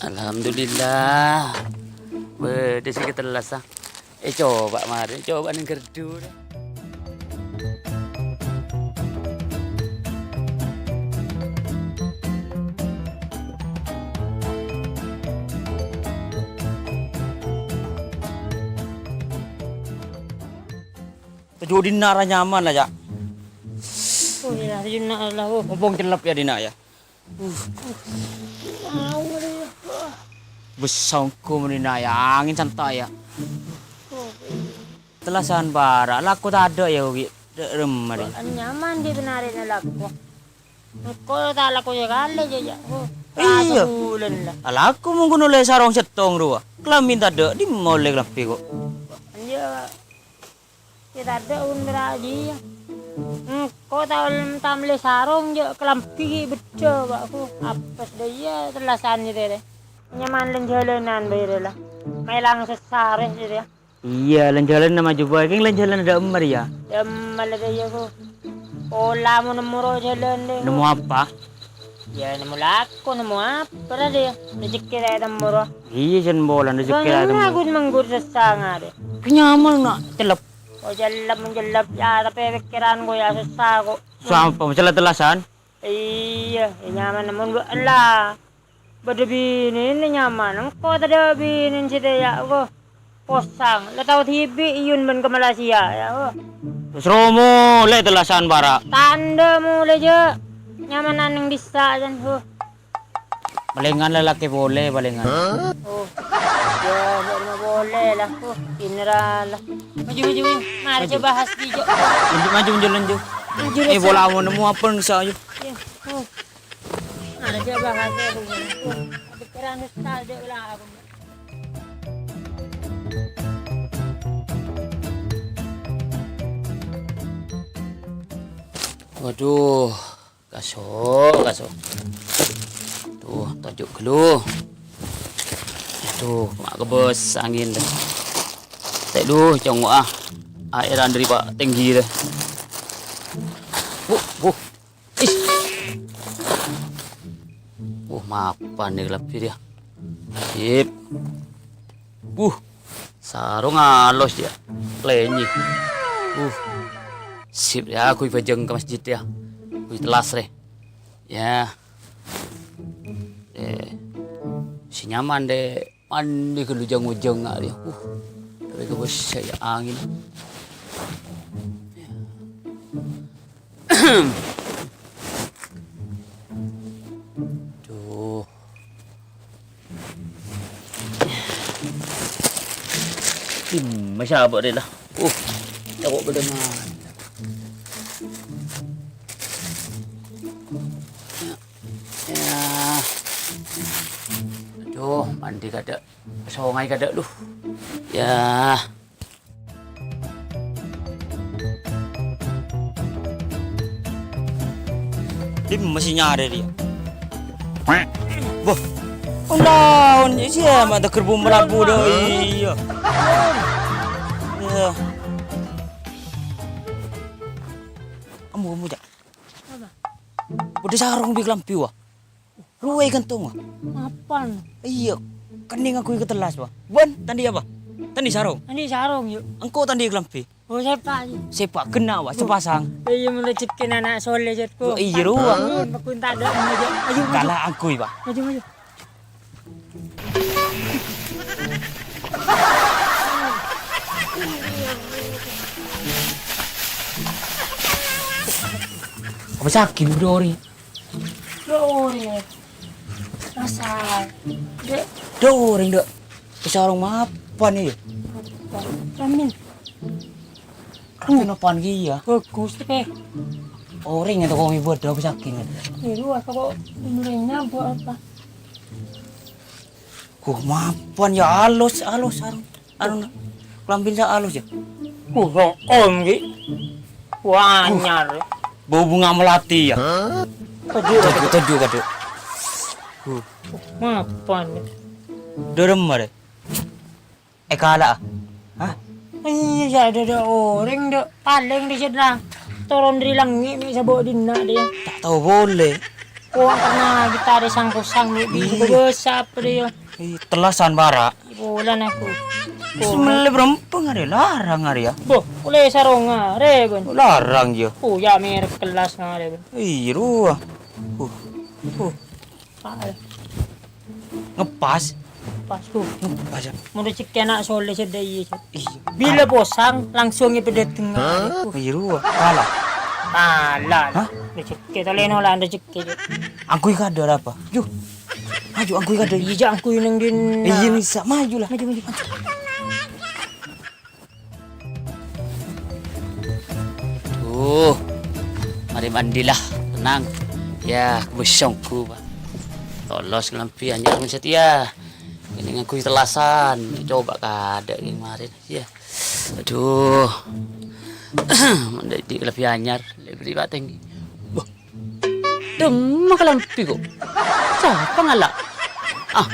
Alhamdulillah. Bâdâ sè katellas, ah. Eh, coba, mari, coba neng gerdu. Toju' dinna' ra nyaman la, Cak. Oh, iya, toju' dinna' la, oh. Ompong cellep ya dinna' ya. Bessongko mènèna ya, angèn santa' ya. Tellasan para', lako tadâ' ya, Wi. Dâ' remma rè. Nyaman di benarina lako. Engko' ta' lako ya kalè ya, ya. Oh, iyâ. Lako mon ghun ollè sarong sèttong rowa. Kalambhi tadâ', dimma ollè kalambhi ko'. Iyâ. Kè tadâ' un bârâ' jiyâ. Engko' ta' ollè ta' mellè sarong jâ' kalambhi ghi' beddhâ, bâ'ku. Apes dâ' iyâ tellasan jâ' tèrè. Nyaman lân-jhâlânan bâi rè la. Mèlang sassa rè jâ' rè. Iyâ, lân-jhâlânan maju bâi. Kèng lân-jhâlânan dâ' emma rèya. Dâ' emma la dâ' iyâ, ku. Pola mon nemmo ro jhâlân rè, ku. Nemmo apa? Yâ, nemmo lako, nemmo apa ra dâ' iyâ. Rejhekkè ta' nemmo ro. Iyâ, jân pola rejhekkè ta' nemmo. Bângal ghun-mangghun sassa ngarè. Kè nyaman na' cellep. Oh, cellep, cellep. Ya, tapè pèkkèran ko ya sassa ko. Sapa masalah tellasan? Iyâ, ya nyaman mon bâ-, la. Bâdâ binèna nyaman. Engko' tadâ' binèna sè tèya ko. Posang. La tao dhibi' iyun bân ka Malaysia, ya, ko. Terros ro molè tellasan para'. Tandhâ molè jâ'. Nyamanan neng dissa', jân, ko. Palèngan lalakè polè, palèngan. Oh. Yâ, bâ'na polè la. Oh, pinèra la. Maju, maju, maju. Mari Maju. Coba bahas dija. Lanjut, maju, maju, lanjut. Maju, Eh, Resa. Bola mau nemu apa nih, saya? Iya. Oh. Mari coba bahas ya, Bu. Oh, pikiran Resa ada ulah aku. Waduh. Kaso', kaso'. Tuh, toju' ghâllu. Aduh, ma' kebes angin deh. Tè' duh, congo' ah. Aèran dâri pa' tèngghi deh. Wuh, wuh. Is. Wuh, mapan nè kalambhi rèya. Sip. Wuh, sarong alos, yâ. Lènyè. Uh, sip, yâ, ghuy bhâjâng ka masjid, yâ. Ghuy tellas, rè. Yâ. Eh, sè nyaman, dè. Mandi ghâllu jâng-ojâng, yâ. Uh, tapè kebes, yâ, angin. Duh. Hmm, masya Allah, deh lah. Uh, cakep bedengan. Ya. Ya. Aduh, mandi kada. Songay kada, duh. Ya. Dimma sè nyarè rèya? Wah. Ondaon, iyâ, sè ma' teggher bu mlabu dâ', iyâ. Iyâ. Ambu, ambu, Cak. Apa? Bâdâ sarong bi' kalambhi, wah. Rowa èghântong, wah. Mapan? Iyâ, kennèng ngangghuy katellas, wah. Bân, ta' andi' apa? Ta' andi' sarong? Andi' sarong, yuk. Engko' ta' andi' kalambhi? Oh, sèpa', yuk. Sèpa', ghenna', wah, sepasang. Iyâ, mon rejhekkèna ana' soleh, Jat, ko. Oh, iyâ, rowa. Ayo, maju, maju. Kala ngangghuy, wah. Maju, maju. Apa sakit, Bro, ri? Dâ' orèng, eh. Rasa. Dâ'. Dâ' orèng, dâ'. Sarong mapan, yâ? Amin. Amin apaan kèya? Bagus, Tè. Orèng yâ toko ngibâdâ apa sakèng? Iyâ, lu apa kok umurnya buat apa? Gu, mapan yâ, alos, alos, sarong. Anu, kalambhina sè alos, yâ? Ku, ro'om, Ki. Wah, anyar. Bau bunga melati, yâ? Toju', toju', toju', toju'. Gu. Mapan, Ki. Dârem, marè. Èkala'a. Hah? Iyâ, yâ, dâ', dâ' orèng, dâ'. Palèng dâ' sèdhâ toron dâri langngè' mè' sabâ' dinna', dâ', yâ. Ta' tao polè. Kok karena kita ada sang-kosang, mè' bi' Ih. Bâsa apa, dâ', yâ. Ih, tellasan, para. Bulan aku. Terus mellè berempeng arè, larang arè, yâ. Boh, ollè sarong arè, bân. Larang, yâ. Oh, yâ, merek kelas ngarè, bân. Iyâ, rowa. Uh. Uh. Ah, eh. Ngepas. Pas, uh. Ngepas, yâ. Mon rejhekkè ana' soleh sèdhâ, iyâ, Jat. Iyâ. Bila posang, langsung èpadâteng. Hah? Iyâ, rowa. Kala. Kala. Hah? Rejhekkè, ta' ollè nolak rejhekkè, Jat. Angghuy kadâ' apa? Ju. Maju, angghuy kadâ'. Iyâ, jhâ' angghuy neng dinna'. Iyâ, bisa. Maju lah. Maju, maju, maju. Tuh, marè mandi lah, tenang. Yâ, kebesongku, Pak. Tolos kalambhi anyar, Mas Setia. Ini ngangghuy tellasan, coba kadâ' ghi' marè. Yâ. Aduh. Mandi kalambhi anyar, lebri pateng. Wah. Dâmma kalambhi, kok. Sapa ngala'? Ah,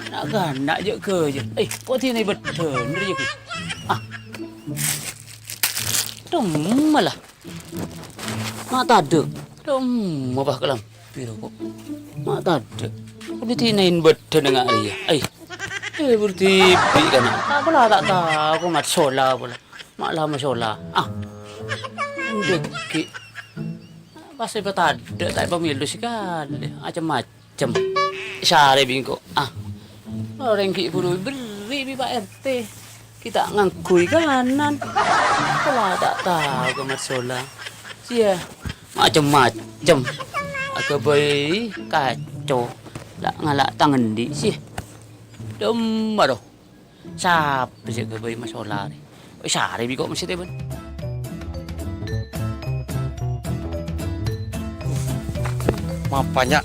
na'-kana' jhâ' ghâjâ. Eh, kok dinah bâdhân rèya, kok? Ah. Dâmma la. Ma' tadâ'. Dâmma, Pak, kalambhi, kok. Ma' tadâ'. Kok dinah bâdhân nga' rèya. Eh. Eh, bur dhibi' kana'. Ta' pola, ta' tao, kok mat sola pola. Ma' la masola. Ah. Dhâggi'. Pas èpatadâ', ta' èpamèlo sakalè. Macem-macem. Sarè bi' engko'. Ah. Orèng ghi' buru èberri' bi' Pak R T. Ghi' ta' ngangghuy kanan. Pola ta' tao ka masola. Sia. Macem-macem. Aghâbây kaco. La ngala' tang endi' sih? Dâ'emma, do. Sapa sè ghâbây masola rè? Wis arè bi' ko' messèt, bân. Mapan, yâ.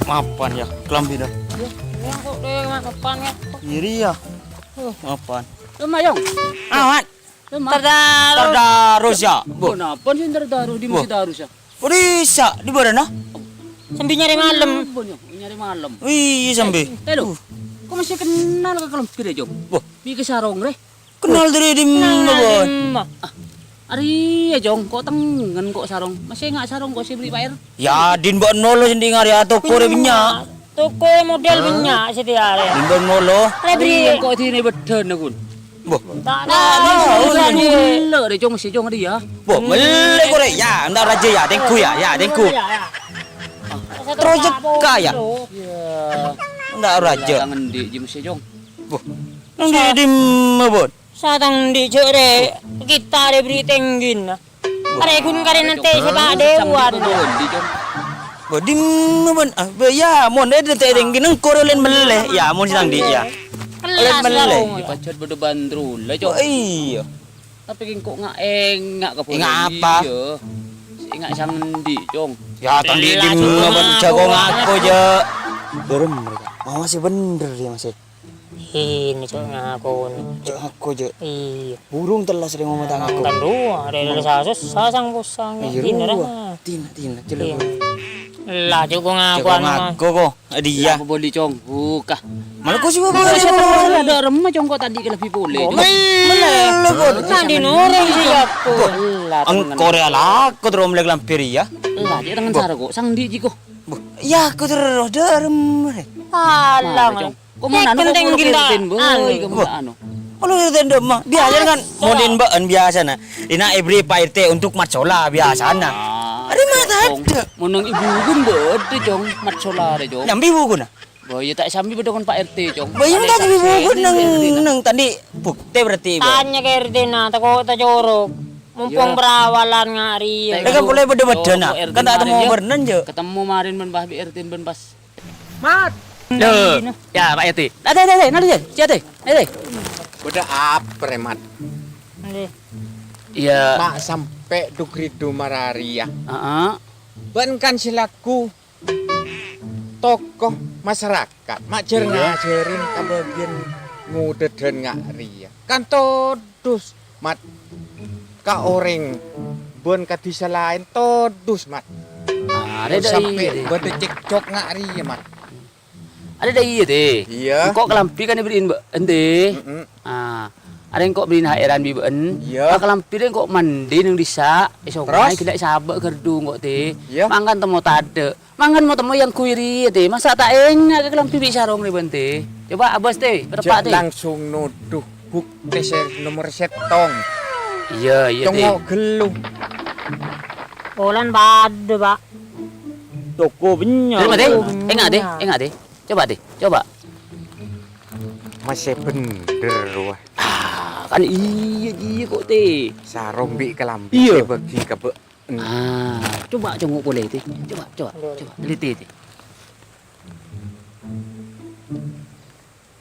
Mapan, yâ. Kalambhina. Yâ, yâ, kok, eh, mapan, yâ. Iri, yâ. Mapan. Dâ'emma, Yong. Awat. Dâ'emma. Terdarus. Terdarus, yâ. Bu. Kenapa sih terdarus di Bu. Masjid Darus, yâ? Odissa, di bârâna? Sambi nyarè malem. Bân, Yong, nyarè malem. Iyâ, sambi. Eh, halo. Ko' masih kenal ka kalambhi rè, Jong? Wah. Bi' ka sarong rè? Kenal dâri dimma, Bân? Dimma? Ah, arèya, Jong, ko' tengngen ko' sarong. Masih enga' sarong ko' sè bherri' Pak R T? Yâ, din bâ'na lo sè ndi' ngarè toko rè bânnya'. Toko model bânnya' sè tèarè. Din bâ'na lo. Rè bherri'. Ko' dinè bâdâna, Gun. Boh. Ta' tao, Jong. Mellè rè, Jong, sè, Jong, rè, yâ. Boh, mellè ko' rè, yâ, enda' rajâ, yâ, tèngghu, yâ, yâ, tèngghu. Terros jhekka, yâ. Yâ. Enda' rajâ. Tang endi', Jong, sè, Jong? Boh, neng di dimma, Bun? Satang di' jhâ' rè, kita rè bherri' tèngghina. Arè ghun karè nantè sè ta' dewar. Bâdhi dimma, bân? Ah, bâ, yâ, mon è dântè' rèng neng korè olèn mellè. Yâ, mon sè tang di', yâ. Olèn mellè. Pajhât bâdâ bandrul, la, Cong. Oh, iyâ. Tapè kèng ko' nga'-enga' ka polè. Enga' apa? Iyâ. Enga' sè ngendi', Cong? Yâ, tang di' dimma, bân? Jhâ' ko' ngako, jhâ'. Bârem mereka. Oh, masih bener dia, masih. Ini, Cok, ngakon. Cok, aku, Cok. Iya. Burung telas rè ngomong tang aku. Kan dua, ada, ada sasus, sasang posang. Iya, dina, dua. Dina, dina, jelas. Iya. Lah, Cok, ngakuan, Cok, ngaku kok. Dia. Apa boleh congkok, ah? Malah kok sih, Bapak? Ada remma congkok tadi ke lebih boleh. Mana, Bun? Nanti noreng sih aku. Engko' rè alako terus melek lampir, ya? Lah, dia tangan sarung kok, sang di' jiko. Iya, aku terus ada remma. Alah, Cong. Kok mau nano kok gendang. Anu. Kalau R T ndem mah, biasa kan modin ba'en biasana. Ina ebri Pak R T untuk mat sola biasana. Ada mata ada. Monang ibu gun bede, Cong, mat sola re, Cong. Nyambi ibu gun, ah? Boh, iya tak sambi bede kon Pak R T, Cong. Boh, iya tak ibu gun nang, nang tadi bukti berarti, Bang. Tanya ke R T na, tako tacorok. Mumpung perawalan ngari. Mereka boleh bede-bede na. Kan tak temu bernen, Jo. Ketemu marin ben pas R T ben pas Mat. Loh, ya, Pak Yati. Ade, ade, ade, nari, ya, si Ade, Ade. Bâdâ apa, rè, Mat? Ngghi. Iya. Ma' sampè' duk-ridu mararèya. Heeh. Bâ'na kan selaku tokoh masyarakat, ma' jhâr ngajhârin ka bâgiyân ngodâdhân nga' rèya. Kan todus, Mat, ka orèng bân ka dhisa laèn todus, Mat. Ah, arè dâ' sampè' iyâ, Dè. Bâdâ cekcok nga' rèya, Mat. Arè dâ' iyâ, Dè. Iyâ. Engko' kalambhi kan èberri'in bâ-, ènte. Mm-mm. Ah, arè engko' berri'in haèran bi' bâ'en. Iyâ. Ah, kalambhi rè engko' mandi neng dhisa', è songay. Terros? Ghellâ' sabâ' ghârdhu engko', Dè. Iyâ. Mangkana temmo tadâ'. Mangkana mo-temmo yang kuwi rèya, Dè. Masa' ta' enga' ka kalambhi bi' sarong rè bâ'en, Dè? Coba abâs, Dè. Kereppa', Dè. Jhâ' langsung nodhu bukti sè nomor sèttong. Iyâ, iyâ, Dè. Congok ghellu. Olan padâ, Pak. Toko bânnya'. Terima, Dè. Enga', Dè. Enga', Dè. Coba, Dè. Coba. Masih bener, wah. Ah, kan iyâ, iyâ kok, Dè. Sarong bi' kalambhi sè bâgi ka bâ-, Ah, coba congok polè, Tè. Coba, coba, coba. Teliti, Tè.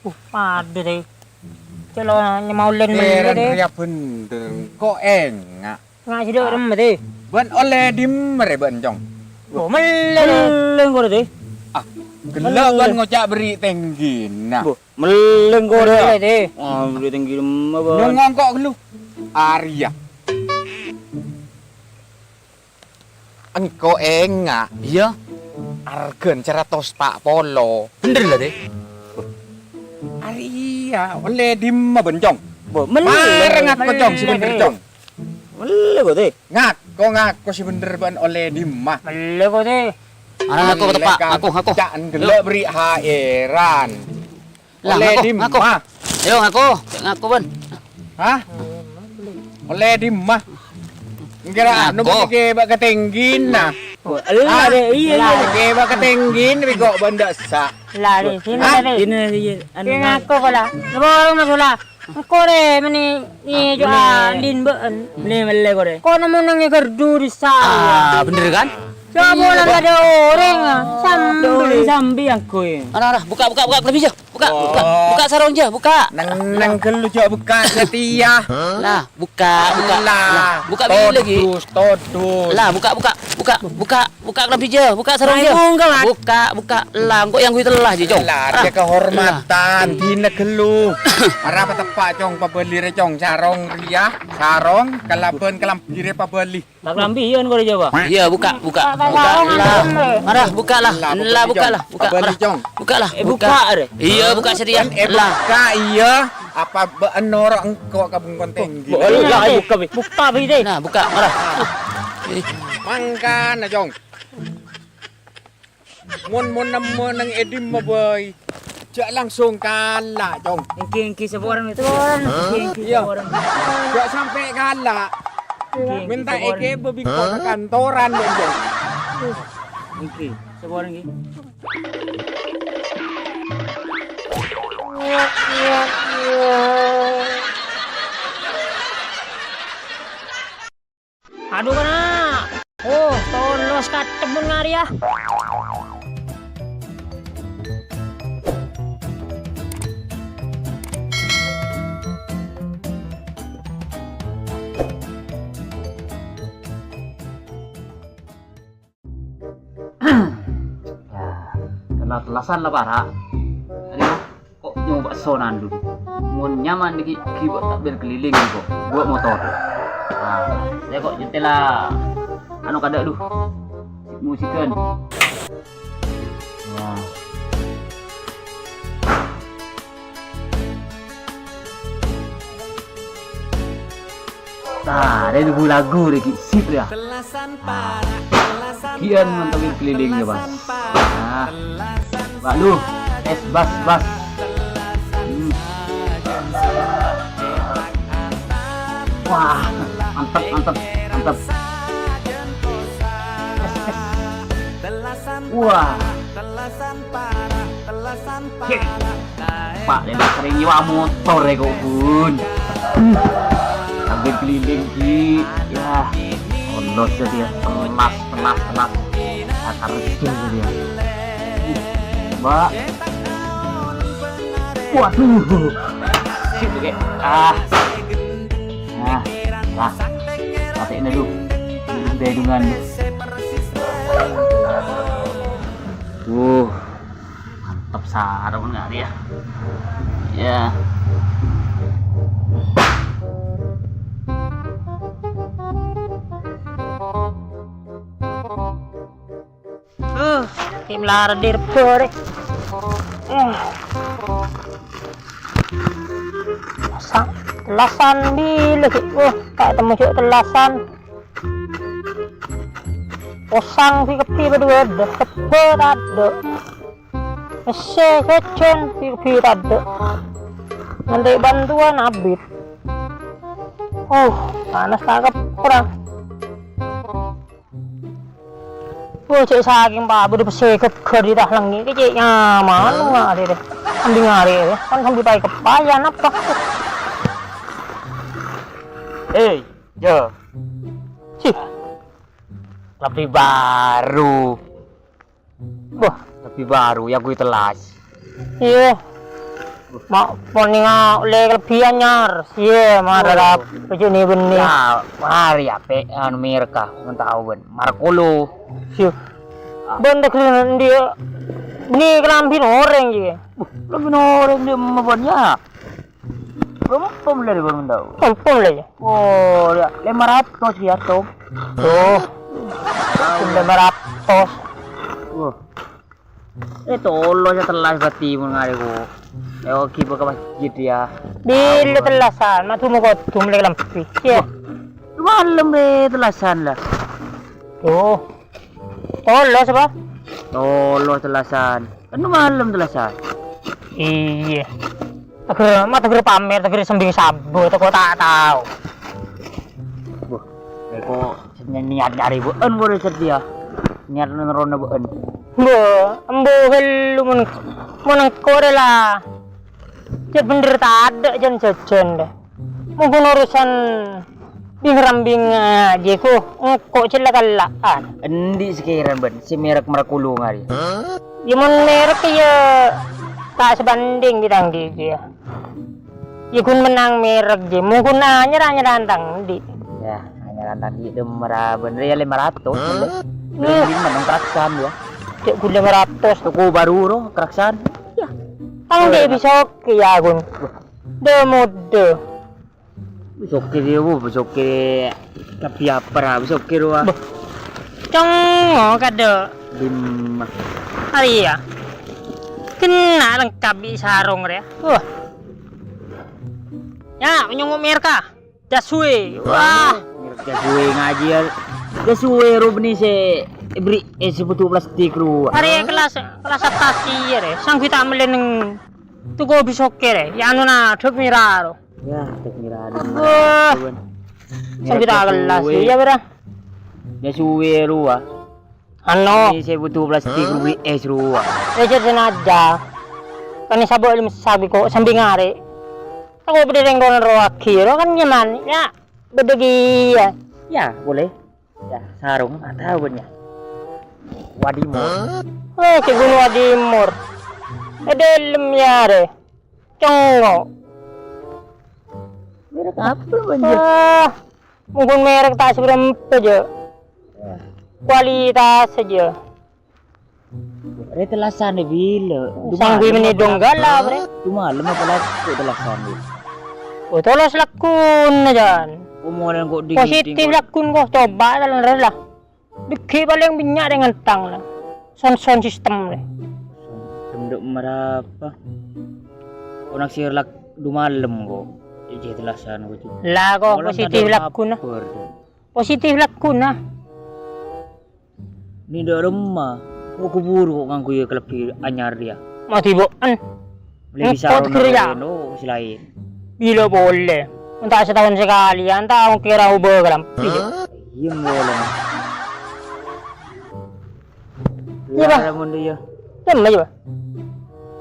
Uh, padâ, Tè. Colo' nyemaulèn mèlè, Tè. Rèya bhender. Kok enga'? Enga' sè dâ' remma, Tè. Bân ollè dimma rè bâ'en, Cong? Oh, mellè, Tè. Mellè engko' rè, Tè. Ah, ghellâ' bân ngoca' berri' tèngghina. Mellè engko' rè. Mellè, Tè. Ah, berri' tèngghina, bân. Nyong ngongko' ghellu. Arèya. Engko' enga'. Iyâ. Arghân saratos pa' polo. Bhender la, Tè? Arèya, ollè dimma bâ'en, Cong? Bo, mellè. Marè ngako, Cong, sè bhender, Cong. Mellè, bo, Tè. Ngako, ngako sè bhender bâ'en ollè dimma. Mellè, bo, Tè. Arèya ngako, teppa', ngako, ngako. Ca'na ghellâ' berri' haèran. Lah, ollè ngako, dimma? Ngako. Ayo, ngako. Ngako, bân. Hah? Ollè dimma? Kèra anu, ngako. Bâ' ka tèngghina. Oh, ella, Dè, iyâ, iyâ. Bâ' ka tèngghina, bi' kok bâ'en dâ' sa'. Lah, Dè, sini, Dè. Hah? Sini, iyâ. Anu, ngako, pola. Ngako, ngako, pola. Engko' rè, mènè, nè, coba, Din bâ'ân. Mènè mellè ko' rè. Ko' nemmona neng è gardu dissa'. Ah, bener kan? Coba lah, ada orèng, ah. Sambil. Sambil yang kowe. Ana, ana, buka, buka, buka, kalambhi, jâ. Buka, buka, buka sarong, jâ, buka. Neng, neng ghâllu, jâ, buka satèya. Lah, buka, buka. Lah, buka bilâ ghi'. Todus, todus. Lah, buka, buka, buka, buka. Buka kalambhi, jâ. Buka sarong, jâ. Ayo, buka, Mat. Buka, buka. Lah, engko' yang gue telah, jâ, Cong. Lah, ah, kehormatan. Dina ghâllu. Arapa teppa', Cong, pabâli rè, Cong. Sarong rèya, sarong, kalabân kalambhi rè pabâli. Lah, kalambhi, iyâ, engko' rè, jâ, Pak. Iyâ, buka, buka. Buka, lah. Lah, buka, lah. Lah, buka, lah. Buka, pabâli, lah. Cong. Buka, lah. Eh, buka, rè. Iyâ, buka satèya. Eh, lah. Buka, iyâ. Apa bâ'ân noro' engko' ka bungkon tèngghi? Bo-, lah, buka, Bi. Buka, Bi, deh. Nah, buka, lah. Mangkana, Cong. Mon, mon nemmo neng è dimma bhâi, jâ' langsung kala', Cong. Èngghi, èngghi, sapa orèng itu? Èngghi, èngghi, iyâ, sapa orèng? Jâ' sampè' kala'. Èngghi, èngghi, mènta sapa orèng? Èghibâ bi' engko' ka kantoran, Cong. Èngghi, sapa orèng, èngghi? Adu, kana'! Oh, tolos katemmun ngarè, yâ. Yâ, tella-tellasan la para'. Aduh. Ko' nyoba sonan dulu. Mon nyaman nèka, ghibâ ta' berkeliling nèka. Bawa motor. Nah, saya ko' nyetel la anu kadâ' dulu. Musikan. Nah. Nah, rè lagu-lagu rè ghi' sip, yâ. Nah, ghi'an mantep keliling, yâ, Bas. Nah. Waduh, es bas, Bas. Hmm. Wah, mantep, mantep, mantep. Es, es. Wah. Cek. Pak, lè' sering nyewa motor è kobhun. Sambil keliling, Ki. Yâ, Allah, jadi yâ. Telas, telas, telas. Akar rejeki jadi yâ. Mbak. Waduh. Sip, Kek. Ah. Nah, lah. Pate'na dulu. Bedungan. Wuh. Mantep sara mon ngarè, yâ. Yâ. Uh, tim lara dir bore. Uh. Sa-, tellasan bilâ ghi'. Uh, ta' temmo jâ' tellasan. Posang bi' kabbhi padâ bâdâ, kebbhâ tadâ'. Messè jhâjhân bi' kabbhi tadâ'. Nganti bantuan abit. Uh, panas ta' keppra. Oh, cè' sakèng pa bâdâ pèssè ghâggâr è ta' lengngè', cè' nyaman ngarè rè. Sambi ngarè rè, kan sambi paè kepayan apa? Eh, Jâ. Cih. Lebbi bâru. Wah, lebbi bâru, yâ, ghâbây tellas. Iyâ. Ma', ponènga ollè kalebbiyân, Nyar. Iyâ, mara. Oh. Rap, pejjhâ' nè bânnè. Yâ, mara yâ, pè', anu, merek, ah, mon tao bân. Mark Polo. Iyâ. Ah. Bân ta' ghellâ' ndi, yâ? Bânnè kalambhina orèng, yâ. Buh, kalambhina orèng, ndi, emma bân, yâ? Empom lè, bân, tao. Empom lè, yâ. Oh, yâ, lèma ratos, yâ, Tom. Oh. Lèma ratos. Wah. Eh, tolo sè tellas bâti mon ngarè ko. Eh, ogi bâ ka masjid, yâ. Bilâ tellasan, ma' dumma kodhu mellè kalambhi. Yâ. Wah, malem, eh, tellasan, la. Oh. Tolo sapa? Tolo tellasan. Kan malem tellasan. Iyâ. Teger, ma' teger pamèr, teger sembing sabu, teko ta' tao. Wah, eko niat nyarè bâ'ân, bârâ' sedia. Niat nerrona bâ'ân. Mbok, embu' ghâllu mon, mon engko' rè la. Cè' bhender tadâ' jân-jhâjân, dâ. Mon ghun urusan bing-rambing ajiyâ, ghu, engko' cella-kella'an. Endi' sakèrana bâ'na sè merek merek kolong arèya? Yâ, mon merek, yâ, ta' sabhânding bi' tang dhibi', yâ. Yâ, ghun mennang merek, jiyâ. Mon ghun anyar, anyar tang dhibi'. Yâ, anyar tang dhibi' dâ' mara bhender, yâ, lèma ratos, bhender. Hah? Bhender mennang keraksan, yâ. Cè' ghun lèma ratos. Toko bhâru, ro, keraksan. Yâ. Tang dhibi' bisa oke, yâ, ghun. Dâ-modâ. Besokke dia, bu, besokke tapi apa, ra, besokke rowa. Bâh. Congngo kadâ'. Dimma. Arèya. Kènna' lengkap bi' sarong rèya. Wah. Yâ, nyongngo' merka. Jas suwe. Wah. Merek jas suwe ngajhi, yâ. Jas suwe ro bânnè sè èberri', eh, sè bhuto plastik rowa. Arèya kelas, kelas atas iyâ rè. Sangghu ta' mellè neng toko besokke rè. Yâ, anu na, dhâk mèra ro. Yâ, dhâk mèra. Wah. Sampai tak kelas, iyâ, bra. Yâ suwe rowa. Anu. Ini sè bhuto plastik ruwi es rowa. Yâ, jhâ' sènajâ. Kan sabâ' lem sabi ko' sambi ngarè'. Tako' bâdâ rèng rowa rowa ghiro kan nyaman. Yâ, bâdâ ghi' yâ. Yâ, boleh. Yâ, sarong atau bâ'na. Wadimor. Oh, sè ghun wadimor. È dâlem yâ rè. Congngo'. Merek apa, Bang, jâ? Ah, mon ghun merek ta' sabârâmpa, jâ. Kualitas jâ. Rè tellasan è bilâ? Sangghu mènè dong gala, Bre. Dumalem apa lagghu' tellasan, Bre? Oh, tolos lagghuna, jân. Omongan kok dingin. Positif lagghun kok, coba ta' lerres la. Dhâggi' palèng bânnya' rè ngantang la. Sound, sound system rè. Cendhuk marapa? Kok naksir lak-, dumalem kok. Ijeh tellasan kok, Cuk. Lah, kok positif lagghuna. Positif lagghuna. Nèng dâ' remma. Kok kubur kok ngangghuy kalebbi anyar rèya. Ma' dibo'en. Engko' ghârâ, yâ. Bilâ polè. Mon ta' sataon sakalè, yâ, ta' ongkèra obâ kalambhi. Iyâ, molè. Iyâ, Pak. Iyâ, mon iyâ. Iyâ, ma' iyâ, Pak.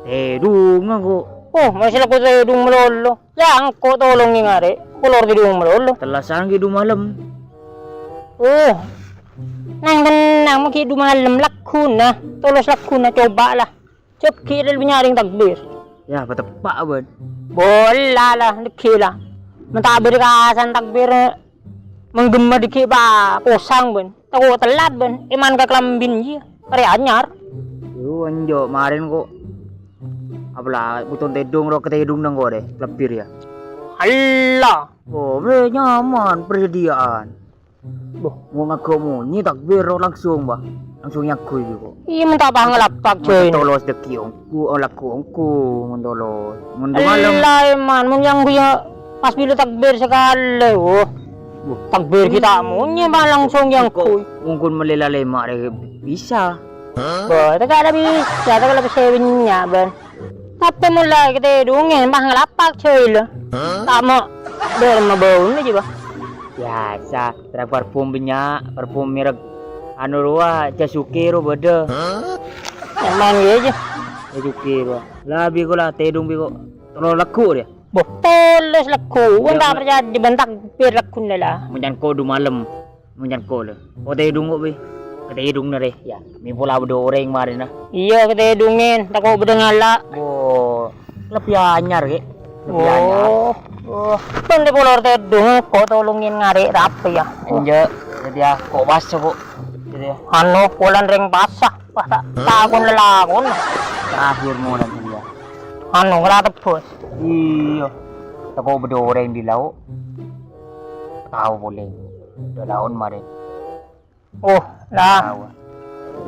Tèdhungnga kok. Oh, masih lagghu' tèdhung malolo. Yâ, engko' tolong ngarè'. Kolor tèdhung malolo. Tellasan ghi' dumalem. Oh. Nang-tennang, ma' ghi' dumalem lagghuna. Tolos lagghuna, coba la. Cep ghi' rèl bânnya' rèng takbir. Yâ, pateppa', bân. Bola la, dhâggi' la. Mon ta' bâdâ kasan takbir, mangghemma dhâggi' pa-, posang, bân. Tako' tellat, bân. Èman ka kalambhina jiyâ. Karè anyar. Yo, enjâ' marèn kok. Apala bhuto tèdhung ro katèdhung nang kore, kalebbi rèya. Allah. Oh, bâ, nyaman, persediaan. Boh, mon ngagghu' monyè takbir langsung, Bah. Langsung nyangghuy kok. Iyâ, mon ta' pas ngalapak, mon coy. Tolos dhâggi' ongghu, oh, lagghu' ongghu, mon tolos. Mon dumalem. Ella, èman, mon nyangghuy yâ pas bilâ takbir sakalè, woh. Boh. Takbir ghi' ta' monyè, Bah, langsung nyangghuy. Mon ghun mellè lalèma' rè bisa. Boh, ta' kala bisa, ta' kala bisa bânnya', bân. Tapè mon la katèdhungè, pas ngalapak, coy, la. Ta' mo' dâremma bâuna jiyâ, Bah. Biyasa, terro parfum bânnya', parfum merek anu rowa, Jasuke ro bâdâ. Nyaman ghi' jiyâ. Jasuke ro. La, bi' ko la tèdhung bi' ko. Tolo lagghu' rèya. Boh, tolos lagghu'. Wan ta' parcajâ bân takbir lagghuna la. Mèncan ko dumalem. Mèncan ko la. Ko tèdhung ko bi. Katèdhung na rè. Yâ, mè' pola bâdâ orèng marèna. Iyâ, katèdhungè. Tako' bâdâ ngala'. Boh. Lebbi anyar, Ki. Lebbi anyar. Oh. Oh. Bân rè polor tèdhung, ko tolongè ngarè' rapa, yâ? Enjâ', dhâddhiyâ ko' pasa, ko'. Dhâddhiyâ. Anu, polana rèng pasa. Wah, ta', ta' kon lalakon. Terakhir molan dhâddhiyâ. Anu, ngara tebus. Iyâ. Tako' bâdâ orèng è lao'. Tao polè. Dâ' laon marè. Oh, la. Tahu.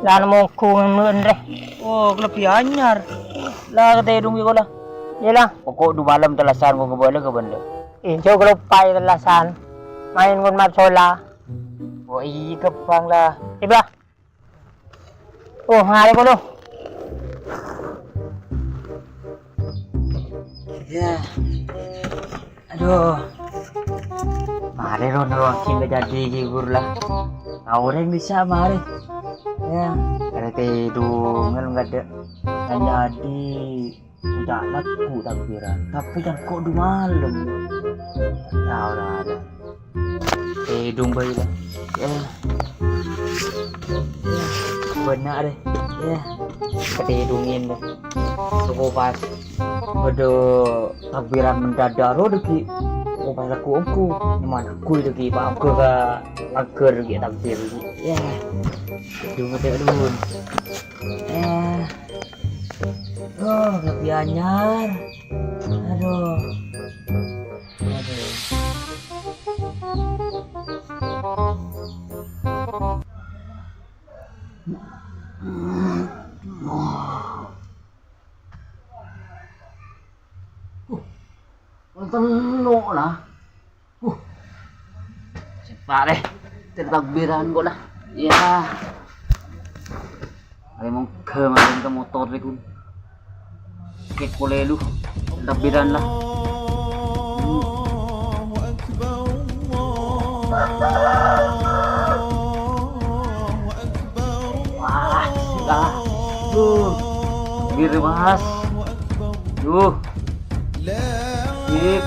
La, nemmo ghun mènè, Rè. Oh, kalebbi anyar. La, katèdhung bi' ko la. Iyâ, la. Pokok dumalem tellasan ko kabâlâ ka bâ'na. Iyâ, jhâ' kaloppaè tellasan. Maèn ghun mat sola. Oh, iyâ, ghâmpang la. Iyâ, Bra. Oh, ngarè' ko, lo. Yâ. Adhu. Marè rowa rowa ghi' la jadi ghi' ghuru la. Orèng bisa marè. Yâ, arè tèdhungan kadâ'. Kan jadi. Enjâ' lagghu' takbiran, tapè kan ko' du malem. Ya, ora, ora. Tèdung bhâi la. Eh. Bânnya' rè. Ya. Katèdungèn la. Soko pas bâdâ takbiran mendadak ro dâggi'. Soko pas lagghu' ongghu. Nyaman lagghu' dâggi', pas ongghu ka paghâr ghi' takbir ghi'. Ya. Tèdung katèdung. Eh. Oh, lebbi anyar. Aduh. Aduh. Wonten tello' la. Huh. Sèpa' rè. Ter takbiran ko' la. Ya. Arè mongghâ marèn ka motor rè, Gun. Kèt polè lu. Ter takbiran la. Wah, sila. Duh. Bir, Mas. Duh. Sip.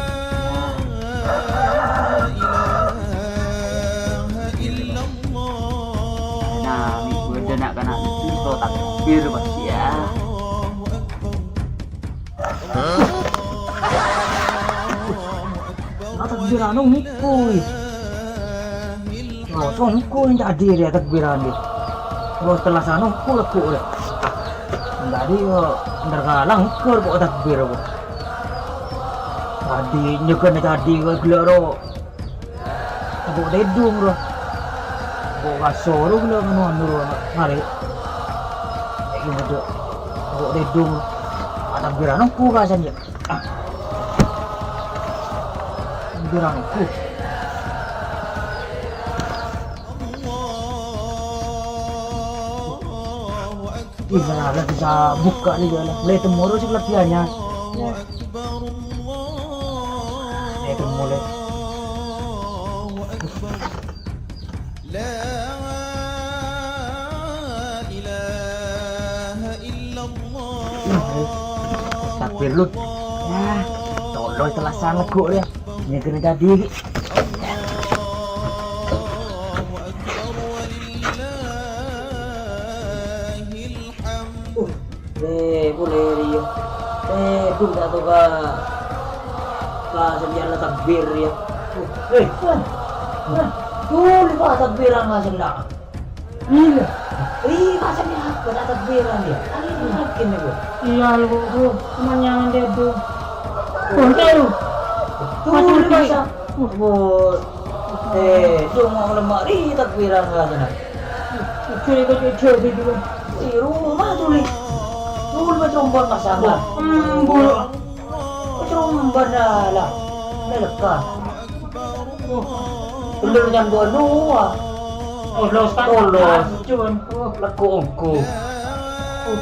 Nah, minggu ada nak kena itu, so takbir, Mas, ya. Takbiran ongghu, wi. Terros ongghu ènjâ' adhiri takbiran, wi. Terros tellasan ongghu lagghu', rè. Tadi, yo, entar kalang ker ko' takbir, ko'. Tadi nyegana tadi ko' gella' ro. Ko' tèdung, ro. Ko' kaso ro gella' nganu, anu, ro, ngarè. Èngghi, ko' tèdung. Takbiran ongghu kasan, ya. Ah. Takbiran ongghu. Ih, malah bisa buka nih, ya. Lè temmo ro sè kalebbiyanna. Lè temmo, lè. Takbir, Lun. Ya, tolong tellasan lagghu' rè. Nyegana tadi. Uh, rè, polè rèya. Rè, bun ta' toka. Ka sambiyan la takbir, ya. Uh, eh, eh, eh, duli, Pak, takbiran la sella'. Iyâ. Ri, masa ni apa tak takbiran ya? Kan ini mungkin itu. Iyâ, lu, lu, kemanjangan dia tuh. Tuh, tuh. Tuh, masa. Tuh. Eh, cuma ulama ri takbiran rasanya. Itu, itu, itu, itu. Di rumah tuh, Li. Tuh, macam buat masalah. Embul. Macam buat dah lah. Ini lekas. Bener nyambu'an noa. Tolos, Pak. Tolos. Cuman, oh. Lagghu' ongghu. Oh.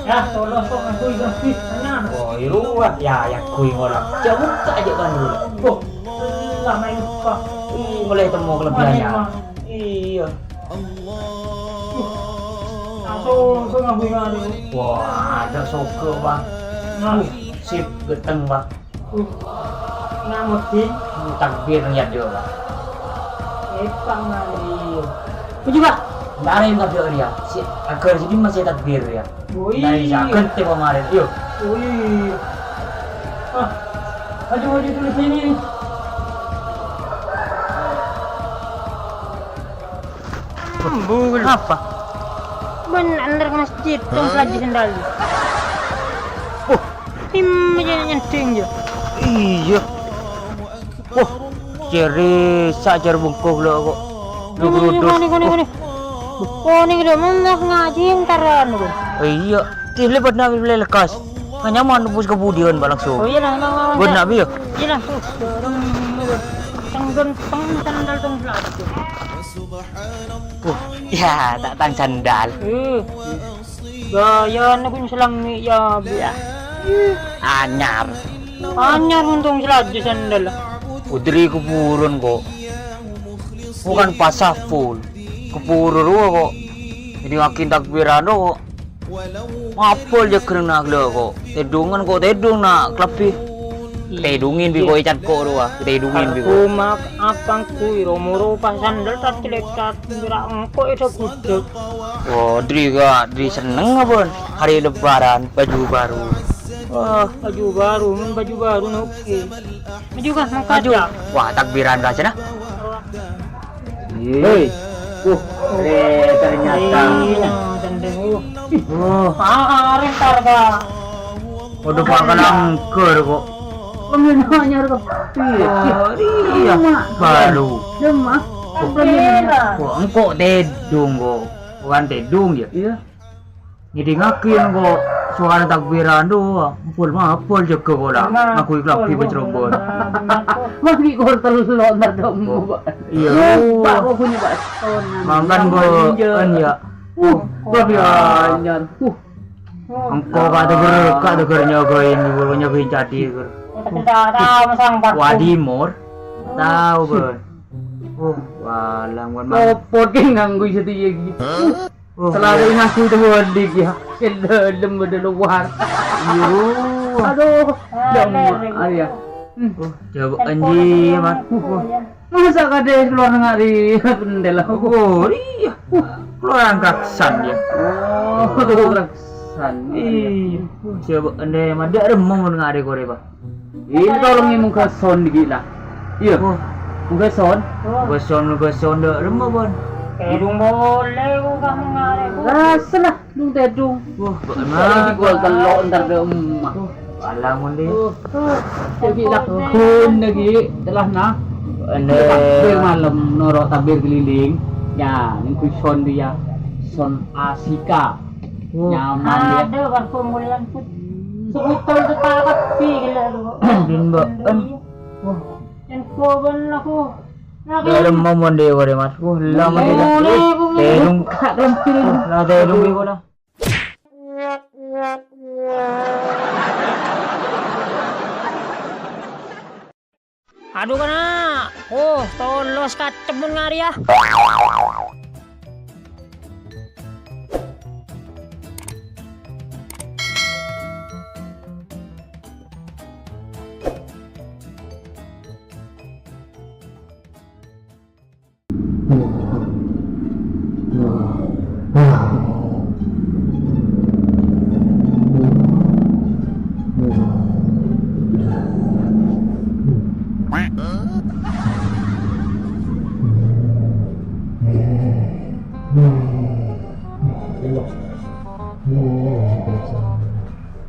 Ya, tolos kok ngaku itu sih, tenang. Oh, iruwa. Ya, ya, gue ngolah. Jauh buka aja kan dulu. Oh, lah main lupa. Ih, mulai temu kelebihannya. Main, Bang. Iya. Langsung ke ngaku itu. Wah, ada sogo, Bang. Nah. Uh, sip, geteng, Bang. Uh, ngamot, Din. Takbir niyat dulu, Pak. Epang, Din. Puji, Pak. Ntarè takbir ya. Si, agar sini masih takbir ya. Oh, iya. Dari sakit tiap kemarin. Yuk. Oh, iya. Ah, aduh, aduh, tulis ini. Embul. Apa? Bân entar ka masjid, tong salajâ sandal. Oh. Tim aja nyanding ya. Iya. Wah, cèrè sajar bungkuh lo kok. Lo ini, ini, geruduk. Ini, ini, ini. Oh, ini udah menah ngaji entaran, kok. Oh, iya. Tih, lebat nabi beli lekas. Nggak nyaman, bus kemudian, Pak, langsung. Oh, iya, nah, nah, nah, buat nah. Nabi ya? Iya, nah. Tenggen, teng, sandal, tong salajâ. Wah, ya, tak tang sandal. Eh, gaya anak pun selang ya, Bu, ya. Anyar. Anyar untung salajâ sandal. Putri kuburan kok. Bukan pasah full. Keburu rowa kok. Jadi makin takbiran kok. Ngapol jâgâ neng ghellâ' ko'. Tèdungan ko' tèdung na' kalabbi. Tèdungin bi' ko' ècat ko' rowa. Tèdungin bi' ko'. Coma apang kui ro-moro pas sandal tas telek tas ra engko' èdhâ budhâk. Wah, dri ka, dri senneng apa? Hari Lebaran, baju baru. Wah, baju baru, men baju baru noke. Maju kah, mangkat ya? Wah, takbiran ka sana. Hei. Uh, eh, ternyata. Iya, dan deh, uh. Oh. Ah, ah, rentar, Kak. Waduh, bakal angker kok. Pemilu anyar kok. Iya. Oh, iya. Baru. Lemak. Kok engko' tèdung kok. Bukan tèdung ya? Iya. Ngèdingngaghi engko' sowara takbiran, duh, mapol-mapol jâgâ ko' la, ngaghungè kalabbi pas Cirebon. Wah, bi' kor tello' entar dong, Pak. Iya. Pak, kok bunyi, Pak? Mangkan, Bu, kan, ya. Uh, wah, ya, anyar. Uh. Engko' ka teger, ka teger nyagain, nyagain cadi, teger. Wadi Mor. Tahu, Bu. Uh, walang, wan, man. Copot ki nganggo setiya gitu. Oh, selalu ngaku itu balik ya. Ke dalam, ada luar. Iya. Aduh, lemak, ah, ya. Hmm. Oh, coba anjing, Mat. Uh, masa kadè keluar nengari pendel aku. Oh, iya. Keluar angkaksan ya. Oh, angkaksan. Iya. Coba andai mah dak remmo nengari kore, Pak. Ini tolong ini mungka sound dikit lah. Iya. Oh. Mungka sound. Mungka sound, mungka sound dak remmo, Bon. Tèdung boleh ku kamu ngarep. Rasa lah, dung tèdung. Wah, bener. Jadi gol telok ntar ke emak. Alah, mon deh. Jadi lah kun lagi telah nah. Ende. Takbir malam, noro' takbir keliling. Ya, ini ku sound dia. Sound Asika. Nyaman ya. Ada kan pemulihan pun. Sebotol tetap pi gila tu. Din, Mbak. Wah. Info ben aku. Dalam momon deh, wari, Mas. Wah, lama tidak. Tèdung. Lah, tèdung iku lah. Aduh, kena. Oh, tolos kacem mon ngari, ya.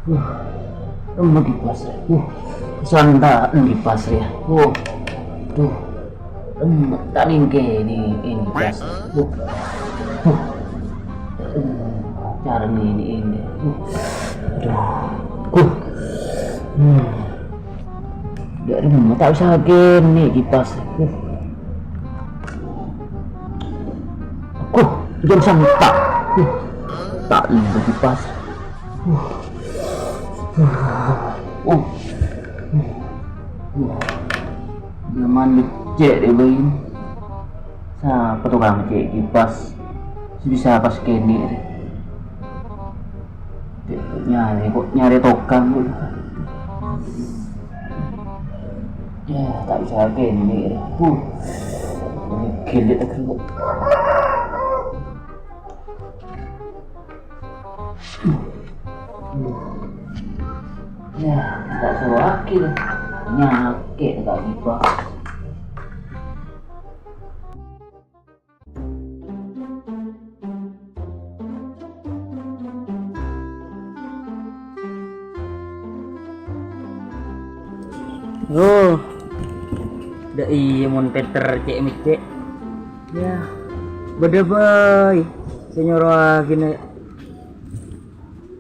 Wah, emma kipas. Wah, santa kipas ya. Wah, duh. Emma tak ningke ini, ini kipas. Wah. Wah. Emma cara ini, ini. Wah. Aduh. Wah. Hmm. Dari rumah tak usah gini kipas. Huh. Huh, jam santa. Huh. Tak ada kipas. Huh. Huh. Huh. Nyaman becek deh, Boy. Sapa tukang cek kipas? Sè bisa pas kènè' rè. Nyarè, kok nyarè tokang kok. Ya, ta' bisa kènè' rè. Huh. Gèlè' teger kok. Ya, ta' soro akil. Nyakè' ta' tiba. Oh, dâ' iyâ mon Peter cè'-mèccè'. Ya, bâdâ bhâi sè nyoroaghi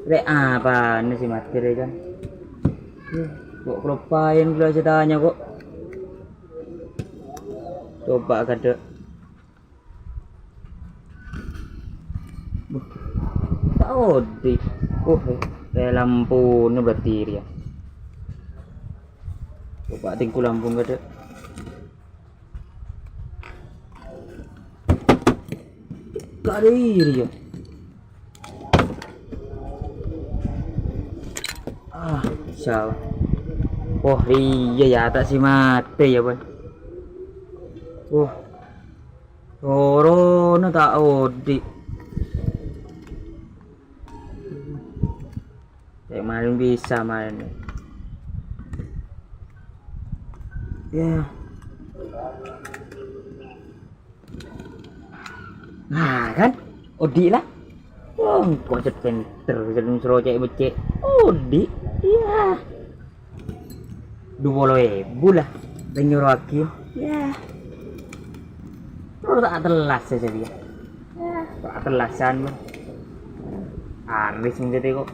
rè' apana sè matè rè kan. Ya, kok kaloppaèn ghellâ' sè tanya kok. Coba kadâ'. Buh, ta' odi'. Oh, eh, lampuna berarti rèya. Coba tèngku lampung kadâ'. Kadâ' rèya. Jhâ'. Oh, iyâ, yâ, ta' sè matè, yâ, Bân. Oh. Corona ta' odi'. Cè' malèn bisa malèn. Yâ. Nah, kan? Odi' la. Oh, engko' cè' pènter, cè' soro cè' beccè'. Odi'. Yâ. Dupolo èbu la. Lè nyoroaghi. Yâ. Terros ta' tellas saja dia. Yâ, ta' tellasan, Bang. Aris mènta kok.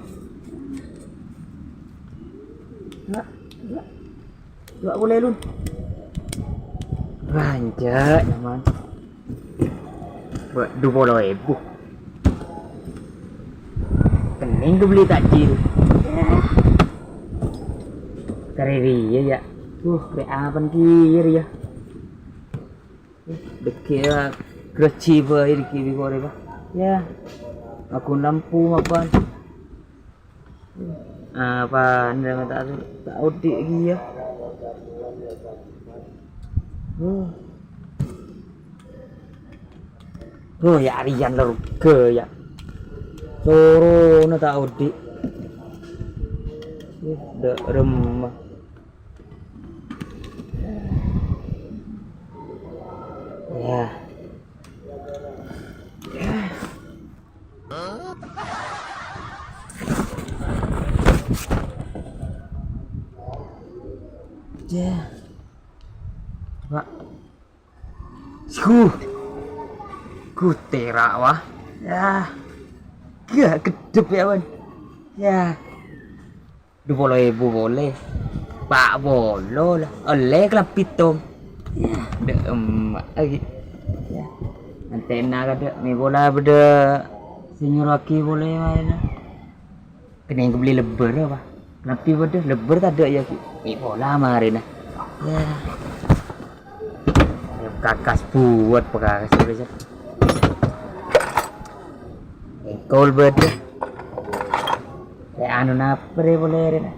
Enggak, enggak. Dua puluh lun. Rancak, nyaman. Buat dua puluh ribu. Pening gue beli takjil. Kareri ya, ya. Uh, re apan kiri ya. Deke ya, greci bae deke di kore, Pak. Ya. Aku lampu mapan. Apa anda tak tak odi' lagi ya? Huh. Huh, ya arian lerga ya. Corona tak odi'. Huh, dak remah. Ya. Ya. Pak. Sku. Ku tera' wah. Ya. Gak gedep ya, Wan. Ya. Dua puluh ribu boleh. Empat puluh lah. Oleh kelambi tom. Ya, dek emak lagi. Ya. Antena kada. Ni bola beda. Senior lagi boleh main. Kena yang beli lebar apa? Kelambi beda. Lebar tak ada ya, Ki. Ni bola main, nah. Ya. Kakas buat pekakas biasa. Engkol beda. Kayak anu napa re boleh re, nah.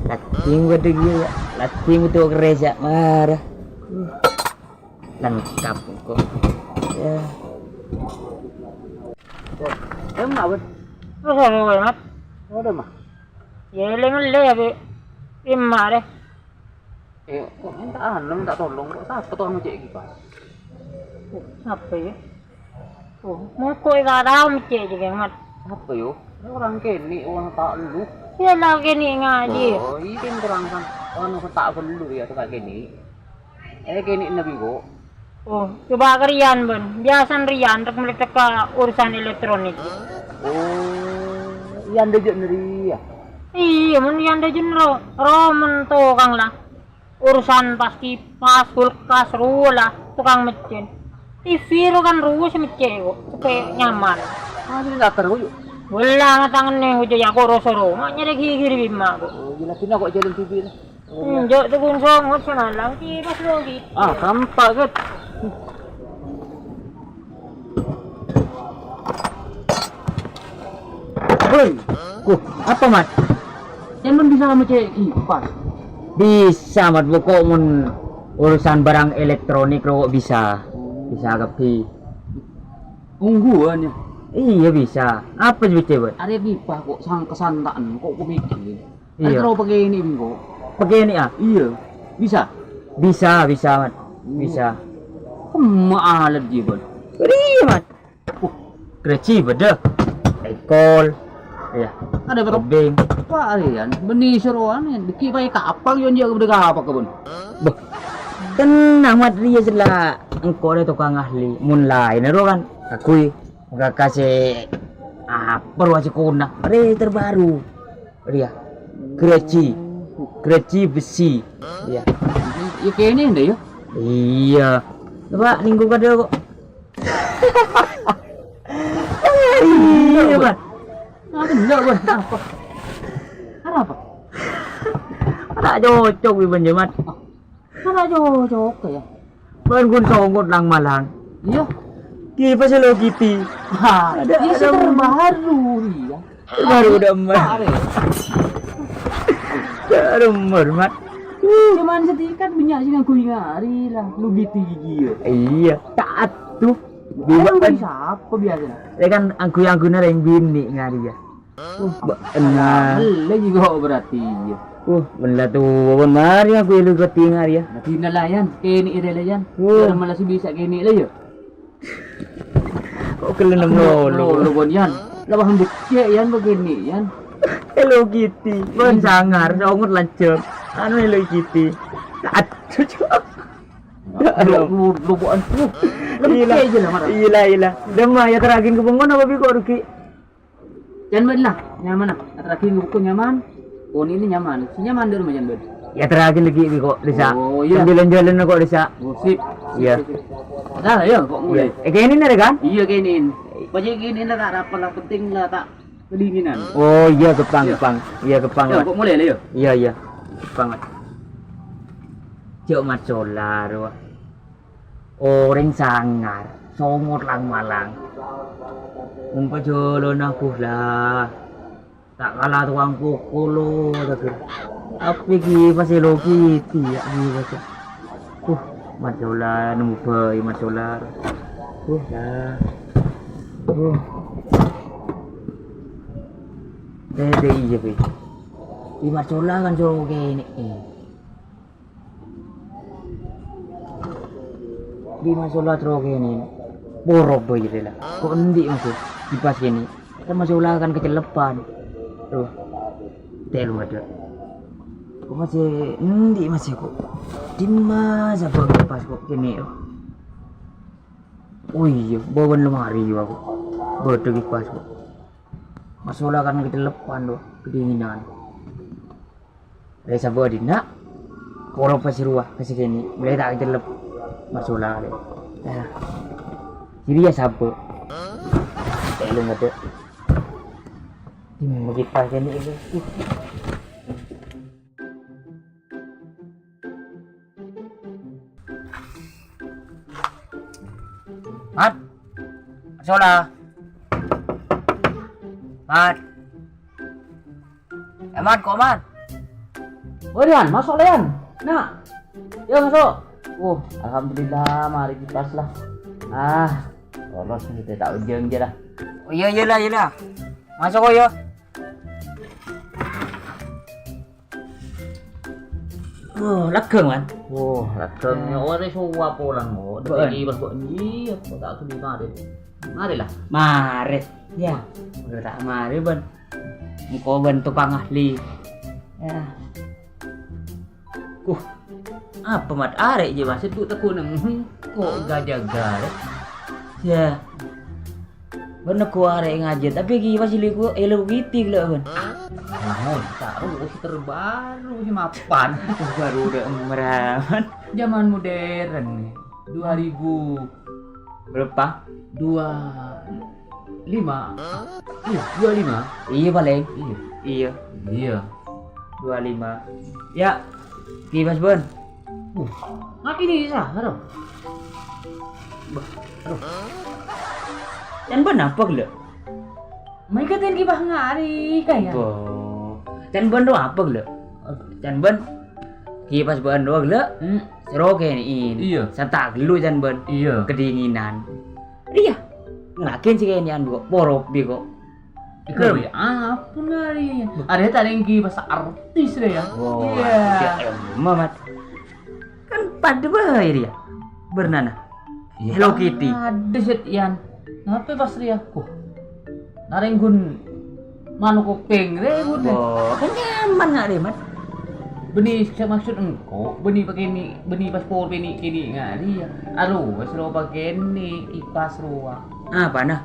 Lating beda gitu ya. Lating itu kerja marah. Lengkap kok. Ya. Em, nak, Bud? Oh, sorry, Mat. Udah, mah. Ya, leng-leng ya, Bi. Ima deh. Eh, kok minta anu, minta tolong, kok sapa tolong cek iki, Pak? Sapa ya? Oh, moko eka tau mecek cek, Mat. Sapa yo? Ini orang kene, orang tak lu. Ya lah kene ngaji. Oh, ini kan kurang kan. Anu tak perlu ya, tak kene. Eh, kene nabi kok. Oh, coba ke Rian, Ben. Biasa Rian, rek meletek ke urusan elektronik. Oh, iya, anda juga neri ya? Iya, men Rian ada jenero. Romen tukang lah. Urusan pas kipas, kulkas, rowa lah, tukang meccen. T V ro kan rowa sè meccen kok, supaya nyaman. Ah, jadi nggak terus, yuk. Wala ngatangan nih, udah ya, kok rosoro. Makanya ada gigi di bima kok. Oh, gila, sini kok jalan T V lah. Oh, iya. Enjok tuh gun songot semalam, kipas lo gitu. Ah, tampak, Gat. Woi, kuh, apa, Mat? Emang bisa kamu cek kipas? Bisa, Mat. Pokok mon urusan barang elektronik ro kok bisa. Bisa kabeh. Ungguan ya? Iya, bisa. Apa sih, Mat? Arep kipas kok sang kesantaan, kok kepikir. Iya. Arep ro pakai ini, Bingko. Pakai ini, ah? Iya. Bisa? Bisa, bisa, Mat. Bisa. Kemma alat dia, Bang. Iya, Mat. Uh, kereci beda. Ekol. Iya. Ada berapa? Obeng. Pak Rian, beni seroan ya. Deki pakai kapal yo, dia beda kapal kebun. Beh. Tenang, Mat, dia sela. Engko ada tukang ahli. Mun lain ro kan, akui. Kakase apa ruang sekolah? Re terbaru. Iya. Kereci. Kereci besi. Iya. Ya kene ndak ya? Iya. Coba ninggu kada kok. Iya, Mat. Apa enggak, Bang? Apa? Apa? Tak cocok, Ibu Jemat. Kan aja cocok ya. Bân ghun songot lang-malang. Iya. Kipas lo kipi. Ha, ada, iya sih ada terbaru, iya. Terbaru udah emas. Apa, Re? Remmer, Mat. Cuman setikan banyak sih ngangguy ngari lah. Lu gitu gigi ya. Iya, tak atuh. Emang beli siapa biasanya? Ya kan anggu-angguna reng bini ngari ya. Uh, ba-, enak. Lagi kok berarti ya. Uh, bener tuh, wan mari aku lu keting ngari ya. Nanti nelayan, kene ire layan. Uh. Orang malah sih bisa kene lah ya. Kok kelem lolo? Lolo kon yan. Lah paham becek yan begini yan. Hello Kitty, ban sangar, songot lancep. Anu Hello Kitty. Aduh, cok. Lo lo lo bukan tuh. Lebih Iya lah. Aja lah marah. Iya lah, iya lah. Dema ya teragin ke pengon apa bi kok rugi? Jan ben lah, nyaman ah. Teragin buku nyaman. Kon ini nyaman. Si nyaman di rumah jan ben. Ya teragin lagi bi kok desa. Oh, iya. Sambilan jalan kok desa. Oh, sip. Iya. Sip, sip. Dah ya kok Iya. mulai. Eh kayak ini nih kan? Iya kayak ini. Pajak ini lah tak apa lah penting lah tak kedinginan. Oh iya kepang Iya. kepang. Iya kepang Ya lah. kok mulai lah ya. Iya iya. Kepang lah. Cok mat solar wah. Oreng sangar, songot lang-malang. Umpa jolona buh lah. Tak kala tukang pukul lo, tapi ki pas Hello Kitty ya ki pas. Uh, macola nemu bae macola. Uh, lah. Uh. Dede iya be. Di macola kan jauh kene. Di masola tro kene. Boro bae la. Kok endi maksud? Kipas kene. Kan masola kan kecelepan. Tuh. Telu ada. Kok masih endi masih kok? Dimma sabang kipas kok kene. Oh iya, bawaan lemari aku. Bodoh kipas kok. Masola kan kecelepan tuh, kedinginan. Rè sabâ' dinna', poro pas rowa ka sè kènè', bâlâi ta' ajelep. Masola rè. Nah. Siriya sabâ'. Tèlung adâ'. Dimma kipas kènè' itu. Mat. Masola. Mat. Eh, Mat, kok, Mat? Woi, Yan, masuk, Yan. Nak. Yo, masuk. Oh, alhamdulillah, marè kipas lah. Ah, lolos nih, tak ujung aja lah. Oh, iya, iya lah, iya lah. Masuk kok, ya. Oh, lega, Man. Wah, lega. Ya. Ora sowa polang, kok. Bân. Dadi, Bân, kok, iya, kok tak sudi marè. Marè lah. Marè. Ya, udah tak marè, Bân. Engko' bân tukang ahli. Ya. Kuh, apa mat arè' jâ, Mas? Seddhu' tegghu' neng. Kok gajaga, rè? Ya. Bân negghu' arè' ngajhât, tapè ghi' pas liku, èlo giti ghellâ', bân. Namun, taruh si terbaru si mapan. Terbaru udah emeraman. Zaman modern nih. Dua ribu. Berapa? Dua lima. Iya, dua lima. Iya, paling. Iya. Iya. Iya. Dua lima. Ya. Kipas, Bân. Uh, mati nih, Sa, aduh. Bah, aduh. Can Bân apa ghellâ'? Mèghâten kipas ngari, kaya. Boh. Can Bân rowa apa ghellâ'? Can Bân kipas bân rowa ghellâ'? Hmm. Sèro kènè'in. Iya. Santa' ghâllu can Bân. Iya. Kedinginan. Iya. Ngelakin sè kènè'an kok, porobi kok. Iku apa nari? Ada tak lengki bahasa artis deh ya. Wah, iya. Tidak lemah, Mat. Kan padâ bhâi rèya. Bernana. Iya. Hello Kitty. Ada set Yan. Ngapa pas rèya? Kuh. Narèng ghun mano kopèng rè ghun. Oh, kan nyaman nggak deh, Mat? Bânnè sè maksud engko', bânnè pakènè', bânnè paspor pènè' kènè' ngari ya. Aro, wes ro pakènè', kipas rowa. Apa nah?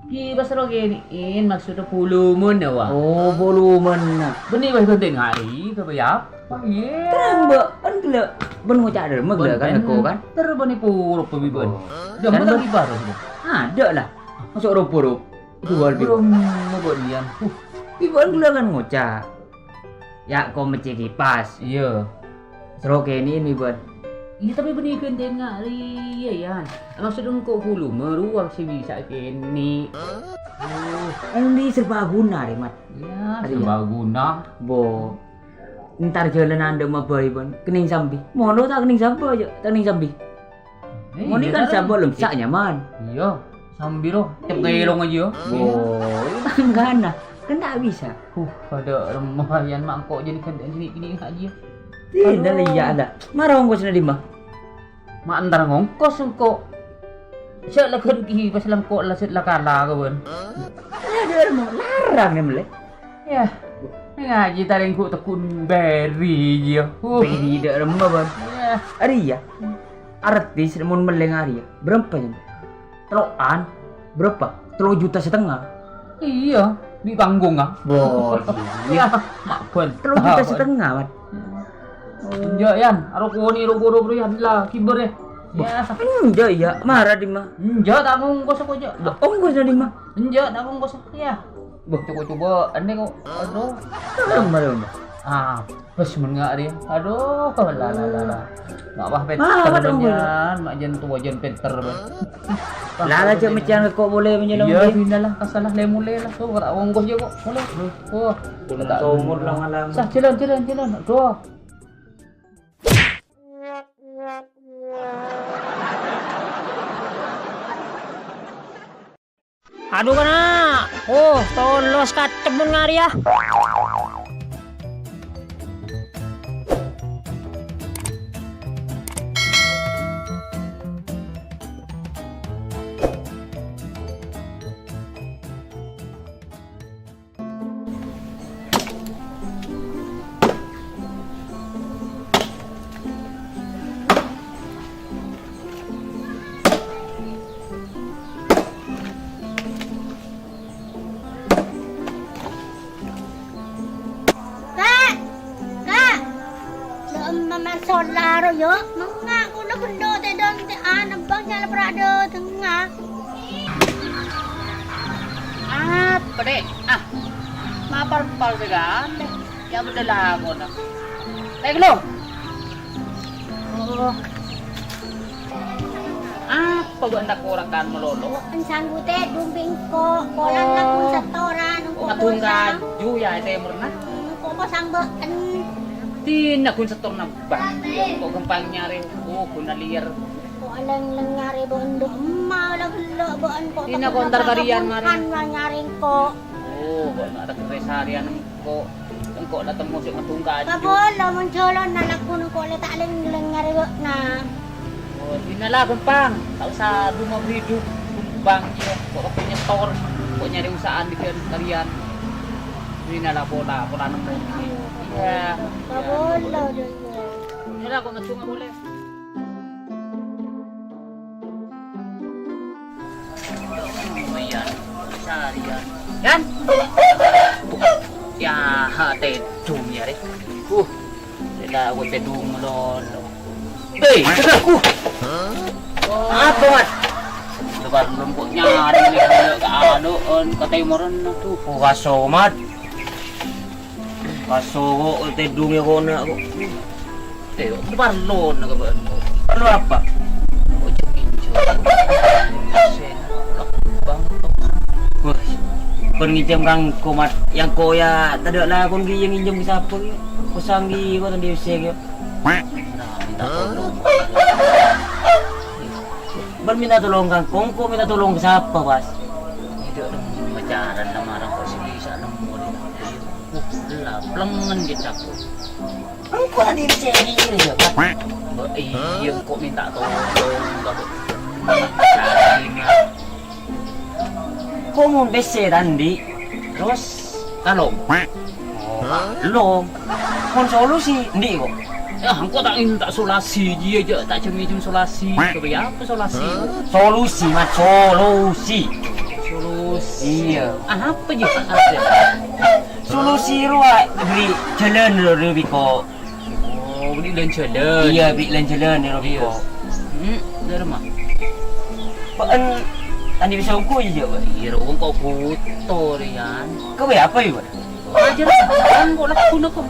Kipas ro kènè'in, maksudnya volumena, wa. Oh, volumena. Bânnè wes ghântè ngari, kapa ya? Wah, iya. Terang, Mbak. Kan gila. Bân ngoca' dâlem, gila kan, engko' kan? Ter bânnè poro pemimpin. Oh. Jam kan bân kipas rowa. Ada lah. Masuk robo-robo. Jual bi. Belum ngobrol nian. Uh, bi bân ghellâ' kan ngoca'. Ya, ko' mecce kipas. Iya. Sèro kènè'in bi bân. Iya, tapi bânnè ghântè ngari, ya, Yan. Maksud engko' volume rowa sè bisa kènè'. Oh, andi serbaguna rè, Mat. Ya, serbaguna. Bo. Entar jhâlânan dâ' emma bhâi, bân. Kennèng sambi. Mono ta' kennèng sambâ, jâ'? Ta' kennèng sambi. Eh, Moni iyâ, kan ta', sambâ lem Rèng. Sa' nyaman. Iyâ, sambi, ro. Cep Iyâ. Kelong ajâ, yâ. Woi, mangkana. Kan ta' bisa. Uh, padâ remma yan mangko' jârèya ghândhâ'ân sini kini ajâ. Tidak, Aduh. Iya, ada. Mara ongkosna dimma? Ma' entar ngongkos engko'. Sè' la ghân ki pas lengko' la sè' la kala, kawan. Aduh, remma larang, ya, mele. Yah, ngajhi tarèng ghu' tekun beri, yâ. Uh. Beri dâ' remma, Bân. Yah. Arèya, artis mon mellèng arèya, bârâmpa, yâ? Tello'an, bârâmpa? Tello juta setengah. Iyâ, bi' panggung, ah. Bos, iyâ. Yah, mak bân. Tello juta setengah, Mat. Enjâ', Yan. Aro koni, ro guru, bro, Yan. La, kiber, eh. Yah. Enjâ', iyâ. Mara dimma? Enjâ', ta' ngongkos aku, jâ'. Ongkosna dimma? Enjâ', ta' ngongkos aku, yâ. Boh. Coba-coba, aneh kok. Aduh. Tolong, tolong. Ah, bos men ngak dia. Aduh, la, la, la, la. Mak wah pènter, Yan. Mak jân tuwa jân pènter, Bân. La, la, jâ' mècè'an kok boleh menyolong dia. Iyâ, bina lah, kasalah, le mulai lah. Tuh, kok ta' ngongkos jâ' kok. Mulai. Tuh. Pun seumur lama-lama. Sah, jhâlân, jhâlân, jhâlân. Aduh. Adu, kana'! Oh, tolos kacem mon ngarè, yâ. Ka'! Ka'! Dâ' emma mè' sola ro, yâ. Mengnga' kaulâ ghellâ' tèdung tè ana bâng nyala pradâ tengnga. Apa, Dek? Ah, mapar-par sakalè. Yâ, bâdâ lakona. Tèk lo. Oh. Apa bâ'na korang kan malolo? Ensanggu tèdung bi' engko', polana pon setoran, engko' Madung posang. Kaju, yâ, è tèmorna. Hmm, engko' posang bâ'en. Dina ghun setorna bâng, engko' ghâmpang nyarè, oh, ghun alèyèr. Engko' alèng-lèng nyarè bâ'en dâ' emma la ghellâ' bâ'en, engko' Dina tepello' kontar karèyan marè. Kabuhan la nyarè engko'. Oh, bâ'na ta' kerrè sarèyan. Engko', engko' la temmo sè madung kaju. Kabâlâ mon jhâlâna lagghu engko' la ta' lèng-lèng nyarè bâ'na. Oh, dina la ghâmpang. Ta' osa duma bhidhu. Ghâmpang, iyâ. Engko' kabbi nyetor. Engko' nyarè usaha'an dikèn karèyan. Dina la pola, pola nemmo. Iyâ. Kabâlâ, iyâ. Dina la engko' madung polè. Yan, sarian. Yan. Ya, ha, tèdung ya, rè. Uh, sèla aku tèdung lolo. Hei, aku. Apa, Mat? Depan belum kok nyari nih, ka anu, ka tèmorna tuh. Oh, kaso, Mat. Kaso kok tèdung ya kona kok. Eh, kok parlo na ka bâ'na kok? Parlo apa? Kok jâ' nginjhâm? Bang. Wah, kon nginjhâm ka engko', Mat. Yang ko ya tadâ' lakon ghi' yang nginjhâm ka sapa ghi'? Kosang ghi' kok tandhi bessè ghi'. Nah, minta tolong. Bân minta tolong ka engko', engko' minta tolong ka sapa, Bas? Iyâ, dâ' remma pacaran la marang kok sè bisa nemmo rè. Uh, la, plengngen ghi' cako'. Engko' tadi dicèri rè, ya, Bas? Bâ, iyâ, engko' minta tolong ka bâ-, Ko' mon pèssè ta' andi', terros kalong. Oh, kalong. Mon solusi, andi' ko'. Yâ, engko' ta' minta solusi, iyâ, jâ' ta' jhâm-ngèjhâm solusi. Coba ya, apa solusi? Solusi, Mat, solusi. Solusi. Iyâ. Ah, apa jâ? Apa jâ? Solusi rowa bâri' jhâlân ro, ro, biko. Oh, bâri' lan-jhâlân. Iyâ, bâri' lan-jhâlân, ya, Robi, Iyâ. Kok. Hmm, dârâmma? Bâ'en tandhi bisa ongghu, iyâ, Pak? Iyâ, ro, engko' bhuto, Rian. Kowe apa, iyâ, Pak? Ajâr, engko' lagghu, kok.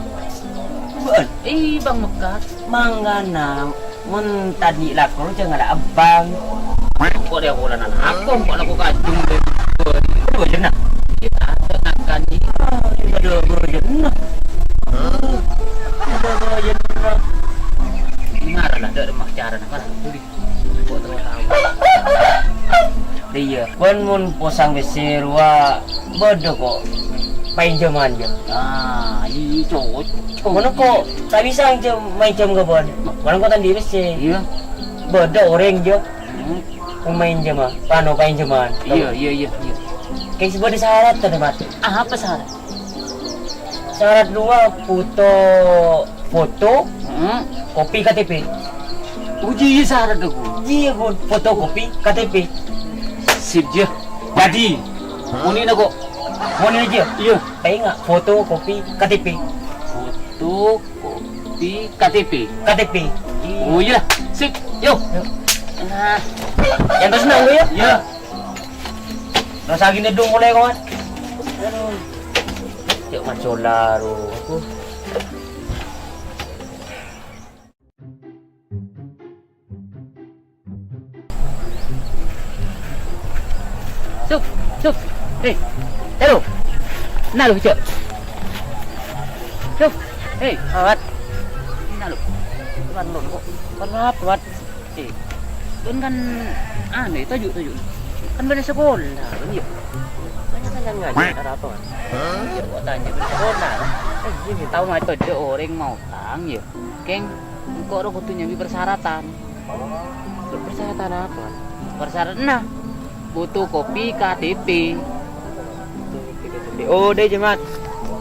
Bâ'en? Ih, Bang Mekat. Mangkana, mon tandhi lakon, jhâ' ngala' Abang. Engko' dia polana lakon, engko' lakon kajung, deh. Aduh, jârna. Kita ada ngakan ni. Aduh, aduh, jârna. Mara la, dâ' remma carana, mara, duli. Kok terro tao. Iyâ, bân mon posang pèssè rowa bâdâ kok paènjhâman, jâ. Ah, iyâ, cocok. Mon engko' ta' bisa jâ maènjhâm ka bân. Mon engko' ta' andi' pèssè. Iyâ. Bâdâ orèng, jâ. Hmm. Pamaènjhâmân, pano paènjhâmân. Iyâ, iyâ, iyâ, iyâ. Kèng sè bâdâ syarat tadâ', Mat. Apa syarat? Syarat rowa foto, foto, hmm, kopi K T P. Oh, iyâ, iyâ, syarat aku. Iyâ, Gun. Foto kopi K T P. Sip, jâ. Jadi, monèna kok. Monèna, jâ? Iyâ. Pènga' foto kopi K T P. Foto kopi K T P. K T P. Oh, iyâ. Sip. Yo. Yo. Ah. Yang terus nang, ya? Iyâ. Rasa gini dong mulai, kawan. Aduh. Cek macola, aduh. Aku. Sup, sup. Hei, Tero. Nah, lu, Cok. Sup. Hei, awat. Nah, lu. Tuan, lu, kok. Kenapa, Wat? Eh, kan, kan, anu, toju', toju'. Kan bâdâ sekolah, kan, ya? Tanya-tanya ngajak, ada apa, Wat? Hah? Ya, kok tanya bâdâ sekolah? Eh, iya, iya. Tao, Mat, bâdâ orèng mau tang, ya. Kèng, engko' ro kodhu nyambi persyaratan. Persyaratan apa? Persyaratan, nah, fotokopi K T P. Oh, dâ' jâ, Mat.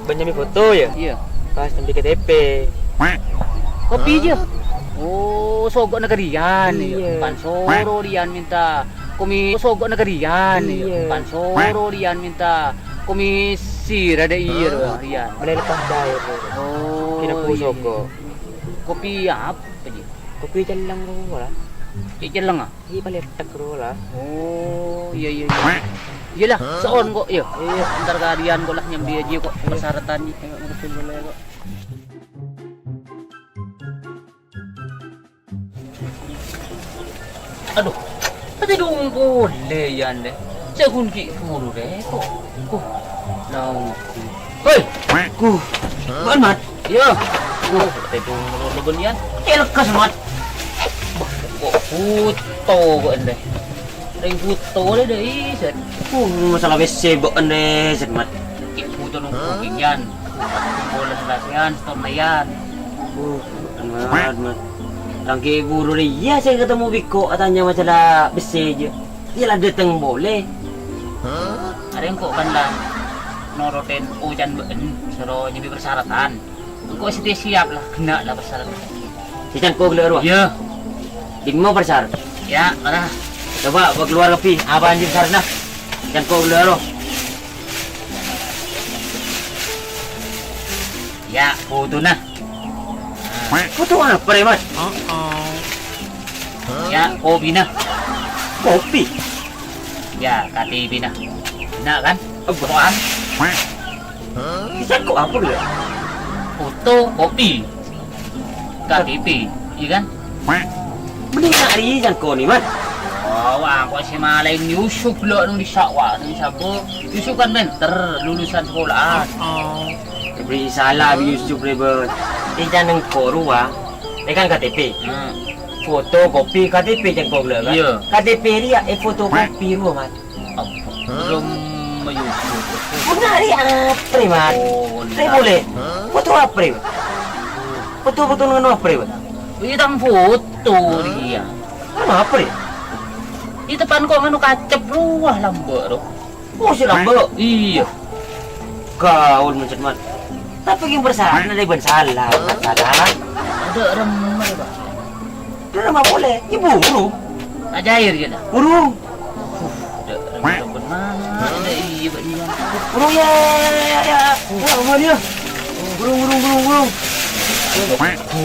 Bân nyambi foto, ya? Iyâ. Pas nyambi K T P. Kopi, jâ? Oh, sogo'na ka Rian, ya? Iyâ. Pan soro Rian minta komi-, sogo'na ka Rian, ya? Iyâ. Pan soro Rian minta komisi, rada iyâ, ro, Rian. Boleh lepas bayar, ya. Oh, iyâ, iyâ. Kena sogo'. Kopi apa, jâ? Kopi celleng rowa la. Cè' celleng, ah? Iyâ, palèng tèk rowa la. Oh, iyâ, iyâ, iyâ. Iyâlah, so'on kok, iyâ. Iyâ. Entar ka Rian kok la nyambi jâ kok, iyâ, persyaratan, iyâ. Ayo, ngurusin dulu, ya, kok. Aduh, katèdung polè, Yan, deh. Sè ghun ghi' buru, deh, kok. Kuh. Nang. Hei! Kuh. Bân, Mat. Iyâ. Kuh, katèdung polè, bân, Yan. Cè' lekkas, Mat. Bah, kok buto, kok, deh. Rèng buto, deh, deh, Zat. Kuh, masalah W C, bân, deh, Zat, Mat. Ghi' buto nunggu, Yan. Polè sè la sèyan, sètor la, Yan. Kuh, Mat, Mat. Rèng ghi' buru rèya sè katemo bi' engko' atanya masalah bessè jâ. Iyâ la dâteng polè. Arèya engko' kan la norote oca'na bâ'na, soro nyambi persyaratan. Engko' satèya siap la, ghenna' la persyaratan. Sè can engko' ghellâ' rowa? Iyâ. Dimma persyaratan? Iyâ, mara. Coba, bâ' kalowar kabbhi, apa anjing persyaratan? Can engko' ghellâ' rowa? Iyâ, fotona. Foto apa rè, Mat? Iyâ, kopina. Kopi? Iyâ, K T P-na. Ghenna' kan? Embhâ'ân. Bisa kok apa, ya? Foto, kopi. K T P, iyâ kan? Mending nak ri jangko ni, Mat. Oh, wah, kok sè malaèn Yusuf lo nang dissa', wah, nang sabo. Yusuf kan pinter, lulusan sekolahan. Bri salah bi' Yusuf rè, Bos. È, can engko' rowa. È, kan K T P. Hmm. Foto, kopi, K T P can engko' ghellâ', kan? Iyâ. K T P rèya, è, foto kopi rowa, Mat. Apa? Belum menyusul. Bhender rè apa rè, Mat? Oh, bhender. Rè polè. Foto apa rè? Foto-foto nganu apa rè, Mat? Iyâ, tang foto rèya. Nganu apa rè? Iyâ, tepa'en kok nganu kacep rowa lambâ' ro. Oh, sè lambâ'? Iyâ. Gaul mencet, Mat. Tapè ghi' persyaratan rè bân salah, Mat, salah. Adâ' remma, Pak. Dâ' remma polè, iyâ burung. Ajair, iyâ, dah. Burung. Dâ' remma, iyâ, Pak, iyâ. Burung, ya, ya, ya, ya, ya. Ya, ampon, ya. Burung, burung, burung, burung.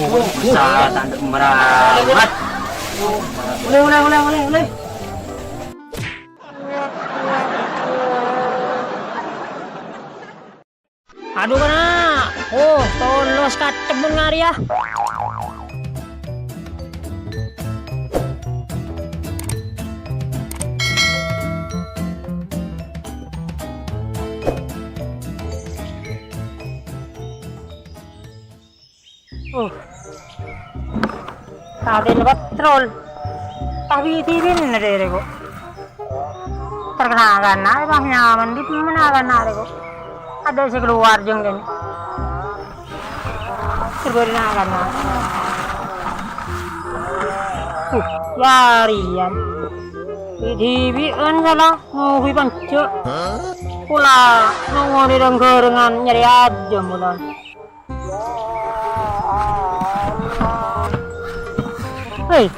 Burung, besar, tanduk meramat. Olè, olè, olè, olè, olè. Adu, kana'! Oh, tolos katemmen ngari, ya. Oh, Adèn patrol. Pas bi-, bi-, binè dâ' rèko. Terkena kana, pas nyaman, bi' mana kana rèko. Adâ' sè kalowar jâng kènè. Terbari na kana. Uh, larian. Di-, dibi'en sala, ngowi panca'. Pola, nongol di renggarengan nyarè ajâm, bulan. Hei,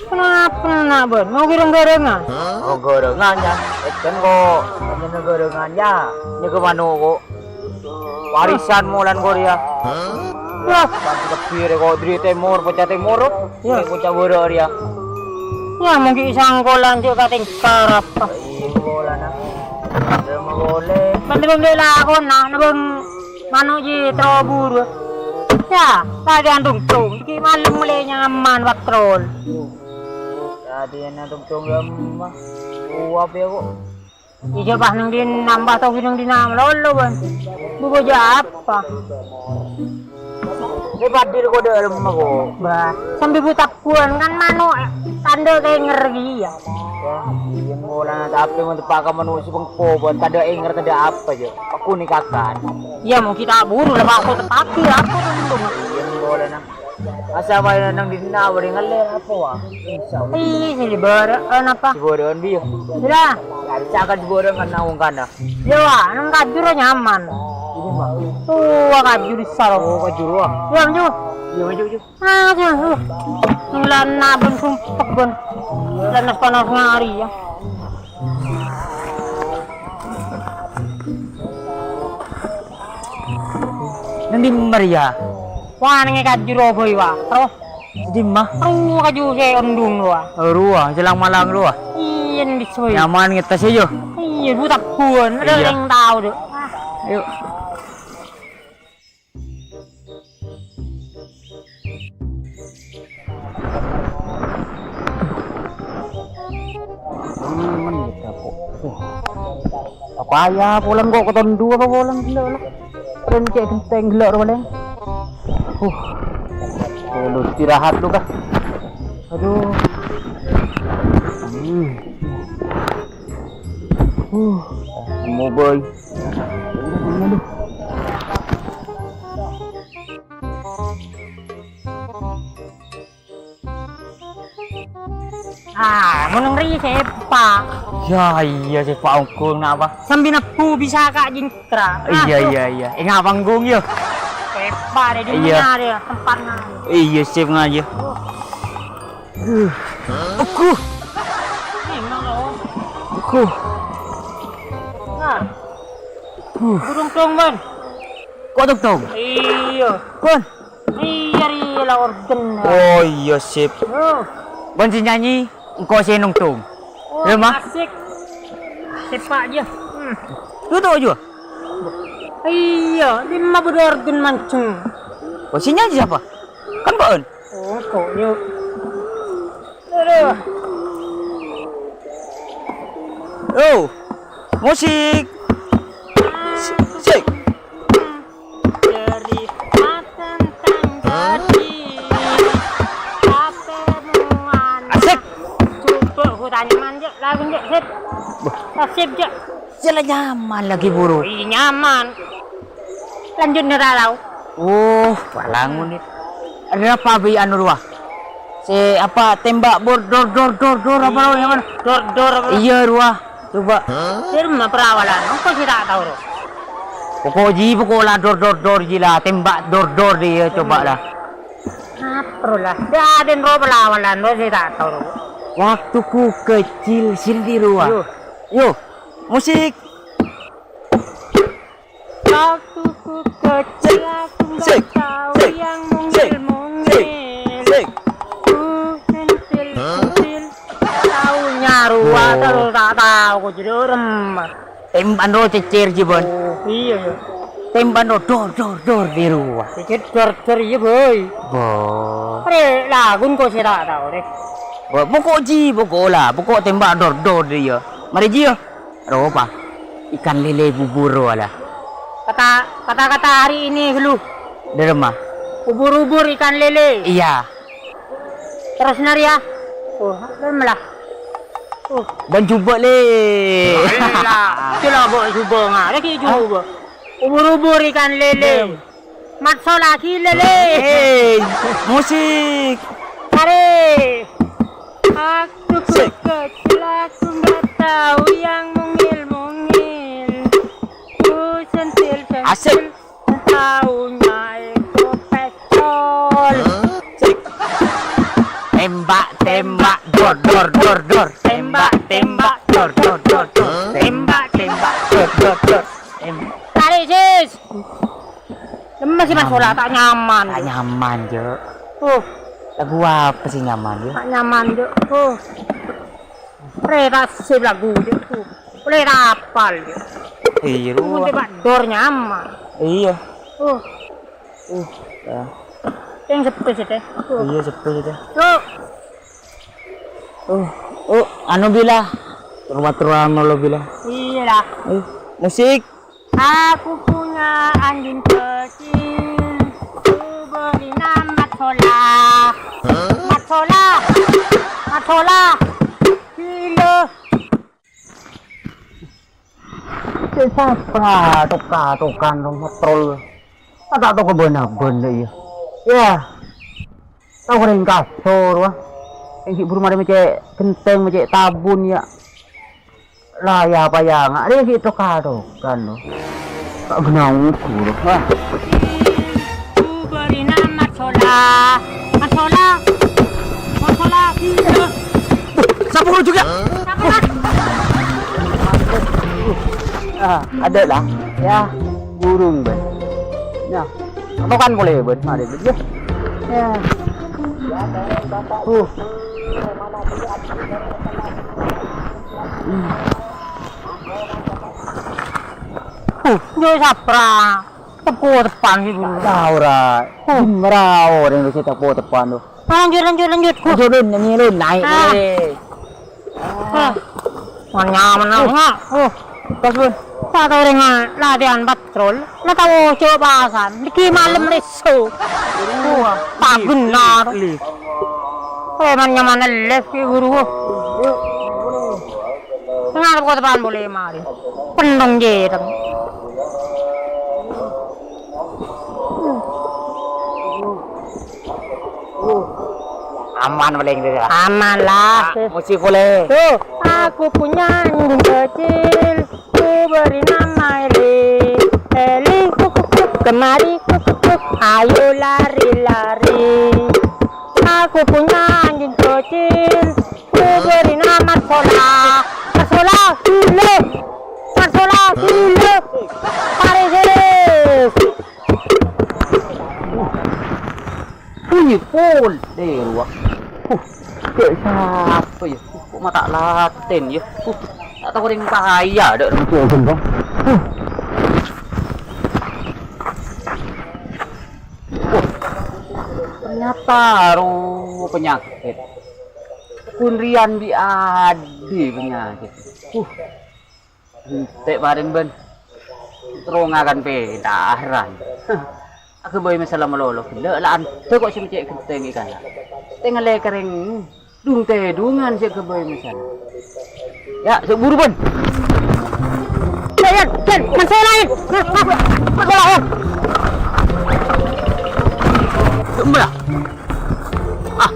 kenapa nak, Bun? Mau kirang gorengan? Oh, gorengan, ya. Kan kok hanya gorengan, ya. Ini ke mano, kok. Warisan molan Korea. Wah. Kan kebir, kok, dari timur, pecah timur, ya. Pecah barat, ya. Ya, mungkin sangkolan juga tingkar apa? Iya, molan, ah. Ada mau boleh. Bende-bende lakon, nak, nebeng. Mano' jiyâ terro buru. Ya, lagi antung-tung. Iki malem mele nyaman patrol. Tadi antung-tung lemah. Uap ya kok. Ijâ pas neng di nambah tau neng di nama lolo, Bun. Buku aja apa? Ini padir kok ada lemah kok. Bah, sambil buta buan kan mano' tanda kayak ngeri ya. Wah, iya, mola, tapi mau tepaka manusia bengko, buat tanda enger, tanda apa, Jo? Aku nih kakan. Iya, mau kita buru lah, Pak. Aku tepaki, apa tuh, Bung? Iya, mola, nah. Masa apa yang nang di sini, apa yang ngeler, apa, wah? Insya Allah. Ih, ini baraan apa? Di baraan, Bi, ya? Iya. Ya, bisa kan di baraan kan naung kana. Iya, wah, nang kajur nyaman. Ini mah. Tuh, wah, kajur di saro. Oh, kajur, wah. Iya, maju. Iya, maju, maju. Aduh, lana ben sumpek ben. Lana panas ngari ya. Nang di Maria. Wah, nang kajur apa ya, Wak? Terus? Di mah? Terus kaju saya ondung lu, Wak. Ruah, jelang malang ruah. Iya, nang di Soy. Nyaman ngetes aja. Iya, buta buan. Ada Iya. yang tahu, Dok. Ah. Yuk. Apa ya, pulang kok keton dua apa pulang gila lah. Keren cek genteng gila orang paling. Uh, lu istirahat lu kah? Aduh. Hmm. Uh, mau boy. Ah, meneng ri sepa. Ya, iya, sepa ongkong napa? Sambil nebu bisa Kak Jingkra. Ah, Iya, tuh. iya, iya. Enggak panggung ya. Sepa deh di Iya. mana dia tempatnya. Iya, sip ngaji. Aku. Ini mana? Aku. Nah. Huh. Burung dong, Bang. Kok dong, dong? Iya. Kon. Iya, iya, la organ. Oh, iya, sip. Oh. Kon sing nyanyi, engko sing nungtung. Oh, Iya, Mah. asik. Sepak aja. Hmm. Tuh, tuh, aja. Iya, lima belas organ mancung. Oh, sing nyanyi siapa? Kan Baen. Oh, kok yuk. Aduh. Oh, musik. Sik, sik. Dari matan tang tadi. Apa muan? Asik. Coba ku tanya man, Cek. Lagu, Cek. Sip. Wah. Sip, Cek. Sila nyaman lagi, Buru. Iya, nyaman. Lanjut nih, Ralau. Oh, palangun nih. Ada apa, Bi, anu, Ruah? Si apa, tembak bor, dor, dor, dor, dor, apa, Ruah, yang mana? Dor, dor, apa? Iya, Ruah. Coba. Di rumah perawalan, apa sih tak tahu, Ruah? Pokok ji, pokok lah, dor, dor, dor, ji lah. Tembak, dor, dor, dia, coba lah. Apa, Ruah, lah? Dia ada yang roh perawalan, Ruah, sih tak tahu, Ruah. Waktu ku kecil, sendiri, Ruah. Yo. Yo, musik. Waktu ku kecil aku nggak Sik, tahu sik, yang sik, mungil-mungil. Sik, sik. Ku sentil-sentil. Taunya Ruah Oh. terus tak tahu ku jadi orang. Temban ro cecer, Jibon. Oh, iya, iya. Temban ro dor, dor, dor di Ruah. Cecer dor, dor, iya, boy. Bo. Re, lagun kok saya tak tahu, deh. Bo, pokok ji, pokok lah. Pokok tembak dor, dor dia. Mari ji, ya. Ropa. Ikan lele bubur wala. Kata, kata-kata hari ini, lu. Dari rumah. Ubur-ubur ikan lele. Iya. Terros narèya. Oh, lem lah. Oh. Bân jhubâ', Lè. Ayolah, itulah bâ' jhubâ' nga', lagi jhubâ'. Ubur-ubur ikan lele. Mat Solah ghi' lele. Hei, musik. Tarè. Aku kecil, aku nggak tahu yang mungil-mungil. Ku sentil-sentil. Asik. Taunya itu pecol. Cek. Tembak, tembak, dor, dor, dor, dor. Tembak, tembak, dor, dor, dor, dor. Tembak, tembak, dor, dor, dor. Tembak. Tarè, Sis. Lemes sih, Mas, ora ta' nyaman. Ta' nyaman, Cuk. Uh. Lagu apa sih nyaman, ya? Ta' nyaman, Cuk. Uh. Re, ta' sip lagu, Cuk. Uh. Boleh rapal, Cuk. Iya, Cuk. Mun coba dor nyaman. Iya. Uh. Uh, ya. Yang sepi sih, Teh. Uh. Iya, sepi sih, Teh. Cuk. Uh, uh, anu bila. Rumah terang lo bila. Iya lah. Uh, musik. Aku punya anjing kecil, ku beri nama Solah. Mat Solah, Mat Solah, gila. Cè' sapa tok-katokan rong patrol? Ta' tao ka bân-abân dâ' iyâ. Yâ. Tao rèng kasor, wah. Èngghi buru marè mècè' ghentèng, mècè' tabun, yâ. La, yâ, apa, yâ, nga' rè ghi' tok-katokan, lo. Ta' ghenna ongghu, lo. Wah. Ku beri nama Solah. Mas Solah. Mas Solah, iya. Sapa guru juga? Sapa, Mas? Ah, ada lah. Ya, burung, Bang. Nah, atokan polè, Bang. Mari, Bang, ya. Ya. Uh. Uh, yo sapra. Tepo tepan sih, Bu. Ora. Oh. Ora, ora yang bisa tepo tepan tuh. Lanjut, lanjut, lanjut. Ayo, Bun, ini, Bun, naik, ah. Boleh. Ah. Manya, manya, oh. Oh. Pas, Bun. Tak tahu dengan latihan patrol. Lah tahu coba pasan. Diki malam reso. Wah, tak benar. Lift. Eh, man nyaman lift, ya, guru. Yuk. Ngarep kok tepan boleh mari. Penung jereng. Aman paling tidak. Aman lah. Ah, musik boleh. Tuh, aku punya anjing kecil. Ku beri nama Eli. Eli, kuk, kuk, kuk. Kemari, kuk, kuk, kuk. Ayo lari-lari. Aku punya anjing kecil. Ku beri nama Sola. Sola, gila. Sola, gila. Tarik, serius. Bunyi pol. Deh, ruwet. Uh, kayak siapa ya? Uh, kok mata laten ya? Uh, tak tahu ada yang kaya, ada orang tua gendong. Uh. Wah, ternyata ro penyakit. Kunrian bi adi penyakit. Uh. Ente' paring, Bân. Terro ngakan pentaran. Aghâbây masalah malolo ghellâ', la andhâ kok sè mècè' ghentèng è kana'. Tèngalè kerrèng. Dung-tèdungan sè aghâbây masalah. Ya, sè buru, Bân. Ya, ya, Bân, masalah laèn. Masalah laèn. Gembel. Ah.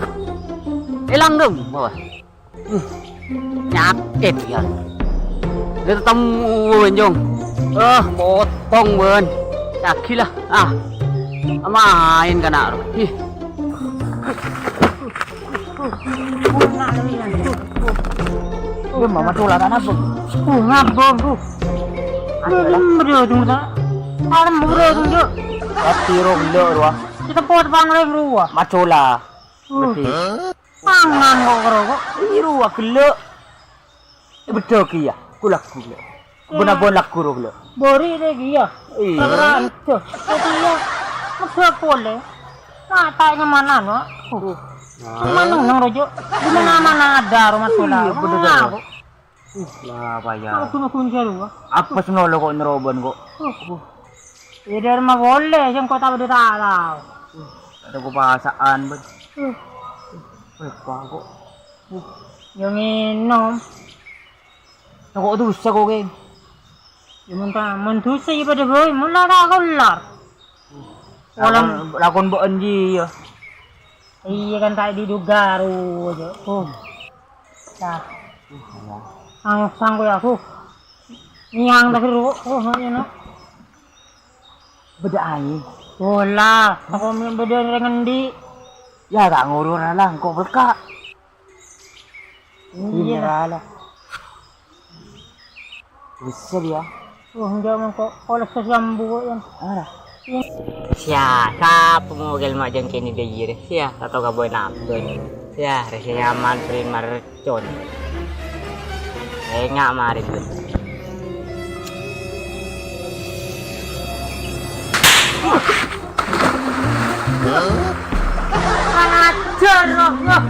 Èlang dong, bawah. Hmm. Nyakèt, ya. Dia ketemu, Bân, Jong. Eh, potong, Bân. Lagi lah. Ah. Main kana', ro. Ih. Lu mama tuh lah, kan apa? Uh, ngabong, tuh. Ayo lah. Alam bro, tuh, tak. Alam bro, tuh, tuh. Hati rong, lo, ro. Kita pot bang, rong, ro. Macola. Uh. Berarti. Mangan kok karo kok. Iru agellek. Bedo ki ya, ku lagu lek. Iya. Bun-abon lagu ro lek. Bori de ki ya. Iya. Ora itu. Jadi ya. Mega pole. Matanya mana no? Uh. Nah. Mana nang rojo? Di mana mana ada rumah sekolah? Iya, bener. Mana aku? Uh, lah, apa ya? Aku mau kunci lu. Apa sih lo kok nerobon kok? Uh. Iya, dari rumah boleh, yang kota beda tak tahu. Uh, ada kepasaan, Bun. Uh. Apa kok? Yâ ngènom. Kok dhusa kok, Kèng? Yâ mon ta-, mon dhusa yâ padâ bhâi, mon la ta' kellar. Lakon, lakon bâ'ân jiyâ. Iyâ kan ta' èdiduga ru jâ. Oh. Tah. Angsang koyâ aku. Nyang ta' seru. Oh, iyâ, no. Bâdâ aèng. Bola, apa mè' bâdâ rèng endi'? Yâ, ta' ngoro ra la, engko' berka'. Iyâ. Iyâ, la. Bisa dia. Oh, enggak, mengko' poles ke jambu kok, yan. Ara. Sia, sapa mau gelma jengkini deh, yire? Sia, atau gak boleh nambah? Sia, rasa nyaman, prima. Con. Enga' marèn, Bun. Ajar, Allah.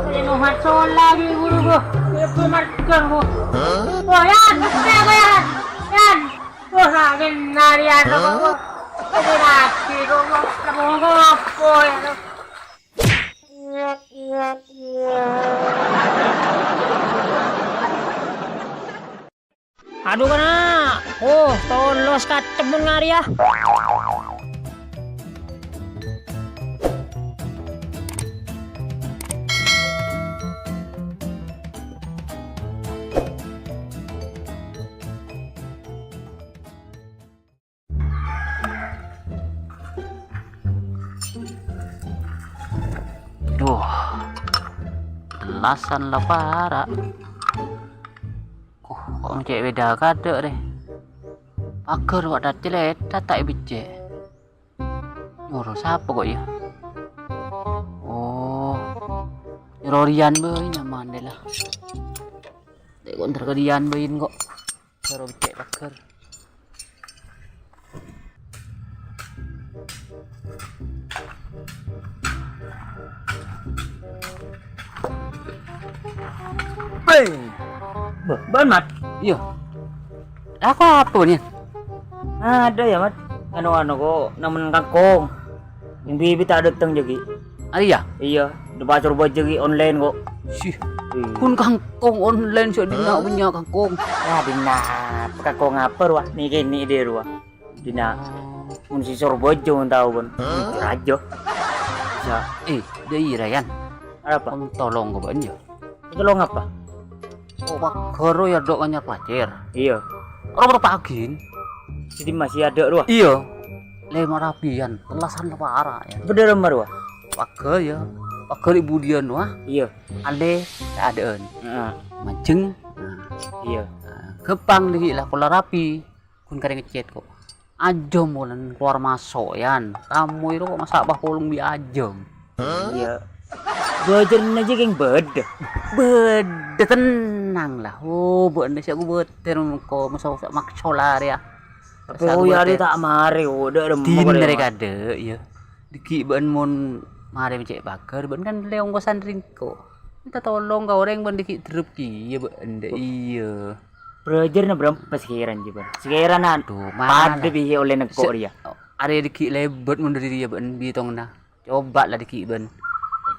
Kaya nohat sola di guru, Bu. Kaya pemarkang, Bu. Oh, Yan, kaya, kaya, Yan. Yan. Oh, sakit narian, Bu. Sakit hati, Bu. Mau ngopo, ya, Bu? Adu, kana'! Oh, tolos katemmun ngarè, yâ. Duh, tellasan la para'. Koh, kok cè' bhidhâ kadâ' rè. Paghâr wa' dâcèlèt, ta' èbeccè'. Nyoro sapa kok, yâ? Oh, nyoro Rian bhâi nyaman dâ la. Tè' kok ntar ka Rian bhâi kok. Soro beccè' paghâr. Beng! Bâh, bâ'ân, Mat? Iyâ. Lako apa, Bân, yâ? Adâ, yâ, Mat. Anu-anu kok, namen kangkong. Yang bibi ta' dâteng jâghi'. Arèya? Iyâ, dâpa' coba jâghi' online kok. Sih. Iyâ. Kun kangkong online sè dinna' bânnya' kangkong. Yâ, dinna' kangkong apa rowa? Nèkè nèkè dâ' rowa. Dinna' mun si Sorbojo mon tao, Bân. Rajo. Bisa. Eh, dâ' ira, Yan. Arapa? Kon tolong ka bâ'ân, yâ. Tolong apa? Kok paghâr, yâ, dâ' kanyar palacèr. Iyâ. Ora-ora paghin. Jadi masih adâ' rowa? Iyâ. Lè marabiyan, tellasan la para', yâ. Bhender, Mar, wa? Paghâr, yâ. Paghâr ibu Dian, wa? Iyâ. Alè, ta' adâ'ân. Heeh. Manjeng. Nah. Iyâ. Nah, ghâmpang dâggi' la, pola rapi. Ghun karè ngecèt kok. Ajâm polana kalowar maso', Yan. Tamoy ro kok masa' pas polong bi' ajâm. Iyâ. Bhâjârânna jâ' kèng bâdâ. Bâdâ, tenang la. Oh, bâ'ân sè aku bâtèr mengko masa' makso la rèya. Tapè, oh, yâ, ta' marè, oh, dâ' remma. Dinner kadâ', iyâ. Dâggi' bâ'ân mon marè mècè' paghâr, bâ'ân kan lè ongkosan rèngko'. Minta tolong ka orèng bân dâggi' dherrep kèya bâ'ân dâ', iyâ. Bhâjârânna bârâmpa sakèrana, jhi, Bân? Sakèrana. Aduh, padâ bi' ollè nèko' rèya. Arè dâggi' lèbât mon dâri rèya bâ'ân bitongnga. Coba la dâggi' bâ'ân.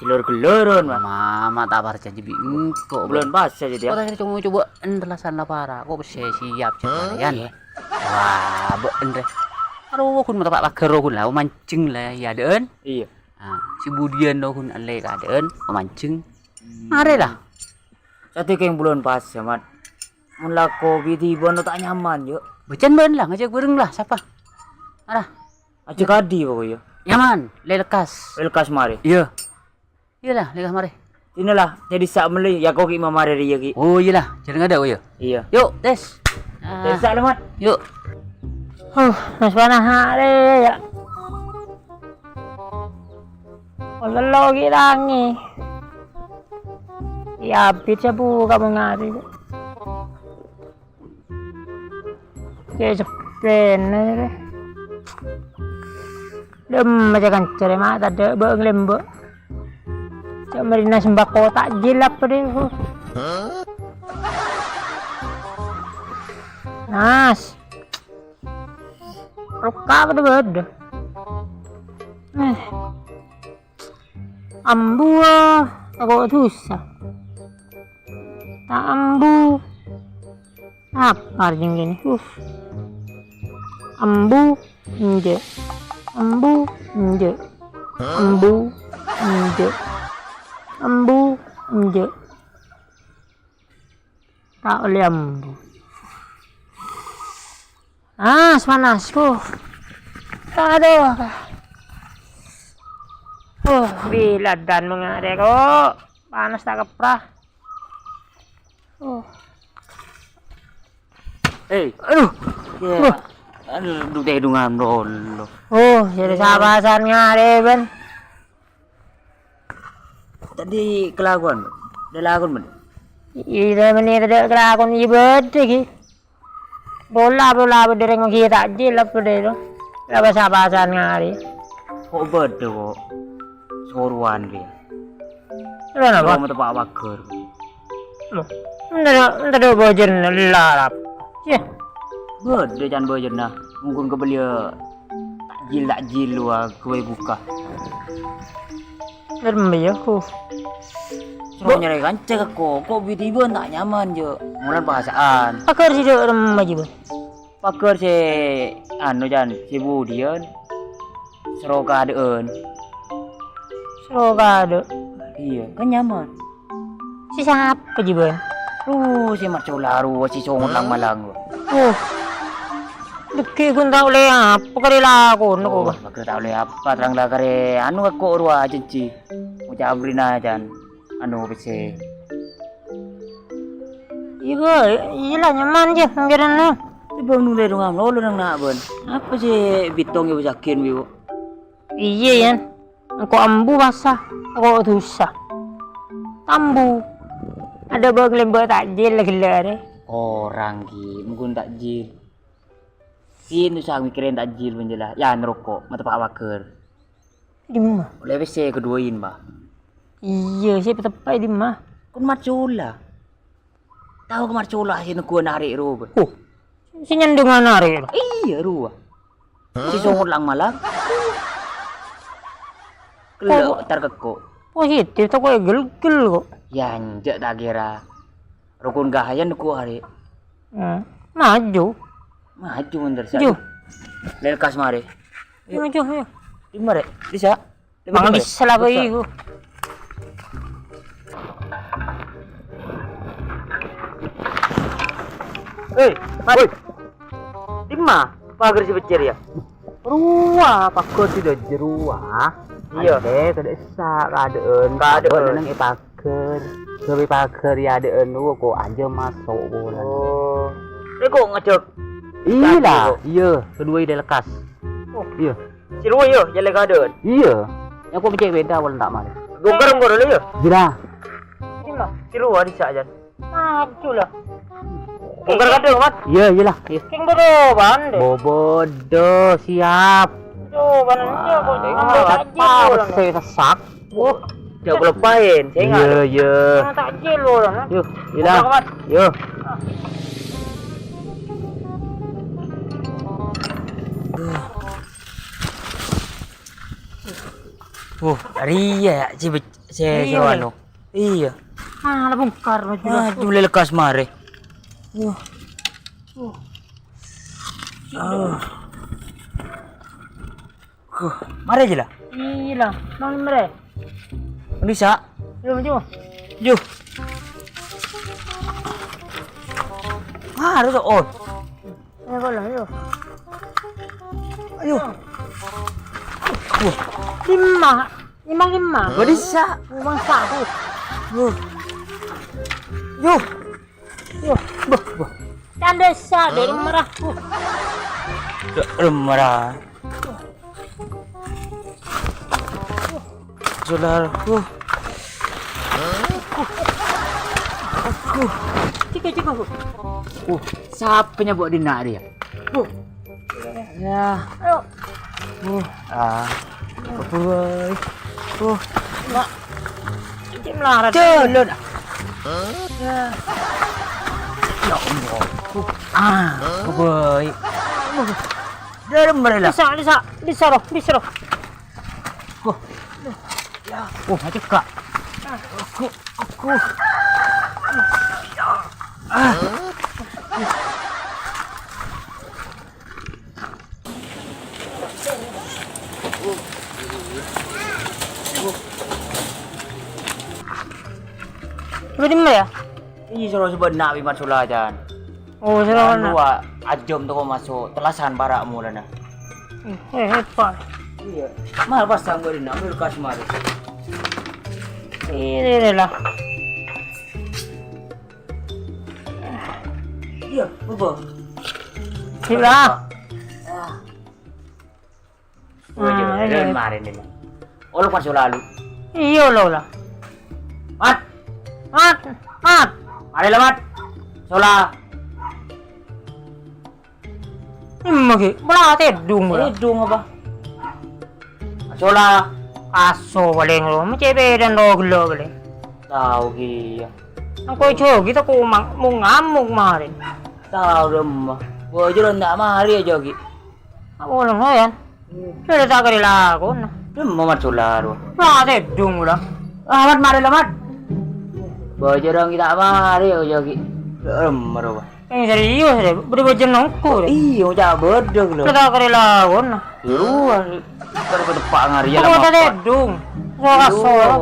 Gellor-gelloran, Bân. Mama ta' parcajâ bi' engko', Bân. Bulân pasa jâ, yâ. Ora, coba-coba entellasan la para'. Kok bisa siap, Yan? Wah, bâ'ân rè. Aro ghun mata paghâr ghun la, mancèng la, yâ, dâ'ân. Iyâ. Ah, si Budian ghun alè ka dâ'ân, mancèng. Arè la. Satèya kèng bulân pasa, Mat. Mon lako bi' dhibâ'ân ta' nyaman, yâ. Bâcèn bâ'ân la, ngajhâk bhâreng la, sapa? Ara. Ajhâk kadhi pokok, yâ. Nyaman, lè lekkas. Lè lekkas marè. Iyâ. Iyâ la, lè lekkas marè. Dinna la, jadi sa' mellè, yâ, kok ghi' mamarè rèya ghi'. Oh, iyâ la, jhârâng adâ', yâ. Iyâ. Yuk, tes. Ah. Tes sa' la, Mat. Yuk. Huh, mas panah arè, yâ. Olelo ghi' rangè. Yâ, abit sabu kamu ngari. Kè seppèna rè. Dem aja kanca rè, ma' tadâ' bâ' nglembâ'. Cè' marèna sembako ta' jilap rè. Nas. Roka apa tuh bâdâ? Eh. Ambu, tako' dhusa. Ta' ambu. Lapar jeng kene. Uh. Ambu, enjâ'. Ambu, enjâ'. Ambu, enjâ'. Ambu, enjâ'. Ta' ollè ambu. Panas, panas. Uh. Aduh. Uh, bilâ dan mangkèn kok. Panas ta' kepra. Uh. Hei. Aduh. Ya. Uh. Aduh, duduk tèdungan dulu. Oh, jadi sabasan ngarè, Ben. Tadi kelakuan, Bân. Udah lakon, Bân. Iyâ, mènè tadi kelakuan iyâ bâdâ, ghi. Pola, pola, bâdâ rèng maghi ta' jil, apa dâ' itu? Apa sabasan ngarè? Kok bâdâ, kok? Sorowan, rè. Lo napa? Lo mateppa' paghâr. Loh, entar, entar bâjârna larap. Yah. Bâdâ can bâjârna. Mungkin kabellia takjil, takjil, wah, ghâbây buka. Remma, yâ, huh. Soro nyarè kanca ka koko, bi' tiba ta' nyaman, jâ'. Molan pasa'an. Paghâr sè dâ' remma, jâ', Bân. Paghâr sè, anu, can, sè budiyân. Soro kaadâ'ân. Soro kaadâ'. Iyâ, kan nyaman. Sè sapa, jâ', Bân? Lu, sè marcola rowa, sè songot lang-malang rowa. Oh. Dhâggi' ghun ta' ollè apa karè lakon, kok, Bân? Oh, maghâ ta' ollè apa, terang la karè anu, kok rowa jhânjhi. Ngoca' abrina, can. Anu, pèssè. Iyâ, Bân. Iyâ la, nyaman, jâ', pèngkèranna. Tiba nulè dong am, lolo nang na', Bân. Apa sè bitong ya, sakit, Bân? Iyâ, Yan. Engko' ambu pasa, engko' dhusa. Tambu. Adâ' bâ' ngalèmbâ' takjil la ghellâ' arè. Korang, ghi, mungkin takjil. Ghi, dhusa mikirin takjil, menjelah. Ya, ngeroko', mateppa' paghâr. Dimma? Ollè pèssè kaduwâ, Yan, Bân. Iyâ, sè pateppa' dimma? Kon macola. Tao ka marcola sè negguwân arè' rowa, Bân. Oh, sè nyandhungan arè' rowa? Iyâ, rowa. Sè songot lang-malang. Kello' tar kekko'. Positif, tako' èghelghel, kok. Ya, enjâ' ta' kèra. Rokon Gahayan neggu' arè'. Hmm. Maju. Maju, bener, Sa. Maju. Lelkas marè. Ayo. Maju, ayo. Dimma, Rè'? Bisa? Mang bisa la, Pak, iku. Eh, Mat. Woi. Dimma? Paghâr sè beccè' rèya? Rowa, paghâr sè dâjâ rowa. Iyâ. Andè, tadâ' essa' kaadâ'ân. Kaadâ'ân. Paghâr neng è paghâr. Ghâbây paghâr è adâ'ân, kok ajâ maso' polana. Oh. Rè' kok ngajhâk. Iyâ la, iyâ, kaduwâ è lelkas. Oh. Iyâ. Sè rowa, yâ, jâlâ kaadâ'ân. Iyâ. Yâ, kok becek beda, wal entak mari. Bongkar, bongkar dulu, yâ. Jera. Sini, Mas. Sè rowa dissa', Jan. Maju, lah. Bongkar kadhung, Mat. Iyâ, iyâ lah. Iyâ. Kèng bodo, Bang, deh. Bo-, bodo, siap. Aduh, Bang, iya, kok. Wah, nggak apa, aja, sè sesak. Wah. Jhâ' kalopaèn, sènga'. Iyâ, iyâ. Nang takjil lo, kan? Yuk, iyâ lah. Bongkar, Mat. Yuk. Wuh, arèya, yâ, sè bec-, sè, sè anu. Iyâ. Ah, la bongkar, maju. Maju, lelkas marè. Wuh. Wuh. Ah. Huh, marè jâ la. Iyâ la, mang marè. Bisa. Yuk, maju. Yuk. Marè, to, oh. Ayo, kola, ayo. Ayo. Wah. Lima. Lima, lima. Gak bisa. Lima satu. Yuh. Yuh. Yuh. Bah, bah. Canda sa, dari merah. Dari merah. Saudaraku. Aku. Cika, cika, Bu. Uh, sapa nyabut dina' dia? Bu. Ya. Ayo. Uh, ah. Boy. Uh. Mak. Cik melarat. Jalan. Ya. Ya Allah. Uh. Ah, boy. Dalam merela. Bisa, bisa, bisa roh, bisa roh. Wah. Oh, macet, Kak. Aku, aku. Lu di mana ya? Iyâ, soro sebbhâna bi' Mat Sola, Jan. Oh, soro. Anu, na. Wa, ajâm toko maso', tellasan para' molana. Eh, hebat. Iyâ. Mal pasang bâri' na, kulkas mari. Ini lah. Iyâ, apa? Sila. Ah. Wah, iya, iya. Mari nih. Olo, Mat Sola lu. Iyâ, lo lah. Mat. Mat. Mat. Mari lah, Mat. Sola. Emma ki, bâlâ tèdung bâlâ. Tèdung apa? Sola. Aso palèng lo, mecè pèdhân lo ghellâ' palèng. Tao ki, iyâ. Engko' Jogi tako' mang-, mong-ngamong marèn. Tao, Rem. Bâjâr ta' mari, Jogi. Apa olèng, Yan? Dâri ta' karè lakona. Emma Mat Sola rowa. Bâlâ tèdung bâlâ. Ah, Mat, mari lah, Mat. Bâjâr ta' mari, Jogi. Emma rowa. Eh, serius, deh. Bâdâ bâjâ nongko, deh. Iyâ, ca' bâdâ, lo. Dâri ta' karè lakona. Iyâ, karè teppa' ngarèya. Apa ta' tèdung? Sola, sola.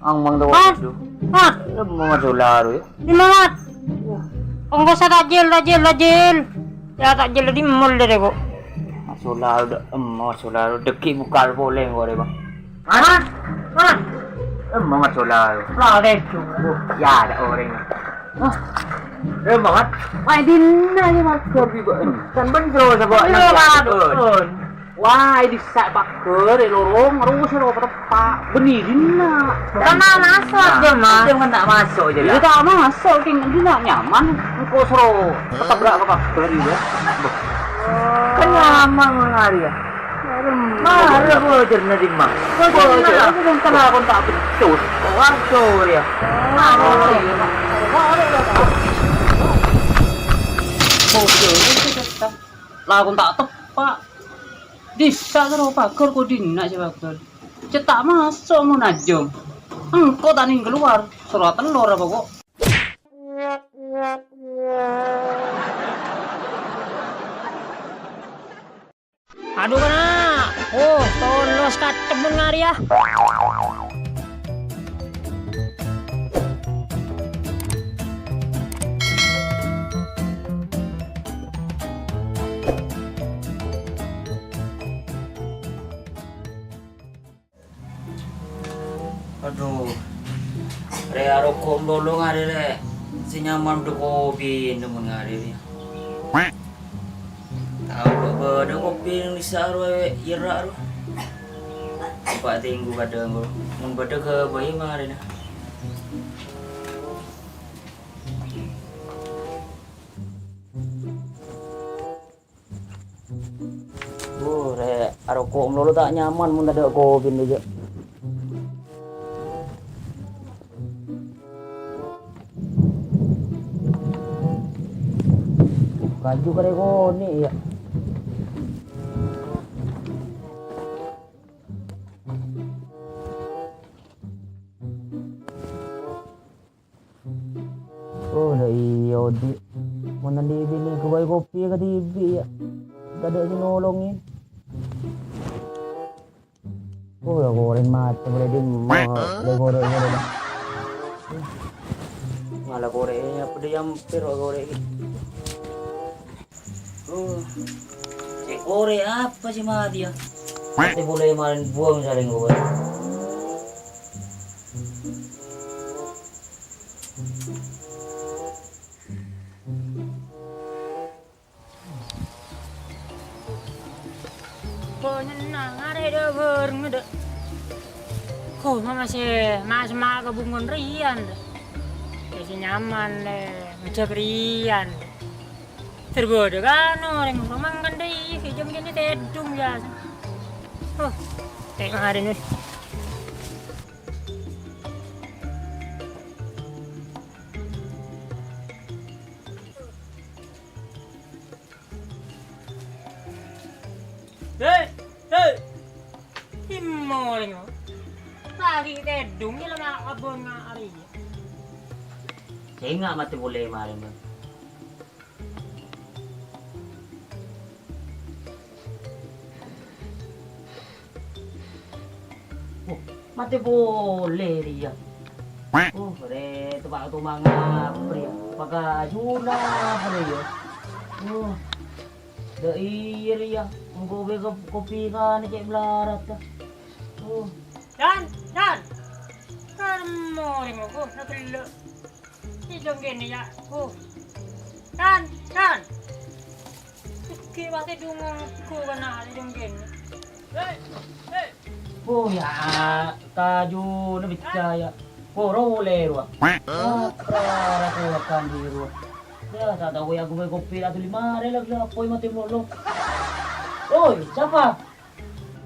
Ang mang tao. Mat. Mat. Emma Mat Sola rowa, yâ. Dimma, Mat? Engko' sa tajil, tajil, tajil. Yâ, tajil di mall dâri ko'. Mat Sola, dâ-, emma Mat Sola, dâgghi' bukal polè engko' rè, Bang. Mat! Mat! Emma Mat Sola. Lah, tèdung. Yâ, adâ' orèng. Hah? Emma, Mat? Maèn dinna' yâ, Mat? Kan bân terus apa? Iya, Mat. Wah, è dissa' paghâr, è lorong, terros è lorong teppa'. Bânnè dinna'. Kan ta' maso', Mas. Jangan ta' maso' jâ, la. Iyâ, ta' maso', kèng dinna' nyaman. Engko' soro ketabrak ka paghâr, iyâ. Kan nyaman mon arèya. Mara bâjârna dimma? Bâjârna. Bâjâr, bâjâr, kala kon ta' beccos. Waduh, yâ. Bâjâr, lakon ta' teppa'. Dissa' soro paghâr, ko' dinna' sè paghâr. Cè' ta' maso' mon ajâm. Engko' ta' nèng kalowar, soro atellor apa ko'. Adhu, kana'. Oh, tolos katemmen ngarèya. Adhu. Rè, aroko' malolo ngarè, rè. Sè nyaman bâdâ kopi, nyaman ngarè, rè. Tao bâ-, bâdâ kopi nèng dissa' rowa, yèra' rowa. Apa' tènggu kadhâng rowa. Mon bâdâ ghâbây marèna. Uh, rè, aroko' malolo ta' nyaman mon tadâ' kopi, jâ. Kaju karè konè', yâ. Oh, la iyâ, odi'. Mon andi' binè ghâbây kopi kadhibi', yâ. Tadâ' sè nolongè. Oh, la korèng matè, la dimma, la korèng, korèng. Mala korèng, apa dâ' yâ ampèr, korèng. Oh, sè korèng apa sè matè, yâ? Matè polè marèn buwâng sarèng kowa. Kok nyenna ngarè dâ' bâreng dâ'. Kok ma masè ma-, sema' ka bungkon rèyan dâ'. Sè nyaman lè, ngajhâk rèyan dâ'. Ter bâdâ kan orèng romang kan dâ' iyâ, jhâ' kènè tèdung biyasa. Oh, tè' ngarè nè. Hei, hei. Immo rèng. Lagi tèdung, ya, la abon nga' arèya. Sènga' matè polè marèna. Oh, matè polè rèya. Oh, rè, teppa' tomang apa rèya? Pakajuna apa rèya? Oh, dâ' iyâ rèya. Engko' bâi kop-, kopi kan cè' malarat, ah. Oh. Dan, Dan. Karmo rèng loko, na gellâ'. Iyâ jâng kènè, yâ. Oh. Dan, Dan. Ghi' pate dungo' ko kana' jâng kènè. Hei, hei. Oh, yâ, kajuna bâcca, yâ. Ko role rowa. Apa rakowakan di rowa. Yâ, ta' tao yâ ghun bâi kopi la duli marè la, la apoy matè malolo. Oi, sapa?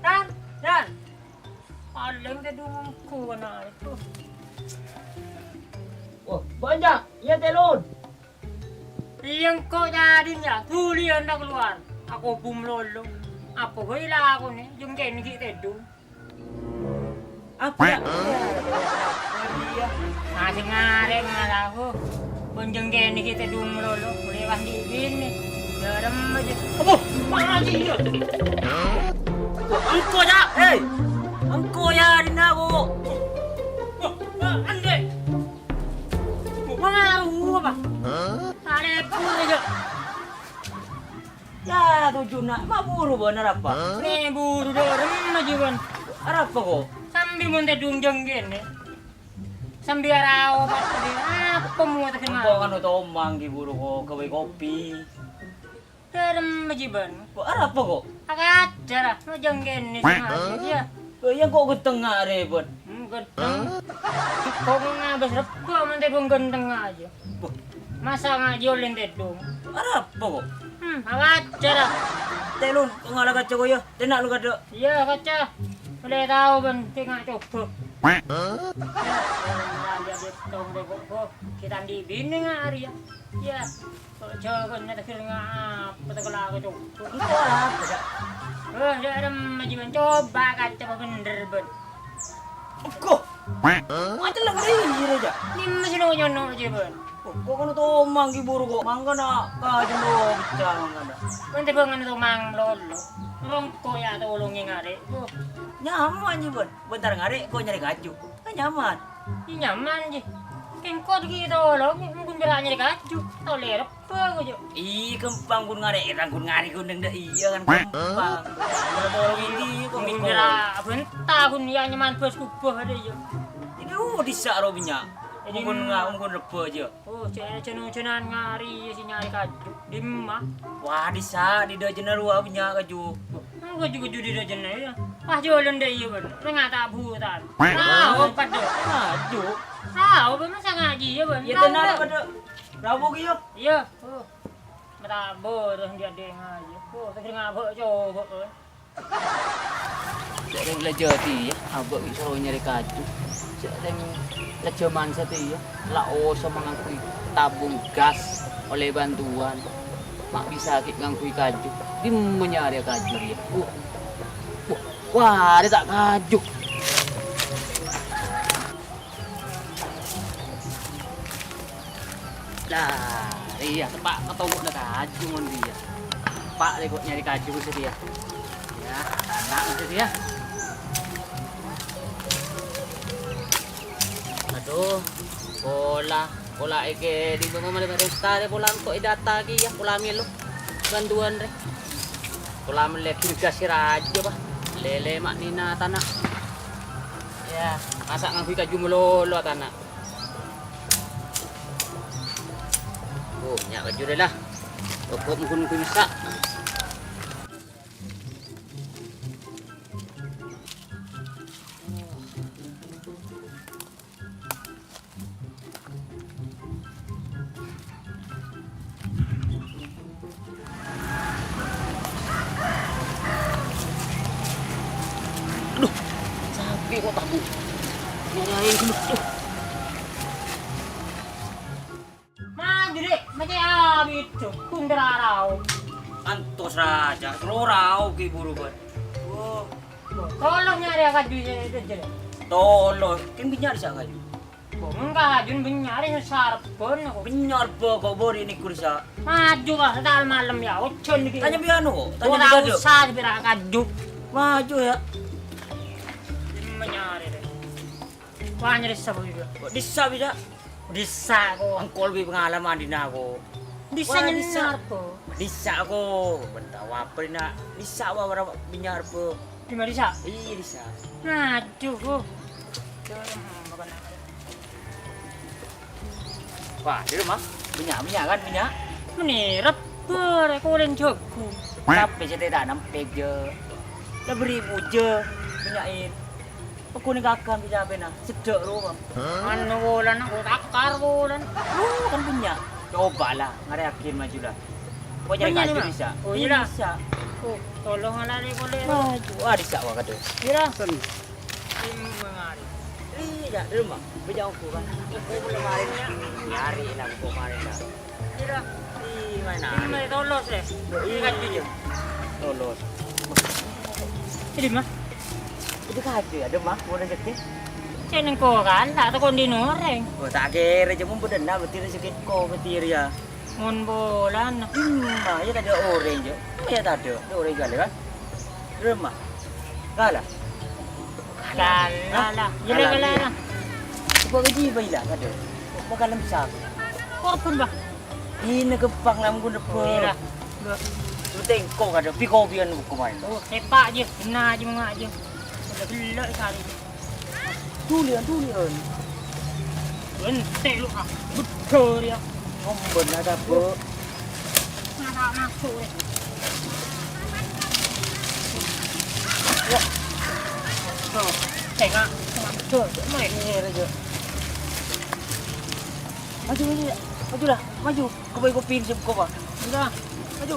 Dan, Dan. Palèng tèdung engko' kana' rèko. Oh, bânnya', iyâ telon. Iyâ engko' jâdin yâ, duliyân ta' kalowar. Ako bum lolo. Apa bhâi lakonè, jâng kènè ghi' tèdung. Apa? Apa dia? Masih ngarep malah aku. Pon jâng kènè ghi' tèdung lolo, lewat di bini. Jarem aja. Apa? Mana sih ya? Engko' ya, hei. Engko' ya, dina aku. Ande. Mau ngaruh apa? Hah? Ada pun aja. Ya, tojjhuna, ma' buru bân arapa? Hah? Nè, buru dâ' remma jiyâ bân. Arapa, ko'? Sambi mon tèdung jâng kènè. Sambi arao apa, apa, apa mo tèdung? Engko' kan tomang ghi' buru, ko', ghâbây kopi. Dâ' remma jiyâ bân. Ko' arapa, ko'? Akajar, ah, ma' jâng kènè. Hah? Sè ngaji, yâ. Ko' iyâ engko' ghânteng nga' rèbât. Hmm, ghânteng. Hah? Ko' ngabâs rebbhâ mon tèdung ghânteng aja. Wah. Masa ngaji ollè tèdung? Arapa, ko'? Hmm, awajar, ah. Tè, Lun, ko' ngala' kaca, ko', yâ. Tèna' lu kadâ'. Iyâ, kaca. Ollè tao bân, tè nga' coba. Hah? Yâ, ollè ngala' tong, tè, ko', ko'. Kita andi' binè nga' arèya. Iyâ. Ko' jâgâna tèghâr nga' apa tè kala' kaca. Engko' apa, Cak? Wah, dâ' remma jiyâ bân. Coba kaca apa bhendher, bân. Engko'. Macellep rèya, Cak. Dimma sè no-nyono jiyâ bân. Oh, ko' kan tomang ghi' buru, ko'. Mangkana kaju lo pecah mangkana. Kan tèbângan tomang lolo. Rongko' yâ tolongè ngarè'. Oh. Nyaman jiyâ bân. Bentar ngarè', ko' nyarè kaju. Kan nyaman. Iyâ nyaman jiyâ. Kèng ko' ghi' tolongè, mon ghun bârâ' nyarè kaju. Tao lèrep. Apa, ko', Jo? Ih, ghâmpang ghun ngarè', ghun ngarè' ghun dâ' iyâ kan ghâmpang. Ghun tolong indi, ko' ghun mèko. Ghun bârâ' bhânta ghun yâ nyaman bâs kubâ adâ, yâ. Ini, oh, dissa' ro bânnya'. Ini ghun nga-, ghun rebbhâ, Jo. Oh, jâ-, jâ-, jânan ngarè' yâ sè nyarè kaju. Dimma? Wah, dissa', di dâjâna rowa bânnya' kaju. Engko' kaju-kaju di dâjâna, yâ. Pas jhâlân dâ' iyâ, bân. Rèng ta' buta. Tao, padâ. Kaju. Tao, bân, masa ngaji, yâ, bân. Yâ, tenang, padâ. Rabu ki, yâ. Iyâ. Oh. Matabâr, andi'-andi' ngajhi. Oh, sè sering abâ' coba, eh. Sè rèng la jâdi, yâ, abâ' ghi' soro nyarè kaju. Sè rèng la jhâman satèya, la osa mangangghuy tabung gas ollè bantuan. Ma' bisa ghi' ngangghuy kaju. Dimma nyarè kaju rèya? Uh. Wah, wah, arèya ta' kaju. Lah, iyâ, teppa' katongghu'na kaju mon iyâ. Teppa' rè ko' nyarè kaju satèya. Yâ, ana' satèya. Adhu, pola, pola èkè di bângo malè bârâsta rè pola engko' èdata kèya, pola mèlo bantuan rè. Pola mellè girgas sè rajâ, Pa'. Lèlè ma' nèna tana'. Yâ, masa' ngangghuy kaju malolo tana'. Oh, nya' kaju rè la. Pokok mungkin-mungkin messa'. Adhu, sakè' ko' tabu. Kok laèn geleddhu. Majârè, macè abit, bhunter arao. Antos rajâ, soro rao ghi' buru, Bân. Wo. Tolong nyarè kaju sè dâjâl. Tolo, kan bânnya' dissa' kaju. Kok enggak, Jun, bânnya' arè sarebbhân kok. Bânnya' rebbhâ kok bâri' nèko dissa'. Maju, wah, ta' malem ya, ojhân iki. Tanya bi' anu kok, tanya bi' anu. Ora usah, bi' ra kaju. Maju ya. Bânnya' arè deh. Wah, nyerissa, Bu, Ibu. Kok dissa' bi' dissa'? Dissa' kok. Engko' bi' pengalaman dina kok. Dissa' nyennar, Bu. Dissa' kok. Bân tao apa dina. Dissa' wa ora bânnya' rebbhâ. Di mana, Sa? Iya, di sana. Aduh, oh. Wah, di rumah. Bânnya', bânnya' kan, bânnya'? Mènè rebbhâ, rè, kolèn jagung. Tapè sè tè tanam pèjâ. Lah bâri' bujâ, bânnya'in. Pagghun kakak bisa apa, nah? Sedek, rowa. Anu, wulan, aku takar, wulan. Lu kan bânnya'. Coba lah, ngarèyaghin maju lah. Kok nyari bânnya' kaju nih, Mak? Bisa? Oh, iya lah. Bisa. Oh, tolong lah, nih, boleh. Maju. Wah, bisa, wah, kado. Iya lah. Sen. Ini mengari. Iya, di rumah. Bejauh aku, kan. Aku belum hari ini. Nyari lah, aku kemarin lah. Iya lah. Di mana? Di mana, tolos, ya? Iya, kan, iya. Tolos. Ini, Mah. Itu kaju, ada, Mah, mau rezeki. Cek neng koran, tak teko ndi orèng. Oh, tak kira, cuma bener, nah, berarti rezeki ko, berarti ya. Mon bulan. Hmm, nah, ya tadi orèng, Jo. Ya tadi, orèng kali, kan? Rumah. Kalah. Kalah lah. Iya, kalah, kalah, iya. Coba gaji, Pak, ilang, ada. Mau kalem siapa? Korban, Bah. Ini kepang lam guna, Pak. Oh, iya. Lu tengkok ada, piko bian hukuman. Oh, sepak aja, kena aja, mengak aja. Udah gila sehari. Dulian, dulian. Ente lu, ah, betul ya. Ngomben ada, Bu. Nggak masuk, deh. Ya. Tuh, tengok. Tuh, main. Ini aja. Maju, maju, ya. Maju dah, maju. Kopi, kopi, siap, kopi. Udah, maju.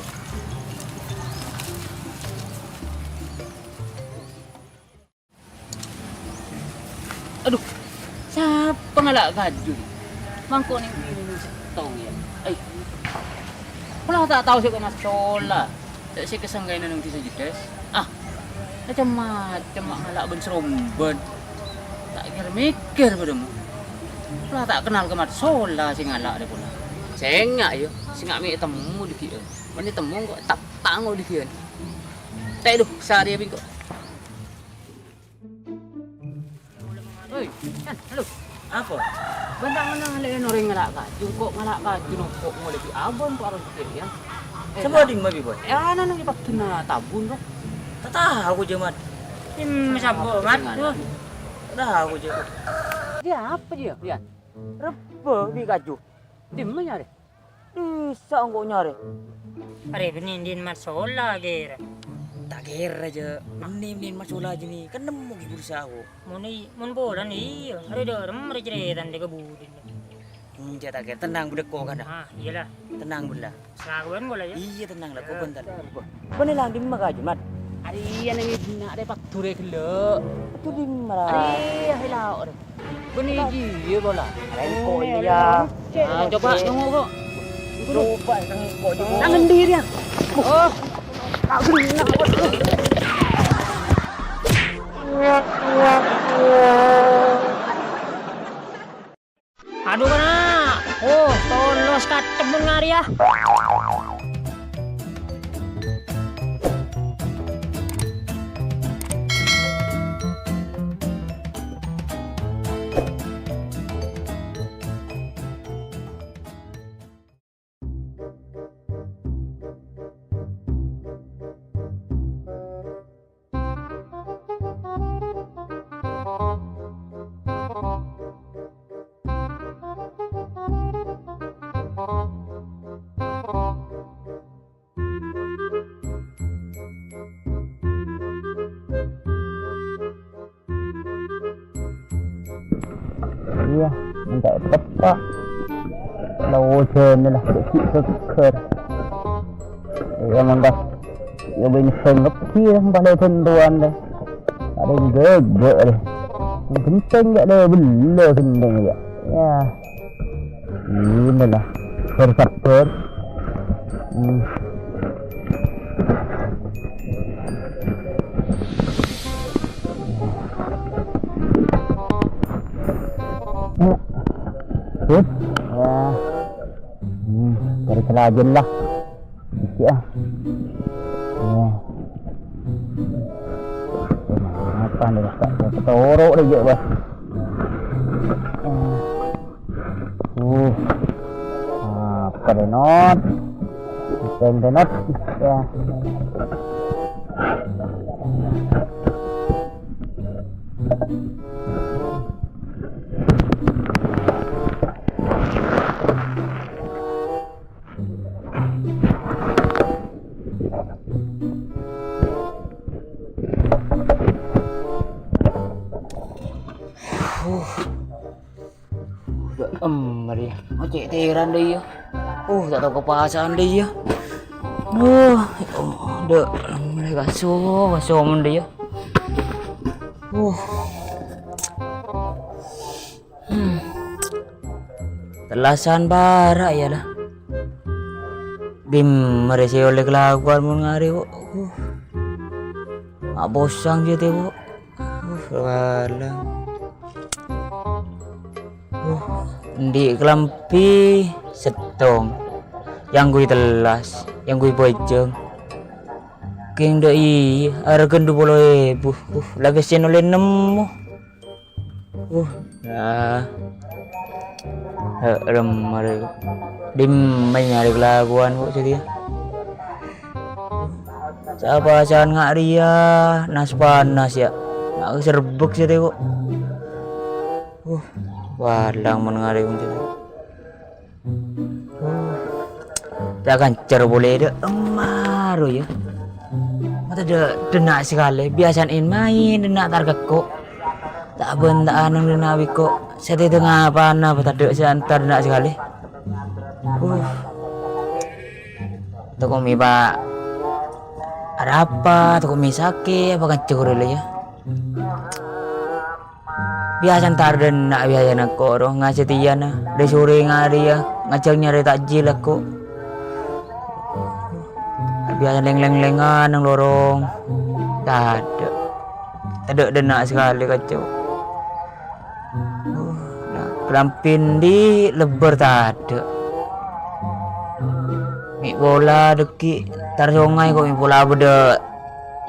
Aduh, sapa ngala' kaju? Mangko' neng kene settong, ya. Ai. Pola ta' tao sè kok masola. Ta' sè kasanggaina neng dhisa Jedes. Ah, macem-macem ma' ngala' bân-srombân. Ta' kèr-mèkkèr padâ mo. Pola ta' kennal ka masola sè ngala' rè pola. Sènga', ya, sènga' mè' temmo dhibi'ân. Mènè temmo kok ta' tango dhibi'ân. Ta' lu, sarè bingko. Oi, Yan, halo. Apa? Bân ta' ngala' orèng ngala' kaju, kok ngala' kaju nongko' molè bi' abon kok aron pikir, Yan. Eh, sapa ta-, dimma bi', Bos? Eh, ana nang è paddunna tabun, kok. Ta' tao aku, Jamat. Tim sapa, Mat? Tuh. Ta' tao aku, Jamat. Dia apa dia, Yan? Rebbhâ bi' kaju. Dimma nyarè? Bisa engko' nyarè. Arè bânnè ḍin masola kèra. Ta' kèra, jâ'. Bânnè, bânnè masola jâ' nè. Kan nemmo ghi' pulsa aku. Mon i-, mon polana iyâ. Arè ḍârem arè carètana ḍâ' ka budi. Enjâ' ta' kèra, tenang, budhek ko' kana. Ah, iyâ la. Tenang, bella. Selakuan ko' la, yâ? Iyâ, tenang la, ko' bhânta. Bânnè la dimma kaju, Mat? Arè iyâ neng è bânna' rè paddurè ghellâ'. Paddurè dimma, ra? Arè iyâ, è lao', rè. Bânnè jiyâ, bola. Rèngko' iyâ. Ah, coba tunggu, kok. Coba rèngko' jiyâ. Tangan diri, ya. Oh. Aduh, kana. Oh, tolos katemmen ngari, ya. Iyâ, mon ta' eppa'. La ojhân la, ghi' seggher. Iyâ, mon pas nyobâ sèngep ghi' la, mon pas lè' bhântowan la. Arè ghâghâ la. Ghentèng ghi' la, bella ghentèng ghi'. Iyâ. Inilah, sabbhâr, sabbhâr. Hmm. Good. Ya. Hmm, dari kelajen lah. Iki ah. Ya. Apa nih, Pak? Ketoro deh, Jek, Bos. Uh. Apa deh, Not? Ipeng deh, Not. Ya. Huh. Udah em, Maria. Ngocek teran deh, ya. Uh, tak tahu kepasan deh, ya. Uh, udah mulai kaso, kaso men deh, ya. Uh. Hmm. Tellasan para' ya lah. Dimma rè sè ollè kalakowan mon ngarè, kok. Uh. Ma' posang jiyâ tè, kok. Uh, walang. Uh, endi' kalambhi settong. Èyangghuy tellas, èyangghuy bhâjâng. Kèng dâ' iyâ, arghâna du polo èbu. Uh, la pèssèna ollè nemmo. Uh, ya. He, remma rè. Dimma nyarè kalakowan, kok, satèya. Sapasan nga' rèya, nas-panas, ya. Nga' serbek satèya, kok. Uh, walang mon ngarè, kok, satèya. Ta' kancer polè dâ' emma rowa, yâ. Mata dâ', dâ' enna' sakalè, biyasana en-maen dâ' enna' tar kèkko'. Ta' bân ta' anèng dâ' enna' bikko', sè tèdhâng apana bâ' tadâ' sè antar dâ' enna' sakalè. Uh. Tako' mè' pa' arapa, tako' mè' sakè', apa kancer polè, yâ. Biyasana tar dâ' enna' biyasana koro, nga' satèyana, rè-sorè nga' rèya, ngajhâk nyarè takjil ako. Biyasana lèng-lèng-lèngan neng lorong, tadâ'. Tadâ' dâ' enna' sakalè, kacco. Kalambhi endi' lebbâr tadâ'. Mè' pola dâggi' tar songay ko' mè' pola bâdâ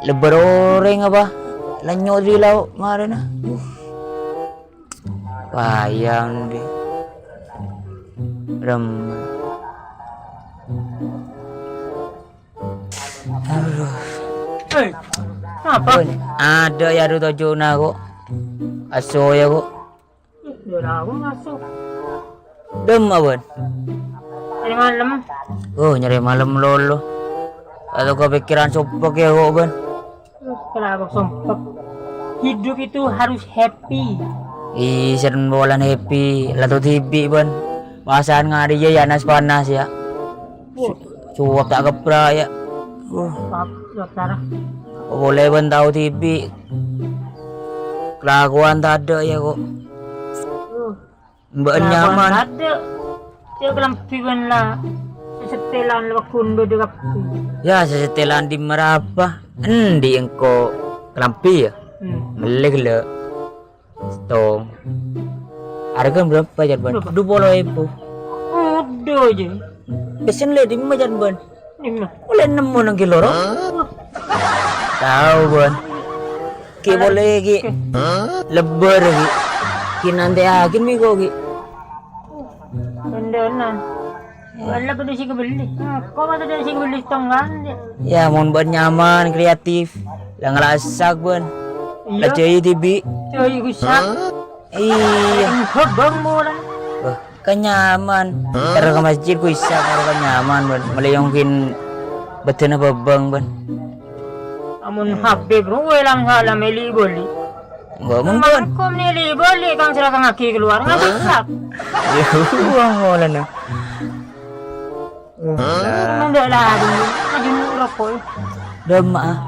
lebbâr orèng apa? Lanyok dâri lao' marèna. Wayang dhi. Rem. Aduh. Hei, apa? Bun, adâ' yâ, adhu tojjhuna, ko'. Aso yâ, ko'. Ih, yâ, aku masuk. Dâmma, Bun? Nyarè malem. Oh, nyarè malem lolo. Atau kepikiran sompek yâ, ko', Bun? Kenapa sompek? Hidup itu harus happy. Ih, sèn polana happy. La to dhibi', Bun. Pasan nga' rèya yâ nas-panas, yâ. Wah. Su-, suwâp ta' kebbhâ, yâ. Uh. Suwâp, suwâp, Sarah. Polè bân tao dhibi'. Kalakowan tadâ', yâ, ko'. Uh. Mba'an nyaman. Tadâ'. Cè' kalambhi bân la. Sè settèlan la paggun bâdâ kabbhi. Yâ, sè settèlan dimma rapa? Endi' engko' kalambhi, yâ? Hmm. Mellè ghellâ'. Settong. Arghâna bârâmpa, Jan Bân? Bârâmpa? Du polo èbu. Odho, jâ. Pèssèna lè dimma, Jan Bân? Dimma? Ollè nemmo neng kèlorong. Tao, Bân. Ghi' polè, ghi'. Lebbâr, ghi'. Ghi' nantèyaghi mè' ko', ghi'. Endana. Wala bâdâ sè èkabelli. Engko' bâdâ sè èkabelli settong ghânjhâ'. Yâ, mon bâ'na nyaman, kreatif. La ngala' sak, bâ'na. Iyâ. La jâi dhibi'. Jâi ku sak. Iyâ. Bhâbâng mola. Wah, kan nyaman. Terro ka masjid ku sak, terro kan nyaman, bâ'na. Mellè yong ghi' bâdâna bhâbâng, bâ'na. Amun Habib rowa lang sala mèlè bâli. Enggak mungkin. Mangko mèlè bâli kang sera kang agi keluar, ngapa sak? Ya, uang mola, nah. Ndak lah, aduh, aduh, rokok. Dâmma, ah.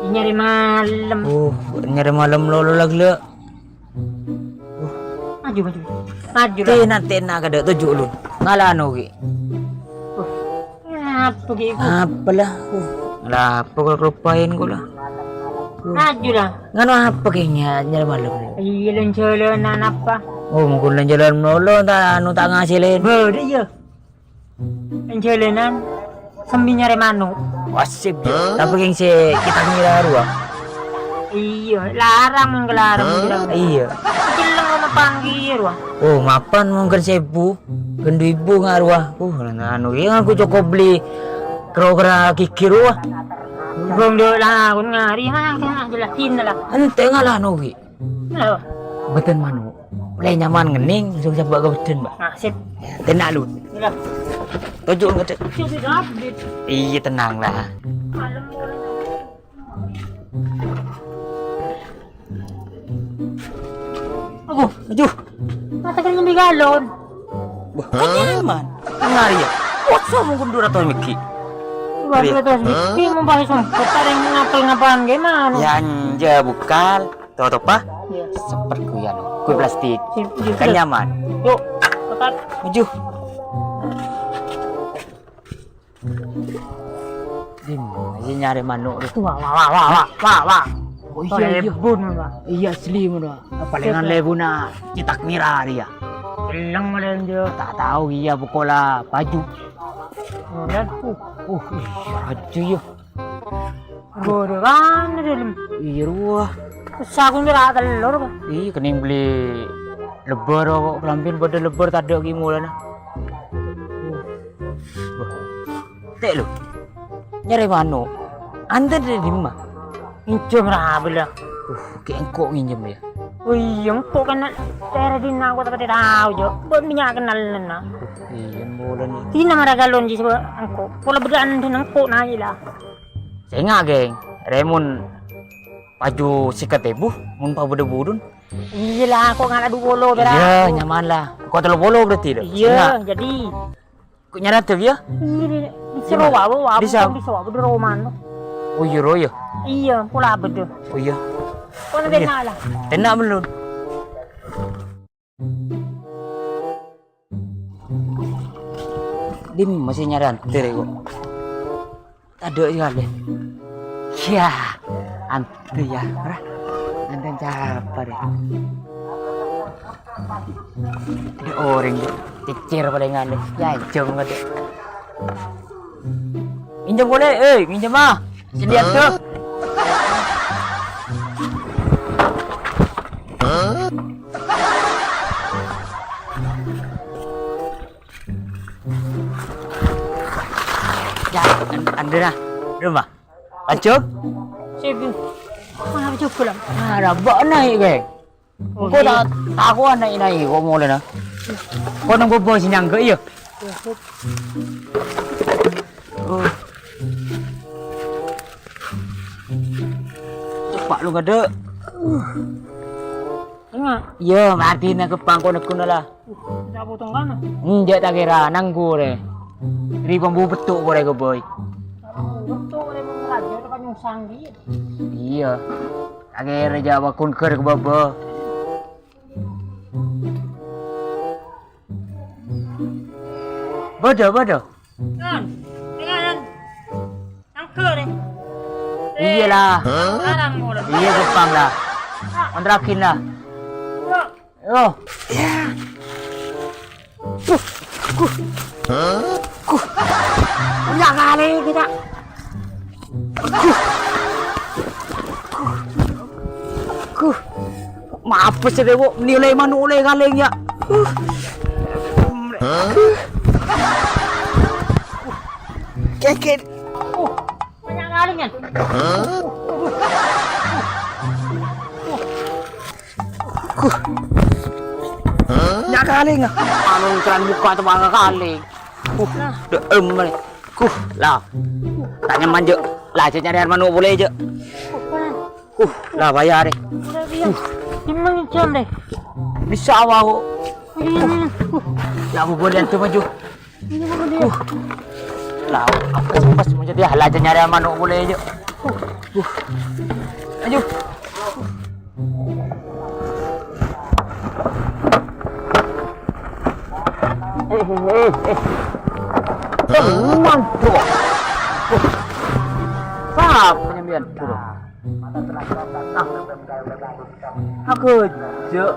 Nyarè malem. Uh, nyarè malem lolo la ghellâ'. Uh. Maju, maju. Maju lah. Tèna, tèna kadâ' toju' ulun. Ngalano ghi'. Uh. Apa ghi'? Apalah. Uh. Lah, apa kok lupain kula? Uh. Maju lah. Nganu apa kèngèng nyarè malem? Iyâ, lan-jhâlânan apa? Oh, mongkon lan-jalan malolo, ta' anu, ta' ngasilin. Bâdâ, iyâ. Lan-jalanan sambi nyarè mano'. Wasip, iyâ. Tapè kèng sè kita ngira rowa. Iyâ, larang mongkon larang, iyâ. Celleng kok mapan kèya rowa. Oh, mapan mongkon sèbu. Ghân du èbu nga' rowa. Uh, anu, iyâ, aku cokop beli kro-kra gigi rowa. Bâng dâ' lakon ngari, mah, jelas dinna lah. Ente ngala anu, Wi. Lho. Bâdân mano'. Mulai nyaman ngennèng, langsung sapa' ka bâdân, Mbak. Nah, sip. Tenang lu. Iya. Toju' ngedek. Sip, sip, sip. Iya, tenang lah. Kalem, kalem. Aduh, aduh. Mata kan nyambi galon. Wah, kan nyaman. Tenang ya. What's up, mungkin dua ratus miki. Dua ratus miki, mau bahas sempet, ada yang ngapel ngapaan gimana? Ya, anja, bukal. Totopa? Iya. Seperguyan. Kue plastik. Sip, sip, kan sip. Nyaman. Yuk, cepat. Maju. Dimma sè nyarè mano' rè? Wah, wah, wah. Oh, iya, iya. Lebun, Pak. Iya, asli, mano'. Palèngan lebunna cetak mira rè, ya. Celleng malèn, Jo. Ta' tao, iya, pokola baju. Malèn, uh. Uh, iya, raju, ya. Gorengan di dalam. Iya, rowa. Terus aku ngira telur, Pak. Iya, kennèng beli lebbâr kok, kalambhina padâ lebbâr tadâ' ghi' molana. Wah. Te' lu. Nyarè mano'. Anten di dimma? Nginjem rabi la. Uh, kè engko' nginjem ya. Oh iya, engko' kan daerah dinna' aku tapi tao, Jo. Buat minyak kenal nena. Iya, molana. Dinna mara galon ji sebab engko'. Pola bedaan dan engko' naik lah. Sènga', Geng. Rèmon paju sèket èbu, mon pabudhu-budhun. Iyâ la, kok ngala' du polo, bèra. Iyâ, nyaman la. Kok tello polo berarti, dâ'? Iyâ, sènga'. Jadi. Kok nyarè adâ', ya? Iyâ, bisa rowa, rowa, bisa. Bisa rowa, bedâ rowa mano'. Oh, iyâ, rowa, ya? Iyâ, pola bedâ. Oh, iya. Kok lebih ngala'? Tenang belum? Dimma sè nyarè anter kok. Tadâ' sè kalè. Yâ, anter ya, ora? Anter capa rè? Tadâ' orèng, cècèr palèngan, yâ, jam ngadâ'. Minjem polè, eh, minjem ah. Sèdiâ tuh. Ya, an-, andera. Rumah. Lanjut. Sip. Mana coba lah? Ada bak naik, kayak. Oh, engko' ta', ta' kowa naik-naik kok molana. Kok nang bâbâ sè nyangga', iyâ? Oh. Coba lu ngadâ'. Enggak. Iyâ, martina kepang kok neguna lah. Uh, ndak potong kana? Enjâ' ta' kèra, nanggu rè. Ri bambu betto' korè kobâi. Bambu betto' korè bambu raja, itu kan nyungsang, Gi. Iyâ. Ta' kèra jâ' wakon ghâr ka bâbâ. Bâdâ, bâdâ. Nan, dengan nangka deh. Iyâ lah. Larang mo deh. Iyâ, gampang lah. Kontrakin lah. Yo. Yo. Yâ. Kuh, kuh. Kuh. Nya' kalè kita. Kuh. Kuh. Kuh. Mapes deh, Bu. Meni ollè mano' ollè kalèng, yâ. Kuh. Kèkè. Kuh. Banyak kalèng, kan? Kuh. Nya' kalèng, ah. Anu, keran buka tuh bangga kalèng. Uh, de'em, Mare. Kuh, la. Ta' nyaman, jâ'. La, jâ' nyarè mano' polè, jâ'. Kuh, la, bayar, eh. Udah, iya. Emang jam deh. Bisa awal kok. Iya, iya, iya. Kuh. La, bu boleh antum maju. Ini apa dia? Kuh. La, apa sih pas mau jadi, la, jâ' nyarè mano' polè, jâ'. Kuh. Maju. Eh, eh, eh, eh. Teman, bro. Sapa nyambiyan, bro? Aku jâ'.